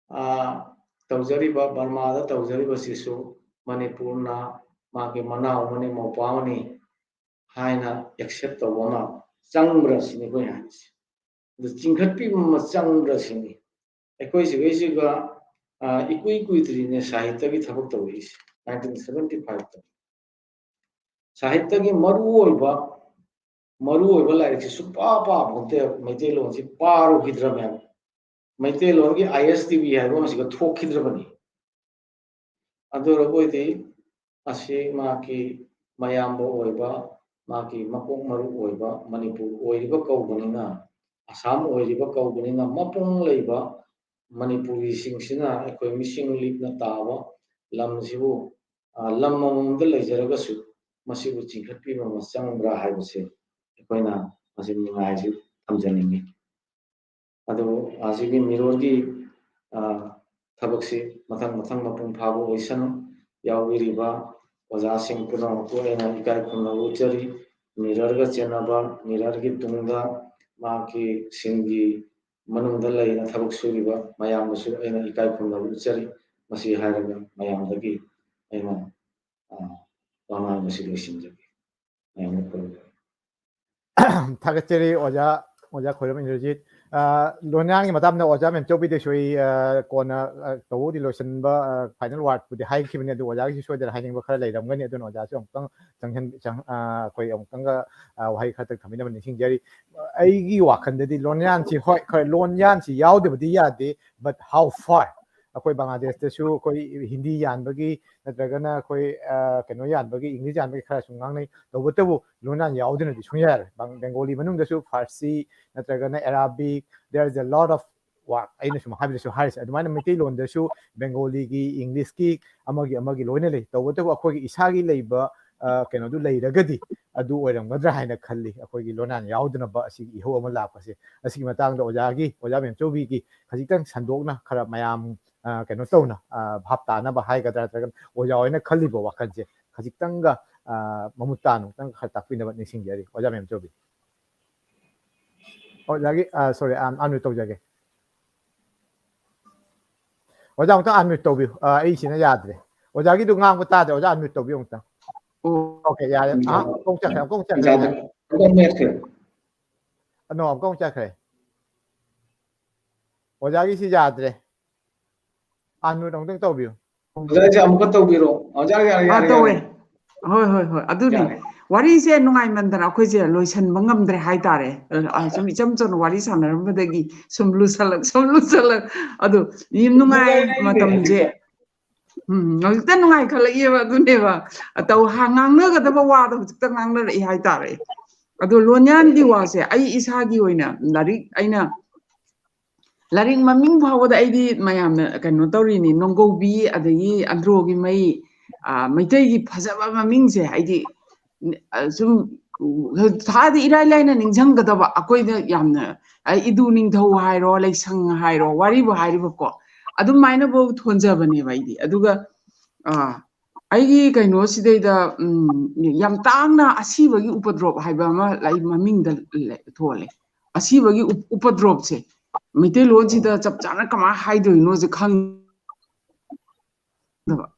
ꯑ, ꯇꯧꯖꯔꯤꯕ, ꯕꯔꯃꯥꯗ ꯇꯧꯖꯔꯤꯕꯁꯤꯁꯨ ꯃꯅꯤꯄꯨꯔꯅ ꯃꯥꯒꯤ ꯃꯅꯥꯎ ꯑꯃꯅꯤ, ꯃꯧꯄ꯭ꯋꯥ ꯑꯃꯅꯤ ꯍꯥꯏꯅ ꯑꯦꯛꯁꯦꯞ ꯇꯧꯕ ꯑꯃ ꯆꯪꯕ꯭ꯔꯥ ꯁꯤꯅꯤ ꯑꯩꯈꯣꯏꯅ ꯍꯥꯏꯔꯤꯁꯦ꯫ ꯑꯗꯨ ꯆꯤꯡꯈꯠꯄꯤꯕ ꯑꯃ ꯆꯪꯕ꯭ꯔꯥ ꯁꯤꯅꯤ꯫ ꯑꯩꯈꯣꯏ ꯁꯤꯈꯩꯁꯤꯒ, ꯑ, ꯏꯀꯨꯏ ꯀꯨꯏꯗ꯭ꯔꯤꯅꯦ ꯁꯥꯍꯤꯇ꯭ꯌꯒꯤ ꯊꯕꯛ ꯇꯧꯔꯛꯏꯁꯦ, ꯅꯥꯏꯟꯇꯤꯟ ꯁꯚꯦꯟꯇꯤ ꯐꯥꯏꯚꯇ꯫ ꯁꯥꯍꯤꯇ꯭ꯌꯒꯤ ꯃꯔꯨꯑꯣꯏꯕ, ꯃꯔꯨꯑꯣꯏꯕ ꯂꯥꯏꯔꯤꯛꯁꯤ ꯁꯨꯡꯄꯥ ꯄꯥꯕ ꯅꯠꯇꯦ, ꯃꯩꯇꯩꯂꯣꯟꯁꯤ ꯄꯥꯔꯨꯈꯤꯗ꯭ꯔꯕꯅꯦꯕ꯫ ꯃꯩꯇꯩꯂꯣꯟꯒꯤ ISTV ꯍꯥꯏꯕ ꯑꯃꯁꯤꯒ ꯊꯣꯛꯈꯤꯗ꯭ꯔꯕꯅꯤ꯫ ꯑꯗꯨ ꯑꯣꯏꯔꯕꯣꯏꯗꯤ ꯑꯁꯤ ꯃꯍꯥꯛꯀꯤ ꯃꯌꯥꯝꯕ ꯑꯣꯏꯕ, ꯃꯍꯥꯛꯀꯤ ꯃꯀꯣꯛ ꯃꯔꯨ ꯑꯣꯏꯕ ꯃꯅꯤꯄꯨꯔ ꯑꯣꯏꯔꯤꯕ ꯀꯧꯕꯅꯤꯅ, ꯑꯁꯥꯝ ꯑꯣꯏꯔꯤꯕ ꯀꯧꯕꯅꯤꯅ, ꯃꯄꯨꯡ ꯂꯩꯕ ꯃꯅꯤꯄꯨꯔꯤꯁꯤꯡꯁꯤꯅ ꯑꯩꯈꯣꯏ ꯃꯤꯁꯤꯡ ꯂꯤꯛꯅ ꯇꯥꯕ ꯂꯝꯁꯤꯕꯨ, ꯑ, ꯂꯝ ꯑꯃꯃꯝꯗ ꯂꯩꯖꯔꯒꯁꯨ ꯃꯁꯤꯕꯨ ꯆꯤꯡꯈꯠꯄꯤꯕ ꯑꯃ ꯆꯪꯕ꯭ꯔꯥ ꯍꯥꯏꯕꯁꯦ ꯑꯩꯈꯣꯏꯅ ꯃꯁꯤ ꯅꯤꯡꯉꯥꯏꯁꯤ ꯊꯝꯖꯅꯤꯡꯉꯤ꯫ ꯑꯗꯨꯕꯨ ꯑꯁꯤꯒꯤ ꯃꯤꯔꯣꯜꯒꯤ, ꯑ, ꯊꯕꯛꯁꯤ ꯃꯊꯪ ꯃꯊꯪ ꯃꯄꯨꯡ ꯐꯥꯕ ꯑꯣꯏꯁꯅꯨ꯫ ꯌꯥꯎꯕꯤꯔꯤꯕ ꯑꯣꯖꯥꯁꯤꯡ ꯄꯨꯝꯅꯃꯛꯄꯨ ꯑꯩꯅ ꯏꯀꯥꯏ ꯈꯨꯝꯅꯕ ꯎꯠꯆꯔꯤ꯫ ꯃꯤꯔꯔꯒ ꯆꯦꯟꯅꯕ, ꯃꯤꯔꯔꯒꯤ ꯇꯨꯡꯗ ꯃꯍꯥꯛꯀꯤ ꯁꯤꯡꯒꯤ ꯃꯅꯨꯡꯗ ꯂꯩꯅ ꯊꯕꯛ ꯁꯨꯔꯤꯕ ꯃꯌꯥꯝꯕꯨꯁꯨ ꯑꯩꯅ ꯏꯀꯥꯏ ꯈꯨꯝꯅꯕ ꯎꯠꯆꯔꯤ꯫ ꯃꯁꯤ ꯍꯥꯏꯔꯒ ꯃꯌꯥꯝꯗꯒꯤ ꯑꯩꯅ, ꯑ, ꯋꯥꯉꯥꯡꯕꯁꯤ ꯂꯣꯏꯁꯤꯟꯖꯒꯦ꯫ ꯃꯌꯥꯝꯗ ꯈꯨꯔꯨꯝꯖꯔꯤ꯫ ꯊꯥꯒꯠꯆꯔꯤ ꯑꯣꯖꯥ, ꯑꯣꯖꯥ ꯈꯣꯏꯔꯝ ꯏꯟꯗ꯭ꯔꯖꯤꯠ꯫ ꯑ, ꯂꯣꯟꯌꯥꯟꯒꯤ ꯃꯇꯥꯡꯗ ꯑꯣꯖꯥ ꯃꯦꯝꯆꯧꯕꯤꯗꯁꯨ ꯑꯩ, ꯑ, ꯀꯣꯟꯅ, ꯑ, ꯇꯧꯕꯕꯨꯗꯤ ꯂꯣꯏꯁꯤꯟꯕ, ꯑ, ꯐꯥꯏꯅꯦꯜ ꯋꯥꯔꯗꯄꯨꯗꯤ ꯍꯥꯏꯈꯤꯕꯅꯤ, ꯑꯗꯨ ꯑꯣꯖꯥꯒꯤꯁꯨ ꯁꯣꯏꯗꯅ ꯍꯥꯏꯅꯤꯡꯕ ꯈꯔ ꯂꯩꯔꯝꯒꯅꯤ, ꯑꯗꯨꯅ ꯑꯣꯖꯥꯁꯨ ꯑꯃꯨꯛꯇꯪ ꯆꯪꯍꯟ-, ꯆꯪ-, ꯑ, ꯑꯩꯈꯣꯏ ꯑꯃꯨꯛꯇꯪꯒ, ꯑ, ꯋꯥꯍꯩ ꯈꯔꯇꯪ ꯊꯝꯕꯤꯅꯕ ꯅꯤꯡꯁꯤꯡꯖꯔꯤ꯫ ꯑꯩꯒꯤ ꯋꯥꯈꯜꯗꯗꯤ ꯂꯣꯟꯌꯥꯟꯁꯤ, ꯍꯣꯏ, ꯈꯔ ꯂꯣꯟꯌꯥꯟꯁꯤ ꯌꯥꯎꯗꯕꯗꯤ ꯌꯥꯗꯦ, but how far? ꯑꯩꯈꯣꯏ ꯕꯪꯒ꯭ꯂꯥꯗꯦꯁꯇꯁꯨ ꯑꯩꯈꯣꯏ ꯍꯤꯟꯗꯤ ꯌꯥꯟꯕꯒꯤ ꯅꯠꯇ꯭ꯔꯒꯅ ꯑꯩꯈꯣꯏ, ꯑ, ꯀꯩꯅꯣ ꯌꯥꯟꯕꯒꯤ, ꯏꯪꯂꯤꯁ ꯌꯥꯟꯕꯒꯤ ꯈꯔꯁꯨ ꯉꯥꯡꯅꯩ꯫ ꯇꯧꯕꯇꯕꯨ ꯂꯣꯟꯌꯥꯟ ꯌꯥꯎꯗꯅꯗꯤ ꯁꯨꯡꯌꯥ ꯌꯥꯔꯣꯏ꯫ ꯕꯪ-, ꯕꯦꯡꯒꯣꯂꯤ ꯃꯅꯨꯡꯗꯁꯨ ꯐꯥꯔꯁꯤ ꯅꯠꯇ꯭ꯔꯒꯅ Arabic, there is a lot of work꯫ ꯑꯩꯅ ꯁꯨꯝ ꯍꯥꯏꯕꯗꯁꯨ ꯍꯥꯏꯔꯤꯁꯦ, ꯑꯗꯨꯃꯥꯏꯅ ꯃꯩꯇꯩꯂꯣꯟꯗꯁꯨ ꯕꯦꯡꯒꯣꯂꯤꯒꯤ, ꯏꯪꯂꯤꯁꯀꯤ, ꯑꯃꯒꯤ ꯑꯃꯒꯤ ꯂꯣꯏꯅ ꯂꯩ꯫ ꯇꯧꯕꯇꯕꯨ ꯑꯩꯈꯣꯏꯒꯤ ꯏꯁꯥꯒꯤ ꯂꯩꯕ, ꯑ, ꯀꯩꯅꯣꯗꯨ ꯂꯩꯔꯒꯗꯤ ꯑꯗꯨ ꯑꯣꯏꯔꯝꯒꯗ꯭ꯔꯥ ꯍꯥꯏꯅ ꯈꯜꯂꯤ꯫ ꯑꯩꯈꯣꯏꯒꯤ ꯂꯣꯟꯌꯥꯟ ꯌꯥꯎꯗꯅꯕ ꯑꯁꯤꯒꯤ ꯏꯍꯧ ꯑꯃ ꯂꯥꯛꯄꯁꯦ, ꯑꯁꯤꯒꯤ ꯃꯇꯥꯡꯗ ꯑꯣꯖꯥꯒꯤ, ꯑꯣꯖꯥ ꯃꯦꯝꯆꯧꯕꯤꯒꯤ ꯈꯖꯤꯛꯇꯪ ꯁꯟꯗꯣꯛꯅ ꯈꯔ ꯃꯌꯥꯝ, ꯑ, ꯀꯩꯅꯣ ꯇꯧꯅ, ꯑ, ꯚꯥꯞ ꯇꯥꯅꯕ ꯍꯥꯏꯒꯗ꯭ꯔꯥ, ꯅꯠꯇ꯭ꯔꯒ ꯑꯣꯖꯥ ꯍꯣꯏꯅ ꯈꯜꯂꯤꯕ ꯋꯥꯈꯜꯁꯦ ꯈꯖꯤꯛꯇꯪꯒ, ꯑ, ꯃꯃꯨꯠ ꯇꯥꯅ ꯑꯃꯨꯛꯇꯪ ꯈꯔ ꯇꯥꯛꯄꯤꯅꯕ ꯅꯤꯡꯁꯤꯡꯖꯔꯤ, ꯑꯣꯖꯥ ꯃꯦꯝꯆꯧꯕꯤ꯫ ꯑꯣꯖꯥꯒꯤ, ꯑ, sorry, ꯑ, unmute ꯇꯧꯖꯒꯦ꯫ ꯑꯣꯖꯥ ꯑꯃꯨꯛꯇꯪ unmute ꯇꯧꯕꯤꯌꯨ꯫ ꯑ, ꯑꯩꯁꯤꯅ ꯌꯥꯗ꯭ꯔꯦ꯫ ꯑꯣꯖꯥꯒꯤꯗꯨ ꯉꯥꯡꯕ ꯇꯥꯗ꯭ꯔꯦ꯫ ꯑꯣꯖꯥ unmute ꯇꯧꯕꯤꯌꯨ ꯑꯃꯨꯛꯇꯪ꯫ ꯑꯣ, Okay, ꯌꯥꯔꯦ꯫ ꯑ, ꯌꯥꯔꯦ꯫ ꯑꯃꯨꯛ ꯆꯠꯈ꯭ꯔꯦ, ꯑꯃꯨꯛ ꯆꯠꯈ꯭ꯔꯦ꯫ ꯑꯣꯖꯥꯗ ꯑꯃꯨꯛ ꯃꯦꯠꯈ꯭ꯔꯦ꯫ ꯑ, no, ꯑꯃꯨꯛ ꯆꯠꯈ꯭ꯔꯦ꯫ ꯑꯣꯖꯥꯒꯤꯁꯤ ꯌꯥꯗ꯭ꯔꯦ꯫ Unmute ꯑꯃꯨꯛꯇꯪ ꯇꯧꯕꯤꯌꯨ꯫ ꯑꯣꯖꯥꯁꯦ ꯑꯃꯨꯛꯀ ꯇꯧꯕꯤꯔꯣ꯫ ꯑꯣꯖꯥ, ꯌꯥꯔꯦ, ꯑꯥ, ꯌꯥꯔꯦ, ꯇꯧꯋꯦ꯫ ꯌꯥꯔꯦ꯫ ꯍꯣꯏ, ꯍꯣꯏ, ꯍꯣꯏ꯫ ꯑꯗꯨꯅꯤ꯫ ꯌꯥꯔꯦ꯫ ꯋꯥꯔꯤꯁꯦ ꯅꯨꯡꯉꯥꯏꯃꯟꯗꯅ ꯑꯩꯈꯣꯏꯁꯦ ꯂꯣꯏꯁꯟꯕ ꯉꯝꯗ꯭ꯔꯦ ꯍꯥꯏꯇꯥꯔꯦ꯫ ꯑ, ꯁꯨꯝ ꯏꯆꯝ ꯆꯝꯅ ꯋꯥꯔꯤ ꯁꯥꯟꯅꯔꯝꯕꯗꯒꯤ ꯁꯨꯝ ꯂꯨꯁꯜꯂꯛ, ꯁꯨꯝ ꯂꯨꯁꯜꯂꯛ꯫ ꯑꯗꯣ ꯌꯥꯝ ꯅꯨꯡꯉꯥꯏ ꯅꯨꯡꯉꯥꯏꯔꯤꯅꯦ ꯃꯇꯝꯁꯦ꯫ ꯍꯧꯖꯤꯛꯇ꯫ ꯎꯝ, ꯍꯧꯖꯤꯛꯇ ꯅꯨꯡꯉꯥꯏꯈꯠꯂꯛꯑꯦꯕ꯫ ꯑꯗꯨꯅꯦꯕ꯫ ꯇꯧ-, ꯍꯥ-, ꯉꯥꯡꯅꯒꯗꯕ ꯋꯥꯗꯣ ꯍꯧꯖꯤꯛꯇ ꯉꯥꯡꯅꯔꯛꯏ ꯍꯥꯏꯇꯥꯔꯦ꯫ ꯑꯗꯣ ꯂꯣꯟꯌꯥꯟꯒꯤ ꯋꯥꯁꯦ ꯑꯩ ꯏꯁꯥꯒꯤ ꯑꯣꯏꯅ ꯂꯥꯏꯔꯤꯛ ꯑꯩꯅ ꯂꯥꯏꯔꯤꯛ ꯃꯃꯤꯡ ꯐꯥꯎꯕꯗ ꯑꯩꯗꯤ ꯃꯌꯥꯝꯅ ꯀꯩꯅꯣ ꯇꯧꯔꯤꯅꯤ, ꯅꯣꯡꯒꯧꯕꯤ, ꯑꯗꯒꯤ ꯑꯟꯗ꯭ꯔꯣꯒꯤ ꯃꯩ, ꯑ, ꯃꯩꯇꯩꯒꯤ ꯐꯖꯕ ꯃꯃꯤꯡꯁꯦ ꯑꯩꯗꯤ, ꯑ, ꯁꯨꯝ, ꯎ, ꯊꯥꯗꯤ ꯏꯔꯥꯏ ꯂꯥꯏꯅ ꯅꯤꯡꯁꯤꯡꯒꯗꯕ, ꯑꯩꯈꯣꯏꯅ ꯌꯥꯝꯅ, ꯑ, ꯏꯗꯨ ꯅꯤꯡꯊꯧ ꯍꯥꯏꯔꯣ, ꯂꯩꯁꯪ ꯍꯥꯏꯔꯣ, ꯋꯥꯔꯤꯕꯨ ꯍꯥꯏꯔꯤꯕꯀꯣ, ꯑꯗꯨꯃꯥꯏꯅꯐꯧ ꯊꯣꯟꯖꯕꯅꯦꯕ ꯑꯩꯗꯤ꯫ ꯑꯗꯨꯒ, ꯑ, ꯑꯩꯒꯤ ꯀꯩꯅꯣꯁꯤꯗꯩꯗ, ꯎꯝ, ꯌꯥꯝ ꯇꯥꯡꯅ ꯑꯁꯤꯕꯒꯤ ꯎꯄꯗ꯭ꯔꯣꯞ ꯍꯥꯏꯕ ꯑꯃ ꯑꯩ ꯃꯃꯤꯡꯗ ꯂꯩ-, ꯊꯣꯜꯂꯦ꯫ ꯑꯁꯤꯕꯒꯤ ꯎꯞ-, ꯎꯄꯗ꯭ꯔꯣꯞꯁꯦ ꯃꯩꯇꯩꯂꯣꯟꯁꯤꯗ ꯆꯞ ꯆꯥꯅ ꯀꯃꯥꯏꯅ ꯍꯥꯏꯗꯣꯏꯅꯣꯁꯦ ꯈꯪꯗꯕ꯫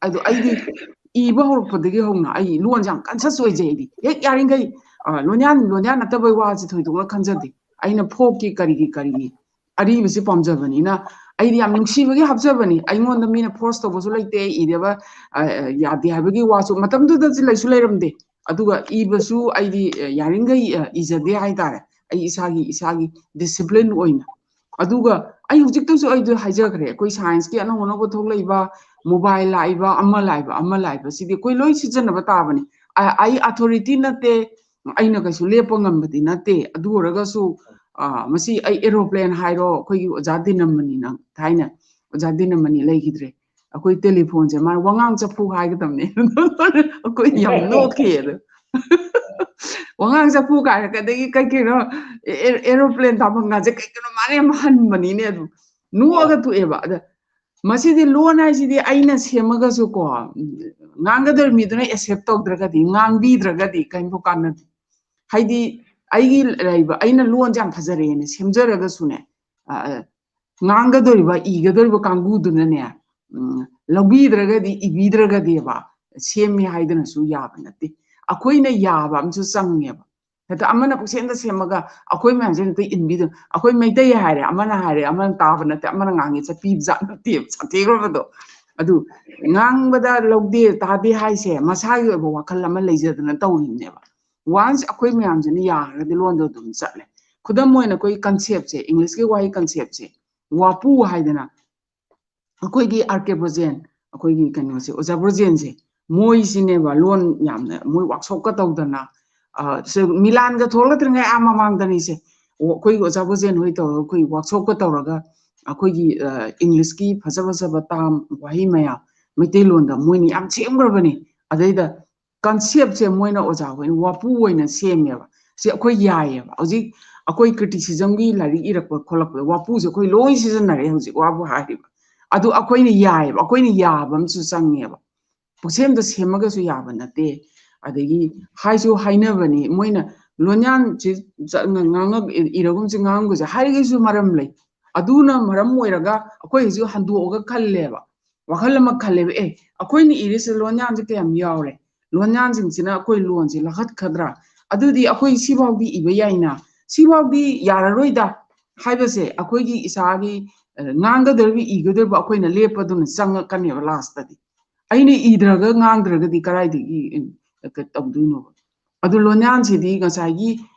ꯑꯗꯣ ꯑꯩꯗꯤ ꯏꯕ ꯍꯧꯔꯛꯄꯗꯒꯤ ꯍꯧꯅ ꯑꯩ ꯂꯣꯟꯁꯦ ꯌꯥꯝ conscious ꯑꯣꯏꯖꯩ꯫ ꯑꯩꯗꯤ ꯍꯦꯛ ꯌꯥꯔꯤꯈꯩ, ꯑ, ꯂꯣꯟꯌꯥꯟ, ꯂꯣꯟꯌꯥꯟ ꯅꯠꯇꯕꯩ ꯋꯥꯁꯦ ꯊꯣꯏꯗꯣꯛꯅ ꯈꯟꯖꯗꯦ꯫ ꯑꯩꯅ folkꯀꯤ ꯀꯔꯤꯒꯤ ꯀꯔꯤꯒꯤ ꯑꯔꯤꯕꯁꯤ ꯄꯥꯝꯖꯕꯅꯤꯅ ꯑꯩꯗꯤ ꯌꯥꯝ ꯅꯨꯡꯁꯤꯕꯒꯤ ꯍꯥꯞꯆꯕꯅꯤ꯫ ꯑꯩꯉꯣꯟꯗ ꯃꯤꯅ force ꯇꯧꯕꯁꯨ ꯂꯩꯇꯦ, ꯏꯗꯕ, ꯑ, ꯑ, ꯌꯥꯗꯦ ꯍꯥꯏꯕꯒꯤ ꯋꯥꯁꯨ ꯃꯇꯝꯗꯨꯗꯗꯤ ꯂꯩꯁꯨ ꯂꯩꯔꯝꯗꯦ꯫ ꯑꯗꯨꯒ ꯏꯕꯁꯨ ꯑꯩꯗꯤ, ꯑ, ꯌꯥꯔꯤꯈꯩ, ꯑ, ꯏꯖꯗꯦ ꯍꯥꯏꯇꯥꯔꯦ, ꯑꯩ ꯏꯁꯥꯒꯤ, ꯏꯁꯥꯒꯤ discipline ꯑꯣꯏꯅ꯫ ꯑꯗꯨꯒ ꯑꯩ ꯍꯧꯖꯤꯛꯇꯁꯨ ꯑꯩꯗꯣ ꯍꯥꯏꯖꯈ꯭ꯔꯦ, ꯑꯩꯈꯣꯏ scienceꯀꯤ ꯑꯅꯧ ꯑꯅꯧꯕ ꯊꯣꯛꯂꯛꯏꯕ, mobile ꯂꯥꯛꯏꯕ, ꯑꯃ ꯂꯥꯛꯏꯕ, ꯑꯃ ꯂꯥꯛꯏꯕ, ꯁꯤꯗꯤ ꯑꯩꯈꯣꯏ ꯂꯣꯏ ꯁꯤꯖꯤꯟꯅꯕ ꯇꯥꯕꯅꯤ꯫ ꯑ-, ꯑꯩ authority ꯅꯠꯇꯦ, ꯑꯩꯅ ꯀꯩꯁꯨ ꯂꯦꯞꯄ ꯉꯝꯕꯗꯤ ꯅꯠꯇꯦ꯫ ꯑꯗꯨ ꯑꯣꯏꯔꯒꯁꯨ, ꯑ, ꯃꯁꯤ ꯑꯩ aeroplane ꯍꯥꯏꯔꯣ, ꯑꯩꯈꯣꯏꯒꯤ ꯑꯣꯖꯥ ꯗꯤꯅꯝꯃꯅꯤꯅ, ꯊꯥꯏꯅ ꯑꯣꯖꯥ ꯗꯤꯅꯝꯃꯅꯤ ꯂꯩꯈꯤꯗ꯭ꯔꯦ, ꯑꯩꯈꯣꯏ telephoneꯁꯦ ꯃꯥꯅ ꯋꯥꯉꯥꯡ ꯆꯐꯨ ꯍꯥꯏꯒꯗꯕꯅꯦ꯫ ꯑꯩꯈꯣꯏ ꯌꯥꯝ ꯅꯣꯛꯈꯤ ꯑꯗꯣ꯫ ꯋꯥꯉꯥꯡ ꯆꯐꯨ ꯀꯥꯏꯔꯒ, ꯑꯗꯒꯤ ꯀꯩ ꯀꯩꯅꯣ, ꯑꯦ-, aeroplane ꯇꯥꯐꯝꯒꯁꯦ ꯀꯩ ꯀꯩꯅꯣ ꯃꯥꯅ ꯌꯥꯝ ꯍꯟꯕꯅꯤꯅꯦ ꯑꯗꯨꯝ꯫ ꯅꯣꯛꯑꯒ ꯇꯣꯛꯑꯦꯕ꯫ ꯑꯗ ꯃꯁꯤꯗꯤ ꯂꯣꯟ ꯍꯥꯏꯁꯤꯗꯤ ꯑꯩꯅ ꯁꯦꯝꯃꯒꯁꯨꯀꯣ, ꯉꯥꯡꯒꯗꯧꯔꯤꯕ ꯃꯤꯗꯨꯅ accept ꯇꯧꯗ꯭ꯔꯒꯗꯤ, ꯉꯥꯡꯕꯤꯗ꯭ꯔꯒꯗꯤ ꯀꯔꯤꯝꯐꯥꯎ ꯀꯥꯟꯅꯗꯦ꯫ ꯍꯥꯏꯗꯤ ꯑꯩꯒꯤ ꯂꯩꯕ, ꯑꯩꯅ ꯂꯣꯟꯁꯦ ꯌꯥꯝ ꯐꯖꯔꯦꯅ ꯁꯦꯝꯖꯔꯒꯁꯨꯅꯦ, ꯑ, ꯑ, ꯉꯥꯡꯒꯗꯧꯔꯤꯕ, ꯏꯒꯗꯧꯔꯤꯕ ꯀꯥꯡꯕꯨꯗꯨꯅꯅꯦ, ꯎꯝ, ꯂꯧꯕꯤꯗ꯭ꯔꯒꯗꯤ, ꯏꯕꯤꯗ꯭ꯔꯒꯗꯤꯕ, ꯁꯦꯝꯃꯦ ꯍꯥꯏꯗꯅꯁꯨ ꯌꯥꯕ ꯅꯠꯇꯦ꯫ ꯑꯩꯈꯣꯏꯅ ꯌꯥꯕ ꯑꯃꯁꯨ ꯆꯪꯉꯦꯕ꯫ ꯍꯦꯛꯇ ꯑꯃꯅ ꯄꯨꯛꯁꯦꯝꯗ ꯁꯦꯝꯃꯒ ꯑꯩꯈꯣꯏ ꯃꯌꯥꯝꯁꯦ ꯍꯦꯛꯇ ꯏꯟꯕꯤꯗꯣ꯫ ꯑꯩꯈꯣꯏ ꯃꯩꯇꯩ ꯍꯥꯏꯔꯦ, ꯑꯃꯅ ꯍꯥꯏꯔꯦ, ꯑꯃꯅ ꯇꯥꯕ ꯅꯠꯇꯦ, ꯑꯃꯅ ꯉꯥꯡꯉꯦ ꯆꯠꯄꯤꯕ ꯖꯥꯠ ꯅꯠꯇꯦꯕ, ꯁꯥꯊꯤꯈ꯭ꯔꯕꯗꯣ꯫ ꯑꯗꯨ ꯉꯥꯡꯕꯗ ꯂꯧꯗꯦ, ꯇꯥꯗꯦ ꯍꯥꯏꯁꯦ ꯃꯁꯥꯒꯤ ꯑꯣꯏꯕ ꯋꯥꯈꯜ ꯑꯃ ꯂꯩꯖꯗꯅ ꯇꯧꯔꯤꯕꯅꯦꯕ꯫ Once ꯑꯩꯈꯣꯏ ꯃꯌꯥꯝꯁꯤꯅ ꯌꯥꯔꯒꯗꯤ ꯂꯣꯟꯗꯣ ꯑꯗꯨꯝ ꯆꯠꯂꯦ꯫ ꯈꯨꯗꯝ ꯑꯣꯏꯅ ꯑꯩꯈꯣꯏ conceptꯁꯦ, Englishꯀꯤ ꯋꯥꯍꯩ conceptꯁꯦ, ꯋꯥꯄꯨ ꯍꯥꯏꯗꯅ, ꯑꯩꯈꯣꯏꯒꯤ ꯑꯥꯔ ꯀꯦ ꯕ꯭ꯔꯣꯖꯦꯟ, ꯑꯩꯈꯣꯏꯒꯤ ꯀꯩꯅꯣꯁꯦ, ꯑꯣꯖꯥ ꯕ꯭ꯔꯣꯖꯦꯟꯁꯦ, ꯃꯣꯏꯁꯤꯅꯦꯕ ꯂꯣꯟ ꯌꯥꯝꯅ, ꯃꯣꯏ workshopꯀ ꯇꯧꯗꯅ, ꯑ, ꯁꯦ, ꯃꯤꯂꯥꯟꯒ ꯊꯣꯛꯂꯛꯇ꯭ꯔꯤꯉꯩ ꯑꯥ ꯃꯃꯥꯡꯗꯅꯤꯁꯦ, ꯑꯩꯈꯣꯏꯒꯤ ꯑꯣꯖꯥ ꯕꯣꯖꯦꯟ ꯍꯣꯏ ꯇꯧꯔꯒ ꯑꯩꯈꯣꯏ ꯋꯥꯔꯛꯁꯣꯞꯀ ꯇꯧꯔꯒ ꯑꯩꯈꯣꯏꯒꯤ ꯏꯪꯂꯤꯁꯀꯤ ꯐꯖ ꯐꯖꯕ ꯇꯥꯝ ꯋꯥꯍꯩ ꯃꯌꯥꯝ ꯃꯩꯇꯩꯂꯣꯟꯗ ꯃꯣꯏꯅ ꯌꯥꯝ ꯁꯦꯝꯈ꯭ꯔꯕꯅꯤ꯫ ꯑꯗꯩꯗ ꯀꯟꯁꯦꯞꯁꯦ ꯃꯣꯏꯅ ꯑꯣꯖꯥ ꯍꯣꯏꯅ ꯋꯥꯄꯨ ꯑꯣꯏꯅ ꯁꯦꯝꯃꯦꯕ꯫ ꯁꯤ ꯑꯩꯈꯣꯏ ꯌꯥꯏꯌꯦꯕ꯫ ꯍꯧꯖꯤꯛ ꯑꯩꯈꯣꯏ ꯀ꯭ꯔꯤꯇꯤꯁꯤꯖꯝꯒꯤ ꯂꯥꯏꯔꯤꯛ ꯏꯔꯛꯄ ꯈꯣꯠꯂꯛꯄꯗ ꯋꯥꯄꯨꯁꯦ ꯑꯩꯈꯣꯏ ꯂꯣꯏ ꯁꯤꯖꯤꯟꯅꯔꯦ ꯍꯧꯖꯤꯛ ꯋꯥꯄꯨ ꯍꯥꯏꯔꯤꯕ꯫ ꯑꯗꯨ ꯑꯩꯈꯣꯏꯅ ꯌꯥꯏꯌꯦꯕ, ꯑꯩꯈꯣꯏꯅ ꯌꯥꯕ ꯑꯃꯁꯨ ꯆꯪꯉꯦꯕ꯫ ꯄꯨꯛꯁꯦꯝꯗ ꯁꯦꯝꯃꯒꯁꯨ ꯌꯥꯕ ꯅꯠꯇꯦ꯫ ꯑꯗꯒꯤ ꯍꯥꯏꯁꯨ ꯍꯥꯏꯅꯕꯅꯤ ꯃꯣꯏꯅ ꯂꯣꯟꯌꯥꯟꯁꯤ ꯉꯥꯡꯉꯛ ꯏꯔꯒꯨꯝꯁꯤ ꯉꯥꯡꯉꯝꯒꯁꯦ ꯍꯥꯏꯔꯒꯁꯨ ꯃꯔꯝ ꯂꯩ꯫ ꯑꯗꯨꯅ ꯃꯔꯝ ꯑꯣꯏꯔꯒ ꯑꯩꯈꯣꯏ ꯍꯧꯖꯤꯛ ꯍꯟꯗꯣꯛꯑꯒ ꯈꯜꯂꯦꯕ, ꯋꯥꯈꯜ ꯑꯃ ꯈꯜꯂꯦꯕ, ꯑꯦ ꯑꯩꯈꯣꯏꯅ ꯏꯔꯤꯁꯦ ꯂꯣꯟꯌꯥꯟꯁꯦ ꯀꯌꯥꯝ ꯌꯥꯎꯔꯦ, ꯂꯣꯟꯌꯥꯟꯁꯤꯡꯁꯤꯅ ꯑꯩꯈꯣꯏ ꯂꯣꯟꯁꯦ ꯂꯧꯈꯠꯀꯗ꯭ꯔꯥ, ꯑꯗꯨꯗꯤ ꯑꯩꯈꯣꯏ ꯁꯤꯐꯥꯎꯗꯤ ꯏꯕ ꯌꯥꯏꯅ, ꯁꯤꯐꯥꯎꯗꯤ ꯌꯥꯔꯔꯣꯏꯗ ꯍꯥꯏꯕꯁꯦ ꯑꯩꯈꯣꯏꯒꯤ ꯏꯁꯥꯒꯤ ꯉꯥꯡꯒꯗꯧꯔꯤꯕ ꯏꯒꯗꯧꯔꯤꯕ ꯑꯩꯈꯣꯏꯅ ꯂꯦꯞꯄꯗꯨꯅ ꯆꯪꯉꯛꯀꯅꯦꯕ ꯂꯥꯁꯇꯗꯤ꯫ ꯑꯩꯅ ꯏꯗ꯭ꯔꯒ ꯉꯥꯡꯗ꯭ꯔꯒꯗꯤ ꯀꯗꯥꯏꯗꯒꯤ ꯇꯧꯗꯣꯏꯅꯣꯕ? ꯑꯗꯨ ꯂꯣꯟꯌꯥꯟꯁꯤꯗꯤ ꯉꯁꯥꯏꯒꯤ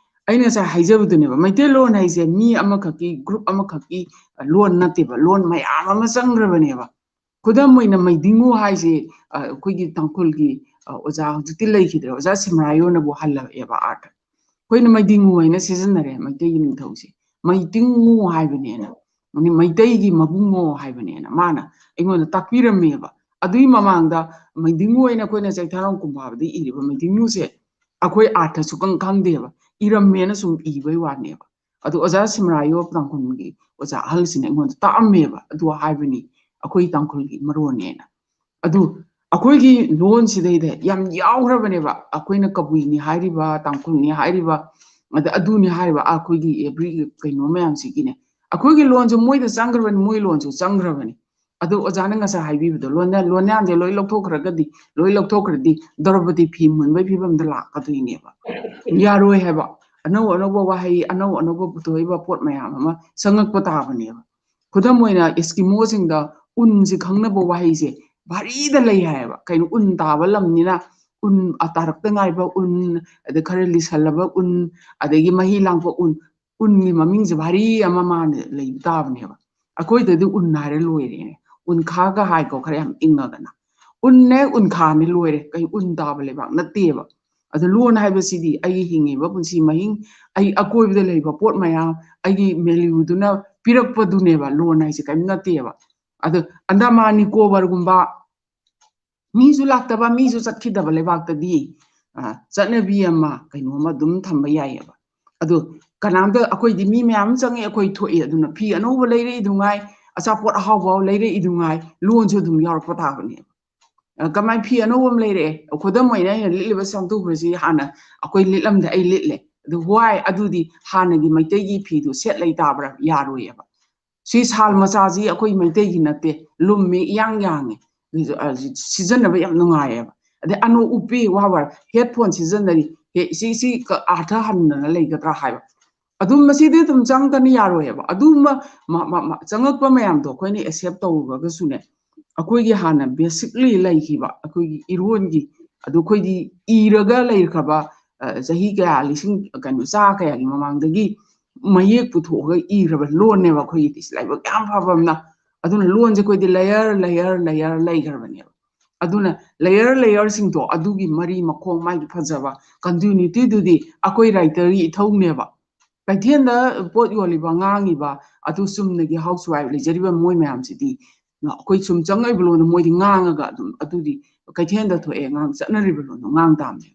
ꯑꯩꯅ ꯉꯁꯥꯏ ꯍꯥꯏꯖꯕꯗꯨꯅꯦꯕ, ꯃꯩꯇꯩꯂꯣꯟ ꯍꯥꯏꯁꯦ ꯃꯤ ꯑꯃꯈꯛꯀꯤ, ꯒ꯭ꯔꯨꯞ ꯑꯃꯈꯛꯀꯤ ꯂꯣꯟ ꯅꯠꯇꯦꯕ, ꯂꯣꯟ ꯃꯌꯥꯝ ꯑꯃ ꯆꯪꯈ꯭ꯔꯕꯅꯦꯕ꯫ ꯈꯨꯗꯝ ꯑꯣꯏꯅ ꯃꯩꯗꯤꯡꯉꯨ ꯍꯥꯏꯁꯦ ꯑꯩꯈꯣꯏꯒꯤ ꯇꯥꯡꯈꯨꯜꯒꯤ ꯑꯣꯖꯥ ꯍꯧꯖꯤꯛꯇꯤ ꯂꯩꯈꯤꯗ꯭ꯔꯦ, ꯑꯣꯖꯥ ꯁꯤꯃꯔꯥꯌꯣꯅꯕꯨ ꯍꯜꯂꯛꯑꯦꯕ ꯑꯥꯔꯊ꯫ ꯑꯩꯈꯣꯏꯅ ꯃꯩꯗꯤꯡꯉꯨ ꯍꯥꯏꯅ ꯁꯤꯖꯤꯟꯅꯔꯦ ꯃꯩꯇꯩꯒꯤ ꯅꯤꯡꯊꯧꯁꯦ, ꯃꯩꯇꯤꯡꯉꯨ ꯍꯥꯏꯕꯅꯦꯅ, ꯃꯩꯇꯩꯒꯤ ꯃꯕꯨꯡꯉꯣ ꯍꯥꯏꯕꯅꯦꯅ ꯃꯥꯅ ꯑꯩꯉꯣꯟꯗ ꯇꯥꯛꯄꯤꯔꯝꯃꯦꯕ꯫ ꯑꯗꯨꯒꯤ ꯃꯃꯥꯡꯗ ꯃꯩꯗꯤꯡꯉꯨ ꯍꯥꯏꯅ ꯑꯩꯈꯣꯏꯅ ꯆꯩꯊꯥꯔꯣꯟ ꯀꯨꯝꯕꯥꯕꯗ ꯏꯔꯤꯕ ꯃꯩꯗꯤꯡꯉꯨꯁꯦ ꯑꯩꯈꯣꯏ ꯑꯥꯔꯊ ꯁꯨꯈꯪ ꯈꯪꯗꯦꯕ, ꯏꯔꯝꯃꯦꯅ ꯁꯨꯝ ꯏꯕꯩ ꯋꯥꯅꯦꯕ꯫ ꯑꯗꯨ ꯑꯣꯖꯥ ꯁꯤꯃꯔꯥꯌꯣ ꯇꯥꯡꯈꯨꯜꯒꯤ ꯑꯣꯖꯥ ꯑꯍꯜꯁꯤꯅ ꯑꯩꯉꯣꯟꯗ ꯇꯥꯛꯑꯝꯃꯦꯕ, ꯑꯗꯨ ꯍꯥꯏꯕꯅꯤ ꯑꯩꯈꯣꯏ ꯇꯥꯡꯈꯨꯜꯒꯤ ꯃꯔꯣꯟꯅꯦꯅ꯫ ꯑꯗꯨ ꯑꯩꯈꯣꯏꯒꯤ ꯂꯣꯟꯁꯤꯗꯩꯗ ꯌꯥꯝ ꯌꯥꯎꯈ꯭ꯔꯕꯅꯦꯕ, ꯑꯩꯈꯣꯏꯅ ꯀꯕꯨꯏꯅꯤ ꯍꯥꯏꯔꯤꯕ, ꯇꯥꯡꯈꯨꯜꯅꯤ ꯍꯥꯏꯔꯤꯕ, ꯑꯗ ꯑꯗꯨꯅꯤ ꯍꯥꯏꯔꯤꯕ, ꯑꯩꯈꯣꯏꯒꯤ every ꯀꯩꯅꯣ ꯃꯌꯥꯝꯁꯤꯒꯤꯅꯦ꯫ ꯑꯩꯈꯣꯏꯒꯤ ꯂꯣꯟꯁꯨ ꯃꯣꯏꯗ ꯆꯪꯈ꯭ꯔꯕꯅꯤ, ꯃꯣꯏ ꯂꯣꯟꯁꯨ ꯆꯪꯈ꯭ꯔꯕꯅꯤ꯫ ꯑꯗꯨ ꯑꯣꯖꯥꯅ ꯉꯁꯥꯏ ꯍꯥꯏꯕꯤꯕꯗꯣ, ꯂꯣꯟꯌꯥꯟ, ꯂꯣꯟꯌꯥꯟꯁꯦ ꯂꯣꯏ ꯂꯧꯊꯣꯛꯈ꯭ꯔꯒꯗꯤ, ꯂꯣꯏ ꯂꯧꯊꯣꯛꯈ꯭ꯔꯗꯤ ꯗ꯭ꯔꯧꯄꯗꯤ ꯐꯤ ꯃꯨꯟꯕꯒꯤ ꯐꯤꯕꯝꯗ ꯂꯥꯛꯀꯗꯣꯏꯅꯦꯕ꯫ ꯌꯥꯔꯣꯏ ꯍꯥꯏꯕ꯫ ꯑꯅꯧ ꯑꯅꯧꯕ ꯋꯥꯍꯩ, ꯑꯅꯧ ꯑꯅꯧꯕ ꯄꯨꯊꯣꯛꯏꯕ ꯄꯣꯠ ꯃꯌꯥꯝ ꯑꯃ ꯆꯪꯉꯛꯄ ꯇꯥꯕꯅꯦꯕ꯫ ꯈꯨꯗꯝ ꯑꯣꯏꯅ ꯏꯁꯀꯤꯃꯣꯁꯤꯡꯗ ꯎꯟꯁꯦ ꯈꯪꯅꯕ ꯋꯥꯍꯩꯁꯦ ꯚꯥꯔꯤꯗ ꯂꯩ ꯍꯥꯏꯌꯦꯕ꯫ ꯀꯩꯅꯣ, ꯎꯟ ꯇꯥꯕ ꯂꯝꯅꯤꯅ ꯎꯟ, ꯑ, ꯇꯥꯔꯛꯇ ꯉꯥꯏꯕ ꯎꯟ, ꯑꯗꯩ ꯈꯔ ꯂꯤꯁꯜꯂꯕ ꯎꯟ, ꯑꯗꯒꯤ ꯃꯍꯤ ꯂꯥꯡꯄ ꯎꯟ, ꯎꯟꯒꯤ ꯃꯃꯤꯡꯁꯦ ꯚꯥꯔꯤ ꯑꯃ ꯃꯥꯅ ꯂꯩꯕ ꯇꯥꯕꯅꯦꯕ꯫ ꯑꯩꯈꯣꯏꯗꯗꯤ ꯎꯟ ꯍꯥꯏꯔ ꯂꯣꯏꯔꯦꯅꯦ꯫ ꯎꯟꯈꯥꯒ ꯍꯥꯏꯀꯣ, ꯈꯔ ꯌꯥꯝ ꯏꯪꯉꯒꯅ꯫ ꯎꯟꯅꯦ ꯎꯟꯈꯥꯅꯦ ꯂꯣꯏꯔꯦ꯫ ꯀꯩ ꯎꯟ ꯇꯥꯕ ꯂꯩꯕꯥꯛ ꯅꯠꯇꯦꯕ꯫ ꯑꯗꯣ ꯂꯣꯟ ꯍꯥꯏꯕꯁꯤꯗꯤ ꯑꯩꯒꯤ ꯍꯤꯡꯉꯤꯕ ꯄꯨꯟꯁꯤ ꯃꯍꯤꯡ, ꯑꯩ ꯑꯀꯣꯏꯕꯗ ꯂꯩꯕ ꯄꯣꯠ ꯃꯌꯥꯝ, ꯑꯩꯒꯤ ꯃꯦꯂ꯭ꯌꯨꯗꯨꯅ ꯄꯤꯔꯛꯄꯗꯨꯅꯦꯕ ꯂꯣꯟ ꯍꯥꯏꯁꯦ, ꯀꯔꯤꯝ ꯅꯠꯇꯦꯕ꯫ ꯑꯗꯣ ꯑꯟꯗꯃꯥꯟ ꯅꯤꯀꯣꯕꯔꯒꯨꯝꯕ ꯃꯤꯁꯨ ꯂꯥꯛꯇꯕ, ꯃꯤꯁꯨ ꯆꯠꯈꯤꯗꯕ ꯂꯩꯕꯥꯛꯇꯗꯤ, ꯑ, ꯆꯠꯅꯕꯤ ꯑꯃ, ꯀꯩꯅꯣ ꯑꯃ ꯑꯗꯨꯝ ꯊꯝꯕ ꯌꯥꯏꯌꯦꯕ꯫ ꯑꯗꯣ ꯀꯅꯥꯝꯇ, ꯑꯩꯈꯣꯏꯗꯤ ꯃꯤ ꯃꯌꯥꯝ ꯆꯪꯉꯦ, ꯑꯩꯈꯣꯏ ꯊꯣꯛꯑꯦ, ꯑꯗꯨꯅ ꯐꯤ ꯑꯅꯧꯕ ꯂꯩꯔꯛꯏꯗꯨꯉꯥꯏ, ꯑꯆꯥꯄꯣꯠ ꯑꯍꯥꯎꯕ ꯂꯩꯔꯛꯏꯗꯨꯉꯥꯏ, ꯂꯣꯟꯁꯨ ꯑꯗꯨꯝ ꯌꯥꯎꯔꯛꯄ ꯇꯥꯕꯅꯦꯕ꯫ ꯑ, ꯀꯃꯥꯏꯅ ꯐꯤ ꯑꯅꯧꯕ ꯑꯃ ꯂꯩꯔꯛꯑꯦ, ꯈꯨꯗꯝ ꯑꯣꯏꯅ ꯑꯩꯅ ꯂꯤꯠꯂꯤꯕ ꯁꯝꯇꯨ ꯐꯨꯔꯤꯠꯁꯤ ꯍꯥꯟꯅ ꯑꯩꯈꯣꯏ ꯂꯤꯠꯂꯝꯗꯦ, ꯑꯩ ꯂꯤꯠꯂꯦ꯫ ꯑꯗꯨ why? ꯑꯗꯨꯗꯤ ꯍꯥꯟꯅꯒꯤ ꯃꯩꯇꯩꯒꯤ ꯐꯤꯗꯨ ꯁꯦꯠ ꯂꯩ ꯇꯥꯕ꯭ꯔꯥ? ꯌꯥꯔꯣꯏꯌꯦꯕ꯫ ꯁꯤ ꯁꯥꯜ ꯃꯆꯥꯁꯤ ꯑꯩꯈꯣꯏ ꯃꯩꯇꯩꯒꯤ ꯅꯠꯇꯦ, ꯂꯨꯝꯃꯤ, ꯏꯌꯥꯡ ꯌꯥꯡꯉꯤ, ꯑ, ꯁꯤꯖꯤꯟꯅꯕ ꯌꯥꯝ ꯅꯨꯡꯉꯥꯏꯌꯦꯕ꯫ ꯑꯗꯩ ꯑꯅꯣꯛ ꯎꯞꯄꯤ, ꯋꯥ ꯋꯥ, headphone ꯁꯤꯖꯤꯟꯅꯔꯤ, ꯍꯦ, ꯁꯤ, ꯁꯤ ꯀ-, ꯑꯥꯔꯊ ꯍꯟꯗꯅ ꯂꯩꯒꯗ꯭ꯔꯥ ꯍꯥꯏꯕ꯫ ꯑꯗꯨꯝ ꯃꯁꯤꯗꯤ ꯑꯗꯨꯝ ꯆꯪꯉꯛꯀꯅꯤ, ꯌꯥꯔꯣꯏꯌꯦꯕ꯫ ꯑꯗꯨꯝꯕ ꯃ-, ꯃ-, ꯃ-, ꯆꯪꯉꯛꯄ ꯃꯌꯥꯝꯗꯣ ꯑꯩꯈꯣꯏꯅ accept ꯇꯧꯔꯨꯔꯒꯁꯨꯅꯦ, ꯑꯩꯈꯣꯏꯒꯤ ꯍꯥꯟꯅ basically ꯂꯩꯈꯤꯕ ꯑꯩꯈꯣꯏꯒꯤ ꯏꯔꯣꯟꯒꯤ, ꯑꯗꯨ ꯑꯩꯈꯣꯏꯗꯤ ꯏꯔꯒ ꯂꯩꯈ꯭ꯔꯕ, ꯑ, ꯆꯍꯤ ꯀꯌꯥ, ꯂꯤꯁꯤꯡ, ꯀꯩꯅꯣ, ꯆꯥ ꯀꯌꯥꯒꯤ ꯃꯃꯥꯡꯗꯒꯤ ꯃꯌꯦꯛ ꯄꯨꯊꯣꯛꯑꯒ ꯏꯔꯕ ꯂꯣꯟꯅꯦꯕ ꯑꯩꯈꯣꯏꯒꯤꯗꯤ꯫ ꯁꯤ ꯂꯥꯏꯕꯛ ꯌꯥꯝ ꯐꯕ ꯑꯃꯅ꯫ ꯑꯗꯨꯅ ꯂꯣꯟꯁꯦ ꯑꯩꯈꯣꯏꯗꯤ layer, layer, layer ꯂꯩꯈ꯭ꯔꯕꯅꯦꯕ꯫ ꯑꯗꯨꯅ layer, layerꯁꯤꯡꯗꯣ, ꯑꯗꯨꯒꯤ ꯃꯔꯤ ꯃꯈꯣꯡ, ꯃꯥꯒꯤ ꯐꯖꯕ continuityꯗꯨꯗꯤ ꯑꯩꯈꯣꯏ writerꯒꯤ ꯏꯊꯧꯅꯦꯕ꯫ ꯀꯩꯊꯦꯜꯗ ꯄꯣꯠ ꯌꯣꯜꯂꯤꯕ, ꯉꯥꯡꯉꯤꯕ, ꯑꯗꯨ ꯆꯨꯝꯅꯒꯤ housewife ꯂꯩꯖꯔꯤꯕ ꯃꯣꯏ ꯃꯌꯥꯝꯁꯤꯗꯤ, ꯑꯩꯈꯣꯏ ꯁꯨꯝ ꯆꯪꯉꯛꯏꯕ ꯂꯣꯟꯗꯣ ꯃꯣꯏꯗꯤ ꯉꯥꯡꯉꯒ ꯑꯗꯨꯝ, ꯑꯗꯨꯗꯤ ꯀꯩꯊꯦꯜꯗ ꯊꯣꯛꯑꯦ, ꯉꯥꯡ-, ꯆꯠꯅꯔꯤꯕ ꯂꯣꯟꯗꯣ ꯉꯥꯡ ꯇꯥꯕꯅꯦ꯫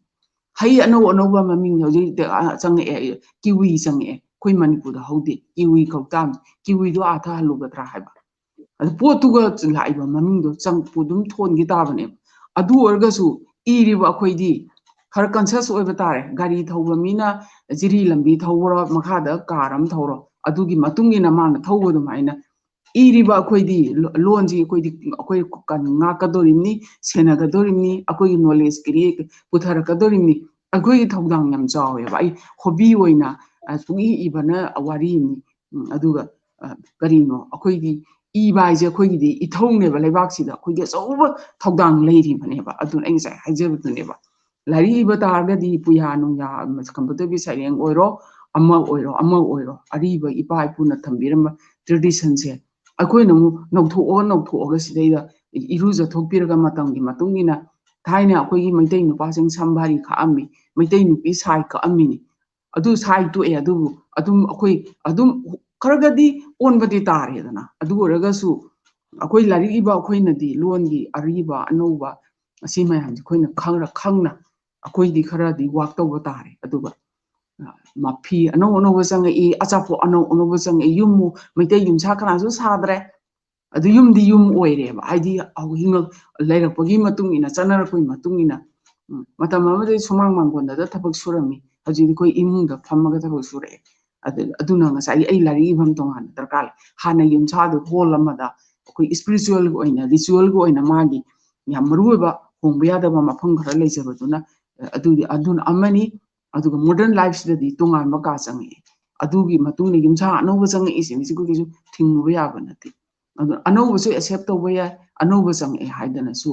ꯍꯩ ꯑꯅꯧ ꯑꯅꯧꯕ ꯃꯃꯤꯡ ꯍꯧꯖꯤꯛ ꯆꯪꯉꯛꯑꯦ, ꯀꯤꯋꯤ ꯆꯪꯉꯛꯑꯦ, ꯑꯩꯈꯣꯏ ꯃꯅꯤꯄꯨꯔꯗ ꯍꯧꯗꯦ, ꯀꯤꯋꯤ ꯀꯧ ꯇꯥꯕꯅꯤ, ꯀꯤꯋꯤꯗꯣ ꯑꯥꯊ ꯍꯜꯂꯨꯒꯗ꯭ꯔꯥ ꯍꯥꯏꯕ꯫ ꯑꯗꯨ ꯄꯣꯠꯇꯨꯒ ꯂꯥꯛꯏꯕ ꯃꯃꯤꯡꯗꯣ ꯆꯪ-, ꯑꯗꯨꯝ ꯊꯣꯟꯈꯤ ꯇꯥꯕꯅꯦꯕ꯫ ꯑꯗꯨ ꯑꯣꯏꯔꯒꯁꯨ ꯏꯔꯤꯕ ꯑꯩꯈꯣꯏꯗꯤ ꯈꯔ conscious ꯑꯣꯏꯕ ꯇꯥꯔꯦ꯫ ꯒꯥꯔꯤ ꯊꯧꯕ ꯃꯤꯅ ꯖꯤꯔꯤ ꯂꯝꯕꯤ ꯊꯧꯕ꯭ꯔꯣ, ꯃꯈꯥꯗ car ꯑꯃ ꯊꯧꯔꯣ, ꯑꯗꯨꯒꯤ ꯃꯇꯨꯡ ꯏꯟꯅ ꯃꯥꯅ ꯊꯧꯕ ꯑꯗꯨꯃꯥꯏꯅ ꯏꯔꯤꯕ ꯑꯩꯈꯣꯏꯗꯤ ꯂꯣ-, ꯂꯣꯟꯁꯤ ꯑꯩꯈꯣꯏꯗꯤ, ꯑꯩꯈꯣꯏ ꯀꯟ-, ꯉꯥꯛꯀꯗꯧꯔꯤꯕꯅꯤ, ꯁꯦꯟꯅꯒꯗꯧꯔꯤꯕꯅꯤ, ꯑꯩꯈꯣꯏꯒꯤ knowledge create ꯄꯨꯊꯔꯛꯀꯗꯧꯔꯤꯕꯅꯤ꯫ ꯑꯩꯈꯣꯏꯒꯤ ꯊꯧꯗꯥꯡ ꯌꯥꯝ ꯆꯥꯎꯋꯦꯕ꯫ ꯑꯩ hobby ꯑꯣꯏꯅ, ꯑ, ꯄꯨꯡꯏ ꯏꯕꯅ ꯋꯥꯔꯤ ꯑꯃꯅꯤ꯫ ꯎꯝ, ꯑꯗꯨꯒ, ꯑ, ꯀꯔꯤꯅꯣ, ꯑꯩꯈꯣꯏꯒꯤ ꯏꯕ ꯍꯥꯏꯁꯦ ꯑꯩꯈꯣꯏꯒꯤꯗꯤ ꯏꯊꯧꯅꯦꯕ, ꯂꯩꯕꯥꯛꯁꯤꯗ ꯑꯩꯈꯣꯏꯒꯤ ꯑꯆꯧꯕ ꯊꯧꯗꯥꯡ ꯂꯩꯔꯤꯕꯅꯦꯕ꯫ ꯑꯗꯨꯅ ꯑꯩ ꯉꯁꯥꯏ ꯍꯥꯏꯖꯕꯗꯨꯅꯦꯕ, ꯂꯥꯏꯔꯤꯛ ꯏꯕ ꯇꯥꯔꯒꯗꯤ ꯄꯨꯌꯥ ꯅꯨꯡꯌꯥ, ꯈꯝꯕ ꯊꯣꯏꯕꯤ ꯁꯩꯔꯦꯡ ꯑꯣꯏꯔꯣ, ꯑꯃ ꯑꯣꯏꯔꯣ, ꯑꯃ ꯑꯣꯏꯔꯣ, ꯑꯔꯤꯕ ꯏꯄꯥ ꯏꯄꯨꯅ ꯊꯝꯕꯤꯔꯝꯕ traditionꯁꯦ ꯑꯩꯈꯣꯏꯅ ꯑꯃꯨꯛ ꯅꯧꯊꯣꯛꯑꯒ, ꯅꯧꯊꯣꯛꯑꯒ ꯁꯤꯗꯩꯗ ꯏꯔꯨꯖꯊꯣꯛꯄꯤꯔꯒ ꯃꯇꯝꯒꯤ ꯃꯇꯨꯡ ꯏꯟꯅ ꯊꯥꯏꯅ ꯑꯩꯈꯣꯏꯒꯤ ꯃꯩꯇꯩ ꯅꯨꯄꯥꯁꯤꯡ ꯁꯝ ꯚꯥꯔꯤ ꯈꯥꯛꯑꯝꯃꯤ, ꯃꯩꯇꯩ ꯅꯨꯄꯤ ꯁꯥꯏ ꯀꯛꯑꯝꯃꯤꯅꯤ꯫ ꯑꯗꯨ ꯁꯥꯏ ꯇꯣꯛꯑꯦ꯫ ꯑꯗꯨꯕꯨ ꯑꯗꯨꯝ ꯑꯩꯈꯣꯏ ꯑꯗꯨꯝ ꯈꯔꯒꯗꯤ ꯑꯣꯟꯕꯗꯤ ꯇꯥꯔꯦꯗꯅ꯫ ꯑꯗꯨ ꯑꯣꯏꯔꯒꯁꯨ ꯑꯩꯈꯣꯏ ꯂꯥꯏꯔꯤꯛ ꯏꯕ ꯑꯩꯈꯣꯏꯅꯗꯤ ꯂꯣꯟꯒꯤ ꯑꯔꯤꯕ ꯑꯅꯧꯕ ꯑꯁꯤ ꯃꯌꯥꯝꯁꯦ ꯑꯩꯈꯣꯏꯅ ꯈꯪꯅ ꯈꯪꯅ ꯑꯩꯈꯣꯏꯗꯤ ꯈꯔꯗꯤ ꯋꯥꯛ ꯇꯧꯕ ꯇꯥꯔꯦ꯫ ꯑꯗꯨꯒ ꯃꯐꯤ ꯑꯅꯧ ꯑꯅꯧꯕ ꯆꯪꯉꯛꯏ, ꯑꯆꯥꯄꯣꯠ ꯑꯅꯧ ꯑꯅꯧꯕ ꯆꯪꯉꯛꯏ꯫ ꯌꯨꯝꯕꯨ ꯃꯩꯇꯩ ꯌꯨꯝꯁꯥ ꯀꯅꯥꯁꯨ ꯁꯥꯗ꯭ꯔꯦ꯫ ꯑꯗꯨ ꯌꯨꯝꯗꯤ ꯌꯨꯝ ꯑꯣꯏꯔꯦꯕ, ꯍꯥꯏꯗꯤ ꯍꯤꯡꯉꯛ-, ꯂꯩꯔꯛꯄꯒꯤ ꯃꯇꯨꯡ ꯏꯟꯅ, ꯆꯠꯅꯔꯛꯄꯒꯤ ꯃꯇꯨꯡ ꯏꯟꯅ꯫ ꯎꯝ, ꯃꯇꯝ ꯑꯃꯗꯗꯤ ꯁꯨꯃꯥꯡ ꯃꯥꯡꯒꯣꯟꯗꯗ ꯊꯕꯛ ꯁꯨꯔꯝꯃꯤ, ꯍꯧꯖꯤꯛꯇꯤ ꯑꯩꯈꯣꯏ ꯏꯃꯨꯡꯗ ꯐꯝꯃꯒ ꯊꯕꯛ ꯁꯨꯔꯛꯑꯦ꯫ ꯑꯗꯨ-, ꯑꯗꯨꯅ ꯉꯁꯥꯏꯒꯤ ꯑꯩ ꯂꯥꯏꯔꯤꯛ ꯏꯐꯝ ꯇꯣꯉꯥꯟꯅ ꯗꯔꯀꯥꯔ ꯂꯩ꯫ ꯍꯥꯟꯅ ꯌꯨꯝꯁꯥꯗꯨ ꯍꯣꯜ ꯑꯃꯗ ꯑꯩꯈꯣꯏ ꯏꯁꯄꯤꯔꯤꯆꯨꯋꯦꯜꯒꯤ ꯑꯣꯏꯅ, ꯔꯤꯆꯨꯋꯦꯜꯒꯤ ꯑꯣꯏꯅ ꯃꯥꯒꯤ ꯌꯥꯝ ꯃꯔꯨ ꯑꯣꯏꯕ ꯍꯣꯡꯕ ꯌꯥꯗꯕ ꯃꯐꯝ ꯈꯔ ꯂꯩꯖꯕꯗꯨꯅ, ꯑꯗꯨꯗꯤ ꯑꯗꯨꯅ ꯑꯃꯅꯤ꯫ ꯑꯗꯨꯒ ꯃꯣꯗꯔꯟ ꯂꯥꯏꯐꯁꯤꯗꯗꯤ ꯇꯣꯉꯥꯟꯕ ꯀꯥ ꯆꯪꯉꯛꯑꯦ꯫ ꯑꯗꯨꯒꯤ ꯃꯇꯨꯡꯗ ꯌꯨꯝꯁꯥ ꯑꯅꯧꯕ ꯆꯪꯉꯛꯏꯁꯤꯡꯁꯤ ꯑꯩꯈꯣꯏꯒꯤꯁꯨ ꯊꯤꯡꯉꯨꯕ ꯌꯥꯕ ꯅꯠꯇꯦ꯫ ꯑꯗꯨ ꯑꯅꯧꯕꯁꯨ ꯑꯦꯛꯁꯦꯞ ꯇꯧꯕ ꯌꯥꯏ, ꯑꯅꯧꯕ ꯆꯪꯉꯛꯑꯦ ꯍꯥꯏꯗꯅꯁꯨ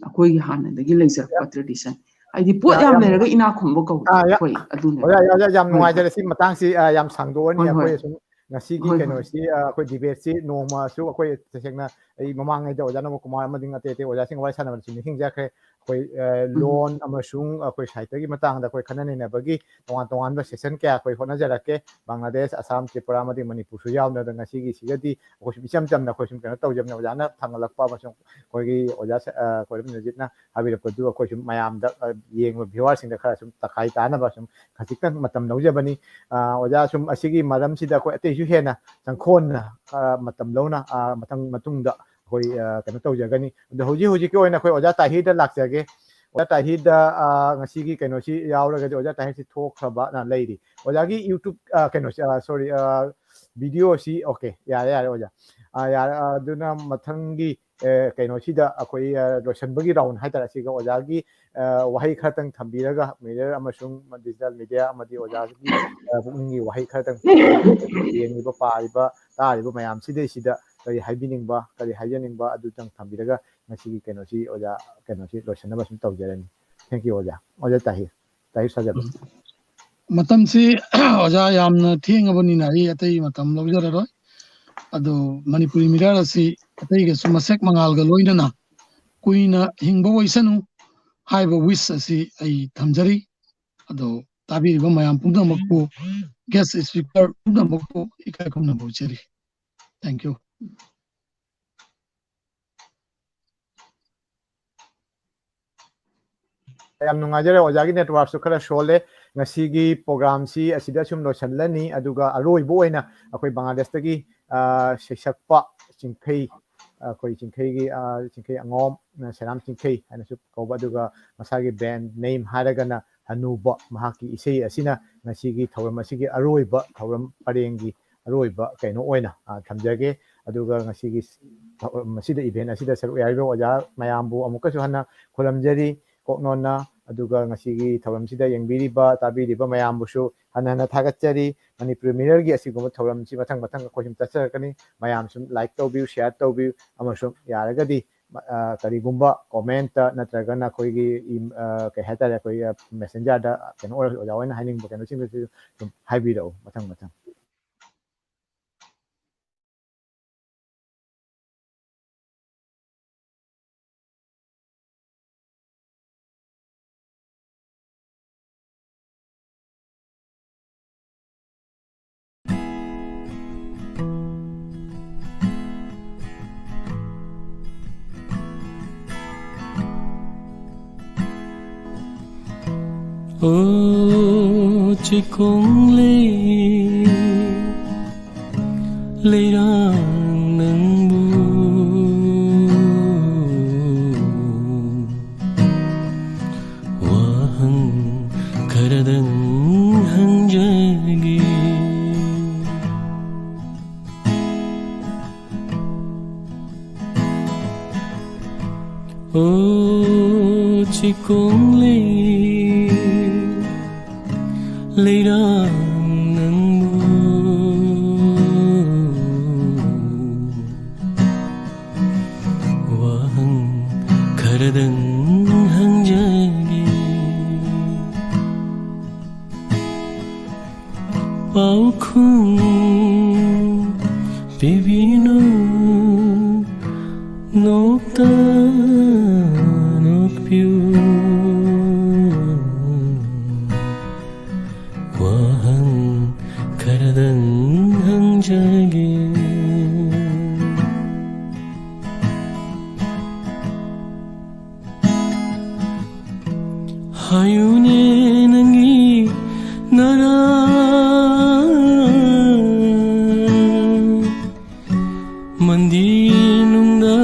ꯑꯩꯈꯣꯏꯒꯤ ꯍꯥꯟꯅꯗꯒꯤ ꯂꯩꯖꯔꯛꯄ ꯇ꯭ꯔꯦꯗꯤꯁꯟ꯫ ꯍꯥꯏꯗꯤ ꯄꯣꯠ ꯌꯥꯝ ꯌꯥꯝ ꯂꯩꯔꯒ ꯏꯅꯥꯛ ꯈꯨꯟꯕ ꯀꯧꯕ꯫ ꯑꯥ, ꯌꯥ-, ꯍꯣꯏ, ꯑꯗꯨꯅꯦ꯫ ꯑꯣꯖꯥ, ꯌꯥꯝ, ꯌꯥꯝ, ꯌꯥꯝ ꯍꯣꯏ, ꯍꯣꯏ꯫ ꯅꯨꯡꯉꯥꯏꯖꯔꯦ꯫ ꯁꯤ ꯃꯇꯥꯡꯁꯤ, ꯑꯥ, ꯌꯥꯝ ꯁꯥꯡꯗꯣꯛꯑꯅꯤ꯫ ꯍꯣꯏ, ꯍꯣꯏ꯫ ꯑꯩꯈꯣꯏ ꯑꯁꯨꯝ ꯉꯁꯤꯒꯤ ꯍꯣꯏ, ꯍꯣꯏ꯫ ꯀꯩꯅꯣꯁꯤ, ꯑꯥ, ꯑꯩꯈꯣꯏ ꯗꯤꯕꯦꯠꯁꯤ ꯅꯣꯡꯃꯁꯨ ꯑꯩꯈꯣꯏ ꯇꯁꯦꯡꯅ ꯑꯩ ꯃꯃꯥꯡꯉꯩꯗ ꯑꯣꯖꯥ ꯅꯣꯃ ꯀꯨꯃꯥꯔ ꯑꯃꯗꯤ ꯑꯇꯩ ꯑꯇꯩ ꯑꯣꯖꯥꯁꯤꯡꯒ ꯋꯥꯔꯤ ꯁꯥꯟꯅꯕꯗꯁꯨ ꯅꯤꯡꯁꯤꯡꯖꯈ꯭ꯔꯦ꯫ ꯑꯩꯈꯣꯏ, ꯑ, ꯎꯝ꯫ ꯂꯣꯟ ꯑꯃꯁꯨꯡ ꯑꯩꯈꯣꯏ ꯁꯥꯍꯤꯇ꯭ꯌꯒꯤ ꯃꯇꯥꯡꯗ ꯑꯩꯈꯣꯏ ꯈꯟꯅ ꯅꯩꯅꯕꯒꯤ ꯇꯣꯉꯥꯟ ꯇꯣꯉꯥꯟꯕ ꯁꯦꯁꯟ ꯀꯌꯥ ꯑꯩꯈꯣꯏ ꯍꯣꯠꯅꯖꯔꯛꯀꯦ꯫ ꯕꯪꯒ꯭ꯂꯥꯗꯦꯁ, ꯑꯁꯥꯝ, ꯇ꯭ꯔꯤꯄꯨꯔꯥ ꯑꯃꯗꯤ ꯃꯅꯤꯄꯨꯔꯁꯨ ꯌꯥꯎꯅ꯫ ꯑꯗꯣ ꯉꯁꯤꯒꯤꯁꯤꯒꯗꯤ ꯑꯩꯈꯣꯏ ꯁꯨꯝ ꯏꯆꯝ ꯆꯝꯅ ꯑꯩꯈꯣꯏ ꯁꯨꯝ ꯀꯩꯅꯣ ꯇꯧꯖꯕꯅꯦ꯫ ꯑꯣꯖꯥꯅ ꯊꯥꯡꯒꯠꯂꯛꯄ ꯑꯃꯁꯨꯡ ꯑꯩꯈꯣꯏꯒꯤ ꯑꯣꯖꯥ ꯁ-, ꯑ, ꯈꯣꯏꯔꯝ ꯅꯖꯤꯠꯅ ꯍꯥꯏꯕꯤꯔꯛꯄꯗꯨ ꯑꯩꯈꯣꯏ ꯁꯨꯝ ꯃꯌꯥꯝꯗ, ꯑ, ꯌꯦꯡꯕ viewerꯁꯤꯡꯗ ꯈꯔ ꯁꯨꯝ ꯇꯈꯥꯏ ꯇꯥꯅꯕ ꯁꯨꯝ ꯈꯖꯤꯛꯇꯪ ꯃꯇꯝ ꯂꯧꯖꯕꯅꯤ꯫ ꯑ, ꯑꯣꯖꯥ ꯁꯨꯝ ꯑꯁꯤꯒꯤ ꯃꯔꯝꯁꯤꯗ ꯑꯩꯈꯣꯏ ꯑꯇꯩꯁꯨ ꯍꯦꯟꯅ ꯆꯪꯈꯣꯟꯅ, ꯑ, ꯃꯇꯝ ꯂꯧꯅ, ꯑ, ꯃꯊꯪ ꯃꯇꯨꯡꯗ ꯑꯩꯈꯣꯏ, ꯑ, ꯀꯩꯅꯣ ꯇꯧꯖꯒꯅꯤ꯫ ꯑꯗꯣ ꯍꯧꯖꯤꯛ ꯍꯧꯖꯤꯛꯀꯤ ꯑꯣꯏꯅ ꯑꯩꯈꯣꯏ ꯑꯣꯖꯥ ꯇꯥꯍꯤꯔꯗ ꯂꯥꯛꯆꯒꯦ꯫ ꯑꯣꯖꯥ ꯇꯥꯍꯤꯔꯗ, ꯑ, ꯉꯁꯤꯒꯤ ꯀꯩꯅꯣꯁꯤ ꯌꯥꯎꯔꯒꯗꯤ ꯑꯣꯖꯥ ꯇꯥꯍꯤꯔꯁꯤ ꯊꯣꯛꯈ꯭ꯔꯕꯅ ꯂꯩꯔꯤ꯫ ꯑꯣꯖꯥꯒꯤ YouTube, ꯑ, ꯀꯩꯅꯣꯁꯤ, ꯑ, sorry, ꯑ, videoꯁꯤ, okay, ꯌꯥꯔꯦ, ꯌꯥꯔꯦ ꯑꯣꯖꯥ꯫ ꯑ, ꯌꯥꯔꯦ, ꯑ, ꯑꯗꯨꯅ ꯃꯊꯪꯒꯤ, ꯑ, ꯀꯩꯅꯣꯁꯤꯗ ꯑꯩꯈꯣꯏ, ꯑ, ꯂꯣꯏꯁꯤꯟꯕꯒꯤ round ꯍꯥꯏꯇꯥꯔꯦ, ꯁꯤꯒ ꯑꯣꯖꯥꯒꯤ, ꯑ, ꯋꯥꯍꯩ ꯈꯔꯇꯪ ꯊꯝꯕꯤꯔꯒ, media ꯑꯃꯁꯨꯡ digital media ꯑꯃꯗꯤ ꯑꯣꯖꯥꯒꯤ, ꯑ, ꯄꯨꯛꯅꯤꯡꯒꯤ ꯋꯥꯍꯩ ꯈꯔꯇꯪ ꯌꯦꯡꯉꯤꯕ, ꯄꯥꯔꯤꯕ, ꯇꯥꯔꯤꯕ ꯃꯌꯥꯝꯁꯤꯗꯩꯁꯤꯗ ꯀꯔꯤ ꯍꯥꯏꯕꯤꯅꯤꯡꯕ, ꯀꯔꯤ ꯍꯥꯏꯖꯅꯤꯡꯕ ꯑꯗꯨꯇꯪ ꯊꯝꯕꯤꯔꯒ ꯉꯁꯤꯒꯤ ꯀꯩꯅꯣꯁꯤ ꯑꯣꯖꯥ, ꯀꯩꯅꯣꯁꯤ ꯂꯣꯏꯁꯤꯟꯅꯕ ꯁꯨꯝ ꯇꯧꯖꯔꯅꯤ꯫ Thank you ꯑꯣꯖꯥ꯫ ꯑꯣꯖꯥ ꯇꯥꯍꯤꯔ, ꯇꯥꯍꯤꯔ ꯁꯥꯖꯕ꯫ ꯎꯝ꯫ ꯃꯇꯝꯁꯤ ꯑꯣꯖꯥ ꯌꯥꯝꯅ ꯊꯦꯡꯉꯕꯅꯤꯅ ꯑꯩ ꯑꯇꯩ ꯃꯇꯝ ꯂꯧꯖꯔꯔꯣꯏ꯫ ꯑꯗꯨ ꯃꯅꯤꯄꯨꯔꯤ media ꯑꯁꯤ ꯑꯇꯩꯒꯁꯨ ꯃꯁꯦꯛ ꯃꯉꯥꯜꯒ ꯂꯣꯏꯅꯅ ꯀꯨꯏꯅ ꯍꯤꯡꯕ ꯑꯣꯏꯁꯅꯨ꯫ ꯍꯥꯏꯕ wish ꯑꯁꯤ ꯑꯩ ꯊꯝꯖꯔꯤ꯫ ꯑꯗꯣ ꯇꯥꯕꯤꯔꯤꯕ ꯃꯌꯥꯝ ꯄꯨꯝꯅꯃꯛꯄꯨ, guest speaker ꯄꯨꯝꯅꯃꯛꯄꯨ ꯏꯀꯥꯏ ꯈꯨꯝꯅꯕ ꯎꯠꯆꯔꯤ꯫ Thank you꯫ ꯌꯥꯝ ꯅꯨꯡꯉꯥꯏꯖꯔꯦ꯫ ꯑꯣꯖꯥꯒꯤ networkꯁꯨ ꯈꯔ ꯁꯣꯜꯂꯦ꯫ ꯉꯁꯤꯒꯤ programꯁꯤ ꯑꯁꯤꯗ ꯁꯨꯝ ꯂꯣꯏꯁꯤꯜꯂꯅꯤ꯫ ꯑꯗꯨꯒ ꯑꯔꯣꯏꯕ ꯑꯣꯏꯅ ꯑꯩꯈꯣꯏ ꯕꯪꯒ꯭ꯂꯥꯗꯦꯁꯇꯒꯤ, ꯑ, ꯁꯩꯁꯛꯄ ꯆꯤꯡꯈꯩ, ꯑꯩꯈꯣꯏ ꯆꯤꯡꯈꯩꯒꯤ, ꯑ, ꯆꯤꯡꯈꯩ ꯑꯉꯣꯝ, ꯑ, ꯁꯦꯔꯥꯝ ꯆꯤꯡꯈꯩ ꯍꯥꯏꯅꯁꯨ ꯀꯧꯕ, ꯑꯗꯨꯒ ꯃꯁꯥꯒꯤ band name ꯍꯥꯏꯔꯒꯅ ꯍꯅꯨꯕ, ꯃꯍꯥꯛꯀꯤ ꯏꯁꯩ ꯑꯁꯤꯅ ꯉꯁꯤꯒꯤ ꯊꯧꯔꯝ ꯑꯁꯤꯒꯤ ꯑꯔꯣꯏꯕ, ꯊꯧꯔꯝ ꯄꯔꯦꯡꯒꯤ ꯑꯔꯣꯏꯕ ꯀꯩꯅꯣ ꯑꯣꯏꯅ, ꯑ, ꯊꯝꯖꯒꯦ꯫ ꯑꯗꯨꯒ ꯉꯁꯤꯒꯤ ꯊꯧꯔꯝ ꯑꯁꯤꯗ, event ꯑꯁꯤꯗ ꯁꯔꯨꯛ ꯌꯥꯔꯤꯕ ꯑꯣꯖꯥ ꯃꯌꯥꯝꯕꯨ ꯑꯃꯨꯛꯀꯁꯨ ꯍꯟꯅ ꯈꯨꯔꯨꯝꯖꯔꯤ꯫ ꯀꯣꯛꯅꯣꯟꯅ, ꯑꯗꯨꯒ ꯉꯁꯤꯒꯤ ꯊꯧꯔꯝꯁꯤꯗ ꯌꯦꯡꯕꯤꯔꯤꯕ, ꯇꯥꯕꯤꯔꯤꯕ ꯃꯌꯥꯝꯕꯨꯁꯨ ꯍꯟꯅ ꯍꯟꯅ ꯊꯥꯒꯠꯆꯔꯤ꯫ ꯃꯅꯤꯄꯨꯔꯤ ꯃꯤꯔꯔꯒꯤ ꯑꯁꯤꯒꯨꯝꯕ ꯊꯧꯔꯝꯁꯤ ꯃꯊꯪ ꯃꯊꯪ ꯑꯩꯈꯣꯏ ꯁꯨꯝ ꯆꯠꯆꯔꯛꯀꯅꯤ꯫ ꯃꯌꯥꯝ ꯁꯨꯝ like ꯇꯧꯕꯤꯌꯨ, share ꯇꯧꯕꯤꯌꯨ, ꯑꯃꯁꯨꯡ ꯌꯥꯔꯒꯗꯤ, ꯑ, ꯀꯔꯤꯒꯨꯝꯕ comment ꯅꯠꯇ꯭ꯔꯒꯅ ꯑꯩꯈꯣꯏꯒꯤ ꯏꯝ-, ꯑ, ꯀꯩ ꯍꯥꯏꯇꯥꯔꯦ, ꯑꯩꯈꯣꯏꯒꯤ messengerꯗ ꯀꯩꯅꯣ ꯑꯣꯏꯔꯁꯨ ꯑꯣꯖꯥ ꯍꯣꯏꯅ ꯍꯥꯏꯅꯤꯡꯕ ꯀꯩꯅꯣꯁꯤꯡꯗꯨꯁꯨ ꯁꯨꯝ ꯍꯥꯏꯕꯤꯔꯛꯎ ꯃꯊꯪ ꯃꯊꯪ꯫ ꯑꯣ ꯆꯤꯀꯣꯡꯂꯩ ꯂꯩꯔꯥꯡ ꯅꯪꯕꯨ ꯋꯥꯍꯪ ꯈꯔꯗꯪ ꯍꯪꯖꯒꯦ꯫ ꯑꯣ ꯆꯤꯀꯣꯡꯂꯩ ꯂꯩꯔꯥꯡ ꯅꯪꯕꯨ ꯋꯥꯍꯪ ꯈꯔꯗꯪ ꯍꯪꯖꯒꯦ꯫ ꯄꯥꯎꯈꯨꯝ ꯄꯤꯕꯤꯅꯨ ꯅꯣꯛꯇ ꯅꯣꯛꯄꯤꯌꯨ꯫ ꯍꯪꯖꯒꯦ꯫ ꯍꯥꯏꯌꯨꯅꯦ ꯅꯪꯒꯤ ꯅꯔꯥ ꯃꯟꯗꯤꯔꯅꯨꯡꯗ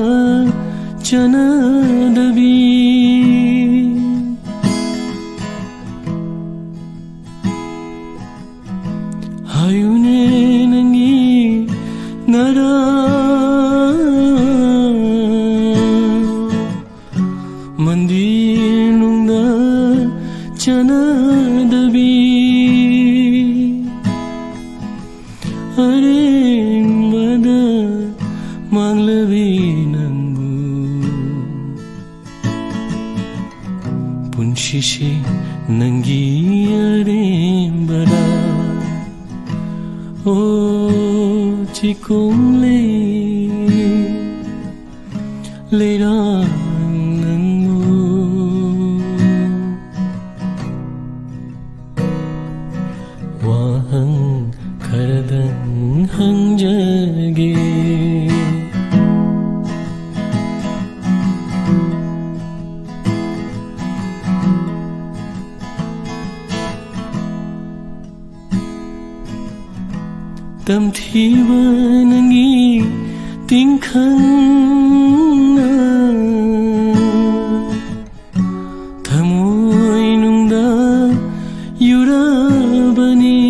ꯆꯅꯗꯕꯤ꯫ ꯍꯥꯏꯌꯨꯅꯦ ꯅꯪꯒꯤ ꯅꯔꯥ ꯃꯟꯗꯤꯔꯅꯨꯡꯗ ꯆꯅꯗꯕꯤ꯫ ꯑꯔꯦꯝꯕꯗ ꯃꯥꯡꯂꯕꯤ ꯅꯪꯕꯨ ꯄꯨꯟꯁꯤꯁꯦ ꯅꯪꯒꯤ ꯑꯔꯦꯝꯕꯔꯥ? ꯑꯣ ꯆꯤꯀꯣꯡꯂꯩ ꯂꯩꯔꯥꯡ ꯅꯪꯕꯨ ꯋꯥꯍꯪ ꯈꯔꯗꯪ ꯍꯪꯖꯒꯦ꯫ ꯇꯝꯊꯤꯕ ꯅꯪꯒꯤ ꯇꯤꯡꯈꯪꯅ ꯊꯃꯣꯏꯅꯨꯡꯗ ꯌꯨꯔꯕꯅꯤ꯫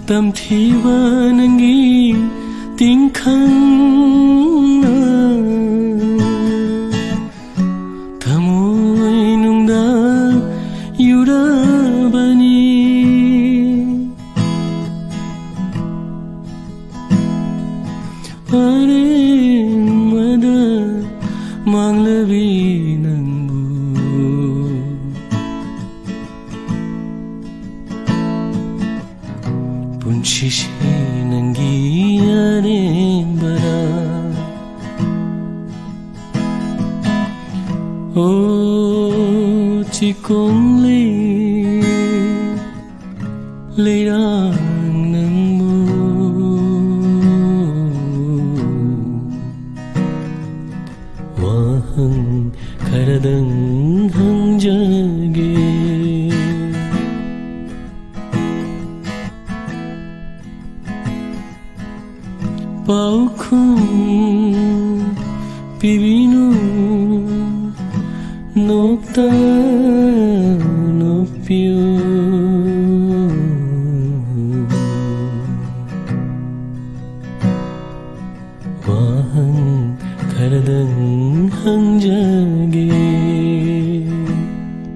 ꯇꯝꯊꯤꯕ ꯅꯪꯒꯤ ꯇꯤꯡꯈꯪꯅ ꯊꯃꯣꯏꯅꯨꯡꯗ ꯌꯨꯔꯕꯅꯤ꯫ ꯑꯔꯦꯝꯕꯗ ꯃꯥꯡꯂꯕꯤ ꯅꯪꯕꯨ ꯄꯨꯟꯁꯤꯁꯦ ꯅꯪꯒꯤ ꯑꯔꯦꯝꯕꯔꯥ? ꯑꯣ ꯆꯤꯀꯣꯡꯂꯩ ꯂꯩꯔꯥꯡ ꯅꯪꯕꯨ ꯋꯥꯍꯪ ꯈꯔꯗꯪ ꯍꯪꯖꯒꯦ꯫ ꯄꯥꯎꯈꯨꯝ ꯄꯤꯕꯤꯅꯨ, ꯅꯣꯛꯇ ꯅꯣꯛꯄꯤꯌꯨ꯫